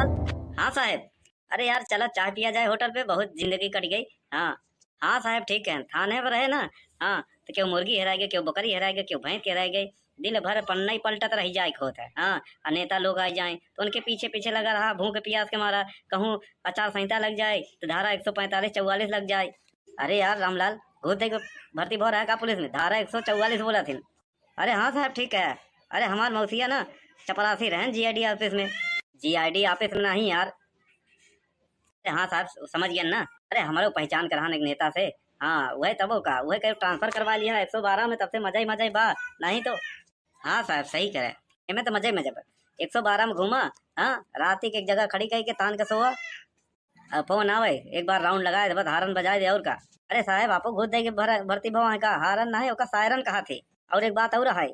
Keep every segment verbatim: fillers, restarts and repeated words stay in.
हाँ साहेब, अरे यार, चला चाह पिया जाए होटल पे, बहुत जिंदगी कट गई। हाँ, हाँ साहेब, ठीक है, थाने पर रहे ना। हाँ, तो केहू मुर्गी हेराय गए, केहू बकरी हेराय गए, केहू भैंस हेराय गए, दिन भर पन्ना ही पलटत रह जाए होत है। हाँ, और नेता लोग आ जाए तो उनके पीछे पीछे लगा रहा, भूख प्यास के मारा, कहूँ आचार संहिता लग जाए तो धारा एक सौ पैंतालीस चौवालीस लग जाए। अरे यार रामलाल, घूस दे के भर्ती भो रहा है का पुलिस में? धारा एक सौ चौवालीस बोला थी। अरे हाँ साहब, ठीक है। अरे हमार मौसिया ना चपरासी रहन जीआईडी ऑफिस में। जीआईडी ऑफिस में नहीं यार। अरे हाँ साहब, समझ गया ना। अरे हमारे पहचान के रहन एक नेता से। हाँ, वही तबो का, वही कहीं ट्रांसफर करवा लिया एक सौ बारह में, तब से मजा ही मजा ही बा। नहीं तो। हाँ साहब, सही करे। एमे तो मजा ही मजा बा। एक सौ बारह में घूमा, हाँ, रात के एक जगह खड़ी कही के तान के सोआ। अब फोन आवे, एक बार राउंड लगाए दे, बस हारन बजाए दे, और का। अरे साहेब, आपो घूस दे के भर-, भर्ती भवा है का? हारन ना है, ओका सायरन कहा थे। और एक बात और है,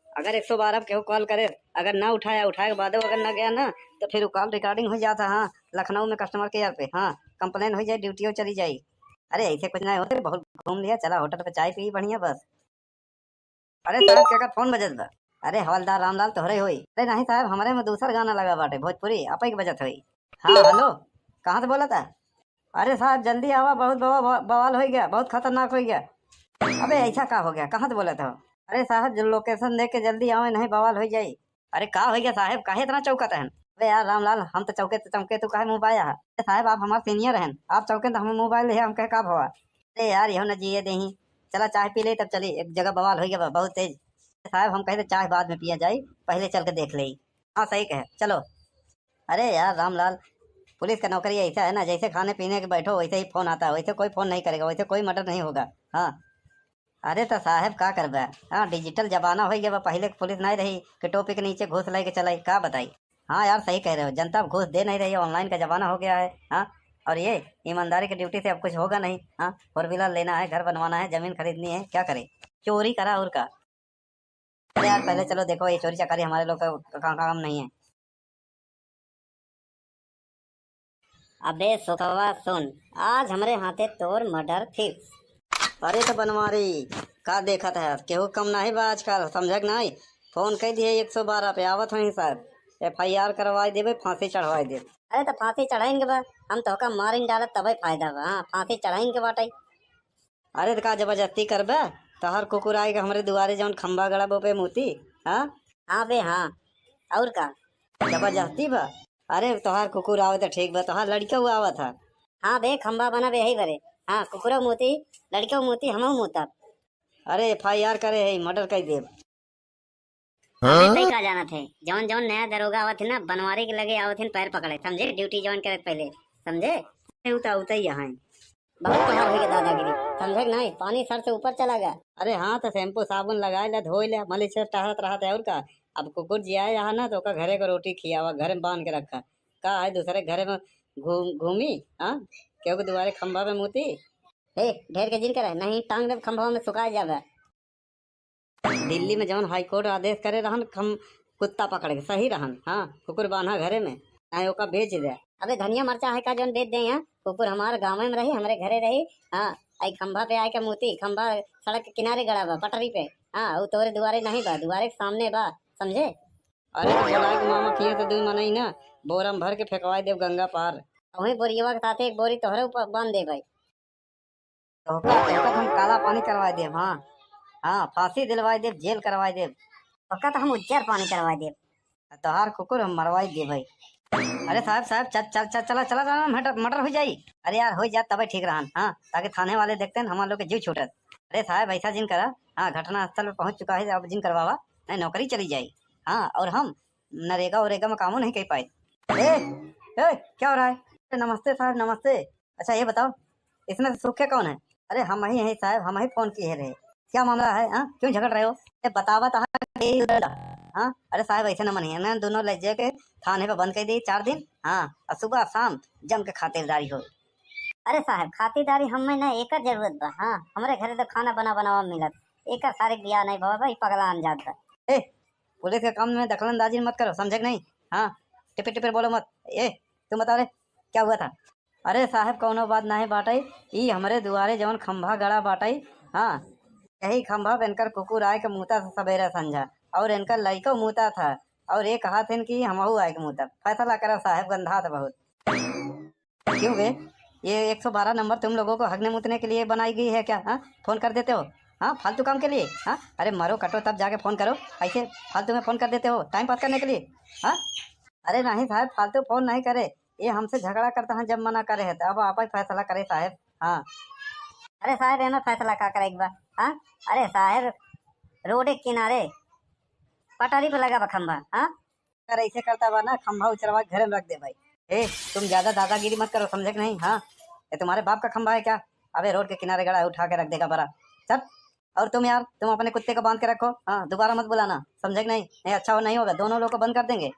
अगर एक सौ बारह पे केहू कॉल करे, अगर ना उठाया, उठाए के बादो अगर ना गया ना, तो फिर वो कॉल रिकॉर्डिंग हो जाता। हाँ, लखनऊ में कस्टमर केयर पे, हाँ, कंप्लेन हो जाए, ड्यूटियों चली जाई। अरे ऐसे कुछ ना होते, बहुत घूम लिया, चला होटल पे चाय पी बढ़िया बस। अरे साहब, केकर फोन बजत बा? अरे हवलदार रामलाल तोहरे होई। अरे नहीं साहब, हमरे में दूसर गाना लगा बाटे, भोजपुरी, अपई के बजत होई। हाँ, हेलो, कहाँ से बोलत है? अरे साहब, जल्दी आवा, बहुत बवा-, बवा-, बवाल हो गया, बहुत खतरनाक हो गया। अबे ऐसा का हो गया, कहाँ से बोलत हो? अरे साहब, जो लोकेशन दे के जल्दी आवे, नहीं बवाल हो जाई। अरे का हो गया साहब, काहे इतना चौकत हन? अरे यार रामलाल, हम तो चौके तो चौके, तू काहे मुँह बाया है? अरे साहब, आप हमार सीनियर हन, आप चौके तो हमें मोबाइल है, हम कहे का भवा? अरे यार, यहो न जिए देही। चला चाय पी ले, तब चली। एक जगह बवाल हो गया बा, बहुत तेज। साहब, हम कहे तो चाय बाद में पिया जाई, पहले चल के देख ले। हाँ, सही कहे, चलो। अरे यार रामलाल, पुलिस का नौकरी ऐसा है ना, जैसे खाने पीने के बैठो वैसे ही फोन आता है, वैसे कोई फोन नहीं करेगा, वैसे कोई मर्डर नहीं होगा। हाँ, अरे तो साहब का करबे, हाँ, डिजिटल जमाना हो गया बा। पहले के पुलिस नहीं रही कि टोपी के नीचे घूस लेके चलाई, का बताई। हाँ यार, सही कह रहे हो, जनता अब घूस दे नहीं रही है, ऑनलाइन का जमाना हो गया है। हाँ, और ये ईमानदारी की ड्यूटी से अब कुछ होगा नहीं। हाँ, फोर व्हीलर लेना है, घर बनवाना है, जमीन खरीदनी है, क्या करे, चोरी करा और का। अरे यार, पहले चलो देखो, ये चोरी चकारी हमारे लोग का का-, काम नहीं है। अबे सुखवा सुन, आज हमरे हाथे तोर मर्डर फिक्स। अरे तो बनवारी, का देखत है, केहू कम नहीं बा आजकल, समझक नहीं? फोन कई दिए एक सौ बारह पे, आवत हई सर, एफआईआर करवाई देबे, फांसी चढ़वाई देबे। अरे तो फांसी चढ़ाइन के बा, हम तोहका मारिन डालब तबे फायदा बा। हाँ, फांसी चढ़ाइन के बाटे। अरे त का जबरदस्ती करबे? तोहार कुकुर आए के हमरे दुआरे जौन खंभा गड़ा बा ओपे मूती, हाँ? हाँ बे, हाँ। और का? जबरदस्ती बा? अरे तोहार कुकुर आवे त ठीक बा, तोहार लड़िकऊ आवत ह। हाँ बे, खंभा बना बे यही बरे। हाँ, कुकुरो मूती, लड़िकऊ मूती, हमहू मूतब। अरे एफआईआर करे है, मर्डर कर देब। अबे तई का जानत है, जौन जौन नया दरोगा आवत है ना, बनवारी के लगे आवत है पैर पकड़े, समझे? ड्यूटी ज्वाइन करे के पहले, समझे? अरे उ तो उतई यहाँ है। बहुत तोहार होई के दादागिरी, समझे कि नहीं? पानी सर से ऊपर चला गया। अरे हाँ, तो शैम्पू साबुन लगाए ले, धोए ले, मलिच से टहरत रहत है और का। अब कुकुर जिया यहाँ ना, तो ओका घरे को रोटी खियावा, घर में बांध के रखा। का है दूसरे घरे में घूम घूमी? हाँ, केहू के दुआरे खंभा पे मूती। हे, ढेर के जिन करे, नहीं टांग देब खंभवा में, सुखा जाबे। दिल्ली में जौन हाई कोर्ट आदेश करे रहन, हम कुत्ता पकड़ के सही रहन। हाँ, कुकुर बांधा घरे में, चाहे ओका बेच दे। अबे धनिया मरचा है का जौन बेच दे यहाँ? कुकुर हमारे गाँव में रही, हमरे घरे रही। हाँ, आई खंभा पे आए के मूती, खंभा सड़क के किनारे गड़ा बा, पटरी पे। हाँ, उ तोरे दुआरे नहीं बा, दुआरे के सामने बा, समझे? अरे तो बोलाए के मामा किए तो दुई मनई ना, बोरा में भर के फेंकवाए देब गंगा पार। वही बोरियवा के साथे एक बोरी तोहरे ऊपर बांध दे भाई। तोहका, तोहका तो हम काला पानी करवाए देब, हाँ। हाँ, फांसी दिलवाए देब, जेल करवाए देब। तोहका तो हम उज्जर पानी करवाए देब। आ तोहार कुकुर हम मरवाए देब भाई। अरे साहब, साहब, चल, चल, चल, चला, चला, चला, मर्डर, मर्डर हो जाई। अरे यार, हो जात तबे ठीक रहन, हाँ, ताकि थाने वाले देखते हैं, हमारे लोग के जीव छूटत। अरे साहब, ऐसा जिन करा, हाँ, घटना स्थल पे पहुंच चुका है, अब जिन करवावा, नहीं, नौकरी चली जाई। हाँ, और हम नरेगा वरेगा में कामों नहीं कर पाए। ए, ए, क्या हो रहा है? नमस्ते साहब, नमस्ते। अच्छा, ये बताओ, इसमें से सूखे कौन है? अरे, हम ही हैं साहब, हम ही फोन किए रहे। क्या मामला है, हाँ? क्यों झगड़ रहे हो? ए, बतावा तो, हाँ, के ही उधर का? हाँ? अरे साहब, ऐसे न मनिए ना, दोनों ले जाके थाने पे बंद कर दी चार दिन, हाँ, और सुबह शाम जम के खातिरदारी हो। अरे साहब, खातिरदारी हमें ना एकर जरूरत बा, हाँ, हमरे घरे तो खाना बना बनावा मिलत, एकर सारे बियाह नहीं भवा भाई, पगलान जात बा। ए, पुलिस के काम में दखलंदाजी मत करो, समझे कि नहीं? हाँ, टिपिर टिपिर बोलो मत। ए, तू बता रे, क्या हुआ था? अरे साहब, कौनो बात नाहीं बाटइ, ई हमरे दुआरे जवन खंभा गड़ा बाटइ, हाँ, यही खंभा पे इनकर कुकुर आए के मूता था सबेरा संझा, और इनकर लइको मूता था, और ये कहा थे कि हमहू आए के मुँह तक। फैसला करो साहेब, गंधात बहुत। क्यों बे, ये एक सौ बारह नंबर तुम लोगों को हगने मुतने के लिए बनाई गई है क्या? हाँ, फोन कर देते हो, हाँ, फालतू काम के लिए। हाँ, अरे मरो कटो तब जाके फोन करो, ऐसे फालतू में फोन कर देते हो टाइम पास करने के लिए। हाँ, अरे नहीं साहब, फालतू फोन नहीं करे, ये हमसे झगड़ा करता है, जब मना करे है तो अब आप ही फैसला करे साहब। हाँ, अरे साहब, एमे फैसला का करे के बा? हाँ, अरे साहब, रोड के किनारे पटरी पे लगा बा खंभा। हाँ, अगर ऐसे करता बा ना, खंभा उचरवा के घरे में रख दे भाई। ए, तुम ज्यादा दादागिरी मत करो, समझे कि नहीं? हाँ, ये तुम्हारे बाप का खंभा है क्या? अबे रोड के किनारे गड़ा है, उठा के रख देगा बड़ा। चल, और तुम यार, तुम अपने कुत्ते को बांध के रखो। हाँ, दोबारा मत बुलाना, समझे कि नहीं? नहीं, अच्छा हो नहीं होगा, दोनों लोग को बंद कर देंगे।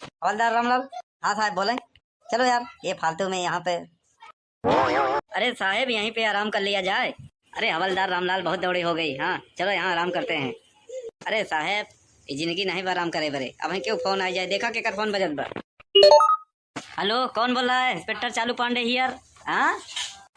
हवलदार रामलाल। हाँ साहब, बोले। चलो यार, ये फालतू में यहाँ पे। अरे साहेब, यहीं पे आराम कर लिया जाए। अरे हवलदार रामलाल, बहुत दौड़ी हो गई। हाँ, चलो यहाँ आराम करते हैं। अरे साहेब, ये जिंदगी नहीं बा आराम करे बरे। अब क्यों फोन आ जाए, देखा केकर फोन बजत बा। हेलो, कौन बोल रहा है? इंस्पेक्टर चालू पांडे हियर। हाँ,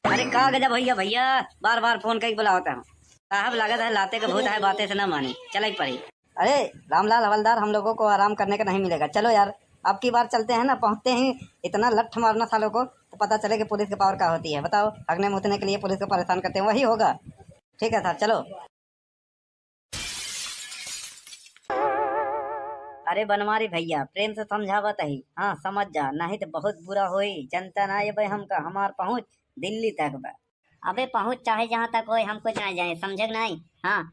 अरे का गजब भैया, भैया बार बार फोन करके बुलावत है। साहब, लागत है लाते के भूत है, बातें से ना मानी, चलाई पड़ी। अरे रामलाल हवलदार, हम लोगों को आराम करने का नहीं मिलेगा, चलो यार, अब की बार चलते हैं ना, पहुंचते ही इतना लठ मारना सालों को, तो पता चले कि पुलिस के पावर का होती है। बताओ, हगने मुतने के लिए पुलिस को परेशान करते हैं, वही होगा। ठीक है साहब, चलो। अरे बनवारी भैया, प्रेम से समझावत ही, हाँ समझ जा, नहीं तो बहुत बुरा होई। जनता ना ये भाई, हमका, हमार पहुँच दिल्ली तक बा। अबे पहुँच चाहे जहाँ तक होए, हम कुछ ना जाए, समझे कि नहीं? हाँ,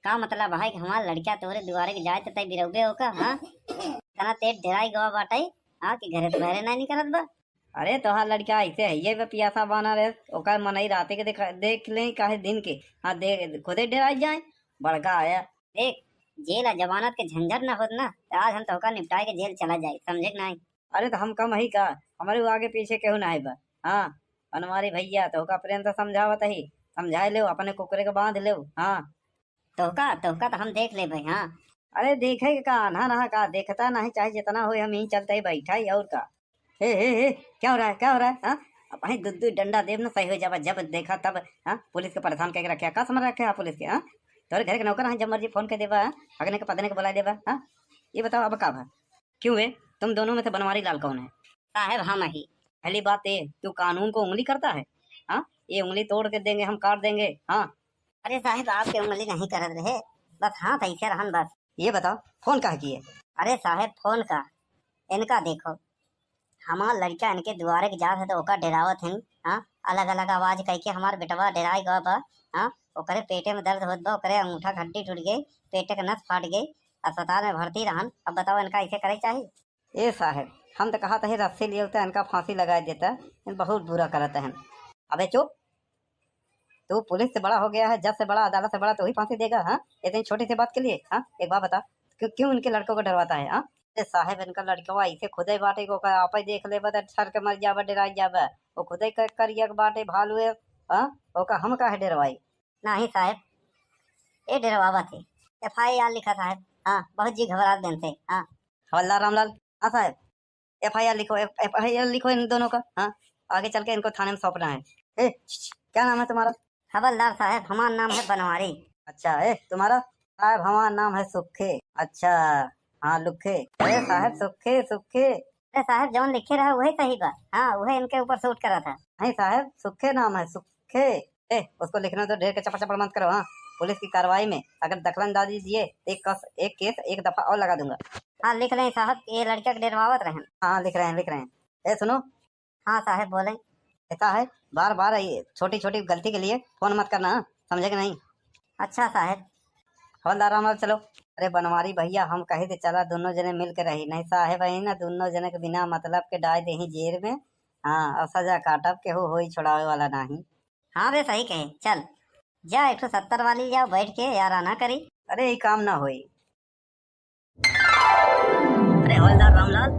का मतलब है कि हमार लड़का तोहरे दुआरे के जाए तो तय बिरौबे हो का? हाँ, इतना तेज डेराई गवा बाटे, हाँ, कि घरे से बहरे नहीं निकलत बा। अरे तोहार लड़का ऐसे है, ये बे पियासा बाना रहे, ओकर मनई राते के देख, देख ले, काहे दिन के। हाँ, दे, खुदे डेराई जाए, बड़का आया। देख, जेल आ जमानत के झंझट ना होत ना, तो आज हम तोहका निपटाए के जेल चला जाए, समझे कि नहीं? अरे तो हम कम ही का, हमारे आगे पीछे केहू ना है बा। हाँ, बनवारी भैया, तोहका प्रेम से समझावत ही, समझाए लेव, अपने कुकरे के बांध लेव। हाँ, तोहका, तोहका तो हम देख लेबे, हाँ। अरे देखे के का, आन्हा रहा का, देखता नहीं, चाहे जितना होए, हम यहीं चलते ही बैठा ही, और का। हे, हे, हे, क्या हो रहा है, क्या हो रहा है, हाँ? अब भाई दू दू डंडा देब ना, सही हो जाबा, जब देखा तब, हाँ? पुलिस के परेशान करके रखे, का समझ रखे आप पुलिस के, हाँ? तोरे घर के नौकर हैं, जब मर्जी फोन कर देबा, हाँ? हगने के पदने के बुला देबा, हाँ? ये बताओ अब का भा? क्यों बे, तुम दोनों में से बनवारी लाल कौन है? साहब हम ही। पहली बात ये, तू कानून को उंगली करता है, हाँ? ये उंगली तोड़ के देंगे हम, काट देंगे, हाँ? अरे साहब, आपके उंगली नहीं करत रहे, बस हाथ ऐसे रहन बस। ये बताओ, फोन काहे किए? अरे साहब, फोन का, इनका देखो, हमार लड़का इनके दुआरे के जात है तो ओका डेरावत हन, हाँ, अलग अलग आवाज कह के हमार बेटवा डेराई गवा बा, हाँ, ओकरे पेटे में दर्द होत बा, ओकरे अंगूठा के हड्डी टूट गई, पेटे के नस फाट गई, अस्पताल में भर्ती रहन। अब बताओ, इनका ऐसे करे चाही? ए साहेब, हम तो कहत ही रस्सी लिए होते, इनका फांसी लगाए देता, इन बहुत बुरा करत हैं। अबे चुप, तू पुलिस से बड़ा हो गया है, जज से बड़ा, अदालत से बड़ा, तू ही फांसी देगा, हाँ? इतनी छोटी सी बात के लिए, हाँ? एक बात बता, क्यों, क्यों इनके लड़कों को डरवाता है, हाँ? अरे साहेब, इनका लड़कवा ऐसे खुदे बाटे को का आपे देख लेबा त ठर के मर जाबा, डेराई जाबा। वो खुदे क-, करिया के बाटे भालू है, हाँ? ओका हम काहे डेरवाई? नहीं साहेब, ये डेरवावा थे। एफ आई आर लिखा साहेब। हाँ, बहुत जी घबरात बेन थे। हाँ। हवलदार रामलाल। हाँ साहेब, एफ आई आर लिखो, एफ-, एफ आई आर लिखो इन दोनों का। हाँ, आगे चल के इनको थाने में सौंपना है। ए, छ, छ, क्या नाम है तुम्हारा? हवलदार साहेब, हमार नाम है बनवारी। अच्छा, ए, तुम्हारा? साहेब, हमार नाम है सुखे। अच्छा, हाँ, लुखे। अरे साहेब, सुखे, सुखे। अरे साहेब, जौन लिखे रहा, वही सही बा। हाँ, वही इनके ऊपर सूट करा था। नहीं साहेब, सुखे नाम है, सुखे। ए, उसको लिखने तो, ढेर के चपड़ चपड़ मत करो। हाँ, पुलिस की कार्रवाई में अगर दखलंदाजी दिए, तो एक कस, एक केस, एक दफा और लगा दूंगा। हाँ, लिख लें साहब, ये लड़का के डेरवावत रहन। हाँ, लिख रहे हैं, लिख रहे हैं। ए, सुनो। हाँ साहेब, बोलें। ऐसा है, बार बार ये छोटी छोटी गलती के लिए फोन मत करना, हाँ? समझे कि नहीं? अच्छा साहेब। हवलदार रामलाल, चलो। अरे बनवारी भैया, हम कहे थे चला दोनों जने मिल के रही, नहीं साहेब है ना, दोनों जने के बिना मतलब के डाल दे ही जेल में। हाँ, और सजा काटब, केहू होई छोड़ावे वाला नहीं। हाँ बे, सही कहे, चल जा एक ठो सत्तर वाली जाओ बैठ के याराना करी। अरे, ये काम ना होई। अरे हवलदार रामलाल।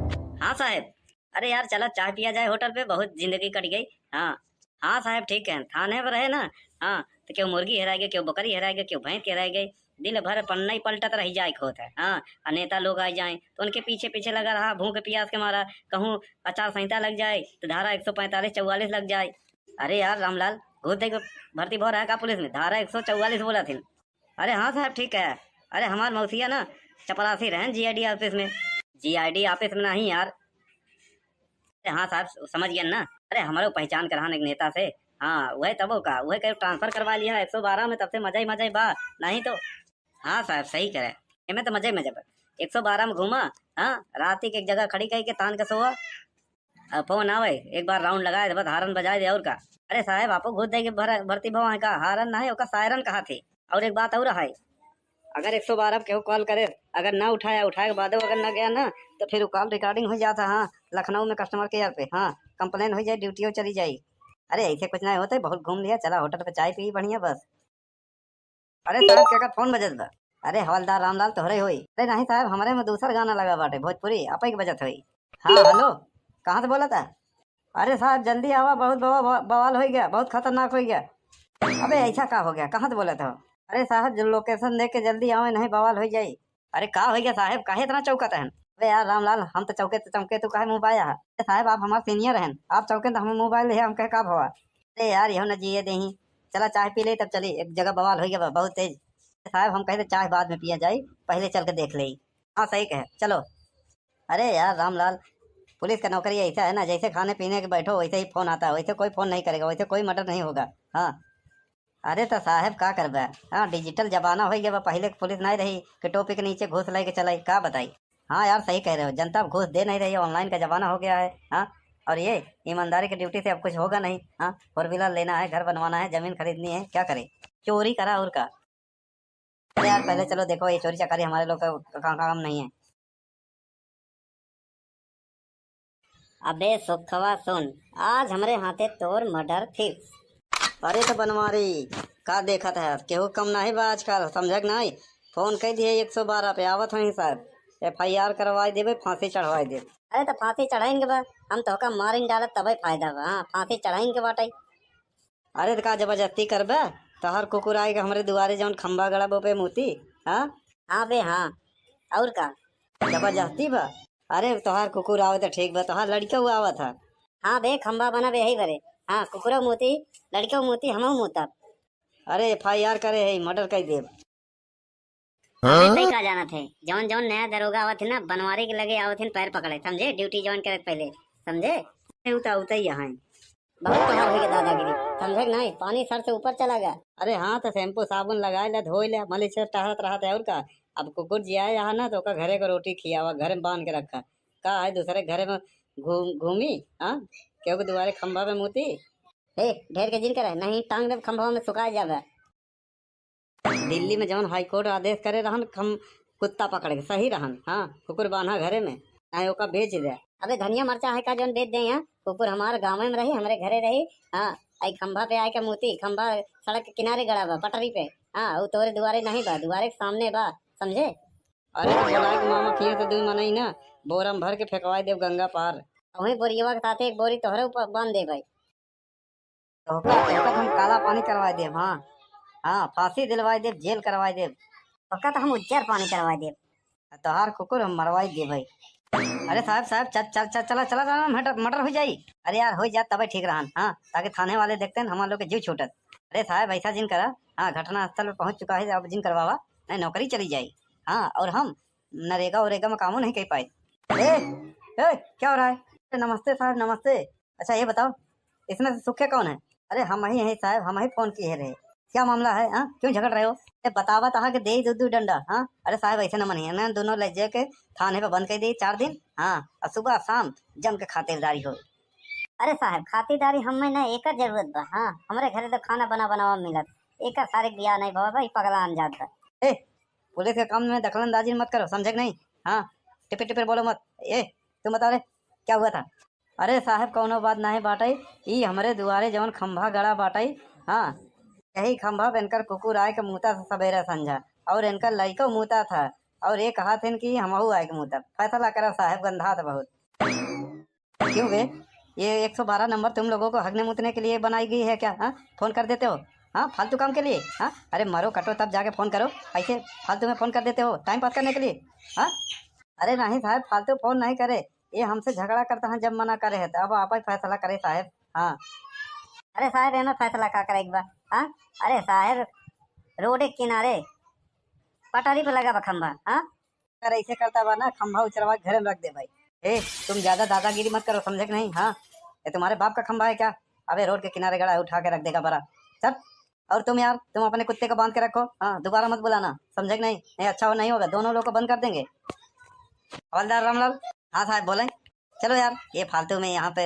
हाँ साहेब। अरे यार, चला चाय पिया जाए होटल पे, बहुत जिंदगी कट गई। हाँ, हाँ साहेब, ठीक है, थाने पर रहे ना। हाँ, तो क्यों मुर्गी हेराय गई, क्यों बकरी हेराय गई, क्यों भैंस हेराय गई, दिन भर पन्ना ही पलटत रह जाए के होत है। हाँ, और नेता लोग आ जाए तो उनके पीछे पीछे लगा रहा, भूख प्यास के मारा। कहूँ आचार संहिता लग जाए तो धारा एक सौ पैंतालीस चौवालीस लग जाए। अरे यार रामलाल, घूस दे के भर्ती भो रहा है का पुलिस में? धारा एक सौ चौवालीस बोला थी। अरे हाँ साहब, ठीक है। अरे हमार मौसिया ना चपरासी रहन जीआईडी ऑफिस में। जीआईडी ऑफिस में नहीं यार। अरे हाँ साहब, समझ गया ना। अरे हमरो पहचान करान एक नेता से। हाँ, वह तबो का, वह कहे ट्रांसफर करवा लिया एक सौ बारह में, तब से मजा ही मजा ही बा। नहीं तो हाँ साहब, सही करे। एमे तो मजा ही मजा बा। एक सौ बारह में घूमा, हाँ, रात के एक जगह खड़ी कही के तान के सोवा। अब फोन आवे, एक बार राउंड लगाए दे, बस हारन बजाए दे, और का। अरे साहब, आपो घूस दे के भर-, भर्ती भवा है का? हारन ना है, ओका सायरन कहा थे। और एक बात और है, अगर एक सौ बारह पे केहू कॉल करे, अगर ना उठाया, उठाए के बादो अगर ना गया ना, तो फिर वो कॉल रिकॉर्डिंग हो जाता। हाँ, लखनऊ में कस्टमर केयर पे, हाँ, कंप्लेन हो जाए, ड्यूटीओ चली जाई। अरे ऐसे कुछ ना होते, बहुत घूम लिया, चला होटल पे चाय पी बढ़िया बस। अरे साहब, केकर फोन बजत बा? अरे हवलदार रामलाल तोहरे होई। अरे नहीं साहब, हमरे में दूसर गाना लगा बाटे, भोजपुरी, आपे के बजत होई। हाँ हेलो, कहाँ से बोलत है? अरे साहब जल्दी आवा, बहुत बवा-, बवा-, बवाल हो गया, बहुत खतरनाक हो गया। अबे ऐसा का हो गया, कहाँ से बोलत हो? अरे साहब जो लोकेशन दे के जल्दी आवे, नहीं बवाल हो जाई। अरे का हो गया साहब, काहे इतना चौकत हन? अरे यार रामलाल, हम तो चौके तो चौके, तू काहे मुँह बाया है? अरे साहब आप हमार सीनियर हन, आप चौके तो हमें मोबाइल है, हम कहे का भवा? अरे यार यहो न जिए देही, चला चाय पी ले तब चली, एक जगह बवाल हो गया बा, बहुत तेज। साहब हम कहे तो चाय बाद में पिया जाई, पहले चल के देख ले। हाँ सही कहे, चलो। अरे यार रामलाल, पुलिस का नौकरी ऐसा है ना, जैसे खाने पीने के बैठो वैसे ही फोन आता है, वैसे कोई फोन नहीं करेगा, वैसे कोई मर्डर नहीं होगा। हाँ। अरे तो साहब का करबे, हाँ डिजिटल जमाना हो गया बा, पहले के पुलिस नहीं रही कि टोपी के नीचे घूस लेके चलाई, का बताई। हाँ यार सही कह रहे हो, जनता अब घूस दे नहीं रही है, ऑनलाइन का जमाना हो गया है। हाँ, और ये ईमानदारी की ड्यूटी से अब कुछ होगा नहीं। हाँ, फोर व्हीलर लेना है, घर बनवाना है, जमीन खरीदनी है, क्या करे, चोरी करा और का। अरे यार पहले चलो देखो, ये चोरी चकारी हमारे लोग का का-, काम नहीं है। अबे सुखवा सुन, आज हमरे हाथे तोर मर्डर फिक्स। अरे तो बनवारी, का देखत है, केहू कम नहीं बा आजकल, समझक नहीं? फोन कह दिए एक सौ बारह पे, आवत हैं साहब, एफआईआर करवाई देबे, फांसी चढ़वाई देबे। अरे तो फांसी चढ़ाइन के बा, हम तोहका मारिन डालब तबे फायदा बा। हाँ, फांसी चढ़ाइन के बाटे। अरे तो का जबरदस्ती करबे? तोहार कुकुर आए के हमरे दुआरे जौन खंभा गड़ा बो पे मूती, हाँ? हाँ बे हाँ, और का? जबरदस्ती बा? अरे तोहार कुकुर आवे तो ठीक बा, तोहार लड़का हुआ आवत है। हाँ बे, खंभा बनब यही बरे। हाँ, कुकुरो मूती, लड़को मूती, हमहू मूतब। अरे एफआईआर करे है, मर्डर कर देब। अबे तई का जानत है, जौन जौन नया दरोगा आवत है ना, बनवारी के लगे आवत है पैर पकड़े, समझे? ड्यूटी ज्वाइन करे के पहले, समझे? ए, उता उता ही यहाँ। बहुत तोहार होइगा दादागिरी, समझे कि नहीं? पानी सर से ऊपर चला गया। अरे हाँ, तो शैम्पू साबुन लगाए ले, धोए ले, मलिच से टहरत रहत है और का। अब कुकुर जिया यहाँ ना, तो ओका घरे को रोटी खियावा, घर में बांध के रखा। का है दूसरे घरे में घूम घूमी? हाँ, क्योंकि दुआरे खंभा पे मूती। ए, ढेर के जिन करे, नहीं टांग देब खंभवा में, सुखा जाबे। दिल्ली में जौन हाई कोर्ट आदेश करे रहन, हम कुत्ता पकड़ के सही रहन। हाँ, कुकुर बांधा घरे में, चाहे ओका बेच दे। अबे धनिया मरचा है का जौन बेच दे? यहाँ कुकुर हमार गाँव में रही, हमरे घरे रही। हाँ, आई खंभा पे आए के मूती, खंभा सड़क के किनारे गड़ा बा, पटरी पे। हाँ, वो तोरे दुआरे नहीं बा, दुआरे के सामने बा, समझे? अरे तो बोला के मामा किए तो दुई मनई ना, बोरा में भर के फेंकवाई देब गंगा पार। वही बोरियवा के साथे एक बोरी तोहरे ऊपर बांध दे भाई। तोहका, तोहका तो हम काला पानी करवाई देब, हाँ। हाँ, फांसी दिलवाई देब, जेल करवाई देब। तोहका तो हम उज्जर पानी करवाई देब। तोहार कुकुर हम मरवाई देब भाई। अरे साहब, साहब, चल, चल, चल, चला, चला, चला, मर्डर, मर्डर हो जाई। अरे यार, हो जात तबे ठीक रहन, हाँ, ताकि थाने वाले देखते हैं, हमार लोग के जीव छूटत। अरे साहब, ऐसा जिन करा, हाँ, घटना स्थल पे पहुँच चुका है, अब जिन करवावा, नहीं नौकरी चली जाई। हाँ, और हम नरेगा वरेगा में कामो नहीं कर पाए। ए, ए, क्या हो रहा है? अरे नमस्ते साहब, नमस्ते। अच्छा ये बताओ, इसमें से सुखे कौन है? अरे हम ही हैं साहब, हम ही फोन किए रहे। क्या मामला है, हाँ? क्यों झगड़ रहे हो? ए, बतावा तहा के दे दो दो डंडा, हाँ? अरे साहब ऐसे न मनिए ना, दोनों ले जाके थाने पे बंद कर दिए चार दिन, हाँ? और सुबह शाम जम के खातिरदारी हो। अरे साहब खातिरदारी हमें ना एकर जरूरत बा, हाँ? हमरे घरे तो खाना बना बनावा मिलत, एकर सारे बियाह नहीं भवा भाई, पगला जात बा। ए, पुलिस के काम में दखलंदाजी मत करो, समझे कि नहीं? हाँ, टिपिर टिपिर बोलो मत। ए, तुम बताओ रे, क्या हुआ था? अरे साहब, कौनो बात नहीं बाटई, ई हमरे दुआरे जौन खंभा गड़ा बाटई, हाँ, यही खंभा पे इनकर कुकुर आए के मूता था सबेरे संझा, और इनकर लइको मूता था, और ये कहा थे कि हमहू आए के मूतब। फैसला करा साहब, गंधात बहुत। क्यों बे, ये एक सौ बारह नंबर तुम लोगों को हगने मूतने के लिए बनाई गई है क्या? हाँ, फोन कर देते हो, हाँ, फालतू काम के लिए। हाँ, अरे मरो कटो तब जाके फोन करो, ऐसे फालतू में फोन कर देते हो टाइम पास करने के लिए। हाँ, अरे नहीं साहब, फालतू फोन नहीं करे, ये हमसे झगड़ा करता है, जब मना करे है तो अब आप ही फैसला करे साहब। हाँ, अरे साहब, एमे फैसला का करे के बा? हाँ, अरे साहब, रोड के किनारे पटरी पे लगा बा खंभा, हाँ, अगर ऐसे करता बा ना, खंभा उचरवा के घरे में रख देबे। ए, तुम ज्यादा दादागिरी मत करो, समझे कि नहीं? हाँ, ये तुम्हारे बाप का खंभा है क्या? अबे रोड के किनारे गड़ा है, उठा के रख देगा बड़ा। चल। और तुम यार, तुम अपने कुत्ते को बांध के रखो। हाँ, दोबारा मत बुलाना, समझे कि नहीं? नहीं, अच्छा हो, नहीं होगा, दोनों लोग को बंद कर देंगे। हवलदार रामलाल। हाँ साहब, बोले। चलो यार, ये फालतू में यहाँ पे।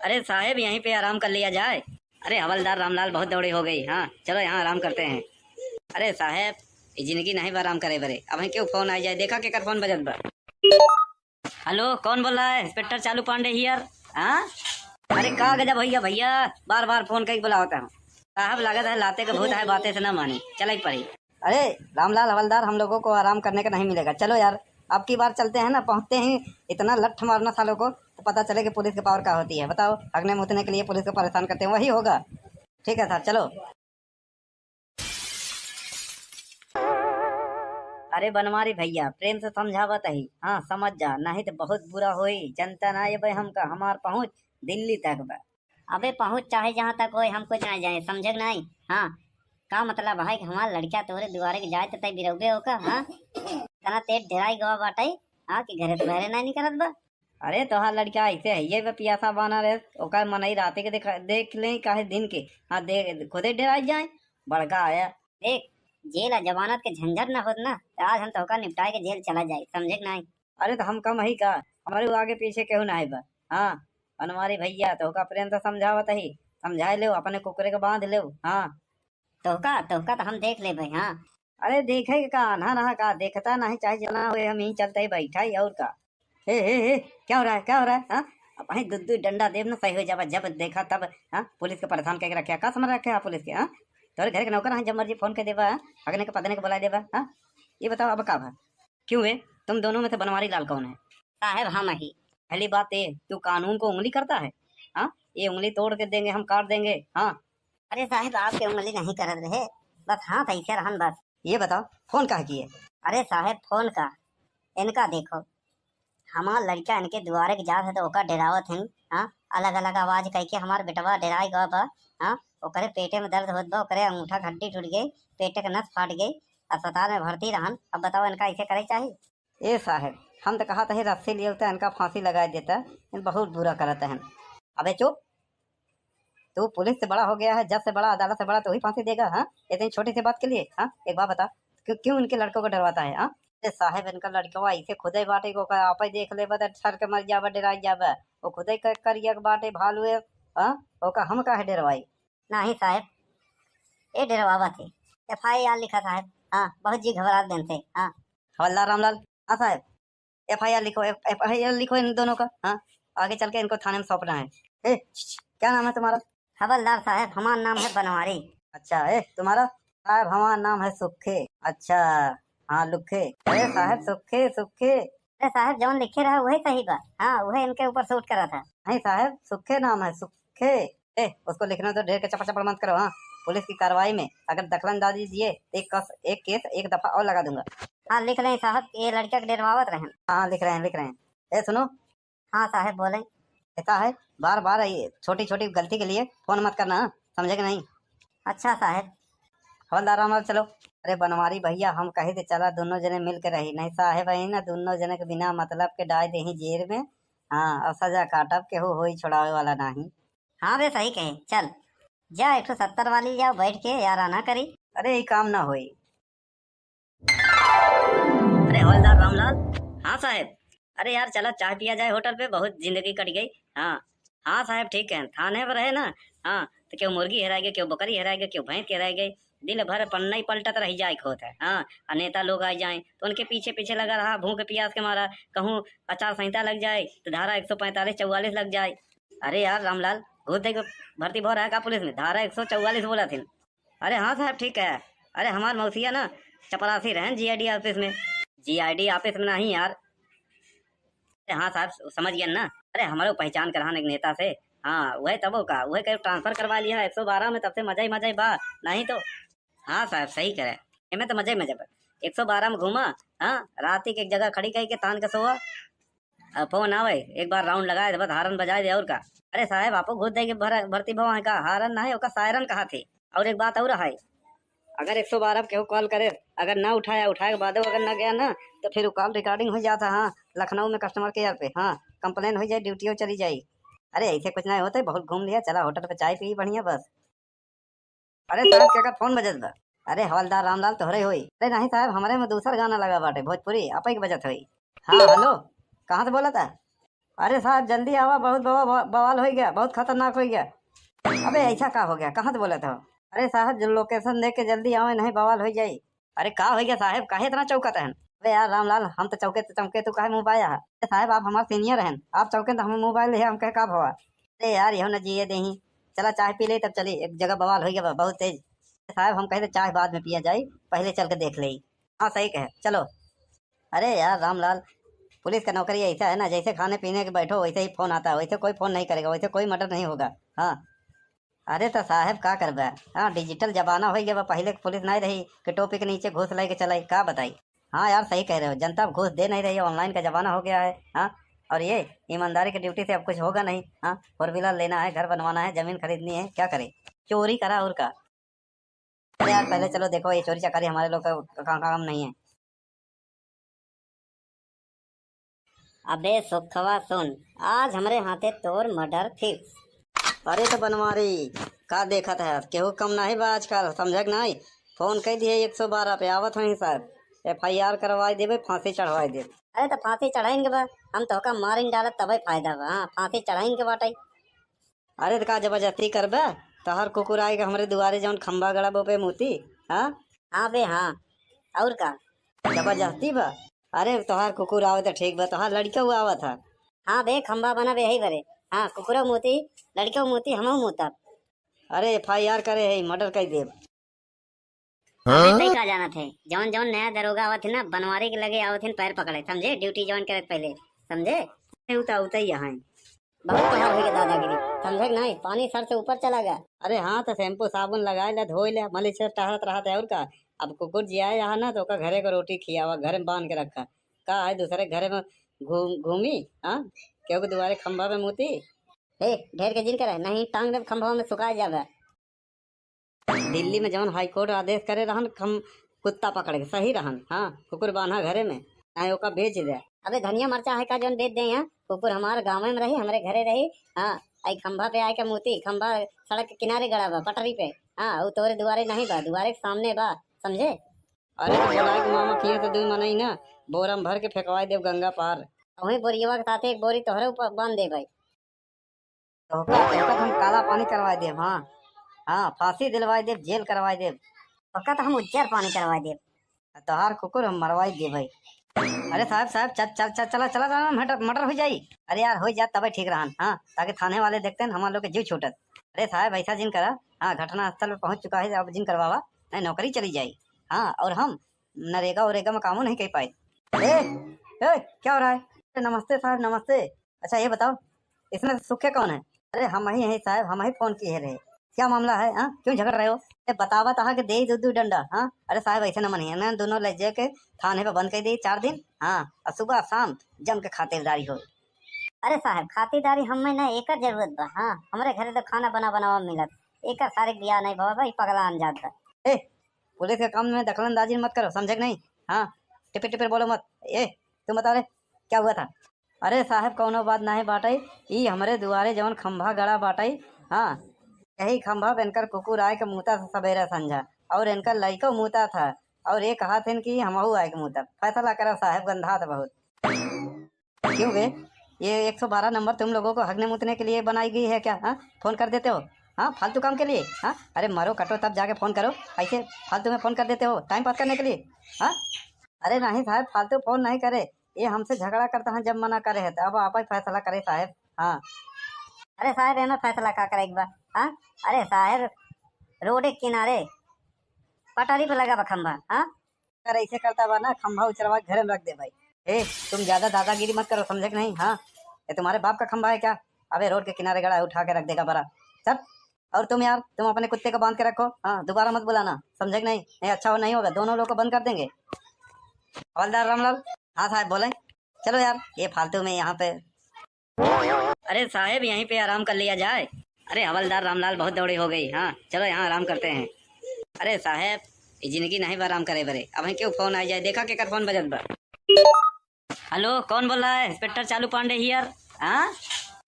अरे साहब, यहीं पे आराम कर लिया जाए। अरे हवलदार रामलाल, बहुत दौड़ी हो गई। हाँ, चलो यहाँ आराम करते हैं। अरे साहब, ये जिंदगी नहीं बा आराम करे बरे। अब क्यों फोन आ जाए, देखा केकर फोन बजत बा। हेलो, कौन बोल रहा है? इंस्पेक्टर चालू पांडे हियर। हाँ, अरे का गजब भैया, भैया बार बार फोन करके बुलावत हैं। साहब, लागत है लाते के भूत है, बातें से ना माने, चले के पड़ी। अरे रामलाल हवलदार, हम लोगों को आराम करने का नहीं मिलेगा, चलो यार। अब की बार चलते हैं ना, पहुंचते ही इतना लठ मारना सालों को, तो पता चले कि पुलिस के पावर का होती है। बताओ, हगने मुतने के लिए पुलिस को परेशान करते हैं, वही होगा। ठीक है साहब, चलो। अरे बनवारी भैया, प्रेम से समझावत ही, हाँ समझ जा, नहीं तो बहुत बुरा होई। जनता ना ये भाई हमका, हमार पहुँच दिल्ली तक बा। अबे पहुँच चाहे जहाँ तक होए, हम कुछ ना जाए, समझे कि नहीं? हाँ, का मतलब है कि हमार लड़का तोहरे दुआरे के जाए तो तय बिरौबे होका? हाँ, इतना तेज डेराई गवा बाटे, हाँ, कि घरे से बाहरे नहीं निकलत बा। अरे तोहार लड़का ऐसे है, ये बे पियासा बाना रे, ओकर मनई राते के देख, देख ले काहे दिन के। हाँ, दे, खुदे डेराई जाए, बड़का आया। देख, जेल आ जमानत के झंझट ना होत ना, तो आज हम तोहका निपटाए के जेल चला जाए, समझे कि नहीं? अरे तो हम कम ही का, हमारे आगे पीछे केहू ना है बा। हाँ, बनवारी भैया, तोहका प्रेम से समझावत ही, समझाए लेव, अपने कुकुरे के बांध लेव। हाँ, तोहका, तोहका तो हम देख लेबे, हाँ। अरे देखे के का, आन्हा रहा का, देखता नहीं, चाहे जना होए, हम यहीं चलते ही बैठा ही, और का। हे, हे, हे, क्या हो रहा है, क्या हो रहा है, हाँ? अब वहीं दू दू डंडा देब ना, सही हो जाबा, जब देखा तब, हाँ? पुलिस के परेशान करके रखे, का समझ रखे आप पुलिस के, हाँ? तोरे घर के नौकर हैं, जब मर्जी फोन कर देबा, हाँ? हगने के पदने के बुला देबा, हाँ? ये बताओ अब का भा? क्यों है, तुम दोनों में से बनवारी लाल कौन है? साहब हम ही। पहली बात ये, तू कानून को उंगली करता है, हाँ? ये उंगली तोड़ के देंगे हम, काट देंगे, हाँ? अरे साहब, आपके उंगली नहीं करत रहे, बस हाथ ऐसे रहन बस। ये बताओ, फोन काहे किए? अरे साहब, फोन का, इनका देखो, हमार लड़का इनके दुआरे के जात है तो ओका डेरावत हन, हाँ, अलग अलग आवाज कह के हमार बेटवा डेराए गवा बा, हाँ, ओकरे पेटे में दर्द होत बा, ओकरे अंगूठा के हड्डी टूट गई, पेटे के नस फाट गई, अस्पताल में भर्ती रहन। अब बताओ, इनका ऐसे करे चाहिए? ए साहब, हम तो कहत ही रस्सी लिए होते, इनका फांसी लगाए देता, इन बहुत बुरा करत हैं। अबे चुप, तू पुलिस से बड़ा हो गया है, जज से बड़ा, अदालत से बड़ा, तू ही फांसी देगा? हाँ, इतनी छोटी सी बात के लिए? हाँ, एक बात बता, क्यों, क्यों इनके लड़कों को डरवाता है? हाँ, ए साहब, इनका लड़कवा ऐसे खुदे बाटे को का आपे देख लेबा तो ठर के मर जाबा, डेराई जाबा। वो खुदे क-, करिया के बाटे भालू है, हाँ, ओका हम काहे डेरवाई? नहीं साहब, ये डेरवावत है। एफ आई आर लिखा साहब। हाँ, बहुत जी घबरात बेन से। हाँ। हवलदार रामलाल। हाँ साहब, एफ आई आर लिखो, एफ-, एफ आई आर लिखो इन दोनों का। हाँ, आगे चल के इनको थाने में सौंपना है। ए, छ, छ, क्या नाम है तुम्हारा? हवलदार साहब, हमारा नाम है बनवारी। अच्छा, ए, तुम्हारा? साहब, हमारा नाम है सुखे। अच्छा, हाँ, लुखे। अरे साहब, सुखे, सुखे। अरे साहब, जौन लिखे रहा, वही सही बा। हाँ, वही इनके ऊपर सूट करा था। नहीं साहब, सुखे नाम है, सुखे। ए, उसको लिखने दो, ढेर के चपड़ चपड़ मत करो। हाँ, पुलिस की कार्रवाई में अगर दखलंदाजी दिए, तो एक कस-, एक केस एक दफा और लगा दूंगा। हाँ, लिख लें साहब, ये लड़का के डेरवावत रहन। हाँ, लिख रहे हैं, लिख रहे हैं। ए, सुनो। हाँ साहब, बोलें। कहता है, बार बार ये छोटी छोटी गलती के लिए फोन मत करना, हाँ? समझे कि नहीं? अच्छा साहब। हवलदार रामलाल, चलो। अरे बनवारी भैया, हम कहे थे चला दोनों जने मिल के रही, नहीं साहब है ना, दोनों जने के बिना मतलब के डाल दे ही जेल में। हाँ, और सजा काटब, केहू होई छोड़ावे वाला नहीं। हाँ बे, सही कहे, चल जा एक ठो सत्तर वाली जाओ बैठ के यार, आना करी। अरे, ये काम ना होई। अरे हवलदार रामलाल। हाँ साहब। अरे यार, चला चाय पिया जाए होटल पे, बहुत जिंदगी कट गई। हाँ, हाँ साहब, ठीक है, थाने पर रहे ना। हाँ, तो क्यों मुर्गी हेराएगा, क्यों बकरी हेराएगा, क्यों भैंस हेराएगा, दिन भर पन्ना ही पलटत रह जाए होत है। हाँ, और नेता लोग आ जाए तो उनके पीछे पीछे लगा रहा, भूख प्यास के मारा। कहूँ आचार संहिता लग जाए तो धारा एक सौ पैंतालीस चौवालीस लग जाए। अरे यार रामलाल, घूस दे के भर्ती भो रहा है का पुलिस में? धारा एक सौ चौवालीस बोला थी। अरे हाँ साहब, ठीक है। अरे हमार मौसिया ना चपरासी रहन जी आई डी ऑफिस में। जी आई डी ऑफिस में नहीं यार। अरे हाँ साहब, समझ गया ना। अरे हमारे पहचान करान एक नेता से। हाँ, वह तबो का, वह कहीं ट्रांसफर करवा लिया एक सौ बारह में, तब से मजा ही मजा ही बा। नहीं तो हाँ साहब, सही करे, एमे तो मजा ही मजा बा। एक सौ बारह में घूमा, हाँ, रात के एक जगह खड़ी कही के तान के सोवा। अब फोन आवे, एक बार राउंड लगाए दे, बस हारन बजाए दे, और का। अरे साहब, आपो घूस दे के भर-, भर्ती भवा है का? हारन ना है, ओका सायरन कहा थे। और एक बात और है, अगर एक सौ बारह पे केहू call करे, अगर ना उठाया, उठाए के बादो अगर ना गया ना, तो फिर वो call recording हो जाता। हाँ, लखनऊ में customer care पे, हाँ, complain हो जाए, duty ओ चली जाई। अरे ऐसे कुछ नहीं होते, बहुत घूम लिया, चला होटल पे चाय पी बढ़िया बस। अरे साहब, केकर फोन बजत बा? अरे हवलदार रामलाल तोहरे होई। अरे नहीं साहब, हमरे में दूसर गाना लगा बाटे, भोजपुरी, अपई के बजत होई। हाँ हेलो, कहाँ से बोलत है? अरे साहब जल्दी आवा, बहुत बवा-, बवा-, बवाल हो गया, बहुत खतरनाक हो गया। अबे ऐसा का हो गया, कहाँ से बोलत हो? अरे साहब जो location दे के जल्दी आवे, नहीं बवाल हो जाई। अरे का हो गया साहब, काहे इतना चौकत हन? अरे यार रामलाल, हम तो चौके तो चौके, तू काहे मुँह बाया है? अरे साहब आप हमार senior हन, आप चौके तो हमें mobile है, हम कहे का भवा? अरे यार यहो न जिए देही, चला चाय पी ले तब चली, एक जगह बवाल हो गया बा, बहुत तेज। साहब हम कहे तो चाय बाद में पिया जाई, पहले चल के देख ले। हाँ सही कहे, चलो। अरे यार रामलाल, पुलिस का नौकरी ऐसा है ना, जैसे खाने पीने के बैठो वैसे ही फोन आता है, वैसे कोई फोन नहीं करेगा, वैसे कोई मर्डर नहीं होगा। हाँ। अरे तो साहब का करबे, हाँ digital जमाना हो गया बा, पहले के पुलिस नहीं रही कि टोपी के नीचे घूस लेके चलाई, का बताई। हाँ यार सही कह रहे हो, जनता अब घूस दे नहीं रही है, online का जमाना हो गया है। हाँ, और ये ईमानदारी की ड्यूटी से अब कुछ होगा नहीं। हाँ, four wheeler लेना है, घर बनवाना है, जमीन खरीदनी है, क्या करे, चोरी करा और का। अरे यार पहले चलो देखो, ये चोरी चकारी हमारे लोग का का-, काम नहीं है। अबे सुखवा सुन, आज हमरे हाथे तोर मर्डर फिक्स। अरे तो बनवारी, का देखत है, केहू कम नहीं बा आजकल, समझे के नहीं? फोन कई दिए एक सौ बारह पे, आवत हई साहब, एफ आई आर करवाई देबे, फांसी चढ़वाई देबे। अरे तो फांसी चढ़ाइन के बा, हम तोहका मारिन डालब तबे फायदा बा। हाँ, फांसी चढ़ाइन के बाटे। अरे त का जबरदस्ती करबे? तोहार कुकुर आए के हमरे दुआरे जौन खंभा गड़ा बा पे मूती, हाँ? हाँ बे हाँ, और का? जबरदस्ती बा? अरे तोहार कुकुर आवे त ठीक बा, तोहार लड़िका हुआ आवत है। हाँ बे, खंभा बना बे यही बरे। हाँ, कुकुरो मूती, लड़िको मूती, हमहू मूतब। अरे एफ आई आर करे है, मर्डर कर देब। अबे तई का जानत है, जौन जौन नया दरोगा आवत है ना, बनवारी के लगे आवत है पैर पकड़े, समझे? ड्यूटी ज्वाइन करे के पहले, समझे? उ तो उतई यहाँ है। बहुत तोहार होई के दादागिरी, समझे के नहीं? पानी सर से ऊपर चला गया। अरे हाँ, तो शैम्पू साबुन लगाए ले, धोए ले, मलिच से टहरत रहत है और का। अब कुकुर जिया यहाँ ना, तो ओका घरे को रोटी खियावा, घर में बांध के रखा। का है दूसरे घरे में घूम घूमी? हाँ, केहू के दुआरे खंभा पे मूती। हे, ढेर के जिन करे, नहीं टांग देब खंभवा में, सुखा जाबे। दिल्ली में जौन हाई कोर्ट आदेश करे रहन, खम कुत्ता पकड़ के, सही रहन। हाँ, कुकुर बांधा घरे में, चाहे ओका बेच दे। अबे धनिया मरचा है का जौन बेच दे यहाँ? कुकुर हमार गाँव में रही, हमरे घरे रही। हाँ, आई खंभा पे आए के मूती, खंभा सड़क के किनारे गड़ा बा, पटरी पे। हाँ, उ तोरे दुआरे नहीं बा, दुआरे के सामने बा, समझे? अरे तो बोलाए के मामा किए तो दुई मनई ना, बोरा में भर के फेंकवाए देब गंगा पार। वही बोरियवा के साथे एक बोरी तोहरे ऊपर बांध दे भाई। तोहका, तोहका तो हम काला पानी करवाए देब, हाँ। हाँ, फांसी दिलवाए देब, जेल करवाए देब। तोहका तो हम उज्जर पानी करवाए देब। तोहार कुकुर हम मरवाए देब भाई। अरे साहब, साहब, चल, चल, चल, चला, चला, चला, मर्डर, मर्डर हो जाई। अरे यार, हो जात तबे ठीक रहन, हाँ, ताकि थाने वाले देखते हैं, हमारे लोग के जीव छूटत। अरे साहब, ऐसा जिन करा, हाँ, घटना स्थल पे पहुँच चुका है, अब जिन करवावा, नहीं, नौकरी चली जाई। हाँ, और हम नरेगा उरेगा में कामो नहीं कर पाए। ए, ए, क्या हो रहा है? अरे, नमस्ते साहब, नमस्ते। अच्छा, ये बताओ, इसमें सुखे कौन है? अरे, हम ही हैं साहब, हम ही फोन किए रहे। क्या मामला है, हाँ? क्यों झगड़ रहे हो? ए, बतावा तहा के दे दो, दो डंडा, हाँ? अरे साहब, ऐसे न मनिए, ना दोनों ले जाके थाने पे बंद कर दे चार दिन, हाँ? और सुबह शाम जम के खातिरदारी हो। अरे साहब, खातिरदारी हमें ना एकर जरूरत बा, हाँ? हमरे घरे तो खाना बना बनावा मिलत, एकर सारे बियाह नहीं भवा भाई, पगला अनजात बा। ए, पुलिस के काम में दखलंदाजी मत करो, समझे कि नहीं? हाँ, टिपिर टिपिर बोलो मत। ए, तुम बताओ रे, क्या हुआ था? अरे साहब, कौनो बात नहीं बाटई, ई हमरे दुआरे जवन खंभा गड़ा बाटई, हाँ, यही खंभा पे इनकर कुकुर आए के मूता से सबेरे संझा, और इनकर लइको मूता था, और ये कहा थे कि हमहू आए के मूता। फैसला करा साहब, गंधा था बहुत। क्यों बे, ये एक सौ बारह नंबर तुम लोगों को हगने मूतने के लिए बनाई गई है क्या? हाँ, फोन कर देते हो, हाँ, फालतू काम के लिए, हाँ, अरे मरो कटो तब जाके फोन करो, ऐसे फालतू में फोन कर देते हो टाइम पास करने के लिए, हाँ। अरे नहीं साहब, फालतू फोन नहीं करे, ये हमसे झगड़ा करता है, जब मना करे है तो अब आप ही फैसला करे साहब। हाँ। अरे साहब, एमे फैसला का करे के बा? हाँ? अरे साहब, रोड के किनारे पटरी पे लगा बा खंभा, हाँ? अगर ऐसे करता बा ना, खंभा उचरवा के घरे में रख दे भाई। ए, तुम ज्यादा दादागिरी मत करो, समझे कि नहीं? हाँ, ये तुम्हारे बाप का खंभा है क्या? अबे रोड के किनारे गड़ा है, उठा के रख देगा बड़ा। चल, और तुम यार, तुम अपने कुत्ते को बांध के रखो, हाँ, दोबारा मत बुलाना, समझे कि नहीं? नहीं अच्छा हो, नहीं होगा, दोनों लोग को बंद कर देंगे। हवलदार रामलाल। हाँ साहब, बोले। चलो यार, ये फालतू में यहाँ पे। अरे साहब, यहीं पे आराम कर लिया जाए। अरे हवलदार रामलाल, बहुत दौड़ी हो गई। हाँ, चलो यहाँ आराम करते हैं। अरे साहब, ई जिंदगी नहीं बा आराम करे बरे। अबहीं केहू फोन आ जाए, देखा केकर फोन बजत बा। हेलो, कौन बोल रहा है? इंस्पेक्टर चालू पांडे हियर। हाँ,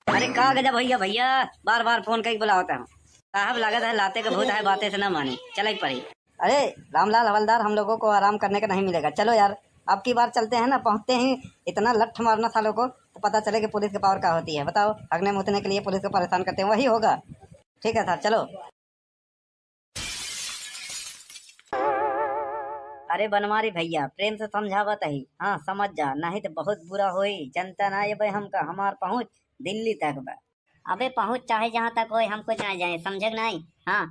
अरे का गजब भैया, भैया बार बार फोन कई बुलावत है। साहब लागत है लाते के भूत है, बातें से ना मानी, चले के पड़ी। अरे रामलाल हवलदार, हम लोगों को आराम करने का नहीं मिलेगा, चलो यार। अब की बार चलते हैं ना, पहुंचते ही इतना लठ मारना सालों को, तो पता चले कि पुलिस के पावर का होती है। बताओ, हगने मुतने के लिए पुलिस को परेशान करते हैं, वही होगा। ठीक है सर, चलो। अरे बनवारी भैया, प्रेम से समझावत ही, हाँ समझ जा, नहीं तो बहुत बुरा होई। जनता ना ये भाई हमका, हमार पहुँच दिल्ली तक बा। अबे पहुँच चाहे जहाँ तक होए, हम कुछ ना जाए, समझे के नहीं? हाँ,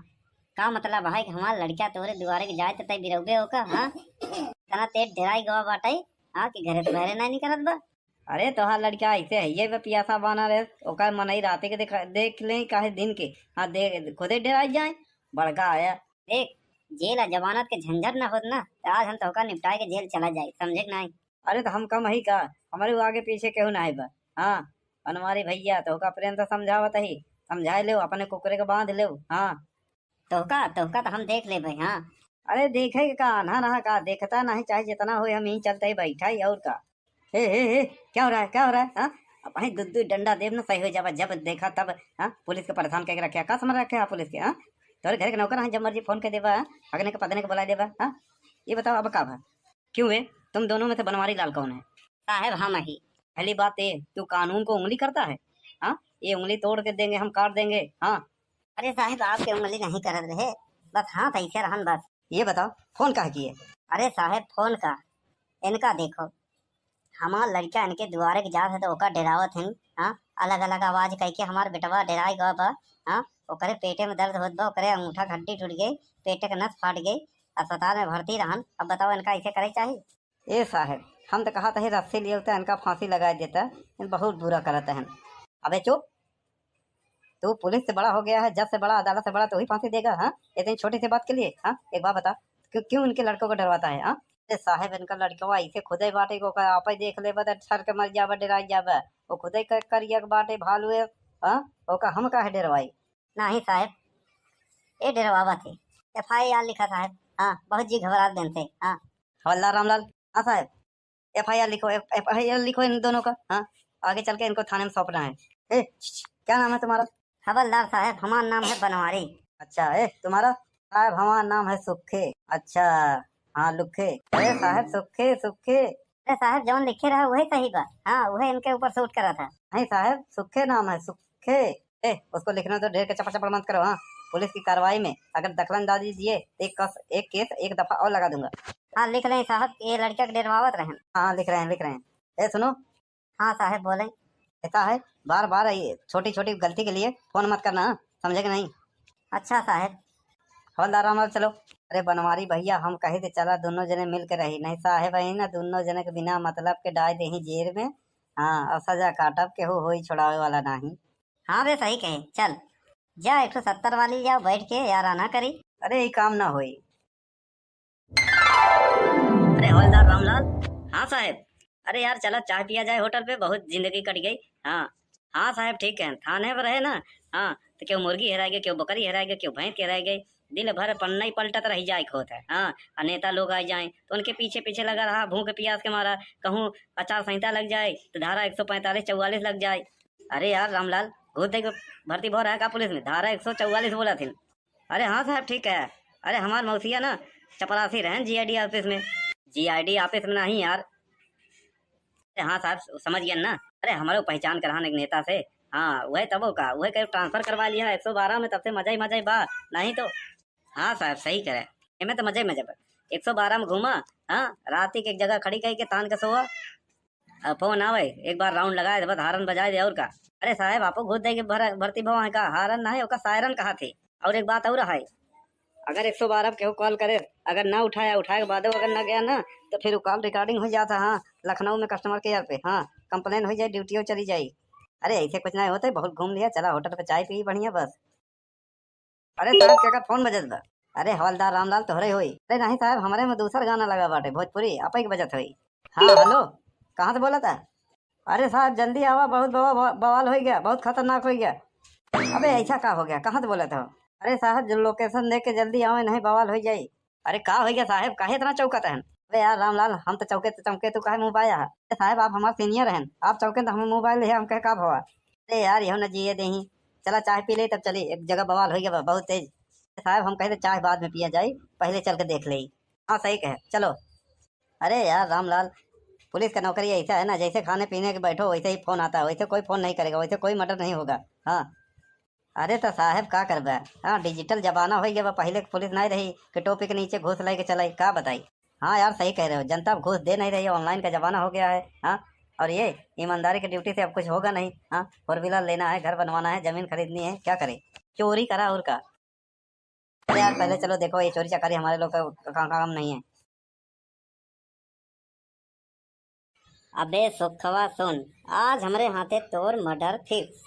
का मतलब है कि हमार लड़का तोरे दुआरे के जाए तो तय बिरौबे होका? हाँ, इतना तेज डेराई गवा बाटे, हाँ, कि घरे से बाहरे नहीं निकलत बा। अरे तोहार लड़का ऐसे है, ये बे पियासा बाना रे, ओकर मनई राते के देख, देख ले काहे दिन के। हाँ, दे, खुदे डेराई जाए, बड़का आया। देख, जेल आ जमानत के झंझट ना होत ना, तो आज हम तोहका निपटाए के जेल चला जाए, समझे के नहीं? अरे तो हम कम ही का, हमारे वो आगे पीछे केहू ना है बा। हाँ, बनवारी भैया, तोहका प्रेम से समझावत ही, समझाए लेव, अपने कुकरे के बांध लेव। हाँ, तोहका, तोहका तो हम देख लेबे, हाँ। अरे देखे के का, आन्हा रहा का, देखता नहीं, चाहे जितना होए, हम यहीं चलते ही बैठा ही, और का। हे, हे, हे, क्या हो रहा है, क्या हो रहा है, हाँ? अब भाई दू दू डंडा देब ना, सही हो जाबा, जब देखा तब, हाँ? पुलिस के परेशान करके रखे, का समझ रखे आप पुलिस के, हाँ? तोरे घर के नौकर हैं, जब मर्जी फोन कर देबा, हाँ? हगने के पदने के बुला देबा, हाँ? ये बताओ अब का भा? क्यों है, तुम दोनों में से बनवारी लाल कौन है? साहब हम ही। पहली बात ये, तू कानून को उंगली करता है, हाँ? ये उंगली तोड़ के देंगे हम, काट देंगे, हाँ? अरे साहब, आपके उंगली नहीं करत रहे, बस हाथ ऐसे रहन बस। ये बताओ, फोन काहे किए? अरे साहब, फोन का, इनका देखो, हमार लड़का इनके दुआरे के जात है तो ओका डेरावत हन। हाँ, अलग अलग आवाज कह के हमार बेटवा डेराई गवा बा। हाँ, ओकरे पेटे में दर्द होत बा, ओकरे अंगूठा हड्डी टूट गई, पेटे के नस फाट गई, अस्पताल में भर्ती रहन। अब बताओ, इनका ऐसे करे चाहिए? ए साहब, हम तो कहत ही रस्सी लिए होते इनका फांसी लगाए देता, इन बहुत बुरा करत हैं। अबे चुप, तू पुलिस से बड़ा हो गया है, जज से बड़ा, अदालत से बड़ा, तू ही फांसी देगा? हाँ, इतनी छोटी सी बात के लिए? हाँ, एक बात बता, क्यों, क्यों इनके लड़कों को डरवाता है? हाँ, ए साहब, इनका लड़कवा ऐसे खुदे बाटे को का आपे देख लेबा त ठर के मर जाबा, डेराई जाबा। वो खुदे क-, करिया के बाटे भालू है। हाँ, ओका हम काहे डरवाई? नहीं साहब, ये डरवावत है। एफ आई आर लिखा साहब। हाँ, बहुत जी घबरात बेन से। हाँ। हवलदार रामलाल। हाँ साहब, एफ आई आर लिखो, एफ-, एफ आई आर लिखो इन दोनों का। हाँ, आगे चल के इनको थाने में सौंपना है। ए, छ, छ, क्या नाम है तुम्हारा? हवलदार साहब, हमार नाम है बनवारी। अच्छा, ए, तुम्हारा? साहब, हमार नाम है सुखे। अच्छा, हाँ, लुखे। अरे साहब, सुखे, सुखे। अरे साहब, जौन लिखे रहा, वही सही बा। हाँ, वही इनके ऊपर सूट करा था। नहीं साहब, सुखे नाम है, सुखे। ए, उसको लिखने तो, ढेर के चपड़ चपड़ मत करो। हाँ, पुलिस की कार्रवाई में अगर दखलंदाजी दिए, तो एक कस-, एक केस एक दफा और लगा दूंगा। हाँ, लिख लें साहब, ये लड़का के डरवावत रहन। हाँ, लिख रहे हैं, लिख रहे हैं। ए, सुनो। हाँ साहब, बोलें। ऐसा है, बार बार ये छोटी छोटी गलती के लिए फोन मत करना, समझे कि नहीं? अच्छा साहब। हवलदार रामलाल, चलो। अरे बनवारी भैया, हम कही थे चला दोनों जने मिल के रही, नहीं साहब है ना, दोनों जने के बिना मतलब के डाल देही जेल में। हाँ, और सजा काटब, केहू होई छोड़ावे वाला नहीं। हाँ बे, सही कहे, चल जा एक ठो सत्तर वाली, जाओ बैठ के याराना करी। अरे, ये काम ना होई। अरे हवलदार रामलाल। हाँ साहब। अरे यार, चला चाय पिया जाए होटल पे, बहुत जिंदगी कट गई। हाँ, हाँ साहब, ठीक है, थाने पर रहे ना। हाँ, तो क्यों मुर्गी हेराए गए, क्यों बकरी हेराए गए, क्यों भैंस हेराए गए, दिन भर पन्ना ही पलटत रह जाए के होत है। हाँ, और नेता लोग आ जाए तो उनके पीछे पीछे लगा रहा, भूख प्यास के मारा, कहूँ आचार संहिता लग जाए तो धारा एक सौ पैंतालीस चौवालीस लग जाए। अरे यार रामलाल, घूस दे के भर्ती भो रहा है का पुलिस में? धारा एक सौ चौवालीस बोला थी। अरे हाँ साहब, ठीक है। अरे हमार मौसिया ना चपरासी रहन जी आई डी ऑफिस में। जी आई डी ऑफिस में नहीं यार। अरे हाँ साहब, स-, समझ गया ना। अरे हमारे पहचान करान एक नेता से। हाँ, वह तबो का, वह कहे ट्रांसफर करवा लिया एक सौ बारह में, तब से मजा ही मजा ही बा। नहीं तो हाँ साहब, सही करे। एमे तो मजे मजे बा। एक सौ बारह में घूमा, हाँ, रात के एक जगह खड़ी कही के तान के सोआ। अब फोन आवे, एक बार राउंड लगाए दे, बस हारन बजाए दे, और का। अरे साहब, आपो घूस दे के भर-, भर्ती भवा है का? हारन ना है, ओका सायरन कहा थे। और एक बात और है, अगर एक सौ बारह पे केहू कॉल करे, अगर ना उठाया, उठाए के बादो अगर ना गया ना, तो फिर वो कॉल रिकॉर्डिंग हो जाता। हाँ, लखनऊ में कस्टमर केयर पे, हाँ, कंप्लेन हो जाए, ड्यूटी चली जाई। अरे ऐसे कुछ ना होते, बहुत घूम लिया, चला होटल पे चाय पी बढ़िया बस। अरे साहब, केकर फोन बजत बा? अरे हवलदार रामलाल तोहरे होई। अरे नहीं साहब, हमरे में दूसर गाना लगा बाटे, भोजपुरी, आपे के बजत होई। हाँ, हेलो, कहाँ से बोलत है? अरे साहब, जल्दी आवा, बहुत बवा-, बवा-, बवाल हो गया, बहुत खतरनाक हो गया। अबे ऐसा का हो गया, कहाँ से बोलत हो? अरे साहब, जो लोकेशन देख के जल्दी आवे, नहीं बवाल हो जाई। अरे का होइ गया साहेब, काहे इतना चौकत हन? अरे यार रामलाल, हम तो चौके तो चौके, तू काहे मुँह बाया है? अरे साहेब, आप हमार senior हन, आप चौके तो हमें मुँह बाय ले, हम कहे का भवा? अरे यार, यहो न जिए देही। चला चाय पी ले, तब चली, एक जगह बवाल होइ गया बा, बहुत तेज। साहेब, हम कहे तो चाय बाद में पिया जाई, पहले चल के देख ले। हाँ सही कहे, चलो। अरे यार रामलाल, पुलिस का नौकरी ऐसा है ना, जैसे खाने पीने के बैठो वैसे ही फोन आता है, वैसे कोई फोन नहीं करेगा, वैसे कोई मर्डर नहीं होगा। हाँ। अरे तो साहेब का करबे, हाँ, digital जमाना होइ गया बा, पहले के पुलिस नहीं रही कि टोपी के नीचे घूस लेके चलाई, का बताई। हाँ यार सही कह रहे हो, जनता अब घूस दे नहीं रही है, online का जमाना हो गया है। हाँ, और ये ईमानदारी की duty से अब कुछ होगा नहीं। हाँ, four wheeler लेना है, घर बनवाना है, जमीन खरीदनी है, क्या करे, चोरी करा और का। अरे यार पहले चलो देखो, ये चोरी चकारी हमारे लोग का का-, काम नहीं है। अबे सुखवा सुन, आज हमरे हाथे तोर murder fix।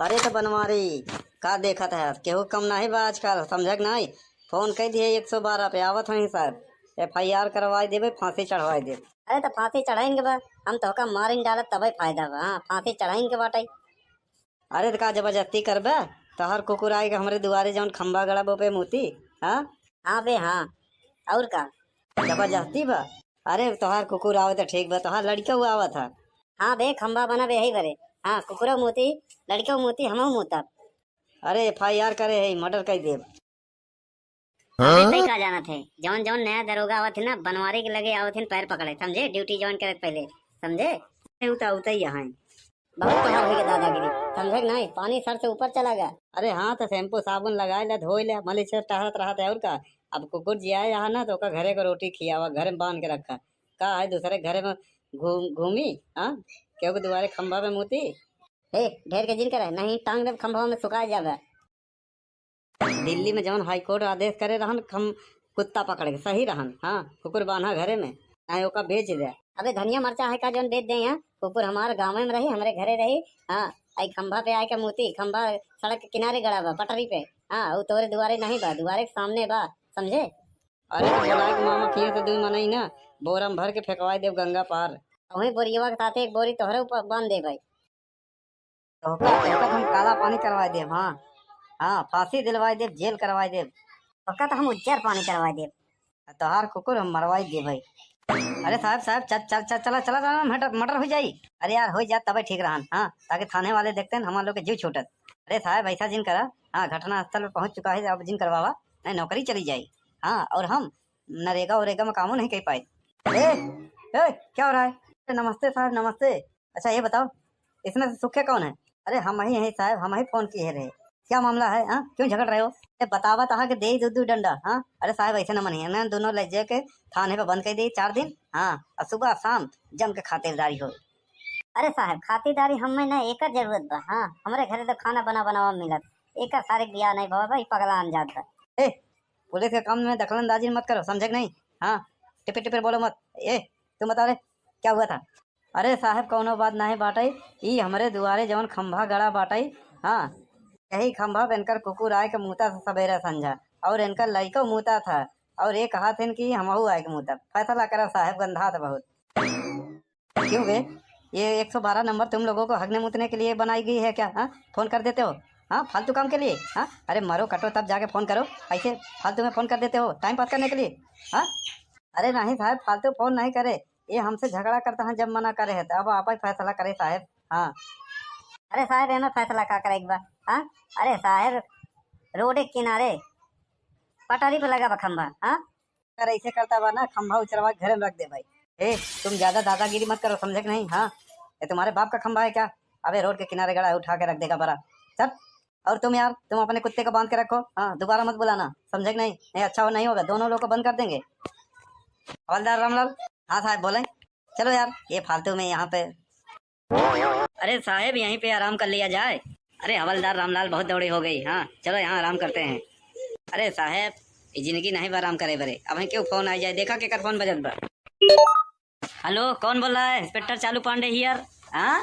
अरे तो बनवारी, का देखत है, केहू कम नहीं बा आजकल, समझे के नहीं? फोन कई दिए एक सौ बारह पे, आवत हई सर, FIR करवाई देबे, फांसी चढ़वाई देबे। अरे तो फांसी चढ़ाइन के बा, हम तोहका मारिन डालब तबे फायदा बा। हाँ, फांसी चढ़ाइन के बाटे। अरे त का जबरदस्ती करबे? तोहार कुकुर आए के हमरे दुआरे जौन खंभा गड़ा बा ओपे मूती, हाँ? हाँ बे, हाँ। और का? जबरदस्ती बा? अरे तोहार कुकुर आवे त ठीक बा, तोहार लड़िका हुआ आवत है। हाँ बे, खंभा बना बे यही बरे। हाँ, कुकुरो मूती, लड़िको मूती, हमहू मूतब। अरे FIR करे है, murder कर देब। अरे, तई का जानत है, जौन जौन नया दरोगा आवत है ना, बनवारी के लगे आवत है पैर पकड़े, समझे? Duty join करे के पहले, समझे? अरे, उ तो उतई यहाँ है। बहुत तोहार होई के दादागिरी, समझे कि नहीं? पानी सर से ऊपर चला गया। अरे हाँ, तो shampoo साबुन लगाए ले, धोई ले, मलिच से टहरत रहत है और का। अब कुकुर जिया यहाँ ना, तो ओका घरे को रोटी खियावा, घर में बांध के रखा। का है दूसरे घरे में घूम-, घूमी, हाँ? केहू के दुआरे खंभा पे मूती? ए, ढेर के जिन करे, नहीं टांग देब खंभवा में, सुखा जाबे। दिल्ली में जौन हाई कोर्ट आदेश करे रहन, खम-, कुत्ता पकड़े के सही रहन, हाँ, कुकुर बान्हा घरे में, चाहे ओका बेच दे। अबे धनिया मरचा है का जौन बेच दे यहाँ? कुकुर हमार गाँव में रही, हमरे घरे रही, हाँ, आई खंभा पे आए के मूती, खंभा सड़क के किनारे गड़ा बा, पटरी पे, हाँ, उ तोरे दुआरे नहीं बा, दुआरे के सामने बा, समझे? अरे तो बोलाए के मामा किए तो दुई मनई ना, बोरा में भर के फेंकवाए देब गंगा पार। वहीं बोरियवा के साथे एक बोरी तोहरे ऊपर बांध दे भाई। तोहका, तोहका तो हम काला पानी करवाए देब, हाँ। हाँ, फांसी दिलवाए देब, जेल करवाए देब। तोहका तो हम उज्जर पानी करवाए देब। आ तोहार कुकुर हम मरवाए देब भाई। अरे साहेब, साहेब, चल, चल, चल, चला, चला, चला, murder, murder होइ जाई। अरे यार, होइ जात तबे ठीक रहन, हाँ, ताकि थाने वाले देखते हैं, हमार लोग के जीव छूटत। अरे साहेब, ऐसा जिन करा, हाँ, घटना स्थल पे पहुँच चुका है, अब जिन करवावा, नहीं नौकरी चली जाई। हाँ, और हम नरेगा वरेगा में कामो नहीं कर पाए। ए, ए, क्या हो रहा है? अरे नमस्ते साहब, नमस्ते। अच्छा ये बताओ, इसमें से सुखे कौन है? अरे हम ही हैं साहब, हम ही फोन किए रहे। क्या मामला है, हाँ? क्यों झगड़ रहे हो? ए, बतावा तहा के दे दू दू डंडा, हाँ? अरे साहब ऐसे न मनिए ना, दोनों ले जाके थाने पे बंद कर दे चार दिन, हाँ? और सुबह शाम जम के खातिरदारी हो। अरे साहब खातिरदारी हमें ना एकर जरूरत बा, हाँ? हमरे घरे तो खाना बना बनावा मिलत, एकर सारे बियाह नहीं भवा भाई, पगला अनजात बा। ए, पुलिस के काम में दखलंदाजी मत करो, समझे कि नहीं? हाँ, टिपिर टिपिर बोलो मत। ए, तुम बताओ रे, क्या हुआ था? अरे साहब, कौनो बात नाहीं बाटई, ई हमरे दुआरे जवन खंभा गड़ा बाटई, हाँ, यही खंभा पे इनकर कुकुर आए के मूता था सबेरे संझा, और इनकर लइको मूता था, और ये कहा थे कि हमहू आए के मूतब। फैसला करा साहब, गंधात बहुत। क्यों बे, ये एक सौ बारह नंबर तुम लोगों को हगने मूतने के लिए बनाई गई है क्या? हाँ, फोन कर देते हो, हाँ, फालतू काम के लिए। हाँ, अरे मरो कटो तब जाके फोन करो, ऐसे फालतू में फोन कर देते हो टाइम पास करने के लिए। हाँ, अरे नहीं साहब, फालतू फोन नहीं करे, ये हमसे झगड़ा करता है, जब मना करे है तो अब आप ही फैसला करे साहब। हाँ, अरे साहब, एमे फैसला का करे के बा? हाँ, अरे साहब, रोड के किनारे पटरी पे लगा बा खंभा, हाँ? अगर ऐसे करता बा ना, खंभा उचरवा के घरे में रख दे भाई। ए, तुम ज्यादा दादागिरी मत करो, समझे कि नहीं? हाँ, ये तुम्हारे बाप का खंभा है क्या? अबे रोड के किनारे गड़ा है, उठा के रख देगा बड़ा। चल, और तुम यार, तुम अपने कुत्ते को बांध के रखो, हाँ, दोबारा मत बुलाना, समझे कि नहीं? नहीं अच्छा हो, नहीं होगा, दोनों लोग को बंद कर देंगे। हवलदार रामलाल। हाँ साहब बोले। चलो यार, ये फालतू में यहाँ पे। अरे साहेब, यहीं पे आराम कर लिया जाए। अरे हवलदार रामलाल, बहुत दौड़ी हो गई। हाँ, चलो यहाँ आराम करते हैं। अरे साहेब, ये जिंदगी नहीं बा आराम करे बरे। अब क्यों फोन आ जाए, देखा केकर फोन बजत बा। हेलो, कौन बोल रहा है? इंस्पेक्टर चालू पांडे हियर। हाँ,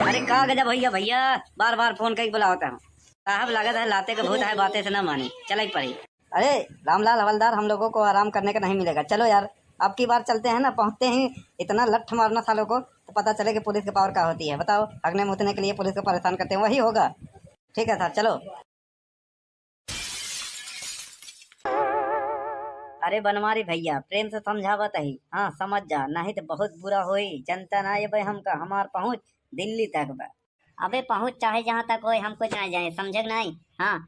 अरे का गजब भैया, भैया बार बार फोन करके बुलावता हूँ। साहब लागत है लाते के भूत है, बातें से ना मानी, चलाई पड़ी। अरे रामलाल हवलदार, हम लोगों को आराम करने का नहीं मिलेगा, चलो यार, अब की बार चलते हैं ना, पहुंचते ही इतना लठ मारना सालों को, तो पता चले कि पुलिस के पावर क्या होती है। बताओ, हगने मुतने के लिए पुलिस को परेशान करते हैं, वही होगा। ठीक है सर, चलो। अरे बनवारी भैया, प्रेम से समझावत ही, हाँ, समझ जा, नहीं तो बहुत बुरा होई। जनता ना ये भाई हमका, हमार पहुँच दिल्ली तक बा। अबे पहुँच चाहे जहाँ तक होए, हमको जाए जाए, समझे कि नहीं? हाँ,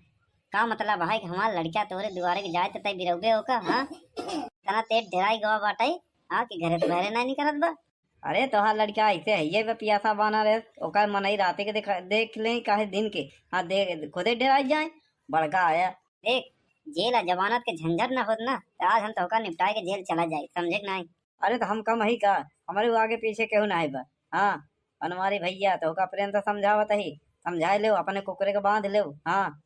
का मतलब है कि हमार लड़का तोहरे दुआरे के जाए तो तय बिरौबे हो का? हाँ, इतना तेज डेराई गवा बाटे, हाँ, कि घरे से बहरे नहीं निकलत बा। अरे तोहार लड़का ऐसे है, ये बे पियासा बाना रहे, ओकर मनई राते के देख, देख ले, काहे दिन के? हाँ, दे, खुदे डेराई जाए, बड़का आया। देख, जेल आ जमानत के झंझट ना होत ना, तो आज हम तोहका निपटाए के जेल चला जाए, समझे कि नहीं? अरे तो हम कम ही का, हमारे आगे पीछे केहू ना है बा। हाँ, बनवारी भैया, तोहका प्रेम से समझावत ही, समझाए लेव, अपने कुकुरे के बांध लेव। हाँ,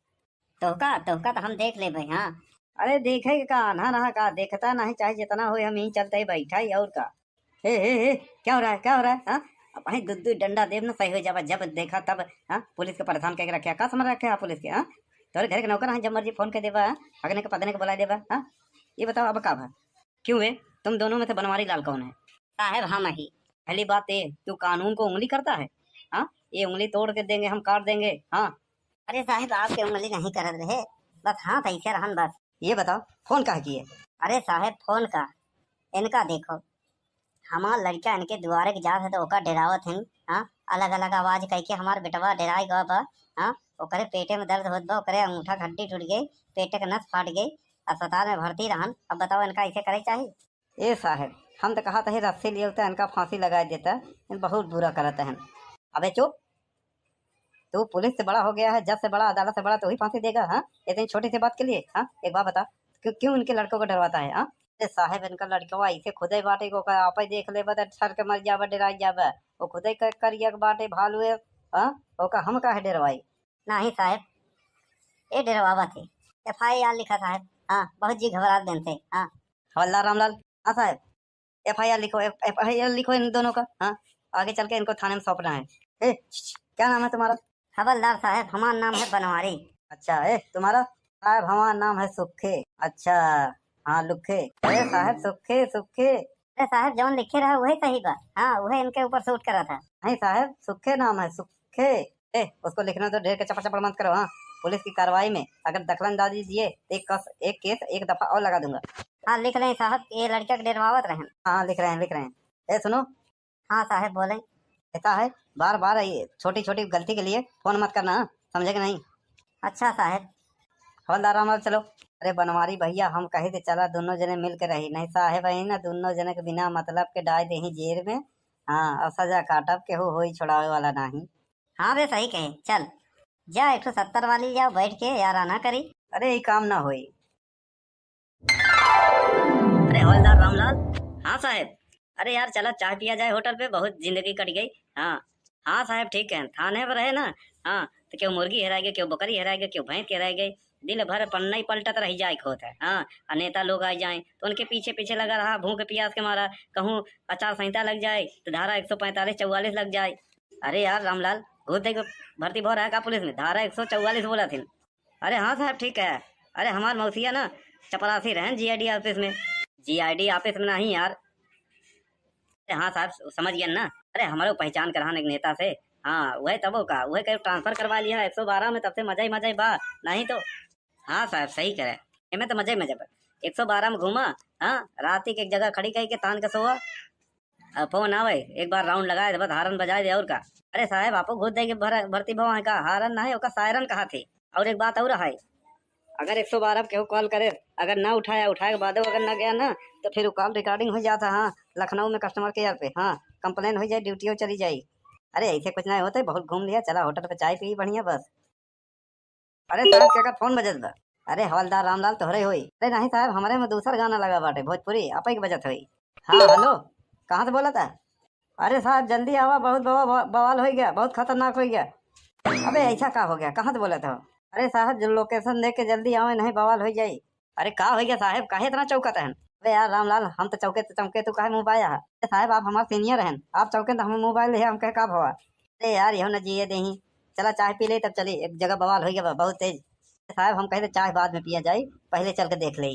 तोहका, तोहका तो हम देख लेबे, हाँ। अरे देखे के का, आन्हा रहा का, देखता नहीं, चाहे जितना होए, हम यहीं चलते ही बैठा ही, और का। हे, हे, हे, क्या हो रहा है, क्या हो रहा है, हाँ? अब वहीं दू दू डंडा देब ना, सही हो जाबा, जब देखा तब, हाँ? पुलिस के परेशान करके रखे, का समझ रखे आप पुलिस के, हाँ? तोरे घर के नौकर हैं, जब मर्जी फोन कर देबा, हाँ? अगने के पगने के बुला देबा, हाँ? ये बताओ अब का भा? क्यों है, तुम दोनों में से बनवारी लाल कौन है? साहब हम ही। पहली बात ये, तू कानून को उंगली करता है, हाँ? ये उंगली तोड़ के देंगे हम, काट देंगे, हाँ? अरे साहब, आपके उंगली नहीं करत रहे, बस हाथ ऐसे रहन बस। ये बताओ, फोन काहे किए? अरे साहब, फोन का, इनका देखो, हमार लड़का इनके दुआरे के जात है तो ओका डेरावत हन। हाँ, अलग अलग आवाज कह के हमार बेटवा डेराई गवा बा। हाँ, ओकरे पेटे में दर्द होत बा, ओकरे अंगूठा के हड्डी टूट गई, पेटे के नस फाट गई, अस्पताल में भर्ती रहन। अब बताओ, इनका ऐसे करे चाहिए? ए साहब, हम तो कहत ही रस्सी लिए होते, इनका फांसी लगा देता, इन बहुत बुरा करत हैं। अबे चुप, तू पुलिस से बड़ा हो गया है, जज से बड़ा, अदालत से बड़ा, तू ही फांसी देगा? हाँ, इतनी छोटी सी बात के लिए? हाँ, एक बात बता, क्यों, क्यों इनके लड़कों को डरवाता है? हाँ, ए साहब, इनका लड़कवा ऐसे खुदे बाटे को, ओकर आपे देख लेबा त ठर के मर जाबा, डेराई जाबा। वो खुदे क-, करिया के बाटे भालू है, हाँ, ओका हम काहे डेरवाई? नहीं साहब, ये डेरवावा थे। एफ आई आर लिखा साहब। हाँ, बहुत जी घबरात दिन थे। हाँ। हवलदार रामलाल। हाँ साहब, एफ आई आर लिखो, एफ-, एफ आई आर लिखो इन दोनों का। हाँ, आगे चल के इनको थाने में सौंपना है। ए, श-, श-, क्या नाम है तुम्हारा? हवलदार साहब, हमारा नाम है बनवारी। अच्छा, ए, तुम्हारा? साहब, हमारा नाम है सुखे। अच्छा, हाँ, लुखे। ए, साहब, सुखे, सुखे। अरे साहब, जौन लिखे रहा, वही सही बा। हाँ, वही इनके ऊपर सूट करा था। नहीं साहब, सुखे नाम है, सुखे। ए, उसको लिखने तो ढेर के चपड़ चपड़ मत करो, हाँ। पुलिस की कार्रवाई में अगर दखलंदाजी दिए, तो एक कस-, एक केस एक दफा और लगा दूंगा। हाँ, लिख लें साहब, ये लड़का के डेरवावत रहन। हाँ, लिख रहे हैं, लिख रहे हैं। ए, सुनो। हाँ साहब, बोलें। कहता है, बार बार ये छोटी छोटी गलती के लिए फोन मत करना, हाँ? समझे कि नहीं? अच्छा साहब। हवलदार रामलाल, चलो। अरे बनवारी भैया, हम कहे थे चला दोनों जने मिल के रही, नहीं साहब है ना, दोनों जने के बिना मतलब के डाल दे ही जेल में। हाँ, और सजा काटब, केहू होई छोड़ावे वाला नहीं। हाँ बे, सही कहे, चल जा एक ठो सत्तर वाली जाओ बैठ के याराना करी। अरे, ये काम ना होई। अरे हवलदार रामलाल। हाँ साहब। अरे यार, चला चाय पिया जाए होटल पे, बहुत जिंदगी कट गई। हाँ, हाँ साहब, ठीक है, थाने पर रहे ना। हाँ, तो क्यों मुर्गी हेराए गए, क्यों बकरी हेराए गए, क्यों भैंस हेराए गए, दिन भर पन्ना ही पलटत रह जाए होत है। हाँ, और नेता लोग आ जाए तो उनके पीछे पीछे लगा रहा, भूख प्यास के मारा। कहूँ आचार संहिता लग जाए तो धारा एक सौ पैंतालीस चौवालीस लग जाए। अरे यार रामलाल, घूस दे के भर्ती भो रहा है का पुलिस में? धारा एक सौ चौवालीस बोला थी। अरे हाँ साहब, ठीक है। अरे हमार मौसिया ना चपरासी रहन जी आई डी ऑफिस में। जी आई डी ऑफिस में नहीं यार। अरे हाँ साहब, स-, समझ गया ना। अरे हमारे पहचान करान एक नेता से। हाँ, वह तबो का, वह कहीं ट्रांसफर करवा लिया एक सौ बारह में, तब से मजा ही मजा ही बा। नहीं तो हाँ साहब, सही करे। एमे तो मजे मजे बा। एक सौ बारह में घूमा, हाँ, रात के एक जगह खड़ी कही के तान के सोआ। अब फोन आवे, एक बार राउंड लगाए दे, बस हारन बजाए दे, और का। अरे साहब, आपो घूस दे के भर-, भर्ती भवा है का? हारन ना है, ओका सायरन कहा थे। और एक बात और है, अगर एक सौ बारह पे केहू कॉल करे, अगर ना उठाया, उठाए के बाद अगर ना गया ना, तो फिर वो कॉल रिकॉर्डिंग हो जाता। हाँ, लखनऊ में कस्टमर केयर पे, हाँ, कंप्लेन हो जाए, ड्यूटी चली जाए। अरे ऐसे कुछ ना होते, बहुत घूम लिया, चला होटल पे चाय पी बढ़िया बस। अरे साहब, केकर फोन बजत बा? अरे हवलदार रामलाल तोहरे होई। अरे नहीं साहब, हमरे में दूसर गाना लगा बाटे, भोजपुरी, आपे के बजत होई। हाँ, हेलो, कहाँ से बोला था? अरे साहब, जल्दी आवा, बहुत बवा-, बवा-, बवाल हो गया, बहुत खतरनाक हो गया। अबे ऐसा का हो गया, कहाँ से बोला था? अरे साहब, जो लोकेशन देख के जल्दी आवे, नहीं बवाल हो जाई। अरे का हो गया साहब, काहे इतना चौकत हन? अरे यार रामलाल, हम तो चौके तो चौके, तू काहे मुँह बाया है? अरे साहब, आप हमारे सीनियर हैं, आप चौके तो हमें मोबाइल है, हम कहे का भवा? अरे यार, यहो न जिए देही। चला चाय पी ले, तब चली, एक जगह बवाल हो गया बा, बहुत तेज। साहब, हम कहे तो चाय बाद में पिया जाई, पहले चल के देख ले।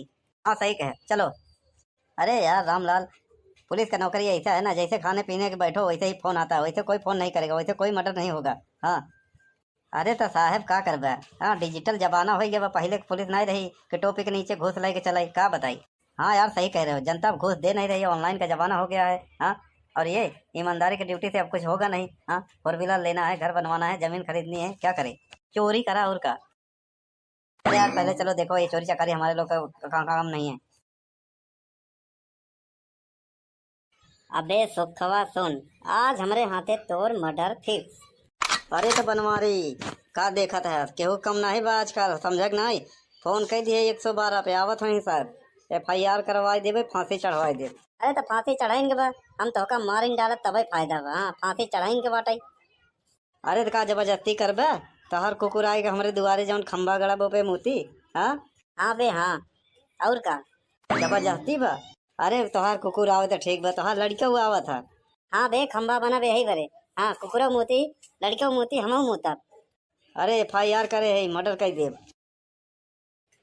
हाँ, सही कहे, चलो। अरे यार रामलाल, पुलिस का नौकरी ऐसा है ना, जैसे खाने पीने के बैठो वैसे ही फोन आता है, वैसे कोई फोन नहीं करेगा, वैसे कोई मर्डर नहीं होगा। हाँ, अरे तो साहब का करबा, हाँ, डिजिटल जमाना हो गया बा, पहले के पुलिस नहीं रही कि टोपी के नीचे घूस लेके चलाई, का बताई। हाँ यार, सही कह रहे हो, जनता अब घूस दे नहीं रही है, online का जमाना हो गया है। हाँ, और ये ईमानदारी की duty से अब कुछ होगा नहीं। हाँ, four wheeler लेना है, घर बनवाना है, जमीन खरीदनी है, क्या करे? चोरी करा और का। अरे यार, पहले चलो देखो, ये चोरी चकारी हमारे लोग का का-, काम नहीं है। अबे सुखवा सुन, आज हमरे हाथे तोर murder fix। अरे तो बनवारी, का देखत है, केहू कम नहीं बा आजकल, समझे के नहीं? फोन कई दिए एक सौ बारह पे, आवत हई साहब, FIR करवाई देबे, फांसी चढ़वाई देबे। अरे तो फांसी चढ़ाइन के बा, हम तोहका मारिन डालत तबे फायदा बा। हाँ, फांसी चढ़ाइन के बाटे। अरे त का जबरदस्ती करबे? तोहार कुकुर आए के हमरे दुआरे जौन खंभा गड़ा बा पे मूती, हाँ? हाँ बे, हाँ। और का? जबरदस्ती बा? अरे तोहार कुकुर आवे त ठीक बा, तोहार लड़िका हुआ आवत है। हाँ बे, खंभा बना बे यही बरे। हाँ, कुकुरो मूती, लड़िको मूती, हमहू मूतब। अरे FIR करे है, murder कर देब।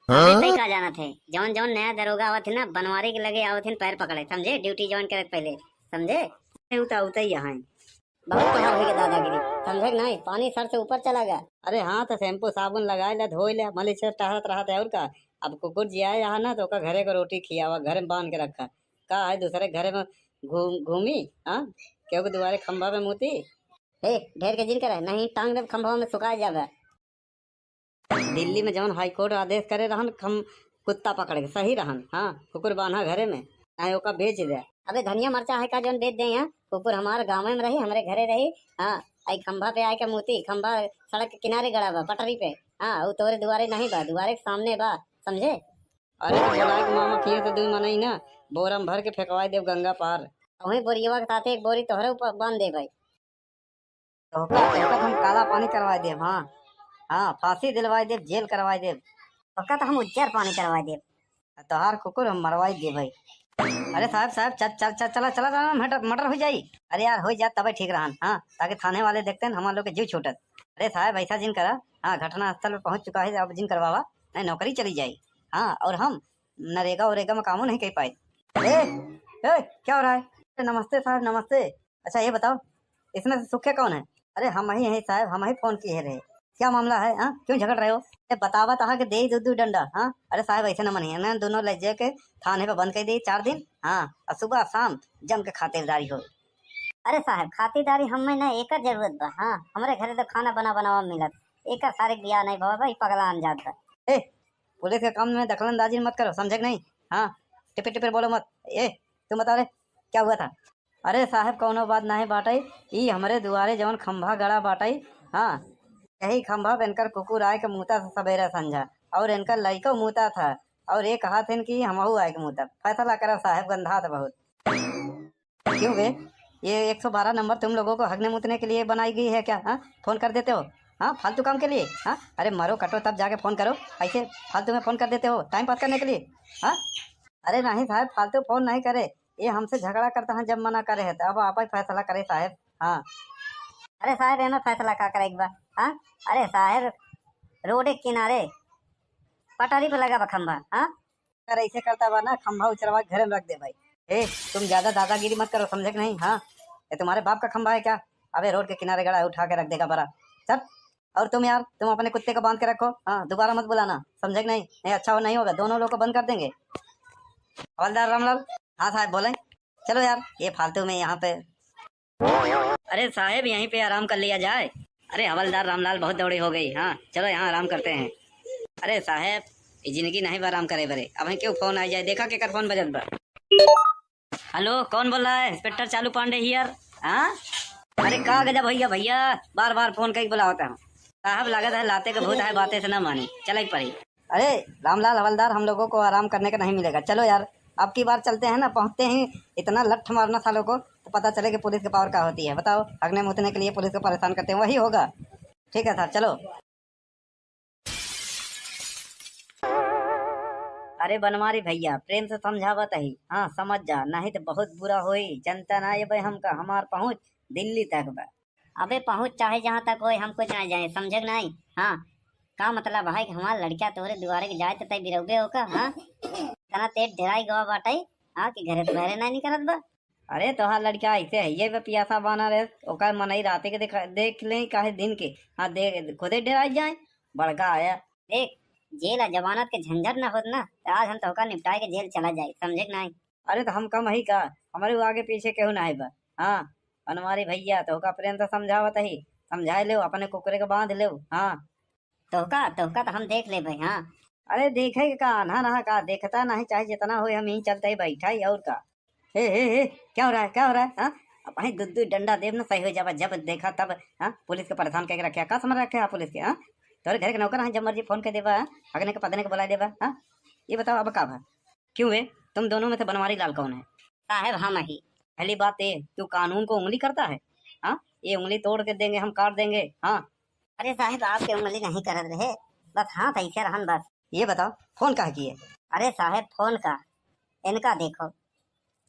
अबे तई का जानत है, जौन जौन नया दरोगा आवत है ना, बनवारी के लगे आवत है पैर पकड़े, समझे? Duty join करे के पहले, समझे? ए, उ त उतई यहाँ है। बहुत तोहार होई के दादागिरी, समझे कि नहीं? पानी सर से ऊपर चला गया। अरे हाँ, तो shampoo साबुन लगाए ले, धोई ले, मलिच से टहरत रहत है और का। अब कुकुर जिया यहाँ ना, तो ओका घरे को रोटी खियावा, घर में बांध के रखा। का है दूसरे घरे में घूम घूमी? हाँ, केहू के दुआरे खंभा पे मूती। ए, ढेर के जिन करे, नहीं टांग दे खंभा में, सुखा जाबे। दिल्ली में जौन हाई कोर्ट आदेश करे रहन, हम कुत्ता पकड़ के सही रहन, हाँ, कुकुर बांधा घरे में, चाहे ओका बेच दे। अबे धनिया मरचा है का जौन बेच दे यहाँ? कुकुर हमार गाँव में रही, हमरे घरे रही, हाँ, आई खंभा पे आए के मूती, खंभा सड़क के किनारे गड़ा बा, पटरी पे, हाँ, उ तोरे दुआरे नहीं बा, दुआरे के सामने बा, समझे? अरे तो बोला के मामा किए तो दुई मनई ना, बोरा में भर के फेंकवाई देब गंगा पार। वही बोरियवा के साथे एक बोरी तोहरे ऊपर बांध दे भाई। तोहका, तोहका तो हम काला पानी करवाई देब, हाँ। हाँ, फांसी दिलवाई देब, जेल करवाई देब। तोहका तो हम उज्जर पानी करवाई देब। आ तोहार कुकुर हम मरवाई देब भाई। अरे साहब, साहब, चल, चल, चल, चला, चला, चला, murder, murder हो जाई। अरे यार, हो जात तबे ठीक रहन, हाँ, ताकि थाने वाले देखते हैं, हमार लोग के जीव छूटत। अरे साहब, ऐसा जिन करा, हाँ, घटना स्थल पे पहुँच चुका है, अब जिन करवावा, नहीं नौकरी चली जाई। हाँ, और हम नरेगा वरेगा में कामो नहीं कर पाए। ए, ए, क्या हो रहा है? नमस्ते साहब, नमस्ते। अच्छा ये बताओ, इसमें से सुखे कौन है? अरे हम ही हैं साहब, हम ही फोन किए रहे। क्या मामला है, हाँ? क्यों झगड़ रहे हो? ए, बतावा तहा के दे दो दो डंडा, हाँ? अरे साहब ऐसे न मनिए ना, दोनों ले जाके थाने पे बंद कर दे चार दिन, हाँ? और सुबह शाम जम के खातिरदारी हो। अरे साहब खातिरदारी हमें ना एकर जरूरत बा, हाँ? हमरे घरे तो खाना बना बनावा मिलत, एकर सारे बियाह नहीं बाबा, ई पगला अनजात बा। ए, पुलिस के काम में दखलंदाजी मत करो, समझे कि नहीं? हाँ, टिपिर टिपिर बोलो मत। ए, तुम बताओ रे, क्या हुआ था? अरे साहब, कौनो बात नाहीं बाटई, ई हमरे दुआरे जवन खंभा गड़ा बाटई, हाँ, यही खंभा पे इनकर कुकुर आए के मूता था सबेरे संझा, और इनकर लइको मूता था, और ये कहा थे कि हमहू आए के मूतब। फैसला करा साहब, गंधात बहुत। क्यों बे, ये एक सौ बारह नंबर तुम लोगों को हगने मूतने के लिए बनाई गई है क्या? हाँ, फोन कर देते हो, हाँ, फालतू काम के लिए। हाँ, अरे मरो कटो तब जाके फोन करो, ऐसे फालतू में फोन कर देते हो टाइम पास करने के लिए। हाँ, अरे नहीं साहब, फालतू फोन नहीं करे, ये हमसे झगड़ा करता है, जब मना करे है तो अब आप ही फैसला करे साहब। हाँ, अरे साहब, एमे फैसला का करे के बा? हाँ, अरे साहब, रोड के किनारे पटरी पे लगा बा खंभा, हाँ, अगर ऐसे करता बा ना, खंभा उचरवा के घरे में रख दे भाई। ए, तुम ज्यादा दादागिरी मत करो, समझे कि नहीं? हाँ, ये तुम्हारे बाप का खंभा है क्या? अबे रोड के किनारे गड़ा है, उठा के रख देगा बड़ा। चल, और तुम यार, तुम अपने कुत्ते को बांध के रखो, हाँ, दोबारा मत बुलाना, समझे कि नहीं? नहीं अच्छा हो, नहीं होगा, दोनों लोग को बंद कर देंगे। हवलदार रामलाल। हाँ साहब बोले। चलो यार, ये फालतू में यहाँ पे अरे साहेब, यहीं पे आराम कर लिया जाए। अरे हवलदार रामलाल, बहुत दौड़ी हो गई। हाँ, चलो यहाँ आराम करते हैं। अरे साहेब, ये जिंदगी नहीं बा आराम करे बरे। अब क्यों फोन आ जाए, देखा केकर फोन बजत बा। हेलो, कौन बोल रहा है? इंस्पेक्टर चालू पांडे हियर। हाँ, अरे का गजब भैया, भैया बार बार फोन करके बुलावता हूँ। साहब लागत है लाते के भूत है, बातें से ना मानी, चले पड़ी। अरे रामलाल हवलदार, हम लोगों को आराम करने का नहीं मिलेगा। चलो यार, अब की बार चलते हैं ना, पहुंचते ही इतना लठ मारना सालों को, तो पता चले कि पुलिस के पावर क्या होती है। बताओ, हगने मुतने के लिए पुलिस को परेशान करते हैं, वही होगा। ठीक है साहब, चलो। अरे बनवारी भैया, प्रेम से समझावत ही, हाँ, समझ जा, नहीं तो बहुत बुरा होई। जनता ना ये भाई हमका, हमार पहुँच दिल्ली तक बा। अबे पहुँच चाहे जहाँ तक होए, हम कुछ ना जाए, समझे कि नहीं? हाँ, का मतलब है कि हमार लड़का तोहरे दुआरे के जाए तो तय बिरौबे होका, हाँ? इतना तेज डेराई गवा बाटे, हाँ, कि घरे से बहरे नहीं निकलत बा। अरे तोहार लड़का ऐसे है, ये बे पियासा बाना रे, ओकर मनई राते के देख, देख ले, काहे दिन के, हाँ, दे, खुदे डेराई जाए, बड़का आया। देख, जेल आ जमानत के झंझट न होत ना, त आज हम तोहका निपटाए के जेल चला जाई, समझे कि नाहीं? अरे, त हम कम हई का? हमरे आगे पीछे केहू नाहीं बा। हाँ, बनवारी भइया, तोहका प्रेम से समझावत ही, समझाए लेव, अपने कुकुरे के बांध लेव। हाँ, तोहका, तोहका त हम देख लेबे। हाँ, अरे, देखे के का, आन्हा रहा का, देखता नाहीं, चाहे जितना होई, हम यहीं चलते ही बैठा ही, और का। हे, हे, हे, क्या हो रहा है, क्या हो रहा है? हाँ, अब भाई, दू दू डंडा देब ना, सही हो जाबा। जब देखा तब, हाँ, पुलिस के परेशान करके रखे, का समझ रखे आप पुलिस के? हाँ, तोरे घर के नौकर हैं, जब मर्जी फोन कर देबा, हाँ, अगने के पदने के बुला देबा। हाँ, ये बताओ, अब का भा? क्यों बे, तुम दोनों में से बनवारी लाल कौन है? साहब, हम ही। पहली बात ये, तू कानून को उंगली करता है? हाँ, ये उंगली तोड़ के देंगे हम, काट देंगे। हाँ, अरे साहब, आपके उंगली नहीं करत रहे, बस हाथ ऐसे रहन बस। ये बताओ, फोन काहे किए? अरे साहब, फोन का, इनका देखो,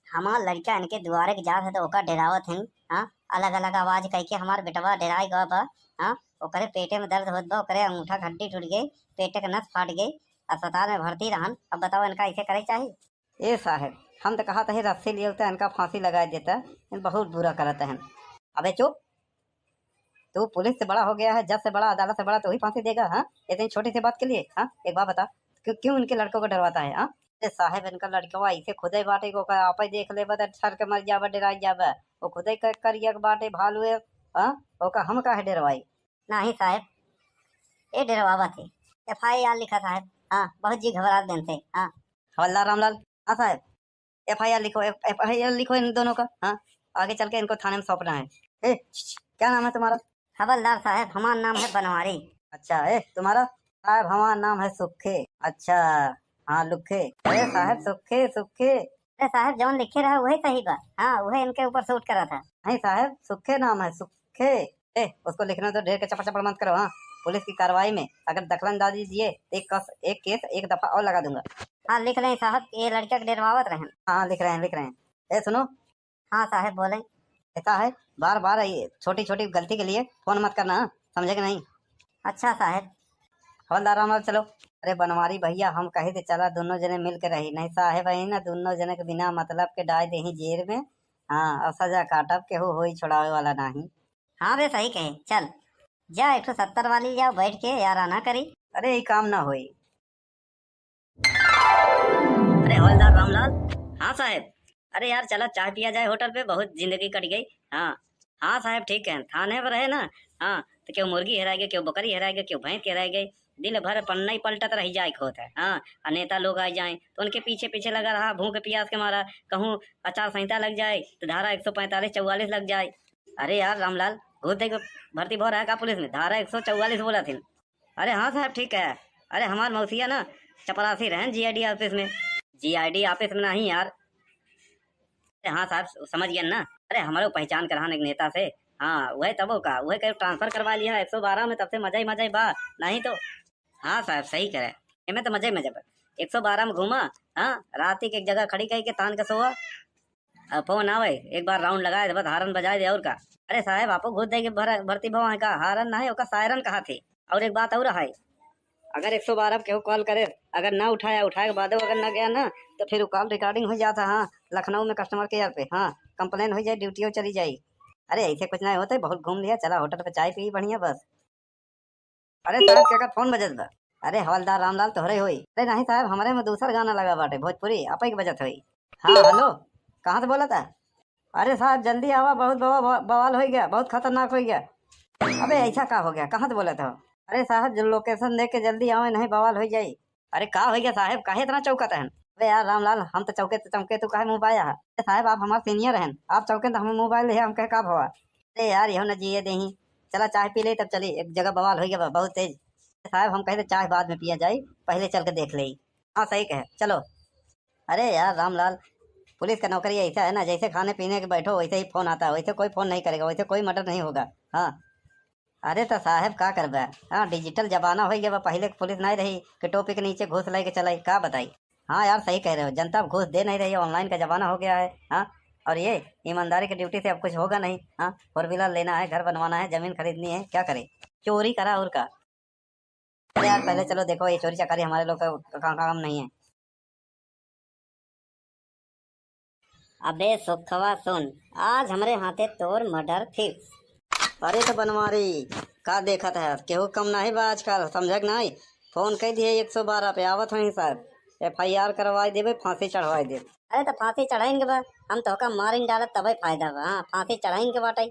हमार लड़का इनके दुआरे के जात है तो ओका डरावत हैं। हाँ, अलग अलग आवाज कह के हमार बेटवा डराई गवा बा। हाँ, ओकरे पेटे में दर्द होत बा, ओकरे अंगूठा के हड्डी टूट गई, पेटे के नस फाट गई, अस्पताल में भर्ती रहन। अब बताओ, इनका ऐसे करे चाही? ए साहेब, हम त कहत हई रस्सी लियो त इनका फांसी लगाए देता, इन बहुत बुरा करत हन। अबे चुप, तू पुलिस से बड़ा हो गया है, जज से बड़ा, अदालत से बड़ा, तू ही फांसी देगा? हाँ, इतनी छोटी सी बात के लिए? हाँ, एक बात बता, क्यों, क्यों इनके लड़कों को डरवाता है? हाँ, अरे साहेब, इनका लड़कवा ऐसे खुदे बाटे कि ओका आपे देख लेबा त ठर के मर जाबा, डराई जाबा। वो खुदे क-, करिया के बाटे भालू है, हाँ, ओका हम काहे डरवाई? नहीं साहेब, ये डरवावत है। एफआईआर लिखा साहेब। हाँ, बहुत जी घबरात बेन से। हाँ। हवलदार रामलाल। हाँ साहेब, एफआईआर लिखो, एफ-, एफआईआर लिखो इन दोनों का। हाँ, आगे चल के इनको थाने में सौंपना है। ए, श-, श-, क्या नाम है तुम्हारा? हवलदार साहेब, हमार नाम है बनवारी। अच्छा, ए, तुम्हारा? साहेब, हमार नाम है सुखे। अच्छा, हाँ, लुखे। अरे साहेब, सुखे, सुखे। अरे साहेब, जौन लिखे रहा वही सही बा। हाँ, वही इनके ऊपर सूट करा था। नहीं साहेब, सुखे नाम है, सुखे। ए, उसको लिखने तो ढेर के चपड़ चपड़ मत करो। हाँ, पुलिस की कार्रवाई में अगर दखलंदाजी दिए तो एक कस, एक केस एक दफा और लगा दूंगा। हाँ, लिख लें साहब, ये लड़का के डरवावत रहन। हाँ, लिख रहे हैं, लिख रहे हैं। ए, सुनो। हाँ साहब, बोलें। ऐसा है, बार बार ये छोटी छोटी गलती के लिए फोन मत करना, हाँ? समझे कि नहीं? अच्छा साहब। हवलदार रामलाल, चलो। अरे बनवारी भैया, हम कहे थे चला दोनों जने मिल के रही, नहीं साहेब है ना, दोनों जने के बिना मतलब के डाल देही जेल में। हाँ, और सजा काटब, केहू होई छोड़ावे वाला नाही। हाँ बे, सही कहे, चल जा एक ठो सत्तर वाली जाओ बैठ के याराना करी। अरे, ई काम ना होई। अरे हवलदार रामलाल। हाँ साहेब। अरे यार, चला चाय पिया जाए होटल पे, बहुत जिंदगी कट गई। हाँ, हाँ साहेब, ठीक है, थाने पर रहे ना। हाँ, तो केहू मुर्गी हेराय गए, केहू बकरी हेराय गए, केहू भैंस हेराय गए, दिन भर पन्ना ही पलटत रह जाए के होत है। हाँ, और नेता लोग आ जाए तो उनके पीछे पीछे लगा रहा, भूख प्यास के मारा। कहूँ आचार संहिता लग जाए तो धारा एक सौ पैंतालीस चौवालीस लग जाए। अरे यार रामलाल, घूस दे के भर्ती भो रहा है का पुलिस में? धारा एक सौ चौवालीस बोला थी। अरे हाँ साहब, ठीक है। अरे हमार मौसिया ना चपरासी रहन जीआईडी ऑफिस में। जीआईडी ऑफिस में नहीं यार। अरे हाँ साहब, समझ गया ना। अरे हमारे पहचान करान एक नेता से। हाँ, वह तब का, वह कहीं ट्रांसफर करवा लिया एक सौ बारह में, तब से मजा ही मजा ही बा। नहीं तो हाँ साहब, सही करे। एमे तो मजा ही मजा बा। एक सौ बारह में घूमा, हाँ, रात के एक जगह खड़ी कही के तान के सोवा। अब फोन आवे, एक बार राउंड लगाए दे, बस हारन बजाए दे, और का। अरे साहेब, आपो घूस दे के भर-, भर्ती भवा है का? हारन ना है, ओका सायरन कहा थे। और एक बात और है, अगर एक सौ बारह पे केहू कॉल करे, अगर ना उठाया, उठाए के बाद अगर ना गया ना, तो फिर वो कॉल रिकॉर्डिंग हो जाता। हाँ, लखनऊ में कस्टमर केयर पे, हाँ, कंप्लेन हो जाए, ड्यूटी चली जाए। अरे ऐसे कुछ नहीं होता है, बहुत घूम लिया, चला होटल पे चाय पी बढ़िया बस। अरे साहब, केकर फोन बजत बा? अरे हवलदार रामलाल तोहरे होई। अरे नहीं साहब, हमरे में दूसर गाना लगा बाटे, भोजपुरी, आपे के बजत होई। हाँ, हेलो, कहाँ से बोलत है? अरे साहब, जल्दी आवा, बहुत बवा-, बवा-, बवाल हो गया, बहुत खतरनाक हो गया। अबे ऐसा का हो गया, कहाँ से बोलत हो? अरे साहब, जो लोकेशन दे के जल्दी आवे, नहीं बवाल हो जाई। अरे का हो गया साहेब, काहे इतना चौंकत हन? अरे यार रामलाल, हम तो चौंके तो चौंके, तू काहे मुँह बाया है? अरे साहेब, आप हमार सीनियर हन, आप चौंके तो हमें मुँह बाया ले, हम कहे का भवा? अरे यार, यहो न जिए देही, चला चाय पी ले तब चली, एक जगह बवाल हो गया बा, बहुत तेज। साहेब, हम कहे तो चाय बाद में पिया जाई, पहले चल के देख ले। हाँ सही कहे, चलो। अरे यार रामलाल, पुलिस का नौकरी ऐसा है ना, जैसे खाने पीने के बैठो वैसे ही फोन आता है, वैसे कोई फोन नहीं करेगा, वैसे कोई मर्डर नहीं होगा। हाँ। अरे तो साहेब का करबे, हाँ, डिजिटल जमाना हो गया बा। पहले के पुलिस नहीं रही कि टोपी के नीचे घूस लेके चलाई, का बताई। हाँ यार, सही कह रहे हो, जनता अब घूस दे नहीं रही है, ऑनलाइन का जमाना हो गया है। हाँ, और ये ईमानदारी की ड्यूटी से अब कुछ होगा नहीं। हाँ, फोर व्हीलर लेना है, घर बनवाना है, जमीन खरीदनी है, क्या करे, चोरी करा और का। अरे यार, पहले चलो देखो, ये चोरी चकारी हमारे लोग का, का, काम नहीं है। अबे सुखवा सुन, आज हमरे हाथे तोर मर्डर फिक्स। अरे तो बनवारी, का देखत है, केहू कम नहीं बा आजकल, समझक नहीं? फोन कइ दिहे एक सौ बारह पे, आवत हई साहब, एफ आई आर करवाइ देबे, फाँसी चढ़वाइ देबे। अरे त फाँसी चढ़ाइन के बा, हम तोहका मारिन डालत तबे फायदा बा। हाँ, फाँसी चढ़ाइन के बाटइ।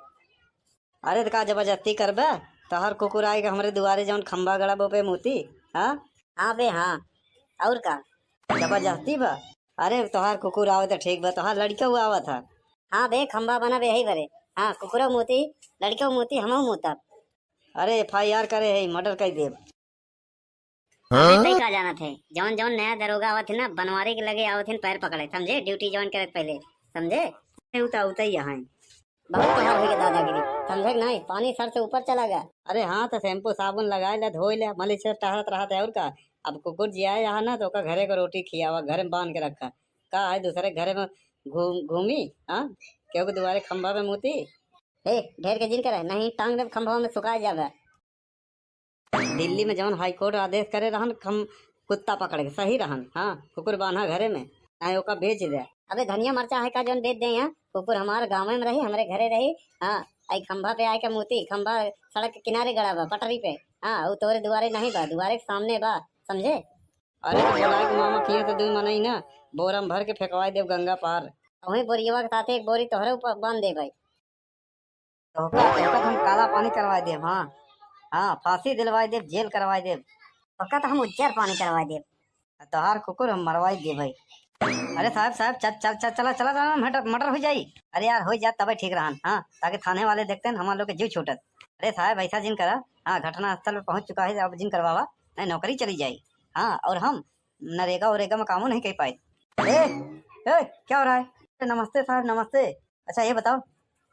अरे त का जबरदस्ती करबे? तोहार कुकुर आइके हमरे दुआरे जउन खंभा गड़ा बा ओपे मूती, हाँ? हाँ बे, हाँ। अउर का? जबरदस्ती बा? अरे तोहार कुकुर आवत ठीक बा, तोहार लड़िकउ आवत ह। हाँ बे, खंभा बनब यही बरे। हाँ, कुकुरउ मूती, लड़िकउ मूती, हमहू मूतब। अरे एफ आई आर करे है, मर्डर कइ देब। अरे तइ का जानत है, जउन जउन नया दरोगा आवत है ना, बनवारी के लगे आवत है पैर पकड़े, समझे? ड्यूटी ज्वाइन करे के पहिले, समझे? अरे उ त उतइ यहाँ है। बहुत तोहार होइ गए दादागिरी, समझे कि नहीं? पानी सर से ऊपर चला गया। अरे हाँ, त शैम्पू साबुन लगाइ ले, धोइ ले, मलिच से टहरत रहत है, अउर का? अब कुकुर जियाए यहाँ ना, त ओका घरे क रोटी खियावा, घरे में बांध के रखा। का है दूसरे घरे में घूम-, घूमी, हाँ? केहू के दुआरे खंभा पे मूती? ए, ढेर के जिन करे, नहीं टांग देब खंभवा में, सुखा जाबे। दिल्ली में जउन हाई कोर्ट आदेश करे रहन, खम-, कुत्ता पकड़े के, सही रहन, हाँ, कुकुर बान्हा घरे में, नाहीं ओका बेच दे। अबे धनिया मरचा है का जउन बेच दे यहाँ? कुकुर हमार गाँवे में रही, हमरे घरे रही, हाँ, आई खंभा पे आइके मूती, खंभा सड़क के किनारे गड़ा बा, पटरी पे, हाँ, उ तोरे दुआरे नहीं बा, दुआरे के सामने बा, समझे? अरे त बोलाइ के मामा किहाँ से दुइ मनई ना, बोरा में भर के फेंकवाइ देब गंगा पार। वहीं बोरियवा के साथे एक बोरी तोहरे ऊपर बांध देब भाई। तोहका, तोहका त हम काला पानी करवाइ देब, हाँ। हाँ, फाँसी दिलवाइ देब, जेल करवाइ देब। तोहका त हम उज्जर पानी करवाइ देब। तोहार कुकुर हम मरवाइ देब भाई। अरे साहब, साहब, चल, चल, चल, चला, चला, चला, मर्डर, मर्डर होइ जाई। अरे यार, होइ जात तबे ठीक रहन, हाँ, ताकि थाने वाले देखते हैं, हमार लोग के जीव छूटत। अरे साहब, ऐसा जिन करा, हाँ, घटना स्थल पे पहुँच चुका है, अब जिन करवावा, नहीं नौकरी चली जाई। हाँ, और हम नरेगा वरेगा में कामो नहीं कर पाए। ए, ए, क्या हो रहा है? अरे नमस्ते साहब, नमस्ते। अच्छा ये बताओ,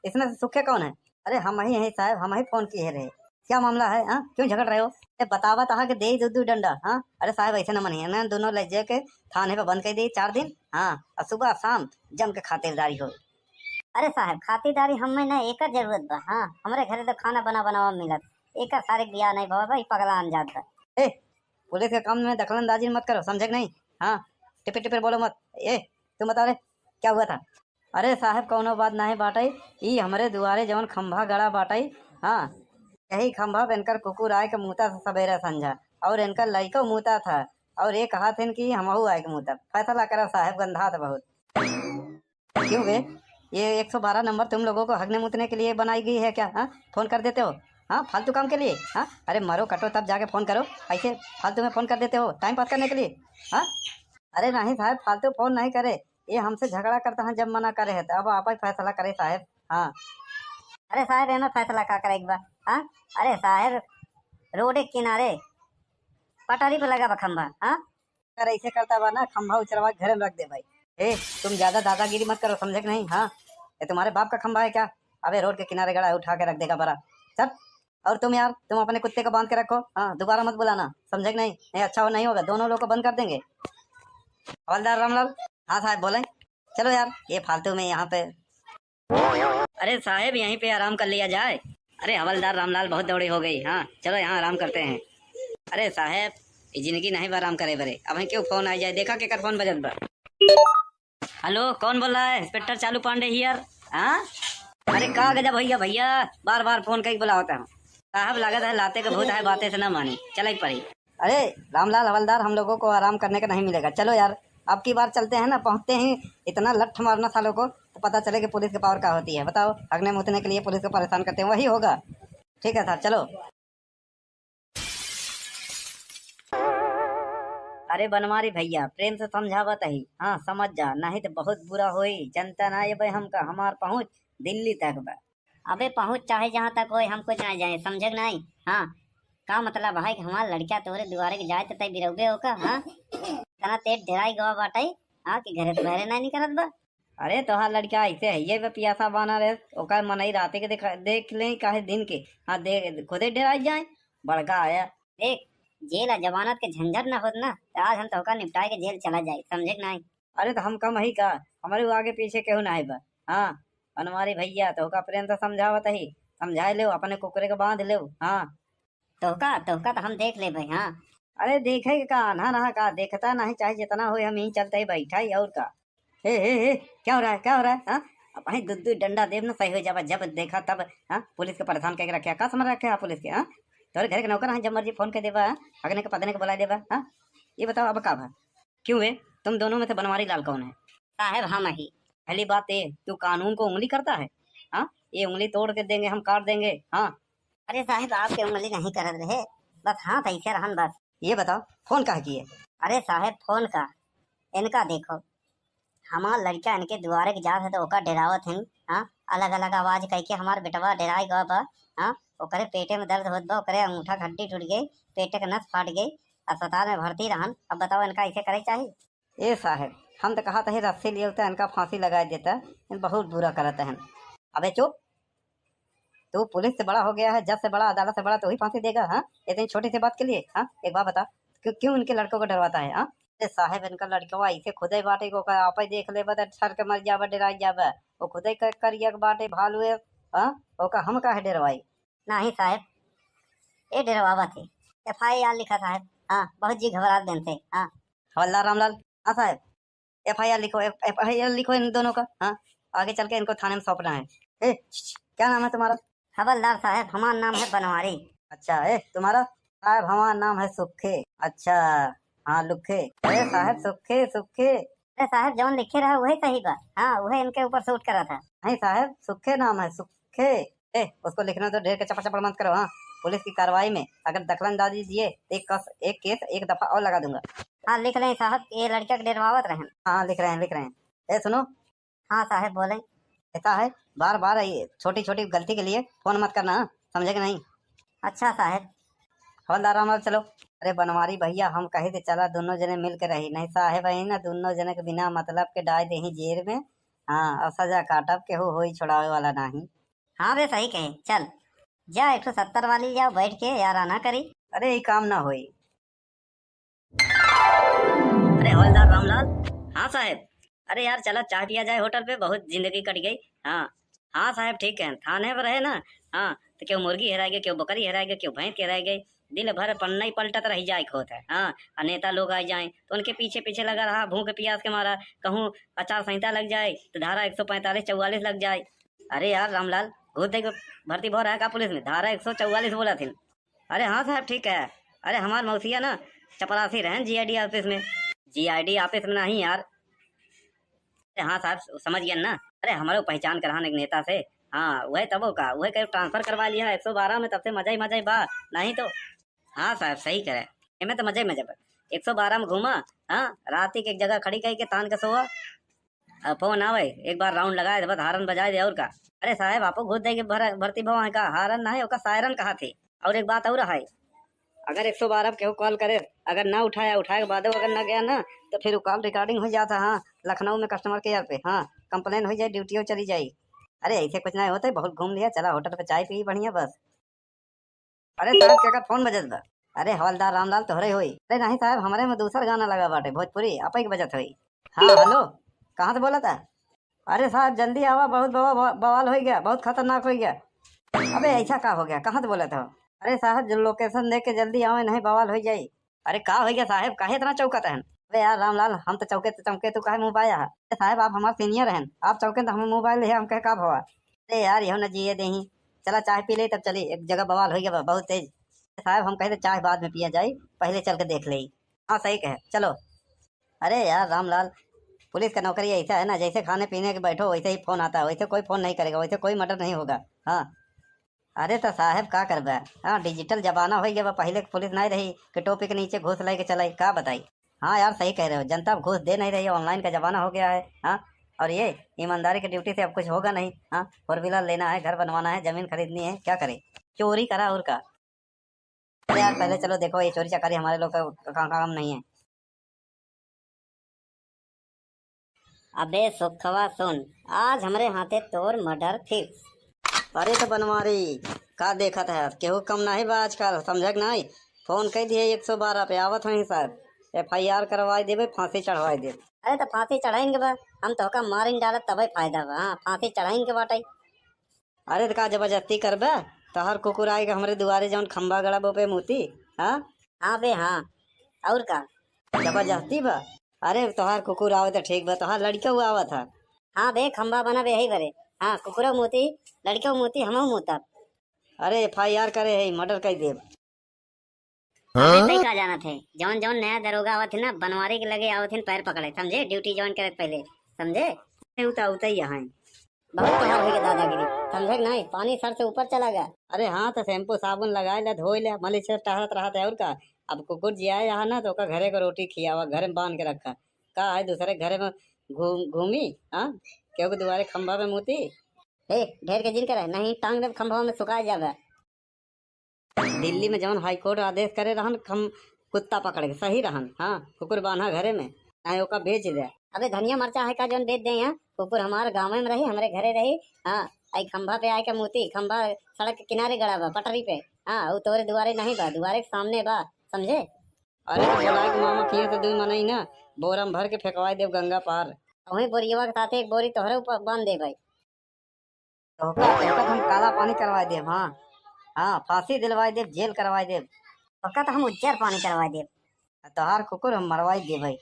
इसमें से सुखे कौन है? अरे हम ही हैं साहब, हम ही फोन किए रहे। क्या मामला है, हाँ? क्यों झगड़ रहे हो? ए, बतावा तहा के दे दू दू डंडा, हाँ? अरे साहब ऐसे न मनिए ना, दोनों ले जाके थाने पे बंद कर दे चार दिन, हाँ? और सुबह शाम जम के खातिरदारी हो। अरे साहब, खातिरदारी हमें ना एकर जरूरत बा, हाँ? हमरे घरे तो खाना बना बनावा मिलत, एकर सारे बियाह नहीं भवा भाई, पगला अनजात बा। ए, पुलिस के काम में दखलंदाजी मत करो, समझे कि नहीं? हाँ, टिपिर टिपिर बोलो मत। ए, तुम बताओ रे, क्या हुआ था? अरे साहब, कौनो बात नाहीं बाटई, ई हमरे दुआरे जवन खंभा गड़ा बाटई, हाँ, यही खंभा पे इनकर कुकुर आए के मूता सबेरे संझा, और इनकर लइको मूता था, और ये कहा थे कि हमहू आए के मूतब। फैसला करा साहब, गंधात बहुत। क्यों बे, ये एक सौ बारह नंबर तुम लोगों को हगने मूतने के लिए बनाई गई है क्या? हाँ, फोन कर देते हो, हाँ, फालतू काम के लिए, हाँ, अरे मरो कटो तब जाके फोन करो, ऐसे फालतू में फोन कर देते हो टाइम पास करने के लिए, हाँ। अरे नहीं साहब, फालतू फोन नहीं करे, ये हमसे झगड़ा करता है, जब मना करे है तो अब आप ही फैसला करे साहब। हाँ। अरे साहब, एमे फैसला का करे के बा? हाँ? अरे साहब, रोड के किनारे पटरी पे लगा बा खंभा, हाँ? अगर ऐसे करता बा ना, खंभा उचरवा के घरे में रख दे भाई। ए, तुम ज्यादा दादागिरी मत करो, समझे कि नहीं? हाँ, ये तुम्हारे बाप का खंभा है क्या? अबे रोड के किनारे गड़ा है, उठा के रख देगा बड़ा। चल, और तुम यार, तुम अपने कुत्ते को बांध के रखो, हाँ, दोबारा मत बुलाना, समझे कि नहीं? नहीं अच्छा हो, नहीं होगा, दोनों लोग को बंद कर देंगे। हवलदार रामलाल। हाँ साहब, बोले। चलो यार, ये फालतू में यहाँ पे। अरे साहब, यहीं पे आराम कर लिया जाए। अरे हवलदार रामलाल, बहुत दौड़ी हो गई। हाँ, चलो यहाँ आराम करते हैं। अरे साहब, ये जिंदगी नहीं बा आराम करे बरे। अब क्यों फोन आ जाए, देखा केकर फोन बजत बा। हेलो, कौन बोल रहा है? इंस्पेक्टर चालू पांडे हियर। हाँ, अरे का गजब भैया, भैया बार बार फोन कई बुलावत है। साहब, लागत है लाते के भूत है, बातें से ना मानी, चले पड़ी। अरे रामलाल हवलदार, हम लोगों को आराम करने का नहीं मिलेगा, चलो यार, अब की बार चलते हैं ना, पहुंचते ही इतना लठ मारना सालों को, तो पता चले कि पुलिस के पावर का होती है। बताओ, हगने मुतने के लिए पुलिस को परेशान करते हैं, वही होगा। ठीक है साहब, चलो। अरे बनवारी भैया, प्रेम से समझावत ही, हाँ समझ जा, नहीं तो बहुत बुरा होई। जनता ना ये भाई हमका, हमार पहुँच दिल्ली तक बा। अबे पहुँच चाहे जहाँ तक होए, हम कुछ ना जाए, समझे कि नहीं? हाँ, का मतलब है कि हमार लड़का तोरे दुआरे के जाए तो तय बिरौबे होका, हाँ? इतना तेज डेराई गवा बाटे, हाँ, कि घरे से बाहरे नहीं निकलत बा। अरे तोहार लड़का ऐसे है, ये बे पियासा बाना रे, ओकर मनई राते के देखा, देख ले काहे दिन के, हाँ, दे, खुदे डेराई जाए, बड़का आया। देख, जेल आ जमानत के झंझट ना होत ना, तो आज हम तोहका निपटाए के जेल चला जाए, समझे कि नहीं? अरे तो हम कम ही का, हमारे आगे पीछे केहू ना है बा। हाँ, बनवारी भैया, तोहका प्रेम से समझावत ही, समझाए लेव, अपने कुकुरे के बांध लेव। हाँ। तोहका, तोहका तो हम देख लेबे, हाँ। अरे देखे के का, आन्हा रहा का, देखता नहीं, चाहे जितना होए, हम यहीं चलते ही बैठा ही, और का। हे, हे, हे, क्या हो रहा है, क्या हो रहा है, हाँ? अब वहीं दू, दू डंडा देब ना, सही हो जाबा, जब देखा तब, हाँ? पुलिस के परेशान करके रखे, का समझ रखे आप पुलिस के, हाँ? तोहरे घर के नौकर हैं, जब मर्जी फोन कर देबा, हाँ? अगने के पदने के बुलाए देबा, हाँ? ये बताओ, अब का भा? क्यों बे, तुम दोनों में से बनवारी लाल कौन है? साहेब, हम ही। पहली बात ये, तू कानून को उंगली करता है? हाँ, ये उंगली तोड़ के देंगे हम, काट देंगे। हाँ। अरे साहेब, आपके उंगली नहीं करत रहे, बस हाथ ऐसे रहन बस। ये बताओ, फोन काहे किए? अरे साहेब, फोन का, इनका देखो, हमार लड़का इनके दुआरे के जात है तो ओका डेरावत हैं। हाँ, अलग अलग आवाज कह के हमार बेटवा डेराई गवा बा। हाँ, ओकरे पेटे में दर्द होत बा, ओकरे अंगूठा हड्डी टूट गई, पेटे के नस फाट गई, अस्पताल में भर्ती रहन। अब बताओ, इनका ऐसे करे के चाही? ए साहेब, हम तो कहत ही रस्सी लिए होते, इनका फांसी लगाए देता, इन बहुत बुरा करत हैं। अबे चुप, तू पुलिस से बड़ा हो गया है, जज से बड़ा, अदालत से बड़ा, तू ही फांसी देगा? हाँ, इतनी छोटी सी बात के लिए? हाँ, एक बात बता, क्यों, क्यों इनके लड़कों को डरवाता है? हाँ, ए साहेब, इनका लड़कवा ऐसे खुदे बाटे को का आपे देख लेबा त ठर के मर जाबा, डेराई जाबा। वो खुदे क-, करिया के बाटे भालू है, हाँ, ओका हम काहे डेरवाई? नहीं साहेब, ये डेरवावत है। एफ आई आर लिखा साहेब। हाँ, बहुत जी घबरात बेन से। हाँ। हवलदार रामलाल। हाँ साहेब, एफ आई आर लिखो, एफ-, एफ आई आर लिखो इन दोनों का। हाँ, आगे चल के इनको थाने में सौंपना है। ए, छ, छ, क्या नाम है तुम्हारा? हवलदार साहेब, हमार नाम है बनवारी। अच्छा, ए, तुम्हारा? साहेब, हमार नाम है सुखे। अच्छा, हाँ, लुखे। अरे साहेब, सुखे, सुखे। अरे साहेब, जौन लिखे रहा, वही सही बा। हाँ, वही इनके ऊपर सूट करा था। नहीं साहेब, सुखे नाम है, सुखे। ए, उसको लिखने तो, ढेर के चपड़ चपड़ मत करो। हाँ, पुलिस की कार्रवाई में अगर दखलंदाजी दिए, तो एक कस, एक केस एक दफा और लगा दूंगा। हाँ, लिख लें साहब, ये लड़का के डेरवावत रहेन। हाँ, लिख रहे हैं, लिख रहे हैं। ए, सुनो। हाँ साहब, बोलें। ऐसा है, बार बार ये छोटी छोटी गलती के लिए फोन मत करना, हाँ? समझे कि नहीं? अच्छा साहब। हवलदार रामलाल, चलो। अरे बनवारी भैया, हम कहे थे चला दोनों जने मिल के रही, नहीं साहेब है ना, दोनों जने के बिना मतलब के डाल देही जेल में। हाँ, और सजा काटब, केहू होई छोड़ावे वाला नहीं। हाँ बे, सही कहे, चल जा एक ठो सत्तर वाली, जाओ बैठ के याराना करी। अरे, ये काम ना होई। अरे हवलदार रामलाल। हाँ साहेब। अरे यार, चला चाय पिया जाए होटल पे, बहुत जिंदगी कट गई। हाँ, हाँ साहेब, ठीक है, थाने पर रहे ना। हाँ, तो केहू मुर्गी हेराय गई, केहू बकरी हेराय गई, केहू भैंस हेराय गई, दिन भर पन्ना ही पलटत रह जाए के होत है। हाँ, और नेता लोग आ जाए तो उनके पीछे पीछे लगा रहा, भूख प्यास के मारा। कहूँ आचार संहिता लग जाए तो धारा एक सौ पैंतालीस चौवालीस लग जाए। अरे यार रामलाल, घूस दे के भर्ती भो रहा का पुलिस में? धारा एक सौ चौवालीस बोला थी। अरे हाँ साहब, ठीक है। अरे हमार मौसिया ना चपरासी रहन जी आई डी ऑफिस में। जी आई डी ऑफिस में नहीं यार। अरे हाँ साहब, समझ गया ना। अरे हमारे पहचान के रहन एक नेता से। हाँ, वह तबो का, वह कहीं ट्रांसफर करवा लिया एक सौ बारह में, तब से मजा ही मजा ही बा। नहीं तो हाँ साहब, सही करे। एमे तो मजा ही मजा बा। एक सौ बारह में घूमा, हाँ, रात के एक जगह खड़ी कही के तान के सोआ। अब फोन आवे, एक बार राउंड लगाए दे, बस हारन बजाए दे, और का। अरे साहेब, आपो घूस दे के भर-, भर्ती भवा है का? हारन नहीं, ओका सायरन कहा थे। और एक बात और है, अगर एक सौ बारह पे केहू कॉल करे, अगर ना उठाया, उठाए के बाद अगर ना गया ना, तो फिर वो कॉल रिकॉर्डिंग हो जाता। हाँ, लखनऊ में कस्टमर केयर पे, हाँ, कंप्लेन हो जाए, ड्यूटी चली जाई। अरे ऐसे कुछ नहीं होते, बहुत घूम लिया, चला होटल पे चाय पी बढ़िया बस। अरे साहब, केकर फोन बजत बा? अरे हवलदार रामलाल तोहरे होई। अरे नहीं साहब, हमरे में दूसर गाना लगा बाटे, भोजपुरी, आपे के बजत होई। हाँ, हेलो, कहाँ से बोला था? अरे साहब, जल्दी आवा, बहुत बवा-, बवा-, बवाल हो गया, बहुत खतरनाक हो गया। अबे ऐसा का हो गया, कहाँ से बोला था? अरे साहब, जो लोकेशन देख के जल्दी आवे, नहीं बवाल हो जाई। अरे का हो गया साहब, काहे इतना चौंकत हन? अरे यार रामलाल, हम तो चौंके तो चौंके, तू काहे मुँह बाया है? अरे साहब, आप हमार सीनियर हन, आप चौंके तो हमें मुँह बाया ले, हम कहे का भवा? अरे यार, यहो न जिए देही। चला चाय पी ले, तब चली। एक जगह बवाल हो गया बा, बहुत तेज। साहब, हम कहे थे चाय बाद में पिया जाई, पहले चल के देख ले। हाँ, सही कहे, चलो। अरे यार रामलाल, पुलिस का नौकरी ऐसा है ना, जैसे खाने पीने के बैठो, वैसे ही फोन आता है, वैसे कोई फोन नहीं करेगा, वैसे कोई मर्डर नहीं होगा। हाँ। अरे तो साहब, का करबे? हाँ, डिजिटल जमाना हो गया बा, पहले के पुलिस नहीं रही कि टोपी के नीचे घूस लेके चलाई, का बताई? हाँ यार, सही कह रहे हो, जनता अब घूस दे नहीं रही है, ऑनलाइन का जमाना हो गया है। हाँ, और ये ईमानदारी की ड्यूटी से अब कुछ होगा नहीं। हाँ, फोर व्हीलर लेना है, घर बनवाना है, जमीन खरीदनी है, क्या करे? चोरी करा और का। अरे यार, पहले चलो देखो, ये चोरी चकारी हमारे लोग का का-, काम नहीं है। अबे सुखवा सुन, आज हमरे हाथे तोर मर्डर फिक्स। अरे तो बनवारी, का देखत है, केहू कम नहीं बा आजकल, समझे के नहीं? फोन कई दिए एक सौ बारह पे, आवत हई साहब, एफ आई आर करवाई देबे, फांसी चढ़वाई देबे। अरे तो फांसी चढ़ाइन के बा, हम तोहका मारिन डालब तबे फायदा बा। हाँ, फांसी चढ़ाइन के बाटे। अरे त का जबरदस्ती करबे? तोहार कुकुर आए के हमरे दुआरे जौन खंबा गड़ा बा ओपे मूती, हाँ? हाँ बे, हाँ। और का? जबरदस्ती बा? अरे तोहार कुकुर आवे त ठीक बा, तोहार लड़िका हुआ आवत है। हाँ बे, खंबा बना बे यही बरे। हाँ, कुकुरो मूती, लड़िको मूती, हमहू मूतब। अरे एफ आई आर करे है, मर्डर कर देब। अरे, तै का जानत है, जौन जौन नया दरोगा आवत है ना, बनवारी के लगे आवत है पैर पकड़े, समझे? ड्यूटी ज्वाइन करे पहले, समझे? ए, उता, उता ही यहाँ है। बहुत तोहार होइगा दादागिरी, समझे कि नहीं? पानी सर से ऊपर चला गया। अरे हाँ, तो शैम्पू साबुन लगाए ले, धोए ले, मलिच से टहरत रहत है और का। अब कुकुर जिया यहाँ ना, तो ओका घरे को रोटी खियावा, घर में बांध के रखा। का है, दूसरे घरे में घूम घूमी? हाँ, केहू के दुआरे खंभा पे मूती? ए, ढेर के जिन करे, नहीं टांग देब खंभवा में, सुखा जाबे। दिल्ली में जौन हाई कोर्ट आदेश करे रहन, खम कुत्ता पकड़ के, सही रहन। हाँ, कुकुर बांधा घरे में, चाहे ओका बेच दे। अबे धनिया मरचा है का जौन बेच दे? यहाँ कुकुर हमार गाँव में रही, हमरे घरे रही। हाँ, आई खंभा पे आए के मूती, खंभा सड़क के किनारे गड़ा बा, पटरी पे। हाँ, उ तोरे दुआरे नहीं बा, दुआरे के सामने बा, समझे? अरे तो बोलाए के मामा किए तो दुई मनई ना, बोरा में भर के फेंकवाए देब गंगा पार। वही बोरियवा के साथे एक बोरी तोहरे ऊपर बांध दे भाई। तोहका, तोहका तो हम काला पानी करवाए देब, हाँ। हाँ, फांसी दिलवाए देब, जेल करवाए देब। तोहका तो हम उज्जर पानी करवाए देब। तोहार कुकुर हम मरवाए देब भाई।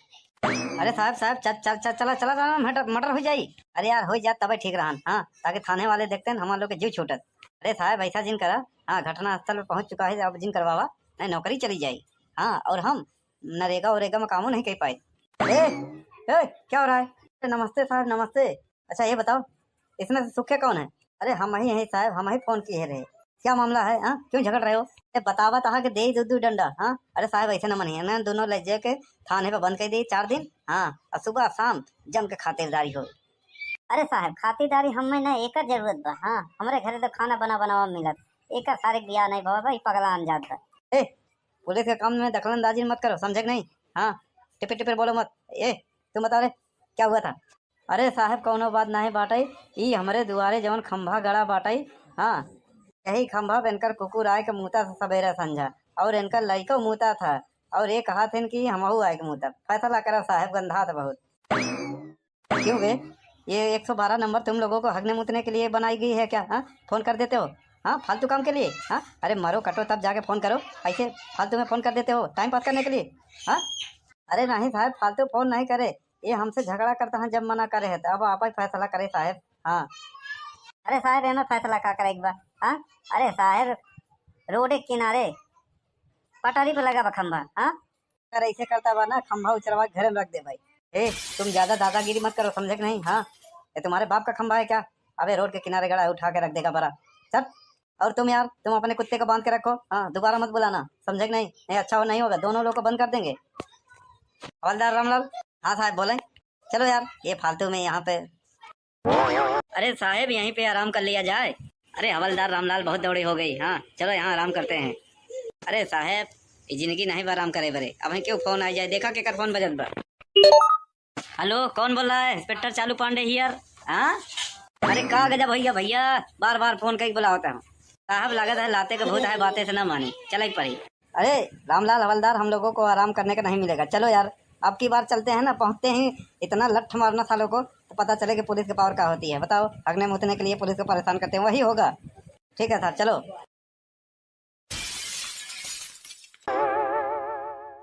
अरे साहब, साहब, चल, चल, चल, चला, चला, चला, मर्डर, मर्डर हो जाई। अरे यार, हो जात तबे ठीक रहन, हाँ, ताकि थाने वाले देखते हैं, हमारे लोग के जीव छूटत। अरे साहब, ऐसा जिन करा, हाँ, घटना स्थल पे पहुंच चुका है, अब जिन करवावा, नहीं नौकरी चली जाई। हाँ, और हम नरेगा वरेगा में कामो नहीं कर पाए। ए, ए, क्या हो रहा है? नमस्ते साहब, नमस्ते। अच्छा ये बताओ, इसमें से सुखे कौन है? अरे हम ही हैं साहब, हम ही फोन किए रहे। क्या मामला है, हाँ? क्यों झगड़ रहे हो? ए, बतावा तहा के दे दू दू डंडा, हाँ? अरे साहब ऐसे न मनिए ना, दोनों ले जाके थाने पे बंद कर दिए चार दिन, हाँ? और सुबह शाम जम के खातिरदारी हो। अरे साहब खातिरदारी हमें ना एकर जरूरत बा, हाँ? हमरे घरे तो खाना बना बनावा मिलत, एकर सारे बियाह नहीं बाबा, ई पगला अनजात बा। ए, पुलिस के काम में दखलंदाजी मत करो, समझे कि नहीं? हाँ, टिपिर टिपिर बोलो मत। ए, तुम बताओ रे, क्या हुआ था? अरे साहब, कौनो बात नाहीं बाटई, ई हमरे दुआरे जवन खंभा गड़ा बाटई, हाँ, यही खंभा पे इनकर कुकुर आए के मूता से सबेरे संझा, और इनकर लइको मूता था, और ये कहा थे कि हमहू आए के मूता। फैसला करा साहब, गंधा था बहुत। क्यों बे, ये एक सौ बारह नंबर तुम लोगों को हगने मूतने के लिए बनाई गई है क्या? हाँ, फोन कर देते हो, हाँ, फालतू काम के लिए, हाँ, अरे मरो कटो तब जाके फोन करो, ऐसे फालतू में फोन कर देते हो टाइम पास करने के लिए, हाँ। अरे नहीं साहब, फालतू फोन नहीं करे, ये हमसे झगड़ा करता है, जब मना करे है तो अब आप ही फैसला करे साहब। हाँ। अरे साहब, एमे फैसला का करे के बा? हाँ? अरे साहब, रोड के किनारे पटरी पे लगा बा खंभा, हाँ? अगर ऐसे करता बा ना, खंभा उचरवा के घरे में रख दे भाई। ए, तुम ज्यादा दादागिरी मत करो, समझे कि नहीं? हाँ, ये तुम्हारे बाप का खंभा है क्या? अबे रोड के किनारे गड़ा है, उठा के रख देगा बड़ा। चल, और तुम यार, तुम अपने कुत्ते को बांध के रखो, हाँ, दोबारा मत बुलाना, समझे कि नहीं? नहीं अच्छा हो, नहीं होगा, दोनों लोग को बंद कर देंगे। हवलदार रामलाल। हाँ साहब, बोले। चलो यार, ये फालतू में यहाँ पे। अरे साहब, यहीं पे आराम कर लिया जाए। अरे हवलदार रामलाल, बहुत दौड़ी हो गई। हाँ, चलो यहाँ आराम करते हैं। अरे साहब, ये जिंदगी नहीं बा आराम करे बरे। अब क्यों फोन आ जाए, देखा केकर फोन बजत बा। हेलो, कौन बोल रहा है? इंस्पेक्टर चालू पांडे हियर। हाँ, अरे का गजब भैया, भैया बार बार फोन कई बुलावता हूँ। साहब, लागत है लाते के भूत है, बातें से ना मानी, चले पड़ी। अरे रामलाल हवलदार, हम लोगों को आराम करने का नहीं मिलेगा, चलो यार, अब की बार चलते हैं ना, पहुंचते ही इतना लठ मारना सालों को, तो पता चले कि पुलिस के पावर का होती है। बताओ, हगने मुतने के लिए पुलिस को परेशान करते हैं, वही होगा। ठीक है सर, चलो।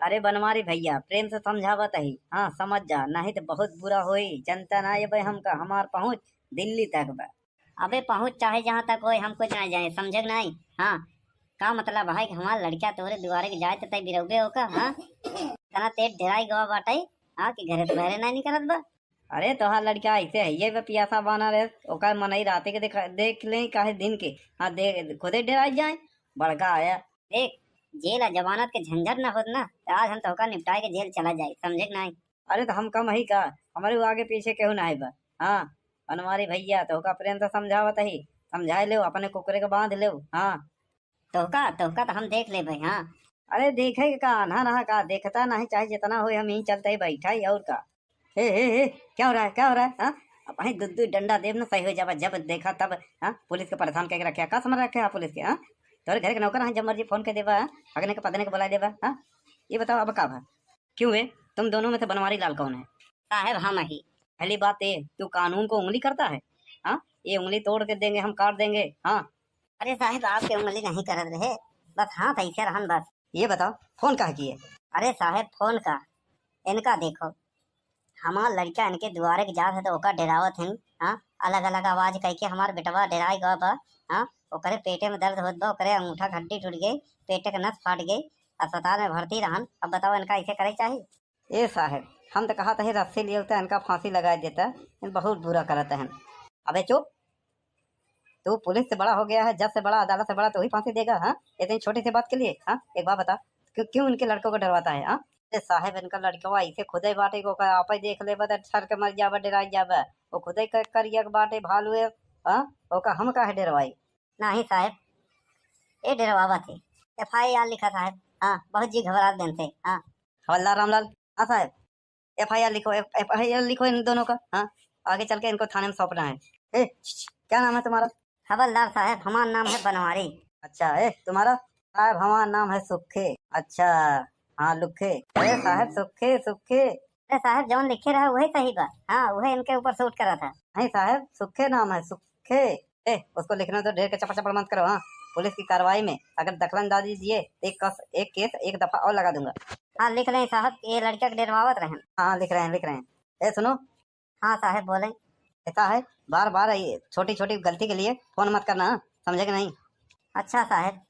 अरे बनवारी भैया, प्रेम से समझावत ही, हाँ समझ जा, नहीं तो बहुत बुरा होई। जनता ना ये भाई हमका, हमार पहुँच दिल्ली तक बा। अबे पहुँच चाहे जहाँ तक होए, हम कुछ ना जाए, समझे कि नहीं? हाँ, का मतलब है कि हमार लड़का तोहरे दुआरे के जाए तो तय बिरौबे होका, हाँ? इतना तेज डेराई गवा बाटे, हाँ, कि घरे से बहरे नहीं निकलत बा। अरे तोहार लड़का ऐसे है, ये बे पियासा बाना रे, ओकर मनई राते के देख, देख ले काहे दिन के, हाँ, दे, खुदे डेराई जाए, बड़का आया। देख, जेल आ जमानत के झंझट ना होत ना, तो आज हम तोहका निपटाए के जेल चला जाए, समझे कि नहीं? अरे तो हम कम ही का, हमारे आगे पीछे केहू ना है बा। हाँ, बनवारी भैया, तोहका प्रेम से समझावत ही, समझाए लेव, अपने कुकरे के बांध लेव। हाँ। तोहका, तोहका तो हम देख लेबे, हाँ। अरे देखे के का, आन्हा रहा का, देखता नहीं, चाहे जितना होए, हम यहीं चलते ही बैठा ही, और का। हे, हे, हे, क्या हो रहा है, क्या हो रहा है, हाँ? अब वहीं दू, दू डंडा देब ना, सही हो जाबा, जब देखा तब, हाँ? पुलिस के परेशान करके रखे, का समझ रखे आप पुलिस के, हाँ? तोरे घर के नौकर हैं, जब मर्जी फोन कर देबा, हाँ? अगने के पदने के बुला देबा, हाँ? ये बताओ अब का भा? क्यों बे, तुम दोनों में से बनवारी लाल कौन है? साहब हम ही। पहली बात ये, तू कानून को उंगली करता है? हाँ, ये उंगली तोड़ के देंगे हम, काट देंगे। हाँ। अरे साहब, आपके उंगली नहीं करत रहे, बस हाथ ऐसे रहन बस। ये बताओ, फोन काहे किए? अरे साहब, फोन का, इनका देखो, हमार लड़का इनके दुआरे के जात है तो ओका डेरावत हन। हाँ, अलग अलग आवाज कह के हमार बेटवा डेराई गवा बा। हाँ, ओकरे पेटे में दर्द होत बा, ओकरे अंगूठा के हड्डी टूट गई, पेटे के नस फाट गई। अस्पताल में भर्ती रहन, अब बताओ इनका ऐसे करे चाही? ए साहेब, हम तो कहत ही रस्सी लिए होते इनका फांसी लगाए देता, इन बहुत बुरा करत हैं। अबे चुप, तू पुलिस से बड़ा हो गया है, जज से बड़ा, अदालत से बड़ा, तू ही फांसी देगा? हाँ, इतनी छोटी सी बात के लिए? हाँ, एक बात बता, क्यों, क्यों इनके लड़कों को डरवाता है? हाँ, अरे साहेब, इनका लड़कवा ऐसे खुदे बाटे को का आपे देख लेबा त ठर के मर जाबा, डराई जाबा। वो खुदे क-, करिया के बाटे भालू है, हाँ, ओका हम काहे डरवाई? नहीं साहेब, ये डरवावा थे। एफ आई आर लिखा साहेब। हाँ, बहुत जी घबरा देन थे। हाँ। हवलदार रामलाल। हाँ साहेब, एफ आई आर लिखो, एफ-, एफ आई आर लिखो इन दोनों का। हाँ, आगे चल के इनको थाने में सौंपना है। ए, श-, श-, क्या नाम है तुम्हारा? हवलदार साहेब, हमार नाम है बनवारी। अच्छा, ए, तुम्हारा? साहेब, हमार नाम है सुखे। अच्छा, हाँ, लुखे। अरे साहेब, सुखे, सुखे। अरे साहेब, जौन लिखे रहा, वही सही बा। हाँ, वही इनके ऊपर सूट करा था। नहीं साहेब, सुखे नाम है, सुखे। ए, उसको लिखने तो ढेर के चपड़ चपड़ मत करो। हाँ, पुलिस की कार्रवाई में अगर दखलंदाजी दिए तो एक कस-, एक केस एक दफा और लगा दूंगा। हाँ, लिख लें साहब, ये लड़का के डरवावत रहन। हाँ, लिख रहे हैं, लिख रहे हैं। ए, सुनो। हाँ साहब, बोलें। ऐसा है, बार बार ये छोटी छोटी गलती के लिए फोन मत करना, हाँ? समझे कि नहीं? अच्छा साहब।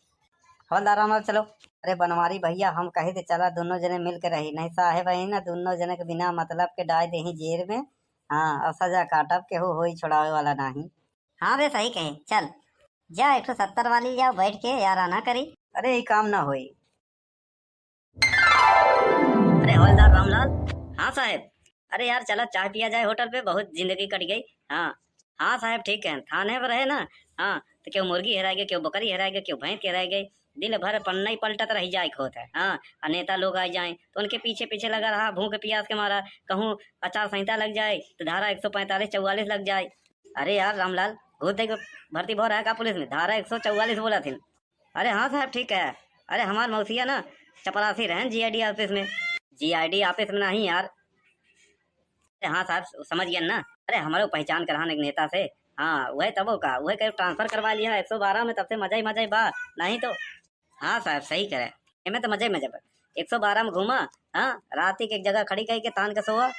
हवलदार रामलाल, चलो। अरे बनवारी भैया, हम कहे थे चला दोनों जने मिल के रही, नहीं साहेब है ना, दोनों जने के बिना मतलब के डाल देही जेल में। हाँ, और सजा काटब, केहू होई छुड़ावे वाला नाही। हाँ बे, सही कहे, चल जा एक सौ सत्तर वाली जाओ बैठ के याराना करी। अरे, ई काम ना होई। अरे हवलदार रामलाल। हाँ साहेब। अरे यार, चला चाय पिया जाए होटल पे, बहुत जिंदगी कट गई। हाँ, हाँ साहेब, ठीक है, थाने पर रहे ना। हाँ, तो क्यों मुर्गी हेराए गए, क्यों बकरी हेराए गए, क्यों भैंस हेराए गए, दिन भर पन्ना ही पलटत रह जाए होत है। हाँ, और नेता लोग आ जाए तो उनके पीछे पीछे लगा रहा, भूख प्यास के मारा, कहूँ आचार संहिता लग जाए तो धारा एक सौ पैंतालीस चौवालीस लग जाए। अरे यार रामलाल, घूस दे के भर्ती भो रहा है का पुलिस में? धारा एक सौ चौवालीस बोला थी। अरे हाँ साहब, ठीक है। अरे हमार मौसिया ना चपरासी रहन जी आई डी ऑफिस में। जी आई डी ऑफिस में नहीं यार। अरे हाँ साहब, समझ गया ना। अरे हमारे पहचान करान एक नेता से। हाँ, वह तबो का, वह कहीं ट्रांसफर करवा लिया एक सौ बारह में, तब से मजा ही मजा ही बा। नहीं तो हाँ साहब, सही करे। एमे तो मजे मजे बा। एक सौ बारह में घूमा, हाँ, रात के एक जगह खड़ी कही के तान के सोवा।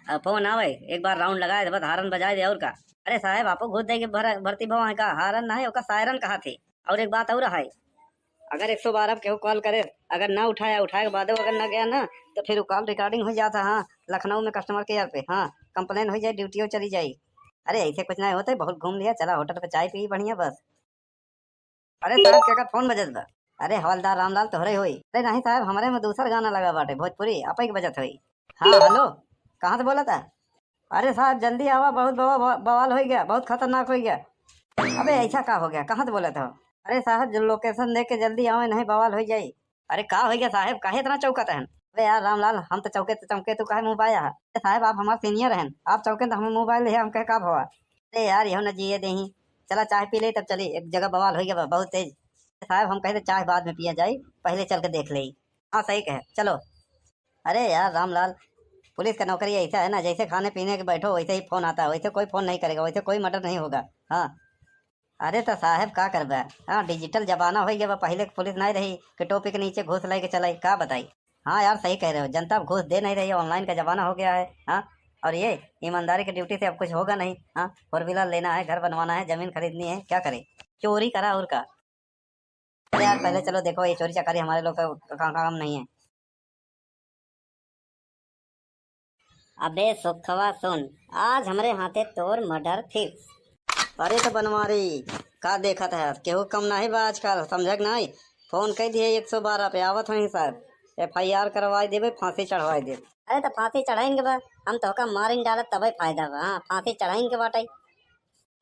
अब फोन आवे, एक बार राउंड लगाए दे, बस हारन बजाए दे, और का। अरे साहब, आपो घूस दे के भर-, भर्ती भवा है का? हारन ना है, ओका सायरन कहा थे। और एक बात और है, अगर एक सौ बारह पे केहू कॉल करे, अगर ना उठाया, उठाए के बादो अगर ना गया ना, तो फिर वो कॉल रिकॉर्डिंग हो जाता। हाँ, लखनऊ में कस्टमर केयर पे, हाँ, कंप्लेन हो जाए, ड्यूटीओ चली जाई। अरे ऐसे कुछ नहीं होते, बहुत घूम लिया, चला होटल पे चाय पी बढ़िया बस। अरे साहब, केकर फोन बजत बा? अरे हवलदार रामलाल तोहरे होई। अरे नहीं साहब, हमरे में दूसर गाना लगा बाटे, भोजपुरी, आपे के बजत होई। हाँ, हेलो, कहाँ से बोला था? अरे साहब, जल्दी आवा, बहुत बवा-, बवा-, बवाल हो गया, बहुत खतरनाक हो गया। अबे ऐसा का हो गया, कहाँ से बोला था? अरे साहब, जो लोकेशन देख के जल्दी आवे, नहीं बवाल हो जाई। अरे का हो गया साहब, काहे इतना चौकत हन? अरे यार रामलाल, हम तो चौके तो चौके, तू काहे मुँह बाया है? अरे साहब, आप हमार सीनियर हन, आप चौके तो हमें मुँह बाय ले, हम कहे का भवा? अरे यार, यहो न जिए देही, चला चाय पी ले तब चली, एक जगह बवाल हो गया बा, बहुत तेज। साहब, हम कहे तो चाय बाद में पिया जाई, पहले चल के देख ले। हाँ सही कहे, चलो। अरे यार रामलाल, पुलिस का नौकरी ऐसा है ना, जैसे खाने पीने के बैठो वैसे ही फोन आता है, वैसे कोई फोन नहीं करेगा, वैसे कोई मर्डर नहीं होगा। हाँ। अरे तो साहेब का करबे, हाँ, डिजिटल जमाना हो गया बा। पहले के पुलिस नहीं रही कि टोपी के नीचे घूस लेके चलाई, का बताई। हाँ यार, सही कह रहे हो, जनता अब घूस दे नहीं रही है, ऑनलाइन का जमाना हो गया है। हाँ, और ये ईमानदारी की ड्यूटी से अब कुछ होगा नहीं। हाँ, फोर व्हीलर लेना है, घर बनवाना है, जमीन खरीदनी है, क्या करे, चोरी करा और का। अरे यार, पहले चलो देखो, ये चोरी चकारी हमारे लोग का का-, काम नहीं है। अबे सुखवा सुन, आज हमरे हाथे तोर मर्डर फिक्स। अरे तो बनवारी, का देखत है, केहू कम नहीं बा आजकल, समझक नहीं? फोन कई दिए एक सौ बारह पे, आवत हई साहब, एफ आई आर करवाई देबे, फांसी चढ़वाई देबे। अरे तो फांसी चढ़ाइन के बा, हम तोहका मारिन डालत तबे फायदा बा। हाँ, फांसी चढ़ाइन के बाटे।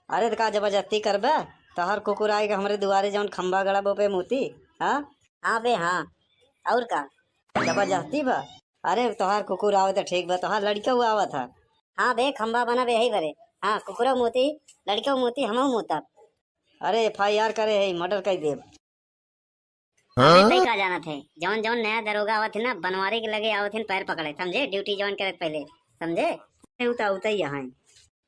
अरे त का जबरदस्ती करबे? तोहार कुकुर आए के हमरे दुआरे जौन खंभा गड़ा बो पे मूती, हाँ? हाँ बे, हाँ। और का? जबरदस्ती बा? अरे तोहार कुकुर आवे त ठीक बा, तोहार लड़का हुआ आवत है। हाँ बे, खंभा बना बे यही बरे। हाँ, कुकुरो मूती, लड़को मूती, हमहू मूतब। अरे एफ आई आर करे है, मर्डर कर देब। अबे तई का जानत है, जौन जौन नया दरोगा आवत है ना, बनवारी के लगे आवत है पैर पकड़े, समझे? ड्यूटी ज्वाइन करे के पहले, समझे? ए, उता, उता ही यहाँ है।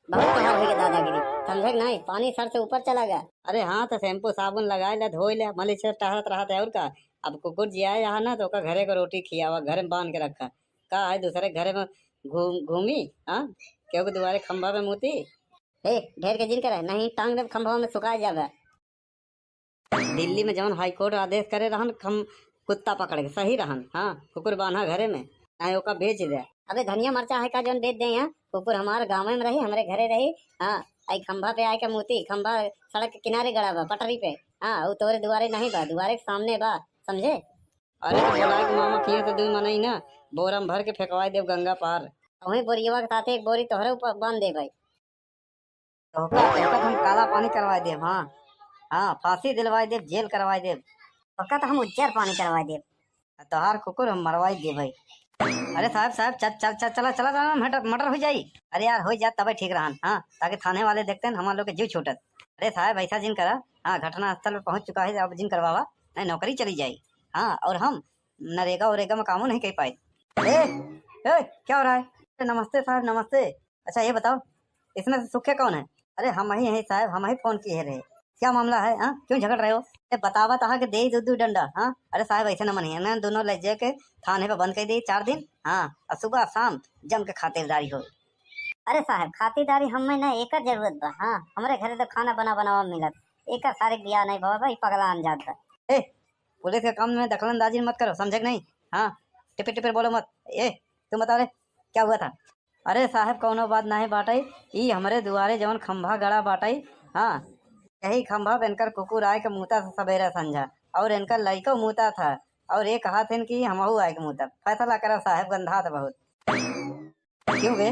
बहुत तोहार होई के दादागिरी, समझे कि नहीं? पानी सर से ऊपर चला गया। अरे हाँ, तो शैम्पू साबुन लगाए ले, धोई ले, मलिच से टहरत रहत है और का। अब कुकुर जिया यहाँ ना, तो ओका घरे को रोटी खियावा, घर में बांध के रखा। का है दूसरे घरे में घूम, घूमी, हाँ? क्योंकि दुआरे खंभा पे मूती। ए, ढेर के जिन करे, नहीं टांग दे खंभा में सुखा जावे। दिल्ली में जौन हाई कोर्ट आदेश करे रहन, खम-, कुत्ता पकड़ के सही रहन, हाँ, कुकुर बान्हा घरे में, चाहे ओका बेच दे। अबे धनिया मरचा है का जौन बेच दे यहाँ? कुकुर हमार गाँव में रही, हमरे घरे रही। हाँ, आई खंभा पे आए के मूती, खंभा सड़क के किनारे गड़ा बा, पटरी पे। हाँ, उ तोरे दुआरे नहीं बा, दुआरे के सामने बा, समझे? अरे तो बोलाए के मामा किए तो दुई मनई ना, बोरा में भर के फेंकवाए देब गंगा पार। वहीं बोरियवा के साथे एक बोरी तोहरे ऊपर बांध दे भाई। तोहका, तोहका तो हम काला पानी करवाए देब, हाँ, हाँ, फांसी दिलवाए देब, जेल करवाए देब। तोहका तो हम उज्जर पानी करवाए देब। तोहार कुकुर हम मरवाए देब भाई। अरे साहब, साहब, चल, चल, चल, चला, चला, चला, मटर, मटर हो जाई। अरे यार, हो जात तबे ठीक रहन, हाँ, ताकि थाने वाले देखते हैं, हमार लोग के जीव छूटत। अरे साहब, ऐसा जिन करा, हाँ, घटना स्थल पे पहुँच चुका है, अब जिन करवावा, नहीं नौकरी चली जाई। हाँ, और हम नरेगा वरेगा में कामो नहीं कर पाए। ए, ए, क्या हो रहा है? नमस्ते साहब, नमस्ते। अच्छा ये बताओ, इसमें से सुखे कौन है? अरे हम ही हैं साहब, हम ही फोन किए रहे। क्या मामला है, हाँ? क्यों झगड़ रहे हो? ए, बतावा तहा के दे दू दू डंडा, हाँ? अरे साहब ऐसे न मनिए ना, दोनों ले जाके थाने पे बंद कर दे चार दिन, हाँ? और सुबह शाम जम के खातिरदारी हो। अरे साहब खातिरदारी हमें ना एकर जरूरत बा, हाँ? हमरे घरे तो खाना बना बनावा मिलत, एकर सारे बियाह नहीं बाबा, ई पगला अनजात बा। ए, पुलिस के काम में दखलंदाजी मत करो, समझे कि नहीं? हाँ, टिपिर टिपिर बोलो मत। ए, तुम बताओ रे, क्या हुआ था? अरे साहब, कौनो बात नहीं बाटई, ई हमरे दुआरे जवन खंभा गड़ा बाटई, हाँ, यही खंभा पे इनकर कुकुर आए के मूता था सबेरे संझा, और इनकर लइको मूता था, और ये कहा थे कि हमहू आए के मूतब। फैसला करा साहब, गंधा था बहुत। क्यों बे,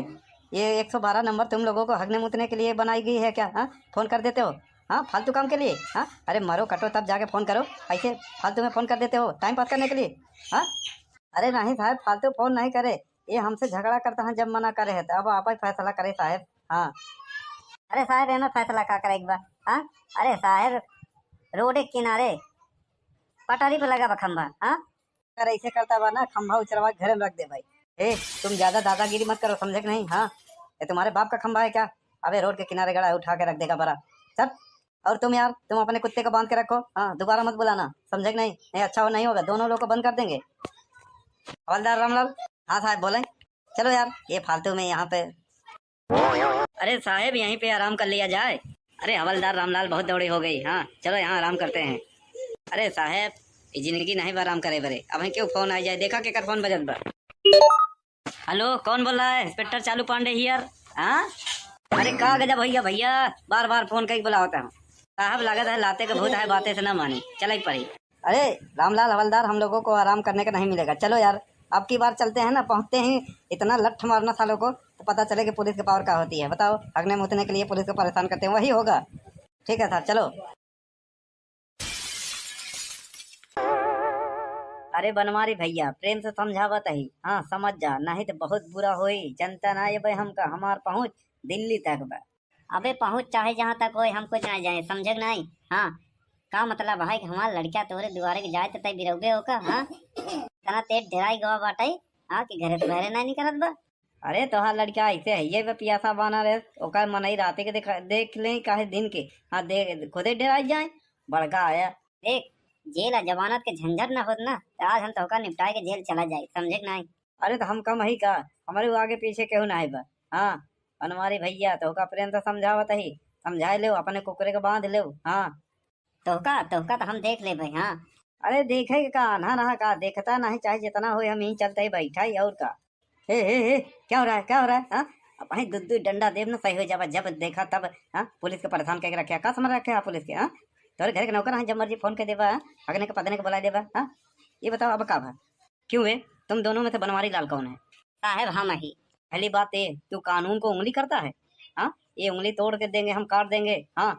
ये एक सौ बारह नंबर तुम लोगों को हगने मूतने के लिए बनाई गई है क्या? हाँ, फोन कर देते हो, हाँ, फालतू काम के लिए। हाँ, अरे मरो कटो तब जाके फोन करो, ऐसे फालतू में फोन कर देते हो टाइम पास करने के लिए। हाँ, अरे नहीं साहब, फालतू फोन नहीं करे, ये हमसे झगड़ा करता है, जब मना करे है तो अब आप ही फैसला करे साहब। हाँ, अरे साहब, एमे फैसला का करे के बा? हाँ, अरे साहब, रोड के किनारे पटरी पे लगा बा खंभा। हाँ, अगर ऐसे करता बा ना, खंभा उचरवा के घरे में रख दे भाई। ए, तुम ज्यादा दादागिरी मत करो, समझे कि नहीं? हाँ, ये तुम्हारे बाप का खंभा है क्या? अबे रोड के किनारे गड़ा है, उठा के रख देगा बड़ा। चल, और तुम यार, तुम अपने कुत्ते को बांध के रखो, हाँ, दोबारा मत बुलाना, समझे कि नहीं? नहीं अच्छा हो, नहीं होगा, दोनों लोग को बंद कर देंगे। हवलदार रामलाल। हाँ साहब बोले। चलो यार, ये फालतू में यहाँ पे। अरे साहेब, यहीं पे आराम कर लिया जाए। अरे हवलदार रामलाल, बहुत दौड़ी हो गई। हाँ, चलो यहाँ आराम करते हैं। अरे साहेब, ये जिंदगी नहीं बा आराम करे बरे। अब क्यों फोन आ जाए, देखा केकर फोन बजत बा। हेलो, कौन बोल रहा है? इंस्पेक्टर चालू पांडे हियर। हाँ, अरे का गजब भैया, भैया बार बार फोन करके बुलावत है। साहब लागत है लाते के भूत है, बातें से ना मानी, चले पड़ी। अरे रामलाल हवलदार, हम लोगों को आराम करने का नहीं मिलेगा, चलो यार। अब की बार चलते हैं ना, पहुंचते ही इतना लठ मारना सालों को, तो पता चले कि पुलिस के पावर का होती है। बताओ, हगने मुतने के लिए पुलिस को परेशान करते हैं, वही होगा। ठीक है सर, चलो। अरे बनवारी भैया, प्रेम से समझावत ही, हाँ समझ जा, नहीं तो बहुत बुरा होई। जनता ना ये भाई हमका, हमार पहुँच दिल्ली तक बा। अबे पहुँच चाहे जहाँ तक होए, हम कुछ ना जाए, समझे कि नहीं? हाँ, का मतलब है कि हमार लड़किया तोहरे दुआरे के जाए तो तय बिरौबे होका, हाँ? इतना तेज डेराई गवा बाटे, हाँ, कि घरे से बाहरे नहीं निकलत बा। अरे तोहार लड़का ऐसे है, ये बे पियासा बाना रे, ओकर मनई राते के देखा, देख ले काहे दिन के, हाँ, दे, खुदे डेराई जाए, बड़का आया। देख, जेल आ जमानत के झंझट ना होत ना, तो आज हम तोहका निपटाए के जेल चला जाए, समझे कि नहीं? अरे तो हम कम ही का, हमारे वो आगे पीछे केहू ना है बा। हाँ, बनवारी भैया, तोहका प्रेम से समझावत ही, समझाए ले, अपने कुकरे के बांध ले। हाँ, तोहका, तोहका तो हम देख ले भाई। हाँ, अरे देखे के का, आन्हा नहा का, देखता नहीं, चाहे जितना होए, हम यहीं चलते ही बैठा ही, और का। हे, हे, हे, क्या हो रहा है, क्या हो रहा है, हाँ? अब भाई दू दू डंडा देब ना, सही हो जाबा, जब देखा तब, हाँ? पुलिस के परेशान करके रखे, का समझ रखे आप पुलिस के, हाँ? तोरे घर के नौकर हैं, जब मर्जी फोन कर देबा, हाँ? हगने के पदने के बुला देबा, हाँ? ये बताओ अब का भा? क्यों है, तुम दोनों में से बनवारी लाल कौन है? साहब हम ही। पहली बात ये, तू कानून को उंगली करता है, हाँ? ये उंगली तोड़ के देंगे हम, काट देंगे, हाँ?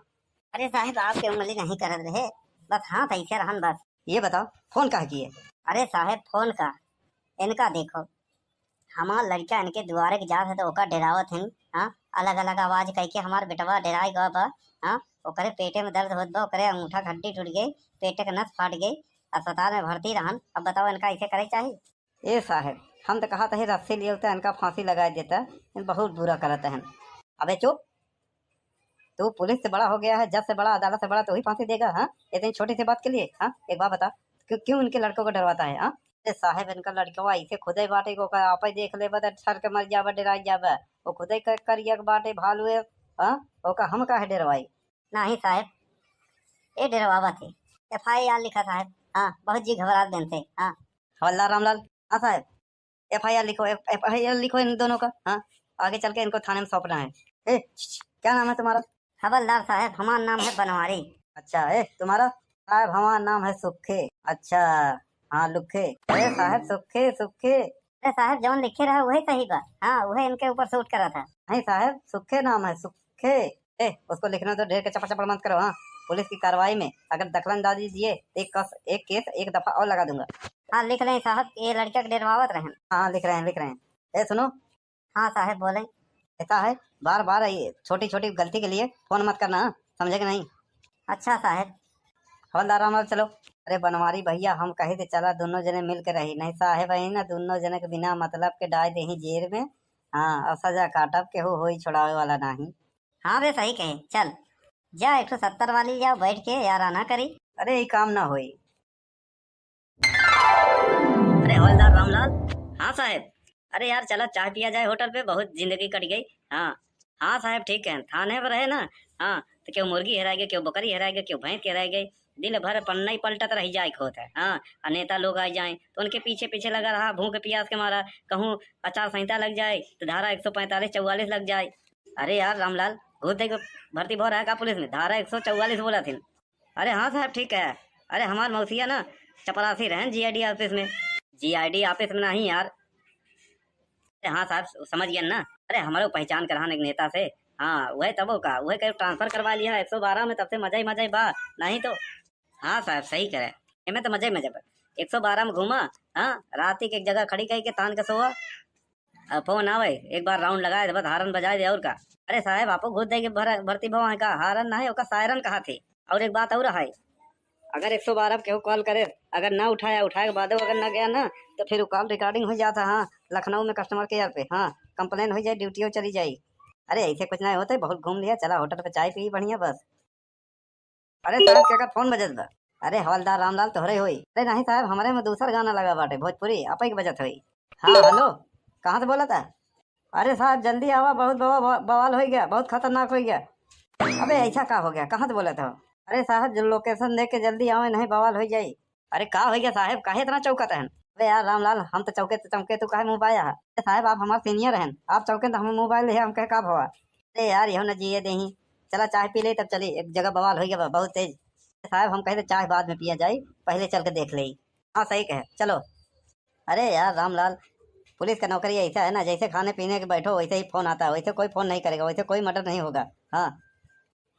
अरे साहब, आपके उंगली नहीं करत रहे, बस हाथ ऐसे रहन बस। ये बताओ, फोन काहे किए? अरे साहब, फोन का, इनका देखो, हमार लड़का इनके दुआरे के जात है तो ओका डेरावत हन, हाँ, अलग अलग आवाज कह के हमार बेटवा डेराई गवा बा, हाँ, ओकरे पेटे में दर्द होत बा, ओकरे अंगूठा हड्डी टूट गई, पेटे के नस फाट गई, अस्पताल में भर्ती रहन। अब बताओ इनका ऐसे करे के चाही? ए साहब, हम तो कहत ही रस्सी लिए होते इनका फांसी लगाए देता, ये बहुत बुरा करत हन। अबे चुप, तू पुलिस से बड़ा हो गया है, जज से बड़ा, अदालत से बड़ा, तू ही फांसी देगा, हाँ? इतनी छोटी सी बात के लिए, हाँ? एक बात बता, क्यों, क्यों इनके लड़कों को डरवाता है, हाँ? ए साहब, इनका लड़कवा ऐसे खुदे बाटे को का आपे देख लेबा त ठर के मर जाबा, डेराई जाबा। वो खुदे क-, करिया के बाटे भालू है, हाँ? ओका हम काहे डरवाई? नहीं साहब, ये डरवावत है। एफ आई आर लिखा साहब। हाँ, बहुत जी घबरात बेन से। हाँ। हवलदार रामलाल। हाँ साहब, एफ आई आर लिखो, एफ आई आर लिखो इन दोनों का। हाँ, आगे चल के इनको थाने में सौंपना है। ए, क्या नाम है तुम्हारा? हवलदार साहब, हमार नाम है बनवारी। अच्छा, ए, तुम्हारा? साहब, हमार नाम है सुखे। अच्छा, हाँ, लुखे। अरे साहब, सुखे, सुखे। अरे साहब, जौन लिखे रहा, वही सही बा। हाँ, वही इनके ऊपर सूट करा था। नहीं साहब, सुखे नाम है, सुखे। ए, उसको लिखने दो, ढेर के चपड़ चपड़ मत करो। हाँ, पुलिस की कार्रवाई में अगर दखलंदाजी दिए तो एक कस, एक केस एक दफा और लगा दूंगा। हाँ, लिख लें साहब, ये लड़का के डरवावत रहन। हाँ, लिख रहे हैं, लिख रहे हैं। ए, सुनो। हाँ साहब, बोलें। ऐसा है, बार बार ये छोटी छोटी गलती के लिए फोन मत करना, समझे कि नहीं? अच्छा साहब। हवलदार रामलाल, चलो। अरे बनवारी भैया, हम कहे थे चला दोनों जने मिल के रही, नहीं साहब है ना, दोनों जने के बिना मतलब के डाल देही जेल में। हाँ, और सजा काटब, केहू होई छोड़ावे वाला नहीं। हाँ बे, सही कहे, चल जा एक ठो सत्तर वाली, जाओ बैठ के याराना करी। अरे, ये काम ना होई। अरे हवलदार रामलाल। हाँ साहब। अरे यार, चला चाय पिया जाए होटल पे, बहुत जिंदगी कट गई। हाँ, हाँ साहब, ठीक है, थाने पर रहे ना। हाँ, तो केहू मुर्गी हेराय गए, केहू बकरी हेराय गए, केहू भैंस हेराय गए, दिन भर पन्ना ही पलटत रह जाए होत है। हाँ, और नेता लोग आ जाए तो उनके पीछे पीछे लगा रहा, भूख प्यास के मारा। कहूँ आचार संहिता लग जाए तो धारा एक सौ पैंतालीस चौवालीस लग जाए। अरे यार रामलाल, घूस दे के भर्ती भो रहा का पुलिस में? धारा एक सौ चौवालीस बोला थी। अरे हाँ साहब, ठीक है। अरे हमार मौसिया ना चपरासी रहन जी आई डी ऑफिस में। जी आई डी ऑफिस में नहीं यार। अरे हाँ साहब, स-, समझ गया ना। अरे हमारे पहचान करान एक नेता से। हाँ, वह तबो का, वह कहीं ट्रांसफर करवा लिया एक सौ बारह में, तब से मजा ही मजा ही बा। नहीं तो हाँ साहब, सही करे। एमे तो मजा ही मजा बा। एक सौ बारह में घूमा, हाँ, रात ही के एक जगह खड़ी कही के तान के सोआ। अब फोन आवे, एक बार राउंड लगाए दे, बस हारन बजाए दे, और का। अरे साहब, आपो घूस दे के भर-, भर्ती भवा है का? हारन ना है, ओका सायरन कहा थे। और एक बात और है, अगर एक सौ बारह पे केहू कॉल करे, अगर ना उठाया, उठाए के बाद अगर ना गया ना, तो फिर वो कॉल रिकॉर्डिंग हो जाता। हाँ, लखनऊ में कस्टमर केयर पे, हाँ, कंप्लेन हो जाए, ड्यूटी चली जाई। अरे ऐसे कुछ ना होते, बहुत घूम लिया, चला होटल पे चाय पी बढ़िया बस। अरे साहब, केकर फोन बजत बा? अरे हवलदार रामलाल तोहरे होई। अरे नहीं साहब, हमरे में दूसर गाना लगा बाटे, भोजपुरी, आपे के बजत होई। हाँ, हेलो, कहाँ से बोलत है? अरे साहब, जल्दी आवा, बहुत बवा-, बवा-, बवाल होइ गया, बहुत खतरनाक होइ गया। अबे ऐसा का हो गया, कहाँ से बोलत हो? अरे साहब, जो लोकेशन दे के जल्दी आवे, नहीं बवाल होइ जाई। अरे का होइ गया साहब, काहे इतना चौकत हन? अरे यार रामलाल, हम तो चौके तो चौके, तू काहे मुँह बाया है? अरे साहब, आप हमार सीनियर हन, आप चौके तो हमें मुँह बाय ले, हम कहे का भवा? अरे यार, यहो न जिए देही। चला चाय पी ले, तब चली, एक जगह बवाल होइ गया बा, बहुत तेज। साहब, हम कहे थे चाय बाद में पिया जाई, पहले चल के देख ले। हाँ, सही कहे, चलो। अरे यार रामलाल, पुलिस का नौकरी ऐसा है ना, जैसे खाने पीने के बैठो वैसे ही फोन आता है, वैसे कोई फोन नहीं करेगा, वैसे कोई मर्डर नहीं होगा। हाँ,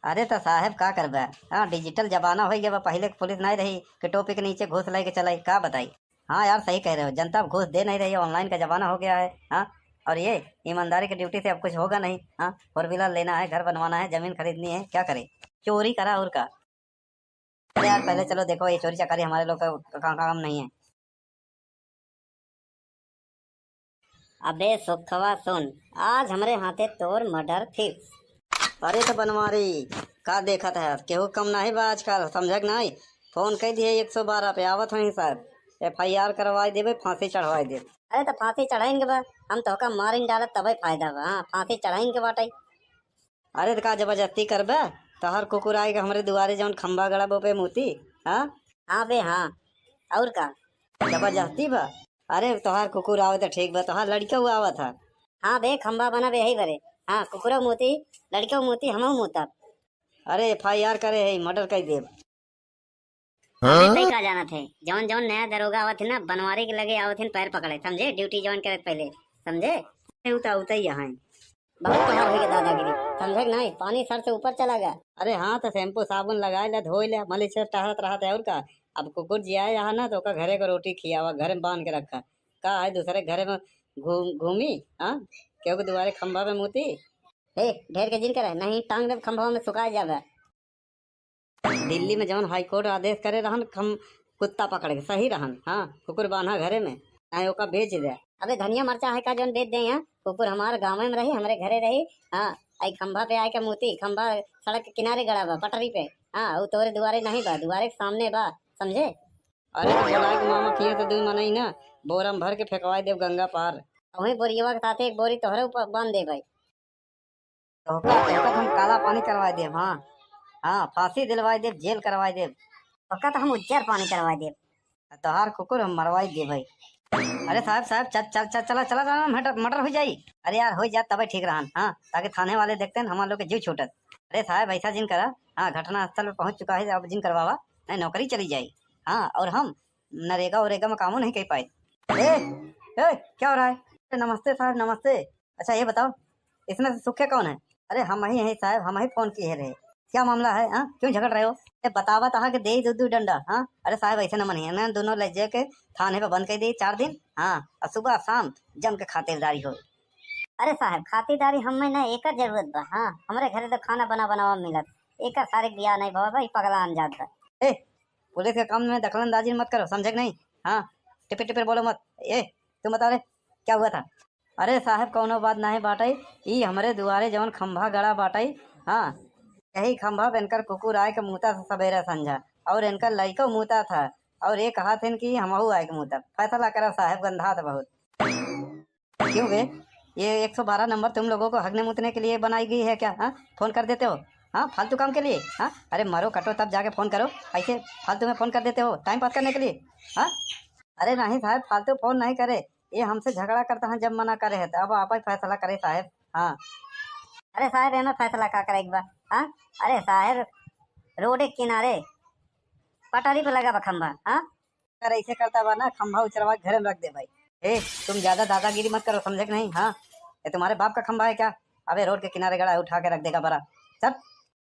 अरे तो साहब का करबे, हाँ, डिजिटल जमाना हो गया बा, पहले के पुलिस नहीं रही कि टोपी के नीचे घूस लेके चलाई, का बताई। हाँ यार, सही कह रहे हो, जनता अब घूस दे नहीं रही है, ऑनलाइन का जमाना हो गया है। हाँ, और ये ईमानदारी की ड्यूटी से अब कुछ होगा नहीं। हाँ, फोर व्हीलर लेना है, घर बनवाना है, जमीन खरीदनी है, क्या करे, चोरी करा और का। अरे यार, पहले चलो देखो, ये चोरी चकारी हमारे लोग का का-, काम नहीं है। अबे सुखवा सुन, आज हमरे हाथे तोर मर्डर फिक्स। अरे तो बनवारी, का देखत है, केहू कम नहीं बा आजकल, समझक नहीं? फोन कई दिए एक सौ बारह पे, आवत हई साहब, एफ आई आर करवाई देबे, फांसी चढ़वाई देबे। अरे तो फांसी चढ़ाइन के बा, हम तोहका मारिन डालब तबे फायदा बा। हाँ, फांसी चढ़ाइन के बाटे। अरे त का जबरदस्ती करबे? तोहार कुकुर आए के हमरे दुआरे जौन खंभा गड़ा बा ओपे मूती, हाँ? हाँ बे, हाँ। और का? जबरदस्ती बा? अरे तोहार कुकुर आवे त ठीक बा, तोहार लड़िका हुआ आवत है। हाँ बे, खंभा बना बे यही बरे। हाँ, कुकुरो मूती, लड़िको मूती, हमहू मूतब। अरे एफ आई आर करे है, मर्डर कर देब। अरे, तई का जानत है, जौन जौन नया दरोगा आवत है ना, बनवारी के लगे आवत है पैर पकड़े, समझे? ड्यूटी ज्वाइन करे के पहले, समझे? अरे, उ तो उतई यहाँ है। बहुत तोहार होई के दादागिरी, समझे कि नहीं? पानी सर से ऊपर चला गया। अरे हाँ, तो शैम्पू साबुन लगाए ले, धोई ले, मलिच से टहरत रहत है और का। अब कुकुर जिया यहाँ ना, तो ओका घरे को रोटी खियावा, घर में बांध के रखा। का है दूसरे घरे में घूम-, घूमी, हाँ? केहू के दुआरे खंभा पे मूती? ए, ढेर के जिन करे, नहीं टांग देब खंभवा में, सुखा जाबे। दिल्ली में जौन हाई कोर्ट आदेश करे रहन, हम कुत्ता पकड़ के, सही रहन। हाँ, कुकुर बान्हा घरे में, चाहे ओका बेच दे। अबे धनिया मरचा है का जौन बेच दे यहाँ? कुकुर हमार गाँव में रही, हमरे घरे रही। हाँ, आई खंभा पे आए के मूती, खंभा सड़क के किनारे गड़ा बा, पटरी पे। हाँ, उ तोरे दुआरे नहीं बा, दुआरे के सामने बा, समझे? अरे तो बोलाए के मामा किए तो दुई मनई ना, बोरा में भर के फेंकवाए देब गंगा पार। वहीं बोरियवा के साथे एक बोरी तोहरे ऊपर बांध दे भाई। तोहका, तोहका तो हम काला पानी करवाए देब, हाँ। हाँ, फांसी दिलवाए देब, जेल करवाए देब। तोहका तो हम उज्जर पानी करवाए देब। तोहार कुकुर हम मरवाई देबे। अरे साहब, साहब, चल, चल, चल, चला, चला, चला, मर्डर, मर्डर हो जाई। अरे यार, हो जात तबे ठीक रहन, हाँ, ताकि थाने वाले देखते हैं, हमार लोग के जीव छूटत। अरे साहब, ऐसा जिन करा, हाँ, घटना स्थल पे पहुँच चुका है, अब जिन करवावा, नहीं, नौकरी चली जाई। हाँ, और हम नरेगा वरेगा में कामो नहीं कर पाए। ए, ए, क्या हो रहा है? नमस्ते साहब, नमस्ते। अच्छा, ये बताओ, इसमें से सुखे कौन है? अरे, हम ही हैं साहब, हम ही फोन किए रहे। क्या मामला है, हाँ? क्यों झगड़ रहे हो? ए, बतावा तहा के दे दू दू डंडा, हाँ? अरे साहब, ऐसे न मनिए ना, दोनों ले जाके थाने पे बंद कर दे चार दिन, हाँ? और सुबह शाम जम के खातिरदारी हो। अरे साहब, खातिरदारी हमें ना एकर जरूरत बा, हाँ? हमरे घरे तो खाना बना बनावा मिलत, एकर सारे बियाह नहीं भवा भाई, पगला अनजात बा। ए, पुलिस के काम में दखलंदाजी मत करो, समझे कि नहीं? हाँ, टिपिर टिपिर बोलो मत। ए, तुम बताओ रे, क्या हुआ था? अरे साहब, कौनो बात नाहीं बाटई, ई हमरे दुआरे जवन खंभा गड़ा बाटई, हाँ, यही खंभा पे इनकर कुकुर आए के मूता था सबेरा संझा, और इनकर लइको मूता था, और ये कहा थे कि हमहू आए के मूता। फैसला करा साहब, गंधात बहुत। क्यों बे, ये एक सौ बारह नंबर तुम लोगों को हगने मूतने के लिए बनाई गई है क्या? हाँ, फोन कर देते हो, हाँ, फालतू काम के लिए। हाँ, अरे मरो कटो तब जाके फोन करो, ऐसे फालतू में फोन कर देते हो टाइम पास करने के लिए। हाँ, अरे नहीं साहब, फालतू फोन नहीं करे, ये हमसे झगड़ा करता है, जब मना करे है तो अब आप ही फैसला करे साहब। हाँ। अरे साहब, एमे फैसला का करे के बा? हाँ, अरे साहब, रोड के किनारे पटरी पे लगा बा खंभा, हाँ? अगर ऐसे करता बा ना, खंभा उचरवा के घरे में रख दे भाई। ए, तुम ज्यादा दादागिरी मत करो, समझे कि नहीं? हाँ, ये तुम्हारे बाप का खंभा है क्या? अबे रोड के किनारे गड़ा है, उठा के रख देगा बड़ा। चल,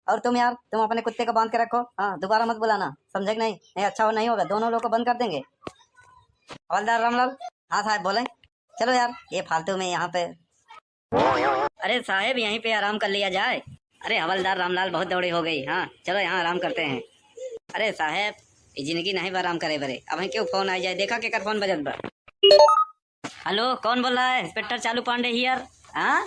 और तुम यार, तुम अपने कुत्ते को बांध के रखो, हाँ, दोबारा मत बुलाना, समझे कि नहीं? नहीं अच्छा हो, नहीं होगा, दोनों लोग को बंद कर देंगे। हवलदार रामलाल। हाँ साहब, बोले। चलो यार, ये फालतू में यहाँ पे। अरे साहब, यहीं पे आराम कर लिया जाए। अरे हवलदार रामलाल, बहुत दौड़ी हो गई। हाँ, चलो यहाँ आराम करते हैं। अरे साहब, ये जिंदगी नहीं बा आराम करे बरे। अब क्यों फोन आ जाए, देखा केकर फोन बजत बा। हेलो, कौन बोल रहा है? इंस्पेक्टर चालू पांडे हियर। हाँ,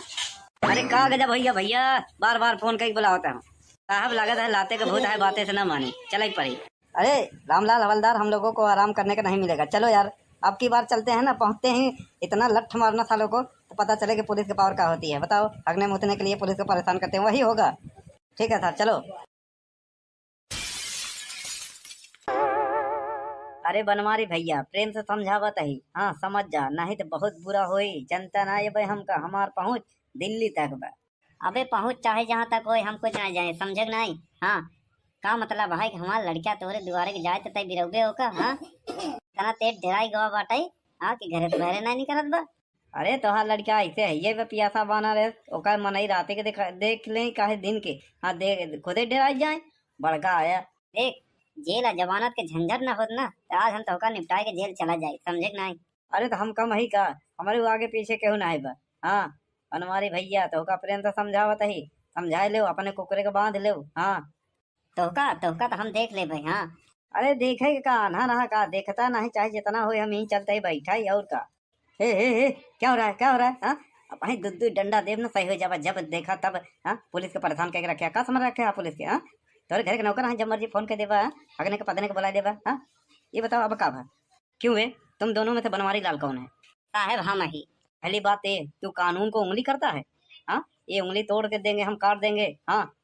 अरे का गजब भैया, भैया बार बार फोन करके बुलावत है। साहब, लागत है लाते के भूत है, बातें से ना मानी, चलाई पड़ी। अरे रामलाल हवलदार, हम लोगों को आराम करने का नहीं मिलेगा, चलो यार, अब की बार चलते हैं ना, पहुंचते ही इतना लठ मारना सालों को, तो पता चले कि पुलिस के पावर का होती है। बताओ, हगने मुतने के लिए पुलिस को परेशान करते हैं, वही होगा। ठीक है सर, चलो। अरे बनवारी भैया, प्रेम से समझावत ही, हाँ, समझ जा, नहीं तो बहुत बुरा होई। जनता ना ये भाई, हमका, हमार पहुँच दिल्ली तक बा। अबे पहुँच चाहे जहाँ तक होए, हम कुछ ना जाए, समझे कि नहीं? हाँ, का मतलब है कि हमार लड़का तोहरे दुआरे के जाए तो तय बिरौबे होका, हाँ? इतना तेज डेराई गवा बाटे, हाँ, कि घरे से बहरे नहीं निकलत बा। अरे तोहार लड़का ऐसे है, ये बे पियासा बाना रे, ओकर मनई राते के देख, देख ले, काहे दिन के, हाँ, दे, खुदे डेराई जाए, बड़का आया। देख, जेल आ जमानत के झंझट ना होत ना, तो आज हम तोहका निपटाए के जेल चला जाए, समझे कि नहीं? अरे तो हम कम ही का, हमारे आगे पीछे केहू ना है बा। हाँ, बनवारी भैया, तोहका प्रेम से समझावत ही, समझाए लेव, अपने कुकुरे के बांध लेव। हाँ। तोहका, तोहका तो हम देख लेबे, हाँ। अरे देखे के का, आन्हा रहा का, देखता नहीं, चाहे जितना होए, हम यहीं चलते ही बैठा ही, और का। हे, हे, हे, क्या हो रहा है, क्या हो रहा है, हाँ? अब भाई दू दू डंडा देब ना, सही हो जाबा, जब देखा तब, हाँ? पुलिस के परेशान करके रखे, का समझ रखे आप पुलिस के, हाँ? तोरे घर के नौकर हैं, जब मर्जी फोन कर देबा, हाँ? हगने के पदने के बुला देबा, हाँ? ये बताओ अब का भा? क्यों बे, तुम दोनों में से बनवारी लाल कौन है? साहब हम ही। पहली बात ये, तू कानून को उंगली करता है, हाँ? ये उंगली तोड़ के देंगे हम, काट देंगे, हाँ?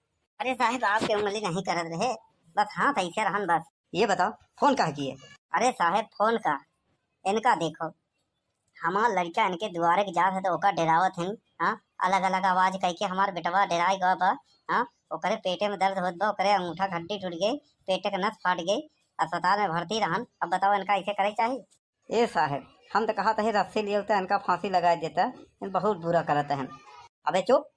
अरे साहब, आपके उंगली नहीं करत रहे, बस हाथ ऐसे रहन बस। ये बताओ, फोन काहे किए? अरे साहब, फोन का, इनका देखो, हमार लड़का इनके दुआरे के जात है तो ओका डेरावत हन, हाँ, अलग अलग आवाज कह के हमार बेटवा डेराई गवा बा, हाँ, ओकरे पेटे में दर्द होत बा, ओकरे अंगूठा के हड्डी टूट गई, पेटे के नस फाट गई, अस्पताल में भर्ती रहन। अब बताओ, इनका ऐसे करे के चाही? ए साहब, हम तो कहा था रस्सी लिए होते, इनका फांसी लगा देता, इन बहुत बुरा करत हैं। अबे चुप,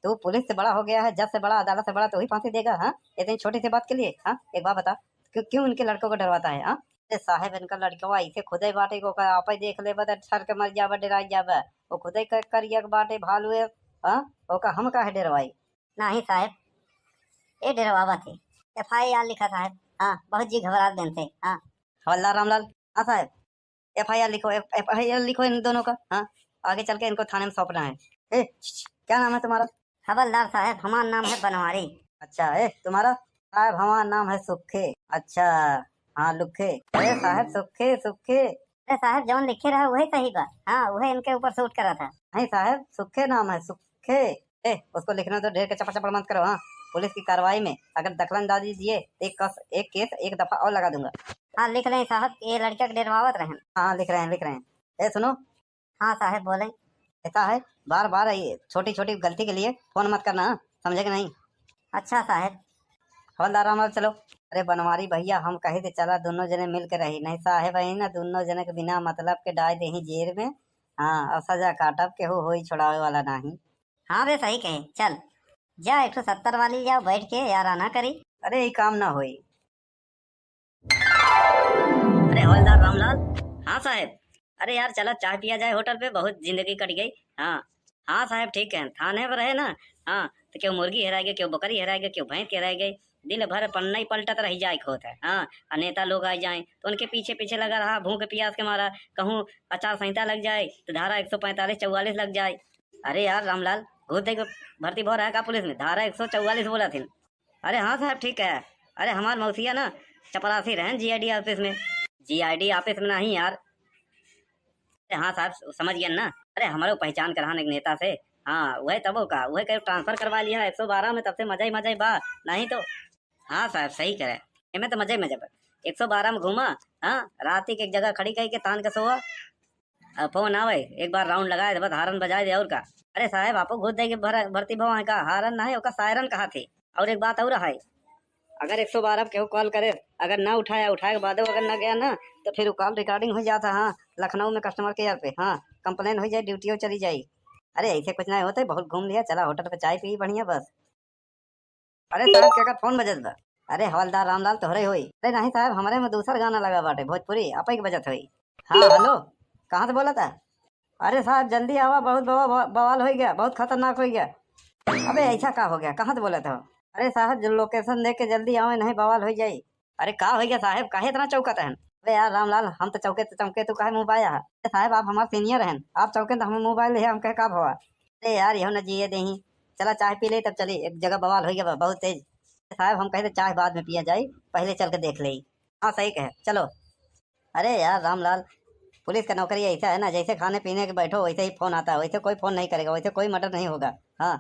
तू पुलिस से बड़ा हो गया है, जज से बड़ा, अदालत से बड़ा, तू ही फांसी देगा, हाँ? इतनी छोटी सी बात के लिए, हाँ? एक बात बता, क्यों, क्यों इनके लड़कों को डरवाता है, हाँ? अरे साहब, इनका लड़कवा ऐसे खुदे बाटे को ओकर आपे देख लेबा त ठर के मर जाबा, डेराई जाबा। वो खुदे क-, करिया के बाटे भालू है, हाँ? ओका हम काहे डेरवाई? नहीं साहब, ये डेरवावा थे। एफ आई आर लिखा साहब। हाँ, बहुत जी घबरात बेन थे। हाँ। हवलदार रामलाल। हाँ साहब, एफ आई आर लिखो, एफ-, एफ आई आर लिखो इन दोनों का। हाँ, आगे चल के इनको थाने में सौंपना है। ए, छ, छ, क्या नाम है तुम्हारा? हवलदार साहब, हमारा नाम है बनवारी। अच्छा, ए, तुम्हारा? साहब, हमारा नाम है सुखे। अच्छा, हाँ, लुखे। अरे साहब, सुखे, सुखे। अरे साहब, जौन लिखे रहा, वही सही बा। हाँ, वही इनके ऊपर सूट करा था। नहीं साहब, सुखे नाम है, सुखे। ए, उसको लिखने तो, ढेर के चपड़ चपड़ मत करो। हाँ, पुलिस की कार्रवाई में अगर दखलंदाजी दिए, तो एक कस-, एक केस एक दफा और लगा दूंगा। हाँ, लिख रहे हैं साहब, ये लड़का के डेरवावत रहे हैं। हाँ, लिख रहे हैं, लिख रहे हैं। ए, सुनो। हाँ साहब, बोले। कहता है, बार बार ये छोटी छोटी गलती के लिए फोन मत करना, समझे कि नहीं? अच्छा साहब। हवलदार रामलाल, चलो। अरे बनवारी भैया, हम कहे थे चला दोनों जने मिल के रही, नहीं साहब है ना, दोनों जने के बिना मतलब के डाल दे ही जेल में। हाँ, और सजा काटब, केहू होई छोड़ावे वाला नहीं। हाँ बे, सही कहे, चल। जा, एक सौ सत्तर वाली जाओ, बैठ के याराना करी। अरे, ई काम ना होई। अरे हवलदार रामलाल। हाँ साहब। अरे यार, चला चाय पिया जाए होटल पे, बहुत जिंदगी कट गई। हाँ, हाँ साहब, ठीक है, थाने पर रहे ना। हाँ, तो केहू मुर्गी हेराय गए, केहू बकरी हेराय गए, केहू भैंस हेराय गए, दिन भर पन्ना ही पलटत रह जाए होत है। हाँ, और नेता लोग आ जाए तो उनके पीछे पीछे लगा रहा, भूख प्यास के मारा। कहूँ आचार संहिता लग जाए तो धारा एक सौ पैंतालीस चौवालीस लग जाए। अरे यार रामलाल, घूस दे के भर्ती भो रहा का पुलिस में? धारा एक सौ चौवालीस बोला थी। अरे हाँ साहब, ठीक है। अरे हमार मौसिया ना चपरासी रहन जीआईडी ऑफिस में। जीआईडी ऑफिस में नहीं यार। अरे हाँ साहब, स-, समझ गया ना। अरे हमारे पहचान करान एक नेता से। हाँ, वह तबो का, वह कहीं ट्रांसफर करवा लिया एक सौ बारह में, तब से मजा ही मजा ही बा। नहीं तो हाँ साहब, सही करे। एमे तो मजे मजे बा। एक सौ बारह में घूमा, हाँ, रात के एक जगह खड़ी कही के तान के सोवा। अब फोन आवे, एक बार राउंड लगाए दे, बस हारन बजाए दे, और का। अरे साहब, आपो घूस दे के भर-, भर्ती भवा है का? हारन ना है, ओका सायरन कहा थे। और एक बात और है, अगर एक सौ बारह पे केहू कॉल करे, अगर ना उठाया, उठाए के बाद अगर ना गया ना, तो फिर वो कॉल रिकॉर्डिंग हो जाता। हाँ, लखनऊ में कस्टमर केयर पे, हाँ, कंप्लेन हो जाए, ड्यूटी चली जाई। अरे ऐसे कुछ ना होते, बहुत घूम लिया, चला होटल पे चाय पी बढ़िया बस। अरे साहब, केकर फोन बजत बा? अरे हवलदार रामलाल तोहरे होई। अरे नहीं साहब, हमरे में दूसर गाना लगा बाटे, भोजपुरी, आपे के बजत होई। हाँ हेलो, कहाँ से बोला था? अरे साहब जल्दी आवा, बहुत बवा-, बवा-, बवाल हो गया, बहुत खतरनाक हो गया। अबे ऐसा का हो गया, कहाँ से बोला था? अरे साहब जो लोकेशन दे के जल्दी आवे, नहीं बवाल हो जाई। अरे का हो गया साहब, काहे इतना चौकत हन? अरे यार रामलाल, हम तो चौके तो चौके, तू काहे मुँह पाया है? अरे साहब आप हमार सीनियर हन, आप चौके तो हमें मोबाइल है, हम कहे का भवा? अरे यार यहो न जिए देही, चला चाय पी ले तब चली, एक जगह बवाल हो गया बा, बहुत तेज। साहब हम कहे तो चाय बाद में पिया जाई, पहले चल के देख ले। हाँ सही कहे, चलो। अरे यार रामलाल, पुलिस का नौकरी ऐसा है ना, जैसे खाने पीने के बैठो वैसे ही फोन आता है, वैसे कोई फोन नहीं करेगा, वैसे कोई मर्डर नहीं होगा। हाँ।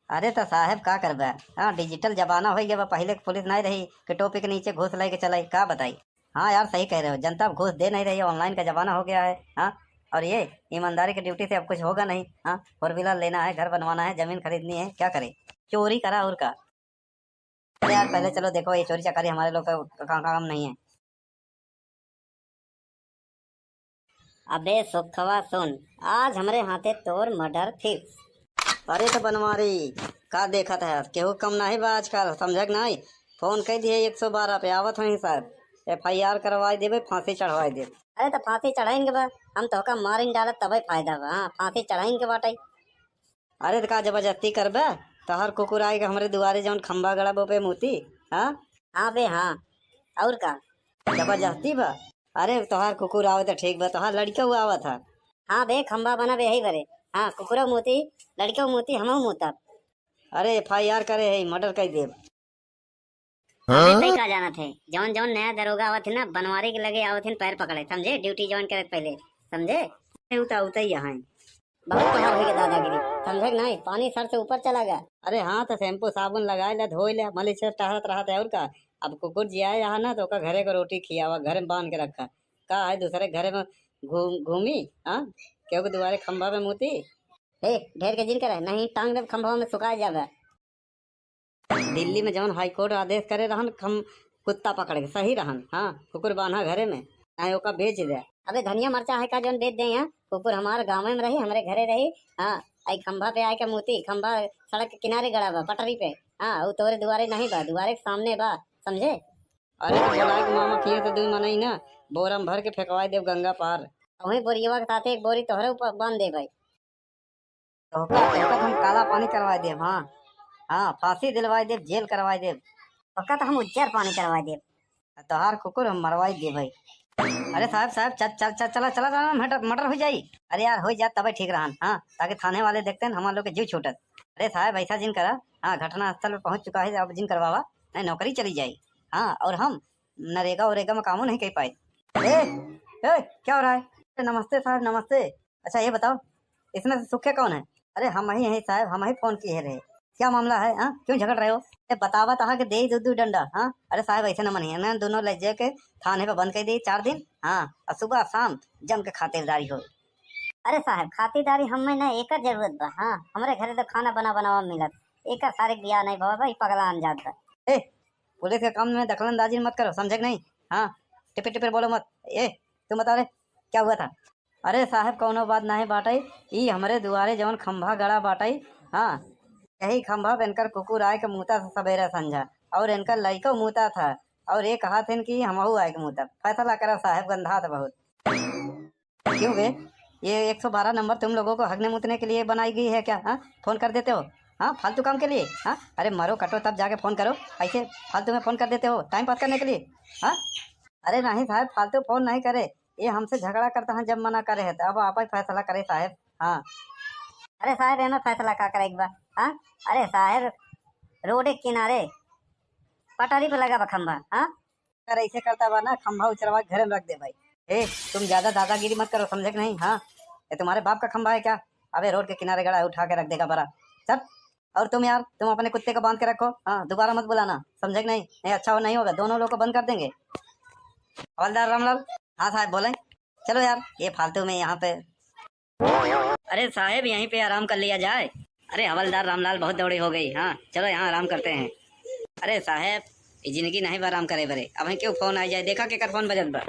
अरे तो साहब का करबे, हाँ डिजिटल जमाना हो गया बा, पहले के पुलिस नहीं रही कि टोपी के नीचे घूस लेके चलाई, का बताई। हाँ यार सही कह रहे हो, जनता अब घूस दे नहीं रही है, ऑनलाइन का जमाना हो गया है। हाँ, और ये ईमानदारी की ड्यूटी से अब कुछ होगा नहीं। हाँ, फोर व्हीलर लेना है, घर बनवाना है, जमीन खरीदनी है, क्या करे, चोरी करा और का। अरे यार पहले चलो देखो, ये चोरी चकारी हमारे लोग का का-, काम नहीं है। अबे सुखवा सुन, आज हमरे हाथे तोर मर्डर फिक्स। अरे तो बनवारी, का देखत है, केहू कम नहीं बा आजकल, समझे के नहीं? फोन कई दिए एक सौ बारह पे, आवत हई साहब, एफआईआर करवाई देबे, फांसी चढ़वाई देबे। अरे तो फांसी चढ़ाइन के बा, हम तोहका मारिन डालब तबे फायदा बा। हाँ, फांसी चढ़ाइन के बाटे। अरे त का जबरदस्ती करबे? तोहार कुकुर आए के हमरे दुआरे जौन खंभा गड़ा बा ओपे मूती, हाँ? हाँ बे, हाँ। और का? जबरदस्ती बा? अरे तोहार कुकुर आवे त ठीक बा, तोहार लड़िका हुआ आवत है। हाँ बे, खंभा बना बे यही बरे। हाँ, कुकुरो मूती, लड़िको मूती, हमहू मूतब। अरे एफआईआर करे है, मर्डर कर देब। अरे, हाँ? तई का जानत है, जौन जौन नया दरोगा आवत है ना, बनवारी के लगे आवत है पैर पकड़े, समझे? ड्यूटी ज्वाइन करे के पहले, समझे? अरे, उ तो उतई यहाँ है। बहुत तोहार होई के दादागिरी, समझे कि नहीं? पानी सर से ऊपर चला गया। अरे हाँ, तो शैम्पू साबुन लगाए ले, धोई ले, मलिच से टहरत रहत है और का। अब कुकुर जिया यहाँ ना, तो ओका घरे को रोटी खियावा, घर में बांध के रखा। का है दूसरे घरे में घूम घूमी, हाँ? केहू के दुआरे खंभा पे मूती। ए, ढेर के जिन करे, नहीं टांग देब खंभवा में, सुखा जाबे। दिल्ली में जौन हाई कोर्ट आदेश करे रहन, हम कुत्ता पकड़े के सही रहन, हाँ, कुकुर बान्हा घरे में, चाहे ओका बेच दे। अबे धनिया मरचा है का जौन बेच दे यहाँ? कुकुर हमार गाँव में रही, हमरे घरे रही। हाँ, आई खंभा पे आए के मूती, खंभा सड़क के किनारे गड़ा बा, पटरी पे। हाँ, उ तोरे दुआरे नहीं बा, दुआरे के सामने बा, समझे? अरे तो बोला के मामा किए तो दुई मनई ना, बोरा में भर के फेंकवाई देब गंगा पार। वही बोरियवा के साथे एक बोरी तोहरे ऊपर बांध दे भाई। तोहका, तोहका तो हम काला पानी करवाई देब, हाँ। हाँ, फांसी दिलवाई देब, जेल करवाई देब। तोहका तो हम उज्जर पानी करवाई देब। आ तोहार कुकुर हम मरवाई देब भाई। अरे साहब, साहब, चल, चल, चल, चला, चला, चला, मर्डर, मर्डर हो जाई। अरे यार, हो जात तबे ठीक रहन, हाँ, ताकि थाने वाले देखते हैं, हमार लोग के जीव छूटत। अरे साहब, ऐसा जिन करा, हाँ, घटना स्थल पे पहुंच चुका है, अब जिन करवावा, नहीं नौकरी चली जाई। हाँ, और हम नरेगा वरेगा में कामो नहीं कर पाए। ए, ए, क्या हो रहा है? नमस्ते साहब, नमस्ते। अच्छा ये बताओ, इसमें से सुखे कौन है? अरे हम ही हैं साहब, हम ही फोन किए रहे। क्या मामला है, हाँ? क्यों झगड़ रहे हो? ए, बतावा तहा के दे दू दू डंडा, हाँ? अरे साहब, ऐसे न मनिए ना, दोनों ले जाके थाने पे बंद कर दे चार दिन, हाँ? और सुबह शाम जम के खातिरदारी हो। अरे साहब, खातिरदारी हमें ना एकर जरूरत बा, हाँ? हमरे घरे तो खाना बना बनावा मिलत, एकर सारे बियाह नहीं भवा भाई, पगला अनजात बा। ए, पुलिस के काम में दखलंदाजी मत करो, समझे कि नहीं? हाँ, टिपिर टिपिर बोलो मत। ए, तुम बताओ रे, क्या हुआ था? अरे साहब, कौनो बात नाहीं बाटई, ई हमरे दुआरे जवन खंभा गड़ा बाटई, हाँ, यही खंभा पे इनकर कुकुर आए के मूता था सबेरे संझा, और इनकर लइको मूता था, और ये कहा थे कि हमहू आए के मूता। फैसला करा साहब, गंधात बहुत। क्यों बे, ये एक सौ बारह नंबर तुम लोगों को हगने मूतने के लिए बनाई गई है क्या? हाँ, फोन कर देते हो, हाँ, फालतू काम के लिए। हाँ, अरे मरो कटो तब जाके फोन करो, ऐसे फालतू में फोन कर देते हो टाइम पास करने के लिए। हाँ, अरे नहीं साहब, फालतू फोन नहीं करे, ये हमसे झगड़ा करता है, जब मना करे है तो अब आप ही फैसला करे साहब। हाँ, अरे साहब, एमे फैसला का करे के बा? हाँ, अरे साहब, रोड के किनारे पटरी पे लगा बा खंभा। हाँ, अगर ऐसे करता बा ना, खंभा उचरवा के घरे में रख दे भाई। ए, तुम ज्यादा दादागिरी मत करो, समझे कि नहीं? हाँ, ये तुम्हारे बाप का खंभा है क्या? अबे रोड के किनारे गड़ा है, उठा के रख देगा बड़ा। चल, और तुम यार, तुम अपने कुत्ते को बांध के रखो, हाँ, दोबारा मत बुलाना, समझे कि नहीं? नहीं, अच्छा हो, नहीं होगा, दोनों लोग को बंद कर देंगे। हवलदार रामलाल। हाँ साहब, बोले। चलो यार, ये फालतू में यहाँ पे। अरे साहब, यहीं पे आराम कर लिया जाए। अरे हवलदार रामलाल, बहुत दौड़ी हो गई। हाँ, चलो यहाँ आराम करते हैं। अरे साहब, ये जिंदगी नहीं बा आराम करे बरे। अब क्यों फोन आ जाए, देखा केकर फोन बजत बा।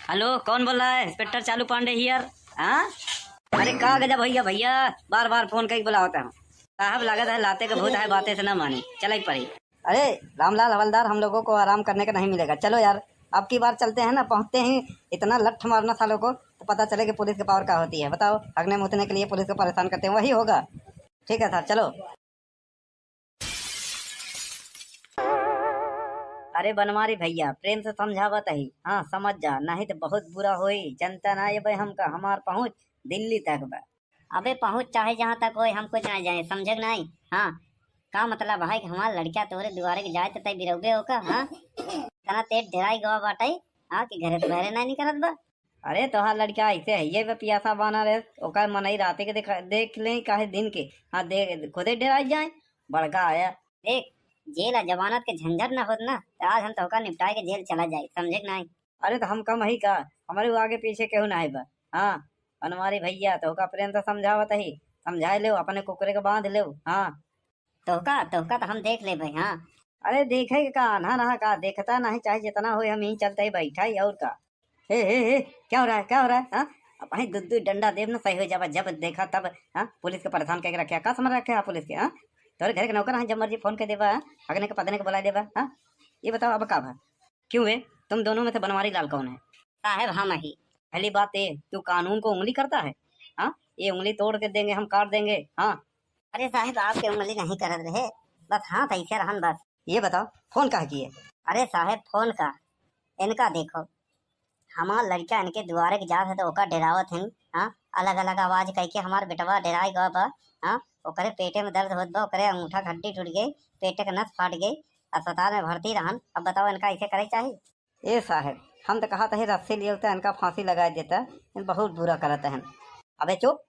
हेलो, कौन बोल रहा है? इंस्पेक्टर चालू पांडे हियर। हाँ, अरे का गजब भैया, भैया बार बार फोन कई बुलावत है। साहब, लागत है लाते के भूत है, बातें से ना मानी, चलाई पड़ी। अरे रामलाल हवलदार, हम लोगों को आराम करने का नहीं मिलेगा, चलो यार, अब की बार चलते हैं ना, पहुंचते ही इतना लठ मारना सालों को, तो पता चले कि पुलिस के पावर का होती है। बताओ, हगने मुतने के लिए पुलिस को परेशान करते हैं, वही होगा। ठीक है सर, चलो। अरे बनवारी भैया, प्रेम से समझावत ही, हाँ, समझ जा, नहीं तो बहुत बुरा होई। जनता ना ये भाई, हमका, हमार पहुँच दिल्ली तक बा। अबे पहुँच चाहे जहाँ तक होए, हम कुछ ना जाए, समझे कि नहीं? हाँ, का मतलब है कि हमार लड़का तोरे दुआरे के जाए तो तय बिरौबे होका, हाँ? तना तेज डेराई गवा बाटे, हाँ, कि घरे से बहरे नहीं निकलत बा। अरे तोहार लड़का ऐसे है, ये बे पियासा बाना रे, ओकर मनई राते के देख, देख ले काहे दिन के, हाँ, दे, खुदे डेराई जाए, बड़का आया। देख, जेल आ जमानत के झंझट ना होत ना, तो आज हम तोहका निपटाए के जेल चला जाए, समझे कि नहीं? अरे तो हम कम ही का, हमारे वो आगे पीछे केहू ना है बा। हाँ, बनवारी भैया, तोहका प्रेम से समझावत ही, समझाए लेव, अपने कुकरे के बांध लेव। हाँ, तोहका, तोहका तो हम देख लेबे, हाँ। अरे देखे के का, आन्हा रहा का, देखता नहीं, चाहे जितना होए, हम यहीं चलते ही बैठा ही, और का। हे, हे, हे, क्या हो रहा है, क्या हो रहा है, हाँ? अब भाई दू दू डंडा देब ना, सही हो जाबा, जब देखा तब, हाँ? पुलिस के परेशान करके रखे, का समझ रखे आप पुलिस के, हाँ? तोरे घर के नौकर हैं, जब मर्जी फोन कर देबा, हाँ? अगने के पदने के बुला देबा, हाँ? ये बताओ अब का भा? क्यों बे, तुम दोनों में से बनवारी लाल कौन है? साहब हम ही। पहली बात ये, तू कानून को उंगली करता है, हाँ? ये उंगली तोड़ के देंगे हम, काट देंगे, हाँ? अरे साहब, आपके उंगली नहीं करत रहे, बस हाथ ऐसे रहन बस। ये बताओ, फोन काहे किए? अरे साहब, फोन का, इनका देखो, हमार लड़का इनके दुआरे के जात है तो ओका डेरावत हन, हाँ, अलग अलग आवाज कह के हमार बेटवा डेराई गवा बा, हाँ, ओकरे पेटे में दर्द होत बा, ओकरे अंगूठा के हड्डी टूट गई, पेटे के नस फाट गई, अस्पताल में भर्ती रहन। अब बताओ इनका ऐसे करे चाही? ए साहेब, हम तो कहत ही रस्सी लियो तो इनका फांसी लगाए देता, इन बहुत बुरा करत हैं। अबे चुप,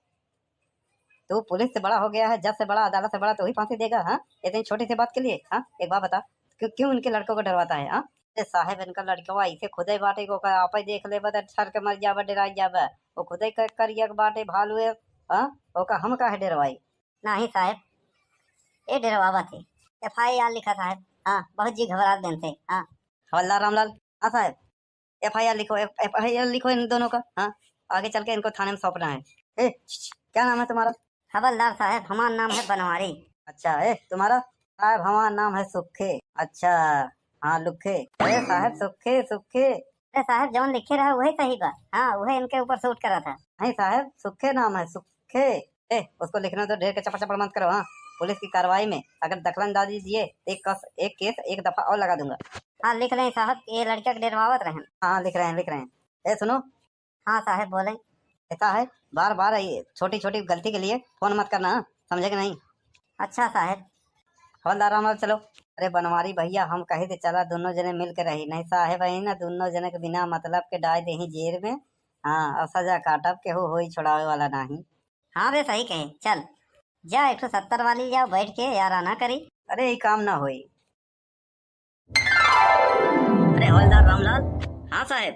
तू पुलिस से बड़ा हो गया है, जज से बड़ा, अदालत से बड़ा, तू ही फांसी देगा, हाँ? इतनी छोटी सी बात के लिए, हाँ? एक बात बता, क्यों, क्यों इनके लड़कों को डरवाता है, हाँ? ए साहेब, इनका लड़कवा ऐसे खुदे बाटे को का आपे देख लेबा त ठर के मर जाबा, डेराई जाबा। वो खुदे क-, करिया के बाटे भालू है, हाँ? ओका हम काहे डेरवाई? नहीं साहेब, ये डेरवावत है। एफ आई आर लिखा साहेब। हाँ, बहुत जी घबरात बेन से। हाँ। हवलदार रामलाल। हाँ साहेब, एफ आई आर लिखो, एफ-, एफ आई आर लिखो इन दोनों का। हाँ, आगे चल के इनको थाने में सौंपना है। ए, छ, छ, क्या नाम है तुम्हारा? हवलदार साहेब, हमारा नाम है बनवारी। अच्छा, ए, तुम्हारा? साहेब, हमारा नाम है सुखे। अच्छा, हाँ, लुखे। अरे साहेब, सुखे, सुखे। अरे साहेब, जौन लिखे रहा वही सही बा। हाँ, वही इनके ऊपर सूट करा था। नहीं साहेब, सुखे नाम है, सुखे। ए, उसको लिखने तो, ढेर के चपड़ चपड़ मत करो, हाँ। पुलिस की कार्रवाई में अगर दखलंदाजी दिए, तो एक कस, एक केस, एक दफा और लगा दूंगा। हाँ, लिख लें साहब, ये लड़का के डेरवावत रहन। हाँ, हाँ, लिख रहे हैं, लिख रहे हैं। ए, सुनो। हाँ साहब, बोलें। ऐसा है, बार बार ये छोटी छोटी गलती के लिए फोन मत करना, हाँ? समझे कि नहीं? अच्छा साहब। हवलदार रामलाल, चलो। अरे बनवारी भैया, हम कहे थे चला दोनों जने मिल के रही, नहीं साहेब है ना, दोनों जने के बिना मतलब के डाल दे ही जेल में। हाँ, और सजा काटब, केहू होई छोड़ावे वाला नहीं। हाँ बे, सही कहे, चल। जा, एक ठो सत्तर वाली जाओ, बैठ के याराना करी। अरे, ई काम ना होई। अरे हवलदार रामलाल। हाँ साहेब।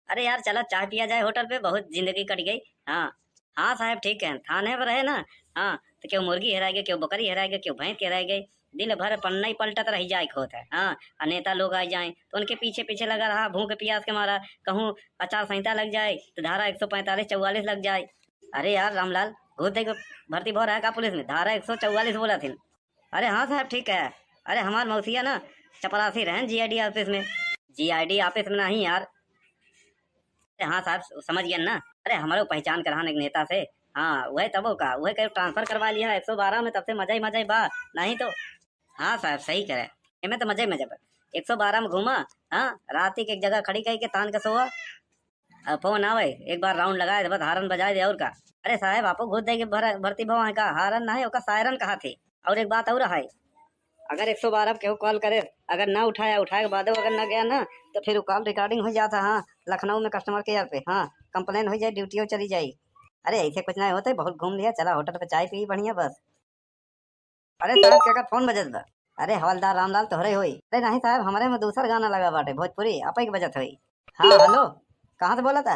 अरे यार, चला चाय पिया जाए होटल पे, बहुत जिंदगी कट गई। हाँ, हाँ साहेब, ठीक है, थाने पर रहे ना। हाँ, तो केहू मुर्गी हेराय गए, केहू बकरी हेराय गए, केहू भैंस हेराय गए, दिन भर पन्ना ही पलटत रही जाए के होत है। हाँ, और नेता लोग आ जाए तो उनके पीछे पीछे लगा रहा, भूख प्यास के मारा, कहूँ आचार संहिता लग जाए तो धारा एक सौ पैंतालीस चौवालीस लग जाए। अरे यार रामलाल, घूस दे के भर्ती भो रहा का पुलिस में? धारा एक सौ चौवालीस बोला थी। अरे हाँ साहब, ठीक है। अरे हमार मौसिया ना चपरासी रहन जीआईडी ऑफिस में। जीआईडी ऑफिस में नहीं यार। अरे हाँ साहब, समझ गया ना। अरे हमारे पहचान करान एक नेता से। हाँ, वह तबो का, वह कहीं ट्रांसफर करवा लिया एक सौ बारह में, तब से मजा ही मजा ही बा। नहीं तो हाँ साहब, सही करे। एमे तो मजा ही मजा बा। एक सौ बारह में घूमा, हाँ, रात ही के एक जगह खड़ी कही के तान के सोआ। अब फोन आवे, एक बार राउंड लगाए दे, बस हारन बजाए दे, और का। अरे साहब, आपो घूस दे के भर-, भर्ती भवा है का? हारन ना है, ओका सायरन कहा थे। और एक बात और है, अगर एक सौ बारह पे केहू कॉल करे, अगर ना उठाया, उठाए के बाद अगर ना गया ना, तो फिर वो कॉल रिकॉर्डिंग हो जाता। हाँ, लखनऊ में कस्टमर केयर पे, हाँ, कंप्लेन हो जाए, ड्यूटियों चली जाई। अरे ऐसे कुछ ना होते, बहुत घूम लिया, चला होटल पे चाय पी बढ़िया बस। अरे साहब, केकर फोन बजत बा? अरे हवलदार रामलाल तोहरे होई। अरे नहीं साहब, हमरे में दूसर गाना लगा बाटे, भोजपुरी, आपे के बजत होई। हाँ हेलो, कहाँ से बोला था?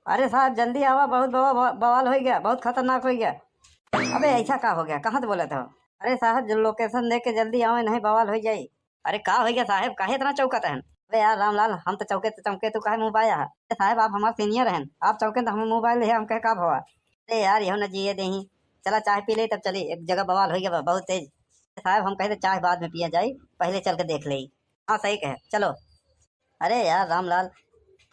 अरे साहब जल्दी आवा, बहुत बवा-, बवा-, बवाल हो गया, बहुत खतरनाक हो गया। अबे ऐसा का हो गया, कहाँ से बोला था? अरे साहब जो लोकेशन दे के जल्दी आवे, नहीं बवाल हो जाई। अरे का हो गया साहब, काहे इतना चौकत हन? अरे यार रामलाल, हम तो चौके तो चौके, तू काहे मुँह बाया है? अरे साहब आप हमार सीनियर हन, आप चौके तो हमें मुँह बाय ले, हम कहे का भवा? अरे यार, यहो न जिए देही। चला चाय पी ले, तब चली। एक जगह बवाल हो गया बा, बहुत तेज। साहब, हम कहे तो चाय बाद में पिया जाई, पहले चल के देख ले। हाँ, सही कहे, चलो। अरे यार रामलाल,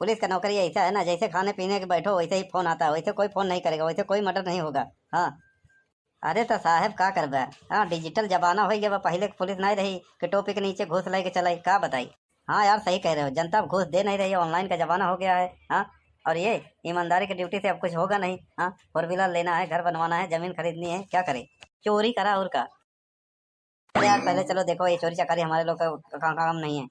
पुलिस का नौकरी ऐसा है ना, जैसे खाने पीने के बैठो, वैसे ही फोन आता है, वैसे कोई फोन नहीं करेगा, वैसे कोई मर्डर नहीं होगा। हाँ। अरे तो साहब का करबे? हाँ, डिजिटल जमाना हो गया बा, पहले के पुलिस नहीं रही कि टोपी के नीचे घूस लेके चलाई, का बताई? हाँ यार, सही कह रहे हो, जनता अब घूस दे नहीं रही है, ऑनलाइन का जमाना हो गया है। हाँ, और ये ईमानदारी की ड्यूटी से अब कुछ होगा नहीं। हाँ, फोर व्हीलर लेना है, घर बनवाना है, जमीन खरीदनी है, क्या करें? चोरी करा और का। अरे यार, पहले चलो देखो, ये चोरी चकारी हमारे लोग का का-, काम नहीं है।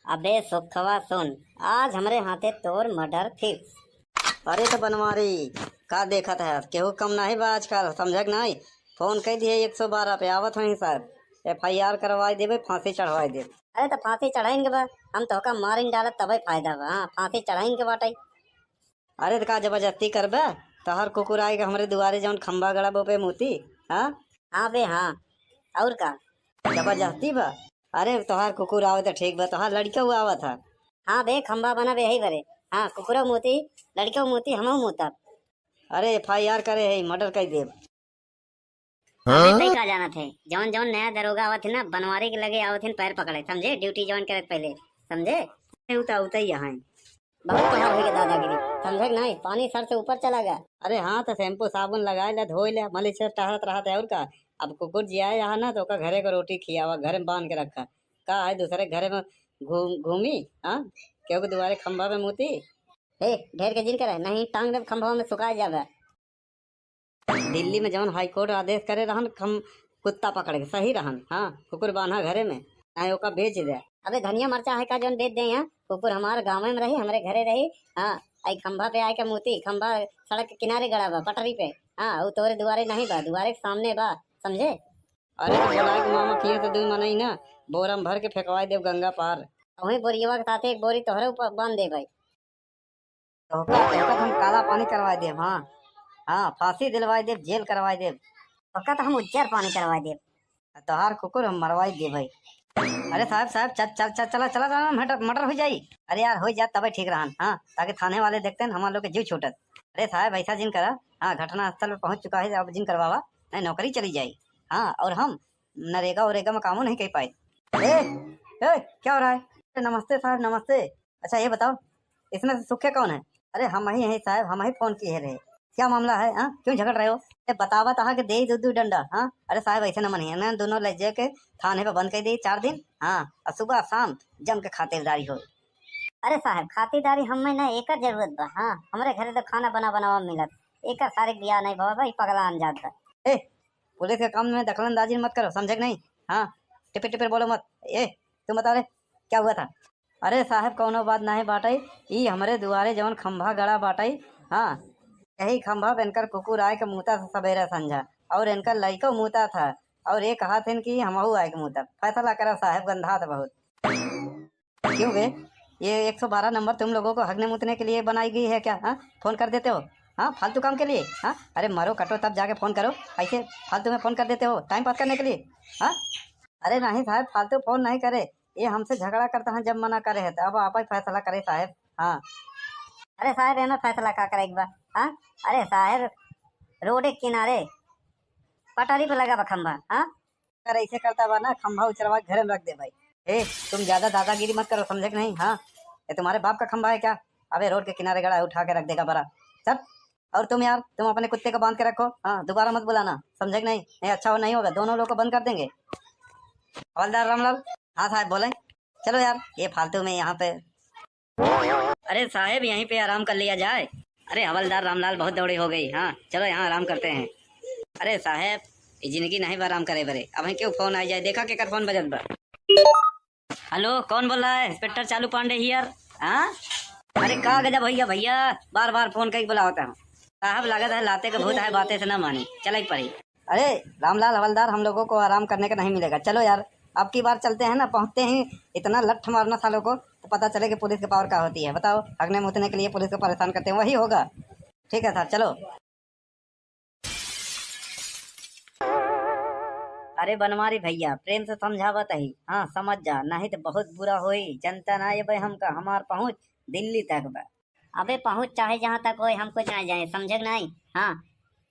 अबे सुखवा सुन, आज हमरे हाथे तोर मर्डर फिक्स। अरे तो बनवारी, का देखत है, केहू कम नहीं बा आजकल, समझक नहीं? फोन कई दिए एक सौ बारह पे, आवत हई साहब, एफआईआर करवाई देबे, फांसी चढ़वाई देबे। अरे तो फांसी चढ़ाइन के बा, हम तोहका मारिन डालत तबे फायदा बा। हाँ, फांसी चढ़ाइन के बाटे। अरे त का जबरदस्ती करबे? तोहार कुकुर आए के हमरे दुआरे जौन खंभा गड़ा बा ओपे मूती, हाँ? हाँ बे, हाँ। और का? जबरदस्ती बा? अरे तोहार कुकुर आवे त ठीक बा, तोहार लड़िका हुआ आवत है। हाँ बे, खंभा बना बे यही बरे। हाँ, कुकुरो मूती, लड़िको मूती, हमहू मूतब। अरे एफआईआर करे है, मर्डर कर देब। अबे तई का जानत है, जौन जौन नया दरोगा आवत है ना, बनवारी के लगे आवत है पैर पकड़े, समझे? ड्यूटी ज्वाइन करे के पहले, समझे? अरे उ तो उतई यहाँ है। बहुत तोहार होई के दादागिरी, समझे कि नहीं? पानी सर से ऊपर चला गया। अरे हाँ, तो शैम्पू साबुन लगाए ले, धोए ले, मलिच से टहरत रहत है और का। अब कुकुर जियाए यहाँ ना, तो ओका घरे को रोटी खियावा, घर में बांध के रखा। का है दूसरे घरे में घूम-, घूमी, हाँ? केहू के दुआरे खंभा में मूती? ए, ढेर के जिन करे, नहीं टांग देब खंभवा में, सुखा जाबे। दिल्ली में जौन हाई कोर्ट आदेश करे रहन, हम कुत्ता पकड़ के, सही रहन। हाँ, कुकुर बांधा घरे में, चाहे ओका बेच दे। अबे धनिया मरचा है का जौन बेच दे यहाँ? कुकुर हमार गाँव में रही, हमरे घरे रही। हाँ, आई खंभा पे आए के मूती, खंभा सड़क के किनारे गड़ा बा, पटरी पे। हाँ, उ तोरे दुआरे नहीं बा, दुआरे के सामने बा, समझे? अरे तो बोलाए के मामा किए तो दुई मनई ना, बोरा में भर के फेंकवाए देब गंगा पार। वही बोरियवा के साथे एक बोरी तोहरे ऊपर बांध दे भाई। तोहका, तोहका तो हम काला पानी करवाए देब, हाँ। हाँ, फांसी दिलवाए देब, जेल करवाए देब। तोहका तो हम उज्जर पानी करवाए देब। आ तोहार कुकुर हम मरवाए देब भाई। अरे साहब, साहब, चल, चल, चल, चला, चला, चला, मर्डर, मर्डर हो जाई। अरे यार, हो जात तबे ठीक रहन, हाँ, ताकि थाने वाले देखते हैं, हमार लोग के जीव छूटत। अरे साहब, ऐसा जिन करा, हाँ, घटना स्थल पे पहुँच चुका है, अब जिन करवावा, नहीं नौकरी चली जाई। हाँ, और हम नरेगा वरेगा में कामो नहीं कर पाए। ए, ए, क्या हो रहा है? अरे नमस्ते साहब, नमस्ते। अच्छा ये बताओ, इसमें से सुखे कौन है? अरे हम ही हैं साहब, हम ही फोन किए रहे। क्या मामला है, हाँ? क्यों झगड़ रहे हो? ए, बतावा तहा के दे दू दू डंडा, हाँ? अरे साहब ऐसे न मनिए ना, दोनों ले जाके थाने पे बंद कर दे चार दिन, हाँ? और सुबह शाम जम के खातिरदारी हो। अरे साहब, खातिरदारी हमें ना एकर जरूरत बा, हाँ? हमरे घरे तो खाना बना बनावा मिलत, एकर सारे बियाह नहीं भवा भाई, पगला अनजात बा। ए, पुलिस के काम में दखलंदाजी मत करो, समझे कि नहीं? हाँ, टिपिर टिपिर बोलो मत। ए, तुम बताओ रे, क्या हुआ था? अरे साहब, कौनो बात नहीं बाटई, ई हमरे दुआरे जवन खंभा गड़ा बाटई, हाँ, यही खंभा पे इनकर कुकुर आए के मूता था सबेरे संझा, और इनकर लइको मूता था, और ये कहा थे कि हमहू आए के मूता। फैसला करा साहेब, गंधा था बहुत। क्यों बे, ये एक सौ बारह नंबर तुम लोगों को हगने मूतने के लिए बनाई गई है क्या? हाँ, फोन कर देते हो, हाँ, फालतू काम के लिए। हाँ, अरे मरो कटो तब जाके फोन करो, ऐसे फालतू में फोन कर देते हो टाइम पास करने के लिए। हाँ, अरे नहीं साहेब, फालतू फोन नहीं करे, ये हमसे झगड़ा करता है, जब मना करे है तो अब आप ही फैसला करे साहेब। हाँ, अरे साहेब, एमे फैसला का करे एक बार? हाँ, अरे साहेब, रोड के किनारे पटरी पे लगा बा खंभा। हाँ, अगर ऐसे करता बा ना, खंभा उचरवा के घरे में रख दे भाई। ए, तुम ज्यादा दादागिरी मत करो, समझे कि नहीं? हाँ, ये तुम्हारे बाप का खंभा है क्या? अबे रोड के किनारे गड़ा है, उठा के रख देगा बड़ा। चल, और तुम यार, तुम अपने कुत्ते को बांध के रखो। हाँ, दोबारा मत बुलाना, समझे कि नहीं? नहीं, अच्छा हो, नहीं होगा, दोनों लोग को बंद कर देंगे। हवलदार रामलाल। हाँ साहेब, बोले। चलो यार, ये फालतू में यहाँ पे। अरे साहेब, यहीं पे आराम कर लिया जाए। अरे हवलदार रामलाल, बहुत दौड़ी हो गई। हाँ, चलो यहाँ आराम करते हैं। अरे साहेब, ये जिंदगी नहीं बा आराम करे बरे। अब क्यों फोन आ जाए, देखा केकर फोन बजत बा। हेलो, कौन बोल रहा है? इंस्पेक्टर चालू पांडे हियर। हाँ, अरे का गजब भैया, भैया बार बार फोन करके बुलावत है। साहब, लागत है लाते के भूत है, बातें से ना मानी, चलाई पड़ी। अरे रामलाल हवलदार, हम लोगों को आराम करने का नहीं मिलेगा, चलो यार, अब की बार चलते हैं ना, पहुंचते ही इतना लठ मारना सालों को, तो पता चले कि पुलिस के पावर का होती है। बताओ, हगने मूतने के लिए पुलिस को परेशान करते हैं, वही होगा। ठीक है सर, चलो। अरे बनवारी भैया, प्रेम से समझावत ही, हाँ समझ जा, नहीं तो बहुत बुरा होई। जनता ना ये भाई हमका, हमार पहुँच दिल्ली तक बा। अबे पहुँच चाहे जहाँ तक होए, हम कुछ ना जाए, समझे कि नहीं? हाँ,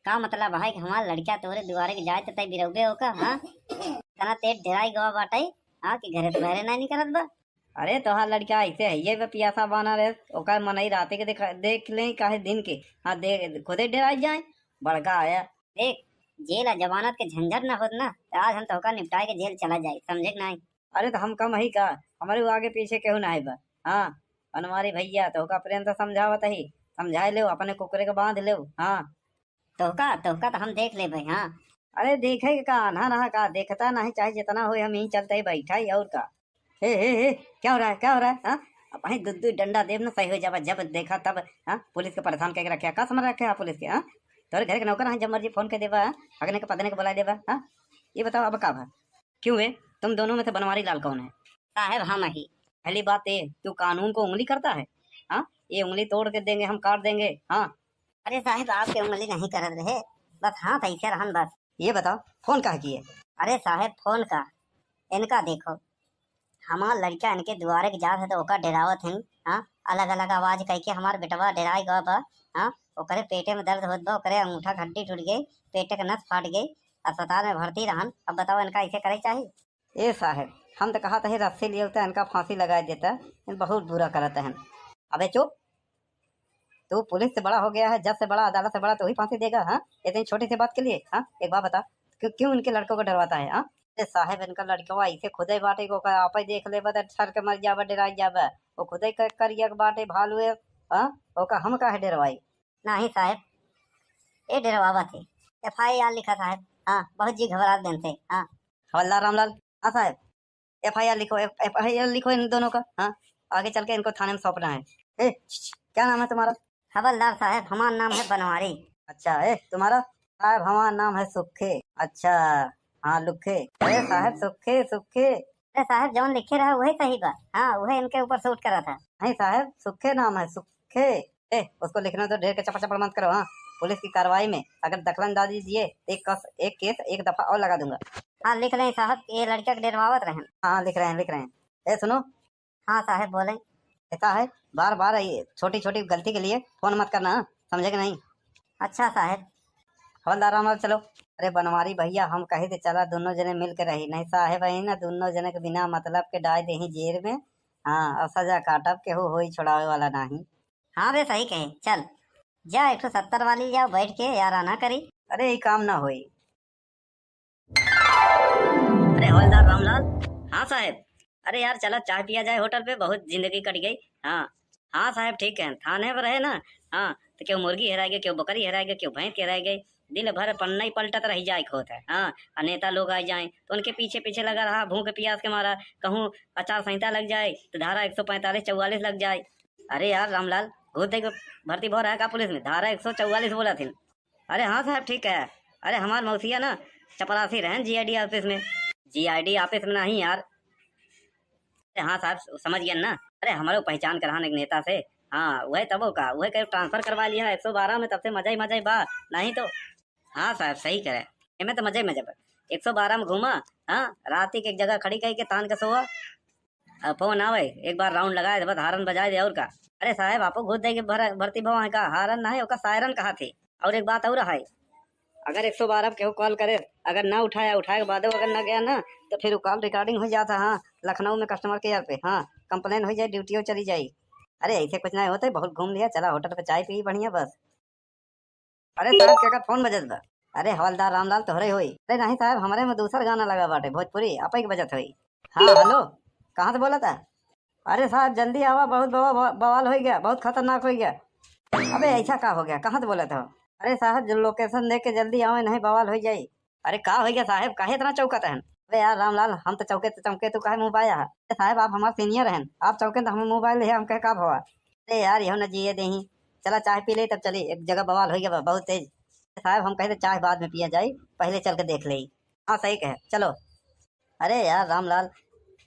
का मतलब है कि हमार लड़का तोरे दुआरे के जाए तो तय बिरौबे हो का? हाँ, इतना तेज डेराई गवा बाटे, हाँ, कि घरे से बहरे नहीं निकलत बा। अरे तोहार लड़का ऐसे है, ये बे पियासा बाना रे, ओकर मनई राते के देख, देख ले काहे दिन के। हाँ, दे, खुदे डेराई जाए, बड़का आया। देख, जेल आ जमानत के झंझट ना होत ना, तो आज हम तोहका निपटाए के जेल चला जाए, समझे कि नहीं? अरे तो हम कम ही का, हमारे वो आगे पीछे केहू ना है बा। हाँ, बनवारी भैया, तोहका प्रेम से समझावत ही, समझाए लेव, अपने कुकरे के बांध लेव। हाँ, तोहका, तोहका तो हम देख लेबे, हाँ। अरे देखे के का, आन्हा रहा का, देखता नहीं, चाहे जितना होए, हम यहीं चलते ही बैठा ही, और का। हे, हे, हे, क्या हो रहा है, क्या हो रहा है, हाँ? अब वहीं दू, दू डंडा देब ना, सही हो जाबा, जब देखा तब, हाँ? पुलिस के परेशान करके रखे, का समझ रखे आप पुलिस के, हाँ? तोरे घर के नौकर हैं, जब मर्जी फोन कर देबा, हाँ? अगने के पदने के बुला देबा, हाँ? ये बताओ अब का भा? क्यों बे, तुम दोनों में से बनवारी लाल कौन है? साहेब हम ही। पहली बात ये, तू कानून को उंगली करता है, हाँ? ये उंगली तोड़ के देंगे हम, काट देंगे, हाँ? अरे साहेब, आपके उंगली नहीं करत रहे, बस हाथ ऐसे रहन बस। ये बताओ, फोन काहे किए? अरे साहेब, फोन का? इनका देखो, हमार लड़का इनके दुआरे के जात है तो ओका डेरावत हन। हाँ, अलग अलग आवाज कह के हमार बेटवा डेराई गवा बा। हाँ, ओकरे पेटे में दर्द होत बा, ओकरे अंगूठा के हड्डी टूट गई, पेटे के नस फाट गई, अस्पताल में भर्ती रहन। अब बताओ, इनका ऐसे करे चाही? ए साहेब, हम तो कहा था रस्सी लिए होता, इनका फांसी लगा देता, इन बहुत बुरा करत हैं। अबे चुप, तू पुलिस से बड़ा हो गया है, जज से बड़ा, अदालत से बड़ा, तू ही फांसी देगा? हाँ, इतनी छोटी सी बात के लिए? हाँ, एक बात बता, क्यों, क्यों इनके लड़कों को डरवाता है? हाँ, अरे साहेब, इनका लड़कवा ऐसे खुदे बाटे को का आपे देख लेबा त ठर के मर जाबा, डेराई जाबा। वो खुदे क-, करिया के बाटे भालू है, हाँ, ओका हम काहे डरवाई? नहीं साहेब, ये डरवावत है। एफ आई आर लिखा साहेब। हाँ, बहुत जी घबरात बेन से। हाँ। हवलदार रामलाल। हाँ साहेब, एफ आई आर लिखो, एफ-, एफ आई आर लिखो इन दोनों का। हाँ, आगे चल के इनको थाने में सौंपना है। ए, छ, छ, क्या नाम है तुम्हारा? हवलदार साहेब, हमार नाम है बनवारी। अच्छा, ए, तुम्हारा? साहेब, हमार नाम है सुखे। अच्छा, हाँ, लुखे। अरे साहेब, सुखे, सुखे। अरे साहेब, जौन लिखे रहा वही सही बा। हाँ, वही इनके ऊपर सूट करा था। नहीं साहेब, सुखे नाम है, सुखे। ए, उसको लिखने तो ढेर के चपड़ चपड़ मत करो। हाँ, पुलिस की कार्रवाई में अगर दखलंदाजी दिए तो एक कस, एक केस एक दफा और लगा दूंगा। हाँ, लिख लें साहब, ये लड़का के डेरवावत रहन। हाँ, लिख रहे हैं, लिख रहे हैं। ए, सुनो। हाँ साहब, बोलें। ऐसा है, बार बार ये छोटी छोटी गलती के लिए फोन मत करना, हाँ? समझे कि नहीं? अच्छा साहब। हवलदार रामलाल, चलो। अरे बनवारी भैया, हम कहे थे चला दोनों जने मिल के रही, नहीं साहेब है ना, दोनों जने के बिना मतलब के डाल देही जेल में। हाँ, और सजा काटब, केहू होई छोड़ावे वाला नहीं। हाँ बे, सही कहे, चल जा एक ठो सत्तर वाली जाओ बैठ के याराना करी। अरे ये काम ना होई। अरे हवलदार रामलाल। हाँ साहेब। अरे यार, चला चाय पिया जाए होटल पे, बहुत जिंदगी कट गई। हाँ, हाँ साहेब, ठीक है, थाने पर रहे ना। हाँ, तो क्यों मुर्गी हेराए गए, क्यों बकरी हेराए गए, क्यों भैंस हेराए गए, दिन भर पन्ना ही पलटत रह जाए के होत है। हाँ, और नेता लोग आ जाए तो उनके पीछे पीछे लगा रहा, भूख प्यास के मारा, कहूँ आचार संहिता लग जाए तो धारा एक सौ पैंतालीस चौवालीस लग जाए। अरे यार रामलाल, घूस दे के भर्ती भवा रहा का पुलिस में? धारा एक सौ चौवालीस बोला थी। अरे हाँ साहब, ठीक है। अरे हमार मौसिया ना चपरासी रहन जीआईडी ऑफिस में। जीआईडी ऑफिस में नहीं यार। अरे हाँ साहब, समझ गया ना। अरे हमरो पहचान करान एक नेता से। हाँ, वह तबो का, वह कहे ट्रांसफर करवा लिया एक सौ बारह में, तब से मजा ही मजा ही बा। नहीं तो हाँ साहब, सही करे। एमे तो मजा ही मजा बा। एक सौ बारह में घूमा, हाँ, रात के एक जगह खड़ी कही के तान के सोवा। अब फोन आवे, एक बार राउंड लगाए दे, बस हारन बजाए दे, और का। अरे साहब, आपो घूस दे के भर-, भर्ती भवा है का? हारन ना है, ओका सायरन कहा थे। और एक बात और है, अगर एक सौ बारह पे केहू कॉल करे, अगर ना उठाया, उठाए के बादो अगर ना गया ना, तो फिर वो कॉल रिकॉर्डिंग हो जाता। हाँ, लखनऊ में कस्टमर केयर पे, हाँ, कंप्लेन हो जाए, ड्यूटीओ चली जाई। अरे ऐसे कुछ ना होते, बहुत घूम लिया, चला होटल पे चाय पी बढ़िया बस। अरे साहब, केकर फोन बजत बा? अरे हवलदार रामलाल तोहरे होई। अरे नहीं साहब, हमरे में दूसर गाना लगा बाटे, भोजपुरी, आपे के बजत होई। हाँ हेलो, कहाँ से बोला था? अरे साहब जल्दी आवा, बहुत बवा-, बवा-, बवाल हो गया, बहुत खतरनाक हो गया। अबे ऐसा का हो गया, कहाँ से बोला था? अरे साहब जो लोकेशन देख के जल्दी आवे, नहीं बवाल हो जाई। अरे का हो गया साहब, काहे इतना चौकत हन? अरे यार रामलाल, हम तो चौके तो चौके, तू काहे मुँह पाया है? अरे साहब आप हमार सीनियर हन, आप चौके तो हमें मोबाइल है, हम कहे का भवा? अरे यार, यहो न जिए देही। चला चाय पी ले तब चली, एक जगह बवाल हो गया बा, बहुत तेज। साहब हम कहे तो चाय बाद में पिया जाई, पहले चल के देख ले। हाँ सही कहे, चलो। अरे यार रामलाल,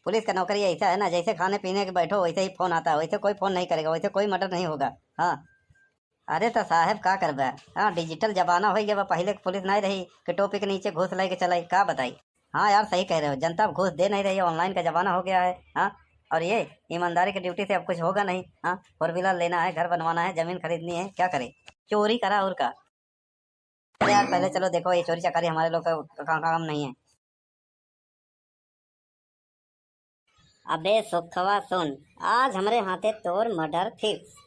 पुलिस का नौकरी ऐसा है ना, जैसे खाने पीने के बैठो वैसे ही फोन आता है, वैसे कोई फोन नहीं करेगा, वैसे कोई मर्डर नहीं होगा। हाँ। अरे तो साहब का करबे, हाँ डिजिटल जमाना हो गया बा, पहले के पुलिस नहीं रही कि टोपी के नीचे घूस लेके चलाई, का बताई। हाँ यार सही कह रहे हो, जनता अब घूस दे नहीं रही है, ऑनलाइन का जमाना हो गया है। हाँ, और ये ईमानदारी की ड्यूटी से अब कुछ होगा नहीं। हाँ, फोर व्हीलर लेना है, घर बनवाना है, जमीन खरीदनी है, क्या करे, चोरी करा और का। अरे यार पहले चलो देखो, ये चोरी चकारी हमारे लोग का का-, काम नहीं है। अबे सुखवा सुन, आज हमरे हाथे तोर मर्डर फिक्स।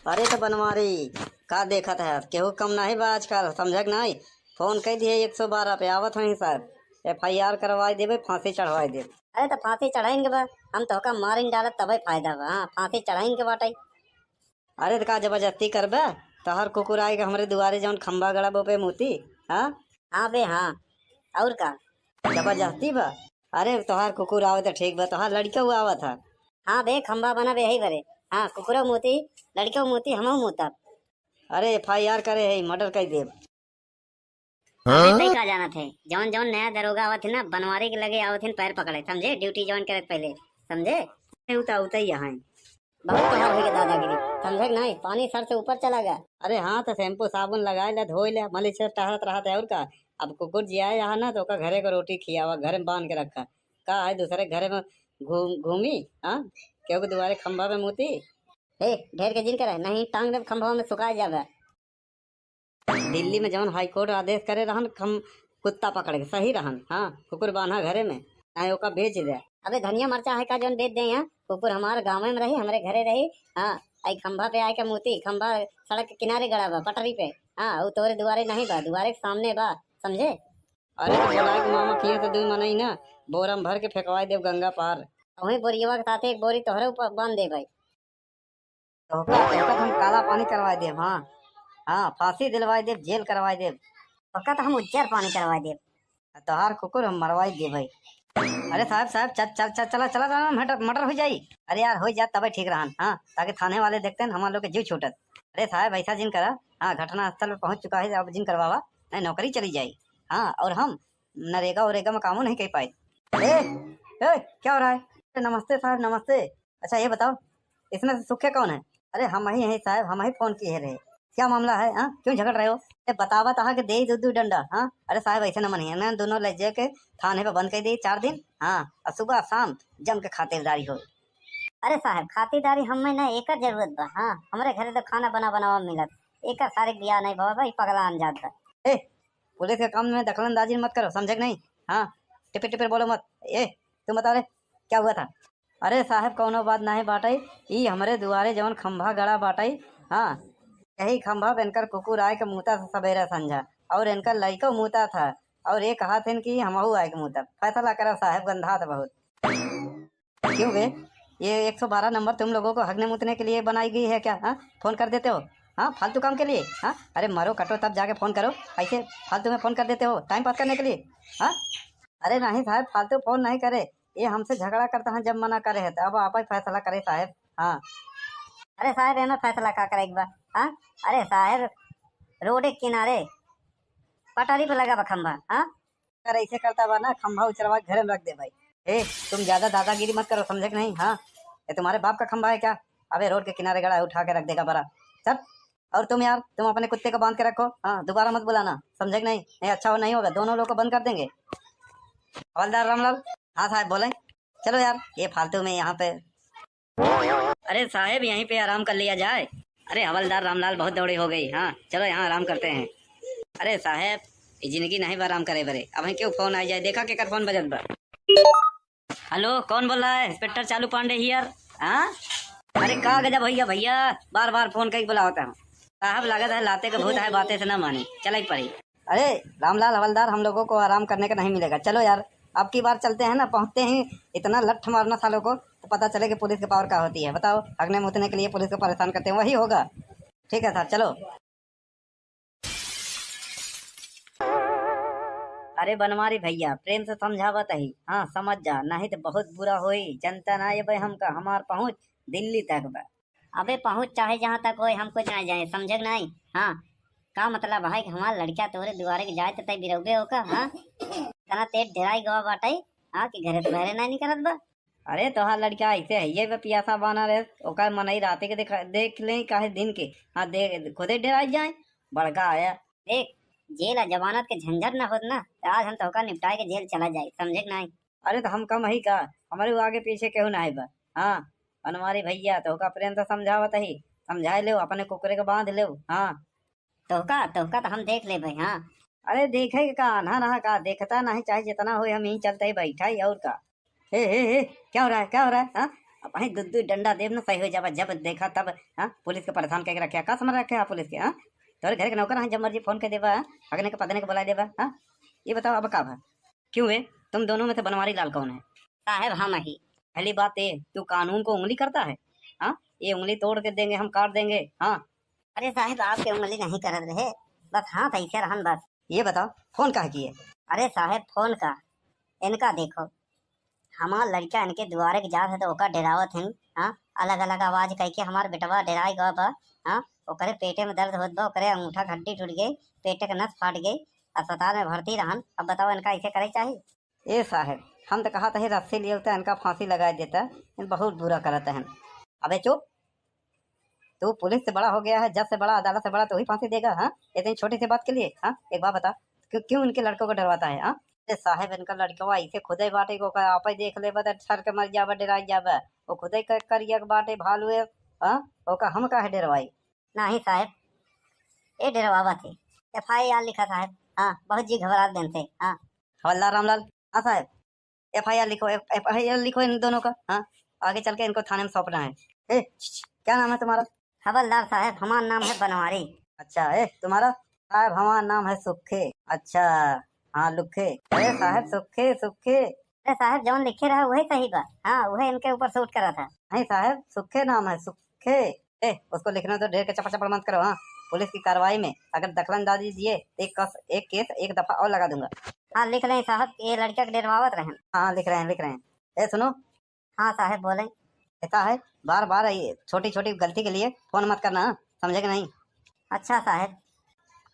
अरे तो बनवारी, का देखत है, केहू कम नहीं बा आजकल, समझक नहीं? फोन कई दिए एक सौ बारह पे, आवत हई साहब, एफआईआर करवाई देबे, फांसी चढ़वाई देबे। अरे तो फांसी चढ़ाइन के बा, हम तोहका मारिन डालत तबे फायदा बा। हाँ, फांसी चढ़ाइन के बाटे। अरे त का जबरदस्ती करबे? तोहार कुकुर आए के हमरे दुआरे जौन खंभा गड़ा बा ओपे मूती, हाँ? हाँ बे, हाँ। और का? जबरदस्ती बा? अरे तोहार कुकुर आवे त ठीक बा, तोहार लड़िका हुआ आवत है। हाँ बे, खंभा बना बे यही बरे। हाँ, कुकुरो मूती, लड़िको मूती, हमहू मूतब। अरे एफआईआर करे है, मर्डर कर देब। अरे तई का जानत है, जौन जौन नया दरोगा आवत है ना, बनवारी के लगे आवत है पैर पकड़े, समझे? ड्यूटी ज्वाइन करे के पहले, समझे? अरे उ तो उतई यहाँ है। बहुत तोहार होइगा दादागिरी, समझे कि नहीं? पानी सर से ऊपर चला गया। अरे हाँ, तो शैम्पू साबुन लगाए ले, धोए ले, मलिच से टहरत रहत है और का। अब कुकुर जिया यहाँ ना, तो ओका घरे को रोटी खियावा, घर में बांध के रखा। का है दूसरे घरे में घूम घूमी, हाँ? केहू के दुआरे खंभा पे मूती। ए, ढेर के जिन करे, नहीं टांग देब खंभवा में, सुखा जाबे। दिल्ली में जौन हाई कोर्ट आदेश करे रहन, हम कुत्ता पकड़ के, सही रहन। हाँ, कुकुर बांधा घरे में, चाहे ओका बेच दे। अबे धनिया मरचा है का जौन बेच दे यहाँ? कुकुर हमार गाँव में रही, हमरे घरे रही। हाँ, आई खंभा पे आए के मूती, खंभा सड़क के किनारे गड़ा बा, पटरी पे। हाँ, उ तोरे दुआरे नहीं बा, दुआरे के सामने बा, समझे? अरे तो बोलाए के मामा किए तो दुई मनई ना, बोरा में भर के फेंकवाए देब गंगा पार। वही बोरियवा के साथे एक बोरी तोहरे ऊपर बांध दे भाई। तोहका, तोहका तो हम काला पानी करवाए देब, हाँ। हाँ, फांसी दिलवाए देब, जेल करवाए देब। तोहका तो हम उज्जर पानी करवाए देब। आ तोहार कुकुर हम मरवाए देब भाई। अरे साहब, साहब, चल, चल, चल, चला, चला, चला, मर्डर, मर्डर हो जाई। अरे यार, हो जात तबे ठीक रहन, हाँ, ताकि थाने वाले देखते हैं, हमार लोग के जीव छूटत। अरे साहब, ऐसा जिन करा, हाँ, घटना स्थल पे पहुँच चुका है, अब जिन करवावा, नहीं नौकरी चली जाई। हाँ, और हम नरेगा वरेगा में कामो नहीं कर पाए। ए, ए, क्या हो रहा है? नमस्ते साहब, नमस्ते। अच्छा ये बताओ, इसमें से सुखे कौन है? अरे हम ही हैं साहब, हम ही फोन किए रहे। क्या मामला है, हाँ? क्यों झगड़ रहे हो? ए, बतावा तहा के दे दू दू डंडा, हाँ? अरे साहब ऐसे न मनिए, ना दोनों ले जाके थाने पे बंद कर दिए चार दिन, हाँ, और सुबह शाम जम के खातिरदारी हो। अरे साहब खातिरदारी हमें ना एकर जरूरत बा, हाँ, हमरे घरे तो खाना बना बनावा मिलत, एकर सारे बियाह नहीं बाबा, ई पगला अनजात बा। ए, पुलिस के काम में दखलंदाजी मत करो, समझे कि नहीं? हाँ, टिपिर टिपिर बोलो मत। ए, तुम बताओ रे, क्या हुआ था? अरे साहब, कौनो बात नहीं बाटई, ई हमरे दुआरे जवन खंभा गड़ा बाटई, हाँ, यही खंभा पे इनकर कुकुर आए के मूता था सबेरा संझा, और इनकर लइको मूता था, और ये कहा थे कि हमहू आए के मूतब। फैसला करा साहब, गंधा था बहुत। क्यों बे, ये एक सौ बारह नंबर तुम लोगों को हगने मूतने के लिए बनाई गई है क्या? हाँ, फोन कर देते हो, हाँ, फालतू काम के लिए। हाँ, अरे मरो कटो तब जाके फोन करो, ऐसे फालतू में फोन कर देते हो टाइम पास करने के लिए। हाँ, अरे नहीं साहब, फालतू फोन नहीं करे, ये हमसे झगड़ा करता है, जब मना करे है तो अब आप ही फैसला करे साहब। हाँ, अरे साहेब, एमे फैसला का करे के बा? हाँ, अरे साहेब, रोड के किनारे पटरी पे लगा बा खंभा। हाँ, अगर ऐसे करता बा ना, खंभा उचरवा के घरे में रख दे भाई। ए, तुम ज्यादा दादागिरी मत करो, समझे कि नहीं? हाँ, ये तुम्हारे बाप का खंभा है क्या? अबे रोड के किनारे गड़ा है, उठा के रख देगा बड़ा। चल, और तुम यार, तुम अपने कुत्ते को बांध के रखो। हाँ, दोबारा मत बुलाना, समझे कि नहीं? नहीं, अच्छा हो नहीं होगा, दोनों लोग को बंद कर देंगे। हवलदार रामलाल। हाँ साहब, बोले। चलो यार, ये फालतू में यहाँ पे। अरे साहेब, यहीं पे आराम कर लिया जाए। अरे हवलदार रामलाल, बहुत दौड़ी हो गई। हाँ, चलो यहाँ आराम करते हैं। अरे साहेब, ये जिंदगी नहीं बा आराम करे बरे। अब क्यों फोन आ जाए, देखा केकर फोन बजत बा। हेलो, कौन बोल रहा है? इंस्पेक्टर चालू पांडे हियर। हाँ, अरे का गजब भैया, भैया बार बार फोन करके बुलावता हूँ। साहब, लागत है लाते के भूत है, बातें से ना माने, चले पड़ी। अरे रामलाल हवलदार, हम लोगों को आराम करने का नहीं मिलेगा, चलो यार, अब की बार चलते हैं ना, पहुंचते ही इतना लठ मारना सालों को, तो पता चले कि पुलिस के पावर का होती है। बताओ, हगने मुतने के लिए पुलिस को परेशान करते हैं, वही होगा। ठीक है सर, चलो। अरे बनवारी भैया, प्रेम से समझावत ही, हाँ समझ जा, नहीं तो बहुत बुरा होई। जनता ना ये भाई हमका, हमार पहुँच दिल्ली तक बा। अबे पहुँच चाहे जहाँ तक होए, हम कुछ ना जाए, समझे कि नहीं? हाँ, का मतलब है कि हमार लड़का तोरे दुआरे के जाए तो तय बिरौबे होका? हाँ, इतना तेज डेराई गवा बाटे, हाँ, कि घरे से बहरे नहीं निकलत बा। अरे तोहार लड़का ऐसे है, ये बे पियासा बाना रे, ओकर मनई राते के देखा, देख ले काहे दिन के। हाँ, दे, खुदे डेराई जाए, बड़का आया। देख, जेल आ जमानत के झंझट ना होत ना, तो आज हम तोहका निपटाए के जेल चला जाए, समझे कि नहीं? अरे तो हम कम ही का, हमारे आगे पीछे केहू ना है बा। हाँ, बनवारी भैया, तोहका प्रेम से समझावत ही, समझाए लेव, अपने कुकरे के बांध लेव। हाँ, तोहका, तोहका तो हम देख लेबे, हाँ। अरे देखे के का, आन्हा रहा का, देखता नहीं, चाहे जितना होए, हम यहीं चलते ही बैठा ही, और का। हे, हे, हे, क्या हो रहा है, क्या हो रहा है, हाँ? अब वहीं दू, दू डंडा देब ना, सही हो जाबा, जब देखा तब, हाँ? पुलिस के परेशान करके रखे, का समझ रखे आप पुलिस के, हाँ? तोरे घर के नौकर हैं, जब मर्जी फोन कर देबा, हाँ? अगने के पदने के बुला देबा, हाँ? ये बताओ अब का भा? क्यों बे, तुम दोनों में से बनवारी लाल कौन है? साहेब, हम ही। पहली बात ये, तू कानून को उंगली करता है? हाँ, ये उंगली तोड़ के देंगे हम, काट देंगे। हाँ। अरे साहेब, आपके उंगली नहीं करत रहे, बस हाथ ऐसे रहन बस। ये बताओ, फोन काहे किए? अरे साहेब, फोन का, इनका देखो, हमार लड़का इनके दुआरे के जात है तो ओका डेरावत हैं। हाँ, अलग अलग आवाज कह के हमार बेटवा डेराई गवा बा। हाँ, ओकरे पेटे में दर्द होत बा, ओकरे अंगूठा के हड्डी टूट गई, पेटे के नस फाट गई, अस्पताल में भर्ती रहन। अब बताओ, इनका ऐसे करे चाही? ए साहेब, हम तो कहा था रस्सी लिए होते, इनका फांसी लगा देता, इन बहुत बुरा करत हैं। अबे चुप, तू पुलिस से बड़ा हो गया है, जज से बड़ा, अदालत से बड़ा, तू ही फांसी देगा? हाँ, इतनी छोटी सी बात के लिए। हाँ, एक बात बता, क्यों, क्यों इनके लड़कों को डरवाता है? हाँ, ए साहेब, इनका लड़कवा ऐसे खुदे बाटे को का आपे देख लेबा त ठर के मर जाबा, डेराई जाबा। वो खुदे क-, करिया के बाटे भालू है। हाँ, ओका हम काहे डेरवाई? नहीं साहेब, ये डेरवावत है। एफ आई आर लिखा साहेब। हाँ, बहुत जी घबरात बेन से। हाँ। हवलदार रामलाल। हाँ साहेब, एफ आई आर लिखो, एफ आई आर लिखो इन दोनों का। हाँ, आगे चल के इनको थाने में सौंपना है। ए, छ, छ, क्या नाम है तुम्हारा? हवलदार साहेब, हमार नाम है बनवारी। अच्छा, ए, तुम्हारा? साहेब, हमार नाम है सुखे। अच्छा, हाँ, लुखे। अरे साहेब, सुखे, सुखे। अरे साहेब, जौन लिखे रहा वही सही बा। हाँ, वही इनके ऊपर सूट करा था। नहीं साहेब, सुखे नाम है, सुखे। ए, उसको लिखने तो ढेर के चपड़ चपड़ मत करो। हाँ, पुलिस की कार्रवाई में अगर दखलंदाजी दिए तो एक कस, एक केस एक दफा और लगा दूंगा। हाँ, लिख लें साहब, ये लड़का के डेरवावत रहन। हाँ, लिख रहे हैं, लिख रहे हैं। ए, सुनो। हाँ साहब, बोलें। कहता है, बार बार ये छोटी छोटी गलती के लिए फोन मत करना, हाँ? समझे कि नहीं? अच्छा साहब।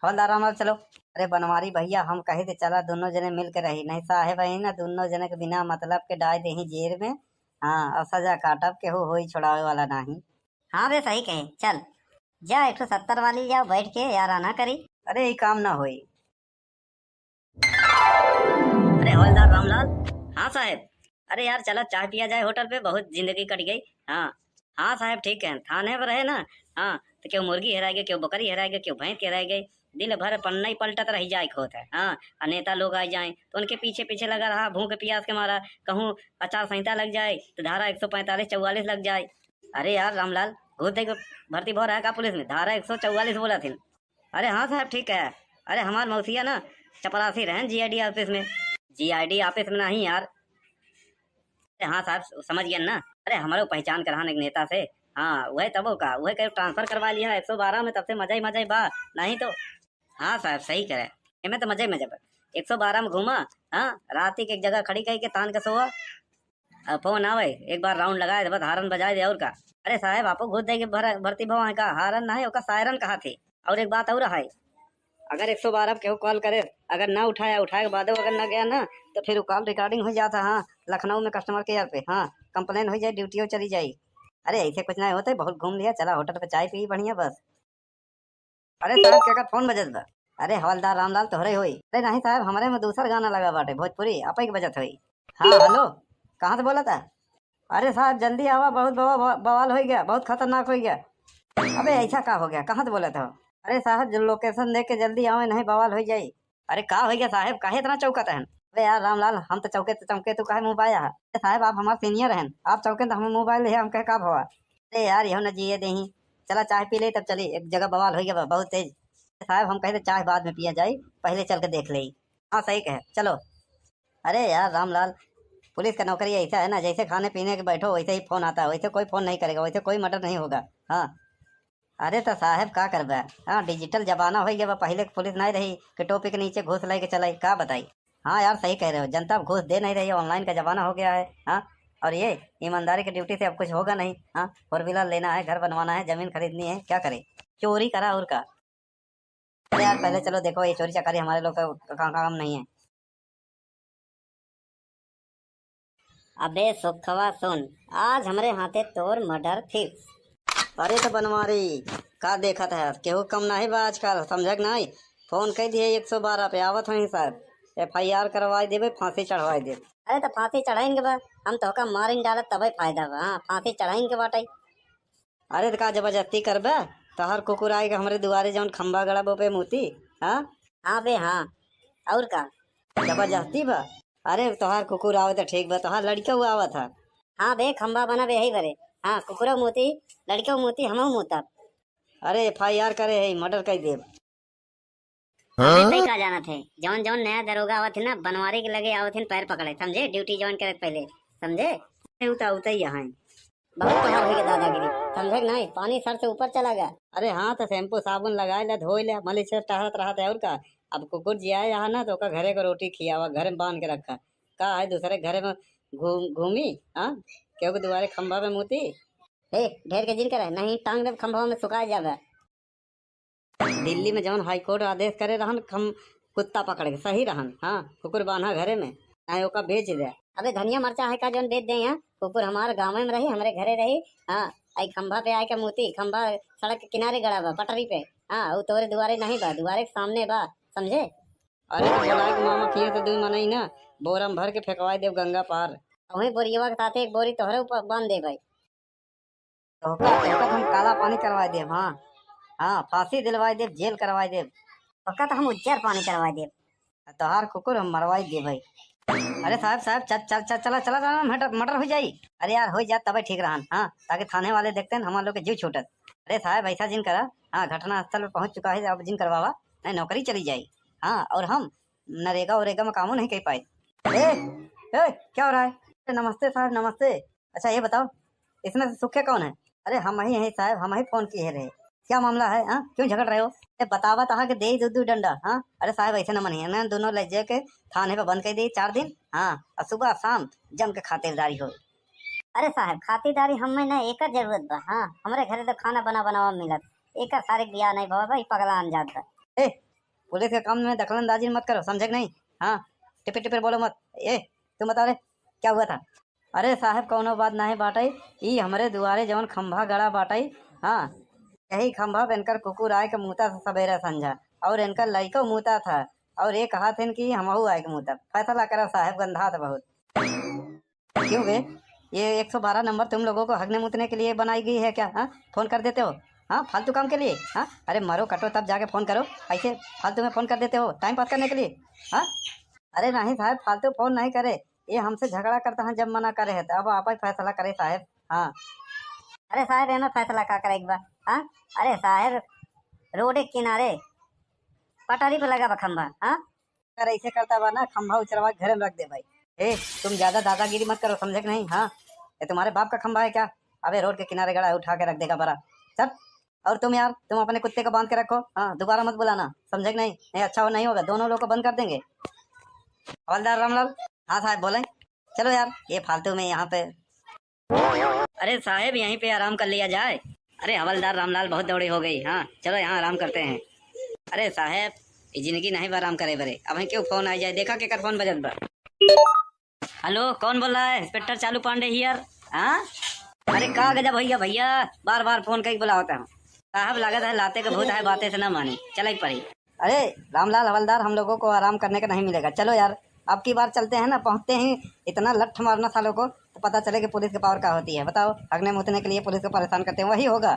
हवलदार रामलाल, चलो। अरे बनवारी भैया, हम कहे थे चला दोनों जने मिल के रही, नहीं साहेब है ना, दोनों जने के बिना मतलब के डाल दे ही जेल में। हाँ, और सजा काटब, केहू होई छोड़ावे वाला नहीं। हाँ बे, सही कहे, चल जा एक ठो सत्तर वाली जाओ बैठ के याराना करी। अरे ये काम ना होई। अरे हवलदार रामलाल। हाँ साहेब। अरे यार, चला चाय पिया जाए होटल पे, बहुत जिंदगी कट गई। हाँ, हाँ साहेब, ठीक है, थाने पर रहे ना। हाँ, तो केहू मुर्गी हेराय गई, केहू बकरी हेराय गई, केहू भैंस हेराय गई, दिन भर पन्ना ही पलटत रह जाए के होत है। हाँ, और नेता लोग आ जाए तो उनके पीछे पीछे लगा रहा, भूख प्यास के मारा, कहूँ आचार संहिता लग जाए तो धारा एक सौ पैंतालीस चौवालीस लग जाए। अरे यार रामलाल, घूस दे के भर्ती भो रहा है का पुलिस में? धारा एक सौ चौवालीस बोला थी। अरे हाँ साहब, ठीक है। अरे हमार मौसिया ना चपरासी रहन जी आई डी ऑफिस में। जी आई डी ऑफिस में नहीं यार। अरे हाँ साहब, समझ गया ना। अरे हमारे पहचान के रहन एक नेता से। हाँ, वही तबो का, वही कहीं ट्रांसफर करवा लिया एक सौ बारह में, तब से मजा ही मजा ही बा। नहीं तो हाँ साहब, सही करे। एमे तो मजा ही मजा बा। एक सौ बारह में घूमा, हाँ, रात ही के एक जगह खड़ी कही के तान के सोआ। अब फोन आवे, एक बार राउंड लगाए दे, बस हारन बजाए दे, और का। अरे साहेब, आपो घूस दे के भर-, भर्ती भवा है का? हारन ना है, ओका सायरन कहा थे। और एक बात और है, अगर एक सौ बारह पे केहू कॉल करे, अगर ना उठाया, उठाए के बादो अगर ना गया ना, तो फिर वो कॉल रिकॉर्डिंग हो जाता। हाँ, लखनऊ में कस्टमर केयर पे, हाँ, कंप्लेन हो जाए, ड्यूटियों चली जाई। अरे ऐसे कुछ नहीं होते, बहुत घूम लिया, चला होटल पे चाय पी बढ़िया बस। अरे साहब, केकर फोन बजत बा? अरे हवलदार रामलाल तोहरे होई। अरे नहीं साहब, हमरे में दूसर गाना लगा बाटे, भोजपुरी, अपई के बजत होई। हाँ, हेलो, कहाँ से बोला था? अरे साहब, जल्दी आवा, बहुत बवा-, बवा-, बवाल हो गया, बहुत खतरनाक हो गया। अबे ऐसा का हो गया, कहाँ से बोला था? अरे साहब, जो लोकेशन दे के जल्दी आवे, नहीं बवाल हो जाई। अरे का हो गया साहब, काहे इतना चौकत हन? अरे यार रामलाल, हम तो चौके तो चौके, तू काहे मुँह बाया है? अरे साहब, आप हमार सीनियर हन, आप चौके तो हमें मोबाइल है, हम कहे का भवा? अरे यार, यहो न जिए देही, चला चाय पी ले तब चली, एक जगह बवाल हो गया बा, बहुत तेज। साहब, हम कहे तो चाय बाद में पिया जाई, पहले चल के देख ले। हाँ सही कहे, चलो। अरे यार रामलाल, पुलिस का नौकरी ऐसा है ना, जैसे खाने पीने के बैठो वैसे ही फोन आता है, वैसे कोई फोन नहीं करेगा, वैसे कोई मर्डर नहीं होगा। हाँ, अरे तो साहेब का करबे, हाँ, डिजिटल जमाना हो गया बा। पहले के पुलिस नहीं रही कि टोपी के नीचे घूस लेके चलाई, का बताई? हाँ यार, सही कह रहे हो, जनता अब घूस दे नहीं रही है, ऑनलाइन का जमाना हो गया है। हाँ, और ये ईमानदारी की ड्यूटी से अब कुछ होगा नहीं। हाँ, फोर व्हीलर लेना है, घर बनवाना है, जमीन खरीदनी है, क्या करे? चोरी करा और का। अरे यार, पहले चलो देखो, ये चोरी चकारी हमारे लोग का का-, काम नहीं है। अबे सुखवा सुन, आज हमरे हाथे तोर मर्डर फिक्स। अरे तो बनवारी, का देखत है, केहू कम नहीं बा आजकल, समझक नहीं? फोन कह दिए एक सौ बारह पे, आवत हैं सर, एफ आई आर करवाई देबे, फांसी चढ़वाई देबे। अरे तो फांसी चढ़ाइन के बा, हम तोहका मारिन डालत तबे फायदा बा। हाँ, फांसी चढ़ाइन के बाटे। अरे त का जबरदस्ती करबे? तोहार कुकुर आए के हमरे दुआरे जौन खंभा गड़ा बा पे मूती, हाँ? हाँ बे, हाँ। और का? जबरदस्ती बा? अरे तोहार कुकुर आवे त ठीक बा, तोहार लड़िका आवा था। हाँ बे, खंभा बना बे, यही बरे। हाँ, कुकुरो मूती, लड़िको मूती, हमहू मूतब। अरे एफ आई आर करे है, मर्डर कर देब। अबे तई का जानत है, जौन जौन नया दरोगा आवत है ना, बनवारी के लगे आवत है पैर पकड़े, समझे? ड्यूटी ज्वाइन करे पहले, समझे? उता उता ही यहाँ है। बहुत तोहार होई के दादागिरी, समझे कि नहीं? पानी सर से ऊपर चला गया। अरे हाँ, तो शैम्पू साबुन लगाए ले, धोए ले, मलिच से टहरत रहत है और का। अब कुकुर जियाए यहाँ ना, तो ओका घरे को रोटी खियावा, घरे में बांध के रखा। का है दूसरे घरे में घूम घूमी? हाँ, क्योंकि दुआरे खंभा पे मूती। हे, ढेर के जिन करे, नहीं टांग देब खंभवा में, सुखा जाबे। दिल्ली में जौन हाई कोर्ट आदेश करे रहन, हम कुत्ता पकड़ के सही रहन, हाँ, कुकुर बांधा घरे में, चाहे ओका बेच दे। अबे धनिया मरचा है का जौन बेच दे यहाँ? कुकुर हमारे गाँव में रही, हमरे घरे रही। हाँ, आई खंभा पे आए के मूती, खंभा सड़क के किनारे गड़ा बा, पटरी पे। हाँ, वो तोरे दुआरे नहीं बा, दुआरे के सामने बा, समझे? अरे तो बोला के मामा किए तो दुई मनई ना, बोरा में भर के फेंकवाई देब गंगा पार। वही बोरियवा के साथ एक बोरी तोहरे ऊपर बांध दे भाई। तोहका, तोहका तो हम काला पानी करवाई देब, हाँ। हाँ, फांसी दिलवाई देब, जेल करवाई देब। तोहका तो हम उज्जर पानी करवाई देब। आ तोहार कुकुर हम मरवाई देब भाई। अरे साहब, साहब, चल, चल, चल, चला, चला, चला, मर्डर, मर्डर हो जाई। अरे यार, हो जात तबे ठीक रहन, हाँ, ताकि थाने वाले देखते हैं, हमार लोग के जीव छूटत। अरे साहब, ऐसा जिन करा, हाँ, घटना स्थल पे पहुँच चुका है, अब जिन करवावा, नहीं नौकरी चली जाई। हाँ, और हम नरेगा वरेगा में कामो नहीं कर पाए। ए, ए, क्या हो रहा है? नमस्ते साहब, नमस्ते। अच्छा ये बताओ, इसमें से सुखे कौन है? अरे हम ही हैं साहब, हम ही फोन किए रहे। क्या मामला है, हाँ? क्यों झगड़ रहे हो? ए, बतावा तहा के दे दो दो डंडा, हाँ? अरे साहब ऐसे न मनिए ना, दोनों ले जाके थाने पे बंद कर दे चार दिन, हाँ? और सुबह शाम जम के खातिरदारी हो। अरे साहब, खातिरदारी हमें ना एकर जरूरत बा, हाँ? हमरे घरे तो खाना बना बनावा मिलत, एकर सारे बियाह नहीं भवा भाई, पगला अनजात बा। ए, पुलिस के काम में दखलंदाजी मत करो, समझे कि नहीं? हाँ, टिपिर टिपिर बोलो मत। ए, तुम बताओ रे, क्या हुआ था? अरे साहब, कौनो बात नहीं बाटई, ई हमरे दुआरे जौन खंभा गड़ा बाटई, हाँ, यही खंभा पे इनकर कुकुर आए के मूता था सबेरे संझा, और इनकर लइको मूता था, और ये कहा थे कि हमहू आए के मूतब। फैसला करा साहब, गंधा था बहुत। क्यों बे, ये एक सौ बारह नंबर तुम लोगों को हगने मूतने के लिए बनाई गई है क्या? हाँ, फोन कर देते हो। हाँ, फालतू काम के लिए। हाँ, अरे मरो कटो तब जाके फोन करो, ऐसे फालतू में फोन कर देते हो टाइम पास करने के लिए। हाँ, अरे नहीं साहब, फालतू फोन नहीं करे, ये हमसे झगड़ा करता है, जब मना करे है तो अब आप ही फैसला करे साहब। हाँ, अरे साहब, एमे फैसला का करे के बा? हाँ, अरे साहब, रोड के किनारे पटरी पे लगा बा खंभा, हाँ? अगर ऐसे करता बा ना, खंभा उचरवा के घरे में रख दे भाई। ए, तुम ज्यादा दादागिरी मत करो, समझे कि नहीं? हाँ, ये तुम्हारे बाप का खंभा है क्या? अबे रोड के किनारे गड़ा है, उठा के रख देगा बड़ा। चल, और तुम यार, तुम अपने कुत्ते को बांध के रखो, हाँ, दोबारा मत बुलाना, समझे कि नहीं? नहीं अच्छा हो, नहीं होगा, दोनों लोग को बंद कर देंगे। हवलदार रामलाल। हाँ साहब, बोले। चलो यार, ये फालतू में यहाँ पे। अरे साहेब, यहीं पे आराम कर लिया जाए। अरे हवलदार रामलाल, बहुत दौड़ी हो गई। हाँ, चलो यहाँ आराम करते हैं। अरे साहेब, ये जिंदगी नहीं बा आराम करे बरे। अब क्यों फोन आ जाए, देखा केकर फोन बजत बा। हेलो, कौन बोल रहा है? इंस्पेक्टर चालू पांडे हियर। हाँ, अरे का गजब भैया, भैया बार बार फोन कई बुलावत हैं। साहब, लागत है लाते के भूत है, बातें से ना मानी, चले पड़ी। अरे रामलाल हवलदार, हम लोगों को आराम करने का नहीं मिलेगा, चलो यार, अब की बार चलते हैं ना, पहुंचते ही इतना लठ मारना सालों को, तो पता चले कि पुलिस के पावर का होती है। बताओ, हगने मुतने के लिए पुलिस को परेशान करते हैं, वही होगा।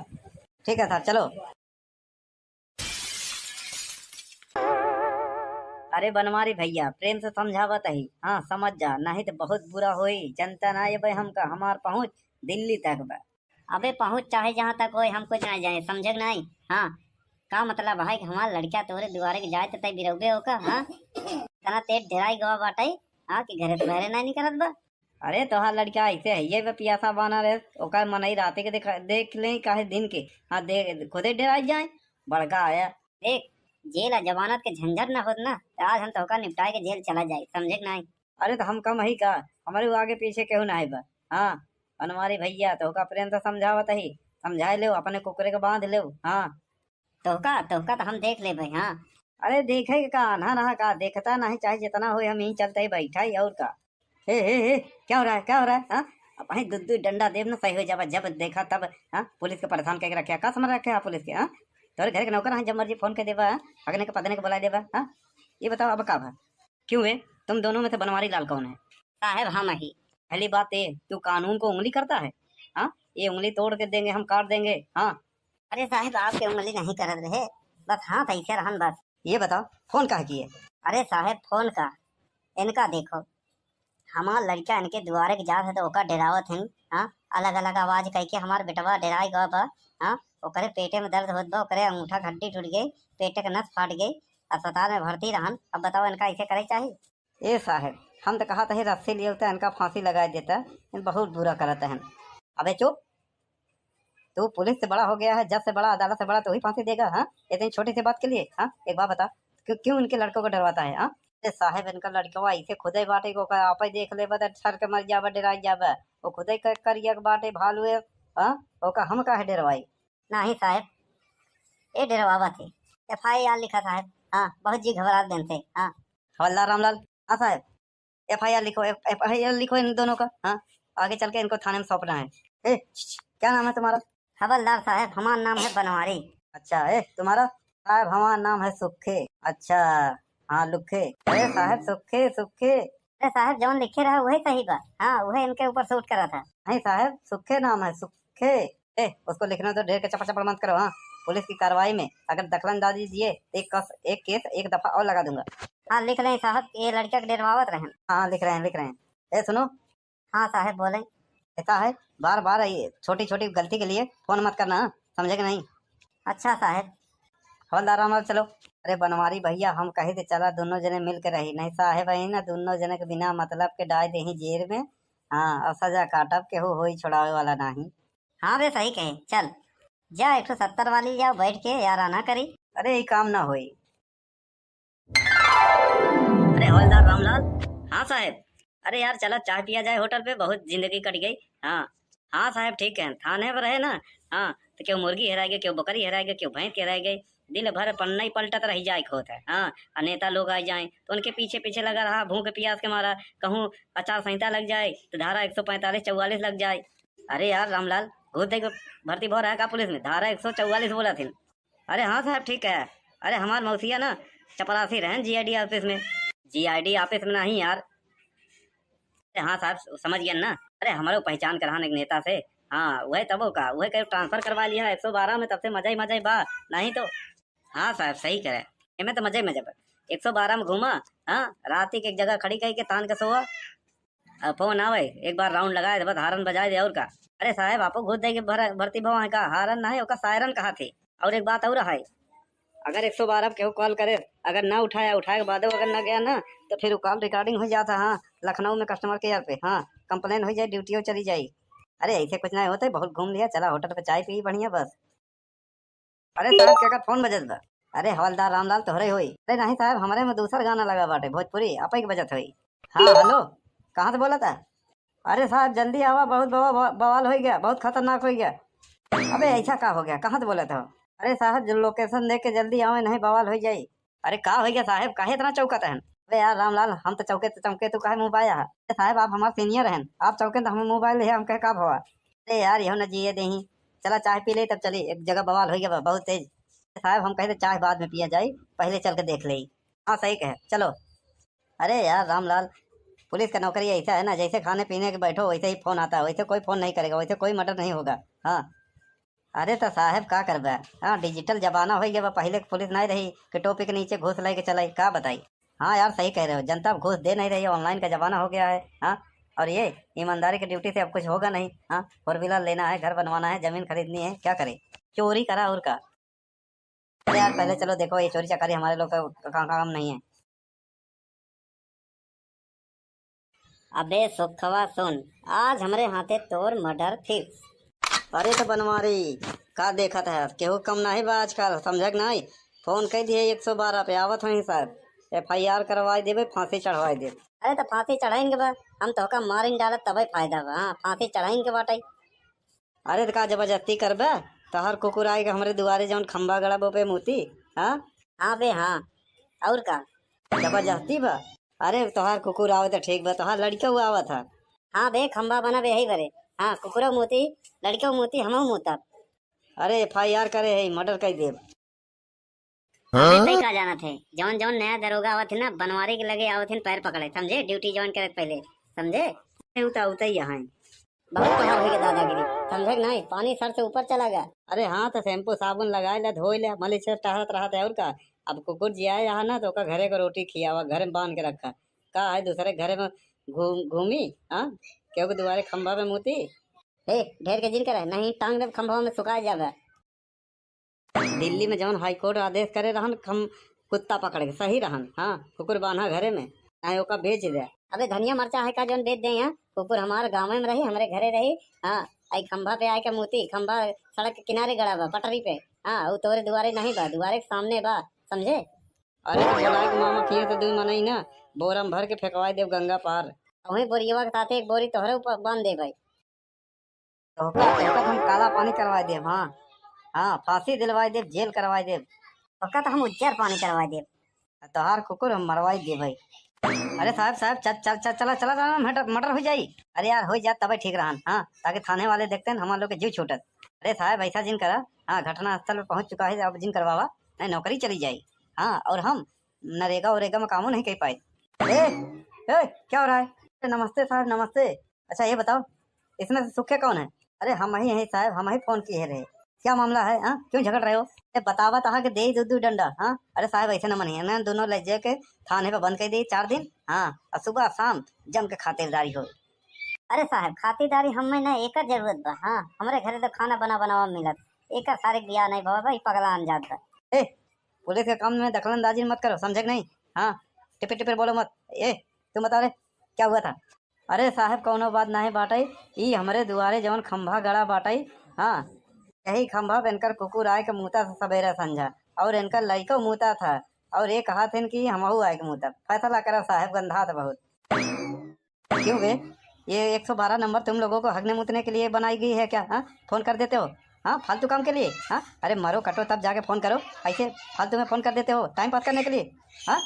ठीक है सर, चलो। अरे बनवारी भैया, प्रेम से समझावत ही, हाँ समझ जा, नहीं तो बहुत बुरा होई। जनता ना ये भाई हमका, हमार पहुँच दिल्ली तक बा। अबे पहुँच चाहे जहाँ तक होए, हम कुछ ना जाए, समझे कि नहीं? हाँ, का मतलब है कि हमार लड़का तोहरे दुआरे के जाए तो तय बिरौबे होका? हाँ, इतना तेज डेराई गवा बाटे, हाँ, कि घरे से बाहरे ना निकलत बा। अरे तोहार लड़का ऐसे है, ये बे पियासा बाना रहे, ओकर मनई राते के देखा, देख ले काहे दिन के। हाँ, दे, खुदे डेराई जाए, बड़का आया। देख, जेल आ जमानत के झंझट ना होत ना, तो आज हम तोहका निपटाए के जेल चला जाए, समझे कि नहीं? अरे तो हम कम ही का, हमारे वो आगे पीछे केहू ना है बा। हाँ, बनवारी भैया, तोहका प्रेम से समझावत ही, समझाए लेव, अपने कुकरे के बांध लेव। हाँ, तोहका, तोहका तो हम देख लेबे। हाँ, अरे देखे के का, आन्हा रहा का, देखता नहीं, चाहे जितना होए, हम यहीं चलते ही बैठा ही, और का। हे, हे, हे, क्या हो रहा है, क्या हो रहा है? हाँ, अब वहीं दू दू डंडा देब ना, सही हो जाबा, जब देखा तब। हाँ, पुलिस के परेशान करके रखे, का समझ रखे आप पुलिस के? हाँ, तोरे घर के नौकर हैं, जब मर्जी फोन कर देबा, हाँ? हगने के पदने के बुला देबा। हाँ, ये बताओ अब का भा? क्यों है, तुम दोनों में से बनवारी लाल कौन है? साहब हम ही। पहली बात ये, तू कानून को उंगली करता है? हाँ, ये उंगली तोड़ के देंगे हम, काट देंगे। हाँ, अरे साहब, आपके उंगली नहीं करत रहे, बस हाथ ऐसे रहन बस। ये बताओ, फोन काहे किए? अरे साहब, फोन का, इनका देखो, हमार लड़का इनके दुआरे के जात है तो ओका डेरावत हन। हाँ, अलग अलग आवाज कह के हमार बेटवा डेराई गवा बा। हाँ, ओकरे पेटे में दर्द होत बा, ओकरे अंगूठा हड्डी टूट गई, पेटे के नस फाट गई, अस्पताल में भर्ती रहन। अब बताओ, इनका ऐसे करे चाहिए? ए साहब, हम तो कहत ही रस्सी लिए होते इनका फांसी लगाए देता, इन बहुत बुरा करत हैं। अबे चुप, तू पुलिस से बड़ा हो गया है, जज से बड़ा, अदालत से बड़ा, तू ही फांसी देगा? हाँ, इतनी छोटी सी बात के लिए? हाँ, एक बात बता, क्यों, क्यों इनके लड़कों को डरवाता है? हाँ, ए साहब, इनका लड़कवा ऐसे खुदे बाटे को का आपे देख लेबा तो ठर के मर जाबा, डेराई जाबा। वो खुदे क-, करिया के बाटे भालू है। हाँ, ओका हम काहे डेरवाई? नहीं साहब, ये डेरवावत है। एफ आई आर लिखा साहब। हाँ, बहुत जी घबरात गन से। हाँ, हवलदार रामलाल। हाँ साहब, एफ आई आर लिखो, एफ आई आर लिखो इन दोनों का। हाँ, आगे चल के इनको थाने में सौंपना है। ए, क्या नाम है तुम्हारा? हवलदार साहब, हमार नाम है बनवारी। अच्छा, ए, तुम्हारा? साहब, हमार नाम है सुखे। अच्छा, हाँ, लुखे। अरे साहब, सुखे, सुखे। अरे साहब, जौन लिखे रहा वही सही बा। हाँ, वही इनके ऊपर सूट करा था। नहीं साहब, सुखे नाम है, सुखे। ए, उसको लिखने दो, ढेर के चपड़ चपड़ मत करो। हाँ, पुलिस की कार्रवाई में अगर दखलंदाजी दिए तो एक कस-, एक केस एक दफा और लगा दूंगा। हाँ, लिख लें साहब, ये लड़का के डेरवावत रहन। हाँ, लिख रहे हैं, लिख रहे हैं। ए, सुनो। हाँ साहब, बोलें। ऐसा है, बार बार ये छोटी छोटी गलती के लिए फोन मत करना, हाँ? समझे कि नहीं? अच्छा साहब। हवलदार रामलाल, चलो। अरे बनवारी भैया, हम कही थे चला दोनों जने मिल के रही, नहीं साहब है ना, दोनों जने के बिना मतलब के डाल दे ही जेल में। हाँ, और सजा काटब, केहू होई छोड़ावे वाला नहीं। हाँ बे, सही कहे, चल जा एक ठो सत्तर वाली जाओ बैठ के, यार ना करी। अरे, ये काम ना होई। अरे हवलदार रामलाल। हाँ साहब। अरे यार, चला चाय पिया जाए होटल पे, बहुत जिंदगी कट गई। हाँ, हाँ साहब, ठीक है, थाने पर रहे ना। हाँ, तो क्यों मुर्गी हेराए गई, क्यों बकरी हेराए गई, क्यों भैंस हेराए गई, दिन भर पन्ना ही पलटत रह जाए के होत है। हाँ, और नेता लोग आ जाए तो उनके पीछे पीछे लगा रहा, भूख प्यास के मारा, कहूँ आचार संहिता लग जाए तो धारा एक सौ पैंतालीस चौवालीस लग जाए। अरे यार रामलाल, घूस दे के भर्ती भो रहा है का पुलिस में? धारा एक सौ चौवालीस बोला थे। अरे हाँ साहब, ठीक है। अरे हमार मौसिया ना चपरासी रहन जी आई डी ऑफिस में। जी आई डी ऑफिस में नहीं यार। अरे हाँ साहब, समझ गया ना। अरे हमारे पहचान के रहन एक नेता से। हाँ, वही तबो का, वही कहीं ट्रांसफर करवा लिया एक सौ बारह में, तब से मजा ही मजा ही बा। नहीं तो हाँ साहब, सही करे, एमे तो मजा ही मजा बा। एक सौ बारह में घूमा, हाँ, रात के एक जगह खड़ी कही के तान के सोआ। अब फोन आवे, एक बार राउंड लगाए दे, बस हारन बजाए दे, और का। अरे साहब, आपो घूस दे के भर-, भर्ती भवा है का? हारन ना है, ओका सायरन कहा थे। और एक बात और है, अगर एक सौ बारह पे केहू कॉल करे, अगर ना उठाया, उठाए के बादो अगर ना गया ना, तो फिर वो कॉल रिकॉर्डिंग हो जाता। हाँ, लखनऊ में कस्टमर केयर पे, हाँ, कंप्लेन हो जाए, ड्यूटियों चली जाई। अरे ऐसे कुछ ना होते, बहुत घूम लिया, चला होटल पे चाय पी बढ़िया बस। अरे साहब, केकर फोन बजत बा? अरे हवलदार रामलाल तोहरे होई। अरे नहीं साहब, हमरे में दूसर गाना लगा बाटे, भोजपुरी, आपे के बजत होई। हाँ, हेलो, कहाँ से बोलत है? अरे साहब, जल्दी आवा, बहुत बवा-, बवा-, बवाल होइ गया, बहुत खतरनाक होइ गया। अबे, ऐसा का हो गया? कहाँ से बोलत हो? अरे साहब, जो location दे के जल्दी आवे, नहीं बवाल होइ जाई। अरे का होइ गया साहब, काहे इतना चौंकत हन? अरे यार रामलाल, हम तो चौंके तो चौंके, तू काहे मुँह बाया है? अरे साहब, आप हमार senior हन, आप चौंके तो हमें मुँह बाया ले, हम कहे का भवा? अरे यार, यहो न जिए देही, चला चाय पी ले तब चली, एक जगह बवाल होइ गया बा, बहुत तेज। साहब, हम कहे तो चाय बाद में पिया जाई, पहले चल के देख ले। हाँ, सही कहे, चलो। अरे यार रामलाल, पुलिस का नौकरी ऐसा है ना, जैसे खाने पीने के बैठो वैसे ही फोन आता है, वैसे कोई फोन नहीं करेगा, वैसे कोई मर्डर नहीं होगा। हाँ, अरे तो साहब का करबे, हाँ, digital जमाना हो गया बा, पहले के पुलिस नहीं रही कि टोपी के नीचे घूस लेके चलाई, का बताई। हाँ यार, सही कह रहे हो, जनता अब घूस दे नहीं रही है, online का जमाना हो गया है। हाँ, और ये ईमानदारी की ड्यूटी से अब कुछ होगा नहीं। हाँ, फोर व्हीलर लेना है, घर बनवाना है, जमीन खरीदनी है, क्या करे, चोरी करा और का। अरे यार, पहले चलो देखो, ये चोरी चकारी हमारे लोग का का-, काम नहीं है। अबे सुखवा सुन, आज हमरे हाथे तोर मर्डर फिक्स। अरे तो बनवारी, का देखत है, केहू कम नहीं बा आजकल, समझक नहीं? फोन कह दिए एक सौ बारह पे, आवत हैं सब, एफ आई आर करवाई देबे, फांसी चढ़वाई देबे। अरे तो फांसी चढ़ाइन के बा, हम तोहका मारिन डालत तबे फायदा बा। हाँ, फांसी चढ़ाइन के बाटे। अरे तो का जबरदस्ती करबे? तोहार कुकुर आए के हमरे दुआरे जौन खंभा गड़ा बो पे मूती, हाँ? हाँ बे हाँ, और का? जबरदस्ती बा? अरे तोहार कुकुर आवे तो ठीक बा, तोहार लड़िका हुआ आवत है। हाँ बे, खंभा बनब यही बरे। हाँ, कुकुरो मूती, लड़िको मूती, हमहू मूतब। अरे एफ आई आर करे है, मर्डर कर देब। अबे तई का जानत है, जौन जौन नया दरोगा आवत है ना, बनवारी के लगे आवत है पैर पकड़े, समझे? ड्यूटी ज्वाइन करे पहले, समझे? ए, उता उता ही यहाँ है। बहुत तोहार होई के दादागिरी, समझे कि नहीं? पानी सर से ऊपर चला गया। अरे हाँ, तो शैम्पू साबुन लगाए ले, धोए ले, मलिच से टहरत रहत है और का। अब कुकुर जिया यहाँ ना, तो ओका घरे को रोटी खियावा, घर में बांध के रखा। का है दूसरे घरे में घूम घूमी? हाँ, क्योंकि दुआरे खंभा में मूती। ए, ढेर के जिन करे, नहीं टांग देब खंभवा में, सुखा जाबे। दिल्ली में जौन हाई कोर्ट आदेश करे रहन, खम-, कुत्ता पकड़ के, सही रहन। हाँ, कुकुर बान्हा घरे में, चाहे ओका बेच दे। अबे धनिया मरचा है का जौन बेच दे यहाँ? कुकुर हमार गाँव में रही, हमरे घरे रही। हाँ, आई खंभा पे आए के मूती, खंभा सड़क के किनारे गड़ा बा, पटरी पे। हाँ, उ तोरे दुआरे नहीं बा, दुआरे के सामने बा, समझे? अरे तो बोलाए के मामा किए तो दुई मनई ना, बोरा में भर के फेंकवाई देब गंगा पार। वहीं बोरियवा के साथे एक बोरी तोहरे ऊपर बांध दे भाई। तोहका, तोहका तो हम काला पानी करवाई देब, हाँ। हाँ, फांसी दिलवाई देब, जेल करवाई देब। तोहका तो हम उज्जर पानी करवाई देब। तोहार कुकुर हम मरवाई देब भाई। अरे साहब, साहब, चल, चल, चल, चला, चला, चला, मर्डर, मर्डर हो जाई। अरे यार, हो जात तबे ठीक रहन, हाँ, ताकि थाने वाले देखते हैं, हमार लोग के जीव छूटत। अरे साहब, ऐसा जिन करा, हाँ, घटना स्थल पे पहुँच चुका है, अब जिन करवावा, नहीं नौकरी चली जाई। हाँ, और हम नरेगा वरेगा में कामो नहीं कर पाए। ए, ए, क्या हो रहा है? नमस्ते साहब, नमस्ते। अच्छा ये बताओ, इसमें से सुखे कौन है? अरे हम ही हैं साहब, हम ही फोन किए रहे। क्या मामला है, हाँ? क्यों झगड़ रहे हो? ए, बतावा तहा के दे दू दू डंडा, हाँ? अरे साहब ऐसे न मनिए, ना दोनों ले जाके थाने पे बंद कर दे चार दिन, हाँ? और सुबह शाम जम के खातिरदारी हो। अरे साहब, खातिरदारी हमें ना एकर जरूरत बा, हाँ? हमरे घरे तो खाना बना बनावा मिलत, एकर सारे बियाह नहीं भवा भाई, पगला अनजात बा। ए, पुलिस के काम में दखलंदाजी मत करो, समझे कि नहीं? हाँ, टिपिर टिपिर बोलो मत। ए, तुम बताओ रे, क्या हुआ था? अरे साहब, कौनो बात नहीं बाटई, ई हमरे दुआरे जौन खंभा गड़ा बाटई, हाँ, यही खंभा पे इनकर कुकुर आए के मूता था सबेरे संझा, और इनकर लइको मूता था, और ये कहा थे कि हमहू आए के मूता। फैसला करा साहब, गंधा था बहुत। क्यों बे, ये एक सौ बारह नंबर तुम लोगों को हगने मुतने के लिए बनाई गई है क्या? हाँ, फोन कर देते हो, हाँ, फालतू काम के लिए। हाँ, अरे मरो कटो तब जाके फोन करो, ऐसे फालतू में फोन कर देते हो टाइम पास करने के लिए। हाँ,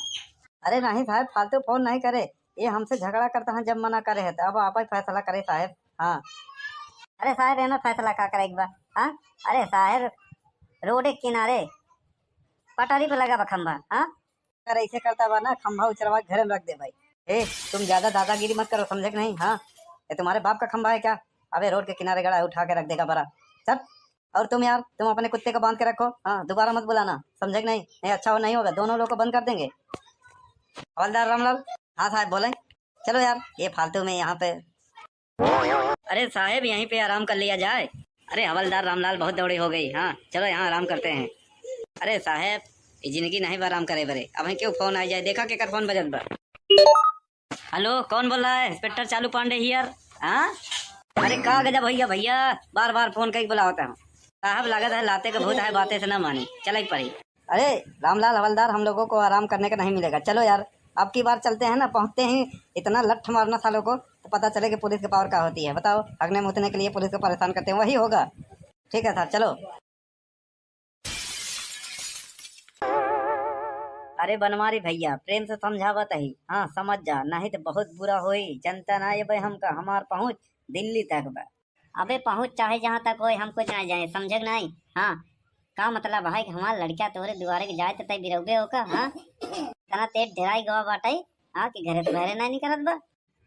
अरे नहीं साहब, फालतू फोन नहीं करे, ये हमसे झगड़ा करता है, जब मना करे है तो अब आप ही फैसला करे साहब। हाँ, अरे साहब, एमे फैसला का करे के बा? हाँ, अरे साहब, रोड के किनारे पटरी पे लगा बा खंभा। हाँ, अगर ऐसे करता बा ना, खंभा उचरवा के घरे में रख दे भाई। ए, तुम ज्यादा दादागिरी मत करो, समझे कि नहीं? हाँ, ये तुम्हारे बाप का खंभा है क्या? अबे रोड के किनारे गड़ा है, उठा के रख देगा बड़ा। चल, और तुम यार, तुम अपने कुत्ते को बांध के रखो। हाँ, दोबारा मत बुलाना, समझे कि नहीं? नहीं अच्छा हो, नहीं होगा, दोनों लोग को बंद कर देंगे। हवलदार रामलाल। हाँ साहब बोले। चलो यार, ये फालतू में यहाँ पे। अरे साहब, यहीं पे आराम कर लिया जाए। अरे हवलदार रामलाल, बहुत दौड़ी हो गई। हाँ, चलो यहाँ आराम करते हैं। अरे साहब, ये जिंदगी नहीं बा आराम करे बरे। अब क्यों फोन आ जाए, देखा केकर फोन बजत बा। हेलो, कौन बोल रहा है? इंस्पेक्टर चालू पांडे हियर। हाँ, अरे का गजब भैया, भैया बार बार फोन करके बुलावत है। साहब लागत है लाते के भूत है, बातें से ना माने, चले के पड़ी। अरे रामलाल हवलदार, हम लोगों को आराम करने का नहीं मिलेगा, चलो यार। अब की बार चलते हैं ना, पहुँचते ही इतना लठ मारना सालों को, तो पता चले कि पुलिस के पावर का होती है। बताओ, हगने मूतने के लिए पुलिस को परेशान करते हैं, वही होगा। ठीक है साहब, चलो। अरे बनवारी भैया, प्रेम से समझावत ही, हाँ, समझ जा, नहीं तो बहुत बुरा होई। जनता ना ये भाई हमका, हमार पहुँच दिल्ली तक बा। अबे पहुँच चाहे जहाँ तक होए, हम कुछ ना जाए, समझे कि नहीं? हाँ, का मतलब है कि हमार लड़का तोहरे दुआरे के जाए तो तय बिरौबे होका, हाँ? इतना तेज डेराई गवा बाटे, हाँ, कि घरे से बाहरे नहीं निकलत बा।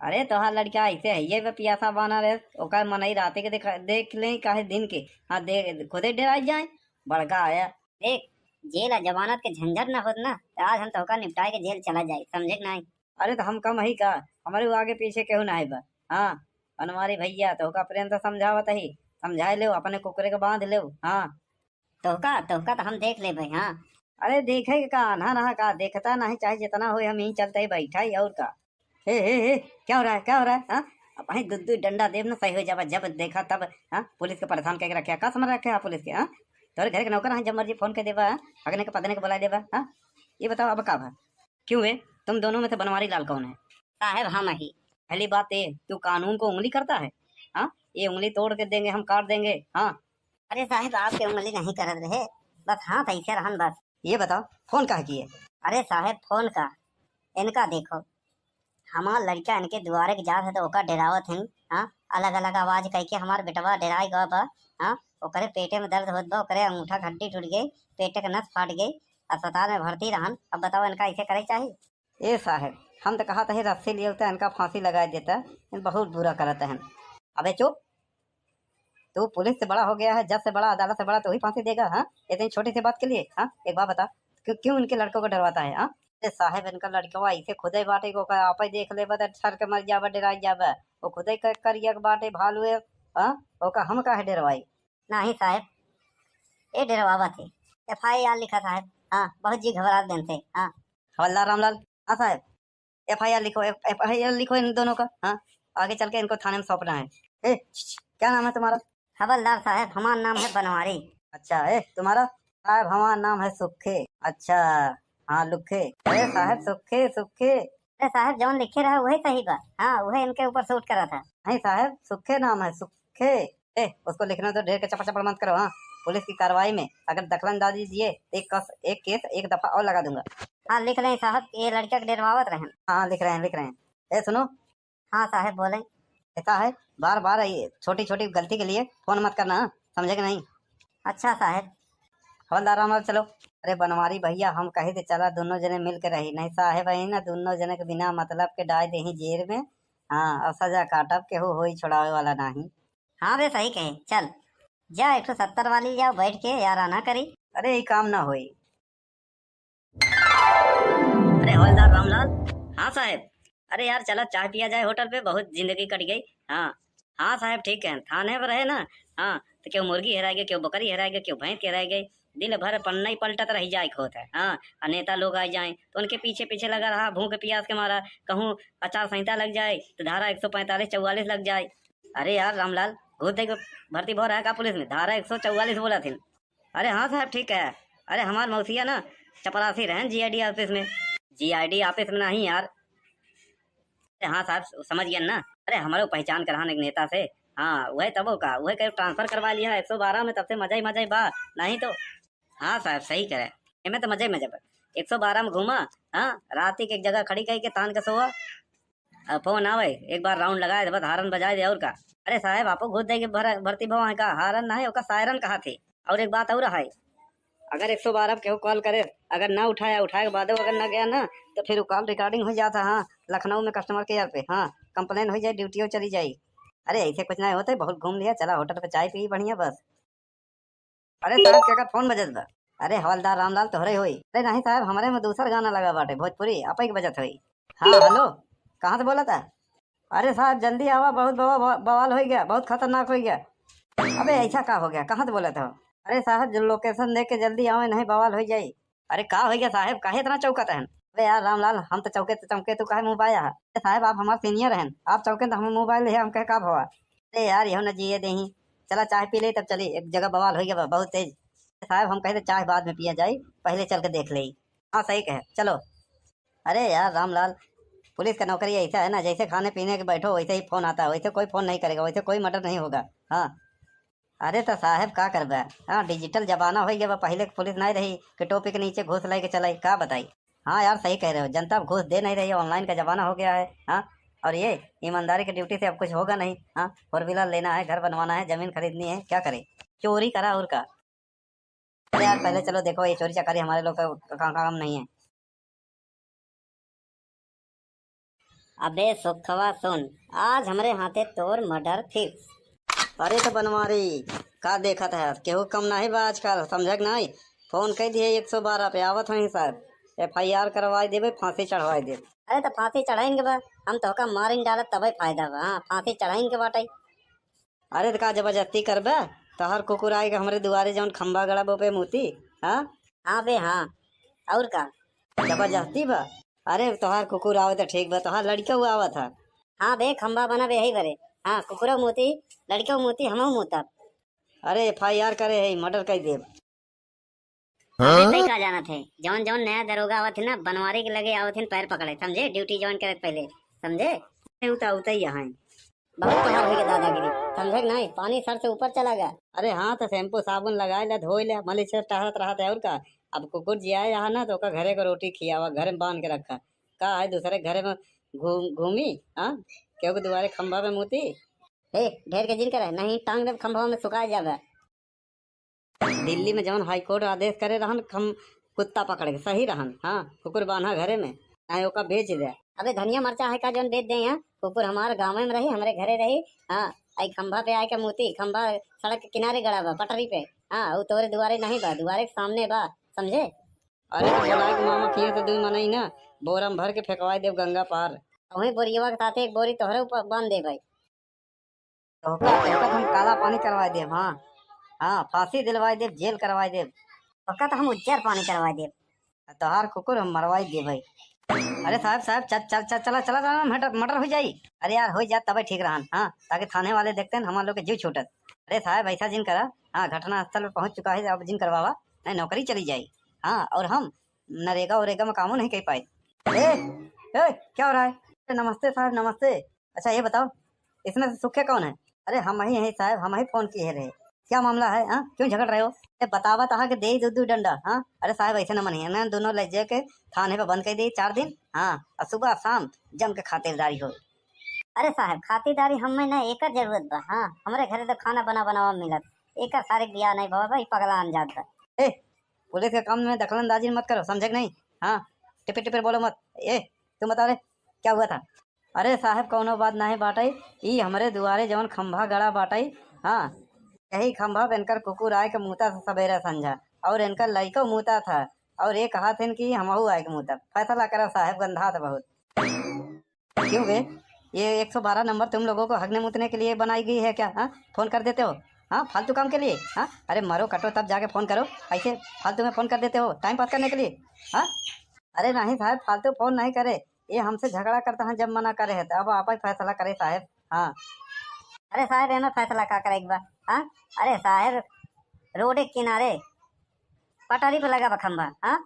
अरे तोहार लड़का ऐसे है, ये बे पियासा बाना रहे, ओकर मनई राते के देख, देख ले काहे दिन के, हाँ, दे, खुदे डेराई जाए, बड़का आया। देख, जेल आ जमानत के झंझट ना होत ना, तो आज हम तोहका निपटाए के जेल चला जाए, समझे कि नहीं? अरे तो हम कम ही का, हमारे आगे पीछे केहू ना है बा। हाँ, बनवारी भैया, तोहका प्रेम से समझावत ही, समझाए लेव, अपने कुकरे के बांध लेव। हाँ। तोहका, तोहका तो हम देख लेबे, हाँ। अरे देखे के का, आन्हा रहा का, देखता नहीं, चाहे जितना होए, हम यहीं चलते ही बैठा ही, और का। हे, हे, हे, क्या हो रहा है, क्या हो रहा है, हाँ? अब भाई दू दू डंडा देब ना, सही हो जाबा, जब देखा तब, हाँ? पुलिस के परेशान करके रखे, का समझ रखे आप पुलिस के, हाँ? तोरे घर के नौकर हैं, जब मर्जी फोन कर देबा, हाँ? हगने के पदने के बुला देबा, हाँ? ये बताओ अब का भा? क्यों है, तुम दोनों में से बनवारी लाल कौन है? साहब हम ही। पहली बात ये, तू कानून को उंगली करता है, हाँ? ये उंगली तोड़ के देंगे हम, काट देंगे, हाँ? अरे साहब, आपके उंगली नहीं करत रहे, बस हाथ ऐसे रहन बस। ये बताओ, फोन काहे किए? अरे साहब, फोन का, इनका देखो, हमार लड़का इनके दुआरे के जात है तो ओका डेरावत हन, हाँ, अलग अलग आवाज कह के हमार बेटवा डेराए गवा बा, हाँ, ओकरे पेटे में दर्द होत बा, ओकरे अंगूठा घड्डी टूट गई, पेटे के नस फाट गई, अस्पताल में भर्ती रहन। अब बताओ, इनका ऐसे करे के चाही? ए साहब, हम तो कहत ही रस्सी लिए होते इनका फांसी लगाए देता, इन बहुत बुरा करत हन। अबे चुप, तू पुलिस से बड़ा हो गया है, जज से बड़ा, अदालत से बड़ा, तू ही फांसी देगा, हाँ? इतनी छोटी सी बात के लिए, हाँ? एक बात बता, क्यों, क्यों इनके लड़कों को डरवाता है, हाँ? अरे साहब, इनका लड़कवा ऐसे खुदे बाटे को का आपे देख लेबा त ठर के मर जाबा, डेराई जाबा। वो खुदे क-, करिया के बाटे भालू है, हाँ? ओका हम काहे डेरवाई? नहीं साहब, ये डेरवावत है। एफ आई आर लिखा साहब। हाँ, बहुत जी घबरात गन थे। हाँ। हवलदार रामलाल। हाँ साहब, एफ आई आर लिखो, एफ-, एफ आई आर लिखो इन दोनों का। हाँ, आगे चल के इनको थाने में सौंपना है। ए, छ, छ, क्या नाम है तुम्हारा? हवलदार साहब, हमारा नाम है बनवारी। अच्छा, ए, तुम्हारा? साहब, हमारा नाम है सुखे। अच्छा, हाँ, लुखे। अरे साहब, सुखे, सुखे। अरे साहब, जौन लिखे रहा, वही सही बा। हाँ, वही इनके ऊपर सूट करा था। नहीं साहब, सुखे नाम है, सुखे। ए, उसको लिखने दो, ढेर के चपड़ चपड़ मत करो, हाँ। पुलिस की कार्रवाई में अगर दखलंदाजी दिए, तो एक कस, एक केस, एक दफा और लगा दूंगा। हाँ, लिख लें साहब, ये लड़का के डेरवावत रहन। हाँ, लिख रहे हैं, लिख रहे हैं। ए, सुनो। हाँ साहब, बोलें। ऐसा है, बार बार ये छोटी छोटी गलती के लिए फोन मत करना, हाँ? समझे कि नहीं? अच्छा साहब। हवलदार रामलाल, चलो। अरे बनवारी भैया, हम कहे थे चला दोनों जने मिल के रही, नहीं साहब है ना, दोनों जने के बिना मतलब के डाल दे ही जेल में। हाँ, और सजा काटब, केहू होई छोड़ावे वाला नाही। हाँ बे, सही कहे, चल जा एक ठो सत्तर वाली जाओ बैठ के यार आना करी। अरे ये काम ना होई। अरे हवलदार रामलाल। हाँ साहब। अरे यार चला चाय पिया जाए होटल पे, बहुत जिंदगी कट गई। हाँ, हाँ साहब ठीक है, थाने पर रहे ना। हाँ, तो क्यों मुर्गी हेराए गई, क्यों बकरी हेराए गई, क्यों भैंस हेराए गई, दिन भर पन्ना ही पलटत रह जाए के होत है। हाँ, और नेता लोग आ जाए तो उनके पीछे पीछे लगा रहा, भूख प्यास के मारा। कहूँ आचार संहिता लग जाए तो धारा एक सौ पैंतालीस चौवालीस लग जाए। अरे यार रामलाल, घूस दे के भर्ती भो रहा का पुलिस में? धारा एक सौ चौवालीस बोला थे। अरे हाँ साहब ठीक है। अरे हमार मौसिया ना चपरासी रहन जी आई डी ऑफिस में। जी आई डी ऑफिस में नहीं यार। अरे हाँ साहब, समझ गया ना। अरे हमारे पहचान के रहन एक नेता से। हाँ, वही तबो का, वही कहीं ट्रांसफर करवा लिया एक सौ बारह में, तब से मजा ही मजा ही बा। नहीं तो हाँ साहब, सही करे, एमे तो मजा ही मजा बा। एक सौ बारह में घूमा, हाँ, रात ही के एक जगह खड़ी करके तान के सोआ। अब फोन आवे, एक बार राउंड लगाए दे, बस हारन बजाए दे, और का। अरे साहब, आपो घूस दे के भर-, भर्ती भवा है का? हारन ना है, ओका सायरन कहा थे। और एक बात और है, अगर एक सौ बारह पे केहू कॉल करे, अगर ना उठाया, उठाए के बादो अगर ना गया ना, तो फिर वो कॉल रिकॉर्डिंग हो जाता। हाँ, लखनऊ में कस्टमर केयर पे, हाँ, कंप्लेन हो जाए, ड्यूटी चली जाए। अरे ऐसे कुछ नहीं होते, बहुत घूम लिया, चला होटल पे चाय पी बढ़िया बस। अरे साहब, केकर फोन बजत बा? अरे हवलदार रामलाल तोहरे होई। अरे नहीं साहब, हमरे में दूसर गाना लगा बाटे, भोजपुरी, आपे के बजत होई। हाँ, हेलो, कहाँ से बोला था? अरे साहब, जल्दी आवा, बहुत बवा-, बवा-, बवाल हो गया, बहुत खतरनाक हो गया। अबे ऐसा का हो गया, कहाँ से बोला था? अरे साहब, जो लोकेशन दे के जल्दी आवे, नहीं बवाल हो जाई। अरे का हो गया साहब, काहे इतना चौकत हन? अरे यार रामलाल, हम तो चौके तो चौके, तू काहे मुँह बाया है? अरे साहब, आप हमार सीनियर हन, आप चौके तो हमें मोबाइल है, हम कहे का भवा? अरे यार, यहो न जिए देही। चला चाय पी ले, तब चली, एक जगह बवाल हो गया बा, बहुत तेज। साहब, हम कहे थे चाय बाद में पिया जाई, पहले चल के देख ले। हाँ, सही कहे, चलो। अरे यार रामलाल, पुलिस का नौकरी ऐसा है ना, जैसे खाने पीने के बैठो वैसे ही फोन आता है, वैसे कोई फोन नहीं करेगा, वैसे कोई मर्डर नहीं होगा। हाँ। अरे तो साहब का करबे, हाँ, डिजिटल जमाना हो गया बा। पहले के पुलिस नहीं रही कि टोपी के नीचे घूस लेके चलाई, का बताई। हाँ यार, सही कह रहे हो, जनता अब घूस दे नहीं रही है, ऑनलाइन का जमाना हो गया है। हाँ, और ये ईमानदारी की ड्यूटी से अब कुछ होगा नहीं। हाँ, फोर व्हीलर लेना है, घर बनवाना है, जमीन खरीदनी है, क्या करे, चोरी करा और का। अरे यार, पहले चलो देखो, ये चोरी चकारी हमारे लोग का का-, काम नहीं है। अबे सुखवा सुन, आज हमरे हाथे तोर मर्डर फिक्स। अरे तो बनवारी, का देखत है, केहू कम नहीं बा आजकल, समझक नहीं? फोन कह दिए एक सौ बारह पे, आवत हैं सर, एफ आई आर करवाई देबे, फांसी चढ़वाई देबे। अरे तो फांसी चढ़ाइन के बा, हम तोहका मारिन डालत तबे फायदा बा। हाँ, फांसी चढ़ाइन के बाटे। अरे त का जबरदस्ती करबे? तोहार कुकुर आए के हमरे दुआरे जौन खंभा गड़ा बो पे मूती, हाँ? हाँ बे, हाँ। और का? जबरदस्ती बा? अरे तोहार कुकुर आवे त ठीक बा, तोहार लड़िका हुआ आवत है। हाँ बे, खंभा बना बे, यही बरे। हाँ, कुकुरो मूती, लड़िको मूती, हमहू मूतब। अरे एफ आई आर करे है, मर्डर कर देब। अबे हाँ? तई का जानत है, जौन जौन नया दरोगा आवत है ना, बनवारी के लगे आवत है पैर पकड़े, समझे? ड्यूटी ज्वाइन करे पहले, समझे? उता उता ही यहाँ है। बहुत तोहार होई के दादागिरी, समझे कि नहीं? पानी सर से ऊपर चला गया। अरे हाँ, तो शैम्पू साबुन लगाए ले, धोए ले, मलिच से टहरत रहत है और का। अब कुकुर जिया यहाँ ना, तो ओका घरे को रोटी खियावा, घर में बांध के रखा। का है दूसरे घरे में घूम घूमी? हाँ, क्योंकि दुआरे खंभा में मूती। ए, ढेर के जिन करे, नहीं टांग देब खंभवा में, सुखा जाबे। दिल्ली में जौन हाई कोर्ट आदेश करे रहन, हम कुत्ता पकड़ के सही रहन। हाँ, कुकुर बांधा घरे में, चाहे ओका बेच दे। अबे धनिया मरचा है का जौन बेच दे? यहाँ कुकुर हमारे गाँव में रही, हमरे घरे रही। हाँ, आई खंभा पे आए के मूती, खंभा सड़क के किनारे गड़ा बा, पटरी पे। हाँ, वो तोरे दुआरे नहीं बा, दुआरे के सामने बा, समझे? अरे तो बोला के मामा किए तो दुई मनई ना, बोरा में भर के फेंकवाई देब गंगा पार। वही बोरियवा के साथे एक बोरी तोहरे ऊपर बांध दे भाई। तोहका, तोहका तो हम काला पानी करवाई देब, हाँ। हाँ, फांसी दिलवाई देब, जेल करवाई देब। तोहका तो हम उज्जर पानी करवाई देब। तोहार कुकुर हम मरवाई देब भाई। अरे साहब, साहब, चल, चल, चल, चला, चला, चला, मर्डर, मर्डर हो जाई। अरे यार, हो जात तबे ठीक रहन, हाँ, ताकि थाने वाले देखते हैं, हमारे लोग के जीव छूटत। अरे साहब, ऐसा जिन करा, हाँ, घटना स्थल पे पहुँच चुका है, अब जिन करवावा, नहीं नौकरी चली जाई। हाँ, और हम नरेगा वरेगा में कामो नहीं कर पाए। ए, ए, क्या हो रहा है? ए, नमस्ते साहब, नमस्ते। अच्छा ये बताओ, इसमें से सूखे कौन है? अरे हम ही हैं साहब, हम ही फोन किए रहे। क्या मामला है, हाँ? क्यों झगड़ रहे हो? ए, बतावा तहा के दे दू दू डंडा, हाँ? अरे साहब ऐसे न मनिए, ना दोनों ले जाके थाने पे बंद कर दे चार दिन, हाँ? और सुबह शाम जम के खातिरदारी हो। अरे साहब खातिरदारी हम में ना एकर जरूरत बा, हाँ? हमरे घरे तो खाना बना बनावा मिलत, एकर सारे बियाह नहीं बाबा भाई, पगला जात बा। ए, पुलिस के काम में दखलंदाजी मत करो, समझे कि नहीं? हाँ, टिपिर टिपिर बोलो मत। ए, तुम बता रे, क्या हुआ था? अरे साहब, कौनो बात नहीं बाटई, ई हमरे दुआरे जौन खंभा गड़ा बाटई, हाँ, यही खंभा पे इनकर कुकुर आए के मूता से सबेरे संझा, और इनकर लइको मूता था, और ये कहा थे कि हमहू आए के मूता। फैसला करा साहब, गंधा था बहुत। क्यों बे, ये एक सौ बारह नंबर तुम लोगों को हगने मूतने के लिए बनाई गई है क्या? हाँ, फोन कर देते हो, हाँ, फालतू काम के लिए। हाँ, अरे मरो कटो तब जाके फोन करो, ऐसे फालतू में फोन कर देते हो टाइम पास करने के लिए। हाँ, अरे नहीं साहब, फालतू फोन नहीं करे, ये हमसे झगड़ा करता है, जब मना करे है तो अब आप ही फैसला करे साहब। हाँ, अरे साहब, एमे फैसला का करे के बा? हाँ, अरे साहब, रोड के किनारे पटरी पे लगा बा खंभा। हाँ,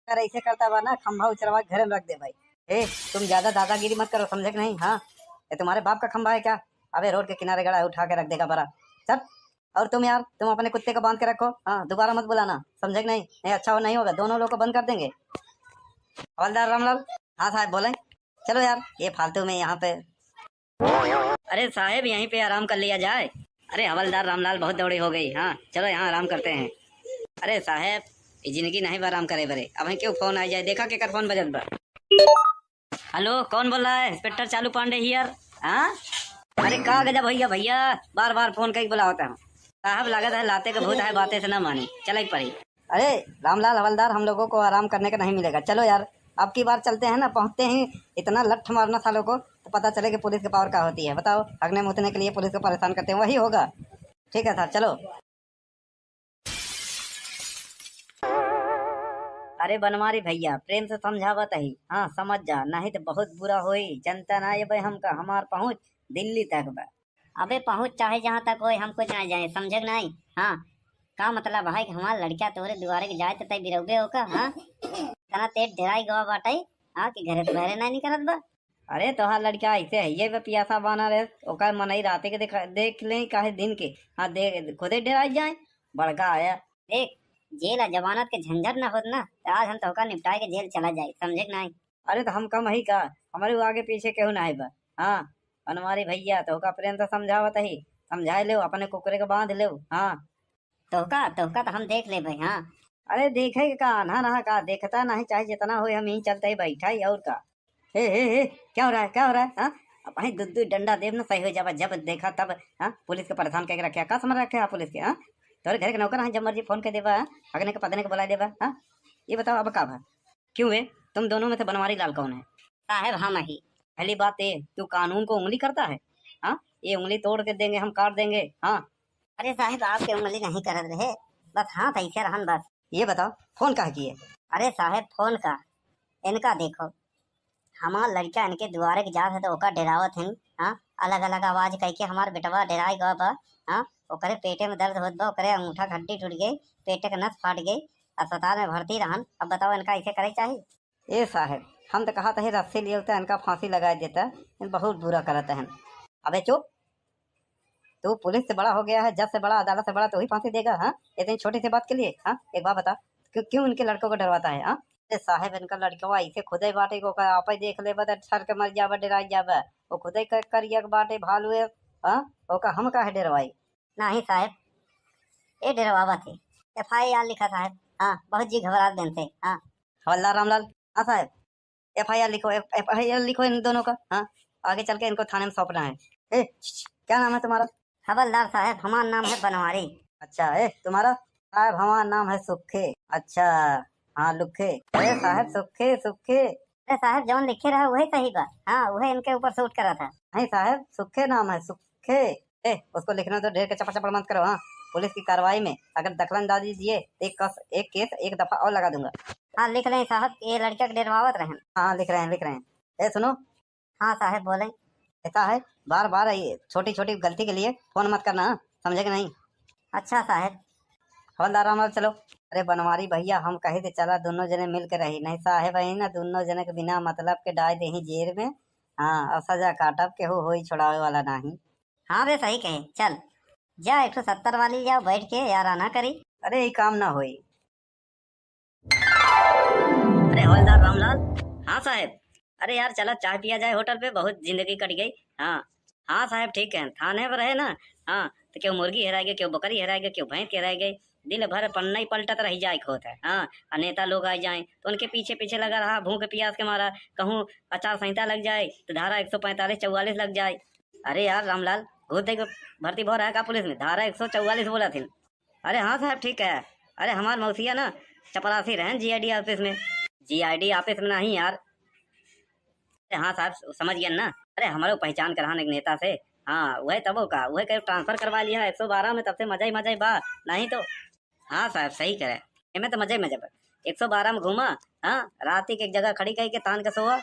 अगर ऐसे करता बा ना, खंभा उचरवा के घरे में रख दे भाई। ए, तुम ज्यादा दादागिरी मत करो, समझे कि नहीं? हाँ, ये तुम्हारे बाप का खंभा है क्या? अबे रोड के किनारे गड़ा है, उठा के रख देगा बड़ा। चल, और तुम यार, तुम अपने कुत्ते को बांध के रखो, हाँ, दोबारा मत बुलाना, समझे कि नहीं? नहीं अच्छा हो, नहीं होगा, दोनों लोग को बंद कर देंगे। हवलदार रामलाल। हाँ साहब बोले। चलो यार, ये फालतू में यहाँ पे। अरे साहब, यहीं पे आराम कर लिया जाए। अरे हवलदार रामलाल, बहुत दौड़ी हो गई। हाँ, चलो यहाँ आराम करते हैं। अरे साहब, ये जिंदगी नहीं बा आराम करे बरे। अब क्यों फोन आ जाए, देखा केकर फोन बजत बा। हेलो, कौन बोल रहा है? इंस्पेक्टर चालू पांडे हियर। हाँ, अरे का गजब भैया, भैया बार बार फोन करके बुलावता हूँ। साहब लागत है लाते के भूत है, बातें से ना मानी, चले के पड़ी। अरे रामलाल हवलदार, हम लोगों को आराम करने का नहीं मिलेगा, चलो यार, अब की बार चलते हैं ना, पहुँचते ही इतना लठ मारना सालों को, तो पता चले कि पुलिस के पावर का होती है। बताओ, हगने मूतने के लिए पुलिस को परेशान करते हैं, वही होगा। ठीक है साहब, चलो। अरे बनवारी भैया, प्रेम से समझावत ही, हाँ समझ जा, नहीं तो बहुत बुरा होई। जनता ना ये भाई हमका, हमार पहुँच दिल्ली तक बा। अबे पहुँच चाहे जहाँ तक होए, हम कुछ ना जाए, समझे कि नहीं? हाँ, का मतलब है कि हमार लड़का तोहरे दुआरे के जाए तो तय बिरौबे होका? हाँ, इतना तेज डेराई गवा बाटे, हाँ, कि घरे से बाहरे नाहीं निकरत बा। अरे, तोहार लड़का ऐसे है, ये बे पियासा बाना रहे, ओकर मनई राते के देख, देख ले, काहे दिन के। हाँ, दे, खुदे डेराइ जाए, बड़का आया। देख, जेल आ जमानत के झंझट न होत ना, त आज हम तोहका निपटाए के जेल चला जाए, समझे कि नाहीं? अरे, त हम कम हई का? हमरे आगे पीछे केहू नाहीं बा। हाँ, बनवारी भइया, तोहका प्रेम से समझावत ही, समझाए लेव, अपने कुकरे के बांध लेव। हाँ, तोहका, तोहका त हम देख लेबे, हाँ। अरे देखे के का, आन्हा रहा का, देखता नाहीं, चाहे जितना होए, हम यहीं चलते ही बैठा ही, और का। हे, हे, हे, क्या हो रहा है, क्या हो रहा है, हाँ? अब भाई दू दू डंडा देब ना, सही हो जाबा, जब देखा तब, हाँ? पुलिस के परेशान करके रखे, का समझ रखे आप पुलिस के, हाँ? तोरे घर के नौकर हैं, जब मर्जी फोन कर देबा, हाँ? हगने के पदने के बुला देबा, हाँ? ये बताओ अब का भा? क्यों है, तुम दोनों में से बनवारी लाल कौन है? साहब हम ही। पहली बात ये, तू कानून को उंगली करता है, हाँ? ये उंगली तोड़ के देंगे हम, काट देंगे, हाँ? अरे साहब, आपके उंगली नहीं करत रहे, बस हाथ ऐसे रहन बस। ये बताओ, फोन काहे किए? अरे साहब, फोन का, इनका देखो, हमार लड़का इनके दुआरे के जात है तो ओका डेरावत हन, हाँ, अलग अलग आवाज कह के हमार बेटवा डेराए गवा बा, हाँ, ओकरे पेटे में दर्द होत बा, ओकरे अंगूठा घंटी टूट गई, पेटे के नस फाट गई, अस्पताल में भर्ती रहन। अब बताओ, इनका ऐसे करे के चाही? ए साहेब, हम त कहत हई रस्सी लियो त इनका फांसी लगाए देता, इन बहुत बुरा करत हन। अबे चुप, तू पुलिस से बड़ा हो गया है, जज से बड़ा, अदालत से बड़ा, तू ही फांसी देगा, हाँ? इतनी छोटी सी बात के लिए, हाँ? एक बात बता, क्यों, क्यों इनके लड़कों को डरवाता है, हाँ? ए साहेब, इनका लड़कवा ऐसे खुदे बाटे को का आपे देख लेबा त ठर के मर जाबा, डेराई जाबा। वो खुदे क-, करिया के बाटे भालू है, हाँ? ओका हम काहे डेरवाई? नाही साहेब, ए डेरवावत है। एफ आई आर लिखा साहेब। हाँ, बहुत जी घबरात बेन से। हाँ। हवलदार रामलाल। हाँ साहेब, एफ आई आर लिखो, एफ-, एफ आई आर लिखो इन दोनों का। हाँ, आगे चल के इनको थाने में सौंपना है। ए, छ, छ, क्या नाम है तुम्हारा? हवलदार साहेब, हमार नाम है बनवारी। अच्छा, ए, तुम्हारा? साहेब, हमार नाम है सुखे। अच्छा, हाँ, लुखे। ए, साहेब, सुखे, सुखे। अरे साहेब, जौन लिखे रहा, वही सही बा। हाँ, वही इनके ऊपर सूट करा था। नहीं साहेब, सुखे नाम है, सुखे। ए, उसको लिखने दो, ढेर के चपड़ चपड़ मत करो, हाँ। पुलिस की कार्रवाई में अगर दखलंदाजी दिए, तो एक कस, एक केस, एक दफा और लगा दूंगा। हाँ, लिख लें साहब, ये लड़का के डेरवावत रहन। हाँ, लिख रहे हैं, लिख रहे हैं। ए, सुनो। हाँ साहब, बोलें। ऐसा है, बार बार ये छोटी छोटी गलती के लिए फोन मत करना, हाँ? समझे कि नहीं? अच्छा साहब। हवलदार रामलाल, चलो। अरे बनवारी भैया, हम कहे थे चला दोनों जने मिल के रही, नहीं साहेब है ना, दोनों जने के बिना मतलब के डाल दे ही जेल में। हाँ, और सजा काटब, केहू होई छोड़ावे वाला नाही। हाँ बे, सही कहे। चल, जा एक ठो सत्तर वाली जाओ, बैठ के याराना करी। अरे, ई काम ना होई। अरे, हवलदार रामलाल। हाँ साहेब। अरे यार, चला चाय पिया जाए होटल पे, बहुत जिंदगी कट गई। हाँ, हाँ साहेब, ठीक है, थाने पर रहे ना। हाँ, तो केहू मुर्गी हेराए गई, केहू बकरी हेराए गई, केहू भैंस के हेराए गई। दिन भर पन्ना ही पलटत रही जाए के होत है। हाँ, आ नेता लोग आ जाए तो उनके पीछे पीछे लगा रहा, भूख प्यास के मारा। कहूँ आचार संहिता लग जाए तो धारा एक सौ पैंतालीस चौवालीस लग जाए। अरे यार रामलाल, घूस दे के भर्ती भो रहा है का पुलिस में? धारा एक सौ चौवालीस बोला थे। अरे हाँ साहब, ठीक है। अरे हमार मौसिया ना चपरासी रहन जी आई डी ऑफिस में। जी आई डी ऑफिस में नहीं यार। अरे हाँ साहब, समझ गया ना। अरे हमरो पहचान के रहन एक नेता से। हाँ, वही तबो का, वही कहीं ट्रांसफर करवा लिया एक सौ बारह में, तब से मजा ही मजा ही बा। नहीं तो हाँ साहब, सही करे। एमे तो मजा ही मजा बा। एक सौ बारह में घूमा, हाँ, रात के एक जगह खड़ी कही के तान के सोआ।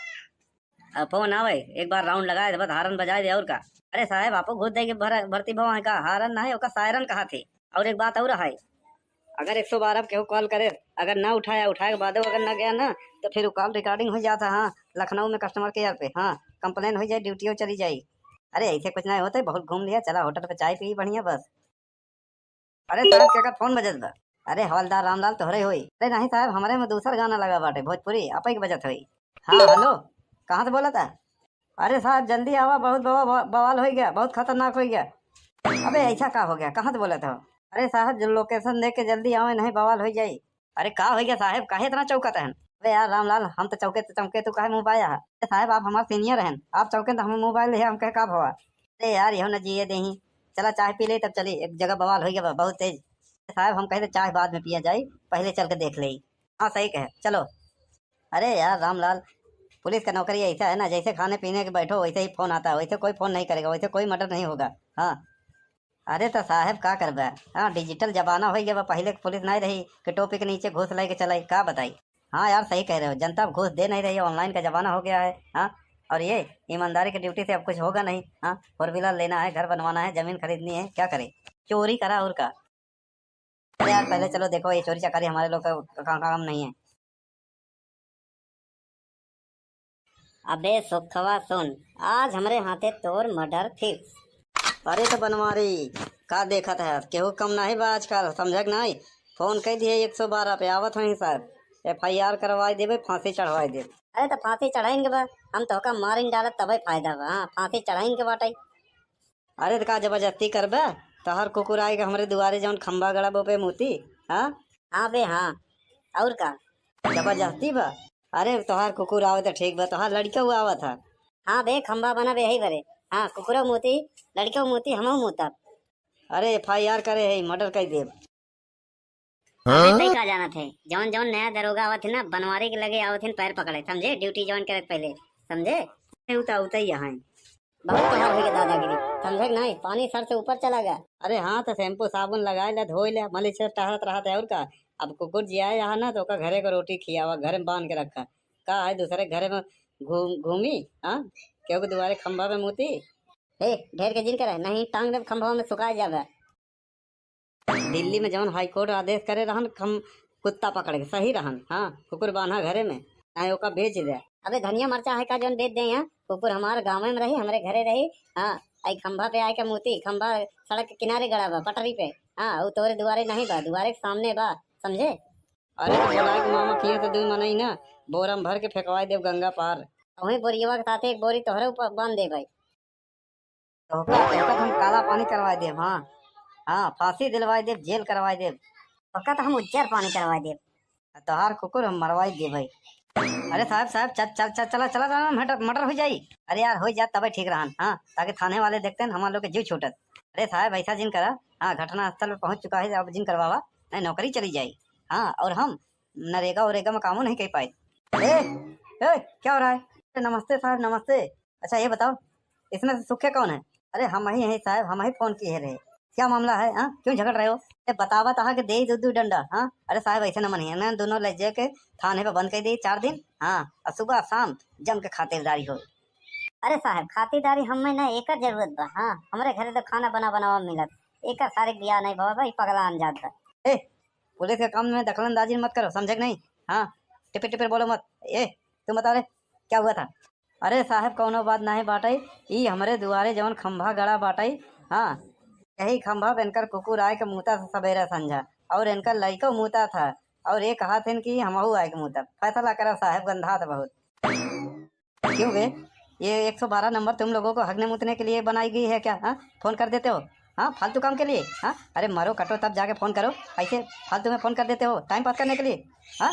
अब फोन आवे, एक बार राउंड लगाए दे, बस हारन बजाए दे, और का। अरे साहेब, आपो घूस दे के भर-, भर्ती भवा है का? हारन ना है, ओका सायरन कहा थे। और एक बात और है, अगर एक सौ बारह पे केहू कॉल करे, अगर ना उठाया, उठाए के बादो अगर ना गया ना, तो फिर वो कॉल रिकॉर्डिंग हो जाता। हाँ, लखनऊ में कस्टमर केयर पे, हाँ, कंप्लेन हो जाए, ड्यूटियों चली जाई। अरे ऐसे कुछ नहीं होते, बहुत घूम लिया, चला होटल पे चाय पी बढ़िया बस। अरे साहब, केकर फोन बजत बा? अरे हवलदार रामलाल तोहरे होई। अरे नहीं साहब, हमरे में दूसर गाना लगा बाटे, भोजपुरी, आपे के बजत होई। हाँ, हेलो, कहाँ से बोला था? अरे साहब, जल्दी आवा, बहुत बवा-, बवा-, बवाल हो गया, बहुत खतरनाक हो गया। अबे ऐसा का हो गया, कहाँ से बोला था? अरे साहब, जो लोकेशन देख के जल्दी आवे, नहीं बवाल हो जाई। अरे का हो गया साहब, काहे इतना चौकत हन? अरे यार रामलाल, हम तो चौके तो चौके, तू काहे मुँह बाया है? अरे साहब, आप हमार सीनियर हन, आप चौके तो हमें मोबाइल है, हम कहे का भवा? अरे यार, यहो न जिए देही। चला चाय पी ले, तब चली, एक जगह बवाल हो गया बा, बहुत तेज। साहब, हम कहे थे चाय बाद में पिया जाई, पहले चल के देख ले। हाँ, सही कहे, चलो। अरे यार रामलाल, पुलिस का नौकरी ऐसा है ना, जैसे खाने पीने के बैठो, वैसे ही फोन आता है, वैसे कोई फोन नहीं करेगा, वैसे कोई मर्डर नहीं होगा। हाँ। अरे तो साहब, का करबे? हाँ, डिजिटल जमाना हो गया बा, पहले के पुलिस नहीं रही कि टोपी के नीचे घूस लेके चलाई, का बताई? हाँ यार, सही कह रहे हो, जनता अब घूस दे नहीं रही है, ऑनलाइन का जमाना हो गया है। हाँ, और ये ईमानदारी की ड्यूटी से अब कुछ होगा नहीं। हाँ, फोर व्हीलर लेना है, घर बनवाना है, जमीन खरीदनी है, क्या करे? चोरी करा और का। अरे यार, पहले चलो देखो, ये चोरी चकारी हमारे लोग का का-, काम नहीं है। अबे सुखवा सुन, आज हमरे हाथे तोर murder fix। अरे त बनवारी, का देखत है? केहू कम नाहीं बा आजकल, समझक नाहीं? फोन कइ दिहे एक सौ बारह पे, आवत हईं सब। FIR करवाइ देबे, फाँसी चढ़वाइ देबे। अरे त फाँसी चढ़ाइन के बा, हम तोहका मारिन डालब तबै फायदा बा। हाँ, फाँसी चढ़ाइन के बाटइ। अरे त का जबरदस्ती करबे? तोहार कुकुर आइके हमरे दुआरे जौन खंभा गड़ा बा ओपे मूती, हाँ? हाँ बे हाँ, अउर का? जबरदस्ती बा? अरे तोहार कुकुर आवे त ठीक बा, तोहार लड़िकउ आवत ह। हाँ बे, खंभा बनब यही बरे। हाँ, कुकुरो मूती, लड़िकउ मूती, हमहू मूतब। अरे FIR करे है, murder कइ देब। अबे तई का जानत है, जौन जौन नया दरोगा आवत है ना, बनवारी के लगे आवत है पैर पकड़े, समझे? Duty join करे के पहिले, समझे? ए, उता, उता ही यहाँ है। बहुत तोहार होइगा दादागिरी, समझे कि नाहीं? पानी सर से ऊपर चला गया। अरे हाँ, तो shampoo साबुन लगाइ ले, धोइ ले, मलिच से टहरत रहत है, अउर का? अब कुकुर जियाए यहाँ ना, तो ओका घरे क रोटी खियावा, घरे में बांध के रखा। का है, दूसरे घरे में घूम-, घूमी, हाँ? केहू के दुआरे खंभा पे मूती? ए, ढेर के जिन करे, नाहीं टांग देब खंभवा में, सुखाइ जाबे। दिल्ली में जौन High Court आदेश करे रहन, खम-, कुत्ता पकड़ के, सही रहन। हाँ, कुकुर बान्हा घरे में, चाहे ओका बेच दे। अबे धनिया मरचा है का जौन बेच दे यहाँ? कुकुर हमार गाँवे में रही, हमरे घरे रही। हाँ, आई खंभा पे आइके मूती, खंभा सड़क के किनारे गड़ा बा, पटरी पे। हाँ, उ तोरे दुआरे नहीं बा, दुआरे के सामने बा, समझे? अरे तो बोलाइ के मामा किहे तो दुइ मनई ना, बोरा में भर के फेंकवाइ देब गंगा पार। वहीं बोरियवा के साथे एक बोरी तोहरे ऊपर बांध देबइ। तोहका, तोहका तो हम काला पानी करवाइ देब, हाँ। हाँ, फाँसी दिलवाइ देब, जेल करवाइ देब। तोहका तो हम उज्जर पानी करवाइ देब। तोहार कुकुर हम मरवाइ देबइ। अरे साहेब, साहेब, चल, चल, चल, चला, चला, चला, murder, murder होइ जाई। अरे यार, होइ जात तबे ठीक रहन, हाँ, ताकि थाने वाले देखते हैं, हमार लोग के जीव छूटत। अरे साहेब, ऐसा जिन करा, हाँ, घटना स्थल पे पहुँच चुका है, अब जिन करवावा, नहीं नौकरी चली जाई। हाँ, और हम नरेगा वरेगा में कामो नहीं कर पाए। ए, ए, क्या हो रहा है? नमस्ते साहब, नमस्ते। अच्छा ये बताओ, इसमें से सुखे कौन है? अरे हम ही हैं साहब, हम ही फोन किए रहे। क्या मामला है, हाँ? क्यों झगड़ रहे हो? ए, बतावा तहा के दे दू दू डंडा, हाँ? अरे साहब ऐसे न मनिए, ना दोनों ले जाके थाने पे बंद कर दिए चार दिन, हाँ? और सुबह शाम जम के खातिरदारी हो। अरे साहब खातिरदारी हमें ना एकर जरूरत बा, हाँ? हमरे घरे तो खाना बना बनावा मिलत, एकर सारे बियाह नहीं भवा भाई, पगला अनजात बा। ए, पुलिस के काम में दखलंदाजी मत करो, समझे कि नहीं? हाँ, टिपिर टिपिर बोलो मत। ए, तुम बताओ रे, क्या हुआ था? अरे साहब, कौनो बात नाहीं बाटई, ई हमरे दुआरे जौन खंभा गड़ा बाटई, हाँ, यही खंभा पे इनकर कुकुर आए के मूता था सबेरे संझा, और इनकर लइको मूता था, और ये कहा थे कि हमहू आए के मूतब। फैसला करा साहब, गंधात बहुत। क्यों बे, ये एक सौ बारह नंबर तुम लोगों को हगने मूतने के लिए बनाई गई है क्या? हाँ, फोन कर देते हो, हाँ, फालतू काम के लिए। हाँ, अरे मरो कटो तब जाके फोन करो, ऐसे फालतू में फोन कर देते हो टाइम पास करने के लिए। हाँ,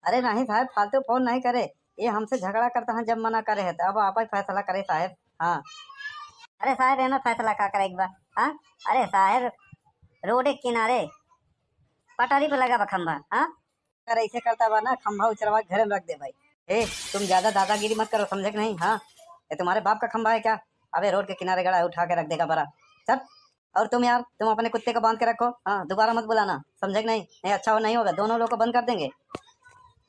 अरे नहीं साहब, फालतू फोन नहीं करे, ये हमसे झगड़ा करता है, जब मना करे है तो अब आप ही फैसला करे साहब। हाँ, अरे साहब, एमे फैसला का करे के बा? हाँ, अरे साहब, रोड के किनारे पटरी पे लगा बा खंभा। हाँ, अगर ऐसे करता बा ना, खंभा उचरवा के घरे में रख दे भाई। ए, तुम ज्यादा दादागिरी मत करो, समझे कि नहीं? हाँ, ये तुम्हारे बाप का खंभा है क्या? अबे रोड के किनारे गड़ा है, उठा के रख देगा बड़ा। चल, और तुम यार, तुम अपने कुत्ते को बांध के रखो। हाँ, दोबारा मत बुलाना, समझे कि नहीं? नहीं अच्छा हो, नहीं होगा, दोनों लोग को बंद कर देंगे।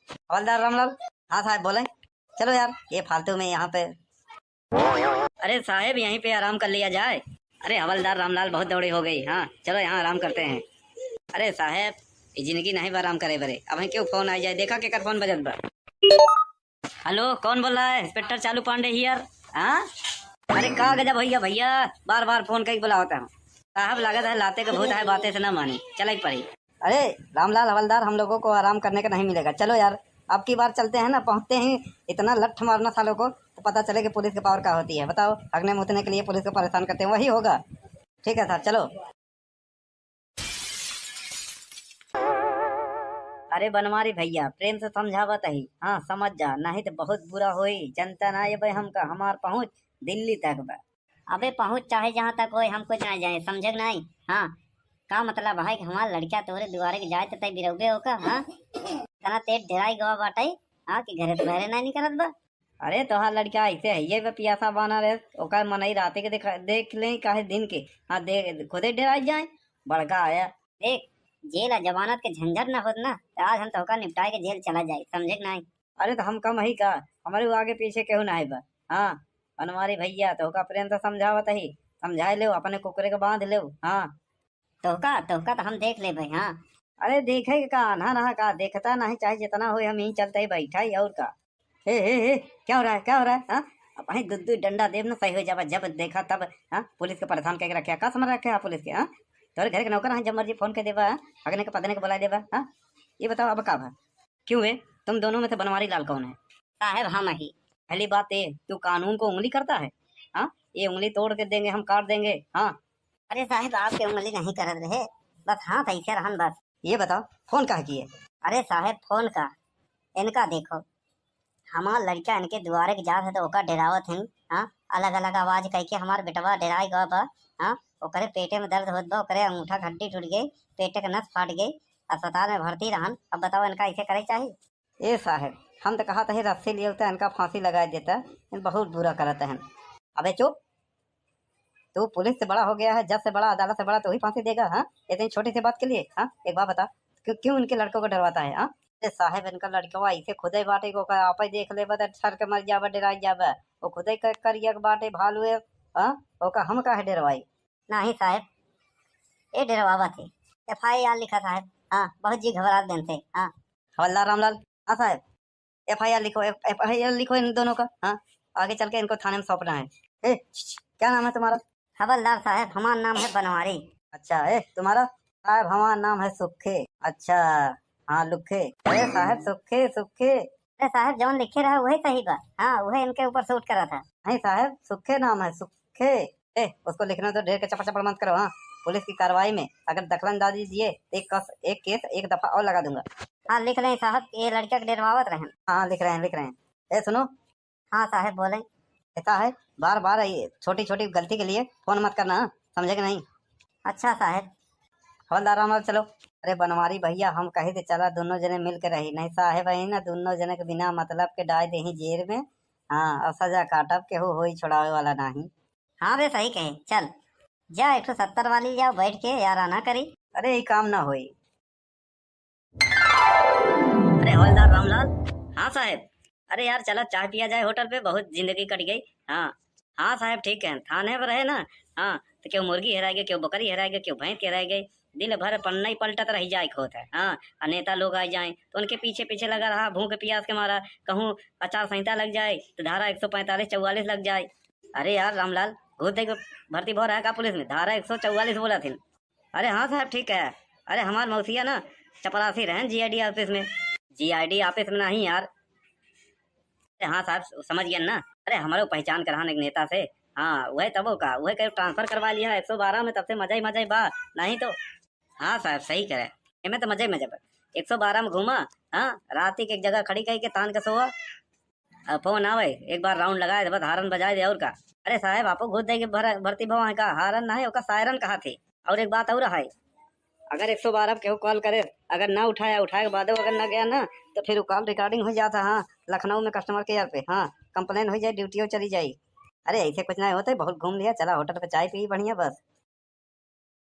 हवलदार रामलाल। हाँ साहब बोले। चलो यार, ये फालतू में यहाँ पे। अरे साहेब, यहीं पे आराम कर लिया जाए। अरे हवलदार रामलाल, बहुत दौड़ी हो गई। हाँ, चलो यहाँ आराम करते हैं। अरे साहेब, ये जिंदगी नहीं बा आराम करे बरे। अब क्यों फोन आ जाए, देखा केकर फोन बजत बा। हेलो, कौन बोल रहा है? इंस्पेक्टर चालू पांडे हियर। हाँ, अरे का गजब भैया, भैया बार बार फोन करके बुलावत है। साहब लागत है लाते के भूत है, बातें से ना माने, चले के पड़ी। अरे रामलाल हवलदार, हम लोगों को आराम करने का नहीं मिलेगा, चलो यार। अब की बार चलते हैं ना, पहुंचते ही इतना लठ मारना सालों को, तो पता चले कि पुलिस के पावर क्या होती है। बताओ, हगने मूतने के लिए पुलिस को परेशान करते हैं, वही होगा। ठीक है साहब, चलो। अरे बनवारी भैया, प्रेम से समझावत ही, हाँ समझ जा, नहीं तो बहुत बुरा होई। जनता ना ये भाई हमका, हमार पहुँच दिल्ली तक बा। अबे पहुँच चाहे जहाँ तक होए, हम कुछ ना जाए, समझे कि नहीं? हाँ, का मतलब है कि हमार लड़का तोहरे दुआरे के जाए त तय बिरौबे होका, हाँ? इतना तेज डेराई गवा बाटे, हाँ, कि घरे से बाहरे नहीं निकलत बा। अरे तोहार लड़का ऐसे है, ये बे पियासा बाना रहे, ओकर मनई राते के देखा, देख ले काहे दिन के, हाँ, दे, खुदे डेराई जाए, बड़का आया। देख, जेल आ जमानत के झंझट ना होत ना, तो आज हम तोहका निपटाए के जेल चला जाए, समझे कि नहीं? अरे तो हम कम ही का, हमारे आगे पीछे केहू ना है बा। हाँ, बनवारी भैया, तोहका प्रेम से समझावत ही, समझाए ले, अपने कुकुरे के बांध ले। हाँ, तोहका, तोहका तो हम देख ले भाई। हाँ, अरे देखे के का, आन्हा रहा का, देखता नहीं, चाहे जितना हो, हम यहीं चलते ही बैठा ही, और का। हे, हे, हे, क्या हो रहा है, क्या हो रहा है, हाँ? अब भाई दू दू डंडा देब ना, सही हो जाबा। जब देखा तब, हाँ, पुलिस के परेशान करके रखे, का समझ रखे आप पुलिस के, हाँ? तोरे घर के नौकर हैं, जब मर्जी फोन कर देबा, हाँ? अगने के पदने के बुला देबा, हाँ? ये बताओ अब का भा? क्यों है, तुम दोनों में से बनवारी लाल कौन है? साहब हम ही। पहली बात ये, तू कानून को उंगली करता है, हाँ? ये उंगली तोड़ के देंगे हम, काट देंगे, हाँ? अरे साहब, आपके उंगली नहीं करत रहे, बस हाथ ऐसे रहन बस। ये बताओ, फोन काहे किए? अरे साहब, फोन का, इनका देखो, हमार लड़का इनके दुआरे के जात है तो ओका डेरावत हैं, हाँ? अलग अलग आवाज कह के हमार बेटवा डेराए गवा बा, हाँ? ओकरे पेटे में दर्द होत बा, ओकरे अंगूठा के हड्डी टूट गई, पेटे के नस फाट गई, अस्पताल में भर्ती रहन। अब बताओ, इनका ऐसे करे चाहिए? ए साहब, हम तो कहत ही रस्सी लिए होते इनका फांसी लगाए देता, इन बहुत बुरा करत हैं। अबे चुप, तू पुलिस से बड़ा हो गया है, जज से बड़ा, अदालत से बड़ा, तू ही फांसी देगा, हाँ? इतनी छोटी सी बात के लिए, हाँ? एक बात बता, क्यों, क्यों इनके लड़कों को डरवाता है, हाँ? ए साहब, इनका लड़कवा ऐसे खुदे बाटे को का आपे देख ले बता, सर के मर जाबा, डराई जाबा। वो खुदे कर, करिया के बाटे भालू है, हाँ? ओका हम काहे डरवाई? नहीं साहब, ये डरवावत है। एफ आई आर लिखा साहब। हाँ, बहुत जी घबरात दिन से। हाँ। हवलदार रामलाल। हाँ साहब, एफ आई आर लिखो, एफ, एफ आई आर लिखो इन दोनों का। हाँ, आगे चल के इनको थाने में सौंपना है। ए, छ, छ, क्या नाम है तुम्हारा? हवलदार साहब, हमार नाम है बनवारी। अच्छा, ए, तुम्हारा? साहब, हमार नाम है सुखे। अच्छा, हाँ, लुखे। अरे साहब, सुखे, सुखे। अरे साहब, जौन लिखे रहा वही सही बा। हाँ, वही इनके ऊपर सूट करा था। नहीं साहब, सुखे नाम है, सुखे। ए, उसको लिखने तो ढेर के चपड़ चपड़ मत करो, हाँ। पुलिस की कार्रवाई में अगर दखलंदाजी दिए तो एक कस, एक केस, एक दफा और लगा दूंगा। हाँ, लिख लें साहब, ये लड़का के डेरवावत रहन। हाँ, लिख रहे हैं, लिख रहे हैं। ए, सुनो। हाँ साहब, बोलें। ऐसा है, बार बार ये छोटी छोटी गलती के लिए फोन मत करना, हाँ? समझे कि नहीं? अच्छा साहब। हवलदार रामलाल, चलो। अरे बनवारी भैया, हम कही थे चला दोनों जने मिल के रही, नहीं साहब है ना, दोनों जने के बिना मतलब के डाल दे ही जेल में। हाँ, और सजा काटब, केहू होई छोड़ावे वाला नाही। हाँ बे, सही कहे, चल जा एक ठो सत्तर वाली जाओ बैठ के याराना करी। अरे, ई काम ना होई। अरे हवलदार रामलाल। हाँ साहब। अरे यार, चला चाय पिया जाए होटल पे, बहुत जिंदगी कट गई। हाँ, हाँ साहब, ठीक है, थाने पर रहे ना। हाँ, तो क्यों मुर्गी हेराए गए, क्यों बकरी हेराए गए, क्यों भैंस हेराए गए, दिन भर पन्ना ही पलटत रह जाए के होत है। हाँ, और नेता लोग आ जाए तो उनके पीछे पीछे लगा रहा, भूख प्यास के मारा। कहूँ आचार संहिता लग जाए तो धारा एक सौ पैंतालीस चौवालीस लग जाए। अरे यार रामलाल, घूस दे के भर्ती भो रहा का पुलिस में? धारा एक सौ चौवालीस बोला थिन। अरे हाँ साहब, ठीक है। अरे हमार मौसिया ना चपरासी रहन जी आई डी ऑफिस में। जी आई डी ऑफिस में नहीं यार। अरे हाँ साहब, समझ गया ना। अरे हमारे पहचान के रहन एक नेता से। हाँ, वही तबो का, वही कहीं ट्रांसफर करवा लिया एक सौ बारह में, तब से मजा ही मजा ही बा। नहीं तो हाँ साहब, सही करे। एमे तो मजा ही मजा बा। एक सौ बारह में घूमा, हाँ, रात के एक जगह खड़ी कही के तान के सोआ। अब फोन आवे, एक बार राउंड लगाए दे, बस हारन बजाए दे, और का। अरे साहब, आपो घूस दे के भर-, भर्ती भवा है का? हारन ना है, ओका सायरन कहा थे। और एक बात और है, अगर एक सौ बारह पे केहू कॉल करे, अगर ना उठाया, उठाए के बादो अगर ना गया ना, तो फिर वो कॉल रिकॉर्डिंग हो जाता। हाँ, लखनऊ में कस्टमर केयर पे, हाँ, कंप्लेन हो जाए, ड्यूटी चली जाई। अरे ऐसे कुछ नहीं होते, बहुत घूम लिया, चला होटल पे चाय पी बढ़िया बस।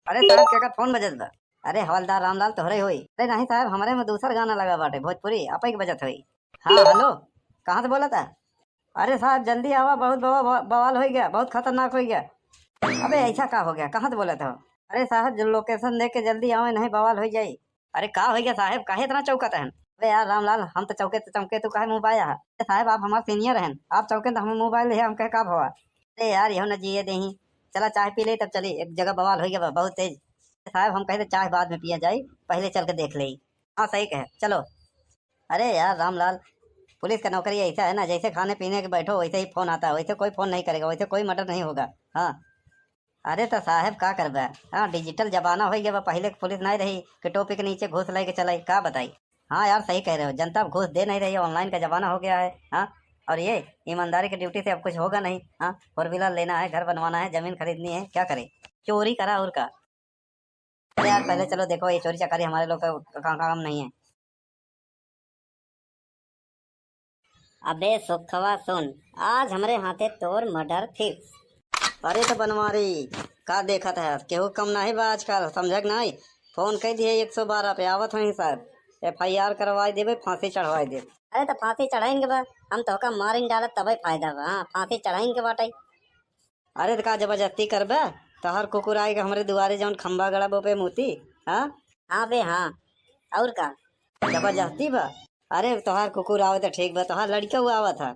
अरे साहब, केकर फोन बजत बा? अरे हवलदार रामलाल तोहरे होई। अरे नहीं साहब, हमरे में दूसर गाना लगा बाटे, भोजपुरी, आपे के बजत होई। हाँ, हेलो, कहाँ से बोला था? अरे साहब, जल्दी आवा, बहुत बवा-, बवा-, बवाल हो गया, बहुत खतरनाक हो गया। अबे ऐसा का हो गया, कहाँ से बोला था? अरे साहब, जो लोकेशन दे के जल्दी आवे, नहीं बवाल हो जाई। अरे का हो गया साहब, काहे इतना चौकत हन? अरे यार रामलाल, हम तो चौके तो चौके, तू काहे मुँह बाया है? अरे साहब, आप हमार सीनियर हन, आप चौके तो हमें मोबाइल है, हम कहे का भवा? अरे यार, यहो न जिए देही। चला चाय पी ले, तब चली, एक जगह बवाल हो गया बा, बहुत तेज। साहब, हम कहे तो चाय बाद में पिया जाई, पहले चल के देख ले। हाँ, सही कहे, चलो। अरे यार रामलाल, पुलिस का नौकरी ऐसा है ना, जैसे खाने पीने के बैठो वैसे ही फोन आता है, वैसे कोई फोन नहीं करेगा, वैसे कोई मर्डर नहीं होगा। हाँ। अरे तो साहब का करबे, हाँ, डिजिटल जमाना हो गया बा, पहले के पुलिस नहीं रही कि टोपी के नीचे घूस लेके चलाई, का बताई। हाँ यार, सही कह रहे हो, जनता अब घूस दे नहीं रही है, ऑनलाइन का जमाना हो गया है। हाँ, और ये ईमानदारी की ड्यूटी से अब कुछ होगा नहीं। हाँ, फोर व्हीलर लेना है, घर बनवाना है, जमीन खरीदनी है, क्या करे, चोरी करा और का। अरे यार, पहले चलो देखो, ये चोरी चकारी हमारे लोग का का-, काम नहीं है। अबे सुखवा सुन, आज हमरे हाथे तोर मर्डर फिक्स। अरे तो बनवारी, का देखत है, केहू कम नहीं बा आजकल, समझक नहीं? फोन कह दिए एक सौ बारह पे, आवत हई सर, एफ आई आर करवाई देबे, फांसी चढ़वाई देबे। अरे तो फांसी चढ़ाइन के बा, हम तोहका मारिन डालत तबे फायदा बा। हाँ, फांसी चढ़ाइन के बाटे। अरे त का जबरदस्ती करबे? तोहर कुकुर आए के हमरे दुआरे जौन खंबा गड़ा बो पे मूती, हाँ? हाँ बे, हाँ। और का? जबरदस्ती बा? अरे, तोहार कुकुर आवत है, ठीक बा, तोहार लड़िकऊ आवत है।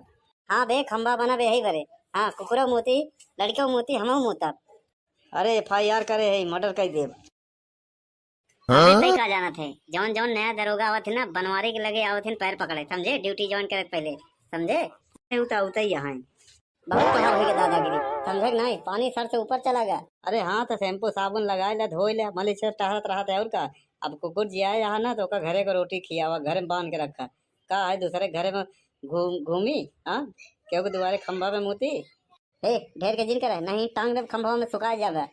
हाँ बे, खंभा बनब यही बरे। हाँ, कुकुरो मूती, लड़िकऊ मूती, हमहू मूतब। अरे, एफ आई आर करे है, मर्डर कर देब। अरे, हाँ? तई का जानत है, जौन जौन नया दरोगा आवत है ना, बनवारी के लगे आवत है, पैर पकड़े, समझे? ड्यूटी ज्वाइन करे पहले, समझे? ए, उता, उता ही यहाँ है। बहुत तोहार होई के दादागिरी, समझे कि नहीं? पानी सर से ऊपर चला गया। अरे हाँ, तो शैम्पू साबुन लगाए ले, धोए ले, मलिच से टहरत रहत है और का। अब कुकुर जियाए यहाँ ना, तो ओका घरे को रोटी खियावा, घर में बांध के रखा। का है, दूसरे घरे में घूम घूमी? हाँ, केहू के दुआरे खंभा में मूती? ए, ढेर के जिन करे, नहीं टांग देब खंभवा में, सुखा जाबे।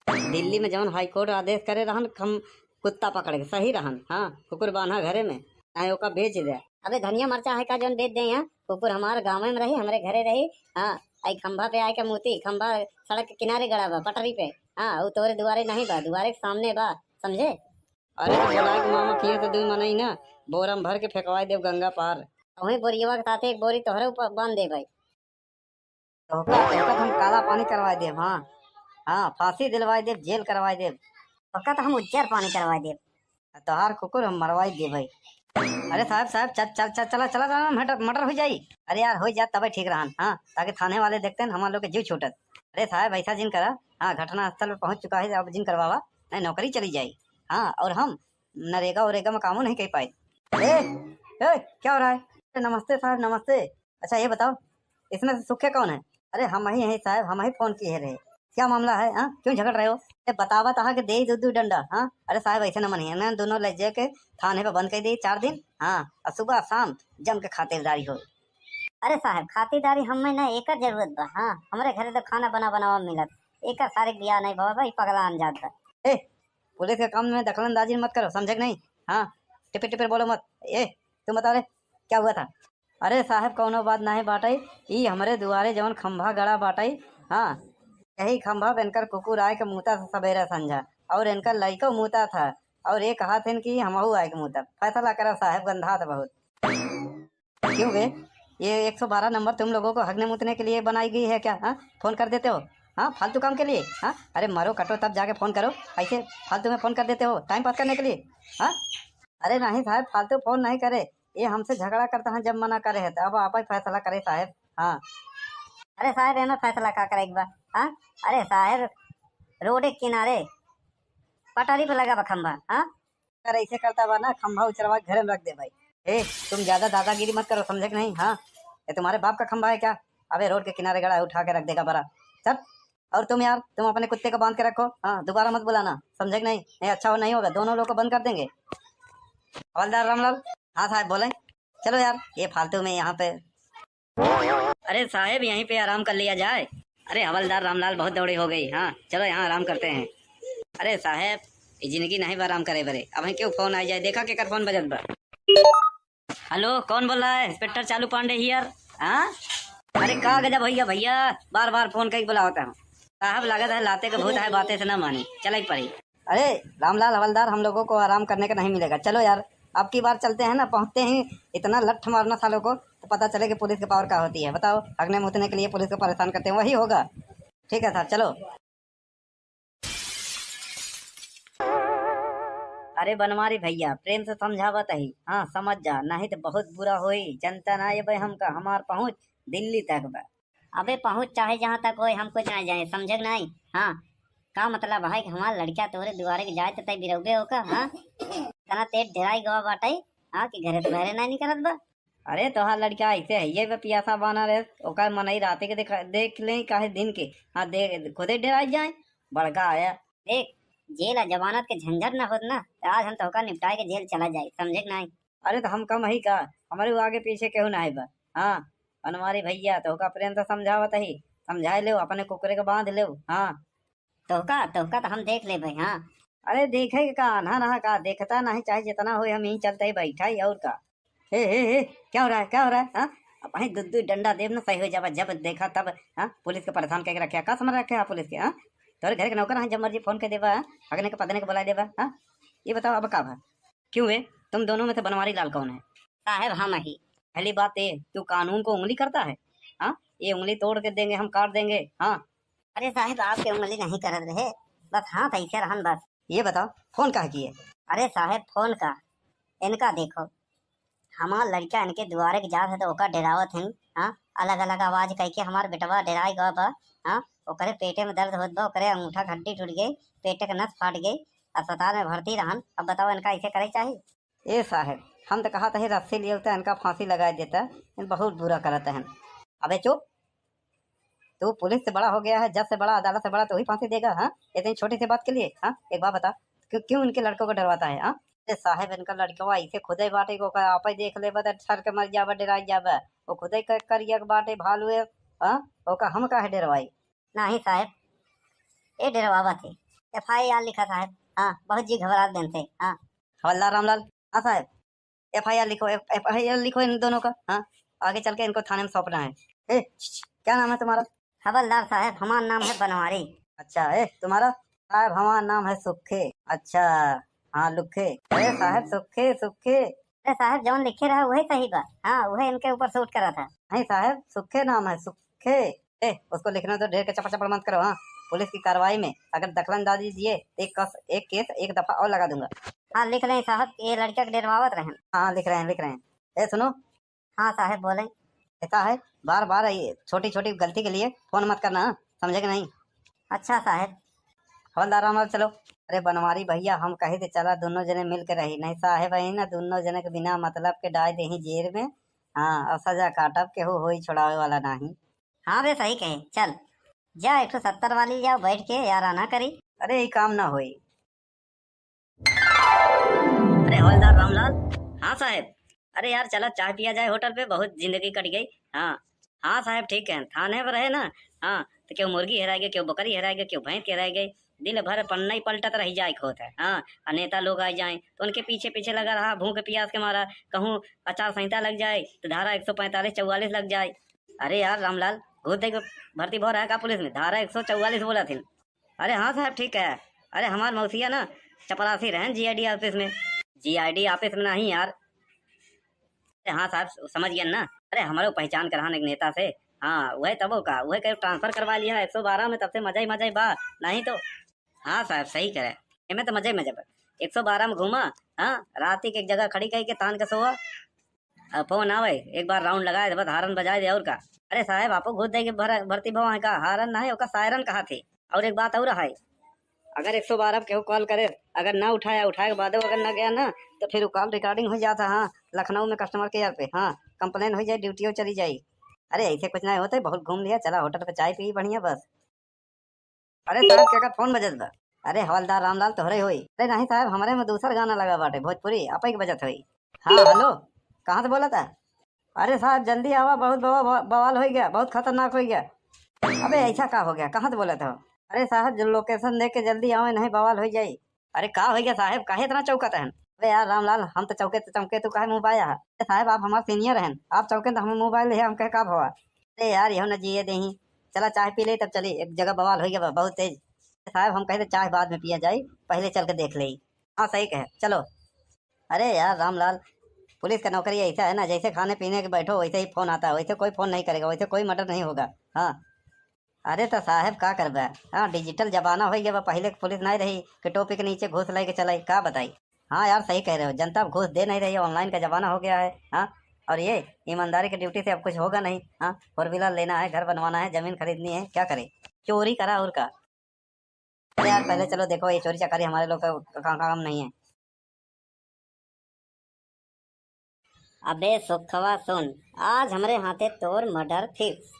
दिल्ली में जौन हाई कोर्ट आदेश करे रहन, हम कुत्ता पकड़ के सही रहन। हाँ, कुकुर बांधा घरे में, चाहे ओका बेच दे। अबे धनिया मरचा है का जौन बेच दे? यहाँ कुकुर हमारे गाँव में रही, हमरे घरे रही। हाँ, आई खंभा पे आए के मूती, खंभा सड़क के किनारे गड़ा बा, पटरी पे। हाँ, वो तोरे दुआरे नहीं बा, दुआरे के सामने बा, समझे? अरे तो बोला के मामा किए तो दुई मनई ना, बोरा में भर के फेंकवाई देब गंगा पार। वही बोरियवा के साथ एक बोरी तोहरे ऊपर बांध दे भाई। तोहका, तोहका तो हम काला पानी करवाई देब, हाँ। हाँ, फांसी दिलवाई देब, जेल करवाई देब। तोहका तो हम उज्जर पानी करवाई देब। तोहार कुकुर हम मरवाई देब भाई। अरे साहब, साहब, चल, चल, चल, चला, चला, चला, मर्डर, मर्डर हो जाई। अरे यार, हो जात तबे ठीक रहन, हाँ, ताकि थाने वाले देखते हैं, हमार लोग के जीव छूटत। अरे साहब, ऐसा जिन करा, हाँ, घटना स्थल पे पहुँच चुका है, अब जिन करवावा, नहीं नौकरी चली जाई। हाँ, और हम नरेगा वरेगा में कामो नहीं कर पाए। ए, ए, क्या हो रहा है? नमस्ते साहब, नमस्ते। अच्छा ये बताओ, इसमें से सूखे कौन है? अरे हम ही हैं साहब, हम ही फोन किए रहे। क्या मामला है, हाँ? क्यों झगड़ रहे हो? ए, बतावा तहा के दे दू दू डंडा, हाँ? अरे साहब ऐसे न मनिए, ना दोनों ले जाके थाने पे बंद कर दे चार दिन, हाँ? और सुबह शाम जम के खातिरदारी हो। अरे साहब खातिरदारी हम में ना एकर जरूरत बा, हाँ? हमरे घरे तो खाना बना बनावा मिलत, एकर सारे बियाह नहीं बाबा भाई पगला जात बा। ए, पुलिस के काम में दखलंदाजी मत करो, समझे कि नहीं? हाँ, टिपिर टिपिर बोलो मत। ए, तुम बता रे, क्या हुआ था? अरे साहब, कौनो बात नाहीं बाटई, ई हमरे दुआरे जवन खंभा गड़ा बाटई, हाँ, यही खंभा पे इनकर कुकुर आए के मूता से सबेरे संझा, और इनकर लइको मूता था, और ये कहा थे कि हमहू आए के मूता। फैसला करा साहब, गंधात बहुत। क्यों बे, ये एक सौ बारह नंबर तुम लोगों को हगने मूतने के लिए बनाई गई है क्या? हाँ, फोन कर देते हो, हाँ, फालतू काम के लिए, हाँ, अरे मरो कटो तब जाके फोन करो, ऐसे फालतू में फोन कर देते हो टाइम पास करने के लिए, हाँ। अरे नहीं साहब, फालतू फोन नहीं करे, ये हमसे झगड़ा करता है, जब मना करे है तो अब आप ही फैसला करे साहब। हाँ। अरे साहब, एमे फैसला का करे के बा? हाँ? अरे साहब, रोड के किनारे पटरी पे लगा बा खंभा। हाँ? अगर ऐसे करता बा ना, खंभा उचरवा के घरे में रख दे भाई। ए, तुम ज्यादा दादागिरी मत करो, समझे कि नहीं? हाँ, ये तुम्हारे बाप का खंभा है क्या? अबे रोड के किनारे गड़ा है, उठा के रख देगा बड़ा। चल, और तुम यार, तुम अपने कुत्ते को बांध के रखो। हाँ, दोबारा मत बुलाना, समझे कि नहीं? नहीं अच्छा हो, नहीं होगा, दोनों लोग को बंद कर देंगे। हवलदार रामलाल। हाँ साहब बोले। चलो यार, ये फालतू में यहाँ पे। अरे साहब, यहीं पे आराम कर लिया जाए। अरे हवलदार रामलाल, बहुत दौड़ी हो गई। हाँ, चलो यहाँ आराम करते हैं। अरे साहब, ये जिंदगी नहीं बा आराम करे बरे। अब क्यों फोन आ जाए, देखा केकर फोन बजत बा। हेलो, कौन बोल रहा है? इंस्पेक्टर चालू पांडे हियर। हाँ, अरे का गजब भैया, भैया बार बार फोन कई बुलावत है। साहब लागत है लाते के भूत है, बातें से ना मानी, चले के पड़ी। अरे रामलाल हवलदार, हम लोगों को आराम करने का नहीं मिलेगा, चलो यार, अब की बार चलते हैं ना, पहुंचते ही इतना लठ मारना सालों को, तो पता चले कि पुलिस के पावर क्या होती है। बताओ, हगने मुतने के लिए पुलिस को परेशान करते हैं, वही होगा। ठीक है साहब, चलो। अरे बनवारी भैया, प्रेम से समझावत ही, हाँ समझ जा, नहीं तो बहुत बुरा होई। जनता ना ये भाई हमका, हमार पहुँच दिल्ली तक बा। अबे पहुँच चाहे जहाँ तक होए, हम कुछ ना जाए, समझे कि नहीं? हाँ, का मतलब है कि हमार लड़का तोहरे दुआरे के जाए तो तय बिरौबे होका? हाँ, इतना तेज डेराई गवा बाटे, हाँ, कि घरे से बाहरे ना निकलत बा। अरे तोहार लड़का ऐसे है, ये बे पियासा बाना रे, ओकर मनई राते के देखा, देख ले काहे दिन के। हाँ, दे, खुदे डेराई जाए, बड़का आया। देख, जेल आ जमानत के झंझट ना होत ना, तो आज हम तोहका निपटाए के जेल चला जाए, समझे कि नहीं? अरे तो हम कम ही का, हमारे वो आगे पीछे केहू ना है बा। हाँ, बनवारी भैया, तोहका प्रेम से समझावत ही, समझाए लेव, अपने कुकरे के बांध लेव। हाँ। तोहका, तोहका तो हम देख लेबे, हाँ। अरे देखे के का, आन्हा रहा का, देखता नहीं, चाहे जितना होए, हम यहीं चलते ही बैठा ही, और का। हे, हे, हे, क्या हो रहा है, क्या हो रहा है, हाँ? अब वहीं दू दू डंडा देब ना, सही हो जाबा, जब देखा तब, हाँ? पुलिस के परेशान करके रखे, का समझ रखे आप पुलिस के, हाँ? तोरे घर के नौकर हैं, जब मर्जी फोन कर देबा, हाँ? हगने के पदने के बुला देबा, हाँ? ये बताओ अब का भा? क्यों बे, तुम दोनों में से बनवारी लाल कौन है? साहब हम ही। पहली बात ये, तू कानून को उंगली करता है? हाँ, ये उंगली तोड़ के देंगे हम, काट देंगे। हाँ। अरे साहब, आपके उंगली नहीं करत रहे, बस हाथ ऐसे रहन बस। ये बताओ, फोन काहे किए? अरे साहब, फोन का, इनका देखो, हमार लड़का इनके दुआरे के जात है तो ओका डेरावत हन। हाँ, अलग अलग आवाज कह के हमार बेटवा डेराए गवा बा। हाँ, ओकरे पेटे में दर्द होत बा, ओकरे अंगूठा क हड्डी टूट गई, पेटे के नस फाट गई, अस्पताल में भर्ती रहन। अब बताओ, इनका ऐसे करे चाही? ए साहेब, हम तो कहत है रस्सी लिए तो इनका फांसी लगाए देता, इन बहुत बुरा करत हन। अबे चुप, तू पुलिस से बड़ा हो गया है, जज से बड़ा, अदालत से बड़ा, तू ही फांसी देगा? हाँ, इतनी छोटी सी बात के लिए? हाँ, एक बात बता, क्यों, क्यों इनके लड़कों को डरवाता है? हाँ, अरे साहेब, इनका लड़कवा ऐसे खुदे बाटे को आप ही देख लेबा त ठर के मर जाबा, डेराई जाबा। वो खुदे क-, करिया के बाटे भालू है, हाँ, ओका हम काहे डेरवाई? नहीं साहेब, ये डेरवावत है। एफ आई आर लिखा साहेब। हाँ, बहुत जी घबरात दिन से। हाँ। हवलदार रामलाल। हाँ साहेब, एफ आई आर लिखो, एफ-, एफ आई आर लिखो इन दोनों का। हाँ, आगे चल के इनको थाने में सौंपना है। ए, छ, छ, क्या नाम है तुम्हारा? हवलदार साहेब, हमार नाम है बनवारी। अच्छा, ए, तुम्हारा? साहेब, हमार नाम है सुखे। अच्छा, हाँ, लुखे। अरे साहेब, सुखे, सुखे। अरे साहेब, जौन लिखे रहा, वही सही बा। हाँ, वही इनके ऊपर सूट करा था। नहीं साहेब, सुखे नाम है, सुखे। ए, उसको लिखने दो, ढेर के चपड़ चपड़ मत करो। हाँ, पुलिस की कार्रवाई में अगर दखलंदाजी दिए तो एक कस, एक केस, एक दफा और लगा दूंगा। हाँ, लिख लें साहब, ये लड़का के डेरवावत रहन। हाँ, लिख रहे हैं, लिख रहे हैं। ए, सुनो। हाँ साहब, बोलें। ऐसा है, बार बार ये छोटी छोटी गलती के लिए फोन मत करना, हाँ? समझे कि नहीं? अच्छा साहब। हवलदार रामलाल, चलो। अरे बनवारी भैया, हम कहे थे चला दोनों जने मिल के रही, नहीं साहब, यही ना दोनों जने के बिना मतलब के डाल दे ही जेल में। हाँ, और सजा काटब, केहू होई छोड़ावे वाला नहीं। हाँ बे, सही कहे, चल जा एक ठो सत्तर वाली जाओ बैठ के याराना करी। अरे, ई काम ना होई। अरे हवलदार रामलाल। हाँ साहेब। अरे यार, चला चाय पिया जाए होटल पे, बहुत जिंदगी कट गई। हाँ, हाँ साहेब, ठीक है, थाने पर रहे ना। हाँ, तो केहू मुर्गी हेराए गए, केहू बकरी हेराए गए, केहू भैंस हेराए गए, दिन भर पन्ना ही पलटत रह जाए के होत है। हाँ, और नेता लोग आ जाए तो उनके पीछे पीछे लगा रहा, भूख प्यास के मारा, कहूँ आचार संहिता लग जाए तो धारा एक सौ पैंतालीस चौवालीस लग जाए। अरे यार रामलाल, घूस दे के भर्ती भो रहा है का पुलिस में? धारा एक सौ चौवालीस बोला थी। अरे हाँ साहब, ठीक है। अरे हमार मौसिया ना चपरासी रहन जी आई डी ऑफिस में। जी आई डी ऑफिस में नहीं यार। अरे हाँ साहब, समझ गया ना। अरे हमारे पहचान के रहन एक नेता से। हाँ, वह तबो का, वह कहीं ट्रांसफर करवा लिया एक सौ बारह में, तब से मजा ही मजा ही बा। नहीं तो हाँ साहब, सही करे। एमे तो मजे ही मजे बा। एक सौ बारह में घूमा, हाँ, रात के एक जगह खड़ी कही के तान के सोआ। अब फोन आवे, एक बार राउंड लगाए दे, बस हारन बजाए दे, और का। अरे साहब, आपो घूस दे के भर-, भर्ती भवा है का? हारन ना है, ओका सायरन कहा थे। और एक बात और है, अगर एक सौ बारह पे केहू कॉल करे, अगर ना उठाया, उठाए के बाद अगर ना गया ना, तो फिर वो कॉल रिकॉर्डिंग हो जाता। हाँ, लखनऊ में कस्टमर केयर पे, हाँ, कंप्लेन हो जाए, ड्यूटी चली जाई। अरे ऐसे कुछ नहीं होते, बहुत घूम लिया, चला होटल पे चाय पी बढ़िया बस। अरे साहब, केकर फोन बजत बा? अरे हवलदार रामलाल तोहरे होई। अरे नहीं साहब, हमरे में दूसर गाना लगा बाटे, भोजपुरी, अपई के बजत होई। हाँ, हेलो, कहाँ से बोला था? अरे साहब, जल्दी आवा, बहुत बवा-, बवा-, बवाल हो गया, बहुत खतरनाक हो गया। अबे ऐसा का हो गया, कहाँ से बोला था? अरे साहब, जो लोकेशन दे के जल्दी आवे, नहीं बवाल हो जाई। अरे का हो गया साहब, काहे इतना चौकत हन? अरे यार रामलाल, हम तो चौके तो चौके, तू काहे मुँह बाया है? अरे साहब, आप हमार सीनियर हन, आप चौके तो हमें मोबाइल है, हम कहे का भवा? अरे यार, यहो न जिए देही। चला चाय पी ले, तब चली। एक जगह बवाल हो गया बा, बहुत तेज। साहब, हम कहे तो चाय बाद में पिया जाई, पहले चल के देख ले। हाँ, सही कहे, चलो। अरे यार रामलाल, पुलिस का नौकरी ऐसा है ना, जैसे खाने पीने के बैठो वैसे ही फोन आता है, वैसे कोई फोन नहीं करेगा, वैसे कोई मर्डर नहीं होगा। हाँ। अरे तो साहब का करबे, हाँ, डिजिटल जमाना हो गया बा, पहले के पुलिस नहीं रही कि टोपी के नीचे घूस लेके चलाई, का बताई। हाँ यार, सही कह रहे हो, जनता अब घूस दे नहीं रही है, ऑनलाइन का जमाना हो गया है। हाँ, और ये ईमानदारी की ड्यूटी से अब कुछ होगा नहीं। हाँ, फोर व्हीलर लेना है, घर बनवाना है, जमीन खरीदनी है, क्या करे, चोरी करा और का। अरे यार, पहले चलो देखो, ये चोरी चकारी हमारे लोग का का-, काम नहीं है। अबे सुखवा सुन, आज हमरे हाथे तोर मर्डर फिक्स।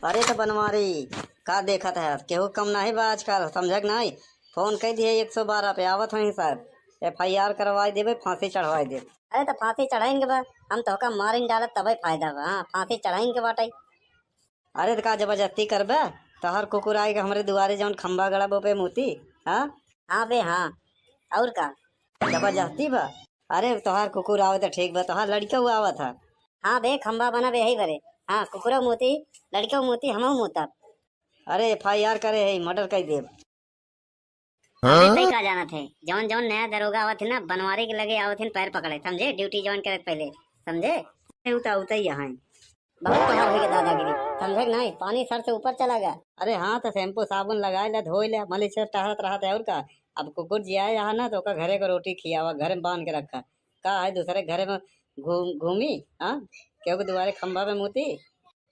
अरे तो बनवारी, का देखत है, केहू कम नहीं बा आजकल, समझक नहीं? फोन कह दिए एक सौ बारह पे, आवत हई सर, एफ आई आर करवाई देबे, फांसी चढ़वाई देबे। अरे तो फांसी चढ़ाइन के बा, हम तोहका मारिन डालब तबे फायदा बा। हाँ, फांसी चढ़ाइन के बाटे। अरे तो का जबरदस्ती करबे? तोहार कुकुर आए के हमरे दुआरे जौन खंबा गड़ा बो पे मूती, हाँ? हाँ बे हाँ, और का? जबरदस्ती बा? अरे तोहार कुकुर आवे तो ठीक बा, तोहार लड़का हुआ आवत है। हाँ बे, खंबा बना बे यही बरे। हाँ, कुकुरो मूती, लड़को मूती, हमहू मूतब। अरे एफ आई आर करे है, मर्डर कर देब। अबे तई का जानत है, जौन जौन नया दरोगा आवत है ना, बनवारी के लगे आवत है पैर पकड़े, समझे? ड्यूटी ज्वाइन करे पहले, समझे? अरे उ तो उतई यहाँ है। बहुत तोहार होई के दादागिरी, समझे कि नहीं? पानी सर से ऊपर चला गया। अरे हाँ, तो शैम्पू साबुन लगाए ले, धोई ले, मलिच से टहरत रहत है और का। अब कुकुर जियाए यहाँ ना, तो ओका घरे का रोटी खियावा, घर में बांध के रखा। का है, दूसरे घरे में घूम घूमी, हाँ, केहू के दुआरे खंभा पे मूती।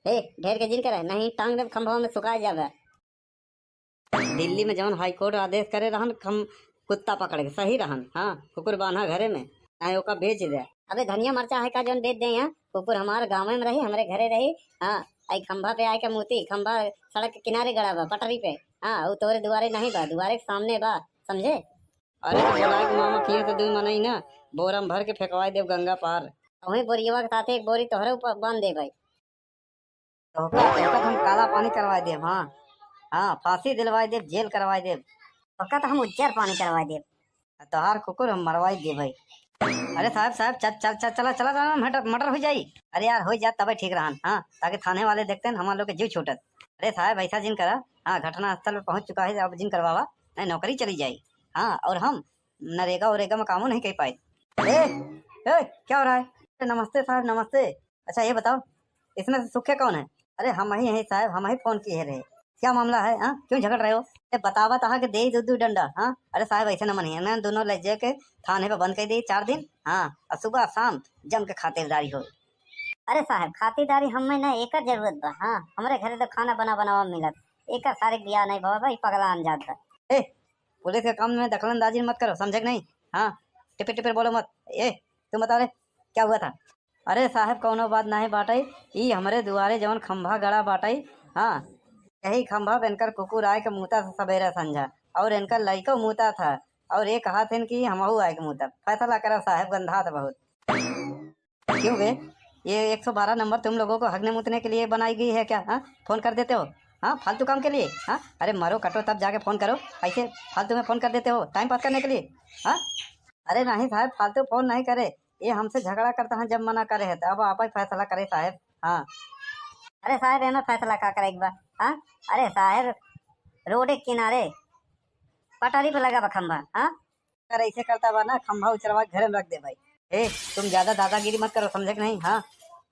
ए, ढेर के जिन करे, नहीं टांग देब खंभवा में, सुखा जाबे। दिल्ली में जौन हाई कोर्ट आदेश करे रहन, खम कुत्ता पकड़ के, सही रहन, हाँ, कुकुर बान्हा घरे में, चाहे ओका बेच दे। अबे धनिया मरचा है का जौन बेच दे यहाँ? कुकुर हमारे गाँव में रही, हमरे घरे रही, हाँ, आई खंभा पे आए के मूती, खंभा सड़क के किनारे गड़ा बा, पटरी पे, हाँ, उ तोरे दुआरे नहीं बा, दुआरे के सामने बा, समझे? अरे तो बोलाए के मामा किहाँ से दुई मनई ना, बोरा में भर के फेंकवाए देब गंगा पार। वही बोरियवा के साथे एक बोरी तोहरे ऊपर बांध दे भाई। तोहका, तोहका तो हम काला पानी करवाए देब, हाँ, हाँ, फांसी दिलवाए देब, जेल करवाए देब। तोहका तो हम उज्जर पानी करवाए देब। तोहार कुकुर हम मरवाए देब भाई। अरे साहब, साहब, चल, चल, चल, चला, चला, चला, मटर, मटर हो जाई। अरे यार, हो जात तबे ठीक रहन, हाँ, ताकि थाने वाले देखते हैं, हमार लोग के जीव छूटत। अरे साहब, ऐसा जिन करा, हाँ, घटना स्थल पे पहुँच चुका है, अब जिन करवावा, नहीं, नौकरी चली जाई। हाँ, और हम नरेगा वरेगा में कामो नहीं कर पाए। ए, ए, क्या हो रहा है? अरे, नमस्ते साहब, नमस्ते। अच्छा, ये बताओ, इसमें से सुखे कौन है? अरे, हम ही हैं साहब, हम ही फोन किए रहे। क्या मामला है, हाँ? क्यों झगड़ रहे हो? ए, बतावा तहा के दे दू दू डंडा, हाँ? अरे साहब, ऐसे न मनिए, ना दोनों ले जाके थाने पे बंद कर दे चार दिन, हाँ, और सुबह शाम जम के खातिरदारी हो। अरे साहब, खातिरदारी हमें ना एकर जरूरत बा, हाँ? हमरे घरे तो खाना बना बनावा मिलत, एकर सारे बियाह नहीं भवा भाई, पगला जात बा। ए, पुलिस के काम में दखलंदाजी मत करो, समझे कि नहीं? हाँ, टिपिर टिपिर बोलो मत। ए, तुम बताओ रे, क्या हुआ था? अरे साहब, कौनो बात नहीं बाटई, ई हमरे दुआरे जवन खंभा गड़ा बाटई, हाँ, यही खंभा पे इनकर कुकुर आए के मूता था सबेरे संझा, और इनकर लइको मूता था, और ये कहा थे कि हमहू आए के मूता। फैसला करा साहब, गंधा था बहुत। क्यों बे, ये एक सौ बारह नंबर तुम लोगों को हगने मूतने के लिए बनाई गई है क्या? हाँ, फोन कर देते हो, हाँ, फालतू काम के लिए। हाँ, अरे मरो कटो तब जाके फोन करो, ऐसे फालतू में फोन कर देते हो टाइम पास करने के लिए। हाँ, अरे नहीं साहब, फालतू फोन नहीं करे, ये हमसे झगड़ा करता है, जब मना करे है तो अब आप ही फैसला करे साहब। हाँ, अरे साहब, एमे फैसला का करे के बा? हाँ, अरे साहब, रोड के किनारे पटरी पे लगा बा खंभा। हाँ, अगर ऐसे करता बा ना, खंभा उचरवा के घरे में रख दे भाई। ए, तुम ज्यादा दादागिरी मत करो, समझे कि नहीं? हाँ,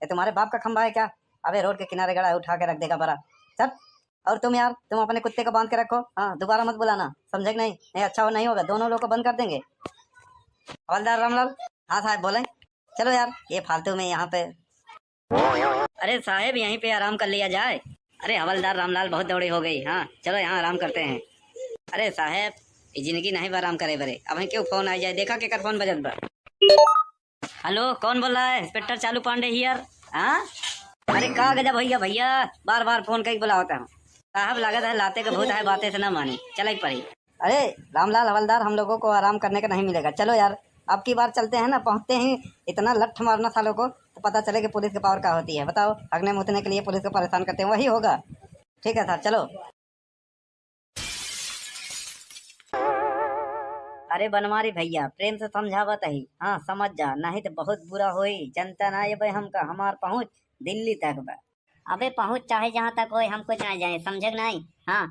ये तुम्हारे बाप का खंभा है क्या? अबे रोड के किनारे गड़ा है, उठा के रख देगा बड़ा। चल, और तुम यार, तुम अपने कुत्ते को बांध के रखो, हाँ, दोबारा मत बुलाना, समझे कि नहीं? नहीं अच्छा हो, नहीं होगा, दोनों लोग को बंद कर देंगे। हवलदार रामलाल। हाँ साहब, बोले। चलो यार, ये फालतू में यहाँ पे। अरे साहब, यहीं पे आराम कर लिया जाए। अरे हवलदार रामलाल, बहुत दौड़ी हो गई। हाँ, चलो यहाँ आराम करते हैं। अरे साहब, ये जिंदगी नहीं बा आराम करे बरे। अब क्यों फोन आ जाए, देखा केकर फोन बजत बा। हेलो, कौन बोल रहा है? इंस्पेक्टर चालू पांडे हियर। हाँ, अरे का गजब भैया, भैया बार बार फोन कई बुलावत है। साहब, लागत है लाते के भूत है, बातें से ना मानी, चले पड़ी। अरे रामलाल हवलदार, हम लोगों को आराम करने का नहीं मिलेगा, चलो यार, अब की बार चलते हैं ना, पहुंचते ही इतना लठ मारना सालों को, तो पता चले कि पुलिस के पावर का होती है। बताओ, हगने मुतने के लिए पुलिस को परेशान करते हैं, वही होगा। ठीक है सर, चलो। अरे बनवारी भैया, प्रेम से समझावत ही, हाँ, समझ जा, नहीं तो बहुत बुरा होई। जनता ना ये भाई हमका, हमार पहुँच दिल्ली तक बा। अबे पहुँच चाहे जहाँ तक होए, हम कुछ ना जाए, समझे कि नहीं? हाँ,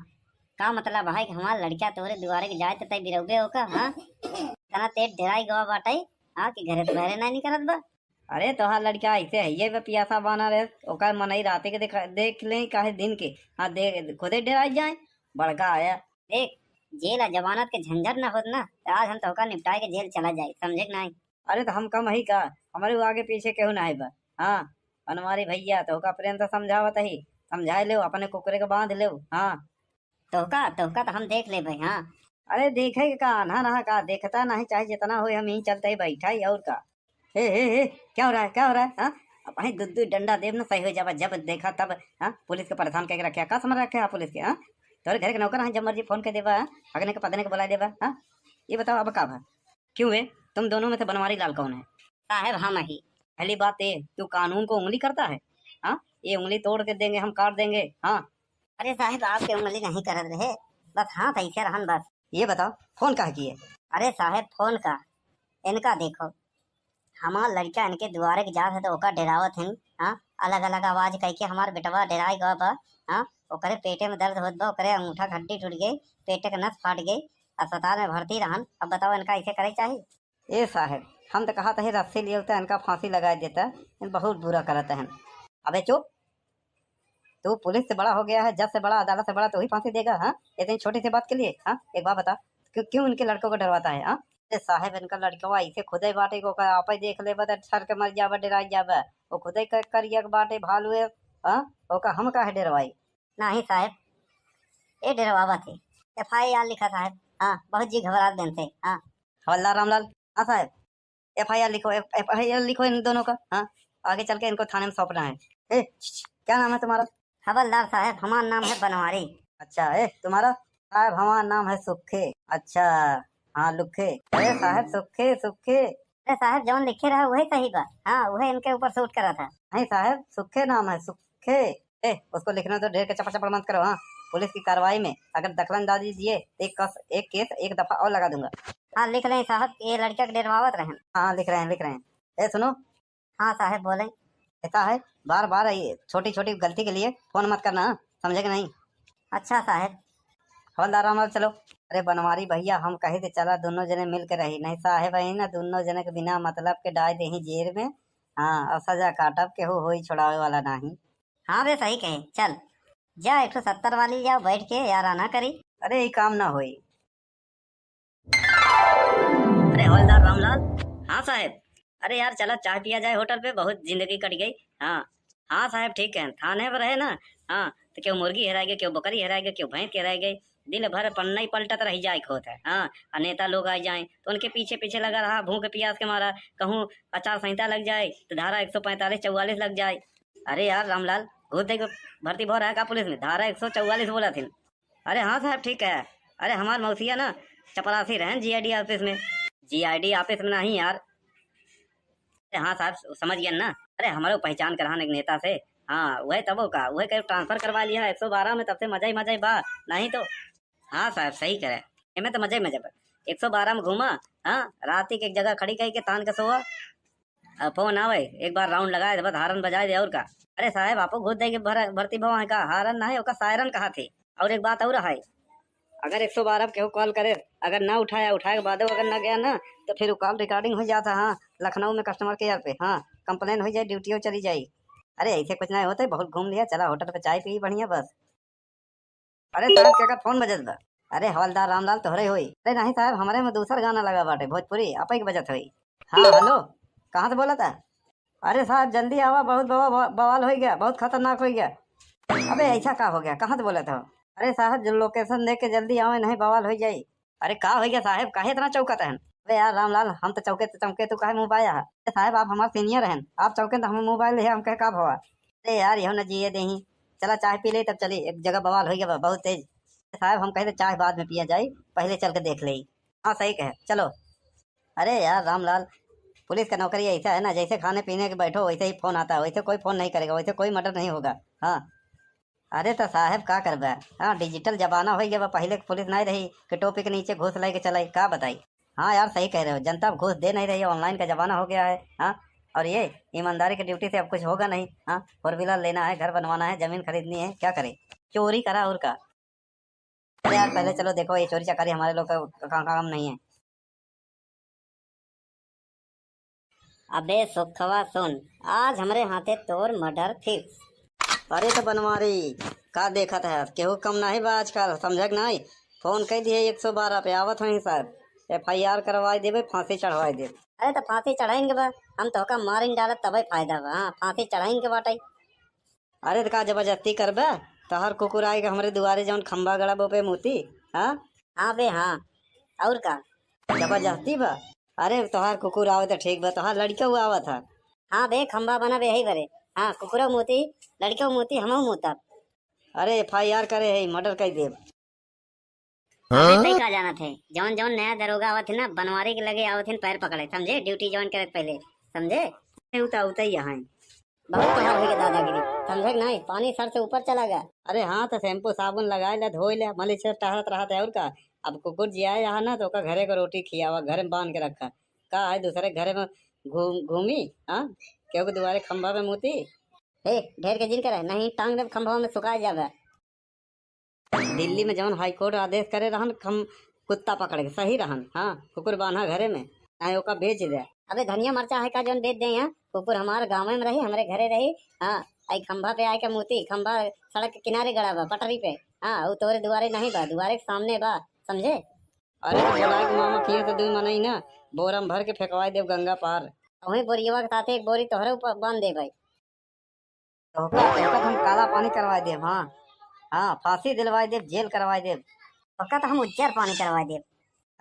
का मतलब है कि हमार लड़किया तोहरे दुआरे के जाए तो तय बिरौबे होका, हाँ? इतना तेज डेराई गवा बाटे, हाँ, कि घरे से बाहरे ना निकलत बा। अरे तोहार लड़का ऐसे है, ये बे पियासा बाना रहे, ओकर मनई राते के देखा, देख ले, काहे दिन के, हाँ, दे, खुदे डेराई जाए, बड़का आया। देख, जेल आ जमानत के झंझट ना होत ना, तो आज हम तोहका निपटाए के जेल चला जाए, समझे कि नहीं? अरे तो हम कम ही का, हमारे वो आगे पीछे केहू ना है बा। हाँ, बनवारी भैया, तोहका प्रेम से समझावत ही, समझाए ले, अपने कुकुरे के बांध ले। हाँ, तोहका, तोहका तो हम देख लेबे, हाँ। अरे देखे के का, आन्हा रहा का, देखता नहीं, चाहे जितना होए, हम यहीं चलते ही बैठा ही, और का। हे, हे, हे, क्या हो रहा है, क्या हो रहा है, हाँ? अब भाई दू दू डंडा देब ना, सही हो जाबा, जब देखा तब, हाँ? पुलिस के परेशान करके रखे, का समझ रखे आप पुलिस के, हाँ? तोरे घर के नौकर हैं, जब मर्जी फोन कर देबा, हाँ? हगने के पदने के बुला देबा, हाँ? ये बताओ अब का भा? क्यों है, तुम दोनों में से बनवारी लाल कौन है? साहब हम ही। पहली बात ये, तू कानून को उंगली करता है, हाँ? ये उंगली तोड़ के देंगे हम, काट देंगे, हाँ? अरे साहब, आपके उंगली नहीं करत रहे, बस हाथ ऐसे रहन बस। ये बताओ, फोन काहे किए? अरे साहब, फोन का, इनका देखो, हमार लड़का इनके दुआरे के जात है तो ओका डेरावत हन, हाँ, अलग अलग आवाज कह के हमार बेटवा डेराए गवा बा, हाँ, ओकरे पेटे में दर्द होत बा, ओकरे अंगूठा हड्डी टूट गई, पेटे के नस फाट गई, अस्पताल में भर्ती रहन। अब बताओ, इनका ऐसे करे के चाही? ए साहब, हम तो कहत ही रस्सी लिए होते, इनका फांसी लगाए देता, इन बहुत बुरा करत हैं। अबे चुप, तू पुलिस से बड़ा हो गया है, जज से बड़ा, अदालत से बड़ा, तू ही फांसी देगा, हाँ? इतनी छोटी सी बात के लिए, हाँ? एक बात बता, क्यों, क्यों इनके लड़कों को डरवाता है, हाँ? ए साहेब, इनका लड़कवा ऐसे खुदे बाटे को का आपे देख लेबा त ठर के मर जाबा, डेराइ जाबा। वो खुदे क-, करिया के बाटे भालू है, हाँ? ओका हम काहे डेरवाई? नहीं साहेब, ये डेरवावत है। एफ आई आर लिखा साहेब। हाँ, बहुत जी घबरात बेन से। हाँ। हवलदार रामलाल। हाँ साहेब, एफ आई आर लिखो, एफ-, एफ आई आर लिखो इन दोनों का। हाँ, आगे चल के इनको थाने में सौंपना है। ए, छ, छ, क्या नाम है तुम्हारा? हवलदार साहेब, हमार नाम है बनवारी। अच्छा, ए, तुम्हारा? साहेब, हमार नाम है सुखे। अच्छा, हाँ, लुखे। अरे साहेब, सुखे, सुखे। अरे साहेब, जौन लिखे रहा वही सही बा। हाँ, वही इनके ऊपर सूट करा था। नहीं साहेब, सुखे नाम है, सुखे। ए, उसको लिखने तो ढेर के चपड़ चपड़ मत करो, हाँ। पुलिस की कार्रवाई में अगर दखलंदाजी दिए तो एक कस, एक केस एक दफा और लगा दूंगा। हाँ, लिख लें साहब, ये लड़का के डेरवावत रहन। हाँ, लिख रहे हैं, लिख रहे हैं। ए, सुनो। हाँ साहब, बोलें। ऐसा है, बार बार ये छोटी छोटी गलती के लिए फोन मत करना, हाँ? समझे कि नहीं? अच्छा साहब। हवलदार रामलाल, चलो। अरे बनवारी भैया, हम कहे थे चला दोनों जने मिल के रही, नहीं साहेब है ना, दोनों जने के बिना मतलब के डाल देही जेल में। हाँ, और सजा काटब, केहू होई छोड़ावे वाला नाही। हाँ बे, सही कहे, चल जा एक ठो सत्तर वाली जाओ बैठ के याराना करी। अरे ई काम ना होई। अरे हवलदार रामलाल। हाँ साहेब। अरे यार, चला चाय पिया जाए होटल पे, बहुत जिंदगी कट गई। हाँ, हाँ साहेब, ठीक है, थाने पर रहे ना। हाँ, तो केहू मुर्गी हेराय गए, केहू बकरी हेराय गए, केहू भैंस हेराय गए, दिन भर पन्ना ही पलटत रह जाए के होत है। हाँ, और नेता लोग आ जाए तो उनके पीछे पीछे लगा रहा, भूख प्यास के मारा। कहूँ आचार संहिता लग जाए तो धारा एक सौ पैंतालीस चौवालीस लग जाए। अरे यार रामलाल, घूस दे के भर्ती भो रहा का पुलिस में? धारा एक सौ चौवालीस बोला थिन। अरे हाँ साहब, ठीक है। अरे हमार मौसिया ना चपरासी रहन जी आई डी ऑफिस में। जी आई डी ऑफिस में नहीं यार। अरे हाँ साहब, समझ गया ना। अरे हमारो पहचान करान एक नेता से। हाँ, वही तबो का, वही कहीं ट्रांसफर करवा लिया एक सौ बारह में, तब से मजा ही मजा ही बा। नहीं तो हाँ साहब, सही करे, एमे तो मजा ही मजा बा। एक सौ बारह में घूमा, हाँ, रात के एक जगह खड़ी कई के तान के सोआ। अब फोन आवे, एक बार राउंड लगाए दे, बस हारन बजाए दे, और का। अरे साहब, आपो घूस दे के भर-, भर्ती भवा है का? हारन ना है, ओका सायरन कहा थे। और एक बात और है, अगर एक सौ बारह पे केहू कॉल करे, अगर ना उठाया, उठाए के बादो अगर ना गया ना, तो फिर वो कॉल रिकॉर्डिंग हो जाता। हाँ, लखनऊ में कस्टमर केयर पे, हाँ, कंप्लेन हो जाए, ड्यूटियो चली जाई। अरे ऐसे कुछ ना होते, बहुत घूम लिया, चला होटल पे चाय पी बढ़िया बस। अरे साहब, केकर फोन बजत बा? अरे हवलदार रामलाल तोहरे होई। अरे नहीं साहब, हमरे में दूसर गाना लगा बाटे, भोजपुरी, आपे के बजत होई। हाँ हेलो, कहाँ से बोला था? अरे साहब जल्दी आवा, बहुत बवा-, बवा-, बवाल हो गया, बहुत खतरनाक हो गया। अबे ऐसा का हो गया, कहाँ से बोला था? अरे साहब जो लोकेशन दे के जल्दी आवे, नहीं बवाल हो जाई। अरे का हो गया साहब, काहे इतना चौकत हन? अरे यार रामलाल, हम तो चौके तो चौके, तू काहे मुँह बाया है? अरे साहब आप हमार सीनियर हन, आप चौके तो हमें मोबाइल है, हम कहे का भवा? अरे यार, यहो न जिए देही। चला चाय पी ले तब चली, एक जगह बवाल हो गया बा, बहुत तेज। साहब हम कहे तो चाय बाद में पिया जाई, पहले चल के देख ले। हाँ सही कहे, चलो। अरे यार रामलाल, पुलिस का नौकरी ऐसा है ना, जैसे खाने पीने के बैठो वैसे ही फोन आता है, वैसे कोई फोन नहीं करेगा, वैसे कोई मर्डर नहीं होगा। हाँ। अरे तो साहब का करबे? हाँ, डिजिटल जमाना हो गया बा, पहले के पुलिस नहीं रही कि टोपी के नीचे घूस लेके चलाई, का बताई? हाँ यार सही कह रहे हो, जनता अब घूस दे नहीं रही है, ऑनलाइन का जमाना हो गया है। हाँ, और ये ईमानदारी की ड्यूटी से अब कुछ होगा नहीं। हाँ, फोर व्हीलर लेना है, घर बनवाना है, जमीन खरीदनी है, क्या करे? चोरी करा और का। अरे यार पहले चलो देखो, ये चोरी चकारी हमारे लोग का का-, काम नहीं है। अबे सुखवा सुन, आज हमरे हाथे तोर मर्डर फिक्स। अरे तो बनवारी, का देखत है, केहू कम नहीं बा आजकल, समझक नहीं? फोन कह दिए एक सौ बारह पे, आवत हई साहब, एफ आई आर करवाई देबे, फांसी चढ़वाई देबे। अरे तो फांसी चढ़ाइन के बा, हम तोहका मारिन डालब तबे फायदा बा। हाँ, फांसी चढ़ाइन के बाटे। अरे तो का जबरदस्ती करबे? तोहर कुकुर आए के हमरे दुआरे जौन खंभा गड़ा बो पे मूती, हाँ? हाँ बे हाँ, और का? जबरदस्ती बा? अरे तोहार कुकुर आवे तो ठीक बा, तोहार लड़का हुआ आवत है। हाँ बे, खंभा बना बे यही बरे। हाँ, कुकुरो मूती, लड़को मूती, हमहू मूतब। अरे एफ आई आर करे है, मर्डर कर देब। अरे हाँ? तई का जानत है, जौन जौन नया दरोगा आवत है ना, बनवारी के लगे आवत है पैर पकड़े, समझे? ड्यूटी ज्वाइन करे पहले, समझे? उता उता ही यहाँ। बहुत तोहार होई के दादागिरी, समझे कि नहीं? पानी सर से ऊपर चला गया। अरे हाँ, तो शैम्पू साबुन लगाए ले, धोए ले, मलिच से टहरत रहत है और का। अब कुकुर जियाए यहाँ ना, तो ओका घरे को रोटी खियावा, घर में बांध के रखा। का है दूसरे घरे में घूम-, घूमी? हाँ, केहू के दुआरे खंभा में मूती? ए, ढेर के जिन करे, नहीं टांग देब खंभवा में, सुखा जाबे। दिल्ली में जौन हाई कोर्ट आदेश करे रहन, हम कुत्ता पकड़ के सही रहन। हाँ, कुकुर बांधा घरे में, चाहे ओका बेच दे। अबे धनिया मरचा है का जौन बेच दे? यहाँ कुकुर हमारे गाँव में रही, हमरे घरे रही। हाँ, आई खंभा पे आए के मूती, खंभा सड़क के किनारे गड़ा बा, पटरी पे। हाँ, वो तोरे दुआरे नहीं बा, दुआरे के सामने बा, समझे? अरे तो बोलाए के मामा किहे से दुइ मनई ना, बोरा में भर के फेंकवाए देब गंगा पार। वही बोरियवा के साथे एक बोरी तोहरे ऊपर बांध देबै। तोहका, तोहका तो हम काला पानी करवाए देब, हाँ। हाँ, फांसी दिलवाए देब, जेल करवाए देब। तोहका तो हम उज्जर पानी करवाए देब।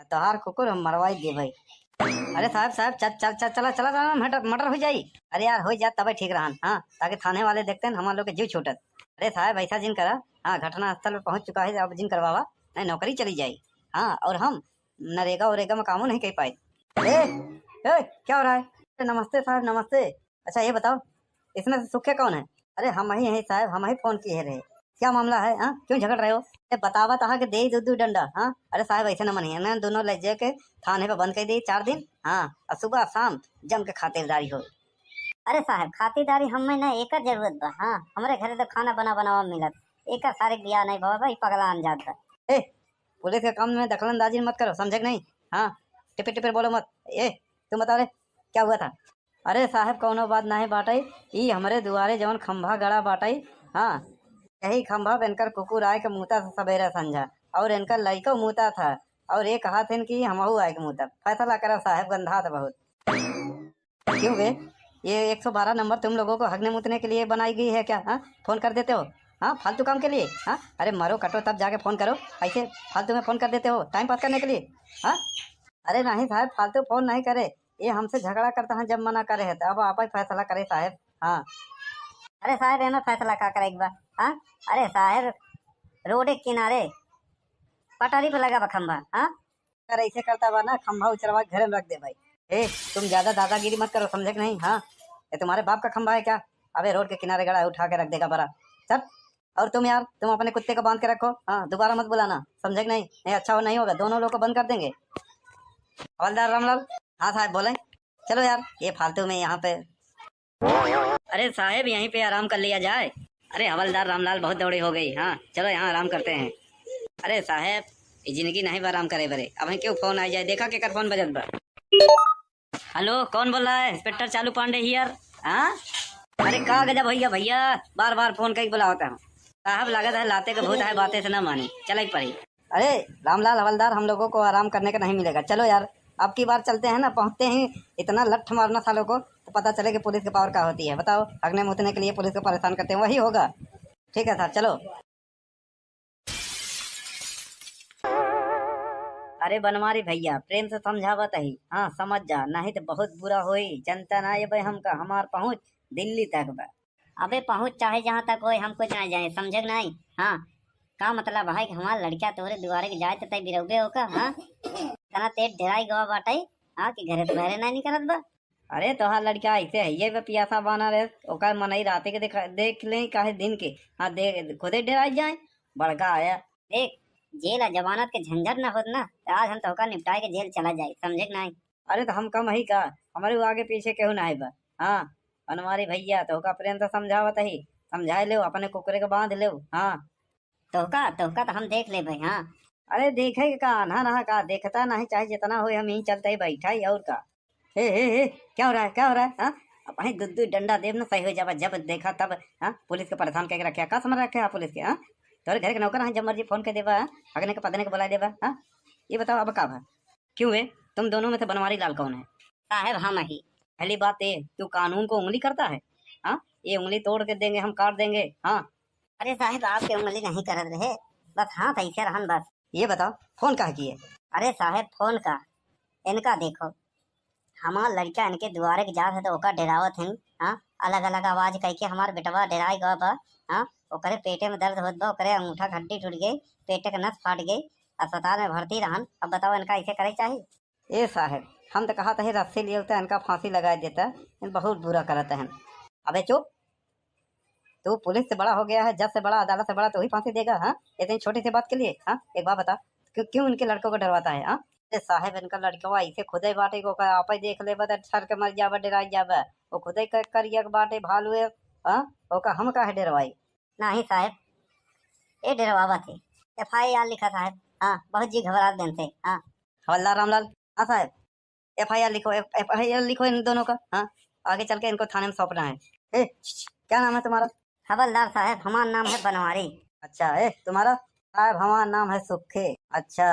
तोहार कुकुर हम मरवाए देबै। अरे साहब, साहब, चल, चल, चल, चला, चला, चला, मटर, मटर हो जाई। अरे यार, हो जात तबे ठीक रहन, हाँ, ताकि थाने वाले देखते हैं, हमार लोग के जीव छूटत। अरे साहब, ऐसा जिन करा, हाँ, घटना स्थल पे पहुँच चुका है, अब जिन करवावा, नहीं नौकरी चली जाई। हाँ, और हम नरेगा वरेगा में कामो नहीं कर पाए। ए, ए, क्या हो रहा है? अरे नमस्ते साहब, नमस्ते। अच्छा ये बताओ, इसमें से सुखे कौन है? अरे हम ही हैं साहब, हम ही फोन किए रहे। क्या मामला है, हाँ? क्यों झगड़ रहे हो? ए, बतावा तहा के दे दू दू डंडा, हाँ? अरे साहब ऐसे न मनिए, ना दोनों ले जाके थाने पे बंद कर दे चार दिन, हाँ? और सुबह शाम जम के खातिरदारी हो। अरे साहब, खातिरदारी हमें ना एकर जरूरत बा, हाँ? हमरे घरे तो खाना बना बनावा मिलत, एकर सारे बियाह नहीं बाबा, ई पगला अनजात बा। ए, पुलिस के काम में दखलंदाजी मत करो, समझे कि नहीं? हाँ, टिपिर टिपिर बोलो मत। ए, तुम बताओ रे, क्या हुआ था? अरे साहब, कौनो बात नहीं बाटई, ई हमरे दुआरे जवन खंभा गड़ा बाटई, हाँ, यही खंभा पे इनकर कुकुर आए के मूता था सबेरे संझा, और इनकर लइको मूता था, और ये कहा थे कि हमहू आए के मूता। फैसला करा साहब, गंधा था बहुत। क्यों बे, ये एक सौ बारह नंबर तुम लोगों को हगने मूतने के लिए बनाई गई है क्या? हाँ, फोन कर देते हो, हाँ, फालतू काम के लिए, हाँ। अरे मरो कटो तब जाके फोन करो, ऐसे फालतू में फोन कर देते हो टाइम पास करने के लिए, हाँ। अरे नहीं साहब, फालतू फोन नहीं करे, ये हमसे झगड़ा करता है, जब मना करे है तो अब आप ही फैसला करे साहब। हाँ। अरे साहब, एमे फैसला का करे के बा? हाँ, अरे साहब, रोड के किनारे पटरी पे लगा बा खंभा। हाँ, अगर ऐसे करता बा ना, खंभा उचरवा के घरे में रख दे भाई। ए, तुम ज्यादा दादागिरी मत करो, समझे कि नहीं? हाँ, ये तुम्हारे बाप का खंभा है क्या? अबे रोड के किनारे गड़ा है, उठा के रख देगा बड़ा। चल, और तुम यार, तुम अपने कुत्ते को बांध के रखो, हाँ, दोबारा मत बुलाना, समझे कि नहीं? नहीं, अच्छा हो, नहीं होगा, दोनों लोग को बंद कर देंगे। हवलदार रामलाल। हाँ साहब, बोले। चलो यार, ये फालतू में यहाँ पे। अरे साहब, यहीं पे आराम कर लिया जाए। अरे हवलदार रामलाल, बहुत दौड़ी हो गई। हाँ, चलो यहाँ आराम करते हैं। अरे साहब, ये जिंदगी नहीं बा आराम करे बरे। अब क्यों फोन आ जाए, देखा केकर फोन बजत बा। हेलो, कौन बोल रहा है? इंस्पेक्टर चालू पांडे हियर। हाँ? अरे का गजब भैया, भैया बार बार फोन कई बुलावत हैं। साहब लागत है लाते के भूत है, बातें से ना मानी, चले के पड़ी। अरे रामलाल हवलदार, हम लोगों को आराम करने का नहीं मिलेगा, चलो यार। अब की बार चलते हैं ना, पहुंचते ही इतना लठ मारना सालों को, तो पता चले कि पुलिस के पावर क्या होती है। बताओ, हगने मूतने के लिए पुलिस को परेशान करते हैं, वही होगा। ठीक है सर, चलो। अरे बनवारी भैया, प्रेम से समझावत ही, हाँ समझ जा, नहीं तो बहुत बुरा होई, जनता ना ये भाई हमका, हमार पहुँच दिल्ली तक बा। अबे पहुँच चाहे जहाँ तक होए, हम कुछ ना जाए, समझे कि नहीं? हाँ, का मतलब है कि हमार लड़का तोहरे दुआरे के जाए तो तय बिरौबे होका, हाँ? इतना तेज डेराई गवा बाटे, हाँ, कि घरे से बाहरे ना निकलत बा। अरे तोहार लड़का ऐसे है, ये बे पियासा बाना रे, ओकर मनई राते के देखा, देख ले काहे दिन के, हाँ दे, खुदे डेराई जाए, बड़का आया। देख, जेल आ जमानत के झंझट ना होत ना, तो आज हम तोहका निपटाए के जेल चला जाए, समझे कि नहीं? अरे तो हम कम ही का, हमारे वो आगे पीछे केहू ना है बा। हाँ, बनवारी भैया, तोहका प्रेम से समझावत ही, समझाए लेव, अपने कुकरे के बांध लेव। हाँ। तोहका, तोहका तो हम देख लेबे, हाँ। अरे देखे के का, आन्हा रहा का, देखता नहीं, चाहे जितना होए, हम यहीं चलते ही बैठा ही, और का। हे, हे, हे, क्या हो रहा है, क्या हो रहा है, हाँ? अब वहीं दू दू डंडा देब ना, सही हो जाबा, जब देखा तब, हाँ? पुलिस के परेशान करके रखे, का समझ रखे आप पुलिस के, हाँ? तोरे घर के नौकर हैं, जब मर्जी फोन कर देबा, हाँ? हगने के पदने के बुला देबा, हाँ? ये बताओ अब का भा? क्यों है? तुम दोनों में से बनवारी लाल कौन है? साहब हम ही। पहली बात ये, तू कानून को उंगली करता है, हाँ? ये उंगली तोड़ के देंगे हम, काट देंगे, हाँ? अरे साहब, आपके उंगली नहीं करत रहे, बस हाथ ऐसे रहन बस। ये बताओ, फोन काहे किए? अरे साहब, फोन का? इनका देखो, हमार लड़का इनके दुआरे के जात है तो ओका डेरावत हैं, हाँ? अलग अलग आवाज कह के हमार बेटवा डेराए गवा बा, हाँ? ओकरे पेटे में दर्द होत बा, ओकरे अंगूठा हड्डी टूट गई, पेटे के नस फाट गई, अस्पताल में भर्ती रहन। अब बताओ, इनका ऐसे करे चाहिए? ए साहब, हम तो कहा था रस्सी लिए होता इनका फांसी लगा देता, इन बहुत बुरा करत हैं। अबे चुप, तू पुलिस से बड़ा हो गया है, जज से बड़ा, अदालत से बड़ा, तू ही फांसी देगा, हाँ? इतनी छोटी सी बात के लिए, हाँ? एक बात बता, क्यों, क्यों इनके लड़कों को डरवाता है, हाँ? अरे साहब, इनका लड़कवा ऐसे खुदे बाटे को का आपे देख लेबा त ठर के मर जाबा, डेराई जाबा। वो खुदे क-, करिया के बाटे भालू है, हाँ? ओका हम काहे डरवाई? नहीं साहब, ये डरवावत है। एफ आई आर लिखा साहब। हाँ, बहुत जी घबरात गन थे। हाँ। हवलदार रामलाल। हाँ साहब, एफ आई आर लिखो, एफ-, एफ आई आर लिखो इन दोनों का। हाँ, आगे चल के इनको थाने में सौंपना है। ए, क्या नाम है तुम्हारा? हवलदार साहब, हमारा नाम है बनवारी। अच्छा, ए, तुम्हारा? साहब, हमारा नाम है सुखे। अच्छा,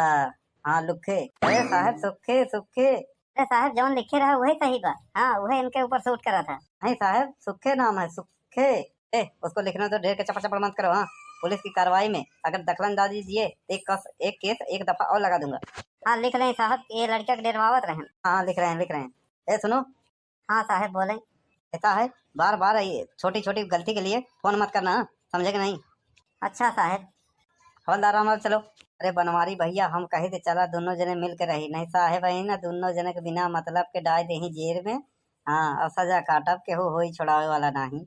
हाँ, लुखे। अरे साहेब, सुखे, सुखे। अरे साहेब, जौन लिखे रहा, वही सही बा। हाँ, वही इनके ऊपर सूट करा था। नहीं साहेब, सुखे नाम है, सुखे। ए, उसको लिखना तो ढेर के चपड़ चपड़ मत करो, हाँ। पुलिस की कार्रवाई में अगर दखल अंदाजी दिए, तो एक कस, एक केस, एक दफा और लगा दूंगा। हाँ, लिख लें साहब, ये लड़का के डरवावत रहेन। हाँ, लिख रहे हैं, लिख रहे हैं। ए, सुनो। हाँ साहब, बोलें। कहता है, बार बार ये छोटी छोटी गलती के लिए फोन मत करना, हाँ? समझे कि नहीं? अच्छा साहब। हवलदार रामलाल, चलो। अरे बनवारी भैया, हम कहे थे चला दोनों जने मिल के रही, नहीं साहेब, यही ना दोनों जने के बिना मतलब के डाल देही जेल में। हाँ, और सजा काटब, केहू होई छोड़ावे वाला नाही।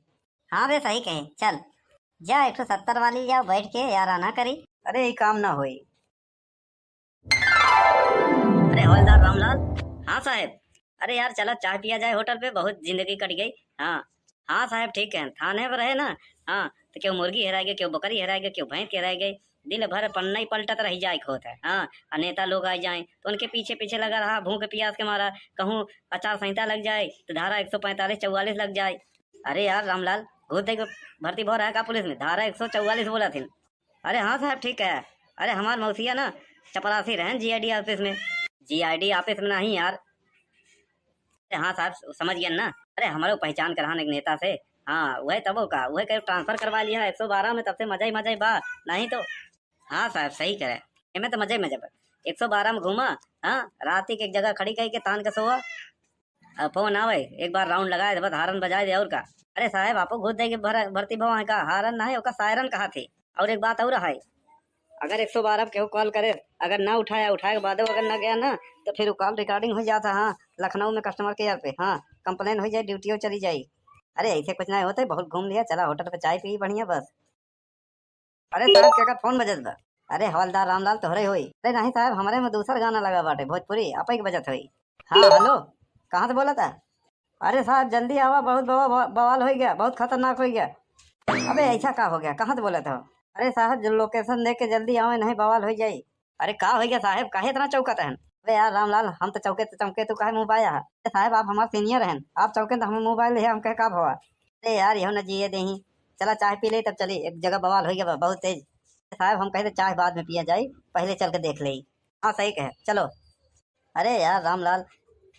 हाँ बे, सही कहे, चल जा, एक सौ सत्तर वाली जाओ बैठ के याराना करी। अरे, ये काम ना होई। अरे हवलदार रामलाल। हाँ साहेब। अरे यार, चला चाय पिया जाए होटल पे, बहुत जिंदगी कट गई। हाँ, हाँ साहेब, ठीक है, थाने पर रहे ना। हाँ, तो केहू मुर्गी हेराय गए, केहू बकरी हेराय गए, केहू भैंस हेराय गए, दिन भर पन्ना ही पलटत रही जाए के होत है। हाँ, और नेता लोग आ जाए तो उनके पीछे पीछे लगा रहा, भूख प्यास के मारा। कहूँ आचार संहिता लग जाए तो धारा एक सौ पैंतालीस चौवालीस लग जाए। अरे यार रामलाल, घूस दे के भर्ती भो रहा है का पुलिस में? धारा एक सौ चौवालीस बोला थी। अरे हाँ साहब, ठीक है। अरे हमार मौसिया ना चपरासी रहन जीआईडी ऑफिस में। जीआईडी ऑफिस में नहीं यार। अरे हाँ साहब, समझ गया ना। अरे हमारे पहचान के रहन एक नेता से। हाँ, वही तबो का, वही कहीं ट्रांसफर करवा लिया एक सौ बारह में, तब से मजा ही मजा ही बा। नहीं तो हाँ साहब, सही करे, एमे तो मजा ही मजा बा। एक सौ बारह में घूमा, हाँ, रात के एक जगह खड़ी कही के तान के सोआ। अब फोन आवे, एक बार राउंड लगाए दे, बस हारन बजाए दे, और का। अरे साहेब, आपो घूस दे के भर-, भर्ती भवा है का? हारन ना है, ओका सायरन कहा थे। और एक बात और है, अगर एक सौ बारह पे केहू कॉल करे, अगर ना उठाया, उठाए के बाद अगर ना गया ना, तो फिर वो कॉल रिकॉर्डिंग हो जाता। हाँ, लखनऊ में कस्टमर केयर पे, हाँ, कंप्लेन हो जाए, ड्यूटियों चली जाई। अरे ऐसे कुछ नहीं होते, बहुत घूम लिया, चला होटल पे चाय पी बढ़िया बस। अरे साहब, केकर फोन बजत बा? अरे हवलदार रामलाल तोहरे होई। अरे नहीं साहब, हमरे में दूसर गाना लगा बाटे, भोजपुरी, अपई के बजत होई। हाँ, हेलो, कहाँ से बोला था? अरे साहब, जल्दी आवा, बहुत बवा-, बवा-, बवाल हो गया, बहुत खतरनाक हो गया। अबे ऐसा का हो गया, कहाँ से बोला था? अरे साहब, जो लोकेशन दे के जल्दी आवे, नहीं बवाल हो जाई। अरे का हो गया साहब, काहे इतना चौकत हन? अरे यार रामलाल, हम तो चौके तो चौके, तू काहे मुँह बाया है? अरे साहब, आप हमारे सीनियर हैं, आप चौके तो हमें मुँह बाय ले, हम कहे का भवा? अरे यार, यहो न जिए देही। चला चाय पी ले, तब चली। एक जगह बवाल हो गया बा, बहुत तेज। साहब, हम कहे तो चाय बाद में पिया जाई, पहले चल के देख ले। हाँ, सही कहे, चलो। अरे यार रामलाल,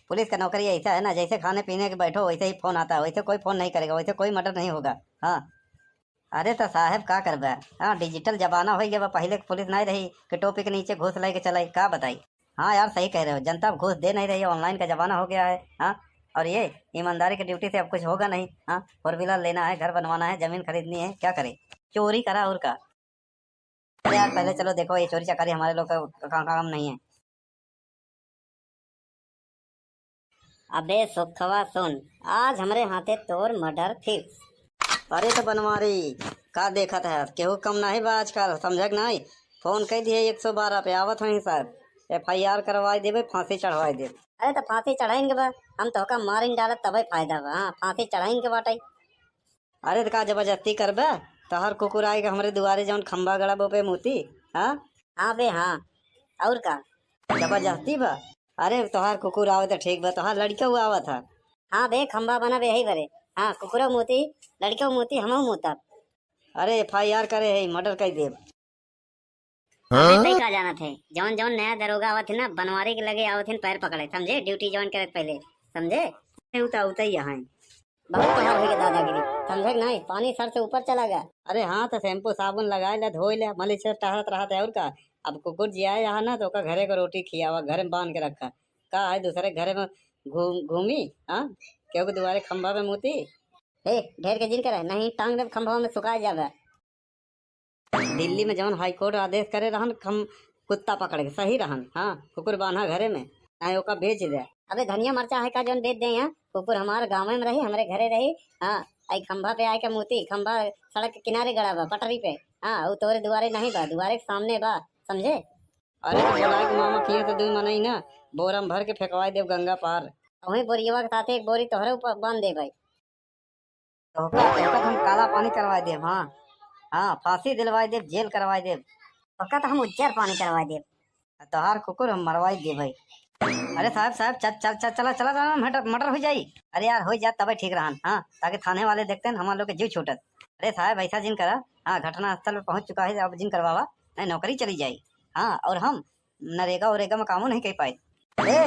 पुलिस का नौकरी ऐसा है ना, जैसे खाने पीने के बैठो वैसे ही फोन आता है, वैसे कोई फोन नहीं करेगा, वैसे कोई मर्डर नहीं होगा। हाँ। अरे तो साहब का करबे, हाँ, डिजिटल जमाना हो गया बा, पहले के पुलिस नहीं रही कि टोपी के नीचे घूस लेके चलाई, का बताई। हाँ यार, सही कह रहे हो, जनता अब घूस दे नहीं रही है, ऑनलाइन का जमाना हो गया है। हाँ, और ये ईमानदारी की ड्यूटी से अब कुछ होगा नहीं। हाँ, फोर व्हीलर लेना है, घर बनवाना है, जमीन खरीदनी है, क्या करे, चोरी करा और का। अरे यार, पहले चलो देखो, ये चोरी चकारी हमारे लोग का का-, काम नहीं है। अबे सुखवा सुन, आज हमरे हाथे तोर मर्डर फिक्स। अरे तो बनवारी, का देखत है, केहू कम नहीं बा आजकल, समझक नहीं? फोन कई दिए एक सौ बारह पे, आवत हई सर, एफआईआर करवाई देबे, फांसी चढ़वाई देबे। अरे तो फांसी चढ़ाइन के बा, हम तोहका मारिन डालत तबे फायदा बा। हाँ, फांसी चढ़ाइन के बाटे। अरे त का जबरदस्ती करबे? तोहार कुकुर आए के हमरे दुआरे जौन खंभा गड़ा बो पे मूती, हाँ? हाँ बे, हाँ। और का? जबरदस्ती बा? अरे तोहार कुकुर आवे त ठीक बा, तोहार लड़का हुआ आवत है। हाँ बे, खंभा बना बे यही बरे। हाँ, कुकुरो मूती, लड़को मूती, हमहू मूतब। अरे एफआईआर करे है, मर्डर कर देब। अबे तै का जानत है, जौन जौन नया दरोगा आवत है ना, बनवारी के लगे आवत है पैर पकड़े, समझे? ड्यूटी ज्वाइन करे पहले, समझे? अरे उ तो उतै यहाँ है। बहुत तोहार होई के दादागिरी, समझे कि नहीं? पानी सर से ऊपर चला गया। अरे हाँ, तो शैम्पू साबुन लगाए ले, धोए ले, मलिच से टहरत रहत है और का। अब कुकुर जियाए यहाँ ना, तो ओका घरे को रोटी खियावा, घर में बांध के रखा। का है दूसरे घरे में घूम-, घूमी, हाँ? केहू के दुआरे खंभा पे मूती? ए, ढेर के जिन करे, नहीं टांग देब खंभवा में, सुखा जाबे। दिल्ली में जौन हाई कोर्ट आदेश करे रहन, हम कुत्ता पकड़ के सही रहन। हाँ, कुकुर बांधा घरे में, चाहे ओका बेच दे। अबे धनिया मरचा है का जौन बेच दे यहाँ? कुकुर हमारे गाँव में रही, हमरे घरे रही। हाँ, आई खंभा पे आए के मूती, खंभा सड़क के किनारे गड़ा बा, पटरी पे। हाँ, वो तोरे दुआरे नहीं बा, दुआरे के सामने बा, समझे? अरे तो बोला के मामा किया तो दुई मनई ना, बोरा में भर के फेंकवाई देब गंगा पार। वही बोरियवा के साथे एक बोरी तोहरे ऊपर बांध दे भाई। तोहका, तोहका तो हम काला पानी करवा देब, हाँ। हाँ, फांसी दिलवा देब, जेल करवा देब। तोहका तो हम उज्जर पानी करवा देब। आ तोहार कुकुर हम मरवाई देब भाई। अरे साहब, साहब, चल, चल, चल, चला, चला, चला, मर्डर, मर्डर हो जाई। अरे यार, हो जात तबे ठीक रहन, हाँ, ताकि थाने वाले देखते हैं, हमारे लोग के जीव छूटत। अरे साहब, ऐसा जिन करा, हाँ, घटना स्थल पे पहुँच चुका है, अब जिन करवावा, नहीं, नौकरी चली जाई। हाँ, और हम नरेगा वरेगा में कामो नहीं कर पाए। ए,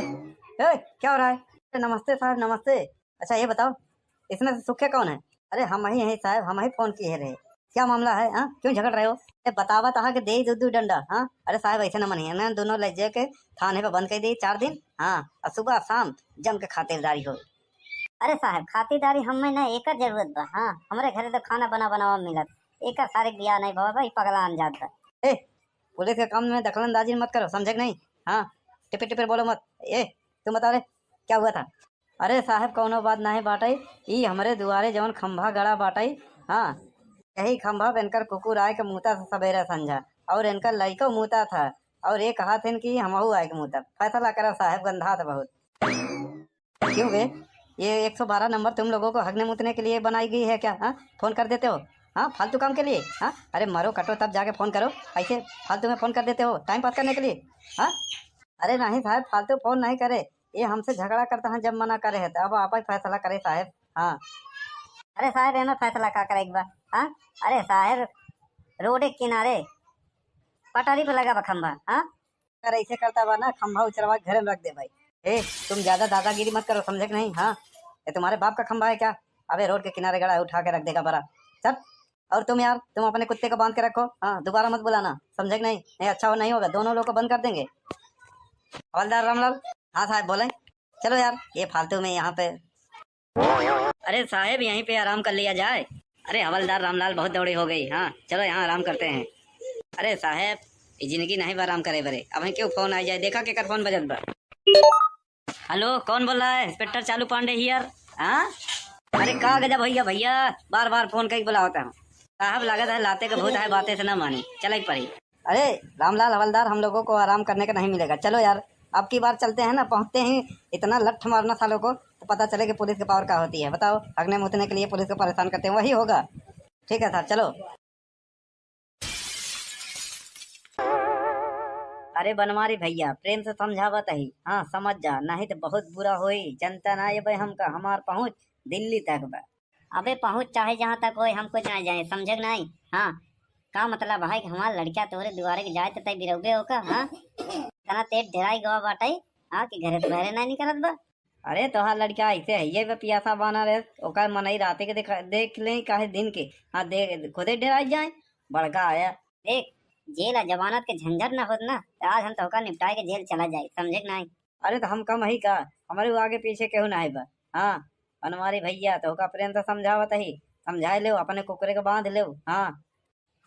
ए, क्या हो रहा है? नमस्ते साहब, नमस्ते। अच्छा, ये बताओ, इसमें से सुखे कौन है? अरे, हम ही हैं साहब, हम ही फोन किए रहे। क्या मामला है, हाँ? क्यों झगड़ रहे हो? ए, बतावा तहा के दे दू दू डंडा, हाँ? अरे साहब, ऐसे न मनिए, इन्हें दोनों ले जाके थाने पे बंद कर दी चार दिन, हाँ? और सुबह शाम जम के खातिरदारी हो। अरे साहब, खातिरदारी हमें ना एकर जरूरत बा, हाँ? हमरे घरे तो खाना बना बनावा मिलत, एकर सारे बियाह नहीं भवा भाई, पगला अन जात बा। ए, पुलिस के काम में दखलंदाजी मत करो, समझे कि नहीं? हाँ, टिपिर टिपिर बोलो मत। ए, तुम बताओ रे, क्या हुआ था? अरे साहब, कौनो बात नहीं बाटई, ई हमरे दुआरे जवन खंभा गड़ा बाटई, हाँ, यही खंभा पे इनकर कुकुर आए के मूता था सबेरे संझा, और इनकर लइको मूता था, और ये कहा थे कि हमहू आए के मूता। फैसला करा साहब, गंधा था बहुत। क्यों बे, ये एक सौ बारह नंबर तुम लोगों को हगने मूतने के लिए बनाई गई है क्या? हाँ, फोन कर देते हो, हाँ, फालतू काम के लिए। हाँ, अरे मरो कटो तब जाके फोन करो, ऐसे फालतू में फोन कर देते हो टाइम पास करने के लिए। हाँ, अरे नहीं साहब, फालतू फोन नहीं करे, ये हमसे झगड़ा करता है, जब मना करे है तो अब आप ही फैसला करे साहब। हाँ, अरे साहब, एमे फैसला का करे के बा? हाँ, अरे साहब, रोड के किनारे पटारी पे लगा बा खंभा। हाँ, अगर ऐसे करता बा ना, खंभा उचरवा के घरे में रख दे भाई। ए, तुम ज्यादा दादागिरी मत करो, समझे कि नहीं? हाँ, ये तुम्हारे बाप का खंभा है क्या? अबे रोड के किनारे गड़ा है, उठा के रख देगा बड़ा। चल, और तुम यार, तुम अपने कुत्ते को बांध के रखो, हाँ, दोबारा मत बुलाना, समझे कि नहीं? नहीं अच्छा हो, नहीं होगा, दोनों लोग को बंद कर देंगे। हवलदार रामलाल। हाँ साहब, बोले। चलो यार, ये फालतू में यहाँ पे। अरे साहब, यहीं पे आराम कर लिया जाए। अरे हवलदार रामलाल, बहुत दौड़ी हो गई। हाँ, चलो यहाँ आराम करते हैं। अरे साहब, ये जिंदगी नहीं बा आराम करे बरे। अब क्यों फोन आ जाए, देखा केकर फोन बजत बा। हेलो, कौन बोल रहा है? इंस्पेक्टर चालू पांडे हियर। हाँ, अरे का गजब भैया, भैया बार बार फोन कई बुलावत है। साहब, लागत है लाते के भूत है, बातें से ना मानी, चले पड़ी। अरे रामलाल हवलदार, हम लोगों को आराम करने का नहीं मिलेगा, चलो यार, अब की बार चलते हैं ना, पहुंचते ही इतना लठ मारना सालों को, तो पता चले कि पुलिस के पावर का होती है। बताओ, हगने मुतने के लिए पुलिस को परेशान करते हैं, वही होगा। ठीक है सर, चलो। अरे बनवारी भैया, प्रेम से समझावत ही, हाँ, समझ जा, नहीं तो बहुत बुरा होई। जनता ना ये भाई हमका, हमार पहुँच दिल्ली तक बा। अबे पहुँच चाहे जहाँ तक होए, हम कुछ ना जाए, समझे कि नहीं? हाँ, का मतलब है कि हमार लड़का तोरे दुआरे के जाए तो तय बिरौबे होका, हाँ? तना तेज डेराई गवा बाटे, हाँ, कि घरे से बाहरे ना निकलत बा। अरे तोहार लड़का ऐसे है, ये बे पियासा बाना रे, ओकर मनई राते के देखा, देख ले काहे दिन के, हाँ, दे, खुदे डेराई जाए, बड़का आया। देख, जेल आ जमानत के झंझट ना होत ना, तो आज हम तोहका निपटाए के जेल चला जाए, समझे कि नहीं? अरे तो हम कम ही का, हमारे वो आगे पीछे केहू ना है बा। हाँ, बनवारी भैया, तोहका प्रेम से समझावत ही, समझाए लेव, अपने कुकरे के बांध लेव। हाँ,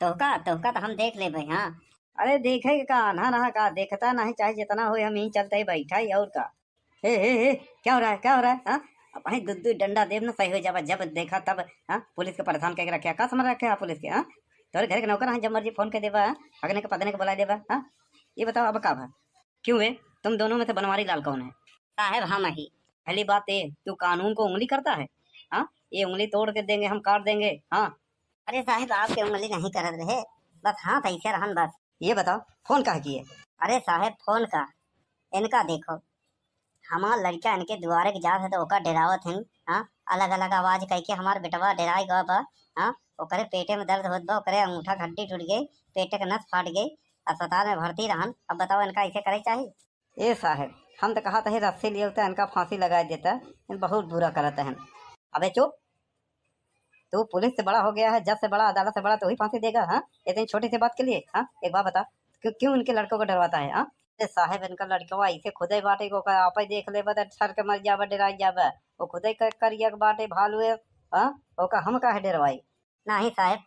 तोहका, तोहका तो हम देख लेबे, हाँ। अरे देखे के का, आन्हा रहा का, देखता नहीं, चाहे जितना होए, हम यहीं चलते ही बैठा ही, और का। हे, हे, हे, क्या हो रहा है, क्या हो रहा है, हाँ? अब भाई दू दू डंडा देब ना, सही हो जाबा, जब देखा तब, हाँ? पुलिस के परेशान करके रखे, का समझ रखे आप पुलिस के, हाँ? तोरे घर के नौकर हैं, जब मर्जी फोन कर देबा, हाँ? अगने के पदने के बुला देबा, हाँ? ये बताओ अब का भा? क्यों बे, तुम दोनों में से बनवारी लाल कौन है? साहब हम ही। पहली बात ये, तू कानून को उंगली करता है, हाँ? ये उंगली तोड़ के देंगे हम, काट देंगे, हाँ? अरे साहब, आपके उंगली नहीं करत रहे, बस हाथ ऐसे रहन बस। ये बताओ, फोन काहे किए? अरे साहब, फोन का, इनका देखो, हमार लड़का इनके दुआरे के जात है तो ओका डेरावत हन, हाँ, अलग अलग आवाज कह के हमार बेटवा डेराए गवा बा, हाँ, ओकरे पेटे में दर्द होत बा, ओकरे अंगूठा हड्डी टूट गई, पेटे के नस फाट गई, अस्पताल में भर्ती रहन। अब बताओ, इनका ऐसे करे के चाही? ए साहब, हम तो कहत ही रस्सी लिए होता, इनका फांसी लगाए देता, इन बहुत बुरा करत हैं। अबे चुप, तू पुलिस से बड़ा हो गया है, जज से बड़ा, अदालत से बड़ा, तू ही फांसी देगा, हाँ? इतनी छोटी सी बात के लिए, हाँ? एक बात बता, क्यों, क्यों इनके लड़कों को डरवाता है, हाँ? ए साहब, इनका लड़कवा ऐसे खुदे बाटे को का आपे देख लेबा त ठर के मर जाबा, डेराई जाबा। वो खुदे क-, करिया के बाटे भालू है, हाँ? ओका हम काहे डरवाई? नहीं साहब,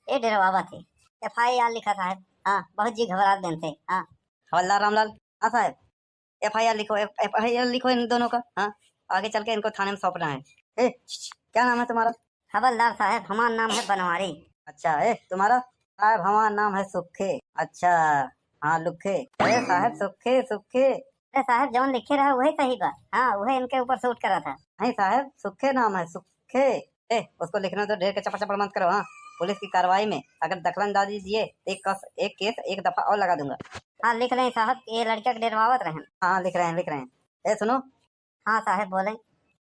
ये डरवावत है। एफ आई आर लिखा साहब। हाँ, बहुत जी घबरात गन से। हाँ। हवलदार रामलाल। हाँ साहब, एफ आई आर लिखो, एफ-, एफ आई आर लिखो इन दोनों का। हाँ, आगे चल के इनको थाने में सौंपना है। ए, क्या नाम है तुम्हारा? हवलदार साहब, हमार नाम है बनवारी। अच्छा, ए, तुम्हारा? साहब, हमार नाम है सुखे। अच्छा, हाँ, लुखे। अरे साहब, सुखे, सुखे। अरे साहब, जौन लिखे रहा वही सही बा। हाँ, वही इनके ऊपर सूट करा था। नहीं साहब, सुखे नाम है, सुखे। ए, उसको लिखने दो, ढेर के चपड़ चपड़ मत करो, हाँ। पुलिस की कार्रवाई में अगर दखलंदाजी दिए, तो एक कस-, एक केस एक दफा और लगा दूंगा। हाँ, लिख लें साहब, ये लड़का के डरवावत रहेन। हाँ, हाँ, लिख रहे हैं, लिख रहे हैं। ए, सुनो। हाँ साहब, बोलें।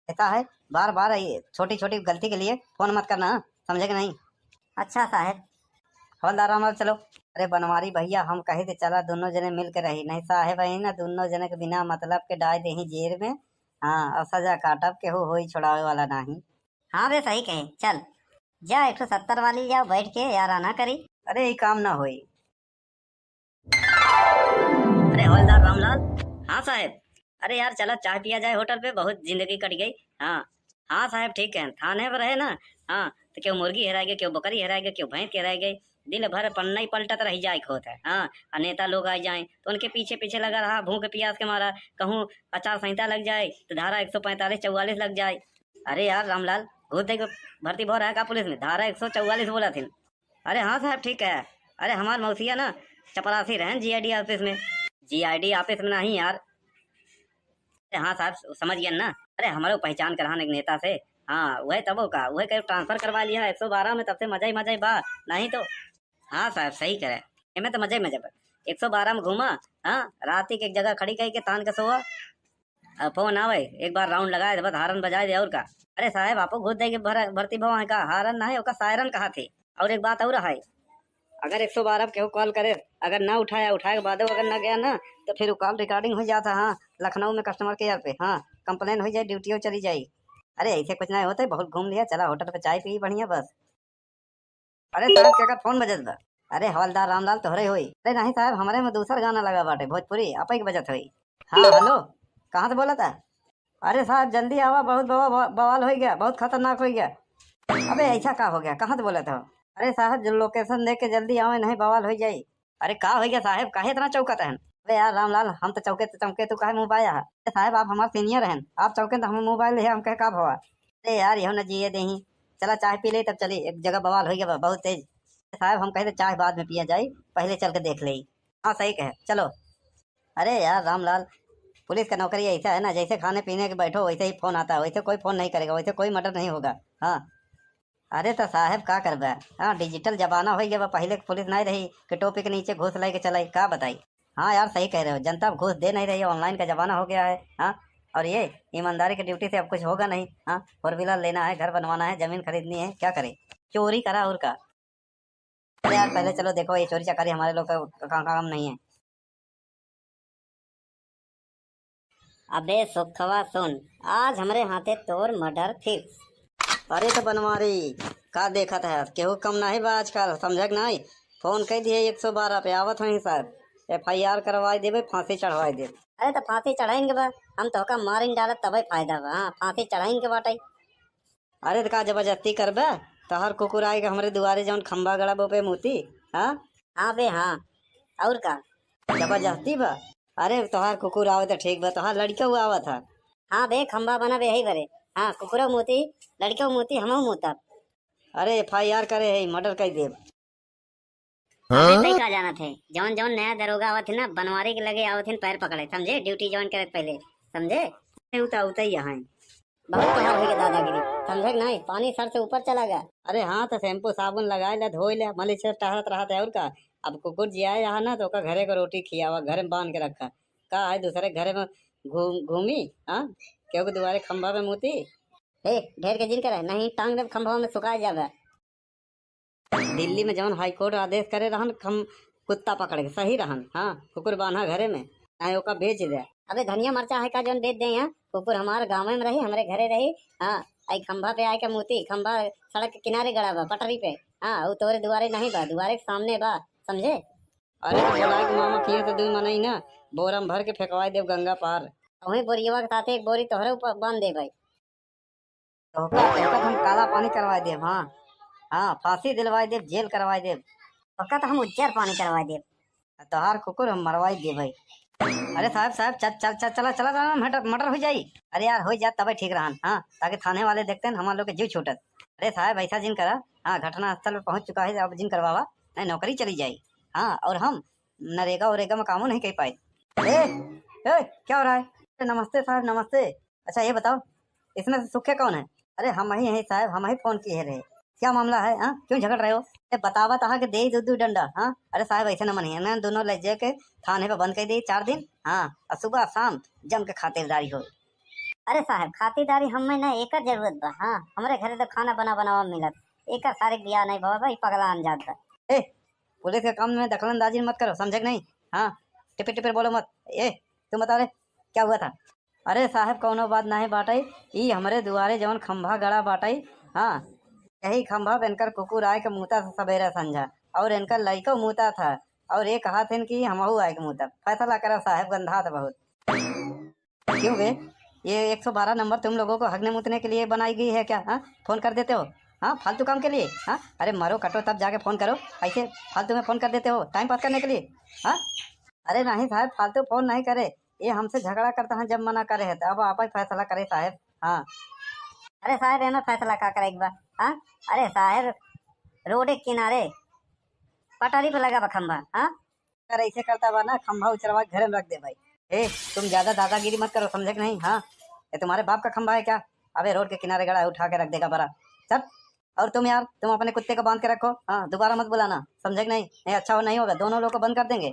ऐसा है, बार बार ये छोटी छोटी गलती के लिए फोन मत करना, हाँ? समझे कि नहीं? अच्छा साहब। हवलदार रामलाल, चलो। अरे बनवारी भइया, हम कहे थे चला दुनो जने मिल के रही, नहीं साहेब है ना, दुनो जने के बिना मतलब के डाय देही जेल में। हाँ, और सजा काटब, केहू होई छोड़ावे वाला नाही। हाँ बे, सही कहे, चल जा एक ठो सत्तर वाली जाओ बैठ के यार आना करी। अरे ई काम ना होई। अरे हवलदार रामलाल। हाँ साहेब। अरे यार चला चाय पिया जाए होटल पे, बहुत जिंदगी कट गई। हाँ हाँ साहेब ठीक है, थाने पर रहे ना। हाँ तो केहू मुर्गी हेराय गए, केहू बकरी हेराय गए, केहू भैंस हेराय गए, दिन भर पन्ना ही पलटत रह जाए होत है। हाँ और नेता लोग आ जाए तो उनके पीछे पीछे लगा रहा, भूख प्यास के मारा। कहूँ आचार संहिता लग जाए तो धारा एक सौ पैंतालीस चौवालीस लग जाए। अरे यार रामलाल, घूस दे के भर्ती भो रहा का पुलिस में? धारा एक सौ चौवालीस बोला थी। अरे हाँ साहब ठीक है। अरे हमार मौसिया ना चपरासी रहन जीआईडी ऑफिस में। जीआईडी ऑफिस में नहीं यार। अरे हाँ साहब समझ गया ना। अरे हमारे पहचान करान एक नेता से। हाँ वह तबो का वह कहीं ट्रांसफर करवा लिया एक सौ बारह में, तब से मजा ही मजा ही बा। नहीं तो हाँ साहब सही करे। एमे तो मजा ही मजा बा। एक सौ बारह में घूमा। हाँ रात के एक जगह खड़ी कही के तान के सोआ। अब फोन आवे, एक बार राउंड लगाए दे, बस हारन बजाए दे, और का। अरे साहेब, आपो घूस दे के भर-, भर्ती भवा है का? हारन ना है, ओका सायरन कहा थे। और एक बात और है, अगर एक सौ बारह पे केहू कॉल करे, अगर ना उठाया, उठाए के बादो अगर ना गया ना, तो फिर वो कॉल रिकॉर्डिंग हो जाता। हाँ, लखनऊ में कस्टमर केयर पे, हाँ, कंप्लेन हो जाए, ड्यूटियों चली जाई। अरे ऐसे कुछ ना होते, बहुत घूम लिया, चला होटल पे चाय पी बढ़िया बस। अरे साहब, केकर फोन बजत बा? अरे हवलदार रामलाल तोहरे होई। अरे नहीं साहब, हमरे में दूसर गाना लगा बाटे, भोजपुरी, अपई के बजत होई। हाँ हेलो, कहाँ से बोलत है? अरे साहब जल्दी आवा, बहुत बवा-, बवा-, बवाल हो गया, बहुत खतरनाक हो गया। अबे ऐसा का हो गया, कहाँ से बोलत हो? अरे साहब जो लोकेशन दे के जल्दी आवे, नहीं बवाल हो जाई। अरे का हो गया साहेब, काहे इतना चौकत हन? अरे यार रामलाल, हम तो चौके तो चौके, तू काहे मुँह बाया है? अरे साहेब आप हमार सीनियर हन, आप चौके तो हमें मोबाइल है, हम कहे का भवा? अरे यार यहो न जिए देही, चला चाय पी ले तब चली, एक जगह बवाल हो गया बा, बहुत तेज। साहेब हम कहे तो चाय बाद में पिया जाई, पहले चल के देख ले। हाँ सही कहे, चलो। अरे यार रामलाल, पुलिस का नौकरी ऐसा है ना, जैसे खाने पीने के बैठो वैसे ही फोन आता है, वैसे कोई फोन नहीं करेगा, वैसे कोई मर्डर नहीं होगा। हाँ अरे तो साहेब का करबे, हाँ डिजिटल जमाना हो गया बा। पहले के पुलिस नहीं रही कि टोपी के नीचे घूस लेके चलाई, का बताई। हाँ यार सही कह रहे हो, जनता अब घूस दे नहीं रही है, ऑनलाइन का जमाना हो गया है। हाँ और ये ईमानदारी की ड्यूटी से अब कुछ होगा नहीं। हाँ फोर व्हीलर लेना है, घर बनवाना है, जमीन खरीदनी है, क्या करे, चोरी करा और का। अरे यार पहले चलो देखो ये चोरी चकारी हमारे लोग का का-, काम नहीं है। अबे सुखवा सुन, आज हमरे हाथे तोर मर्डर फिक्स। अरे तो बनवारी, का देखत है, केहू कम नहीं बा आजकल, समझक नहीं? फोन कई दिए एक सौ बारह पे, आवत हई साहब, एफआईआर करवाई देबे, फांसी चढ़वाई देबे। अरे तो फांसी चढ़ाइन के बा, हम तोहका मारिन डालत तबे फायदा बा। हाँ फांसी चढ़ाइन के बाटे। अरे त का जबरदस्ती करबे? तोहार कुकुर आए के हमरे दुआरे जौन खंभा गड़ा बा पे मूती। हाँ हाँ बे हाँ, और का? जबरदस्ती बा? अरे तोहार कुकुर आवे त ठीक बा, तोहार लड़िका हुआ आवत है। हाँ बे खंभा बना बे यही बरे। हाँ कुकुरो मूती, लड़िको मूती, हमहू मूतब। अरे एफआईआर करे है, मर्डर कर देब। अरे तई का जानत है, जौन जौन नया दरोगा आवत है ना, बनवारी के लगे आवत है पैर पकड़े, समझे? ड्यूटी ज्वाइन करे के पहले, समझे? अरे उ तो उतई यहाँ है। बहुत तोहार होई के दादागिरी, समझे कि नहीं? पानी सर से ऊपर चला गया। अरे हाँ तो शैम्पू साबुन लगाए ले, धोई ले, मलिच से टहरत रहत है और का। अब कुकुर जिया यहाँ ना तो ओका घरे को रोटी खियावा, घर में बांध के रखा। का है दूसरे घरे में घूम घूमी? हाँ केहू के दुआरे खंभा पे मूती। ए ढेर के जिन करे, नहीं टांग देब खंभवा में सुखा जाबे। दिल्ली में जौन हाई कोर्ट आदेश करे रहन, हम कुत्ता पकड़ के सही रहन। हाँ कुकुर बांधा घरे में, चाहे ओका बेच दे। अबे धनिया मरचा है का जौन बेच दे यहाँ? कुकुर हमार गाँव में रही, हमरे घरे रही। हाँ आई खंभा पे आए के मूती, खंभा सड़क के किनारे गड़ा बा पटरी पे। हाँ वो तोरे दुआरे नहीं बा, दुआरे के सामने बा, समझे? अरे तो बोला के मामा किए तो दुई मनई ना, बोरा में भर के फेंकवाई देव गंगा पार। वही बोरियवा के साथे एक बोरी तोहरे ऊपर बांध दे भाई। तोहका तोहका तो हम काला पानी करवाई देब। हाँ हाँ फांसी दिलवाई देब, जेल करवाई देब। तोहका तो हम उज्जर पानी करवाई देब। तोहार कुकुर हम मरवाई देब भाई। अरे साहब साहब चल चल चल चला चला चला, मर्डर मर्डर हो जाई। अरे यार हो जात तबे ठीक रहन। हाँ ताकि थाने वाले देखते हैं हमारे लोग के जीव छूटत। अरे साहब ऐसा जिन करा। हाँ घटना स्थल पे पहुँच चुका है, अब जिन करवावा, नहीं नौकरी चली जाई। हाँ और हम नरेगा वरेगा में कामो नहीं कर पाए। ए, ए, क्या हो रहा है? अरे, नमस्ते साहब, नमस्ते। अच्छा, ये बताओ, इसमें से सूखे कौन है? अरे, हम ही हैं साहब, हम ही फोन किए रहे। क्या मामला है, हाँ? क्यों झगड़ रहे हो? ए, बतावा तहा के दे दू दू डंडा, हाँ? अरे साहब, ऐसे न मनिए ना, दोनों ले जाके थाने पे बंद कर दे चार दिन, हाँ? और सुबह शाम जम के खातिरदारी हो। अरे साहब, खातिरदारी हमें ना एकर जरूरत बा, हाँ? हमरे घरे तो खाना बना बनावा मिलत, एकर सारे बियाह नहीं भवा भाई, पगला जात बा। ए, पुलिस के काम में दखलंदाजी मत करो, समझे कि नहीं? हाँ, टिपिर टिपिर बोलो मत। ए, तुम बताओ रे, क्या हुआ था? अरे साहेब, कौनो बात नाहीं बाटइ, ई हमरे दुआरे जवन खंभा गड़ा बाटइ, हाँ, यही खंभा पे इनकर कुकुर आए के मूता था सबेरे संझा, और इनकर लइको मूता था, और ये कहा थे कि हमहू आए के मूता। फैसला करा साहेब, गंधात बहुत। क्यों बे, ये एक सौ बारह नंबर तुम लोगों को हगने मूतने के लिए बनाई गई है क्या? हाँ, फोन कर देते हो, हाँ, फालतू काम के लिए। हाँ, अरे मरो कटो तब जाके फोन करो, ऐसे फालतू में फोन कर देते हो टाइम पास करने के लिए। हाँ, अरे नहीं साहेब, फालतू फोन नहीं करे, ये हमसे झगड़ा करता है, जब मना करे है तो अब आप ही फैसला करे साहेब। हाँ। अरे साहेब, एमे फैसला का करे एक बार? हाँ, अरे साहेब, रोड के किनारे पटरी पे लगा बा खंभा। हाँ, अगर ऐसे करता बा ना, खंभा उचरवा के घरे में रख दे भाई। ए, तुम ज्यादा दादागिरी मत करो, समझे कि नहीं? हाँ, ये तुम्हारे बाप का खंभा है क्या? अबे रोड के किनारे गड़ा है, उठा के रख देगा बड़ा। चल, और तुम यार, तुम अपने कुत्ते को बांध के रखो, हाँ, दोबारा मत बुलाना, समझे कि नहीं? नहीं, अच्छा हो, नहीं होगा, दोनों लोग को बंद कर देंगे।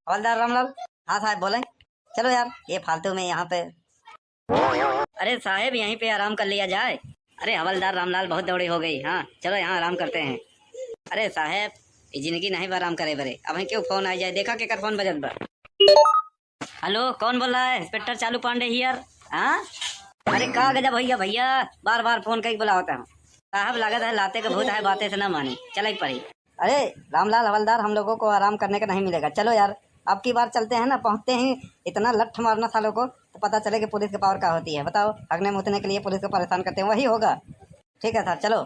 हवलदार रामलाल। हाँ साहेब, बोले। चलो यार, ये फालतू में यहाँ पे। अरे साहेब, यहीं पे आराम कर लिया जाए। अरे हवलदार रामलाल, बहुत दौड़ी हो गई। हाँ, चलो यहाँ आराम करते हैं। अरे साहेब, ये जिंदगी नहीं बा आराम करे बरे। अबहीं क्यों फोन आ जाए, देखा केकर फोन बजत बा। हेलो, कौन बोल रहा है? इंस्पेक्टर चालू पांडे हियर। हाँ, अरे का गजब भैया, भैया बार बार फोन कई बुलावत है। साहब, लागत है लाते के भूत है, बातें से ना मानी, चले पड़ी। अरे रामलाल हवलदार, हम लोगों को आराम करने का नहीं मिलेगा, चलो यार, अब की बार चलते हैं ना, पहुंचते ही इतना लठ मारना सालों को, तो पता चले कि पुलिस के पावर का होती है। बताओ, हगने मूतने के लिए पुलिस को परेशान करते हैं, वही होगा। ठीक है सर, चलो।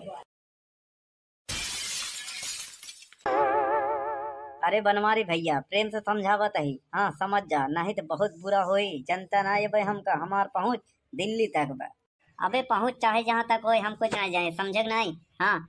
अरे बनवारी भैया, प्रेम से समझावत ही, हाँ, समझ जा, नहीं तो बहुत बुरा होई। जनता ना ये भाई हमका, हमार पहुँच दिल्ली तक बा। अबे पहुँच चाहे जहाँ तक होए, हम कुछ ना जाए, समझे कि नहीं? हाँ,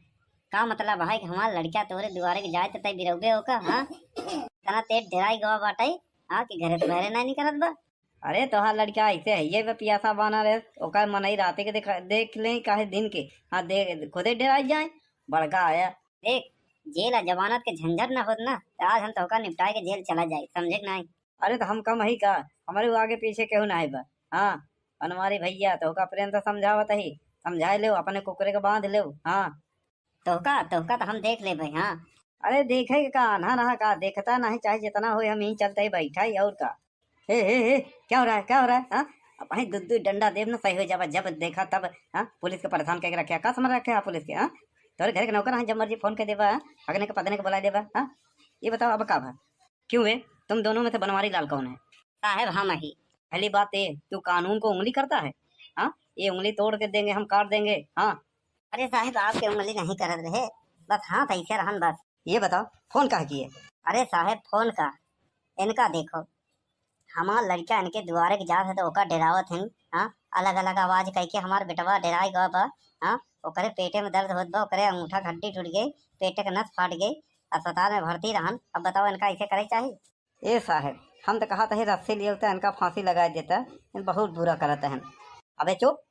का मतलब है कि हमार लड़किया तोरे दुआरे के जाए तो तय बिरौबे होका? हाँ, इतना तेज डेराई गवा बाटे, हाँ, कि घरे से बाहरे ना निकलत बा। अरे तोहार लड़का ऐसे है, ये बे पियासा बाना रे, ओकर मनई राते के देख, देख ले काहे दिन के। हाँ, दे, खुदे डेराई जाए, बड़का आया। देख, जेल आ जमानत के झंझट ना होत ना, तो आज हम तोहका निपटाए के जेल चला जाए, समझे कि नहीं? अरे तो हम कम ही का, हमारे वो आगे पीछे केहू ना है बा। हाँ, बनवारी भैया, तोहका प्रेम से समझावत ही, समझाए लेव, अपने कुकरे के बांध लेव। हाँ, तोहका, तोहका तो हम देख लेबे, हाँ। अरे देखे के का, आन्हा रहा का, देखता नहीं, चाहे जितना होए, हम यहीं चलते ही बैठा ही, और का। हे, हे, हे, क्या हो रहा है, क्या हो रहा है, हाँ? अब भाई दू दू डंडा देब ना, सही हो जाबा, जब देखा तब, हाँ? पुलिस के परेशान करके रखे, का समझ रखे आप पुलिस के, हाँ? तोरे घर के नौकर हैं, जब मर्जी फोन कर देबा, हाँ? अगने के पदने के बुला देबा, हाँ? ये बताओ अब का भा? क्यों बे, तुम दोनों में से बनवारी लाल कौन है? साहेब हम ही। पहली बात ये, तू कानून को उंगली करता है, हाँ? ये उंगली तोड़ के देंगे हम, काट देंगे, हाँ? अरे साहेब, आपके उंगली नहीं करत रहे, बस हाथ ऐसे रहन बस। ये बताओ, फोन काहे किए? अरे साहेब, फोन का, इनका देखो, हमार लड़का इनके दुआरे के जात है तो ओका डेरावत हैं, हाँ? अलग अलग आवाज कह के हमार बेटवा डेराई गवा बा, हाँ? ओकरे पेटे में दर्द होत बा, ओकरे अंगूठा हड्डी टूट गई, पेटे के नस फाट गई, अस्पताल में भर्ती रहन। अब बताओ, इनका ऐसे करे के चाही? ए साहेब, हम तो कहा था रस्सी लिए होता, इनका फांसी लगा देता, इन बहुत बुरा करत हैं। अबे चुप,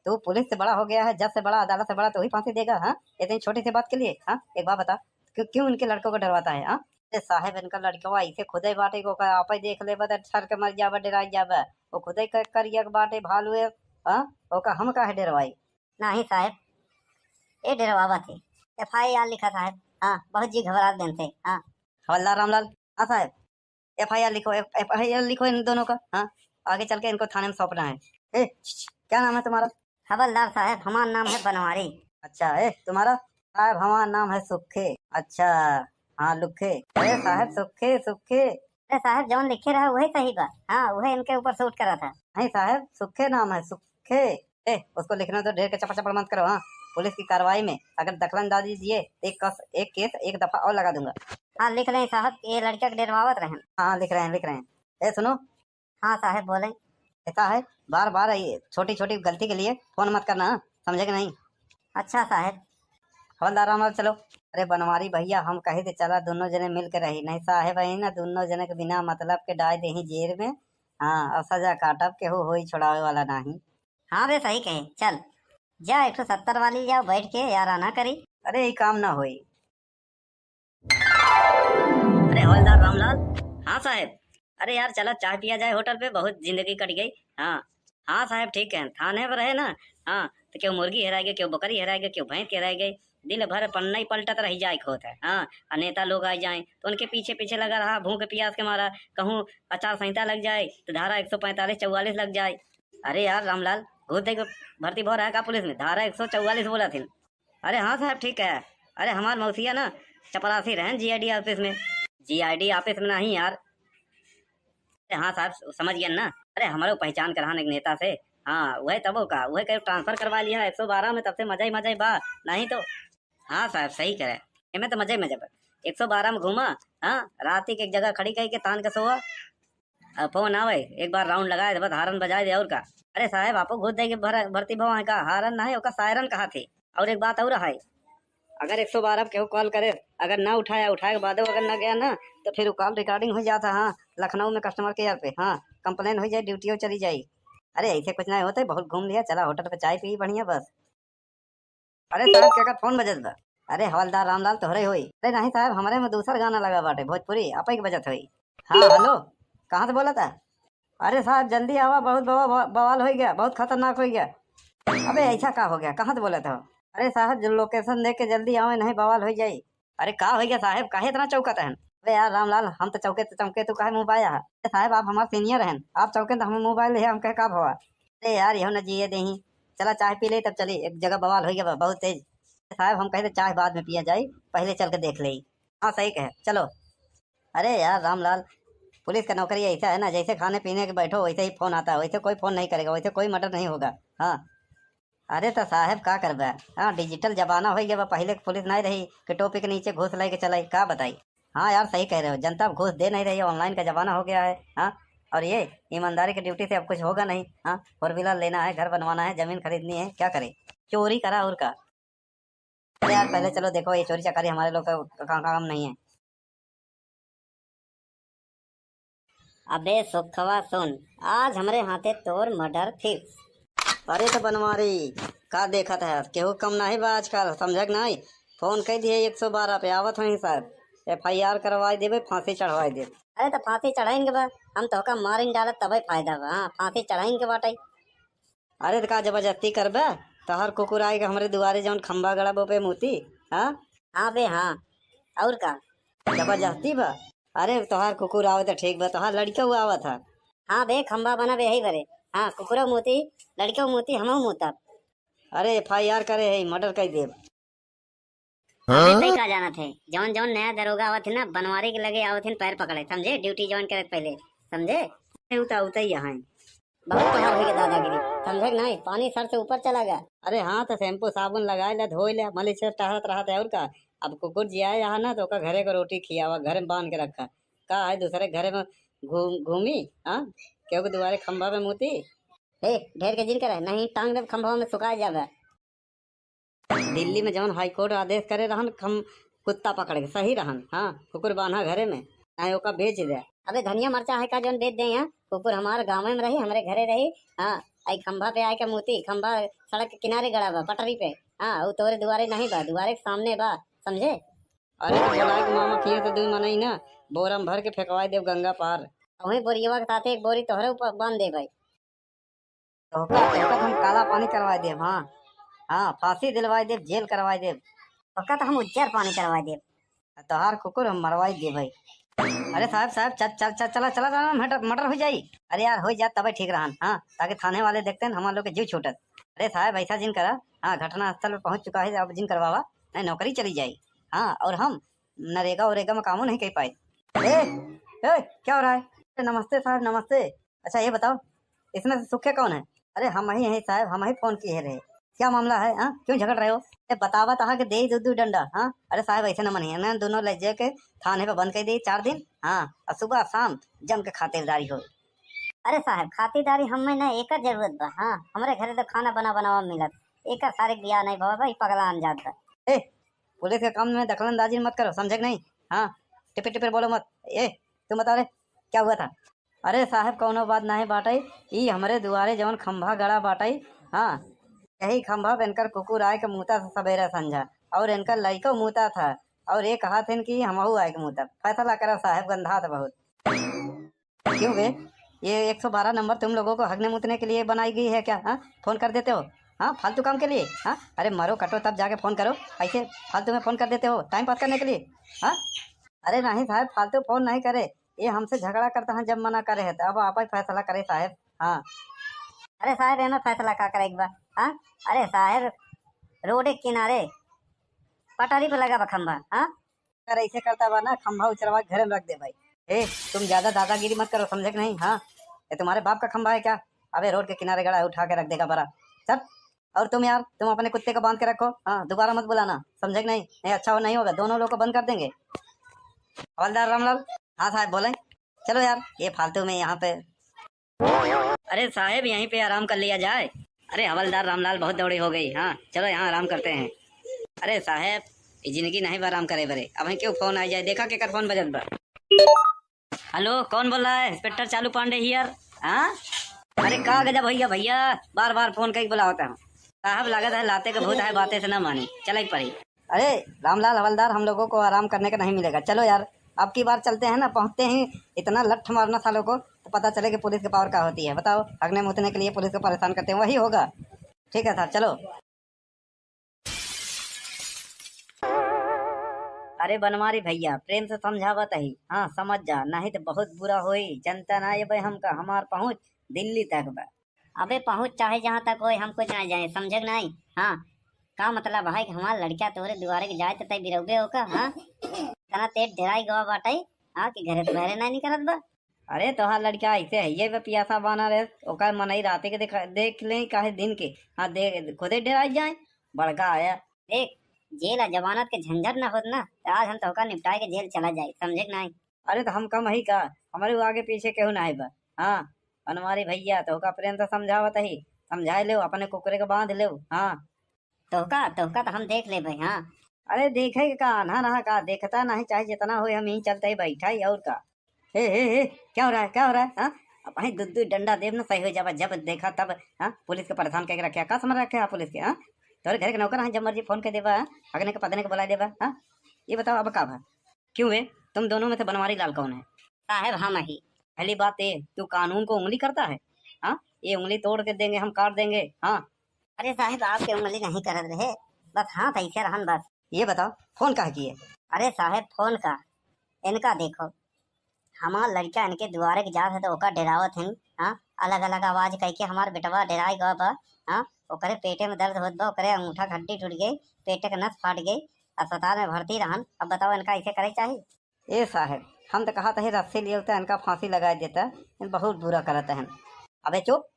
तू पुलिस से बड़ा हो गया है, जज से बड़ा, अदालत से बड़ा, तू ही फांसी देगा, हाँ? इतनी छोटी सी बात के लिए, हाँ? एक बात बता, क्यों, क्यों इनके लड़कों को डरवाता है, हाँ? ए साहेब, इनका लड़कवा ऐसे खुदे बाटे को का आपे देख लेबा त ठर के मर जाबा, डेराई जाबा। वो खुदे क-, करिया के बाटे भालू है, हाँ? ओका हम काहे डेरवाई? नहीं साहेब, ये डेरवावत है। एफ आई आर लिखा साहेब। हाँ, बहुत जी घबरात बेन से। हाँ। हवलदार रामलाल। हाँ साहेब, एफ आई आर लिखो, एफ-, एफ आई आर लिखो इन दोनों का। हाँ, आगे चल के इनको थाने में सौंपना है। ए, छ, छ, क्या नाम है तुम्हारा? हवलदार साहेब, हमार नाम है बनवारी। अच्छा, ए, तुम्हारा? साहेब, हमार नाम है सुखे। अच्छा, हाँ, लुखे। अरे साहेब, सुखे, सुखे। अरे साहेब, जौन लिखे रहा, वही सही बा। हाँ, वही इनके ऊपर सूट करा था। नहीं साहेब, सुखे नाम है, सुखे। ए, उसको लिखने तो ढेर के चपड़ चपड़ मत करो, हाँ। पुलिस की कार्रवाई में अगर दखलंदाजी दिए, तो एक कस, एक केस, एक दफा और लगा दूंगा। हाँ, लिख लें साहब, ये लड़का के डेरवावत रहन। हाँ, लिख रहे हैं, लिख रहे हैं। ए, सुनो। हाँ साहेब, बोलें। ऐसा है, बार बार ये छोटी छोटी गलती के लिए फोन मत करना, हाँ? समझे कि नहीं? अच्छा साहेब। हवलदार रामलाल, चलो। अरे बनवारी भैया, हम कही थे चला दोनों जने मिल के रही, नहीं साहेब है ना, दोनों जने के बिना मतलब के डाल दे ही जेल में। हाँ, और सजा काटब, केहू होई छोड़ावे वाला नहीं। हाँ बे, सही कहे, चल। जा, एक ठो सत्तर वाली जाओ, बैठ के याराना करी। अरे, ई काम ना होई। अरे, हवलदार रामलाल। हाँ साहेब। अरे यार, चला चाय पिया जाए होटल पे, बहुत जिंदगी कट गई। हाँ, हाँ साहेब, ठीक है, थाने पर रहे ना। हाँ, तो क्यों मुर्गी हेराई गई, क्यों बकरी हेराई गई, क्यों भैंस हेराई गई। दिन भर पन्ना ही पलटत रह जाए के होत है। हाँ, और नेता लोग आ जाए तो उनके पीछे पीछे लगा रहा, भूख प्यास के मारा। कहूँ आचार संहिता लग जाए तो धारा एक सौ पैंतालीस चौवालीस लग जाए। अरे यार रामलाल, घूस दे के भर्ती भो रहा है का पुलिस में? धारा एक सौ चौवालीस बोला थी। अरे हाँ साहब, ठीक है। अरे हमार मौसिया ना चपरासी रहन जीआईडी ऑफिस में। जीआईडी ऑफिस में नहीं यार। अरे हाँ साहब, स-, समझ गया ना। अरे हमारो पहचान करान एक नेता से। हाँ, वह तबो का, वह कहीं ट्रांसफर करवा लिया एक सौ बारह में, तब से मजा ही मजा ही बा। नहीं तो। हाँ साहब, सही करे। एमे तो मजा ही मजा बा। एक सौ बारह में घूमा, हाँ, रात ही के एक जगह खड़ी कही के तान के सोआ। अब फोन आवे, एक बार राउंड लगाए दे, बस हारन बजाए दे, और का। अरे साहब, आपो घूस दे के भर-, भर्ती भवा है का? हारन ना है, ओका सायरन कहा थे। और एक बात और है, अगर एक सौ बारह पे केहू कॉल करे, अगर ना उठाया, उठाए के बादो अगर ना गया ना, तो फिर वो कॉल रिकॉर्डिंग हो जाता। हाँ, लखनऊ में कस्टमर केयर पे, हाँ, कंप्लेन हो जाए, ड्यूटियों चली जाई। अरे ऐसे कुछ नहीं होते, बहुत घूम लिया, चला होटल पे चाय पी बढ़िया बस। अरे साहब, केकर फोन बजत बा? अरे हवलदार रामलाल तोहरे होई। अरे नहीं साहब, हमरे में दूसर गाना लगा बाटे, भोजपुरी, आपे के बजत होई। हाँ हेलो, कहाँ से बोला था? अरे साहब जल्दी आवा, बहुत बवा-, बवा-, बवाल हो गया, बहुत खतरनाक हो गया। अबे ऐसा का हो गया, कहाँ से बोलत हो? अरे साहब जो लोकेशन देख के जल्दी आवे, नहीं बवाल हो जाई। अरे का हो गया साहब, काहे इतना चौकत हन? अरे यार रामलाल, हम तो चौके तो चौके, तू काहे मुँह बाया है? अरे साहब आप हमार सीनियर हन, आप चौके तो हमें मोबाइल है, हम कहे का भवा? अरे यार यहो न जिए देही, चला चाय पी ले तब चली, एक जगह बवाल हो गया बा, बहुत तेज। साहब हम कहे तो चाय बाद में पिया जाई, पहले चल के देख ले। हाँ सही कहे, चलो। अरे यार रामलाल, पुलिस का नौकरी ऐसा है ना, जैसे खाने पीने के बैठो वैसे ही फोन आता है, वैसे कोई फोन नहीं करेगा, वैसे कोई मर्डर नहीं होगा। हाँ। अरे तो साहब का करबे, हाँ डिजिटल जमाना हो गया बा, पहले के पुलिस नहीं रही कि टोपी के नीचे घूस लेके चलाई, का बताई। हाँ यार सही कह रहे हो, जनता अब घूस दे नहीं रही है, ऑनलाइन का जमाना हो गया है। हाँ, और ये ईमानदारी की ड्यूटी से अब कुछ होगा नहीं। हाँ, फोर व्हीलर लेना है, घर बनवाना है, जमीन खरीदनी है, क्या करे, चोरी करा और का। अरे यार पहले चलो देखो, ये चोरी चकारी हमारे लोग का का-, काम नहीं है। अबे सुखवा सुन, आज हमरे हाथे तोर मर्डर फिक्स। अरे तो बनवारी, का देखत है, केहू कम नहीं बा आजकल, समझक नहीं? फोन कह दिए एक सौ बारह पे, आवत हई साहब, एफआईआर करवाई देबे, फांसी चढ़वाई देबे। अरे तो फांसी चढ़ाइन के बा, हम तोहका मारिन डालब तबे फायदा बा। हाँ, फांसी चढ़ाइन के बाटे। अरे त का जबरदस्ती करबे? तोहार कुकुर आए के हमरे दुआरे जौन खंभा गड़ा बो पे मूती, हाँ? हाँ बे, हाँ। और का? जबरदस्ती बा? अरे तोहार कुकुर आवे त ठीक बा, तोहार लड़िका हुआ आवत है। हाँ बे, खंभा बना बे यही बरे। हाँ, कुकुरो मूती, लड़िको मूती, हमहू मूतब। अरे एफआईआर करे है, मर्डर कर देब। अबे तई का जानत है, जौन जौन नया दरोगा आवत है ना, बनवारी के लगे आवत है पैर पकड़े, समझे? ड्यूटी ज्वाइन करे के पहले, समझे? अरे उ तो उतई यहाँ है। बहुत तोहार होई के दादागिरी, समझे कि नहीं? पानी सर से ऊपर चला गया। अरे हाँ, तो शैम्पू साबुन लगाए ले, धोए ले, मलिच से टहरत रहत है और का। अब कुकुर जिया यहाँ ना, तो ओका घरे को रोटी खियावा, घर में बांध के रखा। का है दूसरे घरे में घूम घूमी, हाँ? केहू के दुआरे खंभा पे मूती। ए, ढेर के जिन करे, नहीं टांग देब खंभवा में, सुखा जाबे। दिल्ली में जौन हाई कोर्ट आदेश करे रहन, हम कुत्ता पकड़ के सही रहन, हाँ, कुकुर बांधा घरे में, चाहे ओका बेच दे। अबे धनिया मरचा है का जौन बेच दे यहाँ? कुकुर हमार गाँव में रही, हमरे घरे रही, हाँ, आई खंभा पे आए के मूती, खंभा सड़क के किनारे गड़ा बा, पटरी पे, हाँ, उ तोरे दुआरे नहीं बा, दुआरे के सामने बा, समझे? अरे तो बोला के मामा किए तो दुई मनई ना, बोरा में भर के फेंकवाई देब गंगा पार। वही बोरियवा के साथे एक बोरी तोहरे ऊपर बांध दे भाई। तोहका, तोहका तो हम काला पानी करवाई देब, हाँ। हाँ, फांसी दिलवाई देब, जेल करवाई देब। तोहका तो हम उज्जर पानी करवाई देब। आ तोहार कुकुर हम मरवाई देब भाई। अरे साहब, साहब, चल, चल, चल, चला, चला, चला, मर्डर, मर्डर हो जाई। अरे यार, हो जात तबे ठीक रहन, हाँ, ताकि थाने वाले देखते हैं, हमार लोग के जीव छूटत। अरे साहब, ऐसा जिन करा, हाँ, घटना स्थल पे पहुंच चुका है, अब जिन करवावा, नहीं नौकरी चली जाई। हाँ, और हम नरेगा वरेगा में कामो नहीं कर पाए। ए, ए, क्या हो रहा है? नमस्ते साहब, नमस्ते। अच्छा ये बताओ, इसमें से सुखे कौन है? अरे हम ही हैं साहब, हम ही फोन किए रहे। क्या मामला है, हाँ? क्यों झगड़ रहे हो? ए, बतावा तहा के दे दू दू डंडा, हाँ? अरे साहब ऐसे न मनिए ना, दोनों ले जाके थाने पे बंद कर दे चार दिन, हाँ? और सुबह शाम जम के खातिरदारी हो। अरे साहब खातिरदारी हमें ना एकर जरूरत बा, हाँ? हमरे घरे तो खाना बना बनावा मिलत, एकर सारे बियाह नहीं भवा भाई, पगला जात बा। ए, पुलिस के काम में दखलंदाजी मत करो, समझे कि नहीं? हाँ, टिपिर टिपिर बोलो मत। ए, तू बता रे, क्या हुआ था? अरे साहब, कौनो बात नाहीं बाटे। ई हमरे दुआरे जौन खंभा गड़ा बाटे, हाँ, यही खंभा पे इनकर कुकुर आए के मूता था सबेरा संझा, और इनकर लइको मूता था, और ये कहा थे कि हमहू आए के मूता। फैसला करा साहब, गंधा था बहुत। क्यों बे, ये एक सौ बारह नंबर तुम लोगों को हगने मूतने के लिए बनाई गई है क्या? हाँ, फोन कर देते हो। हाँ, फालतू काम के लिए। हाँ, अरे मरो कटो तब जाके फोन करो, ऐसे फालतू में फोन कर देते हो टाइम पास करने के लिए। हाँ, अरे नहीं साहब, फालतू फोन नहीं करे, ये हमसे झगड़ा करता है जब मना करे है तो। अब आप ही फैसला करे साहब। हाँ, अरे साहब, एमे फैसला का करे एक बार? हाँ, अरे साहब, रोड के किनारे पटरी पे लगा बा खंभा। हाँ, अगर ऐसे करता बा ना, खंभा उचरवा के घरे में रख दे भाई। ए, तुम ज्यादा दादागिरी मत करो, समझे कि नहीं? हाँ, ये तुम्हारे बाप का खंभा है क्या? अबे रोड के किनारे गड़ा है, उठा के रख देगा बड़ा। चल, और तुम यार, तुम अपने कुत्ते को बांध के रखो। हाँ, दोबारा मत बुलाना, समझे कि नहीं? नहीं, अच्छा हो नहीं होगा, दोनों लोग को बंद कर देंगे। हवलदार रामलाल। हाँ साहब, बोले। चलो यार, ये फालतू में यहाँ पे। अरे साहेब, यहीं पे आराम कर लिया जाए। अरे हवलदार रामलाल, बहुत दौड़ी हो गई। हाँ, चलो यहाँ आराम करते हैं। अरे साहेब, ये जिंदगी नहीं बा आराम करे बरे। अब क्यों फोन आ जाए, देखा केकर फोन बजत बा। हेलो, कौन बोल रहा है? इंस्पेक्टर चालू पांडे हियर। हाँ, अरे का गजब भैया, भैया बार बार फोन करके बुलावत है। साहब, लागत है लाते के भूत है, बातें से ना मानी, चले पड़ी। अरे रामलाल हवलदार, हम लोगों को आराम करने का नहीं मिलेगा, चलो यार। अब की बार चलते हैं ना, पहुंचते ही इतना लठ मारना सालों को, तो पता चले कि पुलिस के पावर का होती है। बताओ, हगने मुतने के लिए पुलिस को परेशान करते हैं, वही होगा। ठीक है साहब, चलो। अरे बनवारी भैया, प्रेम से समझावत ही, हाँ समझ जा, नहीं तो बहुत बुरा होई। जनता ना ये भाई, हमका, हमार पहुँच दिल्ली तक बा। अबे पहुँच चाहे जहाँ तक होए, हम कुछ ना जाए, समझे कि नहीं? हाँ, का मतलब है कि हमार लड़का तोहरे दुआरे के जाए तो तय बिरौबे हो का? हाँ, इतना तेज डेराई गवा बाटे, हाँ, कि घरे से बहरे नहीं निकलत बा। अरे तोहार लड़का ऐसे है, ये बे पियासा बाना रहे, ओकर मनई राते के देख, देख ले काहे दिन के। हाँ, दे, खुदे डेराई जाए, बड़का आया। देख, जेल आ जमानत के झंझट ना होत ना, तो आज हम तोहका निपटाए के जेल चला जाए, समझे कि नहीं? अरे तो हम कम ही का, हमारे आगे पीछे केहू ना बा। हाँ, बनवारी भैया, तोहका प्रेम से समझावत ही, समझाए लेव, अपने कुकरे के बांध लेव। हाँ, तोहका, तोहका तो हम देख लेबे, हाँ। अरे देखे के का, आन्हा रहा का, देखता नहीं, चाहे जितना होए, हम यहीं चलते ही बैठा ही, और का। हे, हे, हे, क्या हो रहा है, क्या हो रहा है, हाँ? अब भाई दू दू डंडा देब ना, सही हो जाबा, जब देखा तब, हाँ? पुलिस के परेशान करके रखे, का समझ रखे आप पुलिस के, हाँ? तोरे घर के नौकर हैं, जब मर्जी फोन कर देबा, हाँ? अगने के पदने के बुला देबा, हाँ? ये बताओ अब का भा? क्यों बे, तुम दोनों में से बनवारी लाल कौन है? साहब हम ही। पहली बात ये, तू कानून को उंगली करता है? हाँ, ये उंगली तोड़ के देंगे हम, काट देंगे। हाँ, अरे साहब, आपके उंगली नहीं करत रहे, बस हाथ ऐसे रहन बस। ये बताओ, फोन काहे किए? अरे साहब, फोन का, इनका देखो, हमार लड़का इनके दुआरे के जात है तो ओका डेरावत हन। हाँ, अलग अलग आवाज कह के हमार बेटवा डेराई गवा बा। हाँ, ओकरे पेटे में दर्द होत बा, ओकरे अंगूठा हड्डी टूट गई, पेटे के नस फाट गई, अस्पताल में भर्ती रहन। अब बताओ, इनका ऐसे करे चाहिए? ए साहब, हम तो कहा था रस्सी लिए होते, इनका फांसी लगा देता, इन बहुत बुरा करत हैं। अबे चुप,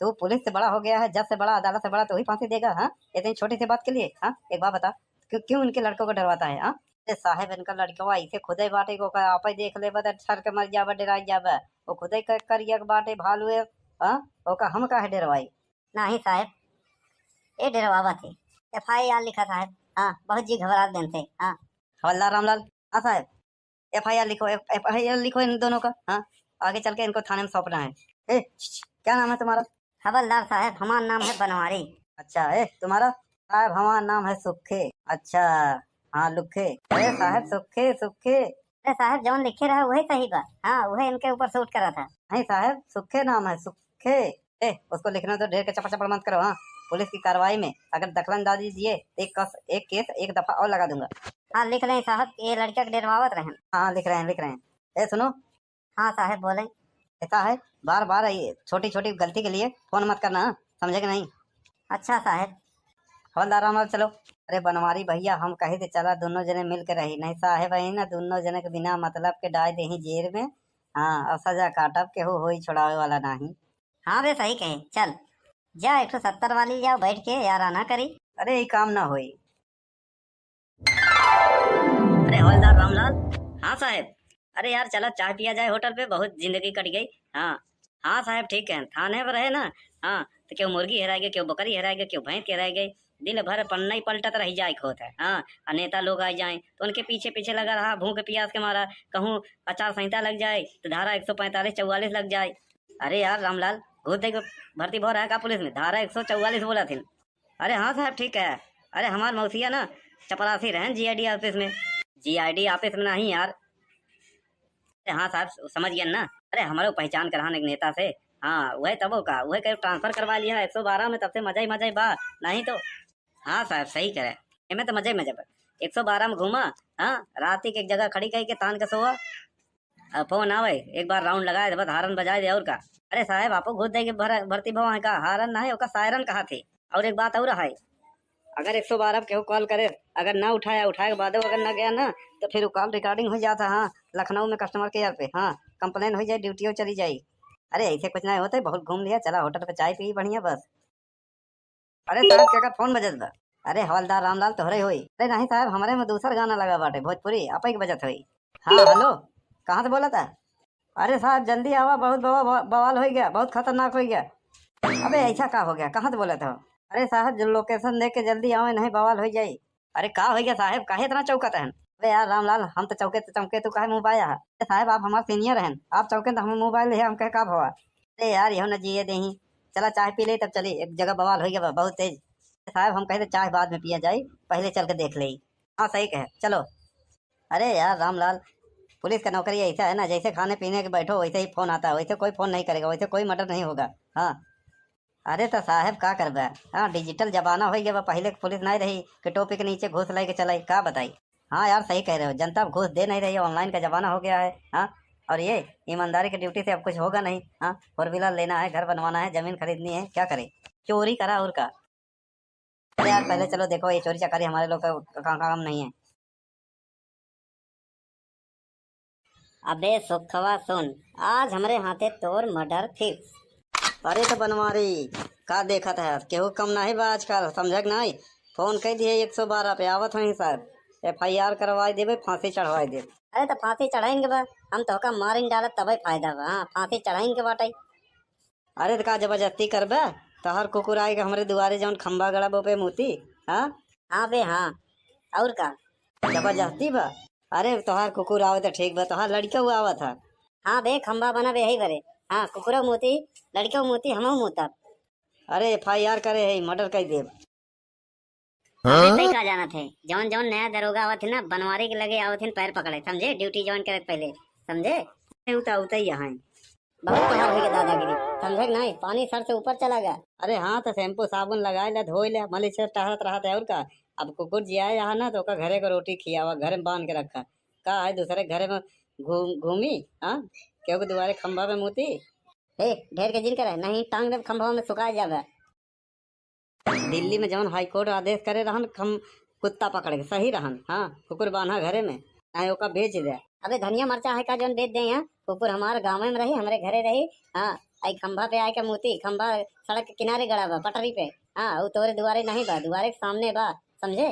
तू पुलिस से बड़ा हो गया है, जज से बड़ा, अदालत से बड़ा, तू ही फांसी देगा? हाँ, इतनी छोटी सी बात के लिए? हाँ, एक बात बता, क्यों, क्यों इनके लड़कों को डरवाता है? हाँ, ए साहब, इनका लड़कवा ऐसे खुदे बाटे को का आपे देख लेबा त ठर के मर जाबा, डेराई जाबा। वो खुदे क-, करिया के बाटे भालू है। हाँ, ओका हम काहे डेरवाई? नहीं साहब, ए डेरवावा थे। एफ आई आर लिखा साहब। हाँ, बहुत जी घबरात बेन थे। हाँ। हवलदार रामलाल। हाँ साहब, एफ आई आर लिखो, एफ-, एफ आई आर लिखो इन दोनों का। हाँ, आगे चल के इनको थाने में सौंपना है। ए, छ, छ, क्या नाम है तुम्हारा? हवलदार साहब, हमारा नाम है बनवारी। अच्छा, ए, तुम्हारा? साहब, हमारा नाम है सुखे। अच्छा, हाँ, लुखे। ए, साहब, सुखे, सुखे। अरे साहब, जौन लिखे रहा, वही सही बा। हाँ, वही इनके ऊपर सूट करा था। नहीं साहब, सुखे नाम है, सुखे। ए, उसको लिखने तो ढेर के चपड़ चपड़ मत करो। हाँ, पुलिस की कार्रवाई में अगर दखलंदाजी दिए, तो एक कस-, एक केस एक दफा और लगा दूंगा। हाँ, लिख लें साहब, ये लड़का के डेरवावत रहन। हाँ, लिख रहे हैं, लिख रहे हैं। ए, सुनो। हाँ साहब, बोलें। ऐसा है, बार बार ये छोटी छोटी गलती के लिए फोन मत करना, हाँ? समझे कि नहीं? अच्छा साहब। हवलदार रामलाल, चलो। अरे बनवारी भैया, हम कहे थे चला दोनों जने मिल के रही, नहीं साहब है ना, दोनों जने के बिना मतलब के डाल दे ही जेल में। हाँ, और सजा काटब, केहू होई छोड़ावे वाला नहीं। हाँ बे, सही कहे, चल जा एक ठो सत्तर वाली जाओ बैठ के याराना करी। अरे, ये काम ना होई। अरे हवलदार रामलाल। हाँ साहब। अरे यार, चला चाय पिया जाए होटल पे, बहुत जिंदगी कट गई। हाँ, हाँ साहब, ठीक है, थाने पर रहे ना। हाँ, तो क्यों मुर्गी हेराय गई, क्यों बकरी हेराय गई, क्यों भैंस हेराय गई, दिन भर पन्ना ही पलटत रह जाए होत है। हाँ, और नेता लोग आ जाए तो उनके पीछे पीछे लगा रहा, भूख प्यास के मारा। कहूँ आचार संहिता लग जाए तो धारा एक सौ पैंतालीस चौवालीस लग जाए। अरे यार रामलाल, घूस दे के भर्ती भो रहा है का पुलिस में? धारा एक सौ चौवालीस बोला थी। अरे हाँ साहब, ठीक है। अरे हमार मौसिया ना चपरासी रहन जी आई डी ऑफिस में। जी आई डी ऑफिस में नहीं यार। अरे हाँ साहब, समझ गया ना। अरे हमारे पहचान के रहन एक नेता से, हाँ, वह तबो का, वह कहीं ट्रांसफर करवा लिया एक सौ बारह में, तब से मजा ही मजा ही बा, नहीं तो। हाँ साहब, सही करे, एमे तो मजे मजे बा। एक सौ बारह में घूमा, हाँ, रात ही के एक जगह खड़ी कही के तान के सोवा। अब फोन आवे, एक बार राउंड लगाए दे, बस हारन बजाए दे, और का। अरे साहब, आपो घूस दे के भर-, भर्ती भवा है का? हारन नहीं, ओका सायरन कहा थे। और एक बात और है, अगर एक सौ बारह पे केहू कॉल करे, अगर ना उठाया, उठाए के बादो अगर ना गया ना, तो फिर वो कॉल रिकॉर्डिंग हो जाता। हाँ, लखनऊ में कस्टमर केयर पे, हाँ, कंप्लेन हो जाए, ड्यूटीओ चली जाई। अरे ऐसे कुछ नहीं होते, बहुत घूम लिया, चला होटल पे चाय पी बढ़िया बस। अरे साहब, केकर फोन बजत बा? अरे हवलदार रामलाल तोहरे होई। अरे नहीं साहब, हमरे में दूसर गाना लगा बाटे, भोजपुरी, आपे के बजत होई। हाँ, हेलो, कहाँ से बोला था? अरे साहब, जल्दी आवा, बहुत बवा-, बवा-, बवाल हो गया, बहुत खतरनाक हो गया। अबे ऐसा का हो गया, कहाँ से बोलत हो? अरे साहब, जो लोकेशन देख के जल्दी आवे, नहीं बवाल हो जाई। अरे का हो गया साहब, काहे इतना चौकत हन? अरे यार रामलाल, हम तो चौके तो चौके, तू काहे मुँह बाया है? अरे साहब, आप हमारे सीनियर हैं, आप चौके तो हमें मोबाइल है, हम कहे का भवा? अरे यार, यहो न जिए देही, चला चाय पी ले तब चली, एक जगह बवाल हो गया बा, बहुत तेज। साहब, हम कहे तो चाय बाद में पिया जाई, पहले चल के देख ले। हाँ सही कहे, चलो। अरे यार रामलाल, पुलिस का नौकरी ऐसा है ना, जैसे खाने पीने के बैठो वैसे ही फोन आता है, वैसे कोई फोन नहीं करेगा, वैसे कोई मर्डर नहीं होगा। हाँ, अरे तो साहब का करबे, हाँ, डिजिटल जमाना हो गया बा, पहले के पुलिस नहीं रही कि टोपी के नीचे घूस लेके चलाई, का बताई। हाँ यार, सही कह रहे हो, जनता अब घूस दे नहीं रही है, ऑनलाइन का जमाना हो गया है। हाँ, और ये ईमानदारी की ड्यूटी से अब कुछ होगा नहीं। हाँ, फोर व्हीलर लेना है, घर बनवाना है, जमीन खरीदनी है, क्या करें, चोरी करा और का। अरे यार, पहले चलो देखो, ये चोरी चकारी हमारे लोग का का-, काम नहीं है। अबे सुखवा सुन, आज हमरे हाथे तोर मर्डर फिक्स। अरे तो बनवारी, का देखत है, केहू कम नहीं बा आजकल, समझक नहीं? फोन कह दिए एक सौ बारह पे, आवत हई साहब, एफ आई आर करवाई देबे, फांसी चढ़वाई देबे। अरे तो फांसी चढ़ाइन के बा, हम तोहका मारिन डालत तबे फायदा बा। हाँ, फांसी चढ़ाइन के बाटे। अरे त का जबरदस्ती करबे? तोहार कुकुर आए के हमरे दुआरे जौन खंभा गड़ा बा ओपे मूती, हाँ? हाँ बे, हाँ। और का? जबरदस्ती बा? अरे तोहार कुकुर आवे त ठीक बा, तोहार लड़िका हुआ आवत है। हाँ बे, खंभा बना बे यही बरे। हाँ, कुकुरो मूती, लड़िको मूती, हमहू मूतब। अरे एफ आई आर करे है, मर्डर कर देब। अबे हाँ? तई का जानत है, जौन जौन नया दरोगा आवत है ना, बनवारी के लगे आवत है पैर पकड़े, समझे? ड्यूटी ज्वाइन करे के पहले, समझे? ए, उ त उतई यहाँ है। बहुत तोहार होई के दादागिरी, समझे कि नहीं? पानी सर से ऊपर चला गया। अरे हाँ, तो शैम्पू साबुन लगाए ले, धोई ले, मलिच से टहरत रहत है और का। अब कुकुर जिया यहाँ ना, तो ओका घरे का रोटी खियावा, घर में बांध के रखा। का है दूसरे घरे में घूम घूमी, हाँ? केहू के दुआरे खंभा पे मूती। ए, ढेर के जिन करे, नहीं टांग देब खंभवा में, सुखा जाबे। दिल्ली में जौन हाई कोर्ट आदेश करे रहन, हम कुत्ता पकड़ के सही रहन, हाँ, कुकुर बांधा घरे में, चाहे ओका बेच दे। अबे धनिया मरचा है का जौन बेच दे यहाँ? कुकुर हमार गाँव में रही, हमरे घरे रही। हाँ, आई खंभा पे आए के मूती, खंभा सड़क के किनारे गड़ा बा, पटरी पे। हाँ, उ तोरे दुआरे नहीं बा, दुआरे के सामने बा, समझे?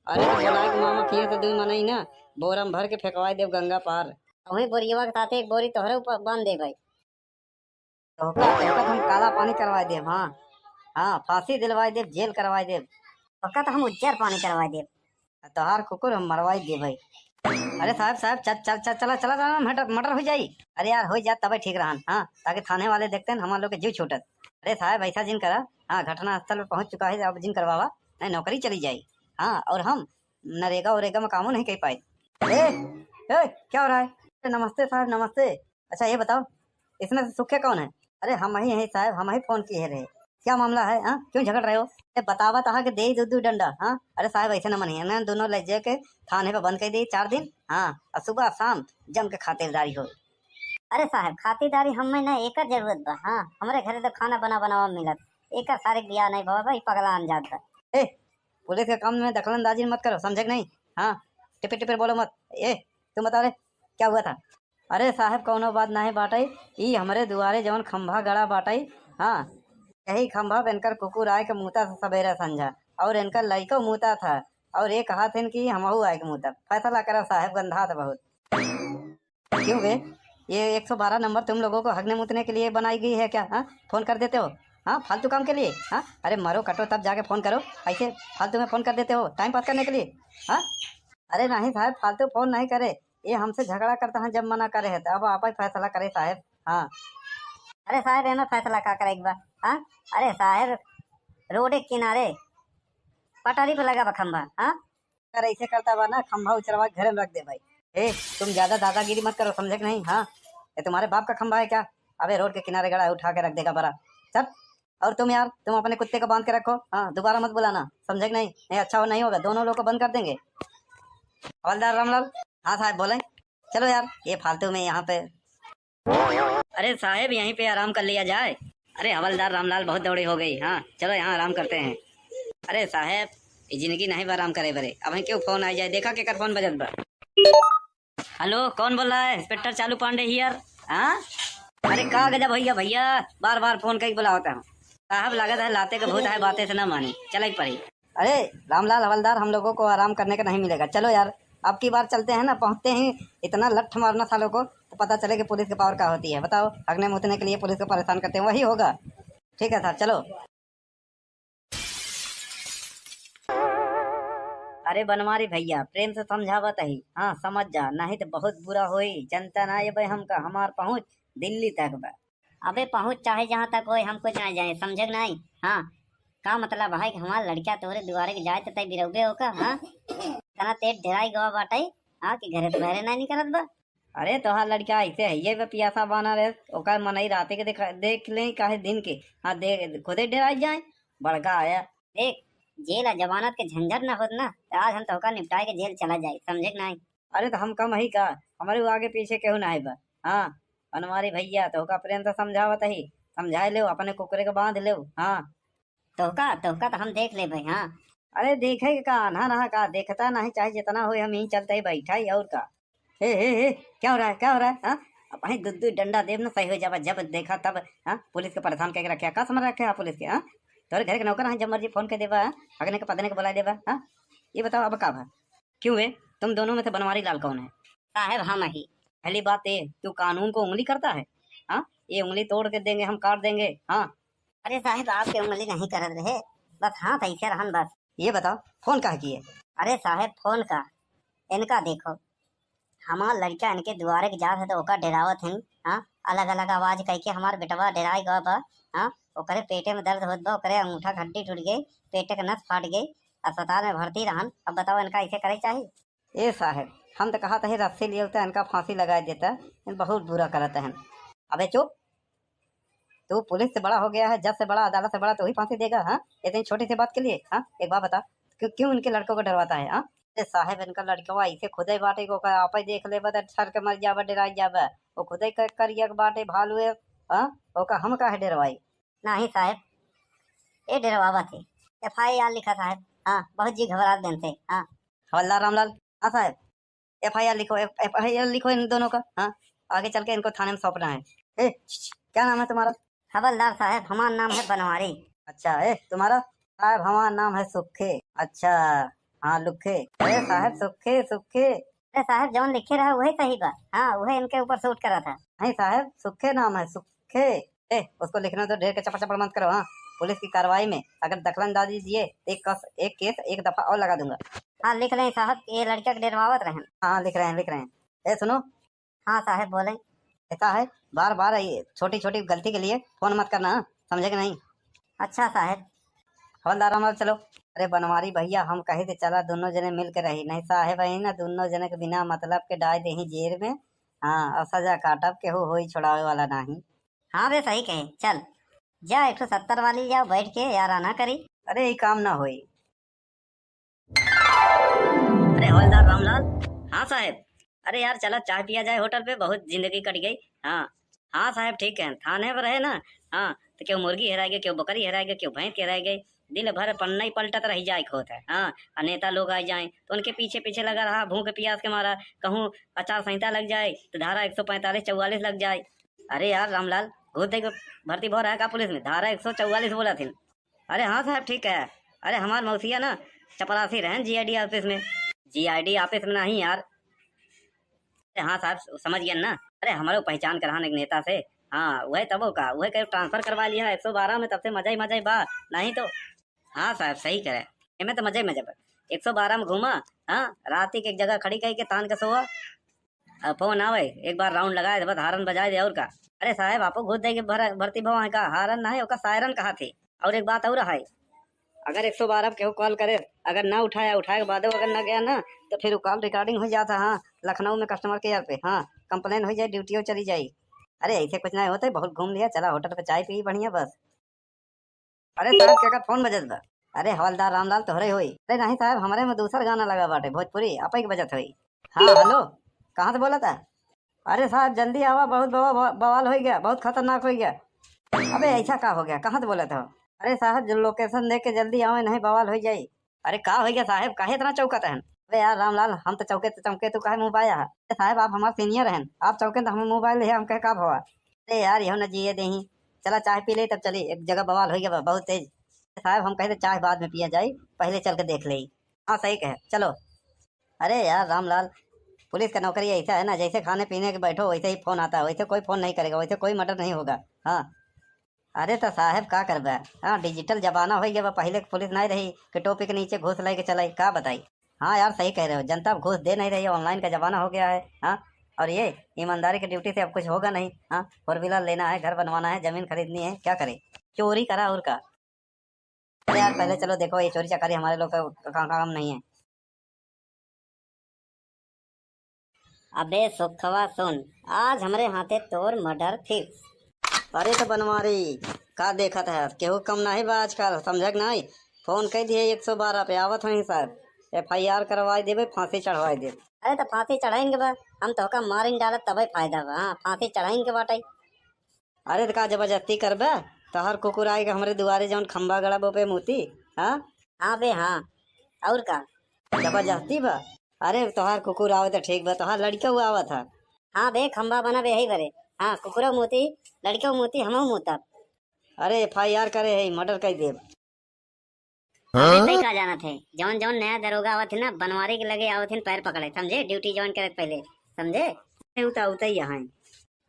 अरे तो बोला के मामा किए तो दुई मनई ना, बोरा में भर के फेंकवाई देब गंगा पार। वही बोरियवा के साथे एक बोरी तोहरे ऊपर बांध दे भाई। तोहका, तोहका तो हम काला पानी करवाई देब, हाँ। हाँ, फांसी दिलवाई देब, जेल करवाई देब। तोहका तो हम उज्जर पानी करवाई देब। तोहार कुकुर हम मरवाई देब भाई। अरे साहब, साहब, चल, चल, चल, चला, चला, चला, मर्डर, मर्डर हो जाई। अरे यार, हो जात तबे ठीक रहन, हाँ, ताकि थाने वाले देखते हैं, हमारे लोग के जीव छूटत। अरे साहब, ऐसा जिन करा, हाँ, घटना स्थल पे पहुँच चुका है, अब जिन करवावा, नहीं नौकरी चली जाई। हाँ, और हम नरेगा वरेगा में कामो नहीं कर पाए। ए, ए, क्या हो रहा है? नमस्ते साहब, नमस्ते। अच्छा ये बताओ, इसमें से सुखे कौन है? अरे हम ही हैं साहब, हम ही फोन किए रहे। क्या मामला है, हाँ? क्यों झगड़ रहे हो? ए, बतावा तहा के दे दू दू डंडा, हाँ? अरे साहब ऐसे न मनिए ना, दोनों ले जाके थाने पे बंद कर दे चार दिन, हाँ? और सुबह शाम जम के खातिरदारी हो। अरे साहब खातिरदारी हमें ना एकर जरूरत बा, हाँ? हमरे घरे तो खाना बना बनावा मिलत, एकर सारे बियाह नहीं भवा भाई, पगला अनजात बा। ए, पुलिस के काम में दखलंदाजी मत करो, समझे कि नहीं? हाँ, टिपिर टिपिर बोलो मत। ए, तुम बताओ रे, क्या हुआ था? अरे साहब, कौनो बात नहीं बाटई, ई हमरे दुआरे जवन खंभा गड़ा बाटई, हाँ, यही खंभा पे इनकर कुकुर आए के मूता से सबेरे संझा, और इनकर लइको मूता था, और ये कहा थे कि हमहू आए के मूतब। फैसला करा साहब, गंधा था बहुत। क्यों बे, ये एक सौ बारह नंबर तुम लोगों को हगने मूतने के लिए बनाई गई है क्या? हाँ, फोन कर देते हो, हाँ, फालतू काम के लिए। हाँ, अरे मरो कटो तब जाके फोन करो, ऐसे फालतू में फोन कर देते हो टाइम पास करने के लिए। हाँ, अरे नहीं साहब, फालतू फोन नहीं करे, ये हमसे झगड़ा करता है, जब मना करे है तो अब आप ही फैसला करे साहब। हाँ, अरे साहब, एमे फैसला का करे के बा? हाँ, अरे साहब, रोड के किनारे पटरी पे लगा बा खंभा। हाँ, अगर ऐसे करता बा ना, खंभा उचरवा के घरे में रख दे भाई। ए, तुम ज्यादा दादागिरी मत करो, समझे कि नहीं? हाँ, ये तुम्हारे बाप का खंभा है क्या? अबे रोड के किनारे गड़ा है, उठा के रख देगा बरा। चल, और तुम यार, तुम अपने कुत्ते को बांध के रखो, हाँ, दोबारा मत बुलाना, समझे कि नहीं? नहीं, अच्छा हो, नहीं होगा, दोनों लोग को बंद कर देंगे। हवलदार रामलाल। हाँ साहब, बोले। चलो यार, ये फालतू में यहाँ पे। अरे साहब, यहीं पे आराम कर लिया जाए। अरे हवलदार रामलाल, बहुत दौड़ी हो गई। हाँ, चलो यहाँ आराम करते हैं। अरे साहब, ये जिंदगी नहीं बा आराम करे बरे। अब क्यों फोन आ जाए, देखा केकर फोन बजत बा। हेलो, कौन बोल रहा है? इंस्पेक्टर चालू पांडे हियर। हाँ, अरे का गजब भैया, भैया बार बार फोन कई बुलावत है। साहब, लागत है लाते के भूत है, बातें से ना मानी, चले पड़ी। अरे रामलाल हवलदार, हम लोगों को आराम करने का नहीं मिलेगा, चलो यार, अब की बार चलते हैं ना, पहुंचते ही इतना लठ मारना सालों को, तो पता चले कि पुलिस के पावर का होती है। बताओ, हगने मुतने के लिए पुलिस को परेशान करते हैं, वही होगा। ठीक है साहब, चलो। अरे बनवारी भैया, प्रेम से समझावत ही, हाँ समझ जा, नहीं तो बहुत बुरा होई। जनता ना ये भाई हमका, हमार पहुँच दिल्ली तक बा। अबे पहुँच चाहे जहाँ तक होए, हम कुछ ना जाए, समझे कि नहीं? हाँ, का मतलब है कि हमार लड़का तोहरे दुआरे के जाए तो तय बिरौबे होका, हाँ? तना तेज डेराई गवा बाटे, हाँ, कि घरे से बहरे नहीं निकलत बा। अरे तोहार लड़का ऐसे है, ये बे पियासा बाना रहे, ओकर मनई राते के देख, देख ले काहे दिन के, हाँ, दे, खुदे डेराई जाए, बड़का आया। देख, जेल आ जमानत के झंझट ना होत ना, तो आज हम तोहका निपटाए के जेल चला जाए, समझे कि नहीं? अरे तो हम कम ही का, हमारे आगे पीछे केहू ना है बा। हाँ, बनवारी भैया, तोहका प्रेम से समझावत ही, समझाए लेव, अपने कुकरे के बांध लेव। हाँ। तोहका, तोहका तो हम देख लेबे, हाँ। अरे देखे के का, आन्हा रहा का, देखता नहीं, चाहे जितना होए, हम यहीं चलते ही बैठा ही, और का। हे, हे, हे, क्या हो रहा है, क्या हो रहा है, हाँ? अब वहीं दू, दू डंडा देब ना, सही हो जाबा, जब देखा तब, हाँ? पुलिस के परेशान करके रखे, का समझ रखे आप पुलिस के, हाँ? तोरे घर के नौकर हैं, जब मर्जी फोन कर देबा, हाँ? अगने के पदने के बुला देबा, हाँ? ये बताओ अब का भा? क्यों बे, तुम दोनों में से बनवारी लाल कौन है? साहब हम ही। पहली बात ये, तू कानून को उंगली करता है, हाँ? ये उंगली तोड़ के देंगे हम, काट देंगे, हाँ? अरे साहब, आपके उंगली नहीं करत रहे, बस हाथ ऐसे रहन बस। ये बताओ, फोन काहे किए? अरे साहब, फोन का, इनका देखो, हमार लड़का इनके दुआरे के जात है तो ओका डेरावत हैं, हाँ? अलग अलग आवाज कह के हमार बेटवा डेराए गवा बा, हाँ? ओकरे पेटे में दर्द होत बा, ओकरे अंगूठा के हड्डी टूट गई, पेटे के नस फाट गई, अस्पताल में भर्ती रहन। अब बताओ, इनका ऐसे करे चाही? ए साहेब, हम तो कहत ही रस्सी लियो तो इनका फांसी लगाए देता, इन बहुत बुरा करत हैं। अबे चुप, तू पुलिस से बड़ा हो गया है, जज से बड़ा, अदालत से बड़ा, तू ही फांसी देगा, हाँ? इतनी छोटी सी बात के लिए, हाँ? एक बात बता, क्यों, क्यों इनके लड़कों को डरवाता है, हाँ? अरे साहेब, इनका लड़कवा ऐसे खुदे बाटे को का आपे देख लेबा त ठर के मर जाबा, डेराई जाबा। वो खुदे क-, करिया के बाटे भालू है, हाँ? ओका हम काहे डेरवाई? नाही साहेब, ए डेरवावा थे। एफ आई आर लिखा साहेब। हाँ, बहुत जी घबरात बेन थे। हाँ। हवलदार रामलाल। हाँ साहेब, एफ आई आर लिखो, एफ, एफ आई आर लिखो इन दोनों का। हाँ, आगे चल के इनको थाने में सौंपना है। ए, श, श, क्या नाम है तुम्हारा? हवलदार साहेब, हमार नाम है बनवारी। अच्छा, ए, तुम्हारा? साहेब, हमार नाम है सुखे। अच्छा, हाँ, लुखे। अरे साहेब, सुखे, सुखे। अरे साहेब, जौन लिखे रहा, वही सही बा। हाँ, वही इनके ऊपर सूट करा था। नहीं साहेब, सुखे नाम है, सुखे। ए, उसको लिखने तो ढेर के चपड़ चपड़ मत करो, हाँ। पुलिस की कार्रवाई में अगर दखलंदाजी दिए, तो एक कस, एक केस, एक दफा और लगा दूंगा। हाँ, लिख लें साहब, ये लड़का के डेरवावत रहन। हाँ, लिख रहे हैं, लिख रहे हैं। ए, सुनो। हाँ साहब, बोलें। ऐसा है, बार बार ये छोटी छोटी गलती के लिए फोन मत करना, हाँ? समझे कि नहीं? अच्छा साहब। हवलदार, हमारे चलो। अरे बनवारी भैया, हम कहे थे चला दोनों जने मिल के रही, नहीं साहेब है ना, दोनों जने के बिना मतलब के डाल दे ही जेल में। हाँ, और सजा काटब, केहू होई छोड़ावे वाला नाही। हाँ बे, सही कहे, चल जा एक सौ सत्तर वाली जाओ बैठ के याराना करी। अरे, ये काम ना होई। अरे हवलदार रामलाल। हाँ साहेब। अरे यार, चला चाय पिया जाए होटल पे, बहुत जिंदगी कट गई। हाँ, हाँ साहेब, ठीक है, थाने पर रहे ना। हाँ, तो क्यों मुर्गी हेराए गई, क्यों बकरी हेराए गई, क्यों भैंस हेराए गई, दिन भर पन्ना ही पलटत रह जाए के होत है। हाँ, और नेता लोग आ जाए तो उनके पीछे पीछे लगा रहा, भूख प्यास के मारा। कहूँ आचार संहिता लग जाए तो धारा एक सौ पैंतालीस चौवालीस लग जाए। अरे यार रामलाल, घूस दे के भर्ती भो रहा है का पुलिस में? धारा एक सौ चौवालीस बोला थी। अरे हाँ साहब, ठीक है। अरे हमार मौसिया ना चपरासी रहन जी आई डी ऑफिस में। जी आई डी ऑफिस में नहीं यार। अरे हाँ साहब, समझ गया ना। अरे हमारे पहचान के रहन एक नेता से। हाँ, वही तबो का, वही कहीं ट्रांसफर करवा लिया एक सौ बारह में, तब से मजा ही मजा ही बा। नहीं तो हाँ साहब, सही करे, एमे तो मजा ही मजा बा। एक सौ बारह में घूमा, हाँ, रात ही के एक जगह खड़ी कही के तान के सोआ। अब फोन आवे, एक बार राउंड लगाए दे, बस हारन बजाए दे, और का। अरे साहेब, आपो घूस दे के भर-, भर्ती भवा है का? हारन ना है, ओका सायरन कहा थे। और एक बात और है, अगर एक सौ बारह पे केहू कॉल करे, अगर ना उठाया, उठाए के बाद अगर ना गया ना, तो फिर वो कॉल रिकॉर्डिंग हो जाता। हाँ, लखनऊ में कस्टमर केयर पे, हाँ, कंप्लेन हो जाए, ड्यूटी चली जाए। अरे ऐसे कुछ नहीं होते, बहुत घूम लिया, चला होटल पे चाय पी बढ़िया बस। अरे साहब, केकर फोन बजत बा? अरे हवलदार रामलाल तोहरे होई। अरे नहीं साहब, हमरे में दूसर गाना लगा बाटे, भोजपुरी, आपे के बजत होई। हाँ हेलो, कहाँ से बोला था? अरे साहब जल्दी आवा, बहुत बवा-, बवा-, बवाल हो गया, बहुत खतरनाक हो गया। अबे ऐसा का हो गया, कहाँ से बोलत हो? अरे साहब जो लोकेशन देख के जल्दी आवे, नहीं बवाल हो जाई। अरे का हो गया साहब, काहे इतना चौकत हन? अरे यार रामलाल, हम तो चौके तो चौके, तू काहे मुँह बाया है? अरे साहब आप हमार सीनियर हन, आप चौके तो हमें मुँह बाया ले, हम कहे का भवा? अरे यार यहो न जिए देही, चला चाय पी ले तब चली, एक जगह बवाल हो गया बा, बहुत तेज। साहब हम कहे तो चाय बाद में पिया जाई, पहले चल के देख ले। हाँ सही कहे, चलो। अरे यार रामलाल, पुलिस का नौकरी ऐसा है ना, जैसे खाने पीने के बैठो वैसे ही फोन आता है, वैसे कोई फोन नहीं करेगा, वैसे कोई मर्डर नहीं होगा। हाँ। अरे तो साहब का करबे, हाँ डिजिटल जमाना हो गया बा, पहले के पुलिस नहीं रही कि टोपी के नीचे घूस लेके चलाई, का बताई। हाँ यार सही कह रहे हो, जनता अब घूस दे नहीं रही है, ऑनलाइन का जमाना हो गया है। हाँ। और ये ईमानदारी की ड्यूटी से अब कुछ होगा नहीं। हाँ, फोर व्हीलर लेना है, घर बनवाना है, जमीन खरीदनी है, क्या करे, चोरी करा और का। अरे यार पहले चलो देखो, ये चोरी चकारी हमारे लोग का का-, काम नहीं है। अबे सुखवा सुन, आज हमरे हाथे तोर मर्डर फिक्स। अरे तो बनवारी, का देखत है, केहू कम नहीं बा आजकल, समझक नहीं? फोन कह दिए एक सौ बारह पे, आवत हई साहब, एफ आई आर करवाई देबे, फांसी चढ़वाई देबे। अरे तो फांसी चढ़ाइन के बा, हम तोहका मारिन डालत तबे फायदा बा। हाँ, फांसी चढ़ाइन के बाटे। अरे त का जबरदस्ती करबे? तोहार कुकुर आए के हमरे दुआरे जौन खंभा गड़ा बा पे मूती, हाँ? हाँ बे, हाँ। और का? जबरदस्ती बा? अरे तोहार कुकुर आवे त ठीक बा, तोहार लड़िका हुआ आवत है। हाँ बे, खंभा बना बे यही बरे। हाँ, कुकुरो मूती, लड़िको मूती, हमहू मूतब। अरे एफ आई आर करे है, मर्डर कर देब। अबे तई का जानत है, जौन जौन नया दरोगा आवत है ना, बनवारी के लगे आवत है पैर पकड़े, समझे? ड्यूटी ज्वाइन करे के पहले, समझे? अरे उ त उतई यहाँ है।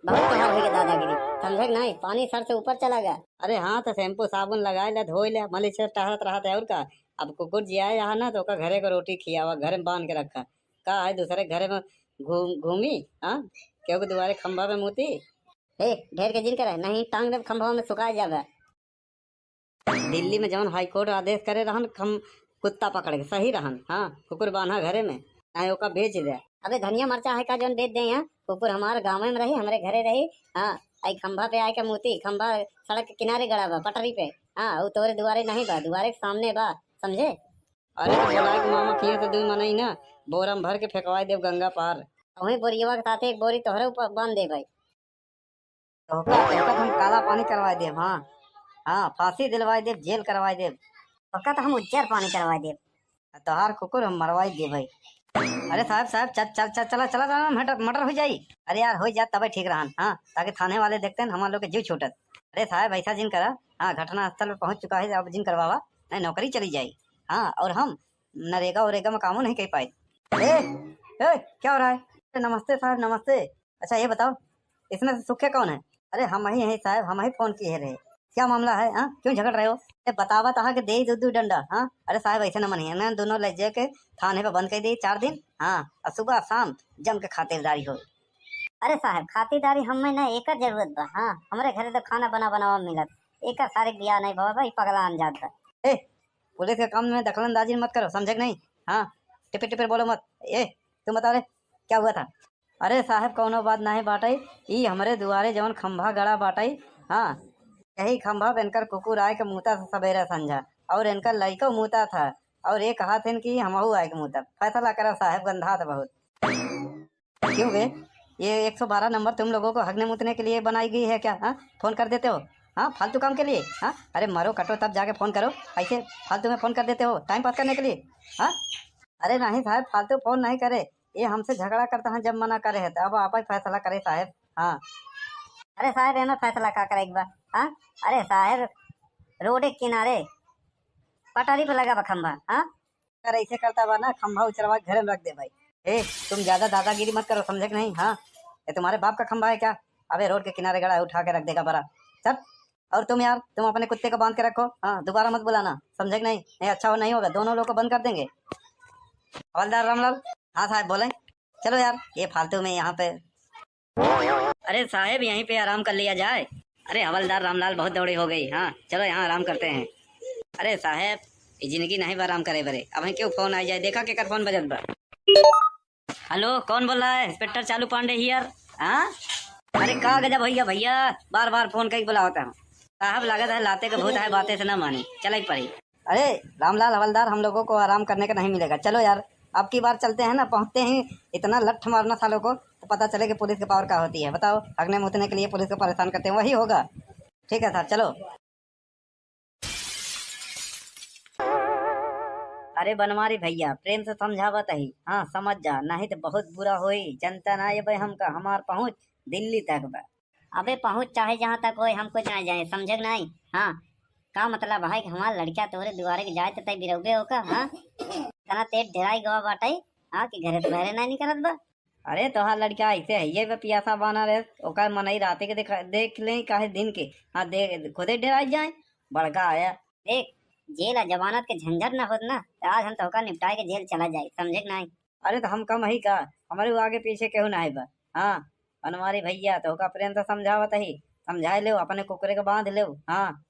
बहुत तोहार होई के दादागिरी, समझे कि नहीं? पानी सर से ऊपर चला गया। अरे हाँ, तो शैम्पू साबुन लगाए ले, धोए ले, मलिच से टहरत रहत है और का। अब कुकुर जियाए यहाँ ना, तो ओका घरे का रोटी खियावा, घर में बांध के रखा। का है दूसरे घरे में घूम घूमी? हाँ, केहू के दुआरे खंभा पे मूती। ए, ढेर के जिन करे, नहीं टांग देब खंभवा में, सुखा जाबे। दिल्ली में जौन हाई कोर्ट आदेश करे रहन, हम कुत्ता पकड़ के सही रहन। हाँ, कुकुर बांधा घरे में, चाहे ओका बेच दे। अबे धनिया मरचा है का जौन बेच दे? यहाँ कुकुर हमार गाँव में रही, हमरे घरे रही। हाँ, आई खंभा पे आए के मूती, खंभा सड़क के किनारे गड़ा बा, पटरी पे। हाँ, उ तोरे दुआरे नहीं बा, दुआरे के सामने बा, समझे? अरे तो बोलाए के मामा किए तो दुई मनई ना, बोरा में भर के फेंकवाए देब गंगा पार। वही बोरियवा के साथे एक बोरी तोहरे ऊपर बांध दे भाई। तोहका, तोहका हम काला पानी करवाए देब, हाँ। हाँ, फांसी दिलवाए देब, जेल करवाए देब। तोहका तो हम उज्जर पानी करवाए देब। तोहार कुकुर हम मरवाए देब भाई। अरे साहब, साहब, चल, चल, चल, चला, चला, चला, मर्डर, मर्डर हो जाई। अरे यार, हो जात तबे ठीक रहन, हाँ, ताकि थाने वाले देखते हैं, हमार लोग के जीव छूटत। अरे साहब, ऐसा जिन करा, हाँ, घटना स्थल पे पहुँच चुका है, अब जिन करवावा, नहीं नौकरी चली जाई। हाँ, और हम नरेगा वरेगा में कामो नहीं कर पाए। ए, ए, क्या हो रहा है? अरे, नमस्ते साहब, नमस्ते। अच्छा, ये बताओ, इसमें से सुखे कौन है? अरे, हम ही हैं साहब, हम ही फोन किए रहे। क्या मामला है, हाँ? क्यों झगड़ रहे हो? ए, बतावा तो हाँ कि दे दू दू डंडा, हाँ? अरे साहब, ऐसे न मनिए ना, दोनों ले जाके थाने पे बंद कर दिए चार दिन, हाँ, और सुबह शाम जम के खातिरदारी हो। अरे साहब, खातिरदारी हमें ना एकर जरूरत बा, हाँ? हमरे घरे तो खाना बना बनावा मिलत, एकर सारे बियाह नहीं बाबा, ई पगला अनजात बा। ए, पुलिस के काम में दखलंदाजी मत करो, समझे कि नहीं? हाँ, टिपिर टिपिर बोलो मत। ए, तुम बताओ रे, क्या हुआ था? अरे साहब, कौनो बात नहीं बाटई, ई हमरे दुआरे जवन खंभा गड़ा बाटई, हाँ, यही खंभा पे इनकर कुकुर आए के मूता से सबेरे संझा, और इनकर लइको मूता था, और ये कहा थे कि हमहू आए के मूतब। फैसला करा साहब, गंधा था बहुत। क्यों बे, ये एक सौ बारह नंबर तुम लोगों को हगने मूतने के लिए बनाई गई है क्या? हाँ, फोन कर देते हो, हाँ, फालतू काम के लिए। हाँ, अरे मरो कटो तब जाके फोन करो, ऐसे फालतू में फोन कर देते हो टाइम पास करने के लिए। हाँ, अरे नहीं साहब, फालतू फोन नहीं करे, ये हमसे झगड़ा करता है, जब मना करे है तो अब आप ही फैसला करे साहब। हाँ। अरे साहब, एमे फैसला का करे के बा? हाँ, अरे साहब, रोड के किनारे पटरी पे लगा बा खंभा। हाँ, अगर ऐसे करता बा ना, खंभा उचरवा के घरे में रख दे भाई। ए, तुम ज्यादा दादागिरी मत करो, समझे कि नहीं? हाँ, ये तुम्हारे बाप का खंभा है क्या? अबे रोड के किनारे गड़ा है, उठा के रख देगा बड़ा। चल, और तुम यार, तुम अपने कुत्ते को बांध के रखो, हाँ, दोबारा मत बुलाना, समझे कि नहीं? नहीं अच्छा हो, नहीं होगा, दोनों लोग को बंद कर देंगे। हवलदार रामलाल। हाँ साहब, बोले। चलो यार, ये फालतू में यहाँ पे। अरे साहेब, यहीं पे आराम कर लिया जाए। अरे हवलदार रामलाल, बहुत दौड़ी हो गई। हाँ, चलो यहाँ आराम करते हैं। अरे साहेब, ये जिंदगी नहीं बा आराम करे बरे। अब क्यों फोन आ जाए, देखा केकर फोन बजत बा। हेलो, कौन बोल रहा है? इंस्पेक्टर चालू पांडे हियर। हाँ, अरे का गजब भैया, भैया बार बार फोन कइके बुलावत हैं। साहब लागत है लाते के भूत है, बातें से ना मानी, चले पड़ी। अरे रामलाल हवलदार, हम लोगों को आराम करने का नहीं मिलेगा, चलो यार, अब की बार चलते हैं ना, पहुँचते ही इतना लठ मारना सालों को, तो पता चले कि पुलिस के पावर का होती है। बताओ, हगने मूतने के लिए पुलिस को परेशान करते हैं, वही होगा। ठीक है सर, चलो। अरे बनवारी भैया, प्रेम से समझावत ही, हाँ समझ जा, नहीं तो बहुत बुरा होई। जनता ना ये भाई हमका, हमार पहुँच दिल्ली तक बा। अबे पहुँच चाहे जहाँ तक होए, हम कुछ ना जाए, समझे कि नहीं? हाँ, का मतलब है कि हमार लड़का तोरे दुआरे के जाए तो तय बिरौबे होका, हाँ? तना तेज डेराई गवा बाटे, हाँ, कि घरे से बहरे नहीं निकलत बा। अरे तोहार लड़का ऐसे है, ये बे पियासा बाना रे, ओकर मनई राते के देख, देख ले काहे दिन के, हाँ दे, खुदे डेराई जाए, बड़का आया। देख, जेल आ जमानत के झंझट ना होत ना, तो आज हम तोहका निपटाए के जेल चला जाए, समझे कि नहीं? अरे तो हम कम ही का, हमारे आगे पीछे केहू ना है बा। हाँ, बनवारी भैया, तोहका प्रेम से समझावत ही, समझाए लेव, अपने कुकरे के बांध लेव। हाँ।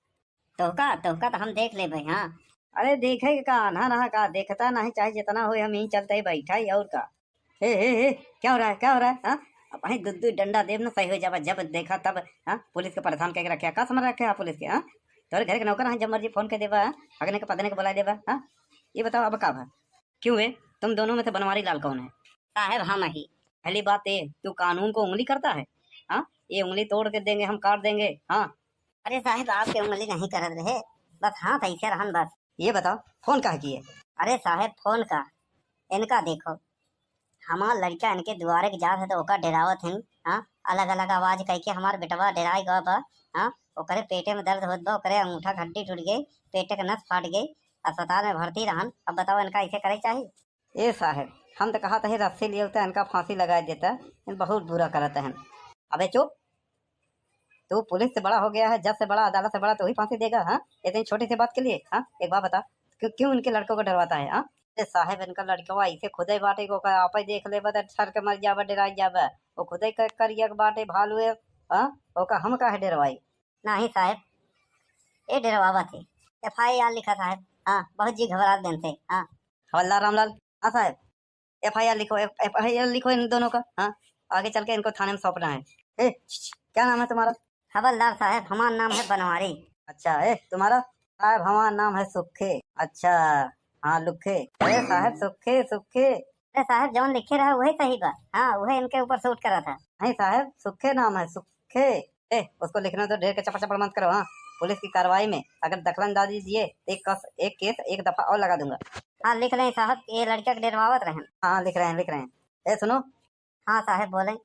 तोहका, तोहका तो हम देख लेबे, हाँ। अरे देखे के का, आन्हा रहा का, देखता नहीं, चाहे जितना होए, हम यहीं चलते ही बैठा ही, और का। हे, हे, हे, क्या हो रहा है, क्या हो रहा है, हाँ? अब वहीं दू, दू डंडा देब ना, सही हो जाबा, जब देखा तब, हाँ? पुलिस के परेशान करके रखे, का समझ रखे आप पुलिस के, हाँ? तोरे घर के नौकर हैं, जब मर्जी फोन कर देबा, हाँ? अगने के पदने के बुला देबा, हाँ? ये बताओ अब का भा? क्यों है, तुम दोनों में से बनवारी लाल कौन है? साहब हम ही। पहली बात ये, तू कानून को उंगली करता है, हाँ? ये उंगली तोड़ के देंगे हम, काट देंगे, हाँ? अरे साहब, आपके उंगली नहीं करत रहे, बस हाथ ऐसे रहन बस। ये बताओ, फोन काहे किए? अरे साहब, फोन का, इनका देखो, हमार लड़का इनके दुआरे के जात है तो ओका डेरावत हैं, हाँ, अलग अलग आवाज कह के हमार बेटवा डेराए गवा बा, हाँ, ओकरे पेटे में दर्द होत बा, ओकरे अंगूठा हड्डी टूट गई, पेटे के नस फाट गई, अस्पताल में भर्ती रहन। अब बताओ, इनका ऐसे करे चाहिए? ए साहेब, हम तो कहत ही रस्सी लियो तो इनका फांसी लगाए देता, इन बहुत बुरा करत हैं। अबे चुप, तू पुलिस से बड़ा हो गया है, जज से बड़ा, अदालत से बड़ा, तू ही फांसी देगा, हाँ? इतनी छोटी सी बात के लिए, हाँ? एक बात बता, क्यों, क्यों इनके लड़कों को डरवाता है, हाँ? अरे साहेब, इनका लड़कवा ऐसे खुदे बाटे को का आपे देख लेबा त ठर के मर जाबा, डेराई जाबा। वो खुदे क-, करिया के बाटे भालू है, हाँ? ओका हम काहे डेरवाई? नहीं साहेब, ये डेरवावा थे। एफ आई आर लिखा साहेब। हाँ, बहुत जी घबरात बेन थे। हाँ। हवलदार रामलाल। हाँ साहेब, एफ आई आर लिखो, एफ-, एफ आई आर लिखो इन दोनों का। हाँ, आगे चल के इनको थाने में सौंपना है। ए, क्या नाम है तुम्हारा? हवलदार साहेब, हमार नाम है बनवारी। अच्छा, ए, तुम्हारा? साहेब, हमार नाम है सुखे। अच्छा, हाँ, लुखे। ए, साहेब, सुखे, सुखे। अरे साहेब, जौन लिखे रहा, वही सही बा। हाँ, वही इनके ऊपर सूट करा था। नहीं साहेब, सुखे नाम है, सुखे। ए, उसको लिखने तो ढेर के चपड़ चपड़ मत करो, हाँ। पुलिस की कार्रवाई में अगर दखलंदाजी दिए, तो एक कस-, एक केस एक दफा और लगा दूंगा। हाँ, लिख लें साहब, ये लड़का के डेरवावत रहेन। हाँ, लिख रहे हैं, लिख रहे हैं। ए, सुनो। हाँ साहब, बोलें।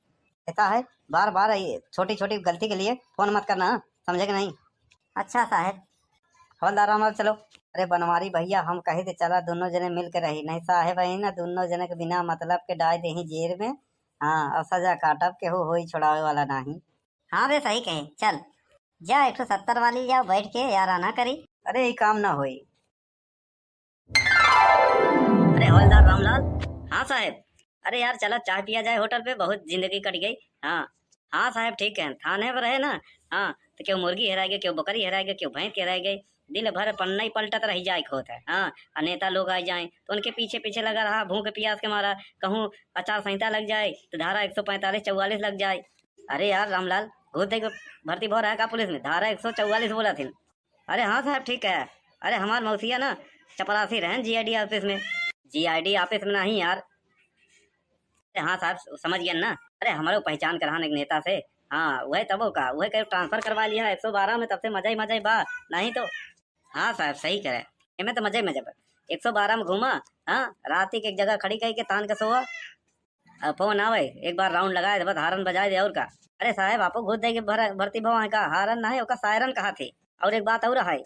ऐसा है, बार बार ये छोटी छोटी गलती के लिए फोन मत करना, हाँ? समझे कि नहीं? अच्छा साहब। हवलदार रामलाल, चलो। अरे बनवारी भैया, हम कही थे चला दोनों जने मिल के रही, नहीं साहेब है ना, दोनों जने के बिना मतलब के डाल देही जेल में। हाँ, और सजा काटब, केहू होई छोड़ावे वाला नाही। हाँ बे, सही कहे, चल जा एक ठो सत्तर वाली जाओ बैठ के याराना करी। अरे ई काम ना होई। अरे हवलदार रामलाल। हाँ साहेब। अरे यार चला चाय पिया जाए होटल पे, बहुत जिंदगी कट गई। हाँ। हाँ साहेब ठीक है, थाने पर रहे ना। हाँ, तो केहू मुर्गी हेराए गए, केहू बकरी हेराए गए, केहू भैंस के हेराए गए, दिन भर पन्ना ही पलटत रही जाए के होत है। हाँ, और नेता लोग आ जाए तो उनके पीछे पीछे लगा रहा, भूख प्यास के मारा। कहूँ आचार संहिता लग जाए तो धारा एक सौ पैंतालीस चौवालीस लग जाए। अरे यार रामलाल, घूस दे के भर्ती भो रहा है का पुलिस में? धारा एक सौ चौवालीस बोला थी। अरे हाँ साहब, ठीक है। अरे हमार मौसिया ना चपरासी रहन जी आई डी ऑफिस में। जी आई डी ऑफिस में नहीं यार। अरे हाँ साहब, स-, समझ गया ना। अरे हमारे पहचान करान एक नेता से। हाँ, वह तबो का, वह कहीं ट्रांसफर करवा लिया एक सौ बारह में, तब से मजा ही मजा ही बा। नहीं तो हाँ साहब, सही करे। एमे तो मजा ही मजा बा। एक सौ बारह में घूमा, हाँ, रात ही के एक जगह खड़ी कही के तान के सोआ। अब फोन आवे, एक बार राउंड लगाए दे, बस हारन बजाए दे, और का। अरे साहेब, आपो घूस दे के भर-, भर्ती भवा है का? हारन ना है, ओका सायरन कहा थे। और एक बात और है,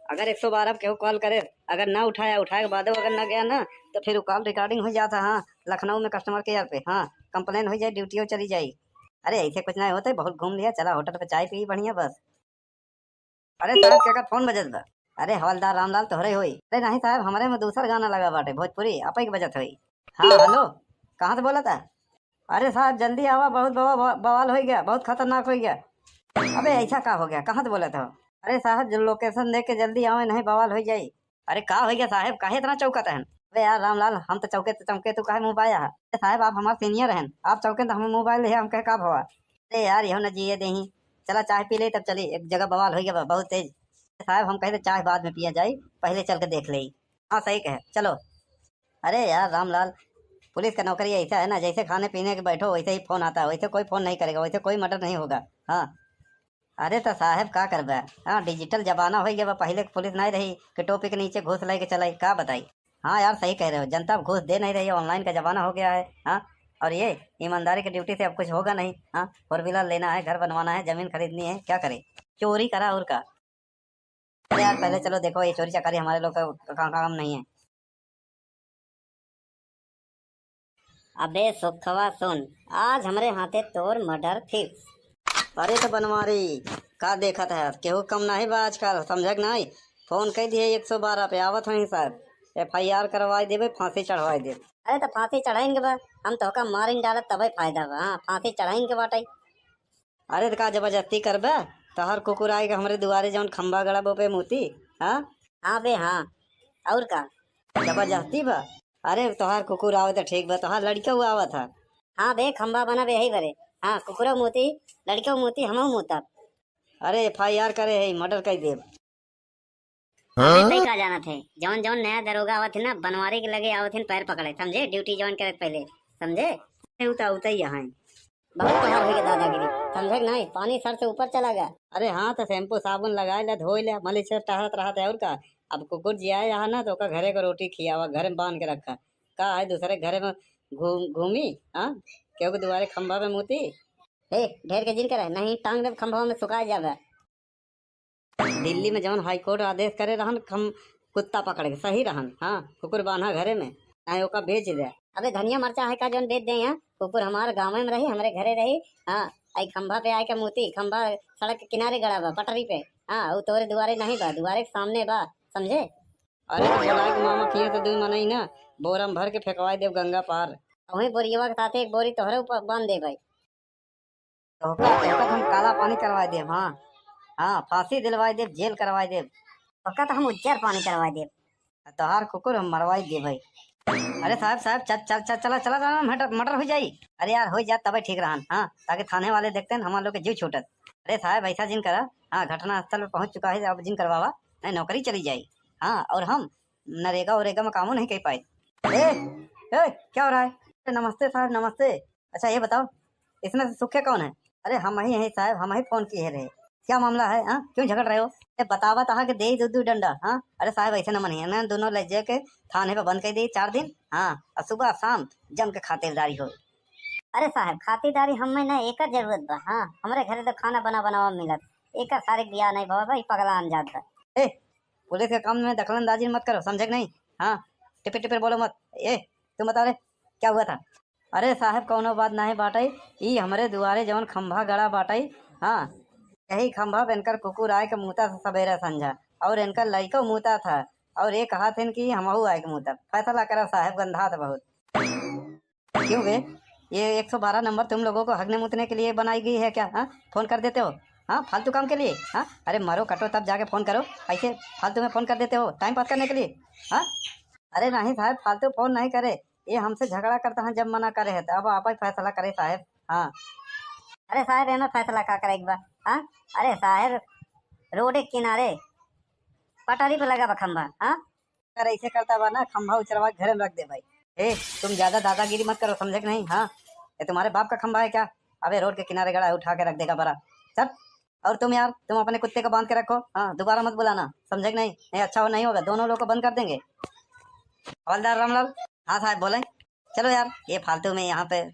अगर एक सौ बारह पे केहू कॉल करे, अगर ना उठाया, उठाए के बाद अगर ना गया ना, तो फिर वो कॉल रिकॉर्डिंग हो जाता। हाँ, लखनऊ में कस्टमर केयर पे, हाँ, कंप्लेन हो जाए, ड्यूटी चली जाए। अरे ऐसे कुछ नहीं होते, बहुत घूम लिया, चला होटल पे चाय पी बढ़िया बस। अरे साहब, केकर फोन बजत बा? अरे हवलदार रामलाल तोहरे होई। अरे नहीं साहब, हमरे में दूसर गाना लगा बाटे, भोजपुरी, आपे के बजत होई। हाँ, हेलो, कहाँ से बोलत है? अरे साहब, जल्दी आवा, बहुत बवा-, बवा-, बवाल हो गया, बहुत खतरनाक हो गया। अबे ऐसा का हो गया, कहाँ से बोलत हो? अरे साहब, जो लोकेशन देख के जल्दी आवे, नहीं बवाल हो जाई। अरे का हो गया साहब, काहे इतना चौकत हन? अबे यार रामलाल, हम तो चौके तो चौके, तू काहे मुँह पाया है? अरे साहब, आप हमारे सीनियर हैं, आप चौके तो हमें मोबाइल है, हम कहे का भवा? अरे यार, यहो न जिए देही। चला चाय पी ले, तब चली। एक जगह बवाल होइ गवा बहुत तेज। साहब, हम कहे तो चाय बाद में पिया जाई, पहले चल के देख ले। हाँ, सही कहे, चलो। अरे यार रामलाल, पुलिस का नौकरी ऐसा है ना, जैसे खाने पीने के बैठो वैसे ही फोन आता है, वैसे कोई फोन नहीं करेगा, वैसे कोई मर्डर नहीं होगा। हाँ। अरे तो साहब का करबे, हाँ, डिजिटल जमाना होइ गवा, पहले के पुलिस नहीं रही कि टोपी के नीचे घूस लेके चलाई, का बताई। हाँ यार, सही कह रहे हो, जनता अब घूस दे नहीं रही है, ऑनलाइन का जमाना हो गया है। हाँ, और ये ईमानदारी की ड्यूटी से अब कुछ होगा नहीं। हाँ, फोर व्हीलर लेना है, घर बनवाना है, जमीन खरीदनी है, क्या करे, चोरी करा और का। अरे यार, पहले चलो देखो, ये चोरी चकारी हमारे लोग का का-, काम नहीं है। अबे सुखवा सुन, आज हमरे हाथे तोर मर्डर फिक्स। अरे तो बनवारी, का देखत है, केहू कम नहीं बा आजकल, समझे के नहीं? फोन कई दिए एक सौ बारह पे, आवत हई सर, एफ आई आर करवाई देबे, फांसी चढ़वाई देबे। अरे तो फांसी चढ़ाइन के बा, हम तोहका मारिन डालब तबे फायदा बा। हाँ, फांसी चढ़ाइन के बाटे। अरे त का जबरदस्ती करबे? तोहार कुकुर आए के हमरे दुआरे जौन खंभा गड़ा बा ओपे मूती, हाँ? हाँ बे, हाँ। और का? जबरदस्ती बा? अरे तोहार कुकुर आवे त ठीक बा, तोहार लड़िका हुआ आवत है। हाँ बे, खंभा बना बे यही बरे। हाँ, कुकुरो मूती, लड़िको मूती, हमहू मूतब। अरे एफ आई आर करे है, मर्डर कर देब। अरे हाँ? तई का जानत है, जौन जौन नया दरोगा आवत है ना, बनवारी के लगे आवत है पैर पकड़े, समझे? ड्यूटी ज्वाइन करे पहले, समझे? अरे उ तो उतई यहाँ है। बहुत तोहार होइ गया दादागिरी, समझे कि नहीं? पानी सर से ऊपर चला गया। अरे हाँ, तो शैम्पू साबुन लगाए ले, धोए ले, मलिच से टहरत रहत है और का। अब कुकुर जिया यहाँ ना, तो ओका घरे को रोटी खियावा, घर में बांध के रखा। का है दूसरे घरे में घूम घूमी, हाँ? केहू के दुआरे खंभा पे मूती। ए, ढेर के जिन करे, नहीं टांग देब खंभवा में, सुखा जाबे। दिल्ली में जौन हाई कोर्ट आदेश करे रहन, हम कुत्ता पकड़ के सही रहन, हाँ, कुकुर बांधा घरे में, चाहे ओका बेच दे। अबे धनिया मरचा है का जौन बेच दे यहाँ? कुकुर हमार गाँव में रही, हमरे घरे रही। हाँ, आई खंभा पे आए के मूती, खंभा सड़क के किनारे गड़ा बा, पटरी पे। हाँ, उ तोरे दुआरे नहीं बा, दुआरे के सामने बा, समझे? अरे तो बोलाए के मामा किए तो दुई मनई ना, बोरा में भर के फेंकवाए देब गंगा पार। वही बोरियवा के साथे एक बोरी तोहरे ऊपर बांध दे भाई। तोहका, तोहका तो हम काला पानी करवाए देब, हाँ। हाँ, फांसी दिलवाए देब, जेल करवाए देब। तोहका तो हम उज्जर पानी करवाए देब। तोहार कुकुर हम मरवाए देब भाई। अरे साहब, साहब, चल, चल, चल, चला, चला, चला, मर्डर, मर्डर हो जाई। अरे यार, हो जात तबे ठीक रहन, हाँ, ताकि थाने वाले देखते हैं, हमारे लोग के जीव छूटत। अरे साहब, ऐसा जिन करा, हाँ, घटना स्थल पे पहुँच चुका है, अब जिन करवावा, नहीं नौकरी चली जाई। हाँ, और हम नरेगा वरेगा में कामो नहीं कर पाए। ए, ए, क्या हो रहा है? अरे नमस्ते साहब, नमस्ते। अच्छा ये बताओ, इसमें से सुखे कौन है? अरे हम ही हैं साहब, हम ही फोन किए रहे। क्या मामला है, हाँ? क्यों झगड़ रहे हो? ए, बतावा तहा के दे दू दू डंडा, हाँ? अरे साहब ऐसे न मनिए ना, दोनों ले जाके थाने पे बंद कर दे चार दिन, हाँ? और सुबह शाम जम के खातिरदारी हो। अरे साहब, खातिरदारी हमें ना एकर जरूरत बा, हाँ? हमरे घरे तो खाना बना बनावा मिलत, एकर सारे बियाह नहीं भवा भाई, पगला अनजात बा। ए, पुलिस के काम में दखलंदाजी मत करो, समझे कि नहीं? हाँ, टिपिर टिपिर बोलो मत। ए, तुम बताओ रे, क्या हुआ था? अरे साहब, कौनो बात नाहीं बाटई, ई हमरे दुआरे जवन खंभा गड़ा बाटई, हाँ, यही खंभा पे इनकर कुकुर आए के मूता से सबेरे संझा, और इनकर लइको मूता था, और ये कहा थे कि हमहू आए के मूतब। फैसला करा साहब, गंधात बहुत। क्यों बे, ये एक सौ बारह नंबर तुम लोगों को हगने मूतने के लिए बनाई गई है क्या? हाँ, फोन कर देते हो, हाँ, फालतू काम के लिए। हाँ, अरे मरो कटो तब जाके फोन करो, ऐसे फालतू में फोन कर देते हो टाइम पास करने के लिए। हाँ, अरे नहीं साहब, फालतू फोन नहीं करे, ये हमसे झगड़ा करता है, जब मना करे है तो अब आप ही फैसला करे साहब। हाँ, अरे साहब, एमे फैसला का करे एक बार? हाँ, अरे साहब, रोड के किनारे पटरी पे लगा बा खंभा। हाँ, अगर ऐसे करता बा ना, खंभा उचरवा के घरे में रख दे भाई। ए, तुम ज्यादा दादागिरी मत करो, समझे कि नहीं? हाँ, ये तुम्हारे बाप का खंभा है क्या? अबे रोड के किनारे गड़ा है, उठा के रख देगा बड़ा। चल, और तुम यार, तुम अपने कुत्ते को बांध के रखो, हाँ, दोबारा मत बुलाना, समझे कि नहीं? नहीं अच्छा हो, नहीं होगा, दोनों लोग को बंद कर देंगे। हवलदार रामलाल। हाँ साहब बोले। चलो यार, ये फालतू में यहाँ पे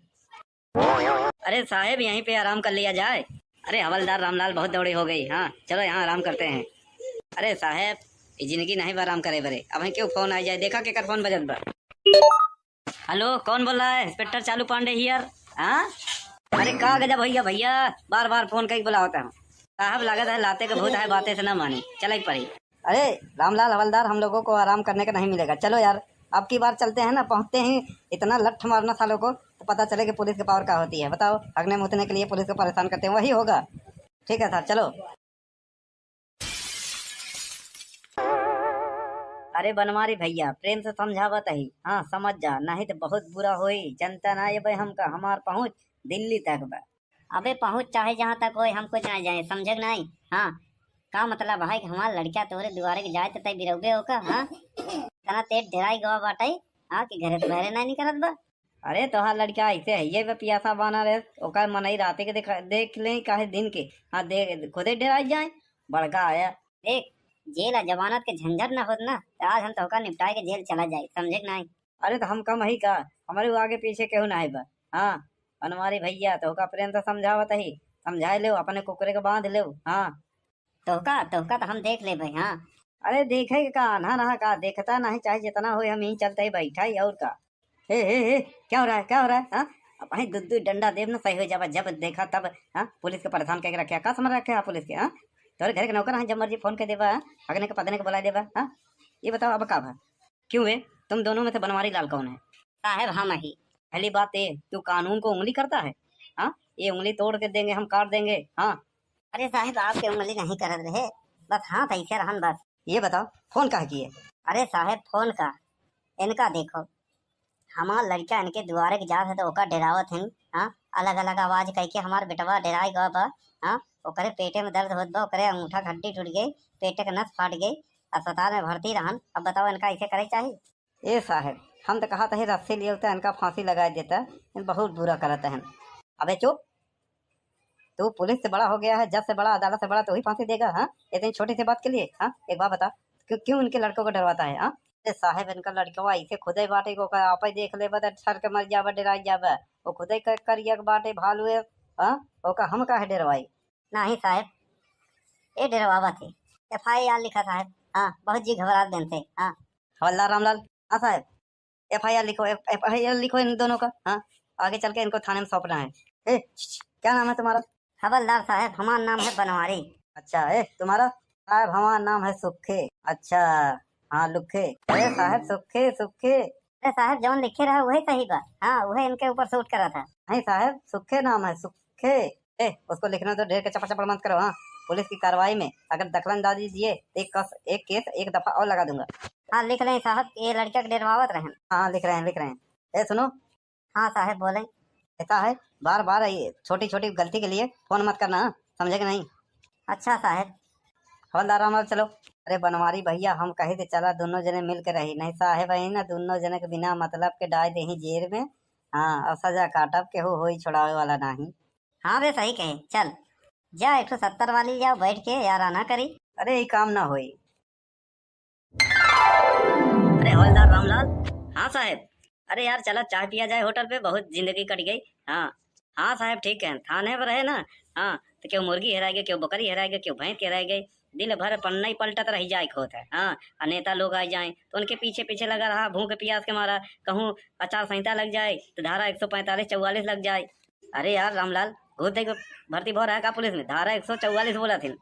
अरे साहेब, यहीं पे आराम कर लिया जाए। अरे हवलदार रामलाल, बहुत दौड़ी हो गई। हाँ, चलो यहाँ आराम करते हैं। अरे साहेब, ये जिंदगी नहीं बा आराम करे बरे। अब क्यों फोन आ जाए, देखा केकर फोन बजत बा। हेलो, कौन बोल रहा है? इंस्पेक्टर चालू पांडे हियर। हाँ, अरे का गजब भैया, भैया बार बार फोन कई बुलावत है। साहब लागत है लाते के भूत है, बातें से ना मानी, चलाई पड़ी। अरे रामलाल हवलदार, हम लोगों को आराम करने का नहीं मिलेगा, चलो यार, अब की बार चलते हैं ना, पहुंचते ही इतना लठ मारना सालों को, तो पता चले कि पुलिस के पावर का होती है। बताओ, हगने मुतने के लिए पुलिस को परेशान करते हैं, वही होगा। ठीक है सर, चलो। अरे बनवारी भैया, प्रेम से समझावत ही, हाँ समझ जा, नहीं तो बहुत बुरा होई। जनता ना ये भाई हमका, हमार पहुँच दिल्ली तक बा। अबे पहुँच चाहे जहाँ तक होए, हम कुछ ना जाए, समझे कि नहीं? हाँ, का मतलब है कि हमार लड़का तोरे दुआरे के जाए त तै बिरौबे हो का? हाँ, इतना तेज डेराई गवा बाटे, हाँ, कि घरे से बहरे नहीं निकलत बा। अरे तोहार लड़का ऐसे है, ये बे पियासा बाना रे, ओकर मनई राते के देखा, देख ले काहे दिन के, हाँ, दे, खुदे डेराई जाए, बड़का आया। देख, जेल आ जमानत के झंझट ना होत ना, त आज हम तोहका निपटाए के जेल चला जाए, समझे कि नहीं? अरे तो हम कम ही का, हमारे वो आगे पीछे केहू ना है बा। हाँ, बनवारी भैया तोहका प्रेम से समझावत ही, समझाए लेव, अपने कुकरे के बांध लेव। हाँ, तोहका, तोहका तो हम देख लेबे। हाँ, अरे देखे के का, आन्हा नहा का, देखता नहीं, चाहे जितना होए हम यहीं चलते ही बैठा ही, और का। हे हे हे, क्या हो रहा है, क्या हो रहा है? हाँ, अब वहीं दू दू डंडा देब ना, सही हो जाबा, जब देखा तब। हाँ, पुलिस के परेशान करके रखे, का समझ रखे आप पुलिस के? हाँ, तोरे घर के नौकर हैं, जब मर्जी फोन कर देबा, हाँ, अगने के पदने के बुला देबा। हाँ, ये बताओ अब का भा? क्यों है, तुम दोनों में से बनवारी लाल कौन है? साहब हम ही। पहली बात ये, तू कानून को उंगली करता है? हाँ, ये उंगली तोड़ के देंगे हम, काट देंगे। हाँ, अरे साहब, आपके उंगली नहीं करत रहे, बस हाथ ऐसे रहन बस। ये बताओ, फोन काहे किए? अरे साहब, फोन का, इनका देखो, हमार लड़का इनके दुआरे के जात है तो ओका डेरावत हन। हाँ, अलग अलग आवाज कह के हमार बेटवा डेराए गवा बा। हाँ, ओकरे पेटे में दर्द होत बा, ओकरे अंगूठा के हड्डी टूट गई, पेटे के नस फाट गई, अस्पताल में भर्ती रहन। अब बताओ, इनका ऐसे करे चाहिए? ए साहब, हम तो कहत ही रस्सी लियो तो इनका फांसी लगाए देता, इन बहुत बुरा करत हैं। अबे चुप, तू पुलिस से बड़ा हो गया है, जज से बड़ा, अदालत से बड़ा, तू ही फांसी देगा? हाँ, इतनी छोटी सी बात के लिए? हाँ, एक बात बता, क्यों, क्यों इनके लड़कों को डरवाता है? हाँ, ए साहब, इनका लड़कवा ऐसे खुदे बाटे को का आपे देख लेबा त ठर के मर जाबा, डेराई जाबा। वो खुदे क-, करिया के बाटे भालू है। हाँ, ओका हम काहे डेरवाई? नहीं साहब, ये डेरवावा थे। एफ आई आर लिखा साहब। हाँ, बहुत जी घबरात बेन थे। हाँ, हवलदार रामलाल। हाँ साहब, एफ आई आर लिखो, एफ आई आर लिखो इन दोनों का। हाँ, आगे चल के इनको थाने में सौंपना है। ए, श, श, क्या नाम है तुम्हारा? हवलदार साहब, हमार नाम है बनवारी। अच्छा, ए, तुम्हारा? साहब, हमार नाम है सुखे। अच्छा, हाँ, लुखे। अरे साहब, सुखे, सुखे। अरे साहब, जौन लिखे रहा वही सही बा। हाँ, वही इनके ऊपर सूट करा था। नहीं साहब, सुखे नाम है, सुखे। ए, उसको लिखने तो, ढेर के चपड़ चपड़ मत करो। हाँ, पुलिस की कार्रवाई में अगर दखलंदाजी दिए तो एक कस, एक केस एक दफा और लगा दूंगा। हाँ, लिख लें साहब, ये लड़का के डेरवावत रहन। हाँ, लिख रहे हैं, लिख रहे हैं। ए, सुनो। हाँ साहब, बोलें। कहता है, बार बार ये छोटी छोटी गलती के लिए फोन मत करना, समझे कि नहीं? अच्छा साहब। हवलदार रामलाल, चलो। अरे बनवारी भैया, हम कहे थे चला दोनों जने मिल के रही, नहीं साहब है ना, दोनों जने के बिना मतलब के डाल दे ही जेल में। हाँ, और सजा काटब, केहू होई छोड़ावे वाला नहीं। हाँ बे, सही कहे, चल जा एक सौ सत्तर वाली जाओ बैठ के याराना करी। अरे, ये काम ना होई। अरे हवलदार रामलाल। हाँ साहब। अरे यार, चला चाय पिया जाए होटल पे, बहुत जिंदगी कट गई। हाँ, हाँ साहब, ठीक है, थाने पर रहे ना। हाँ, तो क्यों मुर्गी हेराए गए, क्यों बकरी हेराए गए, क्यों भैंस हेराए गए, दिन भर पन्ना ही पलटत रह जाए के होत है। हाँ, और नेता लोग आ जाए तो उनके पीछे पीछे लगा रहा, भूख प्यास के मारा, कहूँ आचार संहिता लग जाए तो धारा एक सौ पैंतालीस चौवालीस लग जाए। अरे यार रामलाल, घूस दे के भर्ती भो रहा का पुलिस में, धारा एक सौ चौवालीस बोला थिन।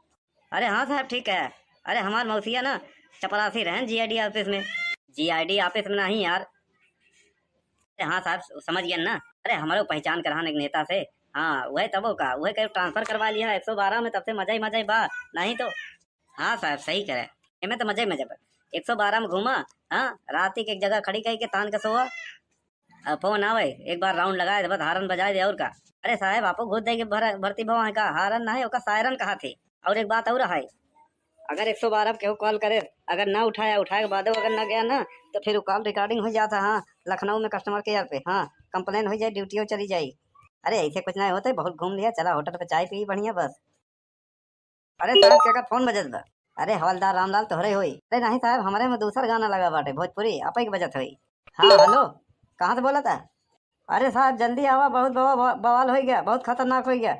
अरे हाँ साहब, ठीक है। अरे हमार मौसिया ना चपरासी रहन जी आई डी ऑफिस में। जी आई डी ऑफिस में नहीं यार। अरे हाँ साहब, समझ गया ना। अरे हमारे पहचान के रहन एक नेता से। हाँ, वही तब का, वही कहीं ट्रांसफर करवा लिया एक सौ बारह में, तब से मजा ही मजा ही बा। नहीं तो हाँ साहब, सही करे, एमे तो मजा ही मजा बा। एक सौ बारह में घूमा, हाँ, रात के एक जगह खड़ी कही के तान के सोआ। अब फोन आवे, एक बार राउंड लगाए दे, बस हारन बजाए दे, और का। अरे साहब, आपो घूस दे के भर-, भर्ती भवा है का? हारन ना है, ओका सायरन कहा थे। और एक बात और है, अगर एक सौ बारह पे केहू कॉल करे, अगर ना उठाया, उठाए के बादो अगर ना गया ना, तो फिर वो कॉल रिकॉर्डिंग हो जाता। हाँ, लखनऊ में कस्टमर केयर पे, हाँ, कंप्लेन हो जाए, ड्यूटी चली जाए। अरे ऐसे कुछ नहीं होता, बहुत घूम लिया, चला होटल पे चाय पी बढ़िया बस। अरे साहब, केकर फोन बजत बा? अरे हवलदार रामलाल तोहरे होई। अरे नहीं साहब, हमरे में दूसर गाना लगा बाटे, भोजपुरी, आपे के बजत होई। हाँ, हेलो, कहाँ से बोला था? अरे साहब, जल्दी आवा, बहुत बवा-, बवा-, बवाल हो गया, बहुत खतरनाक हो गया।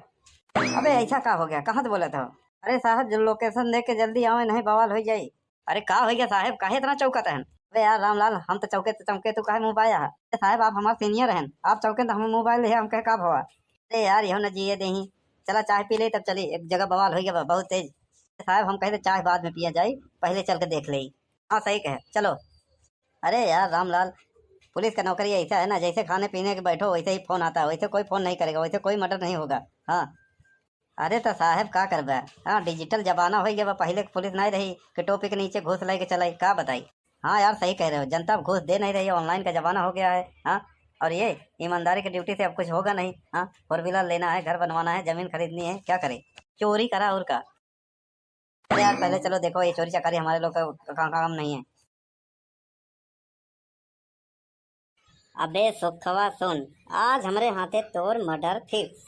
अबे ऐसा का हो गया, कहाँ से बोला था? अरे साहब, जो लोकेशन दे के जल्दी आवे, नहीं बवाल हो जाई। अरे का हो गया साहब, काहे इतना चौकत हन? अरे यार रामलाल, हम तो चौके तो चौके, तू काहे मुँह बाया है? अरे साहब, आप हमार सीनियर हन, आप चौके तो हमें मोबाइल है, हम कहे का भवा? अरे यार, यहो न जिए देही। चला चाय पी ले, तब चली, एक जगह बवाल हो गया बा, बहुत तेज। साहब, हम कहे थे चाय बाद में पिया जाई, पहले चल के देख ले। हाँ, सही कहे, चलो। अरे यार रामलाल, पुलिस का नौकरी ऐसा है ना, जैसे खाने पीने के बैठो वैसे ही फोन आता है, वैसे कोई फोन नहीं करेगा, वैसे कोई मर्डर नहीं होगा। हाँ, अरे तो साहब का करबे, हाँ, डिजिटल जमाना हो गया बा, पहले के पुलिस नहीं रही कि टोपी के नीचे घूस लेके चलाई, का बताई। हाँ यार, सही कह रहे हो, जनता अब घूस दे नहीं रही है, ऑनलाइन का जमाना हो गया है। हाँ, और ये ईमानदारी की ड्यूटी से अब कुछ होगा नहीं। हाँ, फोर व्हीलर लेना है, घर बनवाना है, जमीन खरीदनी है, क्या करे? चोरी करा और का। अरे यार, पहले चलो देखो, ये चोरी चकारी हमारे लोग का का-, काम नहीं है। अबे सुखवा सुन, आज हमरे हाथे तोर मर्डर फिक्स।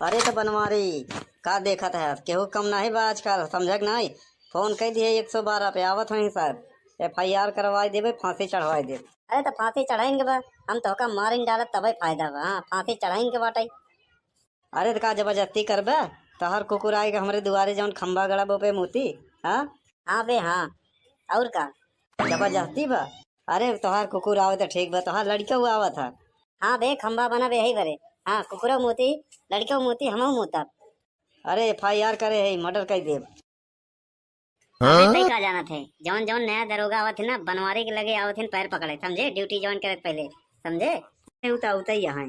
अरे तो बनवारी, का देखत है? केहू कम नहीं बा आजकल, समझक नहीं? फोन कई दिए एक सौ बारह पे, आवत हैं सर, एफ आई आर करवाई देबे, फांसी चढ़वाई देबे। अरे तो फांसी चढ़ाएंगे बा, हम तोहका मारिन डालत तबे फायदा बा। हाँ, फांसी चढ़ाएंगे बाटे। अरे तो का जबरदस्ती करबे? तोहर कुकुर आए के हमरे दुआरे जौन खंभा गड़ा बो पे मूती, हाँ? हाँ बे हाँ, और का? जबरदस्ती बा? अरे तोहार कुकुर आवे तो ठीक बा, तोहार लड़िका हुआ आवत है। हाँ बे, खंभा बना बे यही बरे। हाँ, कुकुरो मूती, लड़िको मूती, हमहू मूतब। अरे एफ आई आर करे है, मर्डर कर देब। अरे हाँ? तई का जानत है, जौन जौन नया दरोगा आवत है ना, बनवारी के लगे आवत है पैर पकड़े, समझे? ड्यूटी ज्वाइन करे पहले, समझे? उता उता ही यहाँ।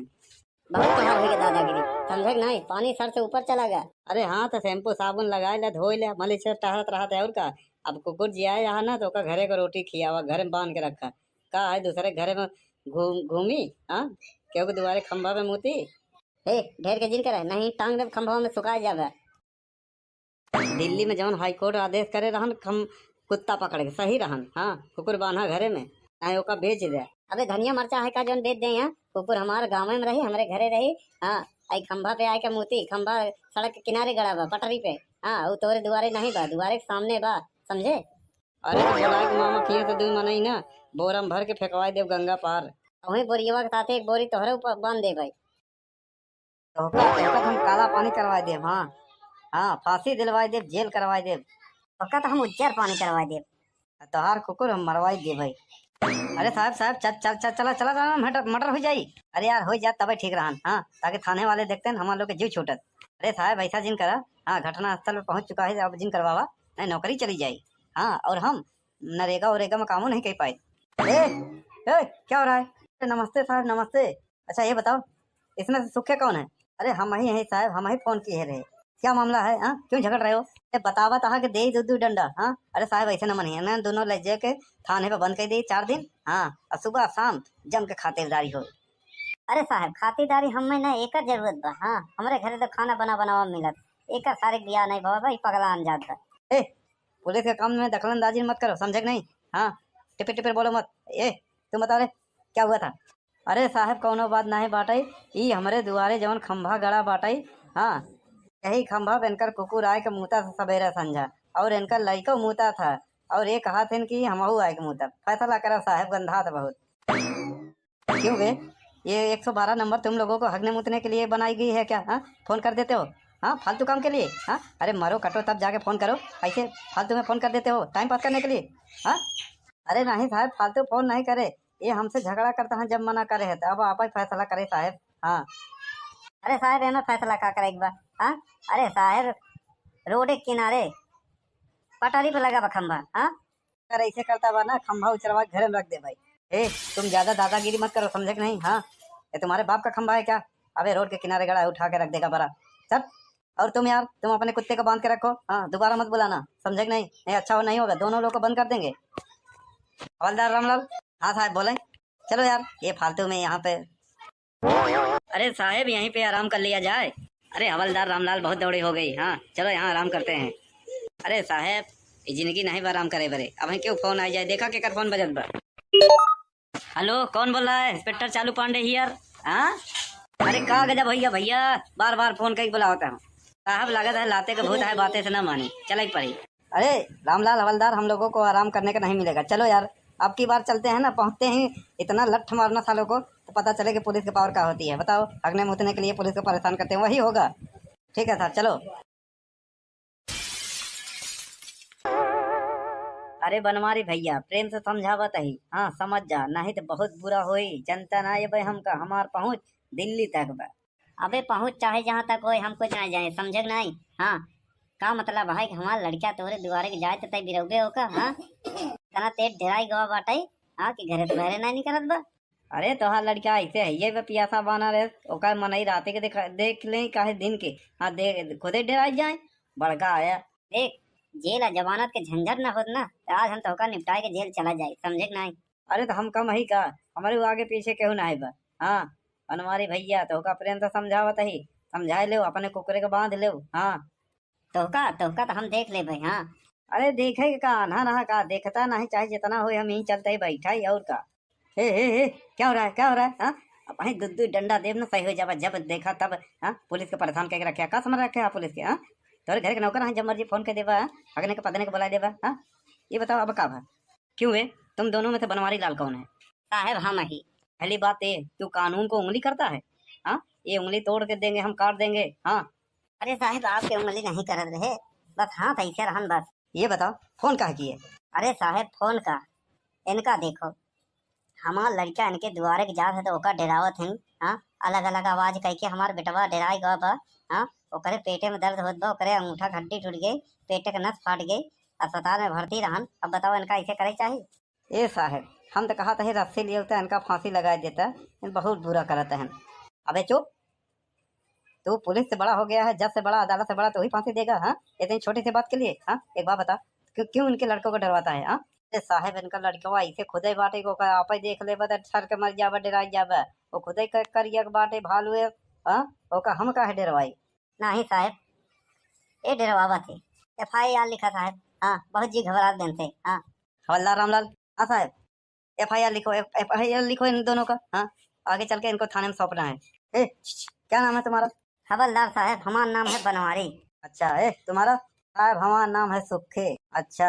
बहुत तोहार होई के दादागिरी, समझे कि नहीं? पानी सर से ऊपर चला गया। अरे हाँ, तो शैम्पू साबुन लगाए ले, धोए ले, मलिच से टहरत रहत है और का। अब कुकुर जिया यहाँ ना, तो ओका घरे को रोटी खियावा, घर में बांध के रखा। का है दूसरे घरे में घूम घूमी? हाँ, क्योंकि दुआरे खंभा में मूती। ए, ढेर के जिन करे, नहीं टांग दे खंभा में सुखा जावे। दिल्ली में जौन हाई कोर्ट आदेश करे रहन, हम कुत्ता पकड़ के सही रहन। हाँ, कुकुर बांधा घरे में, चाहे ओका बेच दे। अबे धनिया मरचा है का जौन बेच दे यहाँ? कुकुर हमार गाँव में रही, हमरे घरे रही। हाँ, आई खंभा पे आए के मूती, खंभा सड़क के किनारे गड़ा बा, पटरी पे। हाँ, वो तोरे दुआरे नहीं बा, दुआरे के सामने बा, समझे? अरे तो बोला के मामा किए तो दुई मनई ना, बोरा में भर के फेंकवाई देव गंगा पार। वही बोरियवा के साथ एक बोरी तोहरे ऊपर बांध दे भाई। तोहका, तोहका तो हम काला पानी करवाई देब, हाँ। हाँ, फांसी दिलवाई देब, जेल करवाई देब। तोहका तो हम उज्जर पानी करवाई देब। तोहार कुकुर हम मरवाई देब भाई। अरे साहब, साहब, चल, चल, चल, चला, चला, चला, मटर, मटर हो जाई। अरे यार, हो जात तबे ठीक रहन, हाँ, ताकि थाने वाले देखते हैं, हमार लोग के जीव छूटत। अरे साहब, ऐसा जिन करा, हाँ, घटना स्थल पे पहुँच चुका है, अब जिन करवावा, नहीं नौकरी चली जाई। हाँ, और हम नरेगा वरेगा में कामो नहीं कर पाए। ए, ए, क्या हो रहा है? नमस्ते साहब, नमस्ते। अच्छा ये बताओ, इसमें से सुखे कौन है? अरे हम ही हैं साहब, हम ही फोन किए रहे। क्या मामला है, हाँ? क्यों झगड़ रहे हो? ए, बतावा तहा के दे दू दू डंडा, हाँ? अरे साहब ऐसे न मनिए, ना दोनों ले जाके थाने पे बंद कर दे चार दिन, हाँ? और सुबह शाम जम के खातिरदारी हो। अरे साहब, खातिरदारी हमें ना एकर जरूरत बा, हाँ? हमरे घरे तो खाना बना बनावा मिलत, एकर सारे बियाह नहीं बाबा, ई पगला अनजात बा। ए, पुलिस के काम में दखलंदाजी मत करो, समझे कि नहीं? हाँ, टिपिर टिपिर बोलो मत। ए, तुम बताओ रे, क्या हुआ था? अरे साहब, कौनो बात नहीं बाटई, ई हमरे दुआरे जवन खंभा गड़ा बाटई, हाँ, यही खंभा पे इनकर कुकुर आए के मूता था सबेरे संझा, और इनकर लइको मूता था, और ये कहा थे कि हमहू आए के मूता। फैसला करा साहब, गंधात बहुत। क्यों बे, ये एक सौ बारह नंबर तुम लोगों को हगने मूतने के लिए बनाई गई है क्या? हाँ, फोन कर देते हो, हाँ, फालतू काम के लिए। हाँ, अरे मरो कटो तब जाके फोन करो, ऐसे फालतू में फोन कर देते हो टाइम पास करने के लिए। हाँ, अरे नहीं साहब, फालतू फोन नहीं करे, ये हमसे झगड़ा करता है, जब मना करे है तो अब आप ही फैसला करे साहब। हाँ, अरे साहब, एमे फैसला का करे के बा? हाँ, अरे साहब, रोड के किनारे पटरी पे लगा बा खंभा। हाँ, अगर ऐसे करता बा ना, खंभा उचरवा के घरे में रख दे भाई। ए, तुम ज्यादा दादागिरी मत करो, समझे कि नहीं? हाँ, ये तुम्हारे बाप का खंभा है क्या? अबे रोड के किनारे गड़ा है, उठा के रख देगा बड़ा। चल, और तुम यार, तुम अपने कुत्ते को बांध के रखो, हाँ, दोबारा मत बुलाना, समझे कि नहीं? नहीं अच्छा हो, नहीं होगा, दोनों लोग को बंद कर देंगे। हवलदार रामलाल। हाँ साहब बोले। चलो यार, ये फालतू में यहाँ पे। अरे साहब, यहीं पे आराम कर लिया जाए। अरे हवलदार रामलाल, बहुत दौड़ी हो गई। हाँ, चलो यहाँ आराम करते हैं। अरे साहब, ये जिंदगी नहीं बा आराम करे बरे। अब क्यों फोन आ जाए, देखा केकर फोन बजत बा। हेलो, कौन बोल रहा है? इंस्पेक्टर चालू पांडे हियर। हाँ, अरे का गजब भैया, भैया बार बार फोन कई बुलावत है। साहब लागत है लाते के भूत है, बातें से ना माने, चले पड़ी। अरे रामलाल हवलदार, हम लोगों को आराम करने का नहीं मिलेगा, चलो यार, अब की बार चलते हैं ना, पहुंचते ही इतना लठ मारना सालों को, तो पता चले कि पुलिस के पावर क्या होती है। बताओ, हगने मूतने के लिए पुलिस को परेशान करते हैं, वही होगा। ठीक है सर, चलो। अरे बनवारी भैया, प्रेम से समझावत ही, हाँ समझ जा, नहीं तो बहुत बुरा होई। जनता ना ये भाई हमका, हमार पहुँच दिल्ली तक बा। अबे पहुँच चाहे जहाँ तक होए, हम कुछ नहीं जाने, समझे कि नहीं? हाँ, का मतलब है कि हमार लड़का तोहरे दुआरे के जाए तो तय बिरौबे होका, हाँ? तना तेज डेराई गवा बाटे, हाँ, कि घरे से बाहरे नहीं निकलत बा। अरे तोहार लड़का ऐसे है, ये बे पियासा बाना रे, ओकर मनई राते के देखा, देख ले काहे दिन के, हाँ, दे, खुदे डेराई जाए, बड़का आया। देख, जेल आ जमानत के झंझट ना होत ना, तो आज हम तोहका निपटाए के जेल चला जाए, समझे कि नहीं? अरे तो हम कम ही का, हमारे वो आगे पीछे केहू ना है बा। हाँ, बनवारी भैया, तोहका प्रेम से समझावत ही, समझाए लेव, अपने कुकुरे के बांध लेव। हाँ, तोहका, तोहका तो हम देख लेबे। हाँ, अरे देखे के का, आन्हा नहा का, देखता नहीं, चाहे जितना होए, हम यहीं चलते ही बैठा ही, और का। हे, हे, हे, क्या हो रहा है, क्या हो रहा है? हाँ, अब वहीं दू दू डंडा देब न, सही हो जाबा, जब देखा तब। हाँ, पुलिस के परेशान करके रखे, का समझ रखे आप पुलिस के? हाँ, तोरे घर के नौकर हैं, जब मर्जी फोन कर देबा, हाँ? अगने के पगने के बुला देबा। हाँ, ये बताओ, अब का भा? क्यों बे, तुम दोनों में से बनवारी लाल कौन है? साहब, हम ही। पहली बात ये, तू कानून को उंगली करता है? हाँ, ये उंगली तोड़ के देंगे हम, काट देंगे। हाँ, अरे साहब, आपके उंगली नहीं करत रहे, बस हाथ ऐसे रहन बस। ये बताओ, फोन काहे किए? अरे साहब, फोन का, इनका देखो, हमार लड़का इनके दुआरे के जात है तो ओका डेरावत हन। हाँ, अलग अलग आवाज कह के हमार बेटवा डेराए गवा बा। हाँ, ओकरे पेटे में दर्द होत बा, ओकरे अंगूठा हड्डी टूट गई, पेटे के नस फाट गई, अस्पताल में भर्ती रहन। अब बताओ, इनका ऐसे करे चाही? ए साहब, हम तो कहत ही रस्सी लिए होते इनका फांसी लगाए देता, इन बहुत बुरा करत हैं। अबे चुप, तू पुलिस से बड़ा हो गया है, जज से बड़ा, अदालत से बड़ा, तू ही फांसी देगा? हाँ, इतनी छोटी सी बात के लिए? हाँ, एक बात बता, क्यों, क्यों इनके लड़कों को डरवाता है? हाँ, अरे साहब, इनका लड़कवा ऐसे खुदे बाटे को का आपे देख लेबा त ठर के मर जाबा, डेराई जाबा। वो खुदे क-, करिया के बाटे भालू है। हाँ, ओका हम काहे डरवाई? नहीं साहब, ये डरवावत है। एफ आई आर लिखा साहब। हाँ, बहुत जी घबरात गन से। हाँ, हवलदार रामलाल। हाँ साहब, एफ आई आर लिखो, एफ-, एफ आई आर लिखो इन दोनों का। हाँ, आगे चल के इनको थाने में सौंपना है। ए, छ, छ, क्या नाम है तुम्हारा? हवलदार साहब, हमार नाम है बनवारी। अच्छा, ए, तुम्हारा? साहब, हमार नाम है सुखे। अच्छा,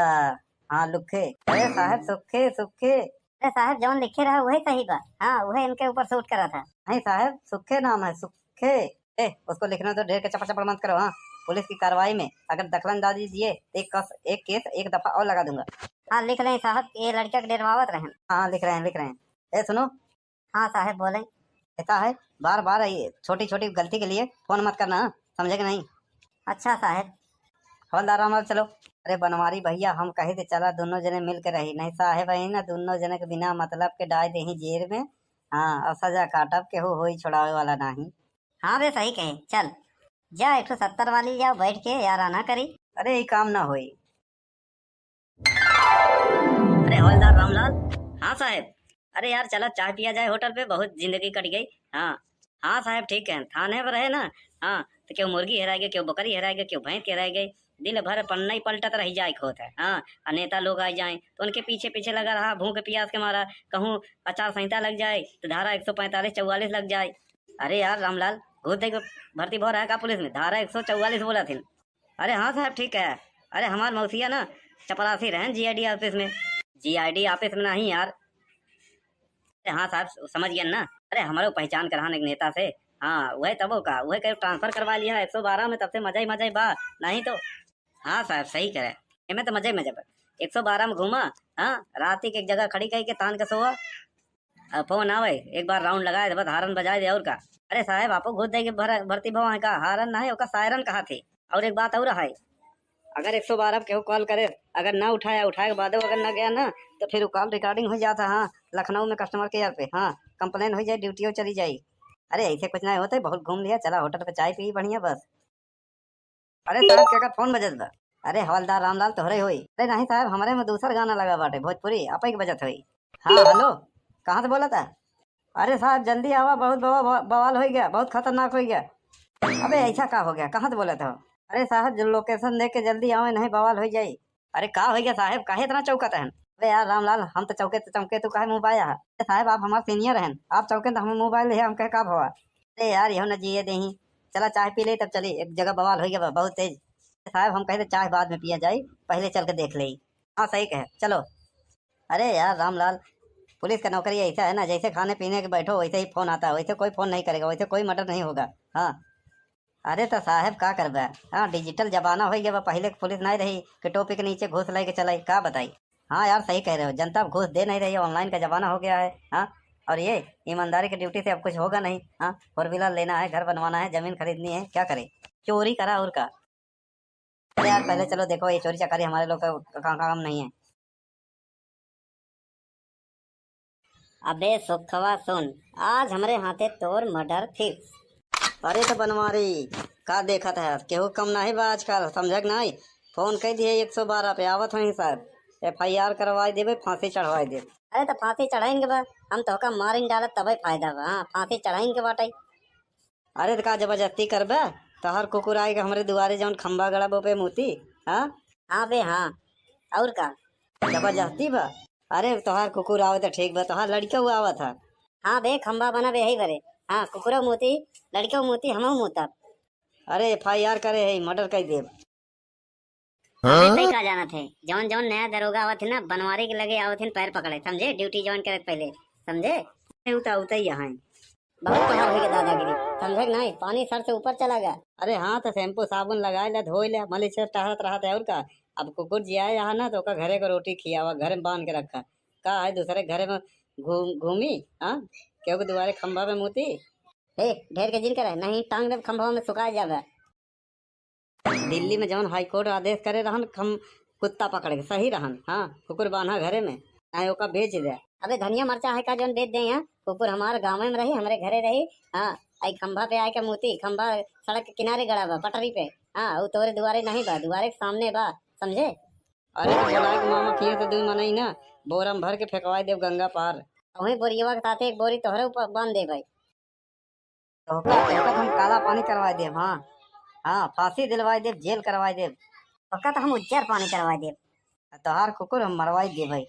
हाँ, लुखे। अरे साहब, सुखे, सुखे। अरे साहब, जौन लिखे रहा, वही सही बा। हाँ, वही इनके ऊपर सूट करा था। नहीं साहब, सुखे नाम है, सुखे। ए, उसको लिखने दो, ढेर के चपड़ चपड़ मत करो। हाँ, पुलिस की कार्रवाई में अगर दखलंदाजी दिए तो एक कस, एक केस एक दफा और लगा दूंगा। हाँ, लिख लें साहब, ये लड़का के डेरवावत रहन। हाँ, लिख रहे हैं, लिख रहे हैं। ए, सुनो। हाँ साहब, बोलें। कहता है, बार बार ये छोटी छोटी गलती के लिए फोन मत करना, हाँ? समझे कि नहीं? अच्छा साहब। हवलदार रामलाल, चलो। अरे बनवारी भैया, हम कहे थे चला दोनों जने मिल के रही, नहीं साहब है ना, दोनों जने के बिना मतलब के डाल दे ही जेल में। हाँ, और सजा काटब, केहू होई छोड़ावे वाला नहीं। हाँ बे, सही कहे, चल जा एक ठो सत्तर वाली ले आओ, बैठ के याराना करी। अरे, ये काम ना होई। अरे हवलदार रामलाल। हाँ साहब। अरे यार, चला चाय पिया जाए होटल पे, बहुत जिंदगी कट गई। हाँ, हाँ साहब, ठीक है, थाने पर रहे ना। हाँ, तो केहू मुर्गी हेराए गए, केहू बकरी हेराए गए, केहू भैंस के हेराए गए, दिन भर पन्ना ही पलटत रह जाए के होत है। हाँ, आ नेता लोग आ जाए तो उनके पीछे पीछे लगा रहा, भूख प्यास के मारा। कहूँ आचार संहिता लग जाए तो धारा एक सौ पैंतालीस चौवालीस लग जाए। अरे यार रामलाल, घूस दे के भर्ती भो रहा है का पुलिस में? धारा एक सौ चौवालीस बोला थी। अरे हाँ साहब, ठीक है। अरे हमार मौसिया ना चपरासी रहन जी आई डी ऑफिस में। जी आई डी ऑफिस में नहीं यार। अरे हाँ साहब, समझ गया ना। अरे हमारो पहचान करान एक नेता से। हाँ, वही तबो का, वही कहीं ट्रांसफर करवा लिया एक सौ बारह में, तब से मजा ही मजा ही बा। नहीं तो हाँ साहब, सही करे, एमे तो मजा ही मजा बा। एक सौ बारह में घूमा, हाँ, रात के एक जगह खड़ी करके तान के सोआ। अब फोन आवे, एक बार राउंड लगाए दे, बस हारन बजाए दे, और का। अरे साहब, आपो घूस दे के भर-, भर्ती भवा है का? हारन ना है, ओका सायरन कहा थे। और एक बात और है, अगर एक सौ बारह पे केहू कॉल करे, अगर ना उठाया, उठाए के बाद अगर ना गया ना, तो फिर वो कॉल रिकॉर्डिंग हो जाता। हाँ, लखनऊ में कस्टमर केयर पे, हाँ, कंप्लेन हो जाए, ड्यूटियो चली जाई। अरे ऐसे कुछ ना होते, बहुत घूम लिया, चला होटल पे चाय पी बढ़िया बस। अरे साहब, केकर फोन बजत बा? अरे हवलदार रामलाल तोहरे होई। अरे नहीं साहब, हमरे में दूसर गाना लगा बाटे, भोजपुरी, आपे के बजत होई। हाँ, हेलो, कहाँ से बोला था? अरे साहब, जल्दी आवा, बहुत बवा-, बवा-, बवाल हो गया, बहुत खतरनाक हो गया। अबे ऐसा का हो गया, कहाँ से बोला था? अरे साहब, जो लोकेशन दे के जल्दी आवे, नहीं बवाल हो जाई। अरे का हो गया साहब, काहे इतना चौकत हन? अरे यार रामलाल, हम तो चौके तो चौके, तू काहे मुंह बाया है? अरे साहब, आप हमारे सीनियर हैं, आप चौके तो हमें मोबाइल है, हम कहे का भवा? अरे यार, यहो न जिए देही। चला चाय पी ले, तब चली, एक जगह बवाल हो गया बा, बहुत तेज। साहब, हम कहे थे चाय बाद में पिया जाए, पहले चल के देख ले। हाँ, सही कहे, चलो। अरे यार रामलाल, पुलिस का नौकरी ऐसा है ना, जैसे खाने पीने के बैठो, वैसे ही फोन आता है, वैसे कोई फोन नहीं करेगा, वैसे कोई मर्डर नहीं होगा। हाँ। अरे तो साहब, का करबे? हाँ, डिजिटल जमाना हो गया बा, पहले के पुलिस नहीं रही कि टोपी के नीचे घूस लेके चलाई, का बताई? हाँ यार, सही कह रहे हो, जनता अब घूस दे नहीं रही है, ऑनलाइन का जमाना हो गया है। हाँ, और ये ईमानदारी की ड्यूटी से अब कुछ होगा नहीं। हाँ, फोर व्हीलर लेना है, घर बनवाना है, जमीन खरीदनी है, क्या करे? चोरी करा और का। अरे यार, पहले चलो देखो, ये चोरी चकारी हमारे लोग का का-, काम नहीं है। अबे सुखवा सुन, आज हमरे हाथे तोर मर्डर फिक्स। अरे तो बनवारी, का देखत है, केहू कम नहीं बा आजकल, समझक नहीं? फोन कह दिए एक सौ बारह पे, आवत हई साहब। एफ आई आर करवाई देबे, फांसी चढ़वाई देबे। अरे तो फांसी चढ़ाइन के बा, हम तोहका मारिन डालब तबे फायदा बा। हाँ, फांसी चढ़ाइन के बाटे। अरे तो का जबरदस्ती करबे? तोहार कुकुर आए के हमरे दुआरे जौन खंभा गड़ा बा पे मूती। हाँ? हाँ बे, हाँ। और का? जबरदस्ती बा? अरे तोहार कुकुर आवे तो ठीक बा, तोहार लड़का हुआ आवत है। हाँ बे, खंभा बना बे, यही बरे। हाँ, कुकुरो मूती, लड़को मूती, हमहू मूतब। अरे एफ आई आर करे है, मर्डर कर देब। अबे तई का जानत है, जौन जौन नया दरोगा आवत है ना, बनवारी के लगे आवत है पैर पकड़े, समझे? ड्यूटी ज्वाइन करे पहले, समझे? ए, उता, उता ही यहाँ है। बहुत तोहार होई के दादागिरी, समझे कि नहीं? पानी सर से ऊपर चला गया। अरे हाँ, तो शैम्पू साबुन लगाए ले, धोए ले, मलिच से टहरत रहत है और का। अब कुकुर जिया यहाँ ना, तो ओका घरे को रोटी खियावा, घर में बांध के रखा। का है दूसरे घरे में घूम, घूमी? हाँ, केहू के दुआरे खंभा पे मूती? ए, ढेर के जिन करे, नहीं टांग देब खंभवा में, सुखा जाबे। दिल्ली में जौन हाई कोर्ट आदेश करे रहन, हम कुत्ता पकड़ के सही रहन। हाँ, कुकुर बांधा घरे में, चाहे ओका बेच दे। अबे धनिया मरचा है का जौन बेच दे? यहाँ कुकुर हमार गाँव में रही, हमरे घरे रही। हाँ, आई खंभा पे आए के मूती, खंभा सड़क के किनारे गड़ा बा, पटरी पे। हाँ, वो तोरे दुआरे नहीं बा, दुआरे के सामने बा, समझे? अरे तो बोला के मामा किए तो दुई मनई ना, बोरा में भर के फेंकवाई देब गंगा पार। वही बोरियवा के साथे एक बोरी तोहरे ऊपर बांध दे भाई। तोहका, तोहका तो हम काला पानी करवाई देब, हाँ। हाँ, फांसी दिलवाई देब, जेल करवाई देब। तोहका तो हम उज्जर पानी करवाई देब। तोहार कुकुर हम मरवाई देब भाई।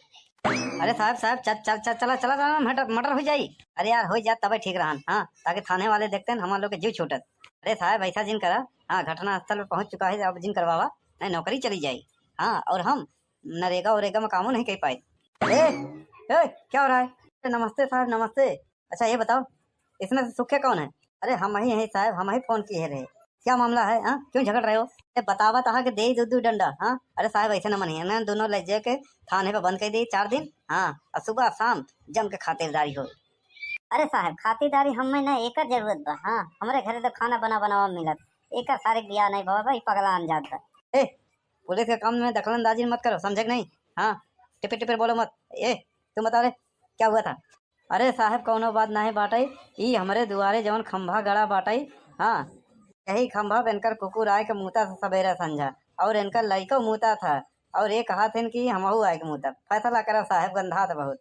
अरे साहब, साहब, चल, चल, चल, चला, चला, चला, मर्डर, मर्डर हो जाई। अरे यार, हो जात तबे ठीक रहन, हाँ, ताकि थाने वाले देखते हैं, हमार लोग के जीव छूटत। अरे साहब, ऐसा जिन करा, हाँ, घटना स्थल पे पहुँच चुका है, अब जिन करवावा, नहीं नौकरी चली जाई। हाँ, और हम नरेगा वरेगा में कामो नहीं कर पाए। ए, ए, क्या हो रहा है? नमस्ते साहब, नमस्ते। अच्छा ये बताओ, इसमें से सूखे कौन है? अरे हम ही हैं साहब, हम ही फोन किए रहे। क्या मामला है, हाँ? क्यों झगड़ रहे हो? ए, बतावा तहा के दे दू दू डंडा, हाँ? अरे साहब ऐसे न मनिए, ना दोनों ले जाके थाने पे बंद कर दिए चार दिन, हाँ? और सुबह शाम जम के खातिरदारी हो। अरे साहब खातिरदारी हमें ना एकर जरूरत बा, हाँ? हमरे घरे तो खाना बना बनावा मिलत, एकर सारे बियाह नहीं बाबा, ई पगलान जात बा। ए, पुलिस के काम में दखलंदाजी मत करो, समझे कि नहीं? हाँ, टिपिर टिपिर बोलो मत। ए, तुम बताओ रे, क्या हुआ था? अरे साहब, कौनो बात नहीं बाटई, ई हमरे दुआरे जौन खंभा गड़ा बाटई, हाँ, यही खंभा पे इनकर कुकुर आए के मूता था सबेरे संझा, और इनकर लइको मूता था, और ये कहा थे कि हमहू आए के मूतब। फैसला करा साहब, गंधात बहुत।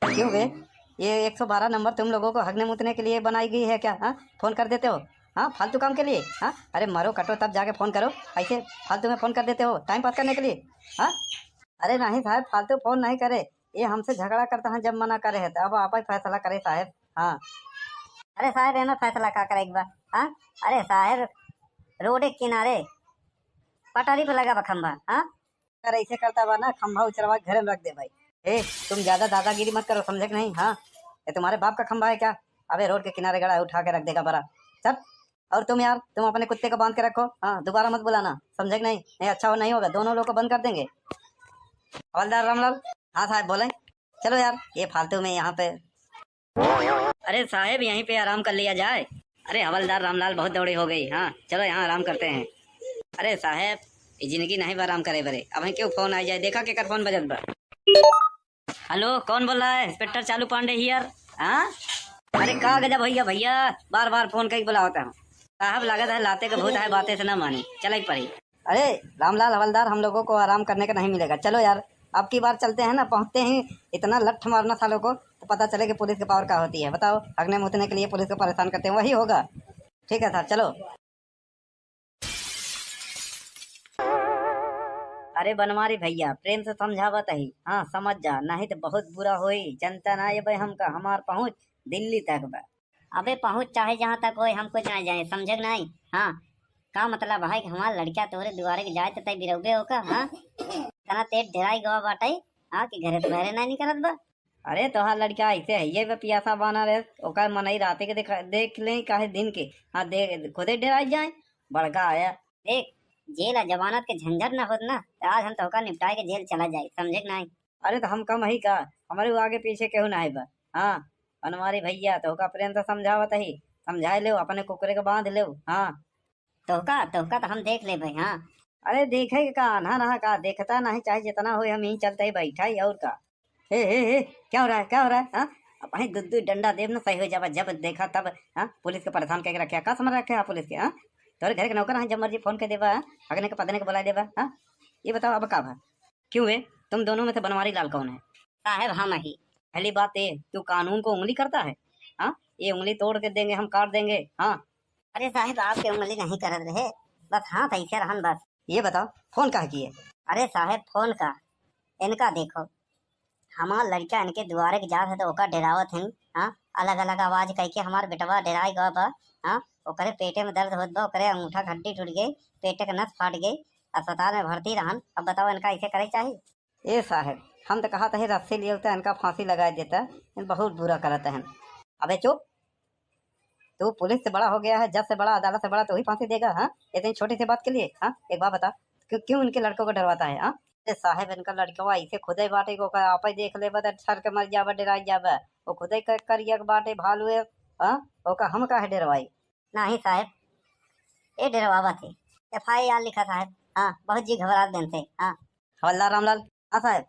क्यों बे, ये एक सौ बारह नंबर तुम लोगों को हगने मूतने के लिए बनाई गई है क्या? हाँ, फोन कर देते हो, हाँ, फालतू काम के लिए। हाँ, अरे मरो कटो तब जाके फोन करो, ऐसे फालतू में फोन कर देते हो टाइम पास करने के लिए। हाँ, अरे नहीं साहब, फालतू फोन नहीं करे, ये हमसे झगड़ा करता है, जब मना करे है तो अब आप ही फैसला करे साहब। हाँ, अरे साहब, एमे फैसला का करे के बा? हाँ, अरे साहब, रोड के किनारे पटरी पे लगा बा खंभा। हाँ, अगर ऐसे करता बा ना, खंभा उचरवा के घरे में रख दे भाई। ए, तुम ज्यादा दादागिरी मत करो, समझे कि नहीं? हाँ, ये तुम्हारे बाप का खंभा है क्या? अबे रोड के किनारे गड़ा है, उठा के रख देगा बड़ा। चल, और तुम यार, तुम अपने कुत्ते को बांध के रखो। हाँ, दोबारा मत बुलाना, समझे कि नहीं? नहीं अच्छा हो, नहीं होगा, दोनों लोग को बंद कर देंगे। हवलदार रामलाल। हाँ साहब बोले। चलो यार, ये फालतू में यहाँ पे। अरे साहब, यहीं पे आराम कर लिया जाए। अरे हवलदार रामलाल, बहुत दौड़ी हो गई। हाँ, चलो यहाँ आराम करते हैं। अरे साहब, ये जिंदगी नहीं बा आराम करे बरे। अब क्यों फोन आ जाए, देखा केकर फोन बजत बा। हेलो, कौन बोल रहा है? इंस्पेक्टर चालू पांडे हियर। हाँ, अरे का गजब भैया, भैया बार बार फोन करके बुलावता हूँ। साहब लागत है लाते के भूत है, बातें से ना मानी, चले के पड़ी। अरे रामलाल हवलदार, हम लोगों को आराम करने का नहीं मिलेगा, चलो यार। अब की बार चलते हैं ना, पहुंचते ही इतना लठ मारना सालों को, तो पता चले कि पुलिस की पावर क्या होती है। बताओ, हगने मूतने के लिए पुलिस को परेशान करते हैं, वही होगा। ठीक है साहब, चलो। अरे बनवारी भैया, प्रेम से समझावत ही, हाँ समझ जा, नहीं तो बहुत बुरा होई। जनता ना ये भाई हमका, हमार पहुँच दिल्ली तक बा। अबे पहुँच चाहे जहाँ तक होए, हम कुछ नहीं जाने, समझे कि नहीं? हाँ, का मतलब है कि हमार लड़का तोहरे दुआरे के जाए तो तय बिरौबे होका? हाँ, इतना तेज डेराई गवा बाटे, हाँ, कि घरे से बाहरे नहीं निकलत बा। अरे तोहार लड़का ऐसे है, ये बे पियासा बाना रहे, ओकर मनई राते के देखा, देख ले काहे दिन के। हाँ, दे, खुदे डेराई जाए, बड़का आया। देख, जेल आ जमानत के झंझट ना होत ना, तो आज हम तोहका निपटाए के जेल चला जाए, समझे कि नहीं? अरे तो हम कम ही का, हमारे आगे पीछे केहू ना है बा। हाँ, बनवारी भैया, तोहका प्रेम से समझावत ही, समझाए लेव, अपने कुकरे के बांध लेव। हाँ, तोहका, तोहका तो हम देख लेबे, हाँ। अरे देखे के का, आन्हा रहा का, देखता नहीं, चाहे जितना होए, हम यहीं चलते ही बैठा ही, और का। हे, हे, हे, क्या हो रहा है, क्या हो रहा है, हाँ? अब भाई दू दू डंडा देब ना, सही हो जाबा, जब देखा तब, हाँ? पुलिस के परेशान करके रखे, का समझ रखे आप पुलिस के, हाँ? तोरे घर के नौकर हैं, जब मर्जी फोन कर देबा, हाँ? हगने के पदने के बुला देबा, हाँ? ये बताओ अब का भा? क्यों है, तुम दोनों में से बनवारी लाल कौन है? साहब, हम ही। पहली बात ये, तू कानून को उंगली करता है? हाँ, ये उंगली तोड़ के देंगे हम, काट देंगे। हाँ। अरे साहब, आपके उंगली नहीं करत रहे, बस हाथ ऐसे रहन बस। ये बताओ, फोन काहे किए? अरे साहब, फोन का, इनका देखो, हमार लड़का इनके दुआरे के जात है तो ओका डरावत हन। हाँ, अलग अलग आवाज कह के हमार बेटवा डराई गवा बा। हाँ, ओकरे पेटे में दर्द होत बा, ओकरे अंगूठा घंटी टूट गई, पेटे के नस फाट गई, अस्पताल में भर्ती रहन। अब बताओ, इनका ऐसे करे के चाही? ए साहब, हम तो कहत है रस्सी लिए होते इनका फांसी लगाए देता, इन बहुत बुरा करत हैं। अबे चुप, तू पुलिस से बड़ा हो गया है, जज से बड़ा, अदालत से बड़ा, तू ही फांसी देगा? हाँ, इतनी छोटी सी बात के लिए? हाँ, एक बात बता, क्यों, क्यों इनके लड़कों को डरवाता है? हाँ, ए साहब, इनका लड़कवा ऐसे खुदे बाटे को ओकर आपे देख लेबा त ठर के मर जाबा, डराई जाबा। वो खुदे क-, करिया के बाटे भालू है। हाँ, ओका हम काहे डरवाई? नहीं साहब, ये डरवावत है। एफ आई आर लिखा साहब। हाँ, बहुत जी घबरात दिन से। हाँ। हवलदार रामलाल। हाँ साहब,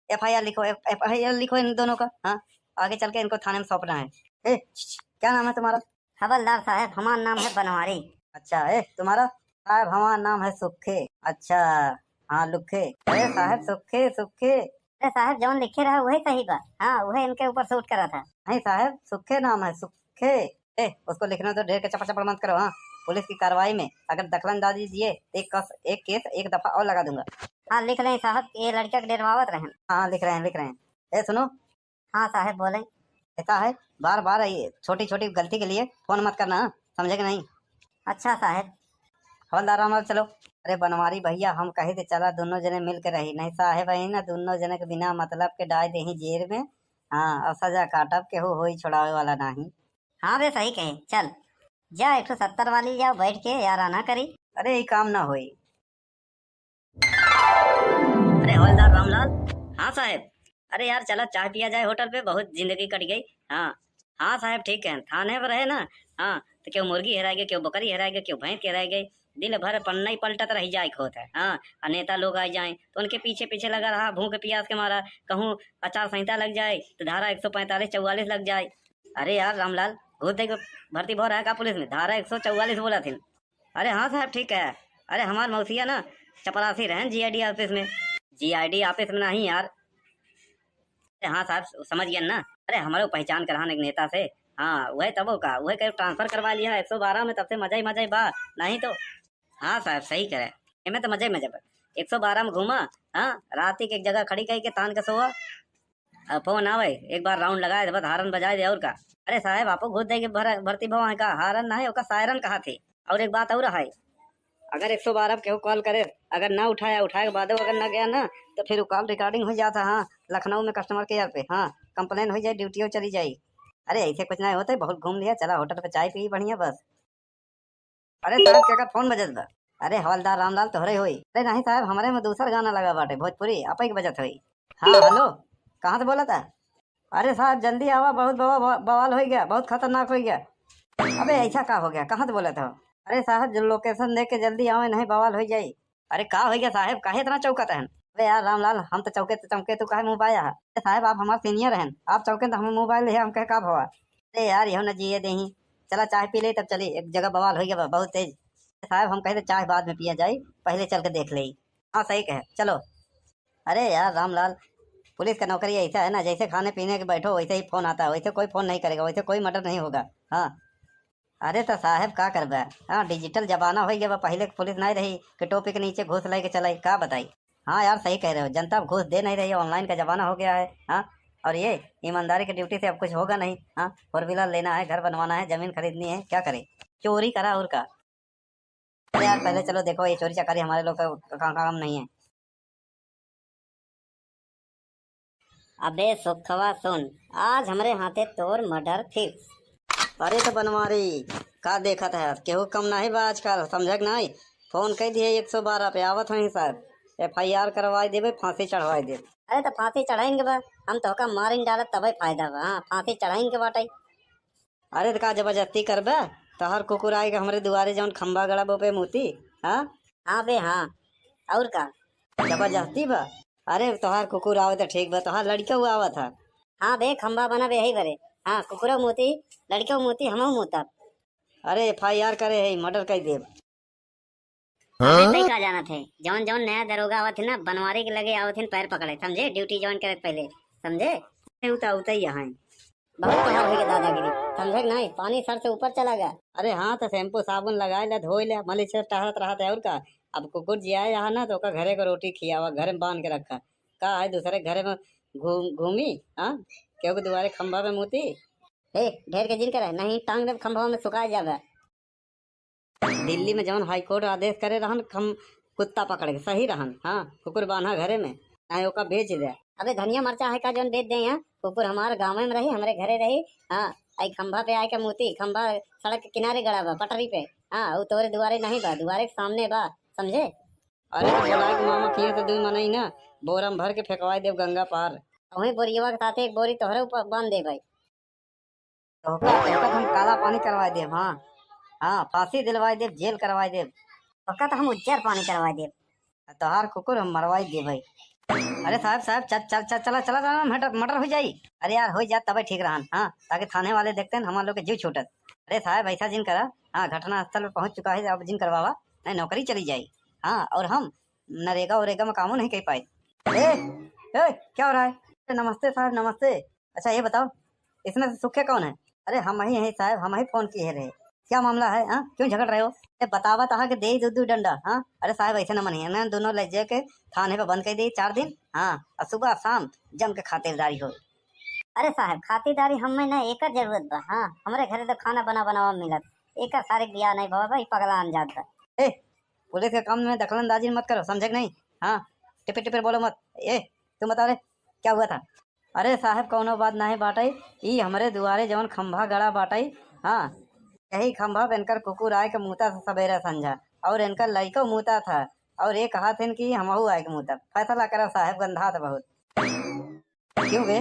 एफ आई आर लिखो, एफ-, एफ आई आर लिखो इन दोनों का। हाँ, आगे चल के इनको थाने में सौंपना है। ए, छ, छ, क्या नाम है तुम्हारा? हवलदार साहब, हमारा नाम है बनवारी। अच्छा, ए, तुम्हारा? साहब, हमारा नाम है सुखे। अच्छा, हाँ, लुखे। अरे साहब, सुखे, सुखे। अरे साहब, जौन लिखे रहा वही सही बा। हाँ, वही इनके ऊपर सूट करा था। नहीं साहब, सुखे नाम है, सुखे। ए, उसको लिखने दो, ढेर के चपड़ चपड़ मत करो। हाँ, पुलिस की कार्रवाई में अगर दखलंदाजी दिए तो एक कस, एक केस एक दफा और लगा दूंगा। हाँ, लिख लें साहब, ये लड़का के डरवावत रहन। हाँ, लिख रहे हैं, लिख रहे हैं। ए, सुनो। हाँ साहब, बोलें। ऐसा है, बार बार ये छोटी छोटी गलती के लिए फोन मत करना, हाँ? समझे कि नहीं? अच्छा साहब। हवलदार रामलाल, चलो। अरे बनवारी भैया, हम कहे थे चला दोनों जने मिल के रही, नहीं साहब है ना, दोनों जने के बिना मतलब के डाल दे ही जेल में। हाँ, और सजा काटब, केहू होई छोड़ावे वाला नहीं। हाँ बे, सही कहे, चल जा एक ठो सत्तर वाली जाओ बैठ के याराना करी। अरे, ये काम ना होई। अरे हवलदार रामलाल। हाँ साहब। अरे यार, चला चाय पिया जाए होटल पे, बहुत जिंदगी कट गई। हाँ, हाँ साहब, ठीक है, थाने पर रहे ना। हाँ, तो क्यों मुर्गी हेराएगा, क्यों बकरी हेराएगा, क्यों भैंस हेराएगा, दिन भर पन्ना ही पलटत रह जाए होत है। हाँ, और नेता लोग आ जाए तो उनके पीछे पीछे लगा रहा, भूख प्यास के मारा। कहूँ आचार संहिता लग जाए तो धारा एक सौ पैंतालीस चौवालीस लग जाए। अरे यार रामलाल, घूस दे के भर्ती भो रहा का पुलिस में? धारा एक सौ चौवालीस बोला थी। अरे हाँ साहब, ठीक है। अरे हमार मौसिया ना चपरासी रहन जी आई डी ऑफिस में। जी आई डी ऑफिस में नहीं यार। अरे हाँ साहब, समझ गया ना। अरे हमारे पहचान के रहन एक नेता से। हाँ, वही तबो का, वही कहीं ट्रांसफर करवा लिया एक सौ बारह में, तब से मजा ही मजा ही बा। नहीं तो हाँ साहब, सही करे, एमे तो मजा ही मजा बा। एक सौ बारह में घूमा, हाँ, रात के एक जगह खड़ी कही के तान के सोआ। अब फोन आवे, एक बार राउंड लगाए दे, बस हारन बजाए दे, और का। अरे साहब, आपो घूस दे के भर-, भर्ती भवा है का? हारन ना है, ओका सायरन कहा थे। और एक बात और है, अगर एक सौ बारह पे केहू कॉल करे, अगर ना उठाया, उठाए के बाद अगर ना गया ना, तो फिर वो कॉल रिकॉर्डिंग हो जाता। हाँ, लखनऊ में कस्टमर केयर पे, हाँ, कंप्लेन हो जाए, ड्यूटी चली जाए। अरे ऐसे कुछ नहीं होते, बहुत घूम लिया, चला होटल पे चाय पी बढ़िया बस। अरे साहब, केकर फोन बजत बा? अरे हवलदार रामलाल तोहरे होई। अरे नहीं साहब, हमरे में दूसर गाना लगा बाटे, भोजपुरी, आपे के बजत होई। हाँ, हेलो, कहाँ से बोला था? अरे साहब, जल्दी आवा, बहुत बवा-, बवा-, बवाल हो गया, बहुत खतरनाक हो गया। अबे ऐसा का हो गया, कहाँ से बोला था? अरे साहब, जो लोकेशन दे के जल्दी आवे, नहीं बवाल हो जाई। अरे का हो गया साहब, काहे इतना चौकत हन? अरे यार रामलाल, हम तो चौके तो चौके, तू काहे मुँह बाया है? अरे साहब, आप हमार सीनियर हन, आप चौके तो हमें मोबाइल है, हम कहे का भवा? अरे यार, यहो न जिए देही। चला चाय पी ले, तब चली। एक जगह बवाल हो गया बा, बहुत तेज। साहब, हम कहे थे चाय बाद में पिया जाई, पहले चल के देख ले। हाँ, सही कहे, चलो। अरे यार रामलाल, पुलिस का नौकरी ऐसा है ना, जैसे खाने पीने के बैठो वैसे ही फोन आता है, वैसे कोई फोन नहीं करेगा, वैसे कोई मर्डर नहीं होगा। हाँ। अरे तो साहब का करबे, हाँ, डिजिटल जमाना हो गया बा। पहले के पुलिस नहीं रही कि टोपी के नीचे घूस लेके चलाई, का बताई। हाँ यार, सही कह रहे हो, जनता अब घूस दे नहीं रही है, ऑनलाइन का जमाना हो गया है। हाँ, और ये ईमानदारी की ड्यूटी से अब कुछ होगा नहीं। हाँ, फोर व्हीलर लेना है, घर बनवाना है, जमीन खरीदनी है, क्या करे, चोरी करा और का। अरे यार, पहले चलो देखो, ये चोरी चकारी हमारे लोग का का-, काम नहीं है। अबे सुखवा सुन, आज हमरे हाथे तोर मर्डर फिक्स। अरे तो बनवारी, का देखत है, केहू कम नहीं बा आजकल, समझक नहीं? फोन कह दिए एक सौ बारह पे, आवत हई सर, एफ आई आर करवाई देबे, फांसी चढ़वाई देबे। अरे तो फांसी चढ़ाइन के बा, हम तोहका मारिन डालब तबे फायदा बा। हाँ, फांसी चढ़ाइन के बाटे। अरे त का जबरदस्ती करबे? तोहर कुकुर आए के हमरे दुआरे जौन खंबा गड़ा बो पे मूती, हाँ? हाँ बे, हाँ। और का? जबरदस्ती बा? अरे तोहार कुकुर आवे त ठीक बा, तोहार लड़िका हुआ आवत है। हाँ बे, खंबा बना बे यही बरे। हाँ, कुकुरो मूती, लड़िको मूती, हमहू मूतब। अरे एफ आई आर करे है, मर्डर कर देब। अरे, तै का जानत है, जौन जौन नया दरोगा आवत है ना, बनवारी के लगे आवत है पैर पकड़े, समझे? ड्यूटी ज्वाइन करे पहले, समझे? ए, उता, उता ही यहाँ है। बहुत तोहार होई के दादागिरी, समझे कि नहीं? पानी सर से ऊपर चला गया। अरे हाँ, तो शैम्पू साबुन लगाए ले, धोए ले, मलिच से टहरत रहत है और का। अब कुकुर जियाए यहाँ ना, तो ओका घरे को रोटी खियावा, घरे में बांध के रखा। का है, दूसरे घरे में घूम घूमी? हाँ, केहू के दुआरे खंभा पे मूती? ए, ढेर के जिन करे, नहीं टांग देब खंभवा में, सुखा जाबे। दिल्ली में जौन हाई कोर्ट आदेश करे रहन, खम कुत्ता पकड़ के, सही रहन। हाँ, कुकुर बान्हा घरे में, चाहे ओका बेच दे। अबे धनिया मरचा है का जौन बेच दे? यहाँ कुकुर हमारे गाँव में रही, हमरे घरे रही। हाँ, आई खंभा पे आए के मूती, खंभा सड़क के किनारे गड़ा बा, पटरी पे। हाँ, उ तोरे दुआरे नहीं बा, दुआरे के सामने बा, समझे? अरे तो बोलाए के मामा किए तो दुई मनई ना, बोरा में भर के फेंकवाए देब गंगा पार। वही बोरियवा के साथे एक बोरी तोहरे ऊपर बांध दे भाई। तोहका, तोहका तो हम काला पानी करवाए देब, हाँ। हाँ, फांसी दिलवाए देब, जेल करवाए देब। तोहका तो हम उज्जर पानी करवाए देब। तोहार कुकुर हम मरवाए देब भाई। अरे साहब, साहब, चल, चल, चल, चला, चला, चला, मर्डर, मर्डर हो जाई। अरे यार, हो जात तबे ठीक रहन, हाँ, ताकि थाने वाले देखते हैं, हमारे लोग के जीव छूटत। अरे साहब, ऐसा जिन करा, हाँ, घटना स्थल पे पहुँच चुका है, अब जिन करवावा, नहीं नौकरी चली जाई। हाँ, और हम नरेगा वरेगा में कामो नहीं कर पाए। ए, ए, क्या हो रहा है? अरे नमस्ते साहब, नमस्ते। अच्छा ये बताओ, इसमें से सूखे कौन है? अरे हम ही हैं साहब, हम ही फोन किए रहे। क्या मामला है, हाँ? क्यों झगड़ रहे हो? ए, बतावा तहा के दे दू दू डंडा, हाँ? अरे साहब ऐसे न मनिए, ना दोनों ले जाके थाने पे बंद कर दे चार दिन, हाँ? और सुबह शाम जम के खातिरदारी हो। अरे साहब, खातिरदारी हमें ना एकर जरूरत बा, हाँ? हमरे घरे तो खाना बना बनावा मिलत, एकर सारे बियाह नहीं भवा भाई, पगला अन जात बा। ए, पुलिस के काम में दखलंदाजी मत करो, समझे कि नहीं? हाँ, टिपिर टिपिर बोलो मत। ए, तुम बता रे, क्या हुआ था? अरे साहब, कौनो बात नहीं बाटई, ई हमरे दुआरे जवन खंभा गड़ा बाटई, हाँ, यही खंभा पे इनकर कुकुर आए के मूता से सबेरे संझा, और इनकर लइको मूता था, और ये कहा थे कि हमहू आए के मूता। फैसला करा साहब, गंधात बहुत। क्यों बे,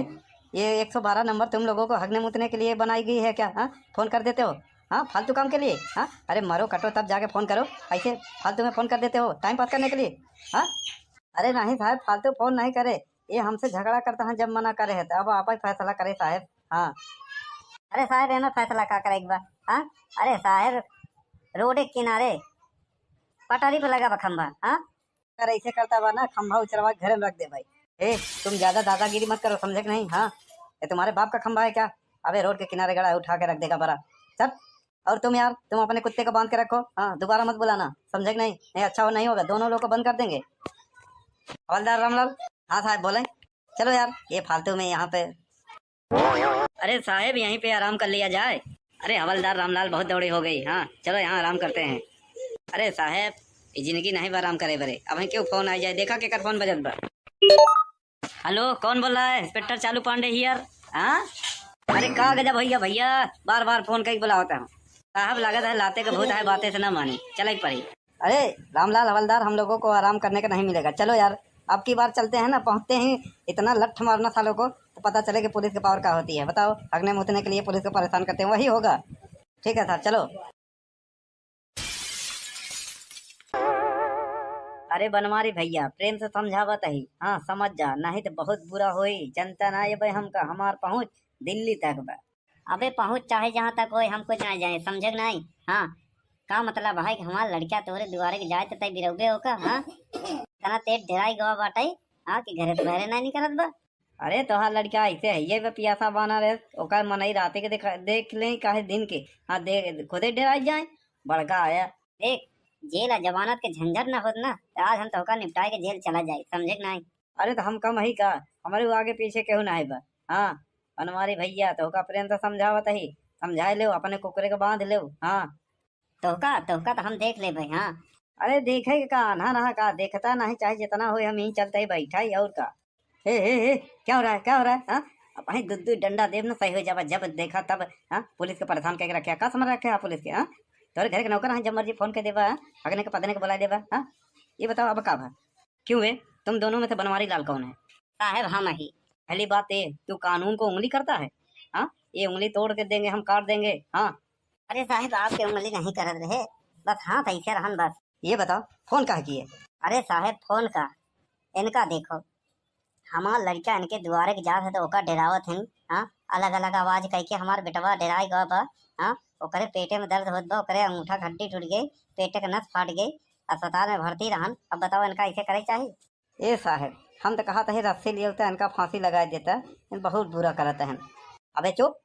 ये एक सौ बारह नंबर तुम लोगों को हगने मूतने के लिए बनाई गई है क्या? हाँ, फोन कर देते हो, हाँ, फालतू काम के लिए, हाँ। अरे मरो कटो तब जाके फोन करो, ऐसे फालतू में फोन कर देते हो टाइम पास करने के लिए, हाँ। अरे नहीं साहब, फालतू फोन नहीं करे, ये हमसे झगड़ा करता है, जब मना करे है तो अब आप ही फैसला करे साहब। हाँ। अरे साहब, एमे फैसला का करे के बा? हाँ? अरे साहब, रोड के किनारे पटरी पे लगा बा खंभा, हाँ? अगर ऐसे करता बा ना, खंभा उचरवा के घरे में रख दे भाई। ए, तुम ज्यादा दादागिरी मत करो, समझे कि नहीं? हाँ, ये तुम्हारे बाप का खंभा है क्या? अबे रोड के किनारे गड़ा है, उठा के रख देगा बड़ा। चल, और तुम यार, तुम अपने कुत्ते को बांध के रखो, हाँ, दोबारा मत बुलाना, समझे कि नहीं? नहीं अच्छा हो, नहीं होगा, दोनों लोग को बंद कर देंगे। हवलदार रामलाल। हाँ साहब, बोले। चलो यार, ये फालतू में यहाँ पे। अरे साहब, यहीं पे आराम कर लिया जाए। अरे हवलदार रामलाल, बहुत दौड़ी हो गई। हाँ, चलो यहाँ आराम करते हैं। अरे साहब, ये जिंदगी नहीं बा आराम करे बरे। अब क्यों फोन आ जाए, देखा केकर फोन बजत बा। हेलो, कौन बोल रहा है? इंस्पेक्टर चालू पांडे हियर। हाँ, अरे का गजब भैया, भैया बार बार फोन कई बुलावत है। साहब, लागत है लाते के भूत है, बातें से ना मानी, चले पड़ी। अरे रामलाल हवलदार, हम लोगों को आराम करने का नहीं मिलेगा, चलो यार, अब की बार चलते हैं ना, पहुंचते ही इतना लठ मारना सालों को, तो पता चले कि पुलिस के पावर का होती है। बताओ, हगने मुतने के लिए पुलिस को परेशान करते हैं, वही होगा। ठीक है सर, चलो। अरे बनवारी भैया, प्रेम से समझावत ही, हाँ समझ जा, नहीं तो बहुत बुरा होई। जनता ना ये भाई हमका, हमार पहुँच दिल्ली तक बा। अबे पहुँच चाहे जहाँ तक होए, हम कुछ ना जाए, समझे कि नहीं? हाँ, का मतलब है कि हमार लड़किया तोहरे दुआरे के जाए तो तय बिरौबे हो का? हाँ, इतना तेज डेराई गवा बाटे, हाँ, कि घरे से बाहरे ना निकलत बा। अरे तोहार लड़का ऐसे है, ये बे पियासा बाना रे, ओकर मनई राते के देखा, देख ले काहे दिन के। हाँ, दे, खुदे डेराई जाए, बड़का आया। देख, जेल आ जमानत के झंझट ना होत ना, तो आज हम तोहका निपटाए के जेल चला जाए, समझे कि नहीं? अरे तो हम कम ही का, हमारे वो आगे पीछे केहू ना है बा। हाँ, बनवारी भैया, तोहका प्रेम से समझावत ही, समझाए लेव, अपने कुकरे के बांध लेव। हाँ, तोहका, तोहका तो हम देख लेबे, हाँ। अरे देखे के का, आन्हा रहा का, देखता नहीं, चाहे जितना होए, हम यहीं चलते ही बैठा ही, और का। हे, हे, हे, क्या हो रहा है, क्या हो रहा है, हाँ? अब भाई दू दू डंडा देब ना, सही हो जाबा, जब देखा तब, हाँ? पुलिस के परेशान करके रखे, का समझ रखे आप पुलिस के, हाँ? तोरे घर के नौकर हैं, जब मर्जी फोन कर देबा, हाँ? हगने के पदने के बुला देबा, हाँ? ये बताओ अब का भा? क्यों बे, तुम दोनों में से बनवारी लाल कौन है? साहब हम ही। पहली बात ये, तू कानून को उंगली करता है, हाँ? ये उंगली तोड़ के देंगे हम, काट देंगे, हाँ? अरे साहब, आपके उंगली नहीं करत रहे, बस हाथ ऐसे रहन बस। ये बताओ, फोन काहे किए? अरे साहब, फोन का, इनका देखो, हमार लड़का इनके दुआरे के जात है तो ओका डेरावत हन, हाँ, अलग अलग आवाज कह के हमार बेटवा डेराई गवा बा, हाँ, ओकरे पेटे में दर्द होत बा, ओकरे अंगूठा के हड्डी टूट गई, पेटे के नस फाट गई, अस्पताल में भर्ती रहन, अब बताओ इनका ऐसे करे चाही? ए साहेब, हम तो कहत ही रस्सी लियो तो इनका फांसी लगाए देता, इन बहुत बुरा करत हन। अबे चुप,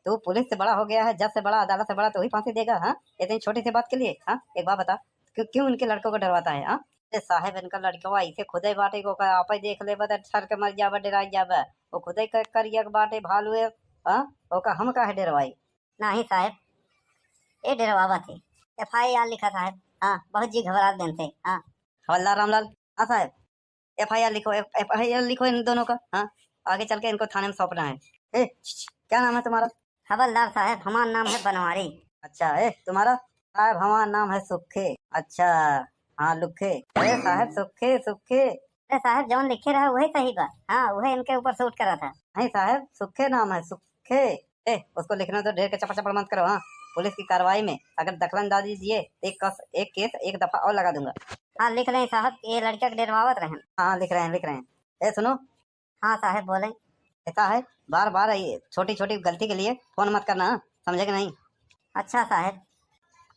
तू पुलिस से बड़ा हो गया है, जज से बड़ा, अदालत से बड़ा, तू ही फांसी देगा? हाँ, इतनी छोटी सी बात के लिए? हाँ, एक बात बता, क्यों, क्यों इनके लड़कों को डरवाता है? हाँ, ए साहेब, इनका लड़कवा ऐसे खुदे बाटे को का आपे देख लेबा त ठर के मर जाबा, डराई जाबा। वो खुदे क-, करिया के बाटे भालू है, हाँ, ओका हम काहे डरवाई? नाही साहेब, ये डरवावत है। एफ आई आर लिखा साहेब। हाँ, बहुत जी घबरात गन से। हाँ। हवलदार रामलाल। हाँ साहेब, एफ आई आर लिखो, एफ-, एफ आई आर लिखो इन दोनों का। हाँ, आगे चल के इनको थाने में सौंपना है। ए, छ, छ, क्या नाम है तुम्हारा? हवलदार साहेब, हमार नाम है बनवारी। अच्छा, ए, तुम्हारा? साहेब, हमार नाम है सुखे। अच्छा, हाँ, लुखे। ए साहेब, सुखे, सुखे। अरे साहेब, जौन लिखे रहा वही सही बा। हाँ, वही इनके ऊपर सूट करा था। नहीं साहेब, सुखे नाम है, सुखे। ए, उसको लिखने दो, ढेर के चपड़ चपड़ मत करो। हाँ, पुलिस की कार्रवाई में अगर दखलंदाजी दिए तो एक कस-, एक केस एक दफा और लगा दूंगा। हाँ, लिख लें साहब, ये लड़का के डरवावत रहन। हाँ, हाँ, लिख रहे हैं, लिख रहे हैं। ए, सुनो। हाँ साहब, बोलें। ऐसा है, बार बार ये छोटी छोटी गलती के लिए फोन मत करना, हाँ? समझे कि नहीं? अच्छा साहब।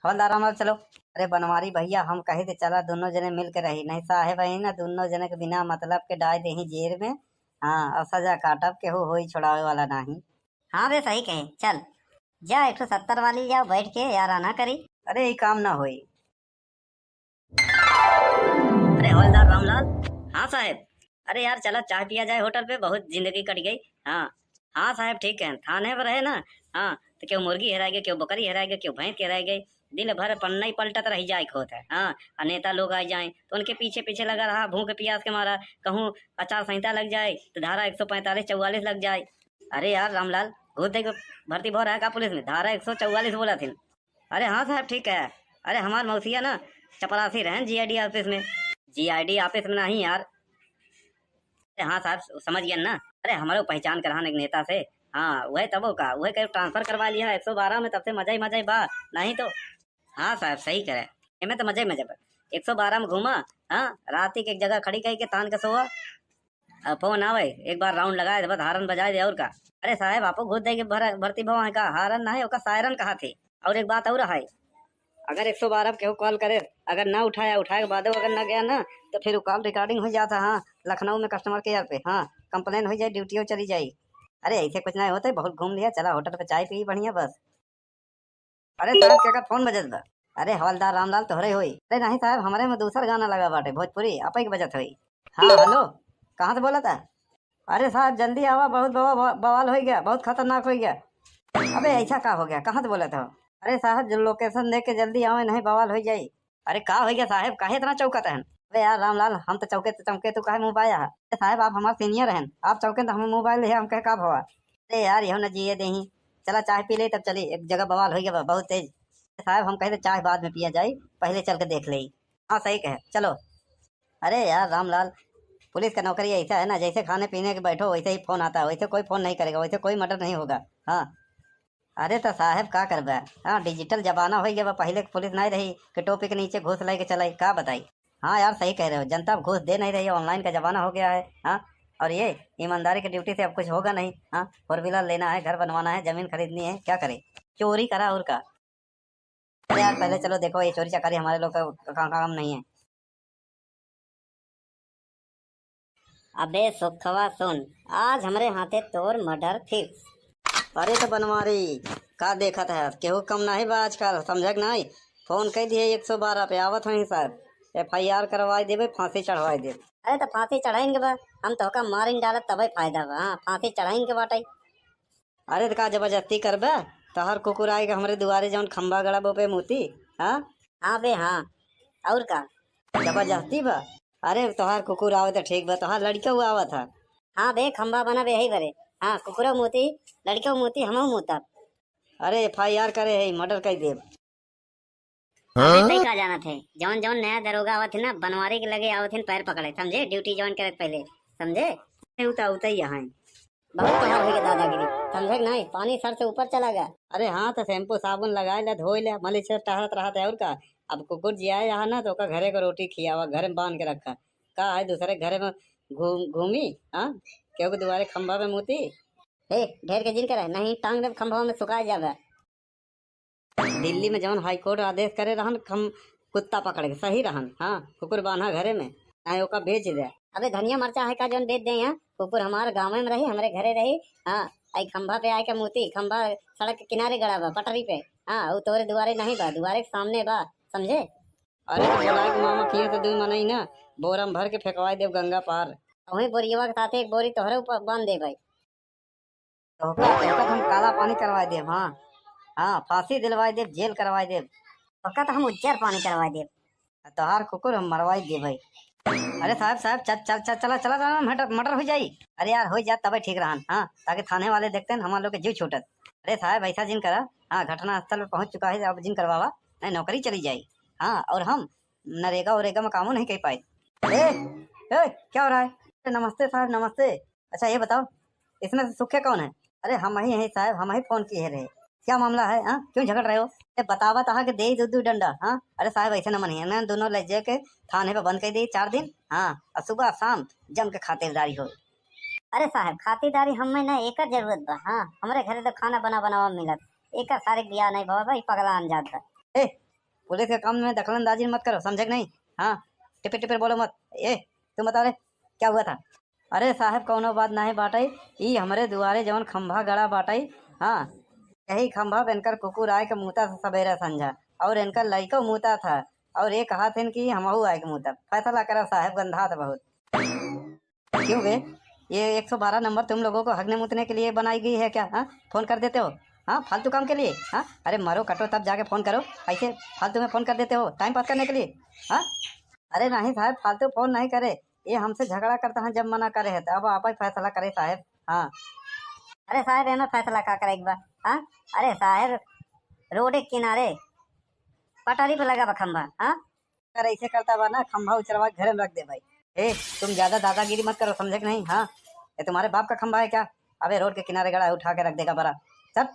हवलदार रामलाल, चलो। अरे बनवारी भैया, हम कही थे चला दोनों जने मिल के रही, नहीं साहेब है ना, दोनों जने के बिना मतलब के डाल देही जेल में। हाँ, और सजा काटब, केहू होई छोड़ावे वाला नाही। हाँ बे, सही कहे, चल जा एक ठो सत्तर वाली, जाओ बैठ के याराना करी। अरे, ई काम ना होई। अरे हवलदार रामलाल। हाँ साहेब। अरे यार, चला चाय पिया जाए होटल पे, बहुत जिंदगी कट गई। हाँ, हाँ साहेब, ठीक है, थाने पर रहे ना। हाँ, तो केहू मुर्गी हेराय गई, केहू बकरी हेराय गई, केहू भैंस के हेराय गई, दिन भर पन्ना ही पलटत रही जाए के होत है। हाँ, और नेता लोग आ जाए तो उनके पीछे पीछे लगा रहा, भूख प्यास के मारा। कहूँ आचार संहिता लग जाए तो धारा एक सौ पैंतालीस चौवालीस लग जाए। अरे यार रामलाल, घूस दे के भर्ती भो रहा का पुलिस में? धारा एक सौ चौवालीस बोला थे। अरे हाँ साहब, ठीक है। अरे हमार मौसिया ना चपरासी रहन जी आई डी ऑफिस में। जी आई डी ऑफिस में नहीं यार। अरे हाँ साहब, समझ गया ना। अरे हमारे पहचान के रहन एक नेता से। हाँ, वही तबो का, वही कहीं ट्रांसफर करवा लिया एक सौ बारह में, तब से मजा ही मजा ही बा। नहीं तो हाँ साहब, सही करे। एमे तो मजा ही मजा बा। एक सौ बारह में घूमा, हाँ, रात के एक जगह खड़ी कही के तान के सोआ। अब फोन आवे, एक बार राउंड लगाए दे, बस हारन बजाए दे, और का। अरे साहेब, आपो घूस दे के भर-, भर्ती भवा है का? हारन ना है, ओका सायरन कहा थे। और एक बात और है, अगर एक सौ बारह पे केहू कॉल करे, अगर ना उठाया, उठाए के बादो अगर ना गया ना, तो फिर उ कॉल रिकॉर्डिंग हो जाता। हाँ, लखनऊ में कस्टमर केयर पे, हाँ, कंप्लेन हो जाए, ड्यूटियों चली जाई। अरे ऐसे कुछ नहीं होते, बहुत घूम लिया, चला होटल पे चाय पी बढ़िया बस। अरे साहब, केकर फोन बजत बा? अरे हवलदार रामलाल तोहरे होई। अरे नहीं साहब, हमरे में दूसर गाना लगा बाटे, भोजपुरी, आपे के बजत होई। हाँ, हेलो, कहाँ से बोला था? अरे साहब, जल्दी आवा, बहुत बवा-, बवा-, बवाल हो गया, बहुत खतरनाक हो गया। अबे ऐसा का हो गया, कहाँ से बोला था? अरे साहब, जो लोकेशन दे के जल्दी आवे, नहीं बवाल हो जाई। अरे का हो गया साहब, काहे इतना चौकत हन? अरे यार रामलाल, हम तो चौके तो चौके, तू काहे मुँह बाया है? अरे साहब, आप हमार सीनियर हन, आप चौके तो हमें मोबाइल है, हम कहे का भवा? अरे यार, यहो न जिए देही। चला चाय पी ले, तब चली, एक जगह बवाल हो गया बा, बहुत तेज। साहब, हम कहे तो चाय बाद में पिया जाई, पहले चल के देख ले। हाँ, सही कहे, चलो। अरे यार रामलाल, पुलिस का नौकरी ऐसा है ना, जैसे खाने पीने के बैठो वैसे ही फोन आता है, वैसे कोई फोन नहीं करेगा, वैसे कोई मर्डर नहीं होगा। हाँ। अरे तो साहब का करबे, हाँ, डिजिटल जमाना हो गया बा, पहले के पुलिस नहीं रही कि टोपी के नीचे घूस लेके चलाई, का बताई। हाँ यार, सही कह रहे हो, जनता अब घूस दे नहीं रही है, ऑनलाइन का जमाना हो गया है। हाँ, और ये ईमानदारी की ड्यूटी से अब कुछ होगा नहीं। हाँ, फोर व्हीलर लेना है, घर बनवाना है, जमीन खरीदनी है, क्या करे, चोरी करा और का। अरे यार, पहले चलो देखो, ये चोरी चकारी हमारे लोग का का-, काम नहीं है। अबे सुखवा सुन, आज हमरे हाथे तोर मर्डर फिक्स। अरे तो बनवारी, का देखत है, केहू कम नहीं बा आजकल, समझक नहीं? फोन कह दिए एक सौ बारह पे, आवत हैं सर, एफ आई आर करवाई देबे, फांसी चढ़वाई देबे। अरे तो फांसी चढ़ाइन के बा, हम तोहका मारिन डालब तबे फायदा बा। हाँ, फांसी चढ़ाइन के बाटे। अरे त का जबरदस्ती करबे? तोहार कुकुर आए के हमरे दुआरे जौन खंभा गड़ा बो पे मूती, हाँ? हाँ बे, हाँ। और का? जबरदस्ती बा? अरे तोहार कुकुर आवे त ठीक बा, तोहार लड़िका आवत है। हाँ बे, खंभा बनब यही बरे। हाँ, कुकुरो मूती, लड़िको मूती, हमहू मूतब। अरे एफ आई आर करे है, मर्डर कर देब। अबे, तई का जानत है, जौन जौन नया दरोगा आवत है ना, बनवारी के लगे आवत है पैर पकड़े, समझे? ड्यूटी ज्वाइन करे के पहले, समझे? ए, उता, उता ही यहाँ है। बहुत तोहार होई के दादागिरी, समझे कि नहीं? पानी सर से ऊपर चला गया। अरे हाँ, तो शैम्पू साबुन लगाए ले, धोए ले, मलिच से टहरत रहत है और का। अब कुकुर जियाए यहाँ ना, तो ओका घरे को रोटी खियावा, घर में बांध के रखा। का है दूसरे घरे में घूम-, घूमी, हाँ? केहू के दुआरे खंभा में मूती? ए, ढेर के जिन करे, नहीं टांग देब खंभवा में, सुखा जाबे। दिल्ली में जौन हाई कोर्ट आदेश करे रहन, खम-, कुत्ता पकड़ के सही रहन। हाँ, कुकुर बान्हा घरे में, चाहे ओका बेच दे। अबे धनिया मरचा है का जौन बेच दे? यहाँ कुकुर हमार गाँव में रही, हमरे घरे रही। हाँ, आई खंभा पे आए के मूती, खंभा सड़क के किनारे गड़ा बा, पटरी पे। हाँ, उ तोरे दुआरे नहीं बा, दुआरे के सामने बा, समझे? अरे तो बोलाए के मामा किए तो दुई मनई ना, बोरा में भर के फेंकवाए देब गंगा पार। वहीं बोरियवा के साथे एक बोरी तोहरे ऊपर बांध दे भाई। तोहका, तोहका तो हम काला पानी करवाए देब, हाँ। हाँ, फांसी दिलवाए देब, जेल करवाए देब। तोहका तो हम उज्जर पानी करवाए देब। तोहार कुकुर हम मरवाए देब भाई। अरे साहब, साहब, चल, चल, चल, चला, चला, चला, मटर, मटर हो जाई। अरे यार, हो जात तबे ठीक रहन, हाँ, ताकि थाने वाले देखते हैं, हमार लोग के जीव छूटत। अरे साहब, ऐसा जिन करा, हाँ, घटना स्थल पे पहुँच चुका है, अब जिन करवावा, नहीं नौकरी चली जाई। हाँ, और हम नरेगा वरेगा में कामो नहीं कर पाए। ए, ए, क्या हो रहा है? नमस्ते साहब, नमस्ते। अच्छा ये बताओ, इसमें से सुखे कौन है? अरे हम ही हैं साहब, हम ही फोन किए रहे। क्या मामला है, हाँ? क्यों झगड़ रहे हो? ए, बतावा तहा के दे दू दू डंडा, हाँ? अरे साहब ऐसे न मनिए, ना दोनों ले जाके थाने पे बंद कर दी चार दिन, हाँ? और सुबह शाम जम के खातिरदारी हो। अरे साहब खातिरदारी हमें ना एकर जरूरत बा, हाँ? हमरे घरे तो खाना बना बनावा मिलत, एकर सारे बियाह नहीं भवा भाई, पगला अनजात बा। ए, पुलिस के काम में दखलंदाजी मत करो, समझे कि नहीं? हाँ, टिपिर टिपिर बोलो मत। ए, तुम बताओ रे, क्या हुआ था? अरे साहब, कौनो बात नहीं बाटई, ई हमरे दुआरे जौन खंभा गड़ा बाटई, हाँ, यही खंभा पे इनकर कुकुर आए के मूता था सबेरे संझा, और इनकर लइको मूता था, और ये कहा थे कि हमहू आए के मूता। फैसला करा साहब, गंधा था बहुत। क्यों बे, ये एक सौ बारह नंबर तुम लोगों को हगने मुतने के लिए बनाई गई है क्या? हाँ, फोन कर देते हो, हाँ, फालतू काम के लिए। हाँ, अरे मरो कटो तब जाके फोन करो, ऐसे फालतू में फोन कर देते हो टाइम पास करने के लिए। हाँ, अरे नहीं साहब, फालतू फोन नहीं करे, ये हमसे झगड़ा करता है, जब मना करे है तो अब आप ही फैसला करे साहब। हाँ, अरे साहब, एमे फैसला का करे के बा? हाँ, अरे साहब, रोड के किनारे पटरी पे लगा बा खंभा। हाँ, अगर ऐसे करता बा ना, खंभा उचरवा के घरे में रख दे भाई। ए, तुम ज्यादा दादागिरी मत करो, समझे कि नहीं? हाँ, ये तुम्हारे बाप का खंभा है क्या? अबे रोड के किनारे गड़ा है, उठा के रख देगा बड़ा। चल,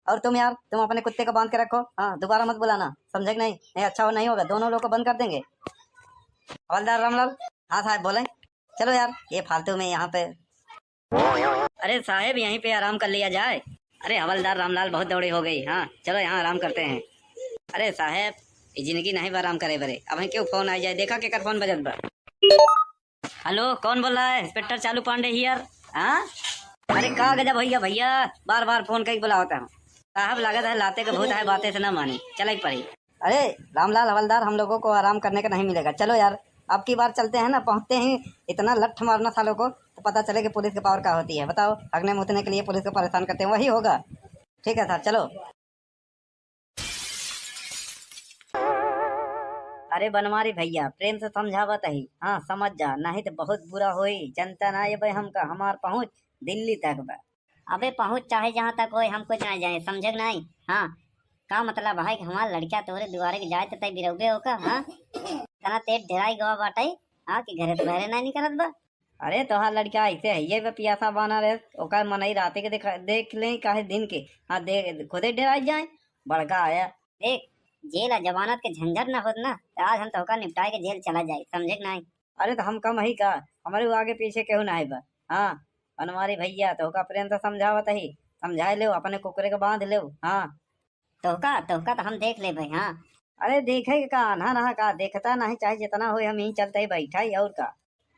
और तुम यार, तुम अपने कुत्ते को बांध के रखो। हाँ, दोबारा मत बुलाना, समझे कि नहीं? नहीं अच्छा हो, नहीं होगा, दोनों लोग को बंद कर देंगे। हवलदार रामलाल। हाँ साहब बोले। चलो यार, ये फालतू में यहाँ पे। अरे साहब, यहीं पे आराम कर लिया जाए। अरे हवलदार रामलाल, बहुत दौड़ी हो गई। हाँ, चलो यहाँ आराम करते हैं। अरे साहब, ये जिंदगी नहीं बा आराम करे बरे। अब क्यों फोन आ जाए, देखा केकर फोन बजत बा। हेलो, कौन बोल रहा है? इंस्पेक्टर चालू पांडे हियर। हाँ, अरे का गजब भैया, भैया बार बार फोन करके बुलावत है। साहब लागत है लाते के भूत है, बातें से ना मानी, चले के पड़ी। अरे रामलाल हवलदार, हम लोगों को आराम करने का नहीं मिलेगा, चलो यार। अब की बार चलते हैं ना, पहुंचते ही इतना लठ मारना सालों को, तो पता चले कि पुलिस के पावर का होती है। बताओ, हगने मुतने के लिए पुलिस को परेशान करते हैं, वही होगा। ठीक है साहब, चलो। अरे बनवारी भैया, प्रेम से समझावत ही, हाँ समझ जा, नहीं तो बहुत बुरा होई। जनता ना ये भाई हमका, हमार पहुँच दिल्ली तक बा। अबे पहुँच चाहे जहाँ तक होए, हम कुछ ना जाए, समझे कि नहीं? हाँ, का मतलब है कि हमार लड़का तोहरे दुआरे के जाए तो तय बिरौबे होका? हाँ, इतना तेज डेराई गवा बाटे, हाँ, कि घरे से बाहरे नहीं निकलत बा। अरे तोहार लड़का ऐसे है, ये बे पियासा बाना रहे, ओकर मनई राते के देखा, देख ले काहे दिन के। हाँ, दे, खुदे डेराई जाए, बड़का आया। देख, जेल आ जमानत के झंझट ना होत ना, तो आज हम तोहका निपटाए के जेल चला जाए, समझे कि नहीं? अरे तो हम कम ही का, हमारे आगे पीछे केहू ना है बा। हाँ, बनवारी भैया, तोहका प्रेम से समझावत ही, समझाए ले, अपने कुकुरे के बांध ले। हाँ, तोहका, तोहका तो हम देख लेबे, हाँ। अरे देखे के का, आन्हा रहा का, देखता नहीं, चाहे जितना होए, हम यहीं चलते ही बैठा ही, और का।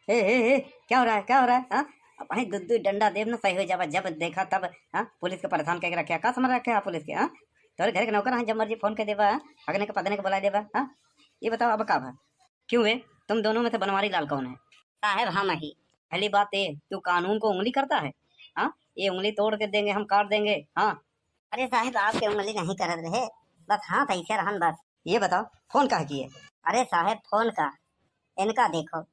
हे, हे, हे, क्या हो रहा है, क्या हो रहा है, हाँ? अब वहीं दू दू डंडा देब ना, सही हो जाबा, जब देखा तब, हाँ? पुलिस के परेशान करके रखे, का समझ रखे आप पुलिस के, हाँ? तोरे घर के नौकर हैं, जब मर्जी फोन कर देबा, हाँ? हगने के पदने के बुला देबा, हाँ? ये बताओ अब का भा? क्यों है, तुम दोनों में से बनवारी लाल कौन है? साहब हम ही। पहली बात ये, तू कानून को उंगली करता है, हाँ? ये उंगली तोड़ के देंगे हम, काट देंगे, हाँ? अरे साहब, आपके उंगली नहीं करत रहे, बस हाथ ऐसे रहन बस। ये बताओ, फोन काहे किए? अरे साहब, फोन का, इनका देखो,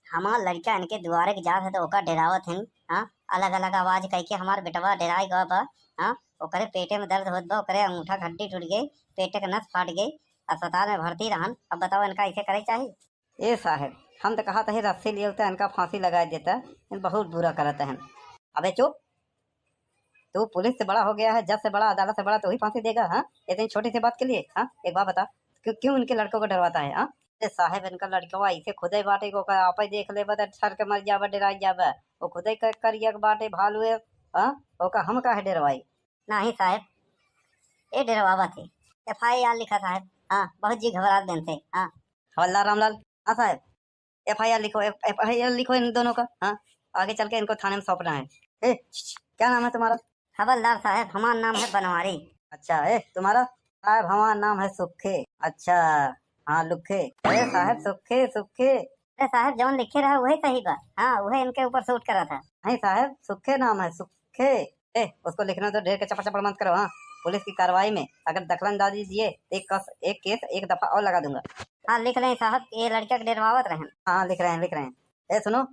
हमार लड़का इनके दुआरे के जात है तो ओका डेरावत हन, हाँ, अलग अलग आवाज कह के हमार बेटवा डेराए गवा बा, हाँ, ओकरे पेटे में दर्द होत बा, ओकरे अंगूठा के हड्डी टूट गई, पेटे के नस फाट गई, अस्पताल में भर्ती रहन। अब बताओ इनका ऐसे करे चाहिए? ए साहब, हम तो कहत ही रस्सी लिए होते इनका फांसी लगाए देता, इन बहुत बुरा करत हन। अबे चुप, तू पुलिस से बड़ा हो गया है, जज से बड़ा, अदालत से बड़ा, तू ही फांसी देगा, हाँ? इतनी छोटी सी बात के लिए, हाँ? एक बात बता, क्यों, क्यों इनके लड़कों को डरवाता है, हाँ? ए साहब, इनका लड़कवा ऐसे खुदे बाटे को का आपे देख लेबा त ठर के मर जाबा, डेराई जाबा। वो खुदे क-, करिया के बाटे भालू है, हाँ? ओका हम काहे डरवाई? नहीं साहब, ये डरवावत है। एफ आई आर लिखा साहब। हाँ, बहुत जी घबरात दिन थे। हाँ। हवलदार रामलाल। हाँ साहब, एफ आई आर लिखो, एफ आई आर लिखो इन दोनों का। हाँ, आगे चल के इनको थाने में सौंपना है। ए, छ, छ, क्या नाम है तुम्हारा? हवलदार साहब, हमार नाम है बनवारी। अच्छा, ए, तुम्हारा? साहब, हमार नाम है सुखे। अच्छा, हाँ, लुखे। अरे साहब, सुखे, सुखे। अरे साहब, जौन लिखे रहा वही सही बा। हाँ, वही इनके ऊपर सूट करा था। नहीं साहब, सुखे नाम है, सुखे। ए, उसको लिखना तो ढेर के चपड़ चपड़ मत करो। हाँ, पुलिस की कार्रवाई में अगर दखलंदाजी दिए तो एक कस, एक केस, एक दफा और लगा दूंगा। हाँ, लिख लें साहब, ये लड़का के डरवावत रहन। हाँ, लिख रहे हैं, लिख रहे हैं। ए, सुनो।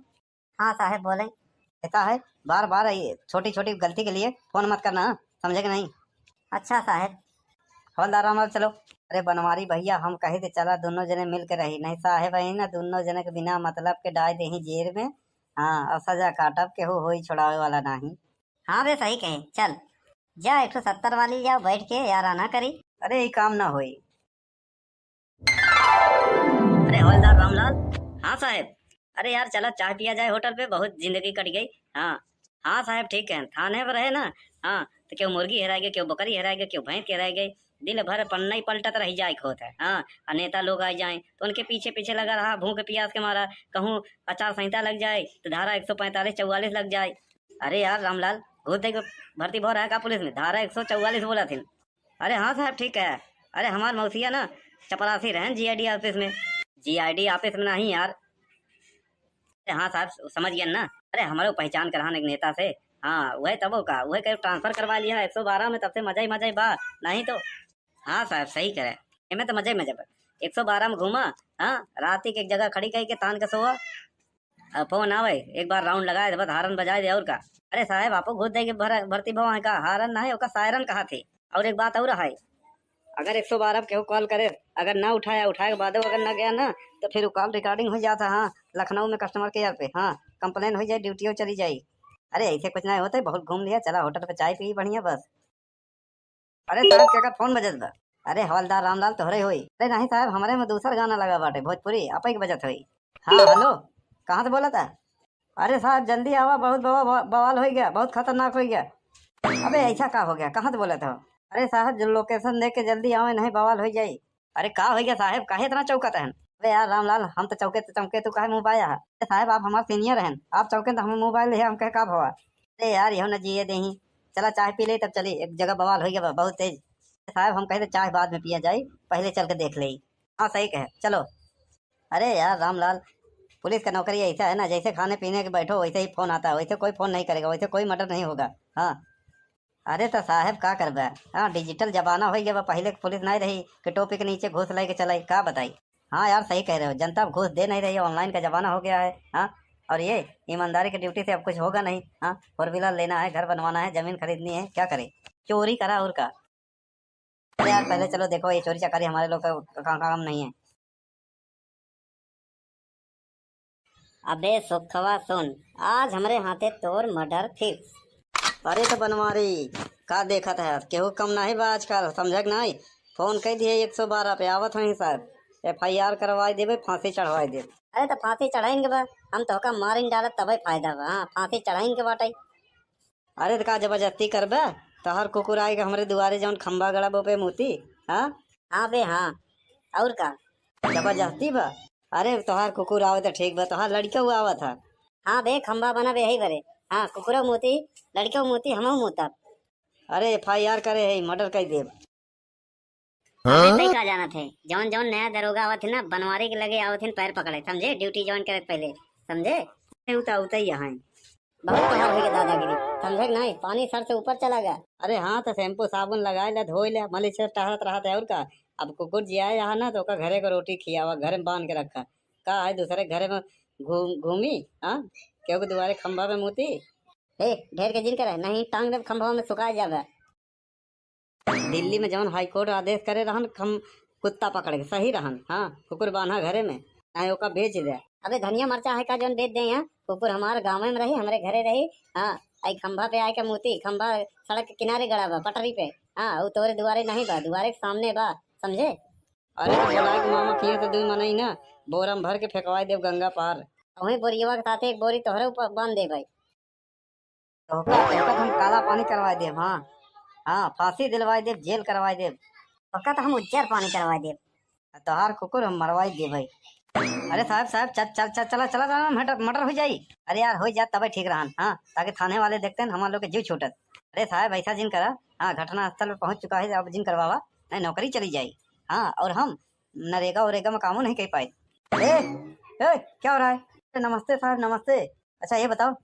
हाँ साहब, बोलें। कहता है, बार बार ये छोटी छोटी गलती के लिए फोन मत करना, हाँ? समझे कि नहीं? अच्छा साहब। हवलदार रामलाल, चलो। अरे बनवारी भैया, हम कहे थे चला दोनों जने मिल के रही, नहीं साहब है ना, दोनों जने के बिना मतलब के डाल दे ही जेल में। हाँ, और सजा काटब, केहू होई छोड़ावे वाला नहीं। हाँ बे, सही कहे, चल जा एक ठो सत्तर वाली जाओ बैठ के याराना करी। अरे, ये काम ना होई। अरे हवलदार रामलाल। हाँ साहब। अरे यार, चला चाय पिया जाए होटल पे, बहुत जिंदगी कट गई। हाँ, हाँ साहब, ठीक है, थाने पर रहे ना। हाँ, तो केहू मुर्गी हेराय गई, केहू बकरी हेराय गई, केहू भैंस हेराय गई, दिन भर पन्ना ही पलटत रही जाए के होत है। हाँ, और नेता लोग आ जाए तो उनके पीछे पीछे लगा रहा, भूख प्यास के मारा। कहूँ आचार संहिता लग जाए तो धारा एक सौ पैंतालीस चौवालीस लग जाए। अरे यार रामलाल, घूस दे के भर्ती भो रहा का पुलिस में? धारा एक सौ चौवालीस बोला थी। अरे हाँ साहब, ठीक है। अरे हमार मौसिया ना चपरासी रहन जी आई डी ऑफिस में। जी आई डी ऑफिस में नहीं यार। अरे हाँ साहब, समझ गया ना। अरे हमारे पहचान के रहन एक नेता से। हाँ, वही तबो का, वही कहीं ट्रांसफर करवा लिया एक सौ बारह में, तब से मजा ही मजा ही बा। नहीं तो हाँ साहब, सही करे। एमे तो मजा ही मजा बा। एक सौ बारह में घूमा, हाँ, रात के एक जगह खड़ी कही के तान के सोआ। अब फोन आवे, एक बार राउंड लगाए दे, बस हारन बजाए दे, और का। अरे साहब, आपो घूस दे के भर-, भर्ती भवा है का? हारन ना है, ओका सायरन कहा थे। और एक बात और है, अगर एक सौ बारह पे केहू कॉल करे, अगर ना उठाया, उठाए के बाद अगर ना गया ना, तो फिर वो कॉल रिकॉर्डिंग हो जाता। हाँ, लखनऊ में कस्टमर केयर पे, हाँ, कंप्लेन हो जाए, ड्यूटी चली जाए। अरे ऐसे कुछ नहीं होते, बहुत घूम लिया, चला होटल पे चाय पी बढ़िया बस। अरे साहब, केकर फोन बजत बा? अरे हवलदार रामलाल तोहरे होई। अरे नहीं साहब, हमरे में दूसर गाना लगा बाटे, भोजपुरी, आपे के बजत होई। हाँ, हेलो, कहाँ से बोला था? अरे साहब, जल्दी आवा, बहुत बवा-, बवा-, बवाल हो गया, बहुत खतरनाक हो गया। अबे ऐसा का हो गया, कहाँ से बोला था? अरे साहब, जो लोकेशन दे के जल्दी आवे, नहीं बवाल हो जाई। अरे का हो गया साहब, काहे इतना चौकत हन? अरे यार रामलाल, हम तो चौके तो चौके, तू काहे मुँह बाया है? अरे साहब, आप हमार सीनियर हन, आप चौके तो हमें मोबाइल है, हम कहे का भवा? अरे यार, यहो न जिए देही। चला चाय पी ले, तब चली। एक जगह बवाल हो गया बा, बहुत तेज। साहब, हम कहे थे चाय बाद में पिया जाई, पहले चल के देख ले। हाँ, सही कहे, चलो। अरे यार रामलाल, पुलिस का नौकरी ऐसा है ना, जैसे खाने पीने के बैठो वैसे ही फोन आता है, वैसे कोई फोन नहीं करेगा, वैसे कोई मर्डर नहीं होगा। हाँ। अरे तो साहब का करबे, हाँ, डिजिटल जमाना हो गया बा। पहले के पुलिस नहीं रही कि टोपी के नीचे घूस लेके चलाई, का बताई? हाँ यार, सही कह रहे हो, जनता अब घूस दे नहीं रही है, ऑनलाइन का जमाना हो गया है। हाँ, और ये ईमानदारी की ड्यूटी से अब कुछ होगा नहीं। हाँ, फोर व्हीलर लेना है, घर बनवाना है, जमीन खरीदनी है, क्या करे? चोरी करा और का। अरे यार, पहले चलो देखो, ये चोरी चकारी हमारे लोग का का-, काम नहीं है। अबे सुखवा सुन, आज हमरे हाथे तोर मर्डर फिक्स। अरे तो बनवारी, का देखत है, केहू कम नहीं बा आजकल, समझक नहीं? फोन कह दिए एक सौ बारह पे, आवत हई साहब, एफ आई आर करवाई देबे, फांसी चढ़वाई देबे। अरे तो फांसी चढ़ाइन के बा, हम तोहका मारिन डालत तबे फायदा बा। हाँ, फांसी चढ़ाइन के बाटे। अरे तो का जबरदस्ती करबे? तोहार कुकुर आए के हमरे दुआरे जौन खंभा गड़ा बो पे मूती, हाँ? हाँ बे, हाँ। और का? जबरदस्ती बा? अरे तोहार कुकुर आवे तो ठीक बा, तोहार लड़का हुआ आवत है। हाँ बे, खंभा बना बे, यही बरे। हाँ, कुकुरो मूती, लड़को मूती, हमहू मूतब। अरे एफ आई आर करे है, मर्डर कर देब। अबे तई का जानत है, जौन जौन नया दरोगा आवत है ना, बनवारी के लगे आवत है पैर पकड़े, समझे? ड्यूटी ज्वाइन करे पहले, समझे? अरे उ तो उतई यहाँ है। बहुत तोहार होई के दादागिरी, समझे कि नहीं? पानी सर से ऊपर चला गया। अरे हाँ, तो शैम्पू साबुन लगाए ले, धोई ले, मलिच से टहरत रहत है और का। अब कुकुर जियाए यहाँ ना, तो ओका घरे को रोटी खियावा, घर में बांध के रखा। का है दूसरे घरे में घूम-, घूमी, हाँ? केहू के दुआरे खंभा पे मूती? हे, ढेर के जिन करे, नहीं टांग देब खंभवा में, सुखा जाबे। दिल्ली में जौन हाई कोर्ट आदेश करे रहन, हम कुत्ता पकड़ के सही रहन, हाँ, कुकुर बांधा घरे में, चाहे ओका बेच दे। अबे धनिया मरचा है का जौन बेच दे यहाँ? कुकुर हमारे गाँव में रही, हमरे घरे रही, हाँ, आई खंभा पे आए के मूती, खंभा सड़क के किनारे गड़ा बा, पटरी पे, हाँ, वो तोरे दुआरे नहीं बा, दुआरे के सामने बा, समझे? अरे तो बोलाए के मामा किए तो दुई मनई ना, बोरा में भर के फेंकवाए देब गंगा पार। वहीं बोरियवा के साथे एक बोरी तोहरे ऊपर बांध दे भाई। तोहका, तोहका तो हम काला पानी करवाए देब, हाँ। हाँ, फांसी दिलवाए देब, जेल करवाए देब। तोहका तो हम उज्जर पानी करवाए देब। तोहार कुकुर हम मरवाई देबै। अरे साहब, साहब, चल, चल, चल, चला, चला, चला, मटर, मटर हो जाई। अरे यार, हो जात तबे ठीक रहन, हाँ, ताकि थाने वाले देखते हैं, हमार लोग के जीव छूटत। अरे साहब, ऐसा जिन करा, हाँ, घटना स्थल पे पहुँच चुका है, अब जिन करवावा, नहीं, नौकरी चली जाई। हाँ, और हम नरेगा वरेगा में कामो नहीं कर पाए। ए, ए, क्या हो रहा है? नमस्ते साहब, नमस्ते। अच्छा, ये बताओ,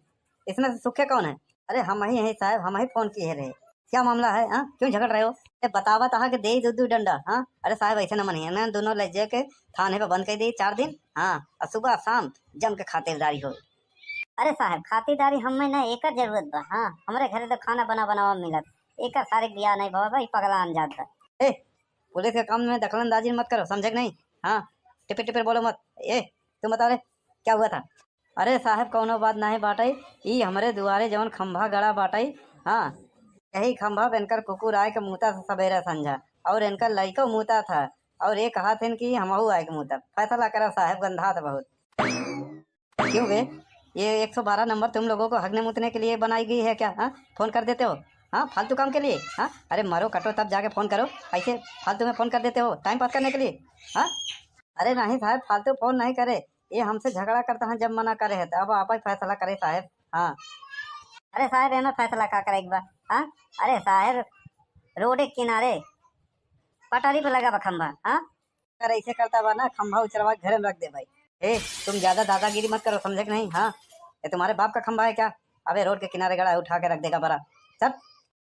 इसमें से सुखे कौन है? अरे, हम ही हैं साहब, हम ही फोन किए रहे। क्या मामला है, हाँ? क्यों झगड़ रहे हो? ए, बतावा तहा के दे दू दू डंडा, हाँ? अरे साहब, ऐसे न मनिए ना, दोनों ले जाके थाने पे बंद कर दे चार दिन, हाँ? और सुबह शाम जम के खातिरदारी हो। अरे साहब, खातिरदारी हमें ना एकर जरूरत बा, हाँ? हमरे घरे तो खाना बना बनावा मिलत, एकर सारे बियाह नहीं बाबा, ई पगलान जात बा। ए, पुलिस के काम में दखलंदाजी मत करो, समझे कि नहीं? हाँ, टिपिर टिपिर बोलो मत। ए, तुम बताओ रे, क्या हुआ था? अरे साहब, कौनो बात नहीं बाटई, ई हमरे दुआरे जवन खंभा गड़ा बाटई, हाँ, यही खंभा पे इनकर कुकुर आए के मूता था सबेरे संझा, और इनकर लइको मूता था, और ये कहा थे कि हमहू आए के मूता। फैसला करा साहब, गंधा था बहुत। क्यों बे, ये एक सौ बारह नंबर तुम लोगों को हगने मूतने के लिए बनाई गई है क्या? हाँ, फोन कर देते हो, हाँ, फालतू काम के लिए। हाँ, अरे मरो कटो तब जाके फोन करो, ऐसे फालतू में फोन कर देते हो टाइम पास करने के लिए। हाँ, अरे नहीं साहब, फालतू फोन नहीं करे, ये हमसे झगड़ा करता है, जब मना करे है तो अब आप ही फैसला करे साहब। हाँ। अरे साहब, एमे फैसला का करे के बा? हाँ, अरे साहब, रोड के किनारे पटरी पे लगा बा खंभा, हाँ, अगर ऐसे करता बा ना, खंभा उचरवा के घरे में रख दे भाई। ए, तुम ज्यादा दादागिरी मत करो, समझे कि नहीं? हाँ, ये तुम्हारे बाप का खंभा है क्या? अबे रोड के किनारे गड़ा है, उठा के रख देगा बड़ा। चल,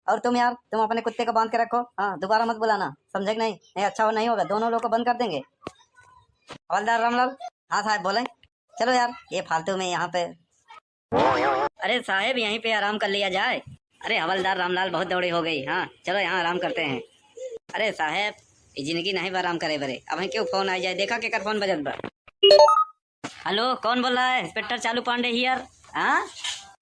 और तुम यार, तुम अपने कुत्ते को बांध के रखो, हाँ, दोबारा मत बुलाना, समझे कि नहीं? नहीं अच्छा हो, नहीं होगा, दोनों लोग को बंद कर देंगे। हवलदार रामलाल। हाँ साहब, बोले। चलो यार, ये फालतू में यहाँ पे। अरे साहेब, यहीं पे आराम कर लिया जाए। अरे हवलदार रामलाल, बहुत दौड़ी हो गई। हाँ, चलो यहाँ आराम करते हैं। अरे साहेब, ये जिंदगी नहीं बा आराम करे बरे। अब क्यों फोन आ जाए, देखा केकर फोन बजत बा। हेलो, कौन बोल रहा है? इंस्पेक्टर चालू पांडे हियर। हाँ,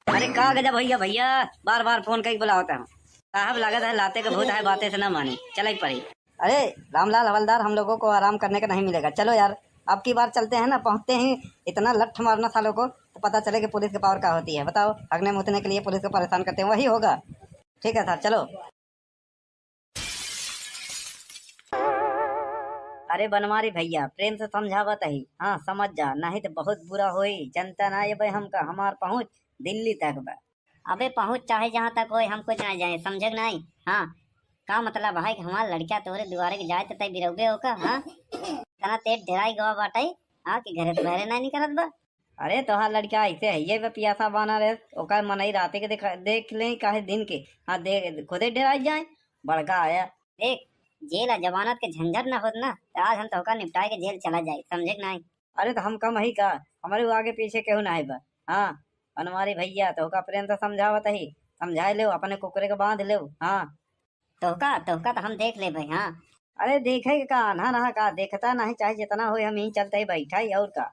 अरे का गजब भैया, भैया बार बार फोन करके बुलावत हैं। साहब, लागत है लाते के भूत है, बातें से ना मानी, चले पड़ी। अरे रामलाल हवलदार, हम लोगों को आराम करने का नहीं मिलेगा। चलो यार, अब की बार चलते हैं ना, पहुंचते ही इतना लठ मारना सालों को, तो पता चले कि पुलिस के पावर का होती है। बताओ, हगने मुतने के लिए पुलिस को परेशान करते हैं, वही होगा। ठीक है सर, चलो। अरे बनवारी भैया, प्रेम से समझावत ही, हाँ, समझ जा, नहीं तो बहुत बुरा होई। जनता ना ये भाई हमका, हमार पहुँच दिल्ली तक बा। अबे पहुँच चाहे जहाँ तक होए, हम कुछ ना जाए, समझे कि नहीं? हाँ, का मतलब है कि हमार लड़किया तोहरे दुआरे के जाए त तई बिरौबे होका, हाँ? इतना तेज डेराई गवा बाटई, हाँ, कि घरे से बहरे ना निकलत बा। अरे तोहार लड़का ऐसे है, ये बे पियासा बाना रे, ओकर मनई राते के देखा, देख ले काहे दिन के, हाँ, दे, खुदे डेराई जाए, बड़का आया। देख, जेल आ जमानत के झंझट ना होत ना, त आज हम तोहका निपटाए के जेल चला जाए, समझे कि नहीं? अरे तो हम कम ही का, हमारे वो आगे पीछे केहू ना है बा। हाँ, बनवारी भैया, तोहका प्रेम से समझावत ही, समझाए लेव, अपने कुकुरे के बांध लेव। हाँ। तोहका, तोहका तो हम देख लेबे, हाँ। अरे देखे के का, आन्हा रहा का, देखता नहीं, चाहे जितना होए, हम यहीं चलते ही बैठा ही, और का।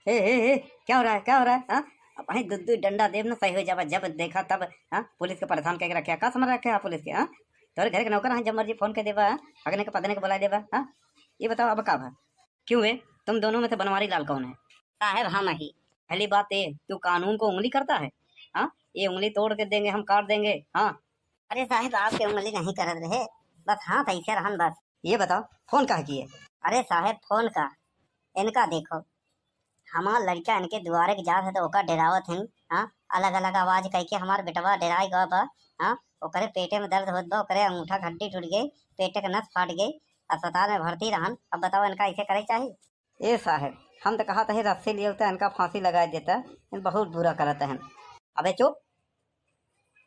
हे, हे, हे, क्या हो रहा है, क्या हो रहा है, हाँ? अब वहीं दू दू डंडा देब ना, सही हो जाबा, जब देखा तब, हाँ? पुलिस के परेशान करके रखे, का समझ रखे आप पुलिस के, हाँ? तोरे घर के नौकर हैं, जब मर्जी फोन कर देबा, हाँ? हगने के पदने के बुला देबा, हाँ? ये बताओ अब का भा? क्यों बे, तुम दोनों में से बनवारी लाल कौन है? साहब, हम ही। पहली बात ये, तू कानून को उंगली करता है? हाँ, ये उंगली तोड़ के देंगे हम, काट देंगे। हाँ। अरे साहब, आपके उंगली नहीं करत रहे, बस हाथ ऐसे रहन बस। ये बताओ, फोन काहे किए? अरे साहब, फोन का, इनका देखो, हमार लड़का इनके दुआरे के जात है तो ओका डेरावत हन। हाँ, अलग अलग आवाज कह के हमार बेटवा डेराई गवा बा। हाँ, ओकरे पेटे में दर्द होत बा, ओकरे अंगूठा हड्डी टूट गई, पेटे के नस फाट गई, अस्पताल में भर्ती रहन। अब बताओ, इनका ऐसे करे चाहिए? ए साहब, हम तो कहत ही रस्सी लिए होते, इनका फांसी लगाए देता, इन बहुत बुरा करत हैं। अबे चुप,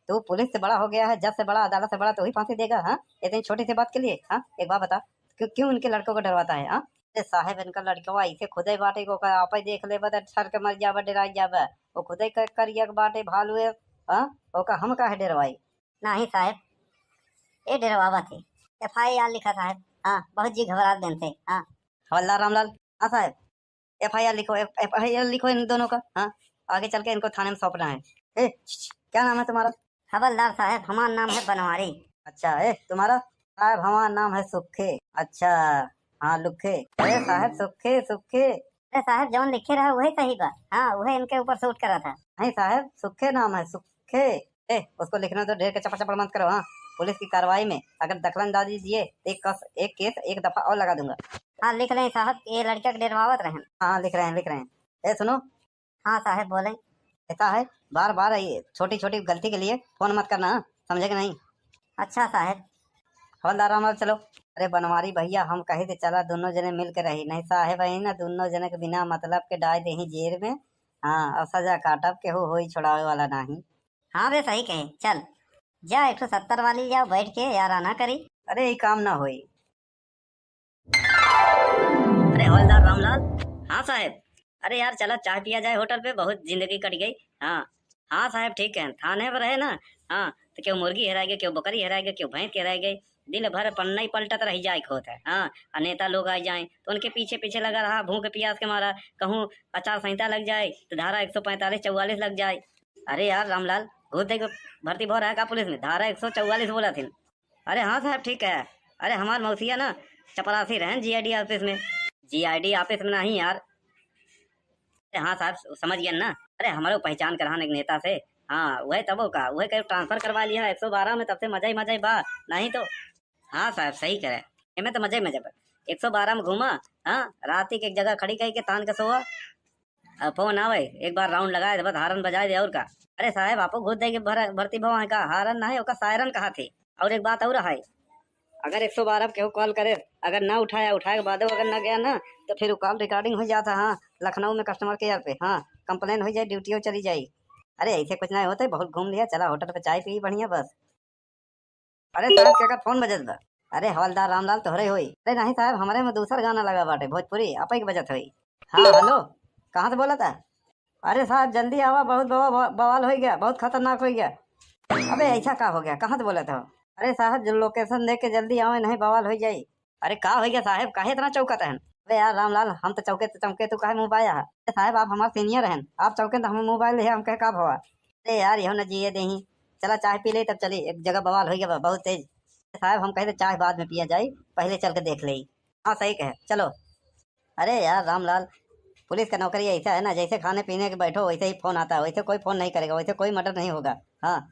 तू पुलिस से बड़ा हो गया है, जज से बड़ा, अदालत से बड़ा, तू ही फांसी देगा? हाँ, इतनी छोटी सी बात के लिए? हाँ, एक बात बता, क्यों, क्यों इनके लड़कों को डरवाता है? हाँ, ए साहब, इनका लड़कवा ऐसे खुदे बाटे को का आपे देख लेबा त ठर के मर जाबा, डेराई जाबा। वो खुदे क-, करिया के बाटे भालू है, हाँ, ओका हम काहे डेरवाई? नहीं साहब, ये डेरवावत है। एफ आई आर लिखा साहब। हाँ, बहुत जी घबरात गन से। हाँ। हवलदार रामलाल। हाँ साहब, एफ आई आर लिखो, एफ-, एफ आई आर लिखो इन दोनों का। हाँ, आगे चल के इनको थाने में सौंपना है। ए, छ, छ, क्या नाम है तुम्हारा? हवलदार साहब, हमारा नाम है बनवारी। अच्छा, ए, तुम्हारा? साहब, हमारा नाम है सुखे। अच्छा, हाँ, लुखे। अरे साहब, सुखे, सुखे। अरे साहब, जौन लिखे रहा, वही सही बा। हाँ, वही इनके ऊपर सूट करा था। नहीं साहब, सुखे नाम है, सुखे। ए, उसको लिखने दो, ढेर के चपड़ चपड़ मत करो। हाँ, पुलिस की कार्रवाई में अगर दखलंदाजी दिए, तो एक कस-, एक केस एक दफा और लगा दूंगा। हाँ, लिख लें साहब, ये लड़का के डेरवावत रहेन। हाँ, लिख रहे हैं, लिख रहे हैं। ए, सुनो। हाँ साहब, बोलें। ऐसा है, बार बार ये छोटी छोटी गलती के लिए फोन मत करना, समझे कि नहीं? अच्छा साहब। हवलदार रामलाल, चलो। अरे बनवारी भैया, हम कहे थे चला दोनों जने मिल के रही, नहीं साहब है ना, दोनों जने के बिना मतलब के डाल देही जेल में। हाँ, और सजा काटब, केहू होई छोड़ावे वाला नाही। हाँ बे, सही कहे, चल जा एक सौ सत्तर वाली जाओ बैठ के याराना करी। अरे, ई काम ना होई। अरे हवलदार रामलाल। हाँ साहब। अरे यार, चला चाय पिया जाए होटल पे, बहुत जिंदगी कट गई। हाँ, हाँ साहब, ठीक है, थाने पर रहे ना। हाँ, तो केहू मुर्गी हेराय गए, केहू बकरी हेराय गए, केहू भैंस हेराय गए, दिन भर पन्ना ही पलटत रह जाए के होत है। हाँ, और नेता लोग आ जाए तो उनके पीछे पीछे लगा रहा, भूख प्यास के मारा। कहूँ आचार संहिता लग जाए तो धारा एक सौ पैंतालीस चौवालीस लग जाए। अरे यार रामलाल, घूस दे के भर्ती भो रहा का पुलिस में? धारा एक सौ चौवालीस बोला थी। अरे हाँ साहब, ठीक है। अरे हमार मौसिया ना चपरासी रहन जीआईडी ऑफिस में। जीआईडी ऑफिस में नहीं यार। अरे हाँ साहब, समझ गया ना। अरे हमारे पहचान करान एक नेता से। हाँ, वह तबो का, वह कहीं ट्रांसफर करवा लिया एक सौ बारह में, तब से मजा ही मजा ही बा। नहीं तो हाँ साहब, सही करे। एमे तो मजा ही मजा बा। एक सौ बारह में घूमा, हाँ, रात के एक जगह खड़ी कही के तान के सोआ। अब फोन आवे, एक बार राउंड लगाए दे, बस हारन बजाए दे, और का। अरे साहब, आपो घूस दे के भर-, भर्ती भवा है का? हारन ना है, ओका सायरन कहा थे। और एक बात और है, अगर एक सौ बारह पे केहू कॉल करे, अगर ना उठाया, उठाए के बाद अगर ना गया ना, तो फिर वो कॉल रिकॉर्डिंग हो जाता। हाँ, लखनऊ में कस्टमर केयर पे, हाँ, कंप्लेन हो जाए, ड्यूटियों चली जाई। अरे ऐसे कुछ नहीं होते, बहुत घूम लिया, चला होटल पे चाय पी बढ़िया बस। अरे साहब, केकर फोन बजत बा? अरे हवलदार रामलाल तोहरे होई। अरे नहीं साहब, हमरे में दूसर गाना लगा बाटे, भोजपुरी, अपई के बजत होई। हाँ, हेलो, कहाँ से बोला था? अरे साहब, जल्दी आवा, बहुत बवा-, बवा-, बवाल हो गया, बहुत खतरनाक हो गया। अबे ऐसा का हो गया, कहाँ से बोला था? अरे साहब, जो लोकेशन दे के जल्दी आवे, नहीं बवाल हो जाई। अरे का हो गया साहब, काहे इतना चौकत हन? अरे यार रामलाल, हम तो चौके तो चौके, तू काहे मुँह बाया है? अरे साहब, आप हमारे सीनियर हैं, आप चौके तो हमें मोबाइल है, हम कहे का भवा? अरे यार, यहो न जिए देही। चला चाय पी ले, तब चली, एक जगह बवाल हो गया बा, बहुत तेज। साहब, हम कहे तो चाय बाद में पिया जाई, पहले चल के देख ले। हाँ, सही कहे, चलो। अरे यार रामलाल, पुलिस का नौकरी ऐसा है ना, जैसे खाने पीने के बैठो वैसे ही फोन आता है, वैसे कोई फोन नहीं करेगा, वैसे कोई मर्डर नहीं होगा। हाँ,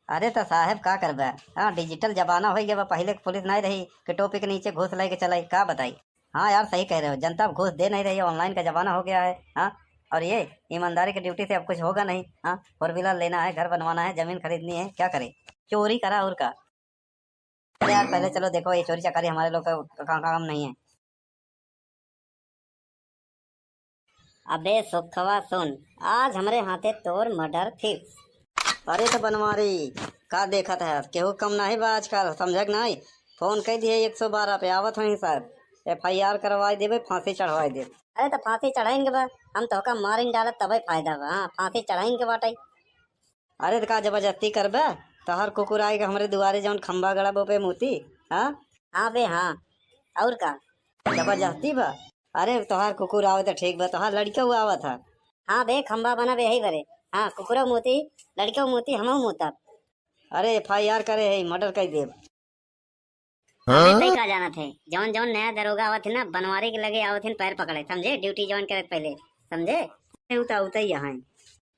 अरे तो साहब का करबे, हाँ, डिजिटल जमाना हो गया बा, पहले के पुलिस नहीं रही कि टोपी के नीचे घूस लेके चलाई, का बताई। हाँ यार, सही कह रहे हो, जनता अब घूस दे नहीं रही है, ऑनलाइन का जमाना हो गया है। हाँ, और ये ईमानदारी की ड्यूटी से अब कुछ होगा नहीं। हाँ, फोर व्हीलर लेना है, घर बनवाना है, जमीन खरीदनी है, क्या करे, चोरी करा और का। अरे यार, पहले चलो देखो, ये चोरी चकारी हमारे लोग का का-, काम नहीं है। अबे सुखवा सुन, आज हमरे हाथे तोर मर्डर फिक्स। अरे तो बनवारी, का देखत है, केहू कम नहीं बा आजकल, समझक नहीं? फोन कई दिए एक सौ बारह पे, आवत हई सर, एफआईआर करवाई देबे, फांसी चढ़वाई देबे। अरे तो फांसी चढ़ाइन के बा, हम तोहका मारिन डालब तबे फायदा बा। हाँ, फांसी चढ़ाइन के बाटे। अरे त का जबरदस्ती करबे? तोहार कुकुर आए के हमरे दुआरे जौन खंभा गड़ा बो पे मूती, हाँ? हाँ बे, हाँ। और का? जबरदस्ती बा? अरे तोहार कुकुर आवे त ठीक बा, तोहार लड़िका हुआ आवत है। हाँ बे, खंभा बना बे यही बरे। हाँ, कुकुरो मूती, लड़िका मूती, हमहू मूतब। अरे एफआईआर करे है, मर्डर कर देब। अबे तई का जानत है, जौन जौन नया दरोगा आवत है ना, बनवारी के लगे आवत है पैर पकड़े, समझे? ड्यूटी ज्वाइन करे के पहले, समझे? अरे उ तो उतई यहाँ है।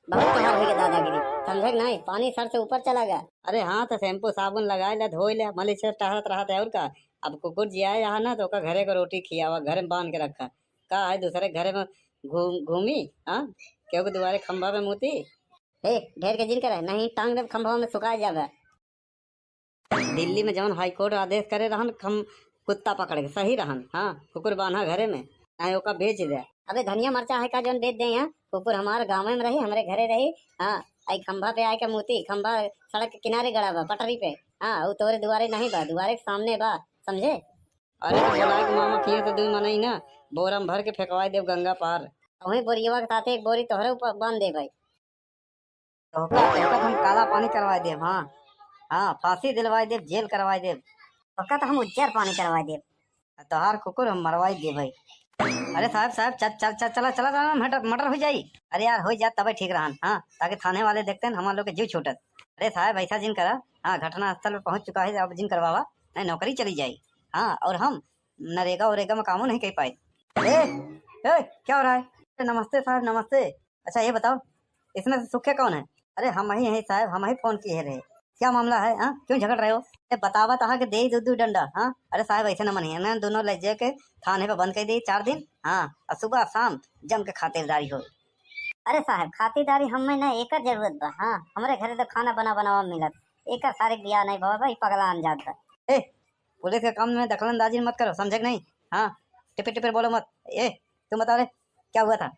बहुत तोहार होई के दादागिरी, समझे कि नहीं? पानी सर से ऊपर चला गया। अरे हाँ, तो शैम्पू साबुन लगाए ले, धोए ले, मलिच से टहरत रहत है और का। अब कुकुर जिया यहाँ ना, तो ओका घरे को रोटी खियावा, घर में बांध के रखा। का है दूसरे घरे में घूम-, घूमी, हाँ? केहू के दुआरे खंभा पे मूती। हे, ढेर के जिन करे, नहीं टांग देब खंभवा में, सुखा जाबे। दिल्ली में जौन हाई कोर्ट आदेश करे रहन, हम कुत्ता पकड़ के सही रहन, हाँ, कुकुर बांधा घरे में, चाहे ओका बेच दे। अबे धनिया मरचा है का जौन बेच दे यहाँ? कुकुर हमारे गाँव में रही, हमरे घरे रही, हाँ, आई खंभा पे आए के मूती, खंभा सड़क के किनारे गड़ा बा, पटरी पे, हाँ, वो तोरे दुआरे नहीं बा, दुआरे के सामने बा, समझे? अरे तो बोलाए के मामा किए तो दुई मनई ना, बोरा में भर के फेंकवाए देव गंगा पार। वही बोरियवा के साथे एक बोरी तोहरे ऊपर बांध दे भाई। तोहका, तोहका तो हम काला पानी करवाए देब, हाँ। हाँ, फांसी दिलवाए देब, जेल करवाए देब। तोहका तो हम उज्जर पानी करवाए देब। आ तोहार कुकुर हम मरवाए देब भाई। अरे साहब, साहब, चल, चल, चल, चला, चला, चला, मर्डर, मर्डर हो जाई। अरे यार, हो जात तबे ठीक रहन, हाँ, ताकि थाने वाले देखते हैं, हमारे लोग के जीव छूटत। अरे साहब, ऐसा जिन करा, हाँ, घटना स्थल पे पहुंच चुका है, अब जिन करवावा, नहीं, नौकरी चली जाई। हाँ, और हम नरेगा वरेगा में कामों नहीं कर पाए। ए, ए, क्या हो रहा है? नमस्ते साहब, नमस्ते। अच्छा, ये बताओ, इसमें से सुखे कौन है? अरे, हम ही हैं साहब, हम ही फोन किए रहे। क्या मामला है, हाँ? क्यों झगड़ रहे हो? ए, बतावत आहा कि देई दू दू डंडा, हाँ? अरे साहेब, ऐसे न मनिहे, इन्हें दोनों ले जाके थाने पे बंद कर दी चार दिन, हाँ? और सुबह शाम जम के खातिरदारी हो। अरे साहेब, खातिरदारी हमें ना एकर जरूरत बा, हाँ? हमरे घरे तो खाना बना बनावा मिलत, एकर सारे बियाह नहीं भवा भाई, पगला जात बा। ए, पुलिस के काम में दखलंदाजी मत करो, समझे कि नहीं? हाँ, टिपिर टिपिर बोलो मत। ए, तुम बताओ रे, क्या हुआ था?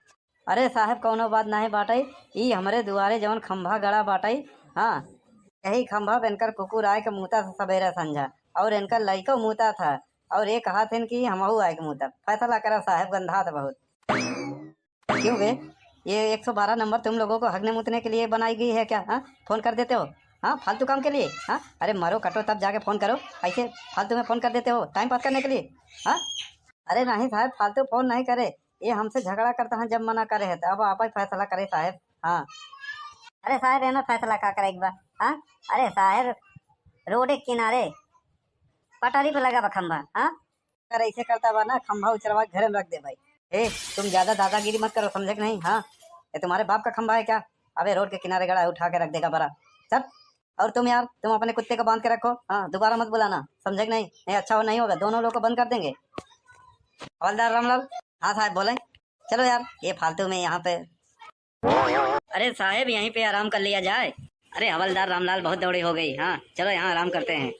अरे साहेब, कौनो बात नाहीं बाटई, ई हमरे दुआरे जवन खंभा गड़ा बाटई, हाँ, यही खंभा पे इनकर कुकुर आए के मूता था सबेरे संझा, और इनकर लइको मूता था, और ये कहा थे कि हमहू आए के मूता। फैसला करा साहेब, गंधात बहुत। क्यों बे, ये एक सौ बारह नंबर तुम लोगों को हगने मूतने के लिए बनाई गई है क्या? हाँ, फोन कर देते हो, हाँ, फालतू काम के लिए। हाँ, अरे मरो कटो तब जाके फोन करो, ऐसे फालतू में फोन कर देते हो टाइम पास करने के लिए। हाँ, अरे नहीं साहेब, फालतू फोन नहीं करे, ये हमसे झगड़ा करता है, जब मना करे है तो अब आप ही फैसला करे साहेब। हाँ। अरे साहेब, एमे फैसला का करे के बा? हाँ, अरे साहेब, रोड के किनारे पटरी पे लगा बा खंभा। हाँ, अगर ऐसे करता बा ना, खंभा उचरवा के घरे में रख दे भाई। ए, तुम ज्यादा दादागिरी मत करो, समझे कि नहीं? हाँ, ये तुम्हारे बाप का खंभा है क्या? अबे रोड के किनारे गड़ा है, उठा के रख देगा बड़ा। चल, और तुम यार, तुम अपने कुत्ते को बांध के रखो, हाँ, दोबारा मत बुलाना, समझे कि नहीं? नहीं अच्छा हो, नहीं होगा, दोनों लोग को बंद कर देंगे। हवलदार रामलाल। हाँ साहेब, बोले। चलो यार, ये फालतू में यहाँ पे। अरे साहेब, यहीं पे आराम कर लिया जाए। अरे हवलदार रामलाल, बहुत दौड़ी हो गई। हाँ, चलो यहाँ आराम करते हैं।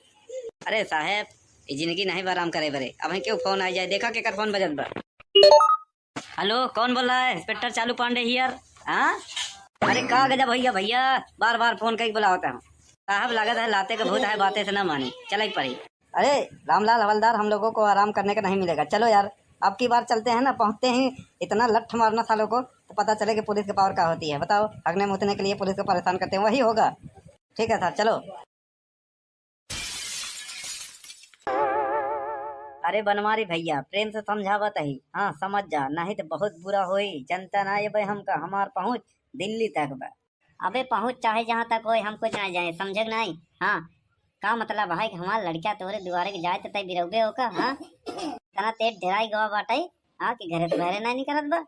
अरे साहेब, ये जिंदगी नहीं बा आराम करे बरे। अब क्यों फोन आ जाए, देखा केकर फोन बजत बा। हेलो, कौन बोल रहा है? इंस्पेक्टर चालू पांडे हियर। हाँ, अरे का गजब भैया, भैया बार बार फोन कई बुलावत है। साहब, लागत है लाते के भूत है, बातें से ना मानी, चले पड़ी। अरे रामलाल हवलदार, हम लोगों को आराम करने का नहीं मिलेगा, चलो यार, अब की बार चलते हैं ना, पहुंचते ही इतना लठ मारना सालों को, तो पता चले कि पुलिस के पावर का होती है। बताओ, हगने मुतने के लिए पुलिस को परेशान करते हैं, वही होगा। ठीक है सर, चलो। अरे बनवारी भैया, प्रेम से समझावत ही, हाँ, समझ जा, नहीं तो बहुत बुरा होई। जनता ना ये भाई हमका, हमार पहुँच दिल्ली तक बा। अबे पहुँच चाहे जहाँ तक होए, हम कुछ ना जाए, समझे कि नहीं? हाँ, का मतलब है कि हमार लड़का तोहरे दुआरे के जाए तो तय बिरौबे होका, हाँ? इतना तेज डेराई गवा बाटे, हाँ, कि घरे से बाहरे नहीं निकलत बा।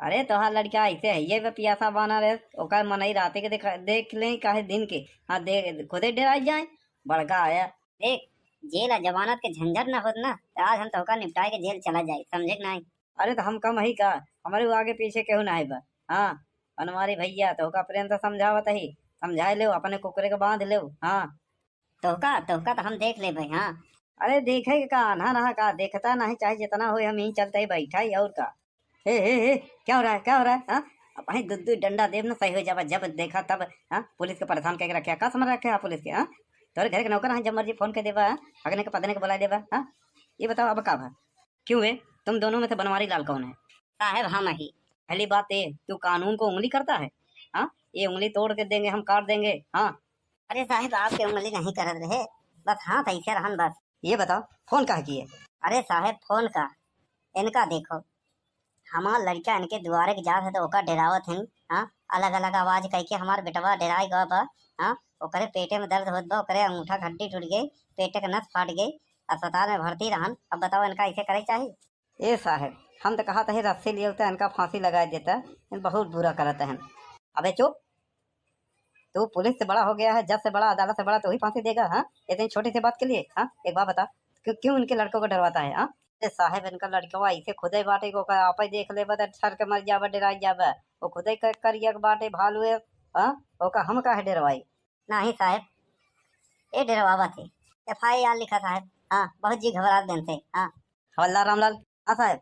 अरे तोहार लड़का ऐसे है, ये बे पियासा बाना रे, ओकर मनई राते के देख, देख ले काहे दिन के, हाँ, दे, खुदे डेराई जाए, बड़का आया। देख, जेल आ जमानत के झंझट ना होत ना, तो आज हम तोहका निपटाए के जेल चला जाए, समझे कि नहीं? अरे तो हम कम ही का, हमारे वो आगे पीछे केहू ना है बा। हाँ, बनवारी भैया, तोहका प्रेम से समझावत ही, समझाए लेव, अपने कुकरे के बांध लेव। हाँ। तोहका, तोहका तो हम देख लेबे, हाँ। अरे देखे के का, आन्हा रहा का, देखता नहीं, चाहे जितना होए, हम यहीं चलते ही बैठा ही, और का। हे, हे, हे, क्या हो रहा है, क्या हो रहा है, हाँ? अब भाई दू दू डंडा देब ना, सही हो जाबा, जब देखा तब, हाँ? पुलिस के परेशान करके रखे, का समझ रखे आप पुलिस के, हाँ? तोरे घर के नौकर हैं, जब मर्जी फोन कर देबा, हाँ? हगने के पदने के बुला देबा, हाँ? ये बताओ अब का भा? क्यों बे, तुम दोनों में से बनवारी लाल कौन है? साहेब हम ही। पहली बात ये, तू कानून को उंगली करता है, हाँ? ये उंगली तोड़ के देंगे हम, काट देंगे, हाँ? अरे साहेब, आपके उंगली नहीं करत रहे, बस हाथ ऐसे रहन बस। ये बताओ, फोन काहे किए? अरे साहेब, फोन का? इनका देखो, हमार लड़का इनके दुआरे के जात है तो ओका डेरावत हैं, हाँ? अलग अलग आवाज कह के हमार बेटवा डेराए गवा बा, हाँ? ओकरे पेटे में दर्द होत बा, ओकरे अंगूठा हड्डी टूट गई, पेटे के नस फाट गई, अस्पताल में भर्ती रहन। अब बताओ, इनका ऐसे करे के चाही? ए साहेब, हम तो कहत ही रस्सी लिए होते इनका फांसी लगाए देता, इन बहुत बुरा करत हैं। अबे चुप, तू पुलिस से बड़ा हो गया है, जज से बड़ा, अदालत से बड़ा, तू ही फांसी देगा, हाँ? इतनी छोटी सी बात के लिए, हाँ? एक बात बता, क्यों, क्यों इनके लड़कों को डरवाता है, हाँ? ए साहेब, इनका लड़कवा ऐसे खुदे बाटे को का आपे देख लेबा त ठर के मर जाबा, डेराई जाबा। वो खुदे क-, करिया के बाटे भालू है, हाँ? ओका हम काहे डेरवाई? नहीं साहेब, ये डेरवावत है। एफ आई आर लिखा साहेब। हाँ, बहुत जी घबरात बेन से। हाँ। हवलदार रामलाल। हाँ साहेब,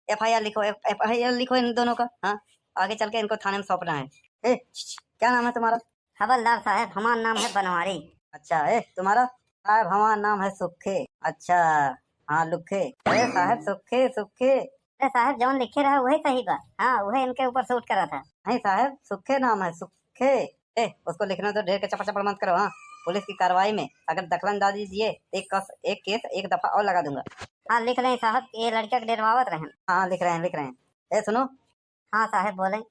एफ आई आर लिखो, एफ-, एफ आई आर लिखो इन दोनों का। हाँ, आगे चल के इनको थाने में सौंपना है। ए, छ, छ, क्या नाम है तुम्हारा? हवलदार साहेब, हमार नाम है बनवारी। अच्छा, ए, तुम्हारा? साहेब, हमार नाम है सुखे। अच्छा, हाँ, लुखे। अरे साहेब, सुखे, सुखे। अरे साहेब, जौन लिखे रहा, वही सही बा। हाँ, वही इनके ऊपर सूट करा था। नहीं साहेब, सुखे नाम है, सुखे। ए, उसको लिखना तो ढेर के चपड़ चपड़ मत करो, हाँ। पुलिस की कार्रवाई में अगर दखलंदाजी दिए, तो एक कस, एक केस एक दफा और लगा दूंगा। हाँ, लिख लें साहब, ये लड़का के डेरवावत रहन। हाँ, लिख रहे हैं, लिख रहे हैं। ए, सुनो। हाँ साहब, बोलें।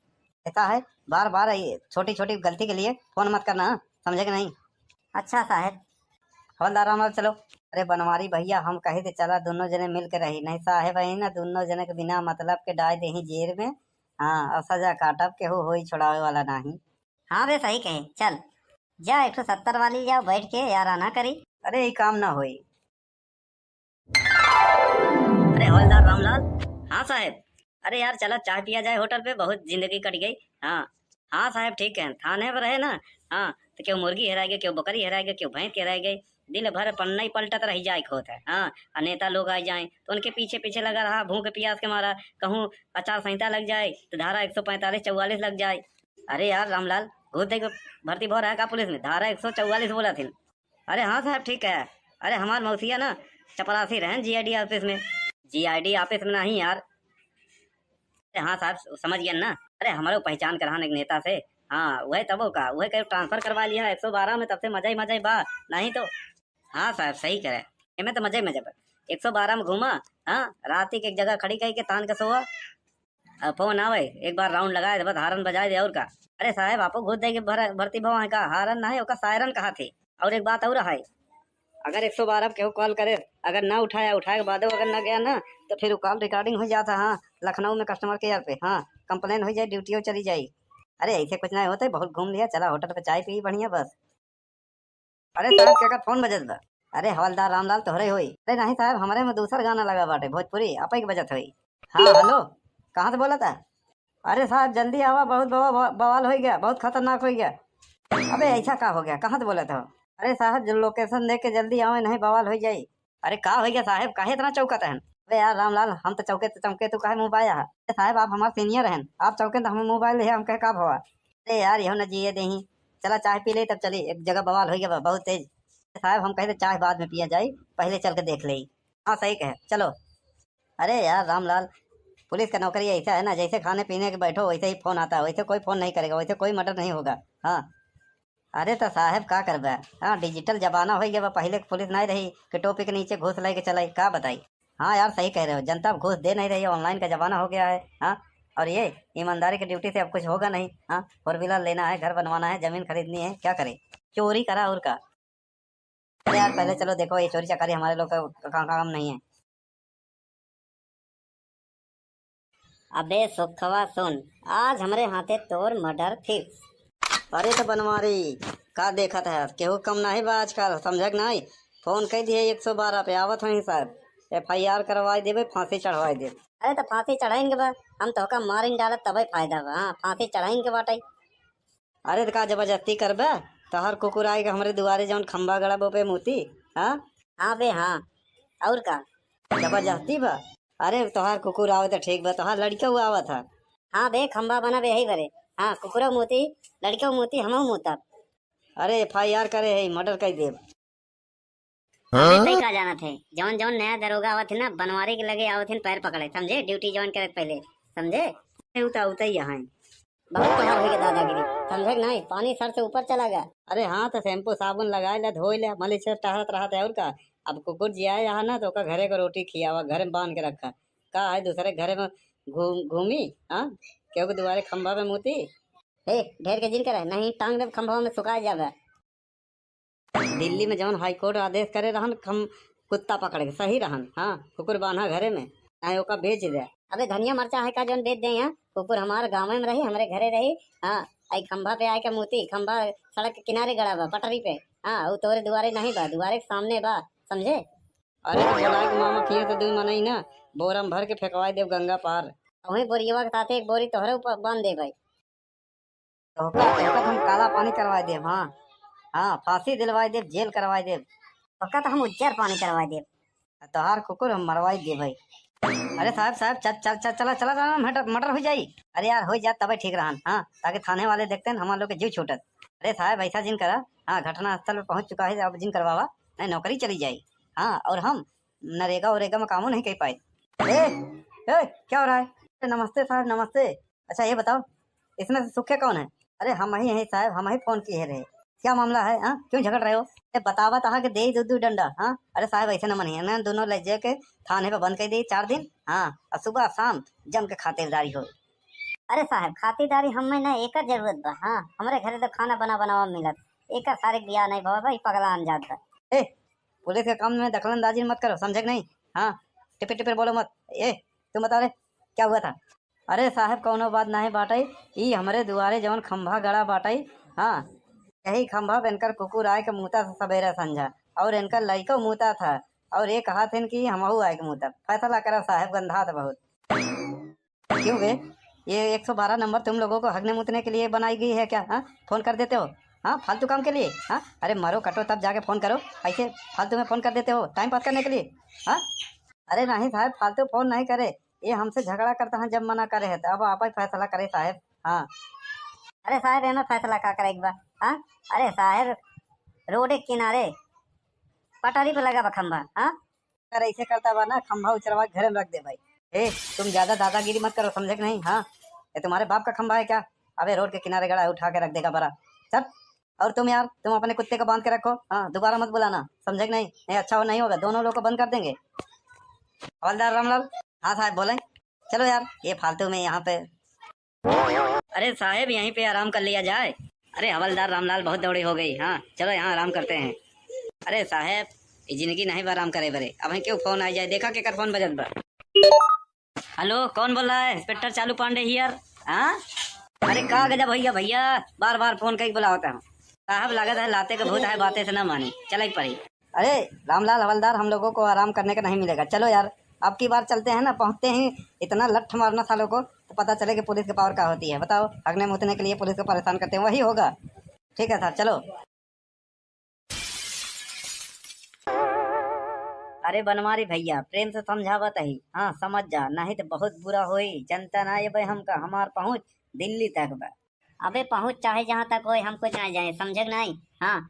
ऐसा है, बार बार ये छोटी छोटी गलती के लिए फोन मत करना, हाँ? समझे कि नहीं? अच्छा साहब। हवलदार रामलाल, चलो। अरे बनवारी भैया, हम कहे थे चला दोनों जने मिल के रही, नहीं साहेब है ना, दोनों जने के बिना मतलब के डाल दे ही जेल में। हाँ, और सजा काटब, केहू होई छोड़ावे वाला नहीं। हाँ बे, सही कहे, चल। जा एक ठो सत्तर वाली जाओ बैठ के यार आना करी। अरे ई काम ना होई। अरे हवलदार रामलाल। हाँ साहेब। अरे यार चला चाह पिया जाए होटल पे, बहुत जिंदगी कट गई। हाँ। हाँ साहेब ठीक है, थाने पर रहे ना। हाँ तो केहू मुर्गी हेराय गई, केहू बकरी हेराय गई, केहू भैंस के हेराय गई। दिन भर पन्ना ही पलटत रही जाए के होत है। हाँ। और नेता लोग आ जाए तो उनके पीछे पीछे लगा रहा, भूख प्यास के मारा। कहूँ आचार संहिता लग जाए तो धारा एक सौ पैंतालीस चौवालीस लग जाए। अरे यार रामलाल, घूस दे के भर्ती भो रहा है का पुलिस में? धारा एक सौ चौवालीस बोला थिन। अरे हाँ साहब ठीक है। अरे हमार मौसिया ना चपरासी रहन जीआईडी ऑफिस में। जीआईडी ऑफिस में नहीं यार। अरे हाँ साहब समझ गया ना। अरे हमारे पहचान के रहन एक नेता से। हाँ वही तबो का वही कहीं ट्रांसफर करवा लिया एक सौ बारह में, तब से मजा ही मजा ही बा। नहीं तो हाँ साहब सही करे। एमे तो मजा ही मजा बा। एक सौ बारह में घूमा। हाँ रात के एक जगह खड़ी कही के तान के सोआ। अब फोन आवे, एक बार राउंड लगाए दे, बस हारन बजाए दे, और का। अरे साहेब, आपो घूस दे के भर-, भर्ती भवा है का? हारन ना है, ओका सायरन कहा थे। और एक बात और है, अगर एक सौ बारह पे केहू कॉल करे, अगर ना उठाया, उठाए के बादो अगर ना गया ना, तो फिर वो कॉल रिकॉर्डिंग हो जाता। हाँ, लखनऊ में कस्टमर केयर पे, हाँ, कंप्लेन हो जाए, ड्यूटियों चली जाई। अरे ऐसे कुछ नहीं होते, बहुत घूम लिया, चला होटल पे चाय पी बढ़िया बस। अरे साहब, केकर फोन बजत बा? अरे हवलदार रामलाल तोहरे होई। अरे नहीं साहब, हमरे में दूसर गाना लगा बाटे, भोजपुरी, आपे के बजत होई। हाँ हेलो, कहाँ से बोला था? अरे साहब जल्दी आवा, बहुत बवा-, बवा-, बवाल हो गया, बहुत खतरनाक हो गया। अबे ऐसा का हो गया, कहाँ से बोला था? अरे साहब जो लोकेशन दे के जल्दी आवे, नहीं बवाल हो जाई। अरे का हो गया साहेब, काहे इतना चौकत हन? अरे यार रामलाल, हम तो चौके तो चमके, तू काहे मुँह बाया है? अरे साहेब, आप हमार सीनियर हन, आप चौके तो हमें मुँह बाय ले, हम कहे का भवा? अरे यार, यहो न जिए देही, चला चाय पी ले तब चली, एक जगह बवाल हो गया बा, बहुत तेज। साहेब, हम कहे तो चाय बाद में पिया जाई, पहले चल के देख ले। हाँ सही कहे, चलो। अरे यार रामलाल, पुलिस का नौकरी ऐसा है ना, जैसे खाने पीने के बैठो वैसे ही फोन आता है, वैसे कोई फोन नहीं करेगा, वैसे कोई मर्डर नहीं होगा। हाँ। अरे तो साहेब का करबे, हाँ, डिजिटल जमाना हो गया बा। पहले के पुलिस नहीं रही कि टोपी के नीचे घूस लेके चलाई, का बताई। हाँ यार, सही कह रहे हो, जनता अब घूस दे नहीं रही है, ऑनलाइन का जमाना हो गया है। हाँ, और ये ईमानदारी की ड्यूटी से अब कुछ होगा नहीं। हाँ, फोर व्हीलर लेना है, घर बनवाना है, जमीन खरीदनी है, क्या करे, चोरी करा और का। अरे यार, पहले चलो देखो, ये चोरी चकारी हमारे लोग का का-, काम नहीं है। अबे सुखवा सुन, आज हमरे हाथे तोर मर्डर फिक्स। अरे तो बनवारी, का देखत है, केहू कम नहीं बा आजकल, समझक नहीं? फोन कह दिए एक सौ बारह पे, आवत हैं साहब, एफआईआर करवाई देबे, फांसी चढ़वाई देबे। अरे तो फांसी चढ़ाइन के बा, हम तोहका मारिन डालब तबे फायदा बा। हाँ, फांसी चढ़ाइन के बाटे। अरे त का जबरदस्ती करबे? तोहार कुकुर आए के हमरे दुआरे जौन खंभा गड़ा बो पे मूती, हाँ? हाँ बे, हाँ। और का? जबरदस्ती बा? अरे तोहार कुकुर आवे त ठीक बा, तोहार लड़िका हुआ आवत है। हाँ बे, खंभा बना बे, यही बरे। हाँ, कुकुरो मूती, लड़िको मूती, हमहू मूतब। अरे एफआईआर करे है, मर्डर कर देब। अबे हाँ? तई का जानत है, जौन जौन नया दरोगा आवत है ना, बनवारी के लगे आवत है पैर पकड़े, समझे? ड्यूटी ज्वाइन करे पहले, समझे? ए, उता, उता ही यहाँ है। बहुत तोहार होई के दादागिरी, समझे कि नहीं? पानी सर से ऊपर चला गया। अरे हाँ, तो शैम्पू साबुन लगाए ले, धोए ले, मलिच से टहरत रहत है और का। अब कुकुर जिया यहाँ ना, तो ओका घरे को रोटी खियावा, घर में बांध के रखा। का है दूसरे घरे में घूम, घूमी, हाँ? केहू के दुआरे खंभा में मूती? ए, ढेर के जिन करे, नहीं टांग देब खंभवा में सुखा जाबे। दिल्ली में जौन हाई कोर्ट आदेश करे रहन, हम कुत्ता पकड़ के सही रहन। हाँ, कुकुर बांधा घरे में, चाहे ओका बेच दे। अबे धनिया मरचा है का जौन बेच दे यहाँ? कुकुर हमार गाँव में रही, हमरे घरे रही। हाँ, आई खंभा पे आए के मूती, खंभा सड़क के किनारे गड़ा बा, पटरी पे। हाँ, वो तोरे दुआरे नहीं बा, दुआरे के सामने बा, समझे? अरे तो बोला के मामा किए तो दुई मनई ना, बोरा में भर के फेंकवाई देब गंगा पार। वही बोरियवा के साथे एक बोरी तोहरे ऊपर बांध दे भाई। तोहका, तोहका तो हम काला पानी करवाई देब, हाँ। हाँ, फांसी दिलवाई देब, जेल करवाई देब। तोहका तो हम उज्जर पानी करवाई देब। तोहार कुकुर हम मरवाई देब भाई। अरे साहब, साहब, चल, चल, चल, चला, चला, चला, मर्डर, मर्डर हो जाई। अरे यार, हो जात तबे ठीक रहन, हाँ, ताकि थाने वाले देखते हैं, हमार लोग के जीव छूटत। अरे साहब, ऐसा जिन करा, हाँ, घटना स्थल पे पहुँच चुका है, अब जिन करवावा, नहीं नौकरी चली जाई। हाँ, और हम नरेगा वरेगा में कामो नहीं कर पाए। ए, ए, क्या हो रहा है? अरे नमस्ते साहब, नमस्ते। अच्छा ये बताओ, इसमें से सुखे कौन है? अरे हम ही हैं साहब, हम ही फोन किए रहे। क्या मामला है, हाँ? क्यों झगड़ रहे हो? ए, बतावा तहा के दे दू दू डंडा, हाँ? अरे साहब ऐसे न मनिए, ना दोनों ले जाके थाने पे बंद कर दे चार दिन, हाँ? और सुबह शाम जम के खातिरदारी हो। अरे साहब, खातिरदारी हमें ना एकर जरूरत बा, हाँ? हमरे घरे तो खाना बना बनावा मिलत, एकर सारे बियाह नहीं भवा भाई, पगला अनजात बा। ए, पुलिस के काम में दखलंदाजी मत करो, समझे कि नहीं? हाँ, टिपिर टिपिर बोलो मत। ए, तुम बताओ रे, क्या हुआ था? अरे साहब, कौनो बात नहीं बाटई, ई हमरे दुआरे जौन खंभा गड़ा बाटई, हाँ, यही खंभा पे इनकर कुकुर आए के मूता था सबेरे संझा, और इनकर लइको मूता था, और ये कहा थे कि हमहू आए के मूता। फैसला करा साहेब, गंधा था बहुत। क्यों बे, ये एक सौ बारह नंबर तुम लोगों को हगने मूतने के लिए बनाई गई है क्या? हाँ, फोन कर देते हो, हाँ, फालतू काम के लिए। हाँ, अरे मरो कटो तब जाके फोन करो, ऐसे फालतू में फोन कर देते हो टाइम पास करने के लिए। हाँ, अरे नहीं साहेब, फालतू फोन नहीं करे, ये हमसे झगड़ा करता है, जब मना करे है तो अब आप ही फैसला करे साहेब। हाँ, अरे साहेब, एमे फैसला का करे के बा? हाँ, अरे साहेब, रोड के किनारे पटरी पे लगा बा खंभा। हाँ, अगर ऐसे करता बा ना, खंभा उचरवा के घरे में रख दे भाई। ए, तुम ज्यादा दादागिरी मत करो, समझे कि नहीं? हाँ, ये तुम्हारे बाप का खंभा है क्या? अबे रोड के किनारे गड़ा है, उठा के रख देगा बड़ा। चल, और तुम यार, तुम अपने कुत्ते को बांध के रखो। हाँ, दोबारा मत बुलाना, समझे कि नहीं? नहीं, अच्छा हो, नहीं होगा, दोनों लोग को बंद कर देंगे। हवलदार रामलाल। हाँ साहेब, बोले। चलो यार, ये फालतू में यहाँ पे। अरे साहेब, यहीं पे आराम कर लिया जाए। अरे हवलदार रामलाल, बहुत दौड़ी हो गई। हाँ, चलो यहाँ आराम करते हैं। अरे साहेब, ये जिंदगी नहीं बा आराम करे बरे। अब क्यों फोन आ जाए, देखा केकर फोन बजत बा। हेलो, कौन बोल रहा है? इंस्पेक्टर चालू पांडे हियर। हाँ, अरे का गजब भैया, भैया बार बार फोन करके बुलावत है। साहब, लागत है लाते के भूत है, बातें से ना माने, चले के पड़ी। अरे रामलाल हवलदार, हम लोगों को आराम करने का नहीं मिलेगा, चलो यार, अब की बार चलते हैं ना, पहुंचते ही इतना लठ मारना सालों को, तो पता चले कि पुलिस के पावर का होती है। बताओ, हगने मूतने के लिए पुलिस को परेशान करते हैं, वही होगा। ठीक है साहब, चलो। अरे बनवारी भैया, प्रेम से समझावत ही, हाँ समझ जा, नहीं तो बहुत बुरा होई, जनता ना ये भाई हमका, हमार पहुँच दिल्ली तक बा। अबे पहुँच चाहे जहाँ तक होए, हम कुछ ना जाए, समझे कि नहीं? हाँ,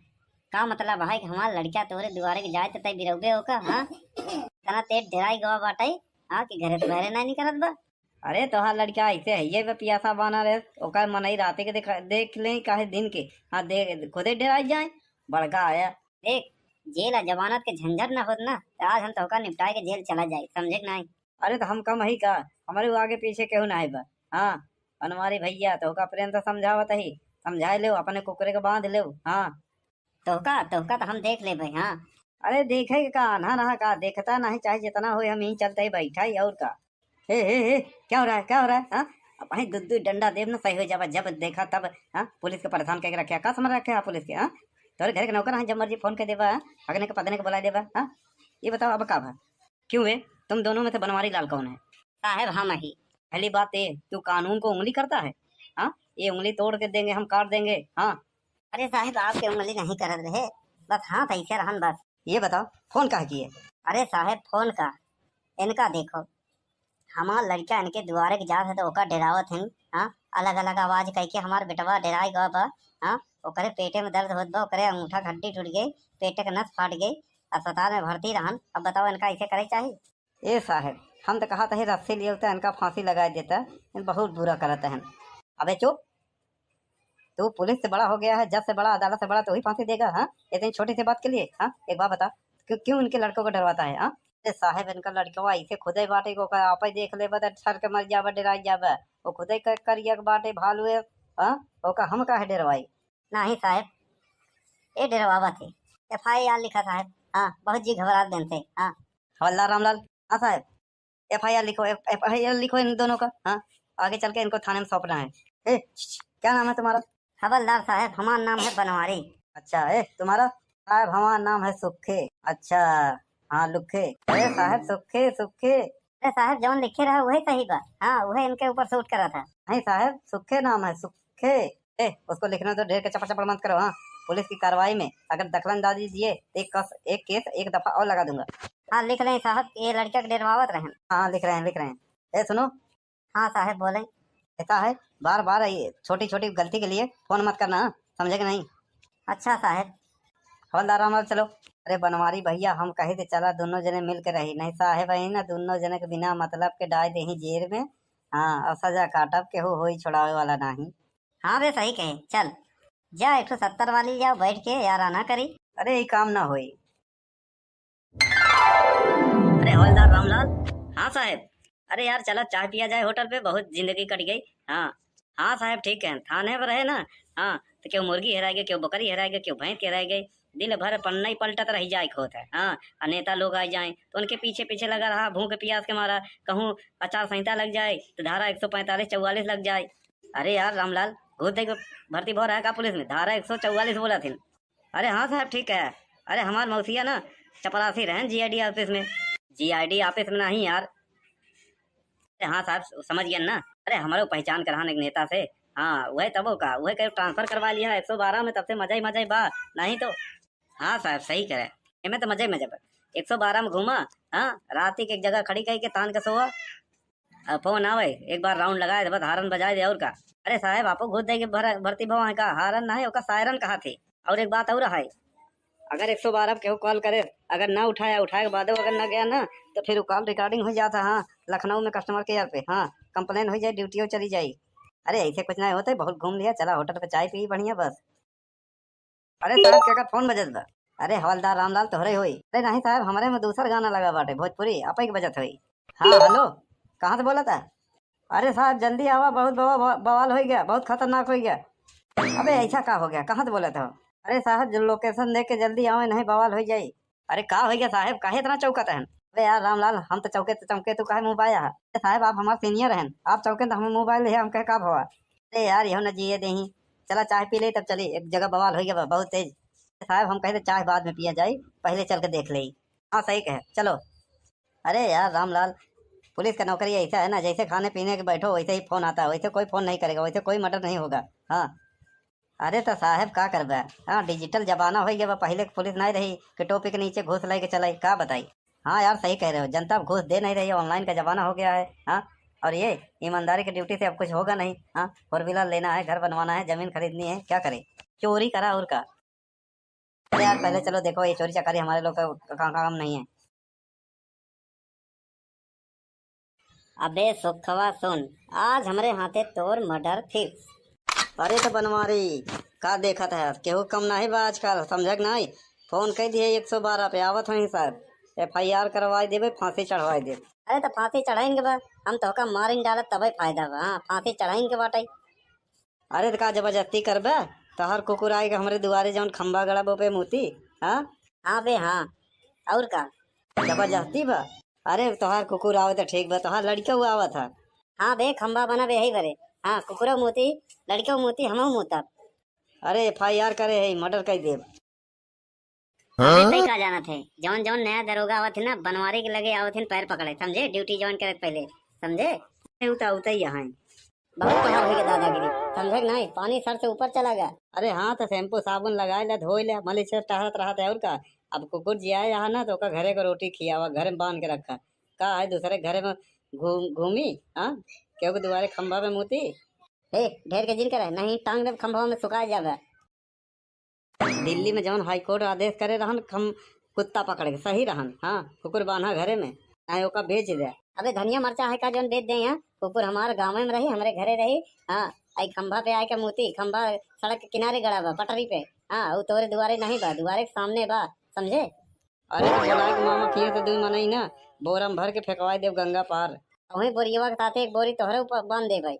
का मतलब है कि हमार लड़का तोहरे दुआरे के जाए तो तय बिरौबे होका? हाँ, इतना तेज डेराई गवा बाटे, हाँ, कि घरे से बाहरे ना निकलत बा। अरे तोहार लड़का ऐसे है, ये बे पियासा बाना रे, ओकर मनई राते के देख, देख ले काहे दिन के। हाँ, दे, खुदे डेराई जाए, बड़का आया। देख, जेल आ जमानत के झंझट ना होत ना, तो आज हम तोहका निपटाए के जेल चला जाए, समझे कि नहीं? अरे तो हम कम ही का, हमारे वो आगे पीछे केहू ना है बा। हाँ, बनवारी भैया, तोहका प्रेम से समझावत ही, समझाए लेव, अपने कुकरे के बांध लेव। हाँ, तोहका, तोहका तो हम देख लेबे। हाँ, अरे देखे के का, आन्हा रहा का, देखता नहीं, चाहे जितना हो, हम यहीं चलते ही बैठा ही, और का। हे, हे, हे, क्या हो रहा है, क्या हो रहा है? हाँ, अब भाई दू दू डंडा देब ना, सही हो जाबा, जब देखा तब। हाँ, पुलिस के परेशान करके रखे, का समझ रखे है पुलिस के? हाँ, तोरे घर के नौकर हैं, जब मर्जी फोन कर देबा, हाँ? हगने के पदने के बुला देबा। हाँ, ये बताओ अब का भा? क्यों है, तुम दोनों में से बनवारी लाल कौन है? साहेब, हम ही। पहली बात ये, तू कानून को उंगली करता है? हाँ, ये उंगली तोड़ के देंगे हम, काट देंगे। हाँ, अरे साहेब, आपके उंगली नहीं करत रहे, बस हाथ ऐसे रहन बस। ये बताओ, फोन काहे किए? अरे साहेब, फोन का, इनका देखो, हमार लड़का इनके दुआरे के जात है तो ओका डेरावत हैं। हाँ, अलग अलग आवाज कह के हमार बेटवा डेराए गवा बा। हाँ, ओकरे पेटे में दर्द होत बा, ओकरे अंगूठा के हड्डी टूट गई, पेटे के नस फाट गई, अस्पताल में भर्ती रहन। अब बताओ, इनका ऐसे करे चाहिए? ए साहेब, हम तो कहत ही रस्सी लिए होते इनका फांसी लगाए देता, इन बहुत बुरा करत हैं। अबे चुप, तू पुलिस से बड़ा हो गया है, जज से बड़ा, अदालत से बड़ा, तू ही फांसी देगा? हाँ, इतनी छोटी सी बात के लिए? हाँ, एक बात बता, क्यों, क्यों इनके लड़कों को डरवाता है? हाँ, ए साहेब, इनका लड़कवा ऐसे खुदे बाटे को का आपे देख लेबा त ठर के मर जाबा, डेराई जाबा। वो खुदे क-, करिया के बाटे भालू है, हाँ, ओका हम काहे डरवाई? नहीं साहेब, ये डरवावत है। एफ आई आर लिखा साहेब। हाँ, बहुत जी घबरात गन थे। हाँ। हवलदार रामलाल। हाँ साहेब, एफ आई आर लिखो, एफ-, एफ आई आर लिखो इन दोनों का। हाँ, आगे चल के इनको थाने में सौंपना है। ए, छ, छ, क्या नाम है तुम्हारा? हवलदार साहेब, हमार नाम है बनवारी। अच्छा, ए, तुम्हारा? साहेब, हमार नाम है सुखे। अच्छा, हाँ, लुखे। अरे साहेब, सुखे, सुखे। अरे साहेब, जौन लिखे रहा, वही सही बा। हाँ, वही इनके ऊपर सूट करा था। नहीं साहेब, सुखे नाम है, सुखे। ए, उसको लिखने दो, ढेर के चपड़ चपड़ मत करो। हाँ, पुलिस की कार्रवाई में अगर दखलंदाजी दिए, तो एक कस, एक केस, एक दफा और लगा दूंगा। हाँ, लिख लें साहब, ये लड़का के डेरवावत रहन। हाँ, लिख रहे हैं, लिख रहे हैं। ए, सुनो। हाँ साहब, बोलें। कहता है, बार बार ये छोटी छोटी गलती के लिए फोन मत करना, हाँ? समझे कि नहीं? अच्छा साहब। हवलदार रामलाल, चलो। अरे बनवारी भैया, हम कहे थे चला दोनों जने मिल के रही, नहीं साहेब है ना, दोनों जने के बिना मतलब के डाल दे ही जेल में। हाँ, और सजा काटब, केहू होई छोड़ावे वाला नहीं। हाँ बे, सही कहे, चल जा एक ठो सत्तर वाली जाओ बैठ के याराना करी। अरे, ये काम ना होई। अरे हवलदार रामलाल। हाँ साहेब। अरे यार, चला चाय पिया जाए होटल पे, बहुत जिंदगी कट गई। हाँ, हाँ साहेब, ठीक है, थाने पर रहे ना। हाँ, तो क्यों मुर्गी हेराए गए, क्यों बकरी हेराए गए, क्यों भैंस हेराए गए, दिन भर पन्ना ही पलटत रह जाए के होत है। हाँ, और नेता लोग आ जाए तो उनके पीछे पीछे लगा रहा, भूख प्यास के मारा, कहूँ आचार संहिता लग जाए तो धारा एक सौ पैंतालीस चौवालीस लग जाए। अरे यार रामलाल, घूस दे के भर्ती भवा रहा का पुलिस में? धारा एक सौ चौवालीस बोला थी। अरे हाँ साहब, ठीक है। अरे हमार मौसिया ना चपरासी रहन जीआईडी ऑफिस में। जीआईडी ऑफिस में नहीं यार। अरे हाँ साहब, समझ गया ना। अरे हमारे पहचान करान एक नेता से। हाँ, वही तबो का, वही कहीं ट्रांसफर करवा लिया एक सौ बारह में, तब से मजा ही मजा ही बा। नहीं तो हाँ साहब, सही करे। एमे तो मजा ही मजा बा। एक सौ बारह में घूमा, हाँ, रात के एक जगह खड़ी कही के तान के सोवा। अब फोन आवे, एक बार राउंड लगाए दे, बस हारन बजाए दे, और का। अरे साहब, आपो घूस दे के भर-, भर्ती भवा है का? हारन ना है, ओका सायरन कहा थे। और एक बात और है, अगर एक सौ बारह पे केहू कॉल करे, अगर ना उठाया, उठाए के बादो अगर ना गया ना, तो फिर वो कॉल रिकॉर्डिंग हो जाता। हाँ, लखनऊ में कस्टमर केयर पे, हाँ, कंप्लेन हो जाए, ड्यूटियो चली जाई। अरे ऐसे कुछ नहीं होते, बहुत घूम लिया, चला होटल पे चाय पी बढ़िया बस। अरे साहब, केकर फोन बजत बा? अरे हवलदार रामलाल तोहरे होई। अरे नहीं साहब, हमरे में दूसर गाना लगा बाटे, भोजपुरी, अपई के बजत होई। हाँ, हेलो, कहाँ से बोलत है? अरे साहब, जल्दी आवा, बहुत बवा-, बवा-, बवाल होई गया, बहुत खतरनाक होई गया। अबे ऐसा का हो गया, कहाँ से बोलत हो? अरे साहब, जो लोकेशन दे के जल्दी आवे, नहीं बवाल होई जाई। अरे का होई गया साहब, काहे इतना चौकत हन? अरे यार रामलाल, हम तो चौके तो चौके, तू काहे मुँह बाया है? अरे साहब, आप हमार सीनियर हन, आप चौके तो हमें मोबाइल है, हम कहे का भवा? अरे यार, यहो न जिए देही। चला चाय पी ले, तब चली। एक जगह बवाल हो गया बा, बहुत तेज। साहब, हम कहे तो चाय बाद में पिया जाई, पहले चल के देख ले। हाँ, सही कहे, चलो। अरे यार रामलाल, पुलिस का नौकरी ऐसा है ना, जैसे खाने पीने के बैठो वैसे ही फोन आता है, वैसे कोई फोन नहीं करेगा, वैसे कोई मर्डर नहीं होगा। हाँ। अरे तो साहब का करबे, हाँ, डिजिटल जमाना हो गया बा। पहले के पुलिस नहीं रही कि टोपी के नीचे घूस लेके चलाई, का बताई। हाँ यार, सही कह रहे हो, जनता अब घूस दे नहीं रही है, ऑनलाइन का जमाना हो गया है। हाँ, और ये ईमानदारी की ड्यूटी से अब कुछ होगा नहीं। हाँ, फोर व्हीलर लेना है, घर बनवाना है, जमीन खरीदनी है, क्या करे, चोरी करा और का। अरे यार, पहले चलो देखो, ये चोरी चकारी हमारे लोग का का-, काम नहीं है। अबे सुखवा सुन, आज हमरे हाथे तोर मर्डर फिक्स। अरे तो बनवारी, का देखत है, केहू कम नहीं बा आजकल, समझे के नहीं? फोन कई दिए एक सौ बारह पे, आवत हई सर, एफआईआर करवाई देबे, फांसी चढ़वाई देबे। अरे तो फांसी चढ़ाइन के बा, हम तोहका मारिन डालत तबे फायदा बा। हाँ, फांसी चढ़ाइन के बाटे। अरे त का जबरदस्ती करबे? तोहार कुकुर आए के हमरे दुआरे जौन खंभा गड़ा बा पे मूती, हाँ? हाँ बे, हाँ। और का? जबरदस्ती बा? अरे तोहार कुकुर आवे त ठीक बा, तोहार लड़िका हुआ आवत है। हाँ बे, खंभा बना बे यही बरे। हाँ, कुकुरो मूती, लड़िको मूती, हमहू मूतब। अरे एफआईआर करे है, मर्डर कर देब। अरे तई का जानत है, जौन जौन नया दरोगा आवत है ना, बनवारी के लगे आवत है पैर पकड़े, समझे? ड्यूटी ज्वाइन करे के पहले, समझे? उ तो उतई यहाँ है। बहुत तोहार होई के दादागिरी, समझे कि नहीं? पानी सर से ऊपर चला गया। अरे हाँ, तो शैम्पू साबुन लगाए ले, धोए ले, मलिच से टहरत रहत है और का। अब कुकुर जिया यहाँ ना, तो ओका घरे को रोटी खियावा, घर में बांध के रखा। का है दूसरे घरे में घूम घूमी? हाँ, केहू के दुआरे खंभा पे मूती। ए, ढेर के जिन करे, नहीं टांग देब खंभवा में, सुखा जाबे। दिल्ली में जौन हाई कोर्ट आदेश करे रहन, हम कुत्ता पकड़ के सही रहन। हाँ, कुकुर बांधा घरे में, चाहे ओका बेच दे। अबे धनिया मरचा है का जौन बेच दे यहाँ? कुकुर हमार गाँव में रही, हमरे घरे रही। हाँ, आई खंभा पे आए के मूती, खंभा सड़क के किनारे गड़ा बा, पटरी पे। हाँ, उ तोरे दुआरे नहीं बा, दुआरे के सामने बा, समझे? अरे तो बोलाए के मामा किए तो दुई मनई ना, बोरा में भर के फेंकवाए देब गंगा पार। वही बोरियवा के साथे एक बोरी तोहरे ऊपर बांध दे भाई।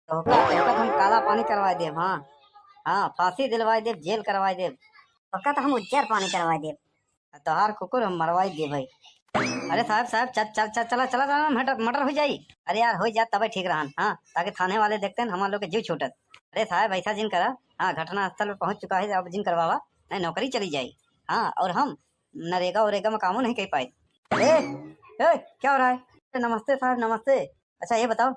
तोहका, तोहका तो हम काला पानी करवाए देब, हाँ। हाँ, फांसी दिलवाए देब, जेल करवाए देब। तोहका तो हम उज्जर पानी करवाए देब। आ तोहार कुकुर हम मरवाए देब भाई। अरे साहब, साहब, चल, चल, चल, चला, चला, चला, मर्डर, मर्डर हो जाई। अरे यार, हो जात तबे ठीक रहन, हाँ, ताकि थाने वाले देखते हैं, हमारे लोग के जीव छूटत। अरे साहब, ऐसा जिन करा, हाँ, घटना स्थल पे पहुंच चुका है, अब जिन करवावा, नहीं नौकरी चली जाई। हाँ, और हम नरेगा वरेगा में कामो नहीं कर पाए। ए, ए, क्या हो रहा है? अरे नमस्ते साहब, नमस्ते। अच्छा ये बताओ,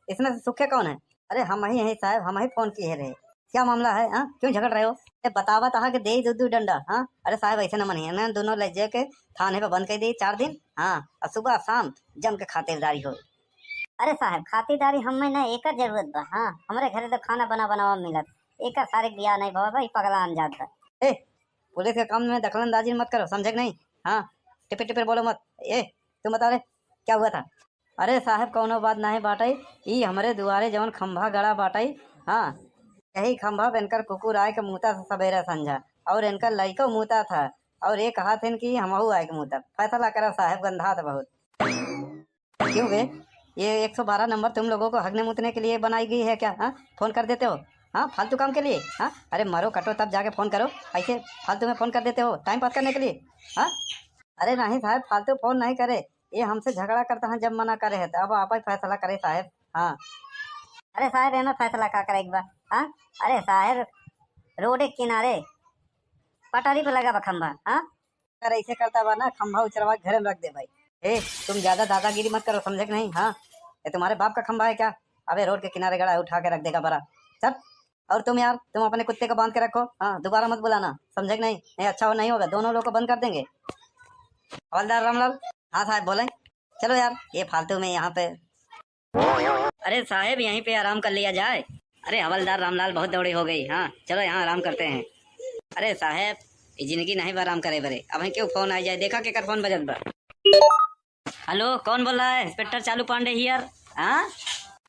इसमें से सुखे कौन है? अरे हम ही हैं साहब, हम ही फोन किए रहे। क्या मामला है, हाँ? क्यों झगड़ रहे हो? ए, बतावा तहा के दे दू दू डंडा, हाँ? अरे साहब ऐसे न मनिए, ना दोनों ले जाके थाने पे बंद कर दे चार दिन, हाँ? और सुबह शाम जम के खातिरदारी हो। अरे साहब, खातिरदारी हमें ना एकर जरूरत बा, हाँ? हमरे घरे तो खाना बना बनावा मिलत, एकर सारे बियाह नहीं भवा भाई, पगला अनजात बा। ए, पुलिस के काम में दखलंदाजी मत करो, समझे कि नहीं? हाँ, टिपिर टिपिर बोलो मत। ए, तुम बताओ रे, क्या हुआ था? अरे साहब, कौनो बात नहीं बाटई, ई हमरे दुआरे जवन खंभा गड़ा बाटई, हाँ, यही खंभा पे इनकर कुकुर आए के मूता था सवेरे संझा, और इनकर लइको मूता था, और ये कहा थे कि हमहू आए के मूता। फैसला करा साहब, गंधात बहुत। क्यों बे, ये एक सौ बारह नंबर तुम लोगों को हगने मूतने के लिए बनाई गई है क्या? हाँ, फोन कर देते हो, हाँ, फालतू काम के लिए। हाँ, अरे मरो कटो तब जाके फोन करो, ऐसे फालतू में फोन कर देते हो टाइम पास करने के लिए। हाँ, अरे नहीं साहब, फालतू फोन नहीं करे, ये हमसे झगड़ा करता है, जब मना करे है तो अब आप ही फैसला करे साहब। हाँ। अरे साहेब, एमे फैसला का करे के बा? हाँ, अरे साहेब, रोड के किनारे पटरी पे लगा बा खंभा। हाँ, अगर ऐसे करता बा ना, खंभा उचरवा के घरे में रख दे भाई। ए, तुम ज्यादा दादागिरी मत करो, समझे कि नहीं? हाँ, ये तुम्हारे बाप का खंभा है क्या? अबे रोड के किनारे गड़ा है, उठा के रख देगा बड़ा। चल, और तुम यार, तुम अपने कुत्ते को बांध के रखो। हाँ, दोबारा मत बुलाना, समझे कि नहीं? नहीं, अच्छा हो नहीं होगा, दोनों लोग को बंद कर देंगे। हवलदार रामलाल। हाँ साहब, बोले। चलो यार, ये फालतू में यहाँ पे। अरे साहेब, यहीं पे आराम कर लिया जाए। अरे हवलदार रामलाल, बहुत दौड़ी हो गई। हाँ, चलो यहाँ आराम करते हैं। अरे साहेब, ये जिंदगी नहीं बा आराम करे बरे। अब क्यों फोन आ जाए, देखा केकर फोन बजत बा। हेलो, कौन बोल रहा है? इंस्पेक्टर चालू पांडे हियर। हाँ,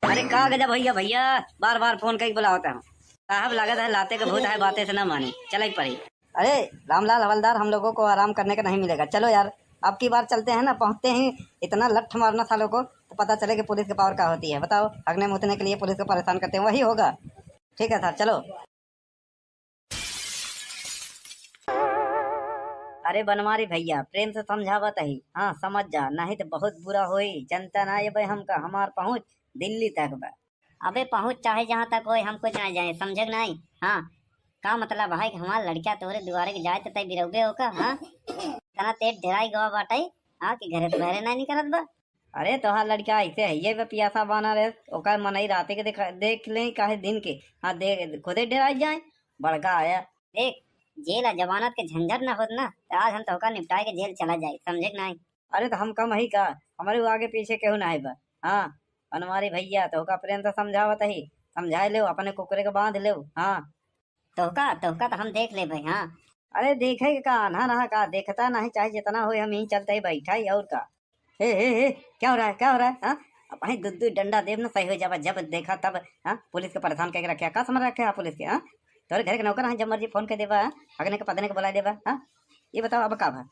अरे का गजब भैया, भैया बार बार फोन करके बुलावत है। साहब, लागत है लाते के भूत है, बातें से ना मानी, चले पड़ी। अरे रामलाल हवलदार, हम लोगों को आराम करने का नहीं मिलेगा। चलो यार, अब की बार चलते हैं ना, पहुंचते ही इतना लठ मारना सालों को, तो पता चले कि पुलिस के पावर का होती है। बताओ, हगने मुतने के लिए पुलिस को परेशान करते हैं, वही होगा। ठीक है सर, चलो। अरे बनवारी भैया, प्रेम से समझावत ही, हाँ, समझ जा, नहीं तो बहुत बुरा होई। जनता ना ये भाई हमका, हमार पहुँच दिल्ली तक बा। अबे पहुँच चाहे जहाँ तक होए, हम कुछ ना जाए, समझे कि नहीं? हाँ, का मतलब है कि हमार लड़का तोरे दुआरे के जाए तो तय बिरौबे होका? हाँ, इतना तेज डेराई गवा बाटे, हाँ, कि घरे से बहरे नहीं निकलत बा। अरे तोहार लड़का ऐसे है, ये बे पियासा बाना रे, ओकर मनई राते के देखा, देख ले काहे दिन के। हाँ, देख खुदे डेराई जाए, बड़का आया। देख, जेल आ जमानत के झंझट ना होत ना, तो आज हम तोहका निपटाए के जेल चला जाए, समझे कि नहीं? अरे तो हम कम ही का, हमारे वो आगे पीछे केहू ना है बा। हाँ, बनवारी भैया, तोहका प्रेम से समझावत ही, समझाए लेव, अपने कुकुरे के बांध लेव। हाँ, तोहका, तोहका तो हम देख लेबे, हाँ। अरे देखे के का, आन्हा रहा का, देखता नहीं, चाहे जितना होए, हम यहीं चलते ही बैठा ही, और का। हे, हे, हे, क्या हो रहा है, क्या हो रहा है, हाँ? अब भाई दू दू डंडा देब ना, सही हो जाबा, जब देखा तब, हाँ? पुलिस के परेशान करके रखे, का समझ रखे आप पुलिस के, हाँ? तोरे घर के नौकर हैं, जब मर्जी फोन कर देबा, हाँ? हगने के पदने के बुला देबा, हाँ? ये बताओ अब का भा?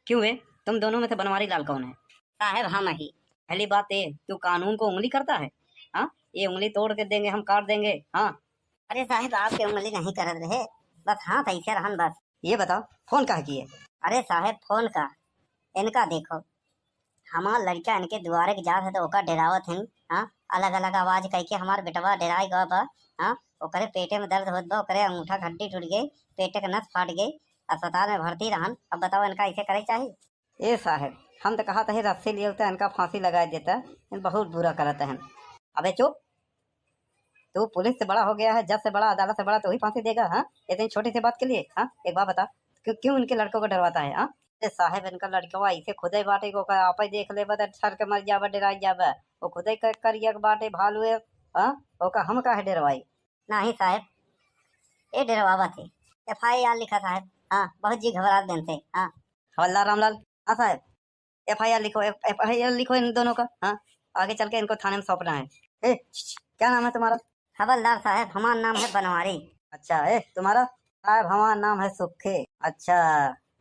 क्यों बे, तुम दोनों में से बनवारी लाल कौन है? साहेब हम ही। पहली बात ये, तू कानून को उंगली करता है, हाँ? ये उंगली तोड़ के देंगे हम, काट देंगे, हाँ? अरे साहेब, आपके उंगली नहीं करत रहे, बस हाथ ऐसे रहन बस। ये बताओ, फोन काहे किए? अरे साहेब, फोन का, इनका देखो, हमार लड़का इनके दुआरे के जात है तो ओका डेरावत हैं, हाँ? अलग अलग आवाज कह के हमार बेटवा डेराई गवा बा, हाँ? ओकरे पेटे में दर्द होत बा, ओकरे अंगूठा के हड्डी टूट गई, पेटे के नस फाट गई, अस्पताल में भर्ती रहन। अब बताओ, इनका ऐसे करे के चाही? ए साहेब, हम तो कहा था, रस्सी लिए होता, इनका फांसी लगा देता, इन बहुत बुरा करत हैं। अबे चुप, तू पुलिस से बड़ा हो गया है, जज से बड़ा, अदालत से बड़ा, तू ही फांसी देगा, हाँ? इतनी छोटी सी बात के लिए, हाँ? एक बात बता, क्यों, क्यों इनके लड़कों को डरवाता है, हाँ? ए साहेब, इनका लड़कवा ऐसे खुदे बाटे को का आपे देख लेबा त ठर के मर जाबा, डेराई जाबा। वो खुदे क-, करिया के बाटे भालू है, हाँ? ओका हम काहे डेरवाई? नहीं साहेब, ये डेरवावत है। एफ आई आर लिखा साहेब। हाँ, बहुत जी घबरात बेन से। हाँ। हवलदार रामलाल। हाँ साहेब, एफ आई आर लिखो, एफ-, एफ आई आर लिखो इन दोनों का। हाँ, आगे चल के इनको थाने में सौंपना है। ए, श-, श-, क्या नाम है तुम्हारा? हवलदार साहेब, हमार नाम है बनवारी। अच्छा, ए, तुम्हारा? साहेब, हमार नाम है सुखे। अच्छा,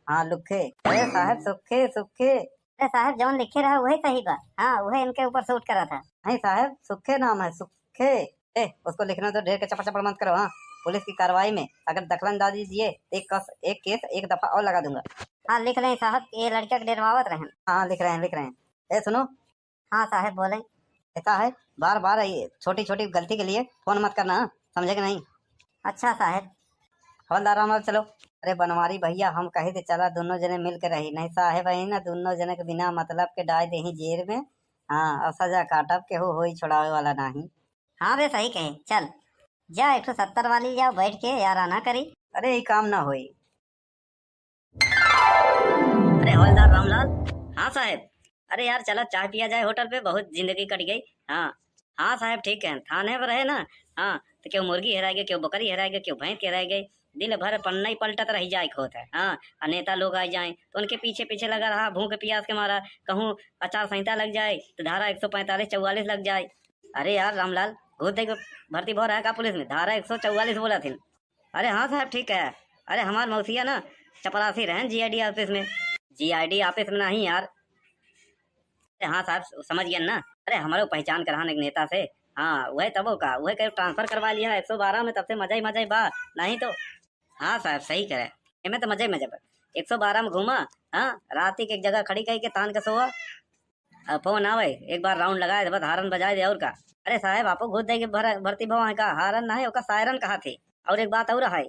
हाँ, लुखे। अरे साहेब, सुखे, सुखे। अरे साहेब, जौन लिखे रहा, वही सही बा। हाँ, वही इनके ऊपर सूट करा था। नहीं साहेब, सुखे नाम है, सुखे। ए, उसको लिखने दो, ढेर के चपड़ चपड़ मत करो। हाँ, पुलिस की कार्रवाई में अगर दखलंदाजी दिए, तो एक कस-, एक केस एक दफा और लगा दूंगा। हाँ, लिख लें साहब, ये लड़का के डेरवावत रहन। हाँ, लिख रहे हैं, लिख रहे हैं। ए, सुनो। हाँ साहब, बोलें। ऐसा है, बार बार ये छोटी छोटी गलती के लिए फोन मत करना, हाँ? समझे कि नहीं? अच्छा साहब। हवलदार रामलाल, चलो। अरे बनवारी भैया, हम कही थे चला दोनों जने मिल के रही, नहीं साहब है ना, दोनों जने के बिना मतलब के डाल दे जेल में। हाँ, और सजा काटब, केहू होई छोड़ावे वाला नहीं। हाँ बे, सही कहे, चल जा एक ठो सत्तर वाली, जाओ बैठ के याराना करी। अरे, ई काम ना होई। अरे हवलदार रामलाल। हाँ साहेब। अरे यार, चला चाय पिया जाए होटल पे, बहुत जिंदगी कट गई। हाँ, हाँ साहेब, ठीक है, थाने पर रहे ना। हाँ, तो केहू मुर्गी हेराय गए, केहू बकरी हेराय गए, केहू भैंस हेराय गए, दिन भर पन्ना ही पलटत रह जाए के होत है। हाँ, और नेता लोग आ जाए तो उनके पीछे पीछे लगा रहा, भूख प्यास के मारा, कहूँ आचार संहिता लग जाए तो धारा एक सौ पैंतालीस चौवालीस लग जाए। अरे यार रामलाल, घूस दे के भर्ती भो रहा है का पुलिस में? धारा एक सौ चौवालीस बोला थी। अरे हाँ साहब, ठीक है। अरे हमार मौसिया ना चपरासी रहन जी आई डी ऑफिस में। जी आई डी ऑफिस में नहीं यार। अरे हाँ साहब, समझ गया ना। अरे हमारे पहचान करान एक नेता से। हाँ, वह तबो का, वह कहीं ट्रांसफर करवा लिया एक सौ बारह में, तब से मजा ही मजा ही बा। नहीं तो हाँ साहब, सही करे। एमे तो मजा ही मजा बा। एक सौ बारह में घूमा, हाँ, रात के एक जगह खड़ी कही के तान के सोवा। अब फोन आवे, एक बार राउंड लगाए दे, बस हारन बजाए दे, और का। अरे साहेब, आपो घूस दे के भर-, भर्ती भवा है का? हारन ना है, ओका सायरन कहा थे। और एक बात और है,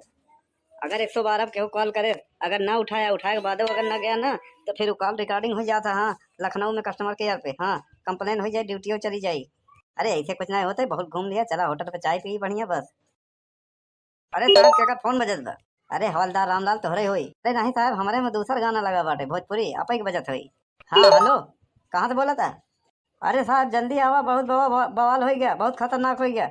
अगर एक सौ बारह पे केहू कॉल करे, अगर ना उठाया, उठाए के बादो अगर ना गया ना, तो फिर वो कॉल रिकॉर्डिंग हो जाता। हाँ, लखनऊ में कस्टमर केयर पे, हाँ, कंप्लेन हो जाए, ड्यूटियो चली जाई। अरे ऐसे कुछ ना होते, बहुत घूम लिया, चला होटल पे चाय पी बढ़िया बस। अरे साहब, केकर फोन बजत बा? अरे हवलदार रामलाल तोहरे होई। अरे नहीं साहब, हमरे में दूसर गाना लगा बाटे, भोजपुरी, आपे के बजत होई। हाँ, हेलो, कहाँ से बोलत है? अरे साहब, जल्दी आवा, बहुत बवा-, बवा-, बवाल हो गया, बहुत खतरनाक हो गया।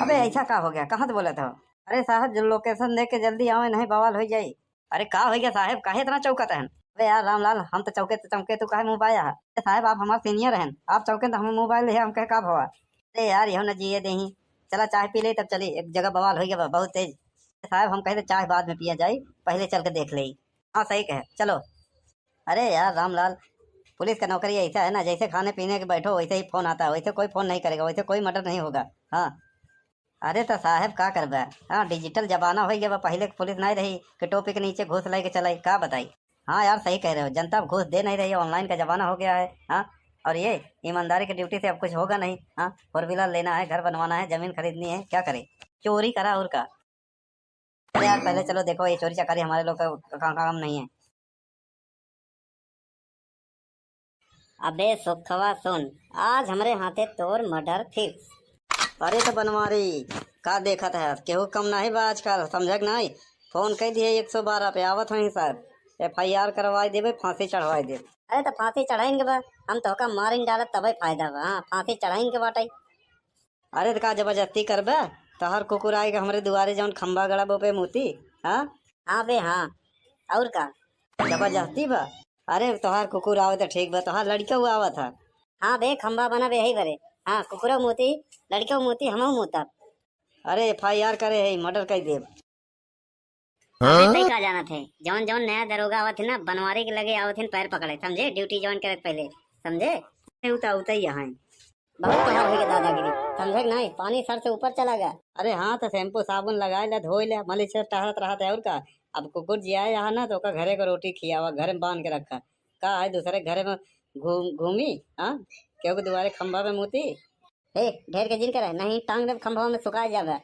अबे ऐसा का हो गया, कहाँ से बोलत हो? अरे साहब, जो लोकेशन दे के जल्दी आवे, नहीं बवाल हो जाई। अरे का हो गया साहब, काहे इतना चौकत हन? अरे यार रामलाल, हम तो चौके तो चौके, तू काहे मुँह पाया है? अरे साहब, आप हमार सीनियर हन, आप चौके तो हमें मोबाइल है, हम कहे का भवा? अरे यार, यहो न जिए देही। चला चाय पी ले, तब चली, एक जगह बवाल हो गया बा, बहुत तेज। साहब, हम कहे तो चाय बाद में पिया जाई, पहले चल के देख ले। हाँ, सही कहे, चलो। अरे यार रामलाल, पुलिस का नौकरी ऐसा है ना, जैसे खाने पीने के बैठो, वैसे ही फोन आता है, वैसे कोई फोन नहीं करेगा, वैसे कोई मर्डर नहीं होगा। हाँ, अरे तो साहब का करबे, हाँ, डिजिटल जमाना हो गया बा, पहले के पुलिस नहीं रही कि टोपी के नीचे घूस लेके चलाई, का बताई। हाँ यार, सही कह रहे हो, जनता अब घूस दे नहीं रही है, ऑनलाइन का जमाना हो गया है। हाँ, और ये ईमानदारी की ड्यूटी से अब कुछ होगा नहीं। हाँ, फोर व्हीलर लेना है, घर बनवाना है, जमीन खरीदनी है, क्या करे, चोरी करा और का। अरे यार, पहले चलो देखो, ये चोरी चकारी हमारे लोग का का-, काम नहीं है। अबे सुखवा सुन, आज हमरे हाथे तोर मर्डर फिक्स। अरे तो बनवारी, का देखत है, केहू कम नहीं बा आजकल, समझे के नहीं? फोन कई दिए एक सौ बारह पे, आवत हई सर, एफ आई आर करवाई देबे, फांसी चढ़वाई देबे। अरे तो फांसी चढ़ाइन के बा, हम तोहका मारिन डालब तबे फायदा बा। हाँ, फांसी चढ़ाइन के बाटे। अरे त का जबरदस्ती करबे? तोहार कुकुर आए के हमरे दुआरे जौन खंभा गड़ा बा पे मूती, हाँ? हाँ बे, हाँ। और का? जबरदस्ती बा? अरे तोहार कुकुर आवे त ठीक बा, तोहार लड़का हुआ आवत है। हाँ बे, खंभा बना बे यही बरे। हाँ, कुकुरो मूती, लड़का मूती, हमहू मूतब। अरे एफ आई आर करे है, मर्डर कर देब। अरे तई का जानत है, जौन जौन नया दरोगा आवत है ना, बनवारी के लगे आवत है पैर पकड़े, समझे? ड्यूटी ज्वाइन करे के पहले, समझे? अरे उ तो उतई यहाँ है। बहुत तोहार होई के दादागिरी, समझे के नहीं? पानी सर से ऊपर चला गया। अरे हाँ, तो शैम्पू साबुन लगाए ले, धोई ले, मलिच से टहरत रहत है और का। अब कुकुर जिया यहाँ ना, तो ओका घरे को रोटी खियावा, घर में बांध के रखा। का है दूसरे घरे में घूम घूमी, हाँ? केहू के दुआरे खंभा पे मूती। ए, ढेर के जिन करे, नहीं टांग देब खंभवा में, सुखा जाबे।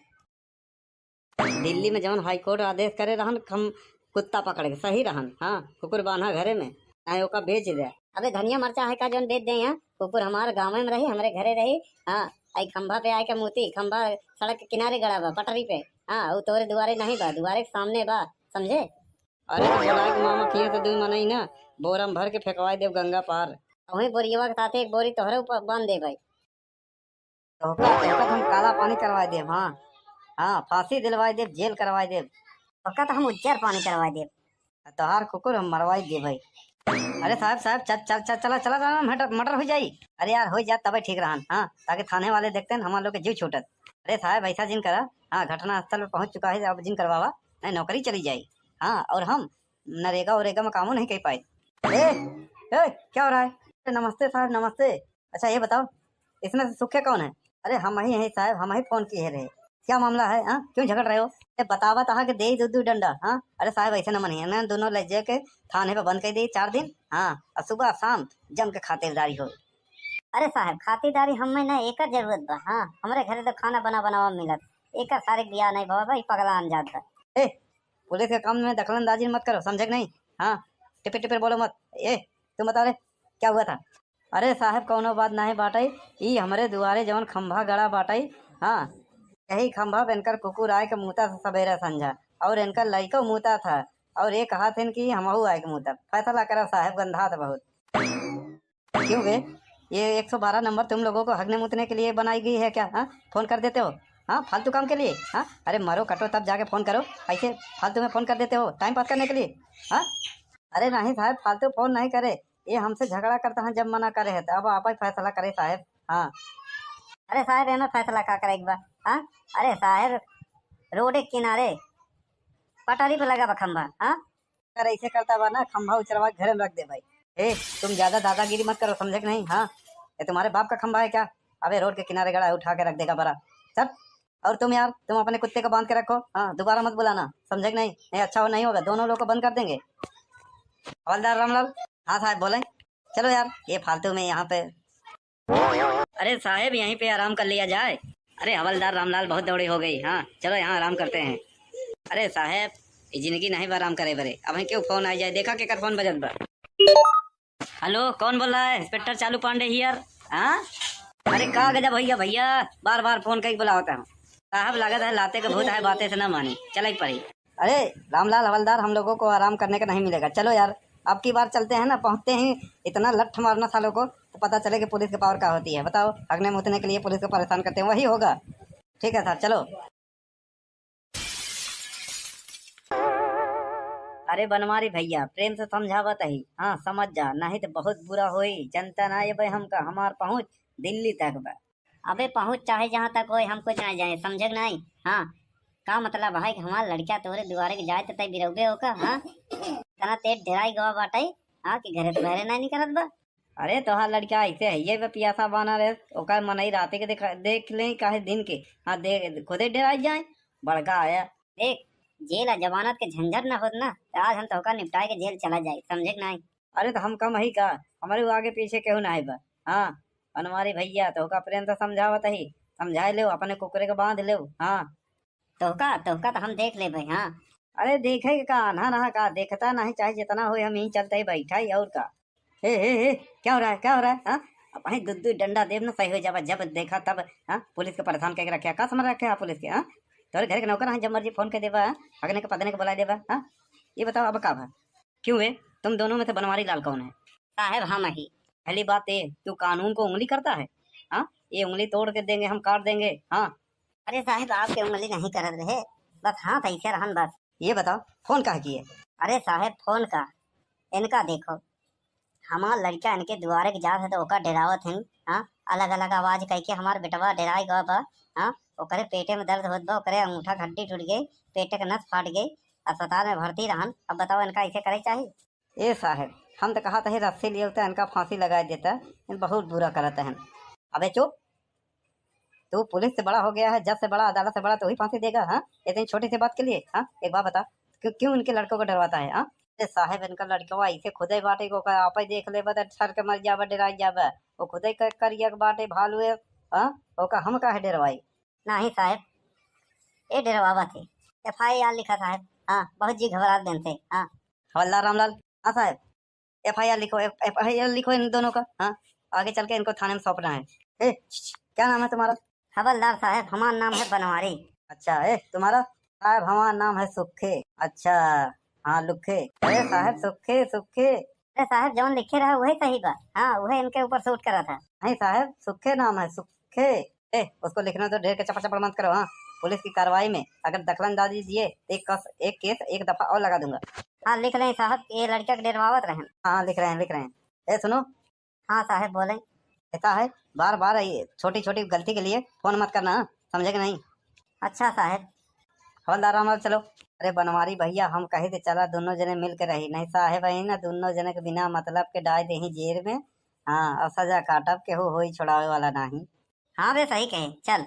दिल्ली में जौन हाई कोर्ट आदेश करे रहन, खम-, कुत्ता पकड़ के, सही रहन। हाँ, कुकुर बान्हा घरे में, चाहे ओका बेच दे। अबे धनिया मरचा है का जौन बेच दे यहाँ? कुकुर हमार गाँव में रही, हमरे घरे रही। हाँ, आई खंभा पे आए के मूती, खंभा सड़क के किनारे गड़ा बा, पटरी पे। हाँ, उ तोरे दुआरे नहीं बा, दुआरे के सामने बा, समझे? अरे तो बोलाए के मामा किए तो दुई मनई ना, बोरा में भर के फेंकवाए देब गंगा पार। वहीं बोरियवा के साथे एक बोरी तोहरे ऊपर बांध दे भाई। तोहका, तोहका तो हम काला पानी करवाए देब, हाँ। हाँ, फांसी दिलवाए देब, जेल करवाए देब। तोहका तो हम उज्जर पानी करवाए देब। आ तोहार कुकुर हम मरवाए देब भाई। अरे साहब, साहब, चल, चल, चल, चला, चला, चला, मर्डर, मर्डर हो जाई। अरे यार, हो जात तबे ठीक रहन, हाँ, ताकि थाने वाले देखते हैं, हमार लोग के जीव छूटत। अरे साहब, ऐसा जिन करा, हाँ, घटना स्थल पे पहुँच चुका है, अब जिन करवावा, नहीं नौकरी चली जाई। हाँ, और हम नरेगा वरेगा में कामो नहीं कर पाए। ए, ए, क्या हो रहा है? अरे नमस्ते साहब, नमस्ते। अच्छा ये बताओ, इसमें से सुखे कौन है? अरे हम ही हैं साहब, हम ही फोन किए रहे। क्या मामला है, हाँ? क्यों झगड़ रहे हो? ए, बतावा तहा के दे दू दू डंडा, हाँ? अरे साहब ऐसे न मनिए ना, दोनों ले जाके थाने पे बंद कर दे चार दिन, हाँ? और सुबह शाम जम के खातिरदारी हो। अरे साहब, खातिरदारी हमें ना एकर जरूरत बा, हाँ? हमरे घरे तो खाना बना बनावा मिलत, एकर सारे बियाह नहीं भवा भाई, पगला अनजात बा। ए, पुलिस के काम में दखलंदाजी मत करो, समझे कि नहीं? हाँ, टिपिर टिपिर बोलो मत। ए, तुम बताओ रे, क्या हुआ था? अरे साहब, कौनो बात नहीं बाटई, ई हमरे दुआरे जवन खंभा गड़ा बाटई, हाँ, यही खंभा पे इनकर कुकुर आए के मूता था सबेरे संझा, और इनकर लइको मूता था, और ये कहा थे कि हमहू आए के मूतब। फैसला करा साहब, गंधात बहुत। क्यों बे, ये एक सौ बारह नंबर तुम लोगों को हगने मूतने के लिए बनाई गई है क्या? हाँ, फोन कर देते हो, हाँ, फालतू काम के लिए। हाँ, अरे मरो कटो तब जाके फोन करो, ऐसे फालतू में फोन कर देते हो टाइम पास करने के लिए। हाँ, अरे नहीं साहब, फालतू फोन नहीं करे, ये हमसे झगड़ा करता है, जब मना करे है तो अब आप ही फैसला करे साहब। हाँ, अरे साहब, एमे फैसला का करे के बा? हाँ, अरे साहब, रोड के किनारे पटरी पे लगा बा खंभा, हाँ, अगर ऐसे करता बा ना, खंभा उचरवा के घरे में रख दे भाई। ए, तुम ज्यादा दादागिरी मत करो, समझे कि नहीं? हाँ, ये तुम्हारे बाप का खंभा है क्या? अबे रोड के किनारे गड़ा है, उठा के रख देगा बड़ा। चल, और तुम यार, तुम अपने कुत्ते को बांध के रखो, हाँ, दोबारा मत बुलाना, समझे कि नहीं? नहीं अच्छा हो, नहीं होगा, दोनों लोग को बंद कर देंगे। हवलदार रामलाल। हाँ साहब, बोलें। चलो यार, ये फालतू में यहाँ पे। अरे साहेब, यहीं पे आराम कर लिया जाए। अरे हवलदार रामलाल, बहुत दौड़ी हो गई। हाँ, चलो यहाँ आराम करते हैं। अरे साहेब, ये जिंदगी नहीं बा आराम करे बरे। अब क्यों फोन आ जाए, देखा केकर फोन बजत बा। हेलो, कौन बोल रहा है? इंस्पेक्टर चालू पांडे हियर। हाँ, अरे का गजब भैया, भैया बार बार फोन कई बुलावत है। साहब, लागत है लाते के भूत है, बातें से ना मानी, चले पड़ी। अरे रामलाल हवलदार, हम लोगों को आराम करने का नहीं मिलेगा, चलो यार, अब की बार चलते हैं ना, पहुंचते ही इतना लठ मारना सालों को, तो पता चले कि पुलिस के पावर का होती है। बताओ, हगने मुतने के लिए पुलिस को परेशान करते हैं, वही होगा। ठीक है सर, चलो। अरे बनवारी भैया, प्रेम से समझावत ही, हाँ समझ जा, नहीं तो बहुत बुरा होई। जनता ना ये भाई हमका, हमार पहुँच दिल्ली तक बा। अबे पहुँच चाहे जहाँ तक होए, हम कुछ ना जाए, समझे कि नहीं? हाँ, का मतलब है कि हमार लड़का तोरे दुआरे के जाए तो तय बिरौबे होका? हाँ, इतना तेज डेराई गवा बाटे, हाँ, कि घरे से बाहरे ना निकलत बा। अरे तोहार लड़का ऐसे है, ये बे पियासा बाना रे, ओकर मनई राते के देख, देख ले काहे दिन के। हाँ, दे, खुदे डेराई जाए, बड़का आया। देख, जेल आ जमानत के झंझट ना होत ना, तो आज हम तोहका निपटाए के जेल चला जाए, समझे कि नहीं? अरे तो हम कम ही का, हमारे वो आगे पीछे केहू ना है बा। हाँ, बनवारी भैया, तोहका प्रेम से समझावत ही, समझाए लेव, अपने कुकुरे के बांध लेव। हाँ, तोहका, तोहका तो हम देख लेबे। हाँ, अरे देखे के का, आन्हा रहा का, देखता नहीं, चाहे जितना होए, हम यहीं चलते ही बैठा ही, और का। हे, हे, हे, क्या हो रहा है, क्या हो रहा है? हाँ, अब वहीं दू दू डंडा देब ना, सही हो जाबा, जब देखा तब। हाँ, पुलिस के परेशान करके रखे, का समझ रखे आप पुलिस के? हाँ, तोरे घर के नौकर हैं, जब मर्जी फोन कर देबा, हाँ? अगने के पदने के बुला देबा। हाँ, ये बताओ अब का भा? क्यों है, तुम दोनों में से बनवारी लाल कौन है? साहब हम ही। पहली बात ये, तू कानून को उंगली करता है? हाँ, ये उंगली तोड़ के देंगे हम, काट देंगे। हाँ, अरे साहब, आपके उंगली नहीं करत रहे, बस हाथ ऐसे रहन बस। ये बताओ, फोन काहे किए? अरे साहब, फोन का, इनका देखो, हमार लड़का इनके दुआरे के जात है तो ओका डेरावत हैं। हाँ, अलग अलग आवाज कह के हमार बेटवा डेराई गवा बा। हाँ, ओकरे पेटे में दर्द होत बा, ओकरे अंगूठा के हड्डी टूट गई, पेटे के नस फाट गई, अस्पताल में भर्ती रहन। अब बताओ, इनका ऐसे करे चाहिए? ए साहब, हम तो कहा था रस्सी लिए होते, इनका फांसी लगा देता, इन बहुत बुरा करत हैं। अबे चुप, तू पुलिस से बड़ा हो गया है, जज से बड़ा, अदालत से बड़ा, तू ही फांसी देगा? हाँ, इतनी छोटी सी बात के लिए? हाँ, एक बात बता, क्यों, क्यों इनके लड़कों को डरवाता है? हाँ, ए साहब, इनका लड़कवा ऐसे खुदे बाटे को ओकर आपे देख लेबा त ठर के मर जाबा, डेराई जाबा। वो खुदे क-, करिया के बाटे भालू है। हाँ, ओका हम काहे डेरवाई? नहीं साहब, ये डेरवावा थे। एफ आई आर लिखा साहब। हाँ, बहुत जी घबरात बेन से। हाँ, हवलदार रामलाल। हाँ साहब, एफ आई आर लिखो, एफ-, एफ आई आर लिखो इन दोनों का। हाँ, आगे चल के इनको थाने में सौंपना है। ए, छ, छ, क्या नाम है तुम्हारा? हवलदार साहब, हमार नाम है बनवारी। अच्छा, ए, तुम्हारा? साहब, हमार नाम है सुखे। अच्छा, हाँ, लुखे। अरे साहब, सुखे, सुखे। अरे साहब, जौन लिखे रहा वही सही बा। हाँ, वही इनके ऊपर सूट करा था। नहीं साहब, सुखे नाम है, सुखे। ए, उसको लिखने दो, ढेर के चपड़ चपड़ मत करो। हाँ, पुलिस की कार्रवाई में अगर दखलंदाजी दिए तो एक कस, एक केस एक दफा और लगा दूंगा। हाँ, लिख लें साहब, ये लड़का के डेरवावत रहें। हाँ, लिख रहे हैं, लिख रहे हैं। ए, सुनो। हाँ साहब, बोलें। कहता है, बार बार ये छोटी छोटी गलती के लिए फोन मत करना, हाँ? समझे कि नहीं? अच्छा साहब। हवलदार रामलाल, चलो। अरे बनवारी भैया, हम कही थे चला दोनों जने मिल के रही, नहीं साहब है ना, दोनों जने के बिना मतलब के डाल दे ही जेल में। हाँ, और सजा काटब, केहू होई छोड़ावे वाला नहीं। हाँ बे, सही कहे, चल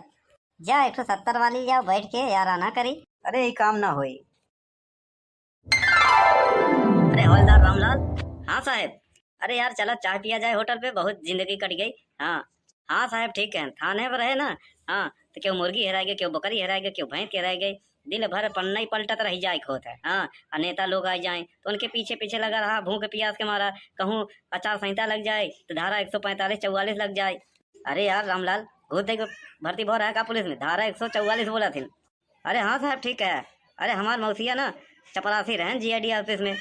जा एक ठो सत्तर वाली जाओ बैठ के याराना करी। अरे, ये काम ना होई। अरे हवलदार रामलाल। हाँ साहब। अरे यार, चला चाय पिया जाए होटल पे, बहुत जिंदगी कट गई। हाँ, हाँ साहब, ठीक है, थाने पर रहे ना। हाँ, तो क्यों मुर्गी हेराए गए, क्यों बकरी हेराए गए, क्यों भैंस हेराए गए, दिन भर पन्ना ही पलटत रह जाए होत है। हाँ, और नेता लोग आ जाए तो उनके पीछे पीछे लगा रहा, भूख प्यास के मारा, कहूँ आचार संहिता लग जाए तो धारा एक सौ पैंतालीस चौवालीस लग जाए। अरे यार रामलाल, घूस दे के भर्ती भो रहा है का पुलिस में? धारा एक सौ चौवालीस बोला थी। अरे हाँ साहब, ठीक है। अरे हमार मौसिया ना चपरासी रहन जी आई डी ऑफिस में।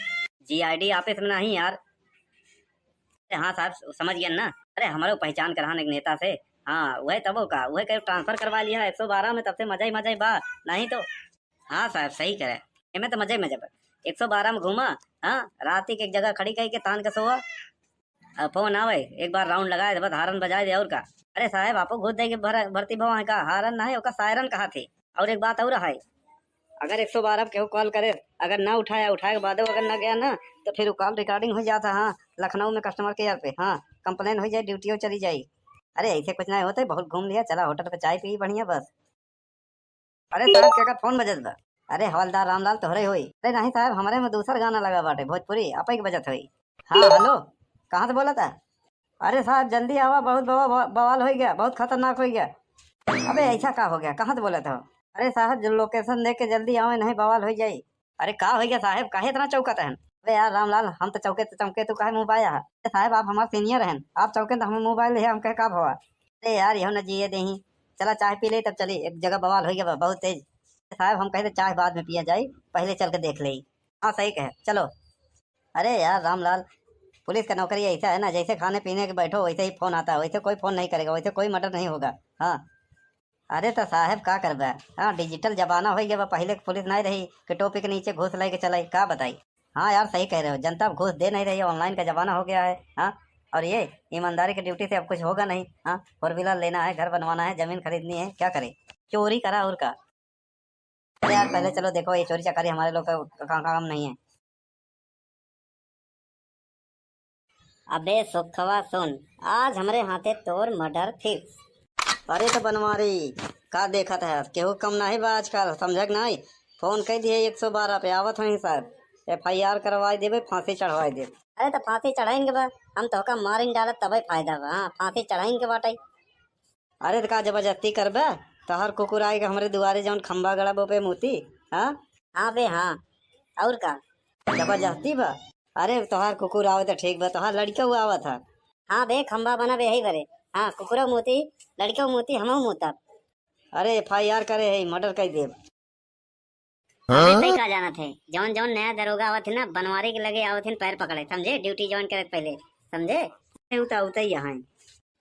जी आई डी ऑफिस में नहीं यार। अरे हाँ साहब, समझ गया ना। अरे हमारे पहचान करान एक नेता से। हाँ, वह तबो का, वह कहीं ट्रांसफर करवा लिया है एक सौ बारह में, तब से मजा ही मजा ही बा। नहीं तो हाँ साहब, सही करे। एमे तो मजा ही मजा बा। एक सौ बारह में घूमा, हाँ, रात के एक जगह खड़ी कही के तान के सोवा। अब फोन आवे, एक बार राउंड लगाए दे, बस हारन बजाए दे, और का। अरे साहब, आपो घूस दे के भर-, भर्ती भवा है का? हारन ना है, ओका सायरन कहा थे। और एक बात और है, अगर एक सौ बारह पे केहू कॉल करे, अगर ना उठाया, उठाए के बाद अगर ना गया ना, तो फिर वो कॉल रिकॉर्डिंग हो जाता। हाँ, लखनऊ में कस्टमर केयर पे, हाँ, कंप्लेन हो जाए, ड्यूटी चली जाए। अरे ऐसे कुछ ना होते, बहुत घूम लिया, चला होटल पे चाय पी बढ़िया बस। अरे साहब, केकर फोन बजत बा? अरे हवलदार रामलाल तोहरे होई। अरे नहीं साहब, हमरे में दूसर गाना लगा बाटे, भोजपुरी, आपे के बजत होई। हाँ, हेलो। कहाँ से बोलत है? अरे साहब, जल्दी आवा, बहुत बवा-, बवा-, बवाल होइ गया, बहुत खतरनाक होइ गया। अबे, ऐसा का हो गया? कहाँ से बोलत हो? अरे साहब, जो location दे के जल्दी आवे, नहीं बवाल होइ जाई। अरे का होइ गया साहब, काहे इतना चौंकत हन? अरे यार रामलाल, हम तो चौंके तो चौंके, तू काहे मुँह बाया है? अरे साहब, आप हमार senior हन, आप चौंके तो हमें मुँह बाया ले, हम कहे का भवा? अरे यार, यहो न जिए देही, चला चाय पी ले तब चली, एक जगह बवाल होइ गया बा, बहुत तेज। साहब, हम कहे तो चाय बाद में पिया जाई, पहले चल के देख ले। हाँ सही कहे, चलो। अरे यार रामलाल, पुलिस का नौकरी ऐसा है ना, जैसे खाने पीने के बैठो वैसे ही फोन आता है, वैसे कोई फोन नहीं करेगा, वैसे कोई मर्डर नहीं होगा। हाँ, अरे तो साहब का करबे, हाँ, digital जमाना हो गया बा, पहले के पुलिस नहीं रही कि टोपी के नीचे घूस लेके चलाई, का बताई। हाँ यार सही कह रहे हो, जनता अब घूस दे नहीं रही है, online का जमाना हो गया है। हाँ, और ये ईमानदारी की ड्यूटी से अब कुछ होगा नहीं। हाँ, four wheeler लेना है, घर बनवाना है, जमीन खरीदनी है, क्या करे, चोरी करा और का। अरे यार, पहले चलो देखो, ये चोरी चकारी हमारे लोग का का-, काम नहीं है। अबे सुखवा सुन, आज हमरे हाथे तोर मर्डर फिक्स। अरे तो बनवारी, का देखत है, केहू कम नहीं बा आजकल, समझे के नहीं? फोन कई दिए एक सौ बारह पे, आवत हई सर, F I R करवाई देबे, फांसी चढ़वाई देबे। अरे तो फांसी चढ़ाइन के बा, हम तोहका मारिन डालत तबे फायदा बा। हाँ, फांसी चढ़ाइन के बाटे। अरे त का जबरदस्ती करबे? तोहार कुकुर आए के हमरे दुआरे जौन खंभा गड़ा बा ओपे मूती, हाँ? हाँ बे, हाँ। और का? जबरदस्ती बा? अरे तोहार कुकुर आवे त ठीक बा, तोहार लड़िका हुआ आवत है। हाँ बे, खंभा बना बे यही बरे। हाँ, कुकुरो मूती, लड़िको मूती, हमहू मूतब। अरे F I R करे है, मर्डर कर देब। अरे तई का जानत है, जौन जौन नया दरोगा आवत है ना, बनवारी के लगे आवत है पैर पकड़े, समझे? ड्यूटी ज्वाइन करे के पहले, समझे? अरे उ तो उतई यहाँ है।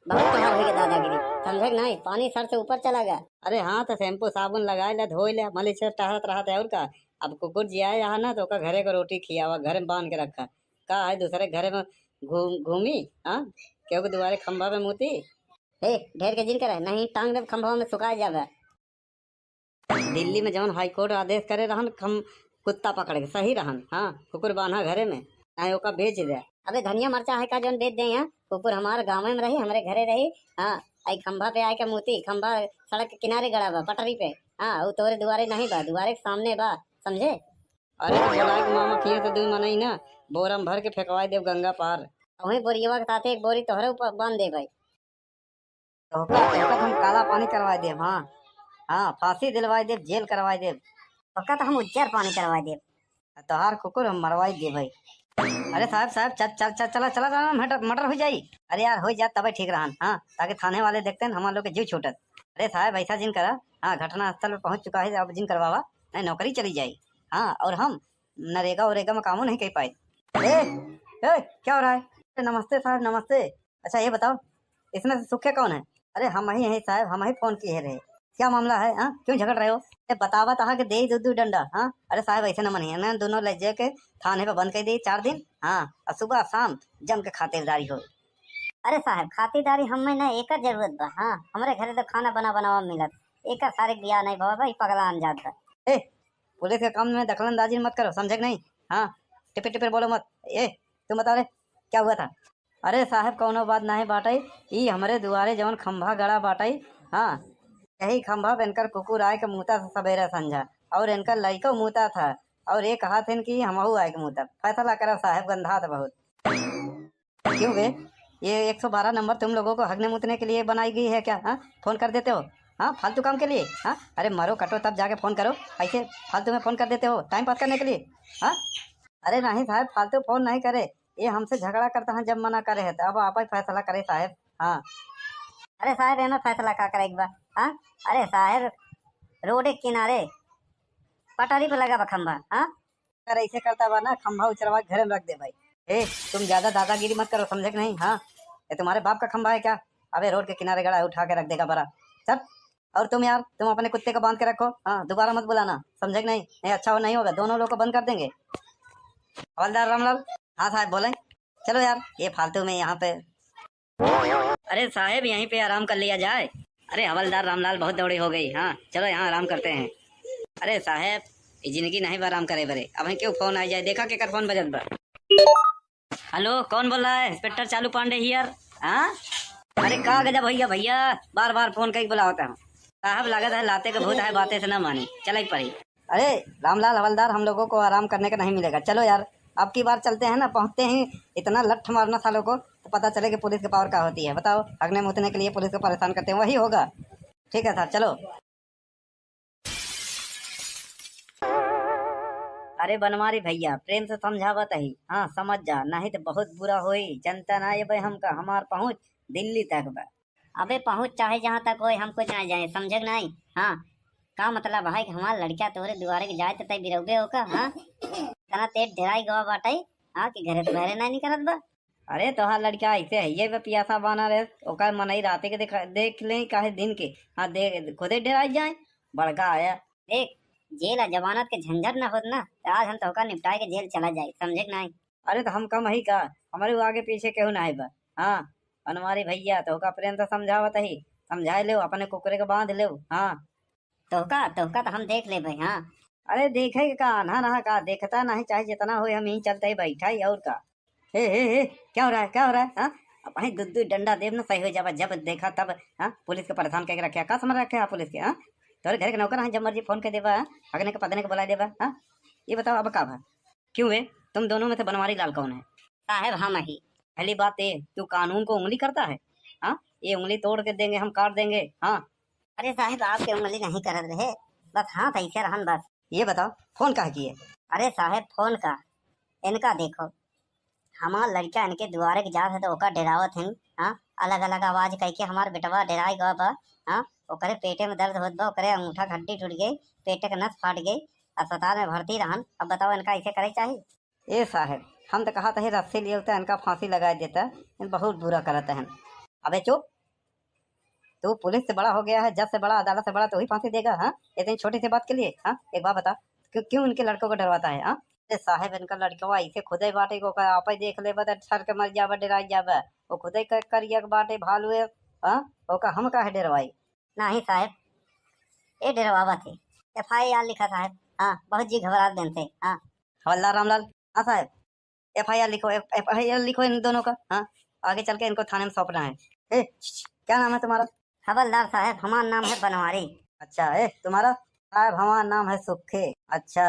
बहुत तोहार होई के दादागिरी, समझे के नहीं? पानी सर से ऊपर चला गया। अरे हाँ, तो शैम्पू साबुन लगाए ले, धोई ले, मलिच से टहरत रहत है और का। अब कुकुर जिया यहाँ ना, तो ओका घरे को रोटी खियावा, घर में बांध के रखा। का है दूसरे घरे में घूम घूमी? हाँ, केहू के दुआरे खंभा पे मूती। ए, ढेर के जिन करे, नहीं टांग देब खंभवा में, सुखा जाबे। दिल्ली में जौन हाई कोर्ट आदेश करे रहन, खम-, कुत्ता पकड़ के, सही रहन। हाँ, कुकुर बान्हा घरे में, चाहे ओका बेच दे। अबे धनिया मरचा है का जौन बेच दे यहाँ? कुकुर हमार गाँव में रही, हमरे घरे रही। हाँ, आई खंभा पे आए के मूती, खंभा सड़क के किनारे गड़ा बा, पटरी पे। हाँ, उ तोरे दुआरे नहीं बा, दुआरे के सामने बा, समझे? अरे तो बोलाए के मामा किए तो दुई मनई ना, बोरा में भर के फेंकवाए देब गंगा पार। वहीं बोरियवा के साथे एक बोरी तोहरे ऊपर बांध दे भाई। तोहका, तोहका तो हम काला पानी करवाए देब, हाँ। हाँ, फांसी दिलवाए देब, जेल करवाए देब। तोहका तो हम उज्जर पानी करवाए देब। आ तोहार कुकुर हम मरवाए देब भाई। अरे साहब, साहब, चल, चल, चल, चला, चला, चला, मर्डर, मर्डर हो जाई। अरे यार, हो जात तबे ठीक रहन, हाँ, ताकि थाने वाले देखते हैं, हमार लोग के जीव छूटत। अरे साहब, ऐसा जिन करा, हाँ, घटना स्थल पे पहुँच चुका है, अब जिन करवावा, नहीं, नौकरी चली जाई। हाँ, और हम नरेगा वरेगा में कामो नहीं कर पाए। ए, ए, क्या हो रहा है? अरे नमस्ते साहब, नमस्ते। अच्छा ये बताओ, इसमें से सुखे कौन है? अरे हम ही हैं साहब, हम ही फोन किए रहे। क्या मामला है, हाँ? क्यों झगड़ रहे हो? ए, बतावा तहा के दे दू दू डंडा, हाँ? अरे साहब ऐसे न मनिए, ना दोनों ले जाके थाने पे बंद कर दे चार दिन, हाँ? और सुबह शाम जम के खातिरदारी हो। अरे साहब, खातिरदारी हमें ना एकर जरूरत बा, हाँ? हमरे घरे तो खाना बना बनावा मिलत, एकर सारे बियाह नहीं भवा भाई, पगला अनजात बा। ए, पुलिस के काम में दखलंदाजी मत करो, समझे कि नहीं? हाँ, टिपिर टिपिर बोलो मत। ए, तुम बताओ रे, क्या हुआ था? अरे साहब, कौनो बात नाहीं बाटई, ई हमरे दुआरे जौन खंभा गड़ा बाटई, हाँ, यही खंभा पे इनकर कुकुर आए के मूता था सबेरे संझा, और इनकर लइको मूता था, और ये कहा थे कि हमहू आए के मूतब। फैसला करा साहब, गंधात बहुत। क्यों बे, ये एक सौ बारह नंबर तुम लोगों को हगने मूतने के लिए बनाई गई है क्या? हाँ, फोन कर देते हो, हाँ, फालतू काम के लिए। हाँ, अरे मरो कटो तब जाके फोन करो, ऐसे फालतू में फोन कर देते हो टाइम पास करने के लिए। हाँ, अरे नहीं साहब, फालतू फोन नहीं करे, ये हमसे झगड़ा करता है, जब मना करे है तो अब आप ही फैसला करे साहब। हाँ, अरे साहब, एमे फैसला का करे के बा? हाँ, अरे साहब, रोड के किनारे पटरी पे लगा बा खंभा। हाँ, अगर ऐसे करता बा ना, खंभा उचरवा के घरे में रख दे भाई। ए, तुम ज्यादा दादागिरी मत करो, समझे कि नहीं? हाँ, ये तुम्हारे बाप का खंभा है क्या? अबे रोड के किनारे गड़ा है, उठा के रख देगा बड़ा। चल, और तुम यार, तुम अपने कुत्ते को बांध के रखो। हाँ, दोबारा मत बुलाना, समझे कि नहीं? नहीं अच्छा हो, नहीं होगा, दोनों लोग को बंद कर देंगे। हवलदार रामलाल। हाँ साहब, बोलें। चलो यार, ये फालतू में यहाँ पे। अरे साहेब, यहीं पे आराम कर लिया जाए। अरे हवलदार रामलाल, बहुत दौड़ी हो गई। हाँ, चलो यहाँ आराम करते हैं। अरे साहेब, ये जिंदगी नहीं बा आराम करे बरे। अब क्यों फोन आ जाए, देखा केकर फोन बजत बा। हेलो, कौन बोल रहा है? इंस्पेक्टर चालू पांडे हियर। हाँ, अरे का गजब भैया, भैया बार बार फोन करके बुलावत है। साहब, लागत है लाते के भूत है, बातें से ना मानी, चले पड़ी। अरे रामलाल हवलदार, हम लोगों को आराम करने का नहीं मिलेगा, चलो यार, अब की बार चलते हैं ना, पहुँचते ही इतना लठ मारना सालों को, तो पता चले कि पुलिस के पावर का होती है। बताओ, हगने मूतने के लिए पुलिस को परेशान करते हैं, वही होगा। ठीक है सर, चलो। अरे बनवारी भैया, प्रेम से समझावत ही, हाँ, समझ जा, नहीं तो बहुत बुरा होई। जनता ना ये भाई हमका, हमार पहुँच दिल्ली तक बा। अबे पहुँच चाहे जहाँ तक होए, हम कुछ ना जाए, समझे कि नहीं? हाँ, का मतलब है कि हमार लड़का तोहरे दुआरे के जाए तो तय बिरौबे हो का? हाँ, इतना तेज डेराई गवा बाटे, हाँ, कि घरे से बहरे नहीं निकलत बा। अरे तोहार लड़का ऐसे है, ये बे पियासा बाना रे, ओकर मनई राते के देख, देख ले काहे दिन के, हाँ, दे, खुदे डेराई जाए, बड़का आया। देख, जेल आ जमानत के झंझट ना होत ना, तो आज हम तोहका निपटाए के जेल चला जाए, समझे कि नहीं? अरे तो हम कम ही का, हमारे वो आगे पीछे केहू ना है बा। हाँ, बनवारी भैया, तोहका प्रेम से समझावत ही, समझाए लेव, अपने कुकुरे के बांध लेव। हाँ, तोहका, तोहका तो हम देख लेबे। हाँ, अरे देखे के का, आन्हा रहा का, देखता नहीं, चाहे जितना होए, हम यहीं चलते ही बैठा ही, और का। हे, हे, हे, क्या हो रहा है, क्या हो रहा है? हाँ, अब वहीं दू दू डंडा देब ना, सही हो जाबा, जब देखा तब। हाँ, पुलिस के परेशान करके रखे, का समझ रखे आप पुलिस के? हाँ, तोरे घर के नौकर हैं, जब मर्जी फोन कर देबा, हाँ, अगने के पदने के बुला देबा। हाँ, ये बताओ अब का भा? क्यों है, तुम दोनों में से बनवारी लाल कौन है? साहब हम ही। पहली बात ये, तू कानून को उंगली करता है? हाँ, ये उंगली तोड़ के देंगे हम, काट देंगे। हाँ, अरे साहब, आपके उंगली नहीं करत रहे, बस हाथ ऐसे रहन बस। ये बताओ, फोन काहे किए? अरे साहब, फोन का, इनका देखो, हमार लड़का इनके दुआरे के जात है तो ओका डेरावत हन। हाँ, अलग अलग आवाज कह के हमार बेटवा डेराई गवा बा। हाँ, ओकरे पेटे में दर्द होत बा, ओकरे अंगूठा के हड्डी टूट गई, पेटे के नस फाट गई, अस्पताल में भर्ती रहन। अब बताओ, इनका ऐसे करे चाहिए? ए साहेब, हम तो कहत ही रस्सी लिए होते इनका फांसी लगाए देता, इन बहुत बुरा करत हैं। अबे चुप, तू पुलिस से बड़ा हो गया है, जज से बड़ा, अदालत से बड़ा, तू ही फांसी देगा? हाँ, इतनी छोटी सी बात के लिए? हाँ, एक बात बता, क्यों, क्यों इनके लड़कों को डरवाता है? हाँ, ए साहेब, इनका लड़कवा ऐसे खुदे बाटे को ओकर आपे देख लेबा त ठर के मर जाबा, डेराई जाबा। वो खुदे क-, करिया के बाटे भालू है। हाँ, ओका हम काहे डेरवाई? नाही साहेब, ए डेरवावत है। एफ आई आर लिखा साहेब। हाँ, बहुत जी घबरात बेन से। हाँ। हवलदार रामलाल। हाँ साहेब, एफ आई आर लिखो, एफ-, एफ आई आर लिखो इन दोनों का। हाँ, आगे चल के इनको थाने में सौंपना है। ए, क्या नाम है तुम्हारा? हवलदार साहेब, हमार नाम है बनवारी। अच्छा, ए, तुम्हारा? साहेब, हमार नाम है सुखे। अच्छा,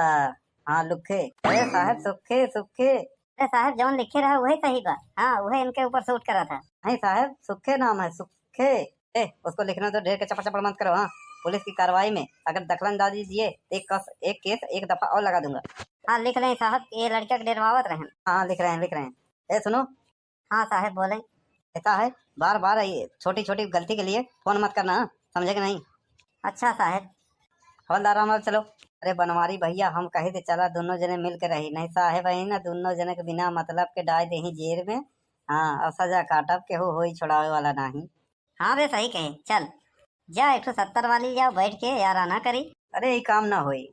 हाँ, लुखे। अरे साहेब, सुखे, सुखे। अरे साहेब, जौन लिखे रहा, वही सही बा। हाँ, वही इनके ऊपर सूट करा था। नहीं साहेब, सुखे नाम है, सुखे। ए, उसको लिखने तो, ढेर के चपड़ चपड़ मत करो। हाँ, पुलिस की कार्रवाई में अगर दखलंदाजी दिए, तो एक कस, एक केस एक दफा और लगा दूंगा। हाँ, लिख लें साहब, ये लड़का के डेरवावत रहेन। हाँ, लिख रहे हैं, लिख रहे हैं। ए, सुनो। हाँ साहेब, बोलें। कहता है, बार बार ये छोटी छोटी गलती के लिए फोन मत करना, समझे कि नहीं? अच्छा साहेब। हवलदार रामलाल, चलो। अरे बनवारी भैया, हम कहे थे चला दोनों जने मिल के रही, नहीं साहेब है ना, दोनों जने के बिना मतलब के डाल देही जेल में। हाँ, और सजा काटब, केहू होई छोड़ावे वाला नाही। हाँ बे, सही कहे, चल जा एक ठो सत्तर वाली, जाओ बैठ के यार आना करी। अरे, ये काम ना होई।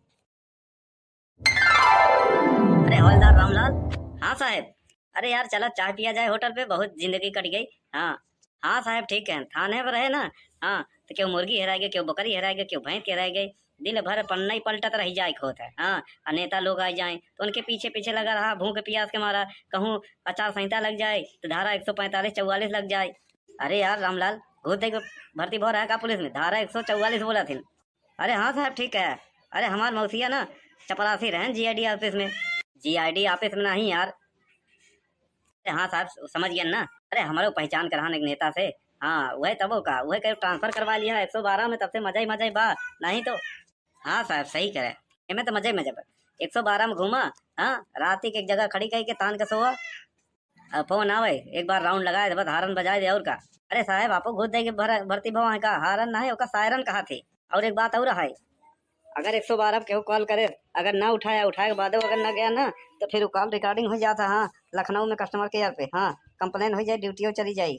अरे हवलदार रामलाल। हाँ साहेब। अरे यार, चला चाय पिया जाए होटल पे, बहुत जिंदगी कट गई। हाँ, हाँ साहेब, ठीक है, थाने पर रहे ना। हाँ, तो क्यों मुर्गी हेराए गए, क्यों बकरी हेराए गए, क्यों भैंस हेराए गए, दिन भर पन्ना ही पलटत रह जाए के होत है। हाँ, और नेता लोग आ जाए तो उनके पीछे पीछे लगा रहा, भूख प्यास के मारा। कहूँ आचार संहिता लग जाए तो धारा एक सौ पैंतालीस चौवालीस लग जाए। अरे यार रामलाल, घूस दे के भर्ती भो रहा का पुलिस में? धारा एक सौ चौवालीस बोला थी। अरे हाँ साहब, ठीक है। अरे हमार मौसिया ना चपरासी रहन जी आई डी ऑफिस में। जी आई डी ऑफिस में नहीं यार। अरे हाँ साहब, स-, समझ गया ना। अरे हमारे पहचान करान एक नेता से। हाँ, वह तबो का, वह कहीं ट्रांसफर करवा लिया एक सौ बारह में, तब से मजा ही मजा ही बा। नहीं तो। हाँ साहब, सही करे। एमे तो मजा ही मजा बा। एक सौ बारह में घूमा। हाँ, रात ही के एक जगह खड़ी कही के तान के सोआ। अब फोन आवे, एक बार राउंड लगाए दे, बस हारन बजाए दे, और का। अरे साहेब, आपो घूस दे के भर-, भर्ती भवा है का? हारन नहीं, ओका सायरन कहा थे। और एक बात और है, अगर एक सौ बारह पे केहू कॉल करे, अगर ना उठाया, उठाए के बादो अगर ना गया ना, तो फिर वो कॉल रिकॉर्डिंग हो जाता। हाँ, लखनऊ में कस्टमर केयर पे, हाँ, कंप्लेन हो जाए, ड्यूटी चली जाए।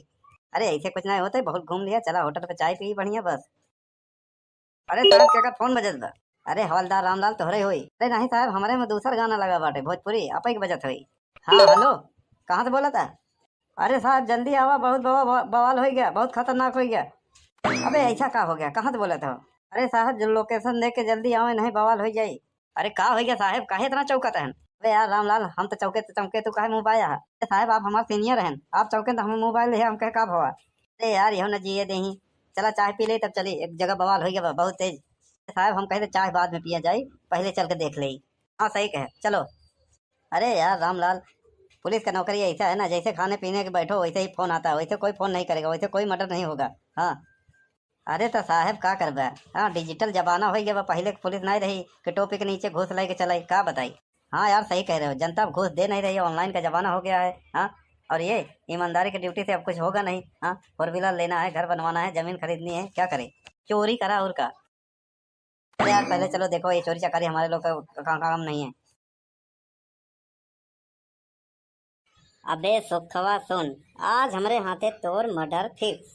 अरे ऐसे कुछ नहीं होते, बहुत घूम लिया, चला होटल पे चाय पी बढ़िया बस। अरे साहब, केकर फोन बजत बा? अरे हवलदार रामलाल तोहरे होई। अरे नहीं साहब, हमरे में दूसर गाना लगा बाटे, भोजपुरी, आपे के बजत होई। हाँ, हेलो, कहाँ से बोला था? अरे साहब, जल्दी आवा, बहुत बवा-, बवा-, बवाल हो गया, बहुत खतरनाक हो गया। अबे ऐसा का हो गया, कहाँ से बोला था? अरे साहब, जो लोकेशन देख के जल्दी आवे, नहीं बवाल हो जाई। अरे का हो गया साहब, काहे इतना चौकत हन? अरे यार रामलाल, हम तो चौके तो चौके, तू काहे मुँह बाया है? अरे साहब, आप हमारे सीनियर हैं, आप चौके तो हमें मुँह बाय ले, हम कहे का भवा? अरे यार, यहो न जिए देही। चला चाय पी ले, तब चली। एक जगह बवाल हो गया बा, बहुत तेज। साहब, हम कहे थे चाय बाद में पिया जाई, पहले चल के देख ले। हाँ, सही कहे, चलो। अरे यार रामलाल, पुलिस का नौकरी ऐसा है ना, जैसे खाने पीने के बैठो वैसे ही फोन आता है, वैसे कोई फोन नहीं करेगा, वैसे कोई मर्डर नहीं होगा। हाँ। अरे तो साहब का करबे, हाँ, डिजिटल जमाना हो गया बा। पहले के पुलिस नहीं रही कि टोपी के नीचे घूस लेके चलाई, का बताई। हाँ यार, सही कह रहे हो, जनता अब घूस दे नहीं रही है, ऑनलाइन का जमाना हो गया है। हाँ, और ये ईमानदारी की ड्यूटी से अब कुछ होगा नहीं। हाँ, फोर व्हीलर लेना है, घर बनवाना है, जमीन खरीदनी है, क्या करें, चोरी करा और का। अरे यार, पहले चलो देखो, ये चोरी चकारी हमारे लोग का का-, काम नहीं है। अबे सुखवा सुन, आज हमरे हाथे तोर मर्डर फिक्स।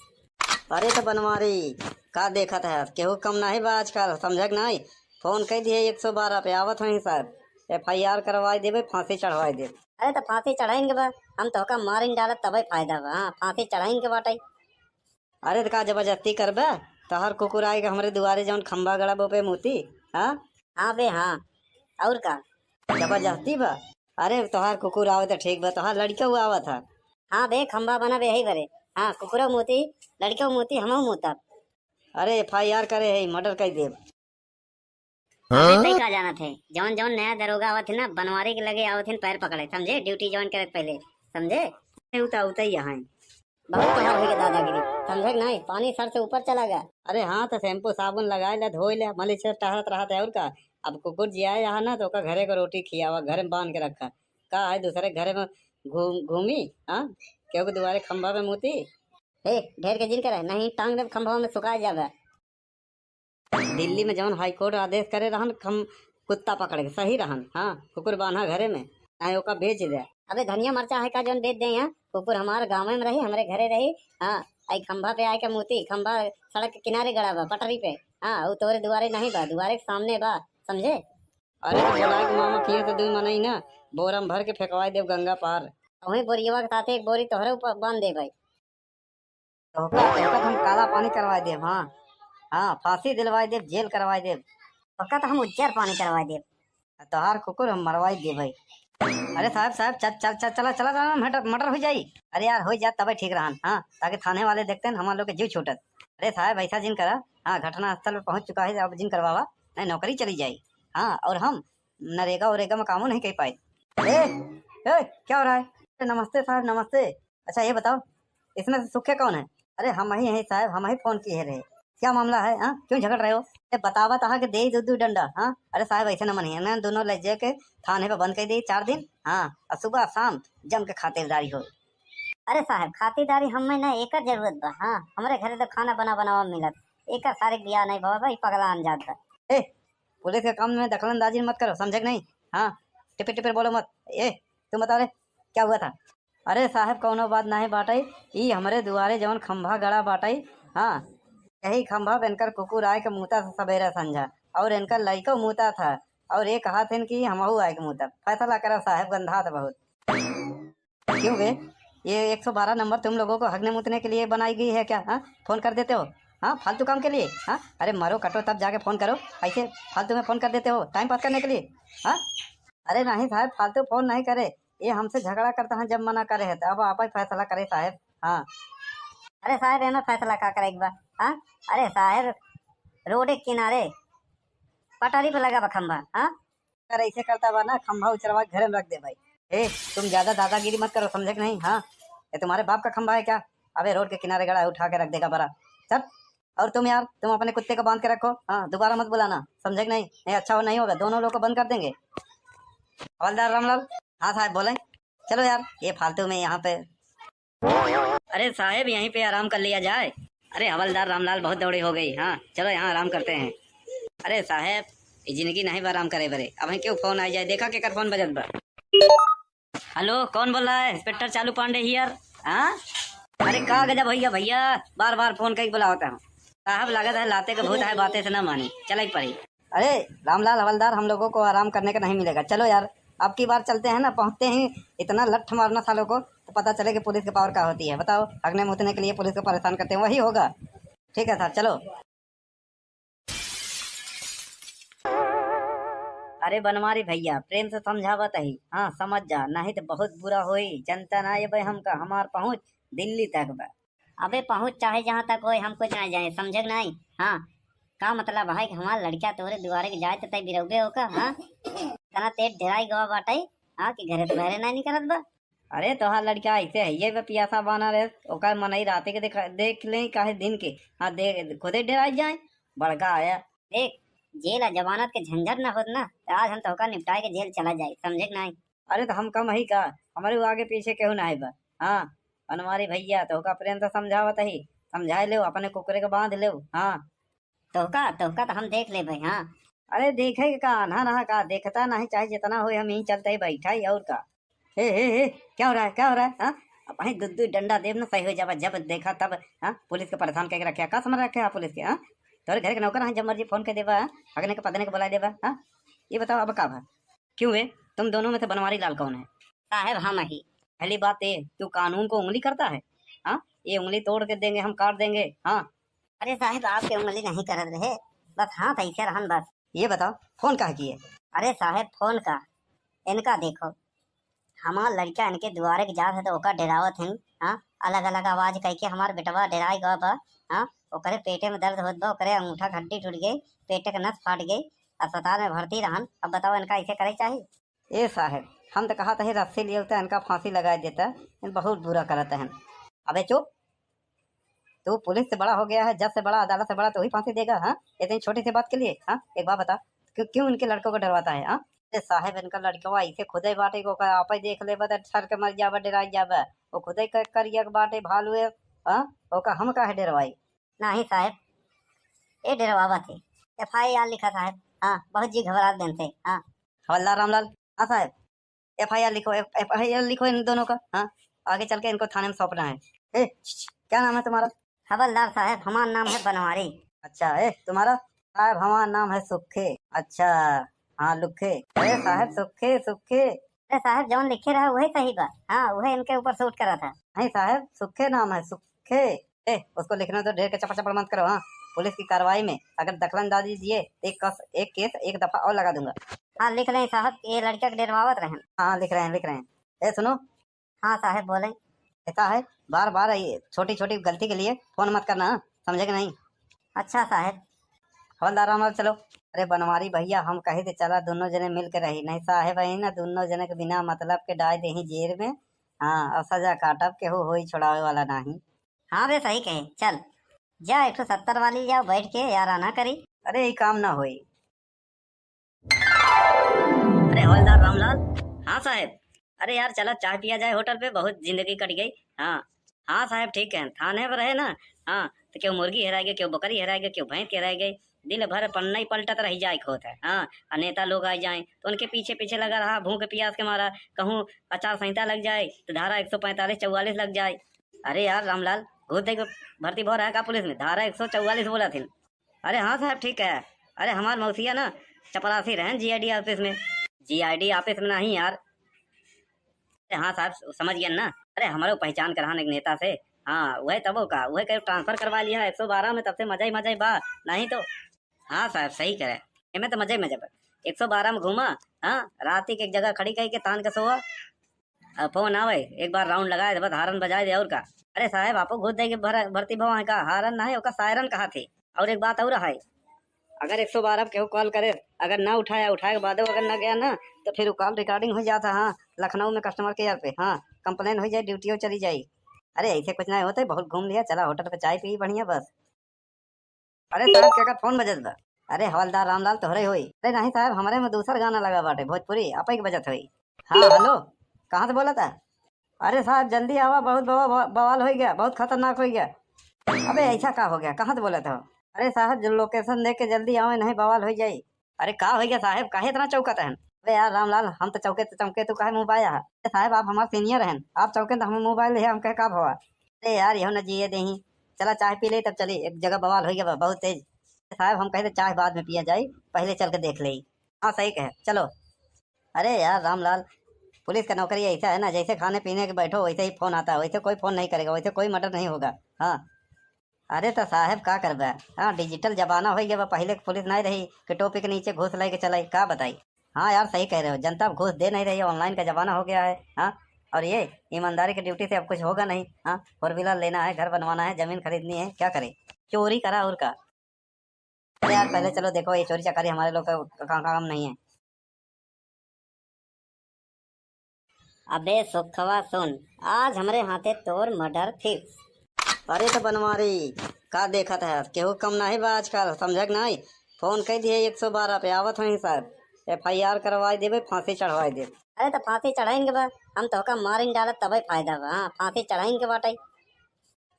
अरे तो बनवारी, का देखत है, केहू कम नहीं बा आजकल, समझे के नहीं? फोन कई दिए एक सौ बारह पे, आवत हई साहब, एफ आई आर करवाई देबे, फांसी चढ़वाई देबे। अरे तो फांसी चढ़ाइन के बा, हम तोहका मारिन डालत तबे फायदा बा। हाँ, फांसी चढ़ाइन के बाटे। अरे त का जबरदस्ती करबे? तोहार कुकुर आए के हमरे दुआरे जौन खंभा गड़ा बा ओपे मूती, हाँ? हाँ बे, हाँ। और का? जबरदस्ती बा? अरे तोहार कुकुर आवे त ठीक बा, तोहार लड़िका हुआ आवत है। हाँ बे, खंभा बना बे यही बरे। हाँ, कुकुरो मूती, लड़िको मूती, हमहू मूतब। अरे एफ आई आर करे है, मर्डर कर देब। अबे हाँ? तई का जानत है, जौन जौन नया दरोगा आवत है ना, बनवारी के लगे आवत है पैर पकड़े, समझे? ड्यूटी ज्वाइन करे के पहले, समझे? ए, उ त उतई यहाँ है। बहुत तोहार होई के दादागिरी, समझे कि नहीं? पानी सर से ऊपर चला गया। अरे हाँ, तो शैम्पू साबुन लगाए ले, धोए ले, मलिच से टहरत रहत है और का। अब कुकुर जिया यहाँ ना, तो ओका घरे को रोटी खियावा, घर में बांध के रखा। का है दूसरे घरे में घूम घूमी, हाँ? क्योंकि दुआरे खंभा पे मूती। ए, ढेर के जिन करे, नहीं टांग दे खंभा में सुखा जावे। दिल्ली में जौन हाई कोर्ट आदेश करे रहन, हम कुत्ता पकड़ के सही रहन, हाँ, कुकुर बांधा घरे में, चाहे ओका बेच दे। अबे धनिया मरचा है का जौन बेच दे यहाँ? कुकुर हमार गाँव में रही, हमरे घरे रही। हाँ, आई खंभा पे आए के मूती, खंभा सड़क के किनारे गड़ा बा, पटरी पे। हाँ, वो तोरे दुआरे नहीं बा, दुआरे के सामने बा, समझे? अरे तो बोला के मामा किए तो दुई मनई ना, बोरा में भर के फेंकवाई देब गंगा पार। वही बोरियवा के साथे एक बोरी तोहरे ऊपर बांध दे भाई। तोहका, तोहका तो हम काला पानी करवाई देब, हाँ। हाँ, फांसी दिलवाई देब, जेल करवाई देब। तोहका तो हम उज्जर पानी करवाई देब। तोहार कुकुर हम मरवाई देब भाई। अरे साहब, साहब, चल, चल, चल, चला, चला, चला, मर्डर, मर्डर हो जाई। अरे यार, हो जात तबे ठीक रहन, हाँ, ताकि थाने वाले देखते हैं, हमार लोग के जीव छूटत। अरे साहब, ऐसा जिन करा, हाँ, घटना स्थल पे पहुँच चुका है, अब जिन करवावा, नहीं नौकरी चली जाई। हाँ, और हम नरेगा वरेगा में कामो नहीं कर पाए। ए, ए, क्या हो रहा है? अरे नमस्ते साहब, नमस्ते। अच्छा ये बताओ, इसमें से सुखे कौन है? अरे हम ही हैं साहब, हम ही फोन किए रहे। क्या मामला है, हाँ? क्यों झगड़ रहे हो? ए, बतावा तहा के दे दू दू डंडा, हाँ? अरे साहब ऐसे न मनिए ना, दोनों ले जाके थाने पे बंद कर दे चार दिन, हाँ? और सुबह शाम जम के खातिरदारी हो। अरे साहब, खातिरदारी हमें ना एकर जरूरत बा, हाँ? हमरे घरे तो खाना बना बनावा मिलत, एकर सारे बियाह नहीं बाबा, ई पगला अनजात बा। ए, पुलिस के काम में दखलंदाजी मत करो, समझे कि नहीं? हाँ, टिपिर टिपिर बोलो मत। ए, तुम बताओ रे, क्या हुआ था? अरे साहब, कौनो बात नहीं बाटई, ई हमरे दुआरे जवन खंभा गड़ा बाटई, हाँ, यही खंभा पे इनकर कुकुर आए के मूता से सवेरे संझा, और इनकर लइको मूता था, और ये कहा थे कि हमहू आए के मूतब। फैसला करा साहब, गंधात बहुत। क्यों बे, ये एक सौ बारह नंबर तुम लोगों को हगने मूतने के लिए बनाई गई है क्या? हाँ, फोन कर देते हो, हाँ, फालतू काम के लिए। हाँ, अरे मरो कटो तब जाके फोन करो, ऐसे फालतू में फोन कर देते हो टाइम पास करने के लिए। हाँ, अरे नहीं साहब, फालतू फोन नहीं करे, ये हमसे झगड़ा करता है, जब मना करे है तो अब आप ही फैसला करे साहब। हाँ। अरे साहब, एमे फैसला का करे के बा? हाँ, अरे साहब, रोड के किनारे पटरी पे लगा बा खंभा। हाँ, अगर ऐसे करता बा ना, खंभा उचरवा के घरे में रख दे भाई। ए, तुम ज्यादा दादागिरी मत करो, समझे कि नहीं? हाँ, ये तुम्हारे बाप का खंभा है क्या? अबे रोड के किनारे गड़ा है, उठा के रख देगा बड़ा। चल, और तुम यार, तुम अपने कुत्ते को बांध के रखो, हाँ, दोबारा मत बुलाना, समझे कि नहीं? नहीं अच्छा हो, नहीं होगा, दोनों लोग को बंद कर देंगे। हवलदार रामलाल। हाँ साहब बोले। चलो यार, ये फालतू में यहाँ पे। अरे साहब, यहीं पे आराम कर लिया जाए। अरे हवलदार रामलाल, बहुत दौड़ी हो गई। हाँ, चलो यहाँ आराम करते हैं। अरे साहब, ये जिंदगी नहीं बा आराम करे बरे। अब क्यों फोन आ जाए, देखा केकर फोन बजत बा। हेलो, कौन बोल रहा है? इंस्पेक्टर चालू पांडे हियर। हाँ, अरे का गजब भैया, भैया बार बार फोन कई बुलावता हूँ। साहब लागत है लाते के भूत है, बातें से ना मानी, चले पड़ी। अरे रामलाल हवलदार, हम लोगों को आराम करने का नहीं मिलेगा, चलो यार, अब की बार चलते हैं ना, पहुंचते ही इतना लठ मारना सालों को, तो पता चले कि पुलिस के पावर का होती है। बताओ, हगने मुतने के लिए पुलिस को परेशान करते हैं, वही होगा। ठीक है साहब, चलो। अरे बनवारी भैया, प्रेम से समझावत ही, हाँ समझ जा, नहीं तो बहुत बुरा होई। जनता ना ये भाई हमका, हमार पहुँच दिल्ली तक बा। अबे पहुँच चाहे जहाँ तक होए, हम कुछ ना जाए, समझे कि नहीं? हाँ, का मतलब है कि हमार लड़का तोरे दुआरे के जाए तो तय बिरौबे हो का? हाँ, इतना तेज डेराई गवा बाटे, हाँ, कि घरे से बहरे नाहीं निकरत बा। अरे, तोहार लड़का ऐसे है, ये बा पियासा बाना रहे, ओकर मनई राते के देख, देख ले, काहे दिन के। हाँ, दे, खुदे डेराइ जाए, बड़का आया। देख, जेल आ जमानत के झंझट ना होत ना, त आज हम तोहका निपटाए के जेल चला जाई, समझे कि नाहीं? अरे, त हम कम हई का? हमरे आगे पीछे केहू नाहीं बा। हाँ, बनवारी भइया, तोहका प्रेम से समझावत ही, समझाए लेव, अपने कुकुरे के बांध लेव। हाँ, तोहका, तोहका त हम देख लेबे, हाँ। अरे, देखे के का, आन्हा रहा का, देखता नाहीं, चाहे जितना होई, हम यहीं चलते ही बैठा ही, और का। हे, हे, हे, क्या हो रहा है, क्या हो रहा है, हाँ? अब भाई, दू, दू डंडा देब ना, सही हो जाबा, जब देखा तब, हाँ? पुलिस के परेशान करके रखे, का समझ रखे आप पुलिस के, हाँ? तोरे घर के नौकर हैं, जब मर्जी फोन कर देबा, हाँ? अगने के पदने के बुला देबा, हाँ? ये बताओ, अब का भा? क्यों बे, तुम दोनों में से बनवारी लाल कौन है? साहब, हम ही। पहली बात ये, तू कानून को उंगली करता है, हाँ? ये उंगली तोड़ के देंगे हम, काट देंगे, हाँ? अरे साहब, आपके उंगली नहीं करत रहे, बस हाथ ऐसे रहन बस। ये बताओ, फोन काहे किए? अरे साहब, फोन का, इनका देखो, हमार लड़का इनके दुआरे के जात है तो ओका डेरावत हन, हाँ, अलग अलग आवाज कह के हमार बेटवा डेराए गवा बा, हाँ, ओकरे पेटे में दर्द होत बा, ओकरे अंगूठा के हड्डी टूट गई, पेटे के नस फाट गई, अस्पताल में भर्ती रहन। अब बताओ, इनका ऐसे करे चाही? ए साहेब, हम त कहत हई रस्सी लियो त इनका फांसी लगाए देता, इन बहुत बुरा करत हन। अबे चुप, तू पुलिस से बड़ा हो गया है, जज से बड़ा, अदालत से बड़ा, तू ही फांसी देगा, हाँ? इतनी छोटी सी बात के लिए, हाँ? एक बात बता, क्यों, क्यों इनके लड़कों को डरवाता है, हाँ? अरे साहेब, इनका लड़कवा ऐसे खुदे बाटे को का आपे देख लेबा त ठर के मर जाबा, डेराई जाबा। वो खुदे क-, करिया के बाटे भालू है, हाँ? ओका हम काहे डेरवाई? नाही साहेब, ए डेरवावत है। एफ आई आर लिखा साहेब। हाँ, बहुत जी घबरात बेन से। हाँ। हवलदार रामलाल। हाँ साहेब, एफ आई आर लिखो, एफ, एफ आई आर लिखो इन दोनों का। हाँ, आगे चल के इनको थाने में सौंपना है। ए, श, श, क्या नाम है तुम्हारा? हवलदार साहेब, हमार नाम है बनवारी। अच्छा, ए, तुम्हारा? साहेब, हमार नाम है सुखे। अच्छा, हाँ, लुखे। अरे साहेब, सुखे, सुखे। अरे साहेब, जौन लिखे रहा, वही सही बा। हाँ, वही इनके ऊपर सूट करा था। नहीं साहेब, सुखे नाम है, सुखे। ए, उसको लिखने दो, ढेर के चपड़ चपड़ मत करो। हाँ, पुलिस की कार्रवाई में अगर दखलंदाजी दिए, तो एक कस, एक केस एक दफा और लगा दूंगा। हाँ, लिख लें साहब, ये लड़का के डेरवावत रहन। हाँ, लिख रहे हैं, लिख रहे हैं। ए, सुनो। हाँ साहब, बोलें। कहता है, बार बार ये छोटी छोटी गलती के लिए फोन मत करना, हाँ? समझे कि नहीं? अच्छा साहब। हवलदार रामलाल, चलो। अरे बनवारी भैया, हम कहे थे चला दोनों जने मिल के रही, नहीं साहेब है ना, दोनों जने के बिना मतलब के डाल देही जेल में। हाँ, और सजा काटब, केहू होई छोड़ावे वाला नाही। हाँ बे, सही कहे, चल जा एक ठो सत्तर वाली जाओ बैठ के याराना करी। अरे ई काम ना होई। अरे हवलदार रामलाल। हाँ साहेब। अरे यार, चला चाय पिया जाए होटल पे, बहुत जिंदगी कट गई। हाँ, हाँ साहेब, ठीक है, थाने पर रहे ना। हाँ, तो केहू मुर्गी हेराए गई, केहू बकरी हेराए गई, केहू भैंस के हेराए गई, दिन भर पन्ना ही पलटत रह जाए के होत है। हाँ, और नेता लोग आ जाए तो उनके पीछे पीछे लगा रहा, भूख प्यास के मारा। कहूँ आचार संहिता लग जाए तो धारा एक सौ पैंतालीस चौवालीस लग जाए। अरे यार रामलाल, घूस दे के भर्ती भो रहा है का पुलिस में? धारा एक सौ चौवालीस बोला थी। अरे हाँ साहब, ठीक है। अरे हमार मौसिया ना चपरासी रहन जी आई डी ऑफिस में। जी आई डी ऑफिस में नहीं यार। अरे हाँ साहब, समझ गया ना। अरे हमारे पहचान के रहन एक नेता से। हाँ, वही तबो का, वही कहीं ट्रांसफर करवा लिया एक सौ बारह में, तब से मजा ही मजा ही बा। नहीं तो हाँ साहब, सही करे, एमे तो मजा ही मजा बा। एक सौ बारह में घूमा, हाँ, रात के एक जगह खड़ी कही के तान के सोआ। अब फोन आवे, एक बार राउंड लगाए दे, बस हारन बजाए दे, और का। अरे साहेब, आपो घूस दे के भर-, भर्ती भवा है का? हारन ना है, ओका सायरन कहा थे। और एक बात और है, अगर एक सौ बारह पे केहू कॉल करे, अगर ना उठाया, उठाए के बादो अगर ना गया ना, तो फिर वो कॉल रिकॉर्डिंग हो जाता। हाँ, लखनऊ में कस्टमर केयर पे, हाँ, कंप्लेन हो जाए, ड्यूटी चली जाए। अरे ऐसे कुछ नहीं होते, बहुत घूम लिया, चला होटल पे चाय पी बढ़िया बस। अरे साहब, केकर फोन बजत बा? अरे हवलदार रामलाल तोहरे होई। अरे नहीं साहब, हमरे में दूसर गाना लगा बाटे, भोजपुरी, आपे के बजत होई। हाँ, हेलो, कहाँ से बोला था? अरे साहब, जल्दी आवा, बहुत बवा-, बवा-, बवाल हो गया, बहुत खतरनाक हो गया। अबे ऐसा का हो गया, कहाँ से बोला था? अरे साहब, जो लोकेशन देख के जल्दी आवे, नहीं बवाल हो जाई। अरे का हो गया साहब, काहे इतना चौकत हन? अरे यार रामलाल, हम तो चौके तो चौके, तू काहे मुँह बाया है? अरे साहब, आप हमार सीनियर हन, आप चौके तो हमें मुँह बाय ले, हम कहे का भवा? अरे यार, यहो न जिए देही। चला चाय पी ले, तब चली। एक जगह बवाल हो गया बा, बहुत तेज। साहब, हम कहते चाय बाद में पिया जाई, पहले चल के देख ले। हाँ, सही कहे, चलो। अरे यार रामलाल, पुलिस का नौकरी ऐसा है ना, जैसे खाने पीने के बैठो, वैसे ही फोन आता है, वैसे कोई फोन नहीं करेगा, वैसे कोई मर्डर नहीं होगा। हाँ, अरे तो साहब, का करबा? हाँ, डिजिटल जमाना हो गया बा, पहले के पुलिस नहीं रही कि टोपी के नीचे घूस लेके चलाई, का बताई? हाँ यार, सही कह रहे हो, जनता अब घूस दे नहीं रही है, ऑनलाइन का जमाना हो गया है। हाँ, और ये ईमानदारी की ड्यूटी से अब कुछ होगा नहीं। हाँ, फोर व्हीलर लेना है, घर बनवाना है, जमीन खरीदनी है, क्या करे? चोरी करा और का। अरे यार, पहले चलो देखो, ये चोरी चकारी हमारे लोग का का-, काम नहीं है। अबे सुखवा सुन, आज हमरे हाथे तोर murder fix। अरे त बनवारी, का देखत है? केहू कम नाहीं बा आजकल, समझे के नाहीं? फोन कइ दिहे एक सौ बारह पे, आवत हईं साहब, FIR करवाइ देबे, फाँसी चढ़वाइ देबे। अरे त फाँसी चढ़ाइन के बा, हम तोहका मारिन डालब तबै फायदा बा। हाँ, फाँसी चढ़ाइन के बाटइ।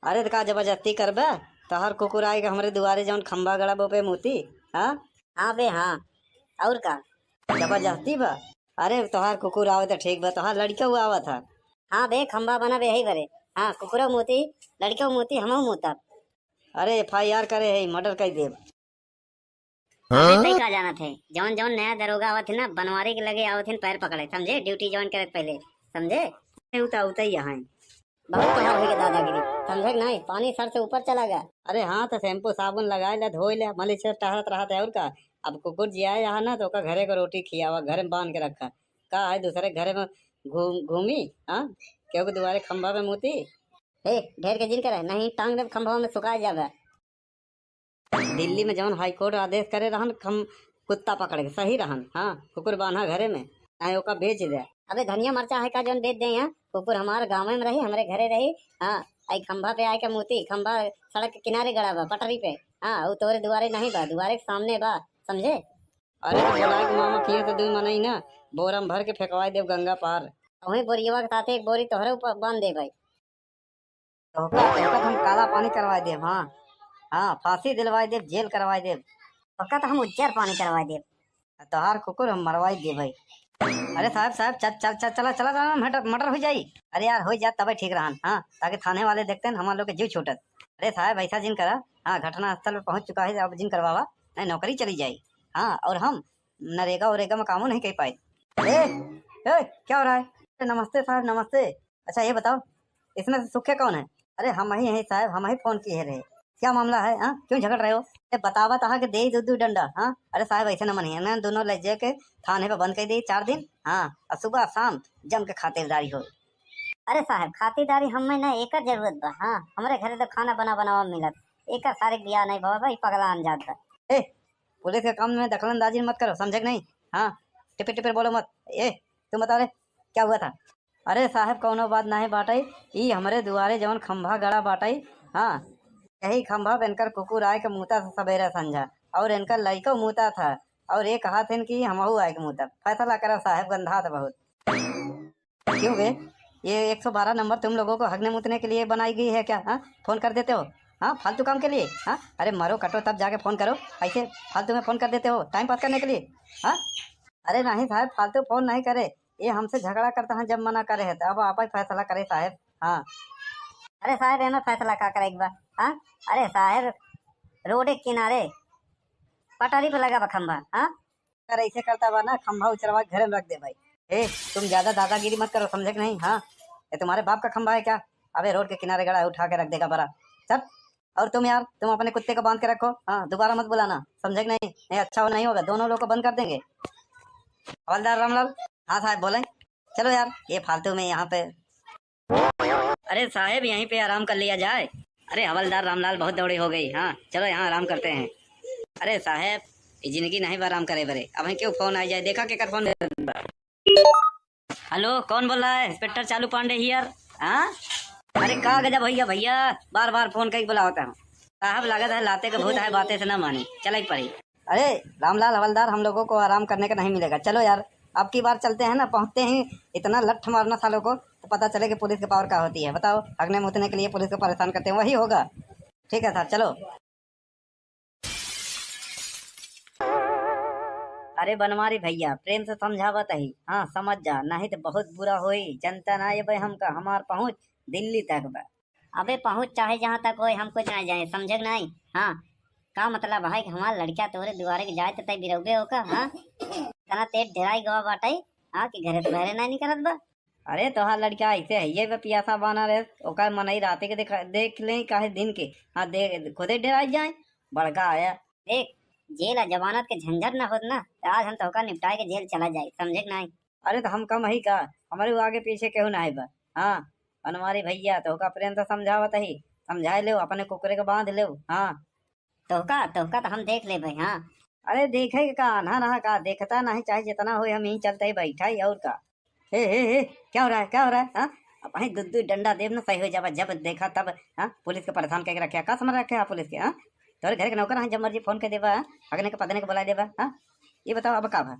अरे त का जबरदस्ती करबे? तोहार कुकुर आइके हमरे दुआरे जौन खंभा गड़ा बा ओपे मूती, हाँ? हाँ बे हाँ, अउर का? जबरदस्ती बा? अरे तोहार कुकुर आवे त ठीक बा, तोहार लड़िकउ आवत ह। हाँ बे, खंभा बनब यही बरे। हाँ, कुकुरो मूती, लड़िकउ मूती, हमहू मूतब। अरे FIR करे है, murder कइ देब। अबे तई का जानत है, जौन जौन नया दरोगा आवत है ना, बनवारी के लगे आवत है पैर पकड़े, समझे? Duty join करे के पहिले, समझे? ए, उता, उता ही यहाँ है। बहुत तोहार होइगा दादागिरी, समझे कि नाहीं? पानी सर से ऊपर चला गया। अरे हाँ, तो shampoo साबुन लगाइ ले, धोइ ले, मलिच से टहरत रहत है, अउर का? अब कुकुर जियाए यहाँ ना, तो ओका घरे क रोटी खियावा, घरे में बांध के रखा। का है, दूसरे घरे में घूम-, घूमी, हाँ? केहू के दुआरे खंभा पे मूती? ए, ढेर के जिन करे, नहीं टांग देब खंभवा में, सुखा जाबे। दिल्ली में जौन High Court आदेश करे रहन, खम-, कुत्ता पकड़ के, सही रहन, हाँ, कुकुर बान्हा घरे में, चाहे ओका बेच दे। अबे धनिया मरचा है का जौन बेच दे यहाँ? कुकुर हमार गाँव में रही, हमरे घरे रही, हाँ, आई खंभा पे आइके मूती, खंभा सड़क के किनारे गड़ा बा, पटरी पे, हाँ, उ तोरे दुआरे नहीं बा, दुआरे के सामने बा, समझे? अरे तो बोलाए के मामा किए तो दुइ मनई ना, बोरा में भर के फेंकवाइ देब गंगा पार। वहीं बोरियवा के साथे एक बोरी तोहरे ऊपर बांध देबइ। तोहका, तोहका तो हम काला पानी करवाइ देब, हाँ। हाँ, फाँसी दिलवाइ देब, जेल करवाइ देब। तोहका तो हम उज्जर पानी करवाइ देब। तोहार कुकुर हम मरवाइ देबइ। अरे साहब, साहब, चल, चल, चल, चला, चला, चला, murder, murder होइ जाई। अरे यार, होइ जात तबे ठीक रहन, हाँ, ताकि थाने वाले देखते हैं, हमार लोग के जीव छूटत। अरे साहब, ऐसा जिन करा, हाँ, घटना स्थल पे पहुँच चुका है, अब जिन करवावा, नहीं नौकरी चली जाई। हाँ, और हम नरेगा वरेगा में कामो नहीं कर पाए। ए, ए, क्या हो रहा है? अरे नमस्ते साहब, नमस्ते। अच्छा ये बताओ, इसमें से सुखे कौन है? अरे हम ही हैं साहब, हम ही फोन किए रहे। क्या मामला है, हाँ? क्यों झगड़ रहे हो? ए, बतावा तहा के दे दू दू डंडा, हाँ? अरे साहब ऐसे न मनिए, ना दोनों ले जाके थाने पे बंद कर दे चार दिन, हाँ? और सुबह शाम जम के खातिरदारी हो। अरे साहब खातिरदारी हमें ना एकर जरूरत बा, हाँ? हमरे घरे तो खाना बना बनावा मिलत, एकर सारे बियाह नहीं बाबा, ई पगला अनजात बा। ए, पुलिस के काम में दखलंदाजी मत करो, समझे कि नहीं? हाँ, टिपिर टिपिर बोलो मत। ए, तुम बताओ रे, क्या हुआ था? अरे साहब, कौनो बात नाहीं बाटइ, ई हमरे दुआरे जौन खंभा गड़ा बाटइ, हाँ, यही खंभा पे इनकर कुकुर आए के मूता था सबेरे संझा, और इनकर लइको मूता था, और ये कहा थे कि हमहू आए के मूतब। फैसला करा साहब, गंधात बहुत। क्यों बे, ये एक सौ बारह नंबर तुम लोगों को हगने मूतने के लिए बनाई गई है क्या? हाँ, फोन कर देते हो, हाँ, फालतू काम के लिए, हाँ, अरे मरो कटो तब जाके फोन करो, ऐसे फालतू में फोन कर देते हो टाइम पास करने के लिए, हाँ। अरे नहीं साहब, फालतू फोन नहीं करे, ये हमसे झगड़ा करता है, जब मना करे है तो अब आप ही फैसला करे साहब। हाँ। अरे साहब, एमे फैसला का करे के बा? हाँ? अरे साहब, रोड के किनारे पटरी पे लगा बा खंभा, हाँ? अगर ऐसे करता बा ना, खंभा उचरवा के घरे में रख दे भाई। ए, तुम ज्यादा दादागिरी मत करो, समझे कि नहीं? हाँ, ये तुम्हारे बाप का खंभा है क्या? अबे रोड के किनारे गड़ा है, उठा के रख देगा बड़ा। चल, और तुम यार, तुम अपने कुत्ते को बांध के रखो, हाँ, दोबारा मत बुलाना, समझे कि नहीं? नहीं, अच्छा हो नहीं होगा, दोनों लोग को बंद कर देंगे। हवलदार रामलाल। हाँ साहब, बोले। चलो यार, ये फालतू में यहाँ पे। अरे साहब, यहीं पे आराम कर लिया जाए। अरे हवलदार रामलाल, बहुत दौड़ी हो गई। हाँ, चलो यहाँ आराम करते हैं। अरे साहब, ये जिंदगी नहीं बा आराम करे बरे। अब क्यों फोन आ जाए, देखा केकर फोन। हेलो, कौन बोल रहा है? इंस्पेक्टर चालू पांडे हियर। हाँ? अरे का गजब भैया, भैया बार बार फोन कई बुलावत है। साहब लागत है लाते के भूत है, बातें से ना मानी, चले के पड़ी। अरे रामलाल हवलदार, हम लोगों को आराम करने का नहीं मिलेगा, चलो यार, अब की बार चलते हैं ना, पहुंचते ही इतना लठ मारना सालों को, तो पता चले कि पुलिस के पावर का होती है। बताओ, हगने मुतने के लिए पुलिस को परेशान करते हैं, वही होगा। ठीक है सर, चलो। अरे बनवारी भैया, प्रेम से समझावत ही, हाँ समझ जा, नहीं तो बहुत बुरा होई। जनता ना ये भाई हमका, हमार पहुँच दिल्ली तक बा। अबे पहुँच चाहे जहाँ तक होए, हम कुछ ना जाए, समझे कि नहीं? हाँ, का मतलब है कि हमार लड़किया तोरे दुआरे के जाए तो तय बिरौबे होका, हाँ? इतना तेज डेराई गवा बाटे, हाँ, कि घरे से बाहरे नहीं निकलत बा। अरे तोहार लड़का ऐसे है, ये बे पियासा बाना रे, ओकर मनई राते के देखा, देख ले काहे दिन के, हाँ दे, खुदे डेराई जाए, बड़का आया। देख, जेल आ जमानत के झंझट ना होत ना, तो आज हम तोहका निपटाए के जेल चला जाए, समझे कि नहीं? अरे तो हम कम ही का, हमारे वो आगे पीछे केहू ना है बा। हाँ, बनवारी भैया तोहका प्रेम से समझावत ही, समझाए ले, अपने कुकुरे के बांध ले। हाँ। तोहका, तोहका तो हम देख ले भाई। हाँ। अरे देखे के का, आन्हा रहा का, देखता नहीं, चाहे जितना होए, हम यहीं चलते ही बैठा ही, और का। ए, ए, ए, क्या हो रहा है, क्या हो रहा है, हाँ? अब भाई दू दू डंडा देब ना, सही हो जाबा। जब देखा तब, हाँ, पुलिस के परेशान करके रखे, का समझ रखे आप पुलिस के, हाँ? तोरे घर के नौकर हैं, जब मर्जी फोन कर देबा, हाँ? अगने के पदने के बुला देबा, हाँ? ये बताओ अब का भा?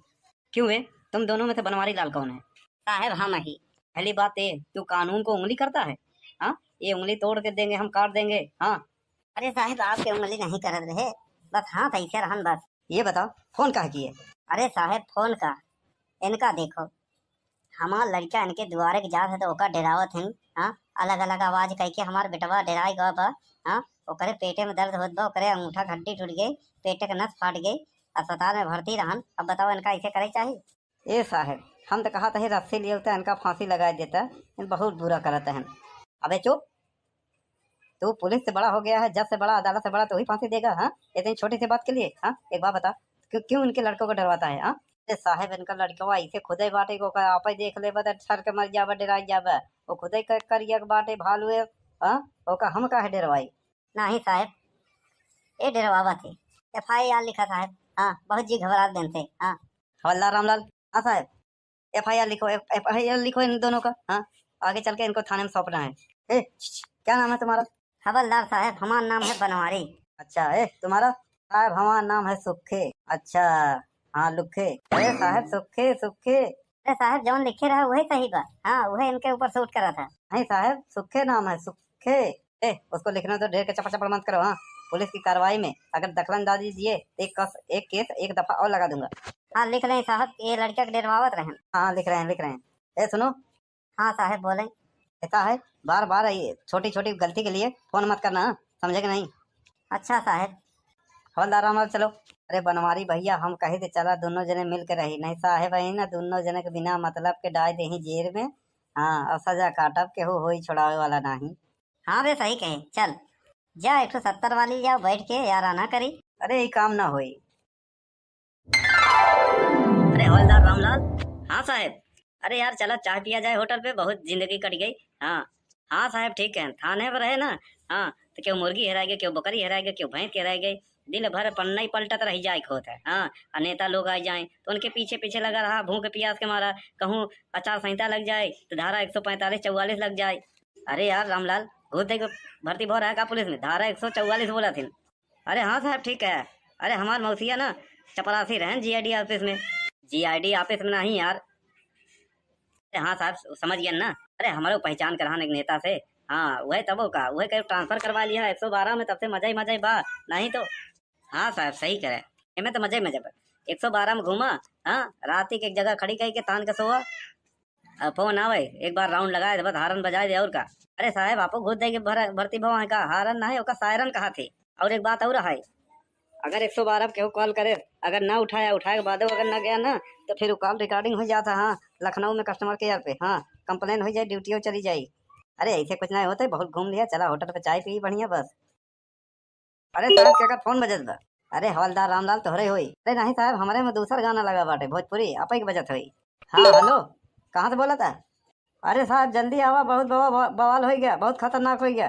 क्यों है, तुम दोनों में से बनवारी लाल कौन है? साहब हम ही। पहली बात ये, तू कानून को उंगली करता है, हाँ? ये उंगली तोड़ के देंगे हम, काट देंगे, हाँ? अरे साहब, आपके उंगली नहीं करत रहे, बस हाथ ऐसे रहन बस। ये बताओ, फोन काहे किए? अरे साहब, फोन का, इनका देखो, हमार लड़का इनके दुआरे के जात है तो ओका डेरावत हैं, हाँ? अलग अलग आवाज कह के हमार बेटवा डेराई गवा बा, हाँ? ओकरे पेटे में दर्द होत बा, ओकरे अंगूठा हड्डी टूट गई, पेटे के नस फाट गई, अस्पताल में भर्ती रहन। अब बताओ, इनका ऐसे करे चाहिए? ए साहब, हम तो कहत ही रस्सी लिए होते इनका फांसी लगाए देता, इन बहुत बुरा करत हैं। अबे चुप, तू पुलिस से बड़ा हो गया है, जज से बड़ा, अदालत से बड़ा, तू ही फांसी देगा, हाँ? इतनी छोटी सी बात के लिए, हाँ? एक बात बता, क्यों, क्यों इनके लड़कों को डरवाता है, हाँ? ए साहब, इनका लड़कवा ऐसे खुदे बाटे को का आपे देख ले बता, ठर के मर जाबा, डराई जाबा। वो खुदे क-, करिया के बाटे भालू है, हाँ? ओका हम काहे डरवाई? नहीं साहब, ये डरवावा थे। एफ आई आर लिखा साहब। हाँ, बहुत जी घबरात दिन से। हाँ। हवलदार रामलाल। हाँ साहब, एफ आई आर लिखो, एफ-, एफ आई आर लिखो इन दोनों का। हाँ, आगे चल के इनको थाने में सौंपना है। ए, छ, छ, क्या नाम है तुम्हारा? हवलदार साहब, हमार नाम है बनवारी। अच्छा, ए, तुम्हारा? साहब, हमार नाम है सुखे। अच्छा, हाँ, लुखे। अरे साहब, सुखे, सुखे। अरे साहब, जौन लिखे रहा, वही सही बा। हाँ, वही इनके ऊपर सूट करा था। नहीं साहब, सुखे नाम है, सुखे। ए, उसको लिखने तो, ढेर के चपड़ चपड़ मत करो। हाँ, पुलिस की कार्रवाई में अगर दखलंदाजी दिए तो एक कस, एक केस एक दफा और लगा दूंगा। हाँ, लिख लें साहब, ये लड़का के डरवावत रहन। हाँ, लिख रहे हैं, लिख रहे हैं। ए, सुनो। हाँ साहब, बोलें। ऐसा है, बार बार ये छोटी छोटी गलती के लिए फोन मत करना, समझे कि नहीं? अच्छा साहब। हवलदार रामलाल, चलो। अरे बनवारी भैया, हम कही थे चला दोनों जने मिल के रही, नहीं साहब है ना, दोनों जने के बिना मतलब के डाल देही जेल में। हाँ, और सजा काटब, केहू होई छोड़ावे वाला नहीं। हाँ बे, सही कहे, चल जा एक ठो सत्तर वाली, जाओ बैठ के याराना करी। अरे, ये काम ना होई। अरे हवलदार रामलाल। हाँ साहब। अरे यार, चला चाय पिया जाए होटल पे, बहुत जिंदगी कट गई। हाँ, हाँ साहब, ठीक है, थाने पर रहे ना। हाँ, तो क्यों मुर्गी हेराए गई, क्यों बकरी हेराए गई, क्यों भैंस हेराए गई, दिन भर पन्ना ही पलटत रह जाए के होत है। हाँ, और नेता लोग आ जाए तो उनके पीछे पीछे लगा रहा, भूख प्यास के मारा, कहूँ आचार संहिता लग जाए तो धारा एक सौ पैंतालीस चौवालीस लग जाए। अरे यार रामलाल, घूस दे के भर्ती भो रहा है का पुलिस में? धारा एक सौ चौवालीस बोला थी। अरे हाँ साहब, ठीक है। अरे हमार मौसिया ना चपरासी रहन जी आई डी ऑफिस में। जी आई डी ऑफिस में नहीं यार। अरे हाँ साहब, समझ गया ना। अरे हमारे पहचान के रहन एक नेता से। हाँ, वही तबो का, वही कहीं ट्रांसफर करवा लिया एक सौ बारह में, तब से मजा ही मजा ही बा। नहीं तो हाँ साहब, सही करे। एमे तो मजा ही मजा बा। एक सौ बारह में घूमा, हाँ, रात के एक जगह खड़ी कही के तान के सोआ। अब फोन आवे, एक बार राउंड लगाए दे, बस हारन बजाए दे, और का। अरे साहब, आपो घूस दे के भर-, भर्ती भवा है का? हारन ना है, ओका सायरन कहा थे। और एक बात और है, अगर एक सौ बारह पे केहू कॉल करे, अगर ना उठाया, उठाए के बादो अगर ना गया ना, तो फिर वो कॉल रिकॉर्डिंग हो जाता। हाँ, लखनऊ में कस्टमर केयर पे, हाँ, कंप्लेन हो जाए, ड्यूटी चली जाए। अरे ऐसे कुछ ना होते, बहुत घूम लिया, चला होटल पे चाय पी बढ़िया बस। अरे साहब, केकर फोन बजत बा? अरे हवलदार रामलाल तोहरे होई। अरे नहीं साहब, हमरे में दूसर गाना लगा बाटे, भोजपुरी, आपे के बजत होई। हाँ, हेलो, कहाँ से बोला था? अरे साहब, जल्दी आवा, बहुत बवा-, बवा-, बवाल हो गया, बहुत खतरनाक हो गया।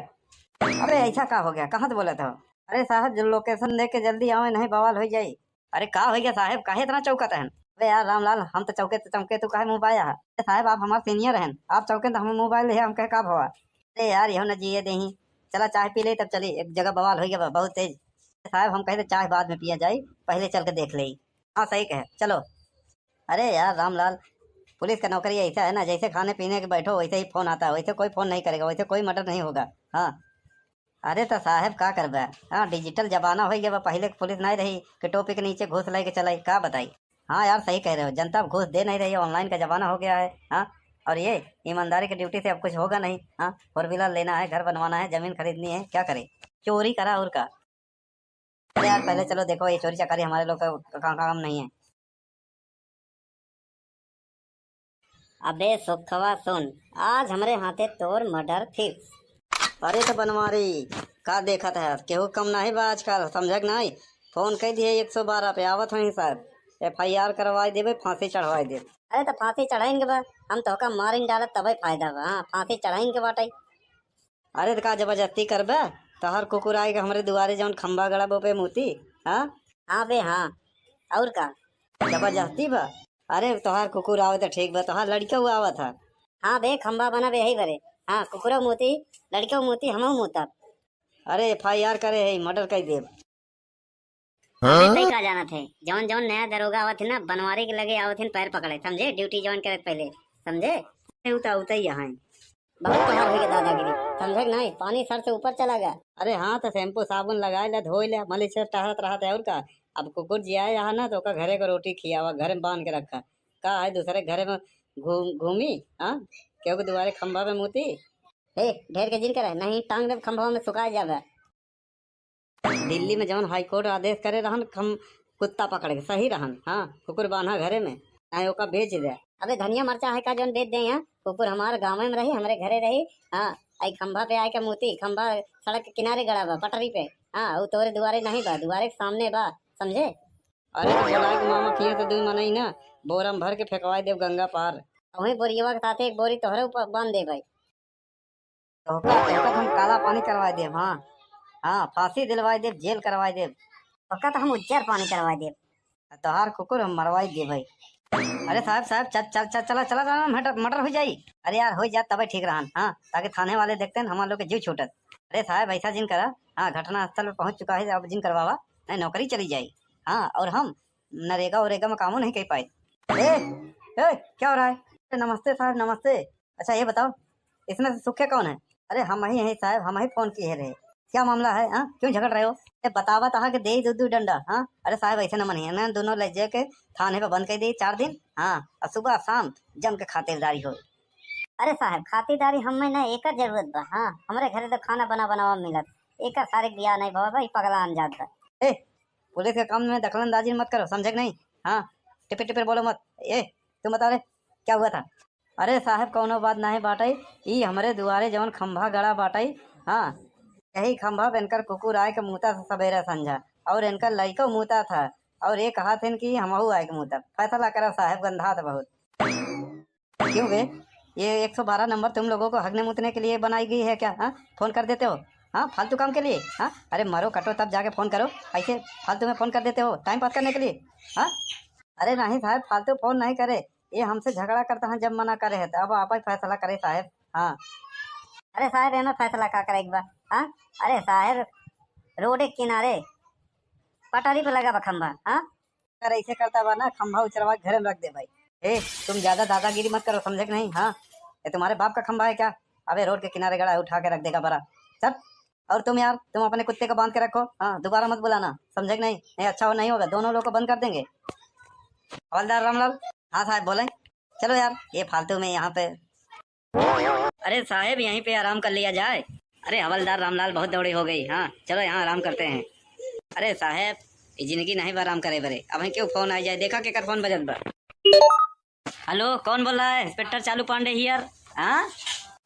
अरे ऐसा का हो गया, कहाँ से बोला था? अरे साहब, जो लोकेशन दे के जल्दी आवे, नहीं बवाल हो जाई। अरे का हो गया साहब, काहे इतना चौकत हन? अरे यार रामलाल, हम तो चौके तो चौके, तू काहे मुँह बाया है? अरे साहब, आप हमार सीनियर हन, आप चौके तो हमें मोबाइल है, हम कहे का भवा? अरे यार, यहो न जिए देही। चला चाय पी ले, तब चली। एक जगह बवाल हो गया बा, बहुत तेज। साहब, हम कहे तो चाय बाद में पिया जाई, पहले चल के देख ले। हाँ, सही कहे, चलो। अरे यार रामलाल, पुलिस का नौकरी ऐसा है ना, जैसे खाने पीने के बैठो, वैसे ही फोन आता है, वैसे कोई फोन नहीं करेगा, वैसे कोई मर्डर नहीं होगा। हाँ। अरे तो साहब, का करबा? हाँ, डिजिटल जमाना हो गया बा, पहले के पुलिस नहीं रही कि टोपी के नीचे घूस लेके चलाई, का बताई? हाँ यार, सही कह रहे हो, जनता अब घूस दे नहीं रही है, ऑनलाइन का जमाना हो गया है। हाँ, और ये ईमानदारी की ड्यूटी से अब कुछ होगा नहीं। हाँ, फोर व्हीलर लेना है, घर बनवाना है, जमीन खरीदनी है, क्या करे? चोरी करा और का। अरे यार, पहले चलो देखो, ये चोरी चकारी हमारे लोग का का-, काम नहीं है। अबे सुखवा सुन, आज हमरे हाथे तोर मर्डर फिक्स। अरे तो बनवारी, का देखत है? केहू कम नहीं बा आजकल, समझक नहीं? फोन कह दिए एक सौ बारह पे, आवत हई साहब, एफ आई आर करवाई देबे, फांसी चढ़वाई देबे। अरे तो फांसी चढ़ाइन के बा, हम तोहका मारिन डालत तबे फायदा बा। हाँ, फांसी चढ़ाइन के बाटे। अरे तो का जबरदस्ती करबे? तहर कुकुर आए के हमरे दुआरे जौन खंबा गड़ा बो पे मूती, हाँ? हाँ बे हाँ, और का? जबरदस्ती बा? अरे, तोहार कुकुर आवत है, ठीक बा, तोहार लड़िका हुआ आवत है। हाँ बे, खंभा बनब यही बरे। हाँ, कुकुरो मूती, लड़िको मूती, हमहू मूतब। अरे, एफ आई आर करे है, मर्डर कर देब। अरे, तई का जानत है, जौन जौन नया दरोगा आवत है ना, बनवारी के लगे आवत है पैर पकड़े, समझे? ड्यूटी ज्वाइन करे पहले, समझे? अरे, उता, उता ही यहाँ है। बहुत तोहार होइगा दादागिरी, समझे कि नहीं? पानी सर से ऊपर चला गया। अरे हाँ, तो शैम्पू साबुन लगाए ले, धोए ले, मलिच से टहरत रहत है और का। अब कुकुर जिया यहाँ ना, तो ओका घरे को रोटी खियावा, घर में बांध के रखा। का है दूसरे घरे में घूम घूमी? हाँ, क्योंकि दुआरे खंभा पे मूती। ए, ढेर के जिन करे, नहीं टांग दे खंभा में, सुखा जावे। दिल्ली में जौन हाई कोर्ट आदेश करे रहन, हम कुत्ता पकड़ के सही रहन। हाँ, कुकुर बांधा घरे में, चाहे ओका बेच दे। अबे धनिया मरचा है का जौन बेच दे? यहाँ कुकुर हमारे गाँव में रही, हमरे घरे रही। हाँ, आई खंभा पे आए के मूती, खंभा सड़क के किनारे गड़ा बा, पटरी पे। हाँ, वो तोरे दुआरे नहीं बा, दुआरे के सामने बा, समझे? अरे तो बोला के मामा किए तो दुई मनई ना, बोरा में भर के फेंकवाई देव गंगा पार। वही बोरियवा के साथे एक बोरी तोहरे ऊपर बांध दे भाई। तोहका, तोहका तो हम काला पानी करवाई देब, हाँ। हाँ, फांसी दिलवाई देब, जेल करवाई देब। तोहका तो हम उज्जर पानी करवाई देब। तोहार कुकुर हम मरवाई देब भाई। अरे साहब, साहब, चल, चल, चल, चला, चला, चला, मटर, मटर हो जाई। अरे यार, हो जात तबे ठीक रहन, हाँ, ताकि थाने वाले देखते हैं, हमार लोग के जीव छूटत। अरे साहब, ऐसा जिन करा, हाँ, घटना स्थल पे पहुँच चुका है, अब जिन करवावा, नहीं नौकरी चली जाई। हाँ, और हम नरेगा उरेगा में कामो नहीं कर पाए। ए, ए, क्या हो रहा है? नमस्ते साहब, नमस्ते। अच्छा ये बताओ, इसमें से सुखे कौन है? अरे हम ही हैं साहब, हम ही फोन किए रहे। क्या मामला है, हाँ? क्यों झगड़ रहे हो? ए, बतावा तहा के दे दू दू डंडा, हाँ? अरे साहब ऐसे न मनिए ना, दोनों ले जाके थाने पे बंद कर दे चार दिन, हाँ? और सुबह शाम जम के खातिरदारी हो। अरे साहब खातिरदारी हमें ना एकर जरूरत बा, हाँ? हमरे घरे तो खाना बना बनावा मिलत, एकर सारे बियाह नहीं बाबा, ई पगला अनजात बा। ए, पुलिस के काम में दखलंदाजी मत करो, समझे कि नहीं? हाँ, टिपिर टिपिर बोलो मत। ए, तुम बताओ रे, क्या हुआ था? अरे साहब, कौनो बात नाहीं बाटई, ई हमरे दुआरे जवन खंभा गड़ा बाटई, हाँ, यही खंभा पे इनकर कुकुर आए के मूता से सबेरे संझा, और इनकर लइको मूता था, और ये कहा थे कि हमहू आए के मूता। फैसला करा साहब, गंधात बहुत। क्यों बे, ये एक सौ बारह नंबर तुम लोगों को हगने मूतने के लिए बनाई गई है क्या? हाँ, फोन कर देते हो, हाँ, फालतू काम के लिए। हाँ, अरे मरो कटो तब जाके फोन करो, ऐसे फालतू में फोन कर देते हो टाइम पास करने के लिए। हाँ, अरे नहीं साहब, फालतू फोन नहीं करे, ये हमसे झगड़ा करता है, जब मना करे है तो अब आप ही फैसला करे साहब। हाँ, अरे साहब, एमे फैसला का करे के बा? हाँ, अरे साहब, रोड के किनारे पटरी पे लगा बा खंभा। हाँ, अगर ऐसे करता बा ना, खंभा उचरवा के घरे में रख दे भाई। ए, तुम ज्यादा दादागिरी मत करो, समझे कि नहीं? हाँ, ये तुम्हारे बाप का खंभा है क्या? अबे रोड के किनारे गड़ा है, उठा के रख देगा बरा। चल, और तुम यार, तुम अपने कुत्ते को बांध के रखो। हाँ, दोबारा मत बुलाना, समझे कि नहीं? नहीं अच्छा हो, नहीं होगा, दोनों लोग को बंद कर देंगे। हवलदार रामलाल। हाँ साहब बोले। चलो यार, ये फालतू में यहाँ पे। अरे साहेब, यहीं पे आराम कर लिया जाए। अरे हवलदार रामलाल, बहुत दौड़ी हो गई। हाँ, चलो यहाँ आराम करते हैं। अरे साहेब, ये जिंदगी नहीं बा आराम करे बरे। अब क्यों फोन आ जाए, देखा केकर फोन बजत बा। हेलो, कौन बोल रहा है? इंस्पेक्टर चालू पांडे हियर। हाँ,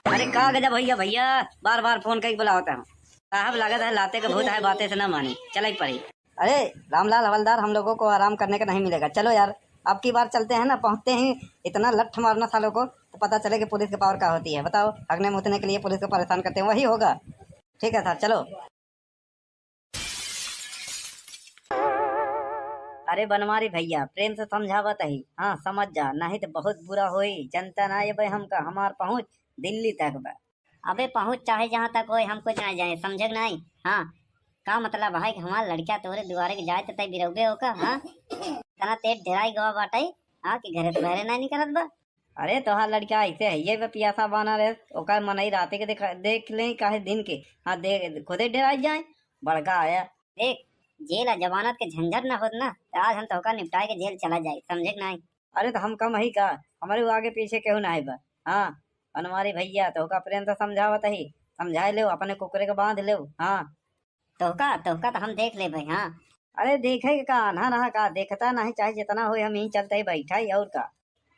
अरे का गजब भैया, भैया बार बार फोन कई बुलावत है। साहब लागत है लाते के भूत है, बातें से ना मानी, चले पड़ी। अरे रामलाल हवलदार, हम लोगों को आराम करने का नहीं मिलेगा, चलो यार, अब की बार चलते हैं ना, पहुंचते ही इतना लठ मारना सालों को, तो पता चले कि पुलिस के पावर का होती है। बताओ, हगने मुतने के लिए पुलिस को परेशान करते हैं, वही होगा। ठीक है साहब, चलो। अरे बनवारी भैया, प्रेम से समझावत ही, हाँ समझ जा, नहीं तो बहुत बुरा होई। जनता ना ये भाई हमका, हमार पहुँच दिल्ली तक बा। अबे पहुँच चाहे जहाँ तक होए, हम कुछ ना जाए, समझे कि नहीं? हाँ, का मतलब है कि हमार लड़का तोरे दुआरे के जाए तो तय बिरौबे होका? हाँ, इतना तेज डेराई गवा बाटे, हाँ, कि घरे से बाहरे नहीं निकलत बा। अरे तोहार लड़का ऐसे है, ये बे पियासा बाना रे, ओकर मनई राते के देख, देख ले काहे दिन के। हाँ, दे, खुदे डेराई जाए, बड़का आया। देख, जेल आ जमानत के झंझट ना होत ना, तो आज हम तोहका निपटाए के जेल चला जाए, समझे कि नहीं? अरे तो हम कम ही का, हमारे आगे पीछे केहू ना है बा। हाँ, बनवारी भैया, तोहका प्रेम से समझावत ही, समझाए लेव, अपने कुकरे के बांध लेव। हाँ, तोहका, तोहका तो हम देख लेबे। हाँ, अरे देखे के का, आन्हा रहा का, देखता नहीं, चाहे जितना होए, हम यहीं चलते ही बैठा ही, और का।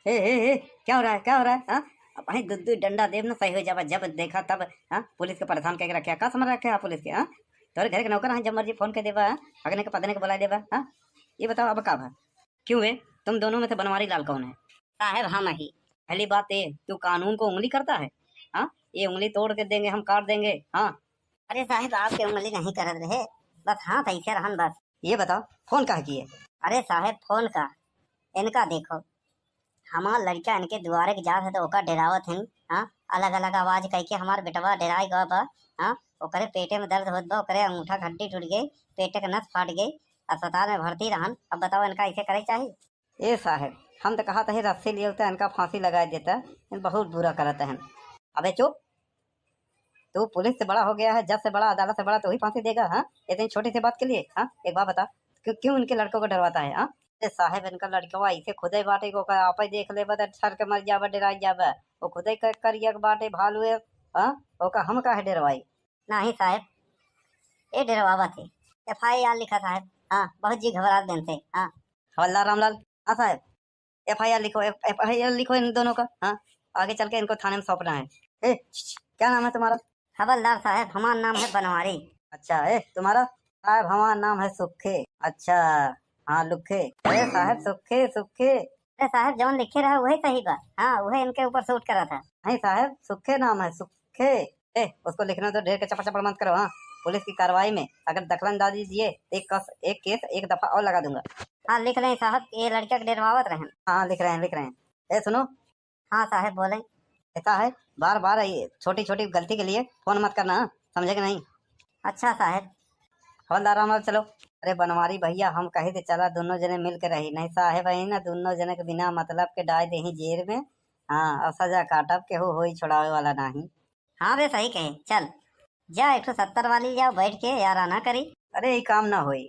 हे, हे, हे, क्या हो रहा है, क्या हो रहा है? हाँ, अब वहीं दू दू डंडा देब ना, सही हो जाबा, जब देखा तब। हाँ, पुलिस के परेशान करके रखे, का समझ रखे आप पुलिस के? हाँ, तोरे घर के नौकर हैं, जब मर्जी फोन कर देबा, हाँ, अगने के पदने के बुला देबा। हाँ, ये बताओ अब का भा? क्यों बे, तुम दोनों में से बनवारी लाल कौन है? साहेब हम ही। पहली बात ये, तू कानून को उंगली करता है? हाँ, ये उंगली तोड़ के देंगे हम, काट देंगे। हाँ, अरे साहेब आपके उंगली नहीं करत रहे, बस हाथ ऐसे रहन बस। ये बताओ, फोन काहे किए? अरे साहेब फोन का, इनका देखो, हमार लड़का इनके दुआरे के जात है तो ओका डेरावत हन। हाँ, अलग अलग आवाज कह के हमार बेटवा डेराए गवा बा। हाँ, ओकरे पेटे में दर्द होत बा, ओकरे अंगूठा के हड्डी टूट गई, पेटे के नस फाट गई, अस्पताल में भर्ती रहन। अब बताओ, इनका ऐसे करे चाही? ए साहेब, हम तो कहत ही रस्सी लियो तो इनका फांसी लगाए देता, इन बहुत बुरा करत हन। अबे चुप, तू पुलिस से बड़ा हो गया है, जज से बड़ा, अदालत से बड़ा, तू ही फांसी देगा? हाँ, इतनी छोटी सी बात के लिए? हाँ, एक बात बता, क्यों, क्यों इनके लड़कों को डरवाता है? हाँ, अरे साहेब, इनका लड़कवा ऐसे खुदे बाटे, ओकर आपे देख लेबा त ठर के मर जाबा, डेराइ जाबा। वो खुदे क-, करिया के बाटे भालू है, हाँ, ओका हम काहे डेरवाई? नहीं साहेब, ये डेरवावत है। एफ आई आर लिखा साहेब। हाँ, बहुत जी घबरात बेन से। हाँ। हवलदार रामलाल। हाँ साहेब, एफ आई आर लिखो, एफ-, एफ आई आर लिखो इन दोनों का। हाँ, आगे चल के इनको थाने में सौंपना है। ए, छ, छ, क्या नाम है तुम्हारा? हवलदार साहेब, हमार नाम है बनवारी। अच्छा, ए, तुम्हारा? साहेब, हमार नाम है सुखे। अच्छा, हाँ, लुखे। अरे साहेब, सुखे, सुखे। अरे साहेब, जौन लिखे रहा, वही सही बा। हाँ, वही इनके ऊपर सूट करा था। नहीं साहेब, सुखे नाम है, सुखे। ए, उसको लिखना तो ढेर के चपड़ चपड़ मत करो, हाँ। पुलिस की कार्रवाई में अगर दखलंदाजी दिए, तो एक कस-, एक केस एक दफा और लगा दूंगा। हाँ, लिख लें साहब, ये लड़का के डेरवावत रहन। हाँ, लिख रहे हैं, लिख रहे हैं। ए, सुनो। हाँ साहब, बोलें। ऐसा है, बार बार ये छोटी छोटी गलती के लिए फोन मत करना, हाँ? समझे कि नहीं? अच्छा साहब। हवलदार रामलाल, चलो। अरे बनवारी भैया, हम कहे थे चला दोनों जने मिल के रही, नहीं साहेब है ना, दोनों जने के बिना मतलब के डाल देही जेल में। हाँ, और सजा काटब, केहू होई छोड़ावे वाला नाही। हाँ बे, सही कहे, चल जा एक सौ सत्तर वाली जाओ बैठ के याराना करी। अरे, ई काम ना होई।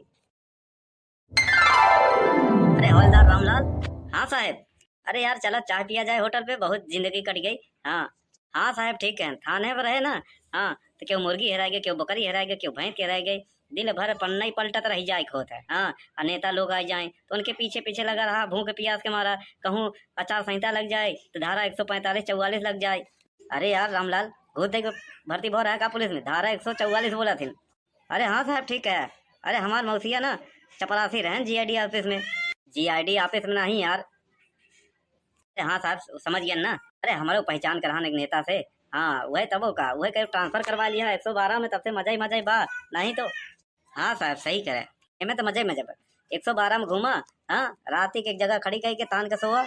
अरे हवलदार रामलाल। हाँ साहेब। अरे यार, चला चाय पिया जाए होटल पे, बहुत जिंदगी कट गई। हाँ, हाँ साहेब, ठीक है, थाने पर रहे ना। हाँ, तो केहू मुर्गी हेराय गई, केहू बकरी हेराय गई, केहू भैंस हेराय गई, दिन भर पन्ना ही पलटत रह जाए के होत है। हाँ, और नेता लोग आ जाए तो उनके पीछे पीछे लगा रहा, भूख प्यास के मारा, कहूँ आचार संहिता लग जाए तो धारा एक सौ पैंतालीस चौवालीस लग जाए। अरे यार रामलाल, घूस दे के भर्ती भो रहा का पुलिस में? धारा एक सौ चौवालीस बोला थी। अरे हाँ साहब, ठीक है। अरे हमार मौसिया ना चपरासी रहन जी आई डी ऑफिस में। जी आई डी ऑफिस में नहीं यार। अरे हाँ साहब, समझ गया ना। अरे हमारे पहचान करान एक नेता से। हाँ, वह तबो का, वह कहीं ट्रांसफर करवा लिया एक सौ बारह में, तब से मजा ही मजा ही बा। नहीं तो हाँ साहब, सही करे। एमे तो मजा ही मजा बा। एक सौ बारह में घूमा, हाँ, रात के एक जगह खड़ी कही के तान के सोआ।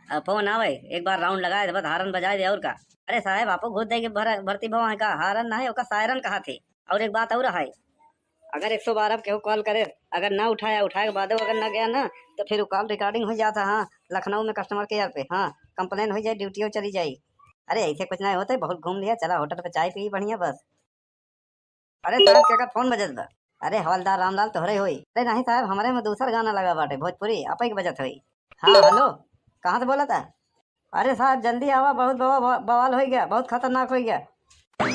अब फोन आवे, एक बार राउंड लगाए दे, बस हारन बजाए दे, और का। अरे साहेब, आपो घूस दे के भर-, भर्ती भवा है का? हारन ना है, ओका सायरन कहा थे। और एक बात और है, अगर एक सौ बारह पे केहू कॉल करे, अगर ना उठाया, उठाए के बादो अगर ना गया ना, तो फिर वो कॉल रिकॉर्डिंग हो जाता। हाँ, लखनऊ में कस्टमर केयर पे, हाँ, कंप्लेन हो जाए, ड्यूटियों चली जाई। अरे ऐसे कुछ नहीं होते, बहुत घूम लिया, चला होटल पे चाय पी बढ़िया बस। अरे साहब, केकर फोन बजत बा? अरे हवलदार रामलाल तोहरे होई। अरे नहीं साहब, हमरे में दूसर गाना लगा बाटे, भोजपुरी, आपे के बजत होई। हाँ, हेलो, कहाँ से बोला था? अरे साहब, जल्दी आवा, बहुत बवा-, बवा-, बवाल हो गया, बहुत खतरनाक हो गया।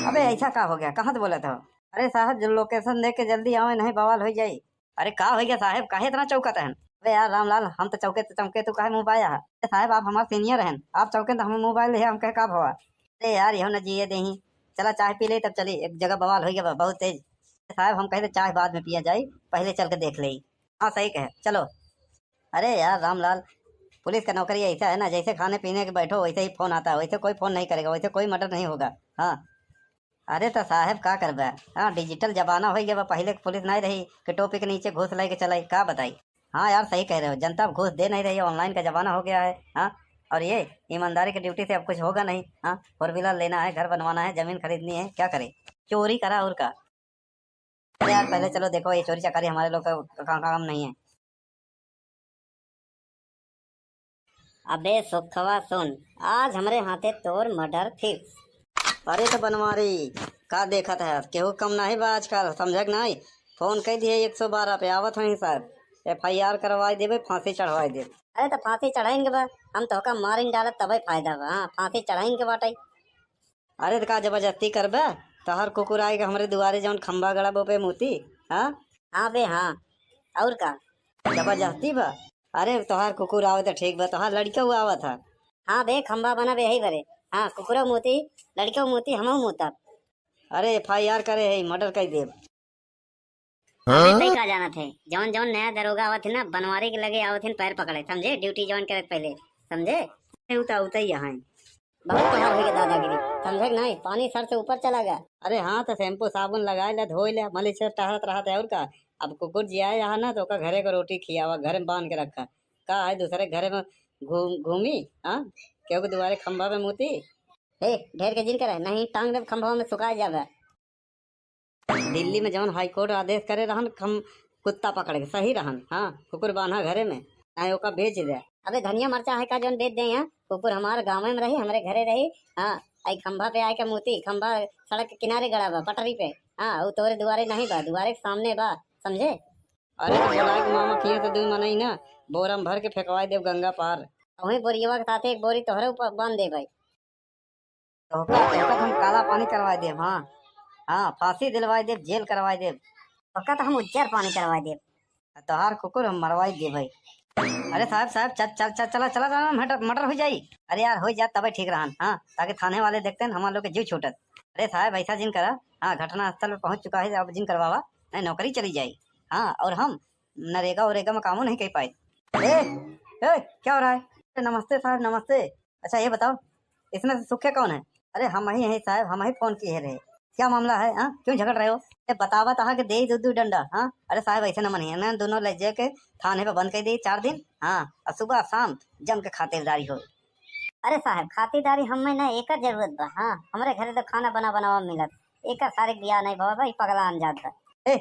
अबे ऐसा का हो गया, कहाँ से बोला था? अरे साहब, जो लोकेशन दे के जल्दी आवे, नहीं बवाल हो जाई। अरे का हो गया साहब, काहे इतना चौकत हन? अरे यार रामलाल, हम तो चौके तो चौके, तू काहे मुँह बाया है? अरे साहब, आप हमार सीनियर हन, आप चौके तो हमें मोबाइल है, हम कहे का भवा? अरे यार, यहो न जिए देही। चला चाय पी ले, तब चली। एक जगह बवाल हो गया बा, बहुत तेज। साहब, हम कहे तो चाय बाद में पिया जाई, पहले चल के देख ले। हाँ, सही कहे, चलो। अरे यार रामलाल, पुलिस का नौकरी ऐसा है ना, जैसे खाने पीने के बैठो, वैसे ही फोन आता है, वैसे कोई फोन नहीं करेगा, वैसे कोई मर्डर नहीं होगा। हाँ। अरे तो साहब, का करबे? हाँ, डिजिटल जमाना हो गया बा, पहले के पुलिस नहीं रही कि टोपी के नीचे घूस लेके चलाई, का बताई? हाँ यार, सही कह रहे हो, जनता अब घूस दे नहीं रही है, ऑनलाइन का जमाना हो गया है। हाँ, और ये ईमानदारी की ड्यूटी से अब कुछ होगा नहीं। हाँ, फोर व्हीलर लेना है, घर बनवाना है, जमीन खरीदनी है, क्या करे? चोरी करा और का। अरे यार, पहले चलो देखो, ये चोरी चकारी हमारे लोग का का-, काम नहीं है। अबे सुखवा सुन, आज हमरे हाथे तोर मर्डर फिक्स। अरे तो बनवारी, का देखत है? केहू कम नहीं बा आजकल, समझे के नहीं? फोन कई दिए एक सौ बारह पे, आवत हई साहब, एफ आई आर करवाई देबे, फांसी चढ़वाई देबे। अरे तो फांसी चढ़ाइन के बा, हम तोहका मारिन डालब तबे फायदा बा। हाँ, फांसी चढ़ाइन के बाटे। अरे तो का जबरदस्ती करबे? तोहार कुकुर आए के हमरे दुआरे जौन खंबा गड़ा बा पे मूती, हाँ? हाँ बे, हाँ। और का? जबरदस्ती बा? अरे तोहार कुकुर आवे तो ठीक बा, तोहार लड़का हुआ आवत है। हाँ बे, खंबा बना बे यही बरे। हाँ, कुकुरो मूती, लड़को मूती, हमहू मूतब। अरे एफ आई आर करे है, मर्डर कर देब। अबे तई का जानत है, जौन जौन नया दरोगा आवत है ना, बनवारी के लगे आवत है पैर पकड़े, समझे? ड्यूटी ज्वाइन करे के पहले, समझे? अरे उ तो उतई यहाँ है। बहुत तोहार होई के दादागिरी, समझे के नहीं? पानी सर से ऊपर चला गया। अरे हाँ, तो शैम्पू साबुन लगाए ले, धोई ले, मलिच से टहरत रहत है और का। अब कुकुर जिया यहाँ ना, तो ओका घरे को रोटी खियावा, घर में बांध के रखा। का है, दूसरे घरे में घूम घूमी, हाँ, केहू के दुआरे खंभा पे मूती। हे, ढेर के जिन करे, नहीं टांग देब खंभवा में, सुखा जाबे। दिल्ली में जवन हाई कोर्ट आदेश करे रहन, खम कुत्ता पकड़ के, सही रहन, हाँ, कुकुर बान्हा घरे में, चाहे ओका बेच दे। अबे धनिया मरचा है का जवन बेच दे यहाँ? कुकुर हमारे गाँव में रही, हमरे घरे रही, हाँ, आई खंभा पे आके मूती, खंभा सड़क के किनारे गड़ा बा, पटरी पे, हाँ, उ तोरे दुआरे नहीं बा, दुआरे के सामने बा, समझे? अरे तो बोलाए के मामा किए तो दुई मनई ना, बोरा में भर के फेंकवाए देब गंगा पार। वही बोरियवा के साथे एक बोरी तोहरे ऊपर बांध दे भाई। तोहका, तोहका तो हम काला पानी करवाए देब, हाँ, हाँ, फांसी दिलवाए देब, जेल करवाए देब। तोहका तो हम उज्जर पानी करवाए देब। तोहार कुकुर हम मरवाए देब भाई। अरे साहब, साहब, चल, चल, चल, चला, चला, चला, मर्डर, मर्डर हो जाई। अरे यार, हो जात तबे ठीक रहन, हाँ, ताकि थाने वाले देखते हैं, हमार लोग के जीव छूटत। अरे साहब, ऐसा जिन करा, हाँ, घटना स्थल पे पहुँच चुका है, अब जिन करवावा, नहीं, नौकरी चली जाई। हाँ, और हम नरेगा वरेगा में कामो नहीं कर पाए। ए, ए, क्या हो रहा है? अरे, नमस्ते साहब, नमस्ते। अच्छा, ये बताओ, इसमें से सुखे कौन है? अरे, हम ही हैं साहब, हम ही फोन किए रहे। क्या मामला है, हाँ? क्यों झगड़ रहे हो? ए, बतावा तहा के दे दू दू डंडा, हाँ? अरे साहब, ऐसे न मनिए, ना दोनों ले जाके थाने पे बंद कर दी चार दिन, हाँ, और सुबह शाम जम के खातिरदारी हो। अरे साहब, खातिरदारी हमें ना एकर जरूरत बा, हाँ? हमरे घरे तो खाना बना बनावा मिलत, एकर सारे बियाह नहीं भवा भाई, पगला जात बा। ए,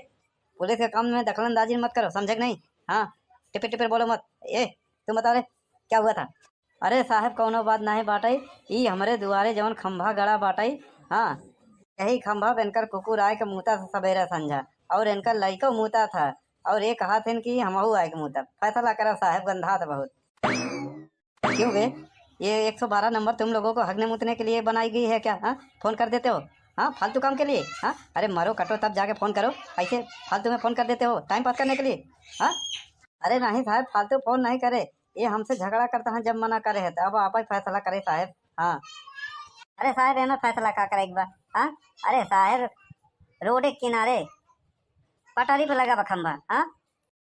पुलिस के काम में दखलंदाजी मत करो, समझे कि नहीं? हाँ, टिपिर टिपिर बोलो मत। ए, तुम बताओ रे, क्या हुआ था? अरे साहब, कौनो बात नहीं बाटई, ई हमरे दुआरे जवन खंभा गड़ा बाटई, हाँ, यही खंभा पे इनकर कुकुर आए के मूता था सबेरे संझा, और इनकर लइको मूता था, और ये कहा थे कि हमहू आए के मूता। फैसला करा साहब, गंधात बहुत। क्यों बे, ये एक सौ बारह नंबर तुम लोगों को हगने मूतने के लिए बनाई गई है क्या? हाँ, फोन कर देते हो, हाँ, फालतू काम के लिए। हाँ, अरे मरो कटो तब जाके फोन करो, ऐसे फालतू में फोन कर देते हो टाइम पास करने के लिए। हाँ, अरे नहीं साहब, फालतू फोन नहीं करे, ये हमसे झगड़ा करता है, जब मना करे है तो अब आप ही फैसला करे साहब। हाँ, अरे साहब, एमे फैसला का करे के बा? हाँ, अरे साहब, रोड के किनारे पटरी पे लगा बा खंभा, हाँ,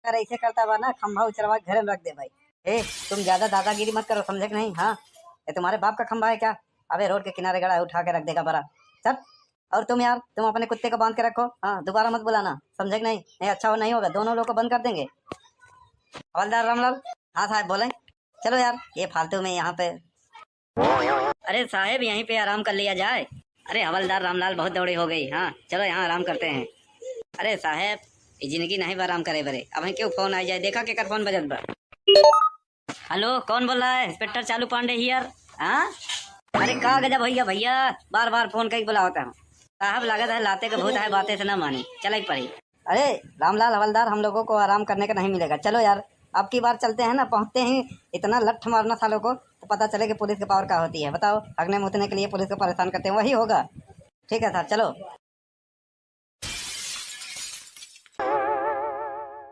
अगर ऐसे करता बा ना, खंभा उचरवा के घरे में रख दे भाई। ए, तुम ज्यादा दादागिरी मत करो, समझे कि नहीं? हाँ, ये तुम्हारे बाप का खंभा है क्या? अबे रोड के किनारे गड़ा है, उठा के रख देगा बड़ा। चल, और तुम यार, तुम अपने कुत्ते को बांध के रखो, हाँ, दोबारा मत बुलाना, समझे कि नहीं? नहीं अच्छा हो, नहीं होगा, दोनों लोग को बंद कर देंगे। हवलदार रामलाल। हाँ साहब, बोले। चलो यार, ये फालतू में यहाँ पे। अरे साहेब, यहीं पे आराम कर लिया जाए। अरे हवलदार रामलाल, बहुत दौड़ी हो गई। हाँ, चलो यहाँ आराम करते हैं। अरे साहेब, ये जिंदगी नहीं बा आराम करे बरे। अब क्यों फोन आ जाए, देखा केकर फोन बजत बा। हेलो, कौन बोल रहा है? इंस्पेक्टर चालू पांडे हियर। हाँ, अरे का गजब भैया, भैया बार बार फोन कई बुलावत है। साहब, लागत है लाते के भूत है, बातें से ना मानी, चले पड़ी। अरे रामलाल हवलदार, हम लोगों को आराम करने का नहीं मिलेगा, चलो यार, अब की बार चलते हैं ना, पहुंचते ही इतना लठ मारना सालों को, तो पता चले कि पुलिस के पावर का होती है। बताओ, हगने मुतने के लिए पुलिस को परेशान करते हैं, वही होगा। ठीक है सर, चलो।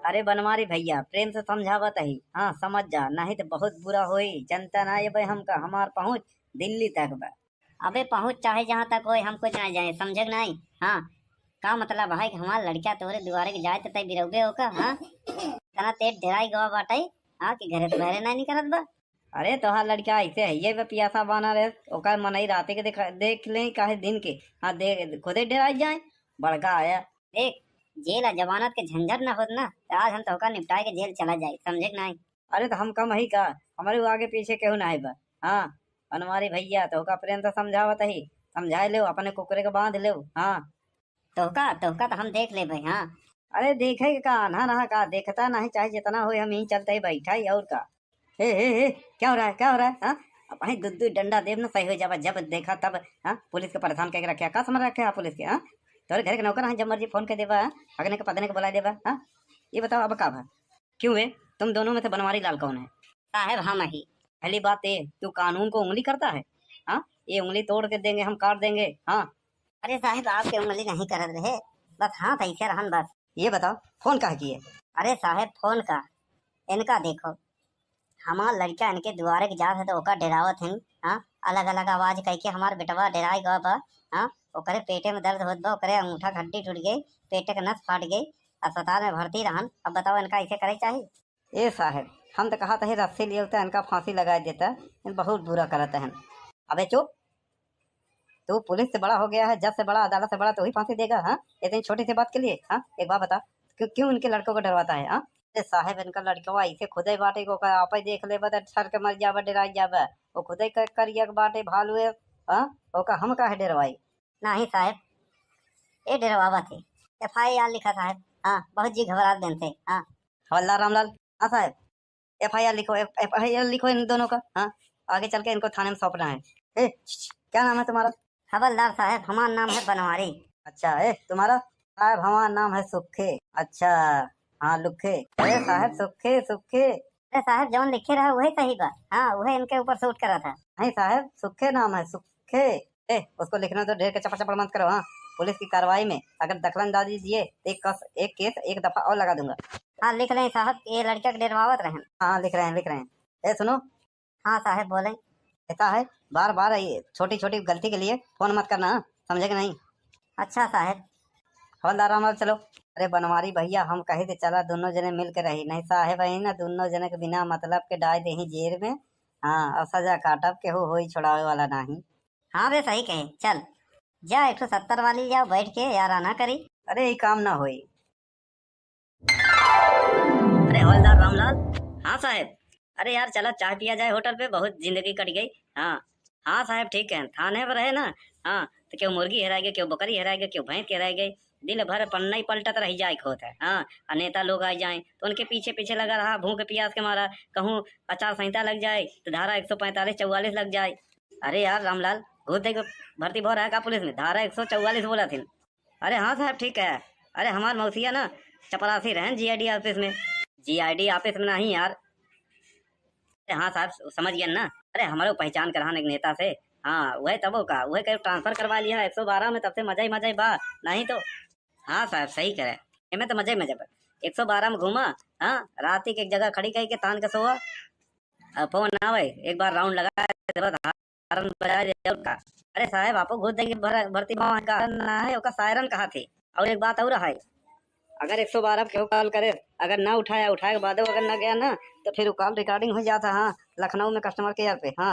अरे बनवारी भैया, प्रेम से समझावत ही, हाँ समझ जा, नहीं तो बहुत बुरा होई। जनता ना ये भाई हमका, हमार पहुँच दिल्ली तक बा। अबे पहुँच चाहे जहाँ तक होए, हम कुछ ना जाए, समझे कि नहीं? हाँ, का मतलब है कि हमार लड़का तोहरे दुआरे के जाए तो तय बिरौबे होका, हाँ? इतना तेज डेराई गवा बाटे, हाँ, कि घरे से बाहरे नहीं निकलत बा। अरे तोहार लड़का ऐसे है, ये बे पियासा बाना रे, ओकर मनई राते के देख, देख ले, काहे दिन के, हाँ, दे, खुदे डेराई जाए, बड़का आया। देख, जेल आ जमानत के झंझट ना होत ना, तो आज हम तोहका निपटाए के जेल चला जाए, समझे कि नहीं? अरे तो हम कम ही का, हमारे वो आगे पीछे केहू ना है बा। हाँ, बनवारी भैया, तोहका प्रेम से समझावत ही, समझाए लेव, अपने कुकुरे के बांध लेव। हाँ, तोहका, तोहका तो हम देख लेबे, हाँ। अरे देखे के का, आन्हा रहा का, देखता नहीं, चाहे जितना होए, हम यहीं चलते ही बैठा ही, और का। हे, हे, हे, क्या हो रहा है, क्या हो रहा है, हाँ? अब भाई दू दू डंडा देब ना, सही हो जाबा, जब देखा तब, हाँ? पुलिस के परेशान करके रखे, का समझ रखे आप पुलिस के, हाँ? तोरे घर के नौकर हैं, जब मर्जी फोन कर देबा, हाँ? हगने के पदने के बुला देबा, हाँ? ये बताओ अब का भा? क्यों है, तुम दोनों में से बनवारी लाल कौन है? साहब हम ही। पहली बात ये, तू कानून को उंगली करता है, हाँ? ये उंगली तोड़ के देंगे हम, काट देंगे, हाँ? अरे साहब, आपके उंगली नहीं करत रहे, बस हाथ ऐसे रहन बस। ये बताओ, फोन काहे किए? अरे साहब, फोन का, इनका देखो, हमार लड़का इनके दुआरे के जात है तो ओका डेरावत हैं, हाँ, अलग अलग आवाज कह के हमार बेटवा डेराई गवा बा, हाँ, ओकरे पेटे में दर्द होत बा, ओकरे अंगूठा हड्डी टूट गई, पेटे के नस फाट गई, अस्पताल में भर्ती रहन। अब बताओ, इनका ऐसे करे चाहिए? ए साहब, हम तो कहा था रस्सी लिए होता, इनका फांसी लगा देता, इन बहुत बुरा करत हैं। अबे चुप, तू पुलिस से बड़ा हो गया है, जज से बड़ा, अदालत से बड़ा, तू ही फांसी देगा, हाँ? इतनी छोटी सी बात के लिए, हाँ? एक बात बता, क्यों, क्यों इनके लड़कों को डरवाता है, हाँ? ए साहेब, इनका लड़कवा ऐसे खुदे बाटे को का आपे देख लेबा त ठर के मर जाबा, डेराइ जाबा। वो खुदे क-, करिया के बाटे भालू है, हाँ? ओका हम काहे डेरवाई? नाही साहेब, ये डेरवावा थे। एफ आई आर लिखा साहेब। हाँ, बहुत जी घबरात देन थे। हाँ। हवलदार रामलाल। हाँ साहेब, एफ आई आर लिखो, एफ-, एफ आई आर लिखो इन दोनों का। हाँ, आगे चल के इनको थाने में सौंपना है। ए, क्या नाम है तुम्हारा? हवलदार साहेब, हमार नाम है बनवारी। अच्छा, ए, तुम्हारा? साहेब, हमार नाम है सुखे। अच्छा, हाँ, लुखे। अरे साहेब, सुखे, सुखे। अरे साहेब, जौन लिखे रहा, वही सही बा। हाँ, वही इनके ऊपर सूट करा था। नहीं साहेब, सुखे नाम है, सुखे। ए, उसको लिखने तो ढेर के चपड़ चपड़ मत करो, हाँ। पुलिस की कार्रवाई में अगर दखलंदाजी दिए, तो एक कस-, एक केस एक दफा और लगा दूंगा। हाँ, लिख लें साहब, ये लड़का के डेरवावत रहेन। हाँ, लिख रहे हैं, लिख रहे हैं। ए, सुनो। हाँ साहब, बोलें। कहता है, बार बार ये छोटी छोटी गलती के लिए फोन मत करना, हाँ? समझे कि नहीं? अच्छा साहब। हवलदार रामलाल, चलो। अरे बनवारी भैया, हम कही थे चला दोनों जने मिल के रही, नहीं साहेब, यही ना दोनों जने के बिना मतलब के डाल देही जेल में। हाँ, और सजा काटब, केहू होई छोड़ावे वाला नाही। हाँ बे, सही कहे, चल जा एक ठो सत्तर वाली जाओ बैठ के याराना करी। अरे ई काम ना होई। अरे हवलदार रामलाल। हाँ साहेब। अरे यार, चला चाय पिया जाए होटल पे, बहुत जिंदगी कट गई। हाँ, हाँ साहेब, ठीक है, थाने पर रहे ना। हाँ, तो केहू मुर्गी हेराय गए, केहू बकरी हेराय गए, केहू भैंस के हेराय गए, दिन भर पन्ना ही पलटत रह जाए के होत है। हाँ, और नेता लोग आ जाए तो उनके पीछे पीछे लगा रहा, भूख प्यास के मारा। कहूँ आचार संहिता लग जाए तो धारा एक सौ पैंतालीस चौवालीस लग जाए। अरे यार रामलाल, घूस दे के भर्ती भो रहा का पुलिस में? धारा एक सौ चौवालीस बोला थिन। अरे हाँ साहब, ठीक है। अरे हमार मौसिया ना चपरासी रहन जी आई डी ऑफिस में। जी आई डी ऑफिस में नहीं यार। अरे हाँ साहब, समझ गया ना। अरे हमारे पहचान के रहन एक नेता से। हाँ, वही तबो का, वही कहीं ट्रांसफर करवा लिया एक सौ बारह में, तब से मजा ही मजा ही बा। नहीं तो हाँ साहब, सही करे। एमे तो मजा ही मजा बा। एक सौ बारह में घूमा, हाँ, रात के एक जगह खड़ी करके तान के सोआ। अब फोन ना आवे, एक बार राउंड लगा दे, बस हारन बजा दे, और का। अरे साहब, आपो घूस देंगे भर-, भर्ती भवन का ना है, ओका सायरन कहा थे। और एक बात और है, अगर एक सौ बारह पे केहू कॉल करे, अगर ना उठाया, उठाए के बाद अगर ना गया ना, तो फिर वो कॉल रिकॉर्डिंग हो जाता। हाँ, लखनऊ में कस्टमर केयर पे। हाँ।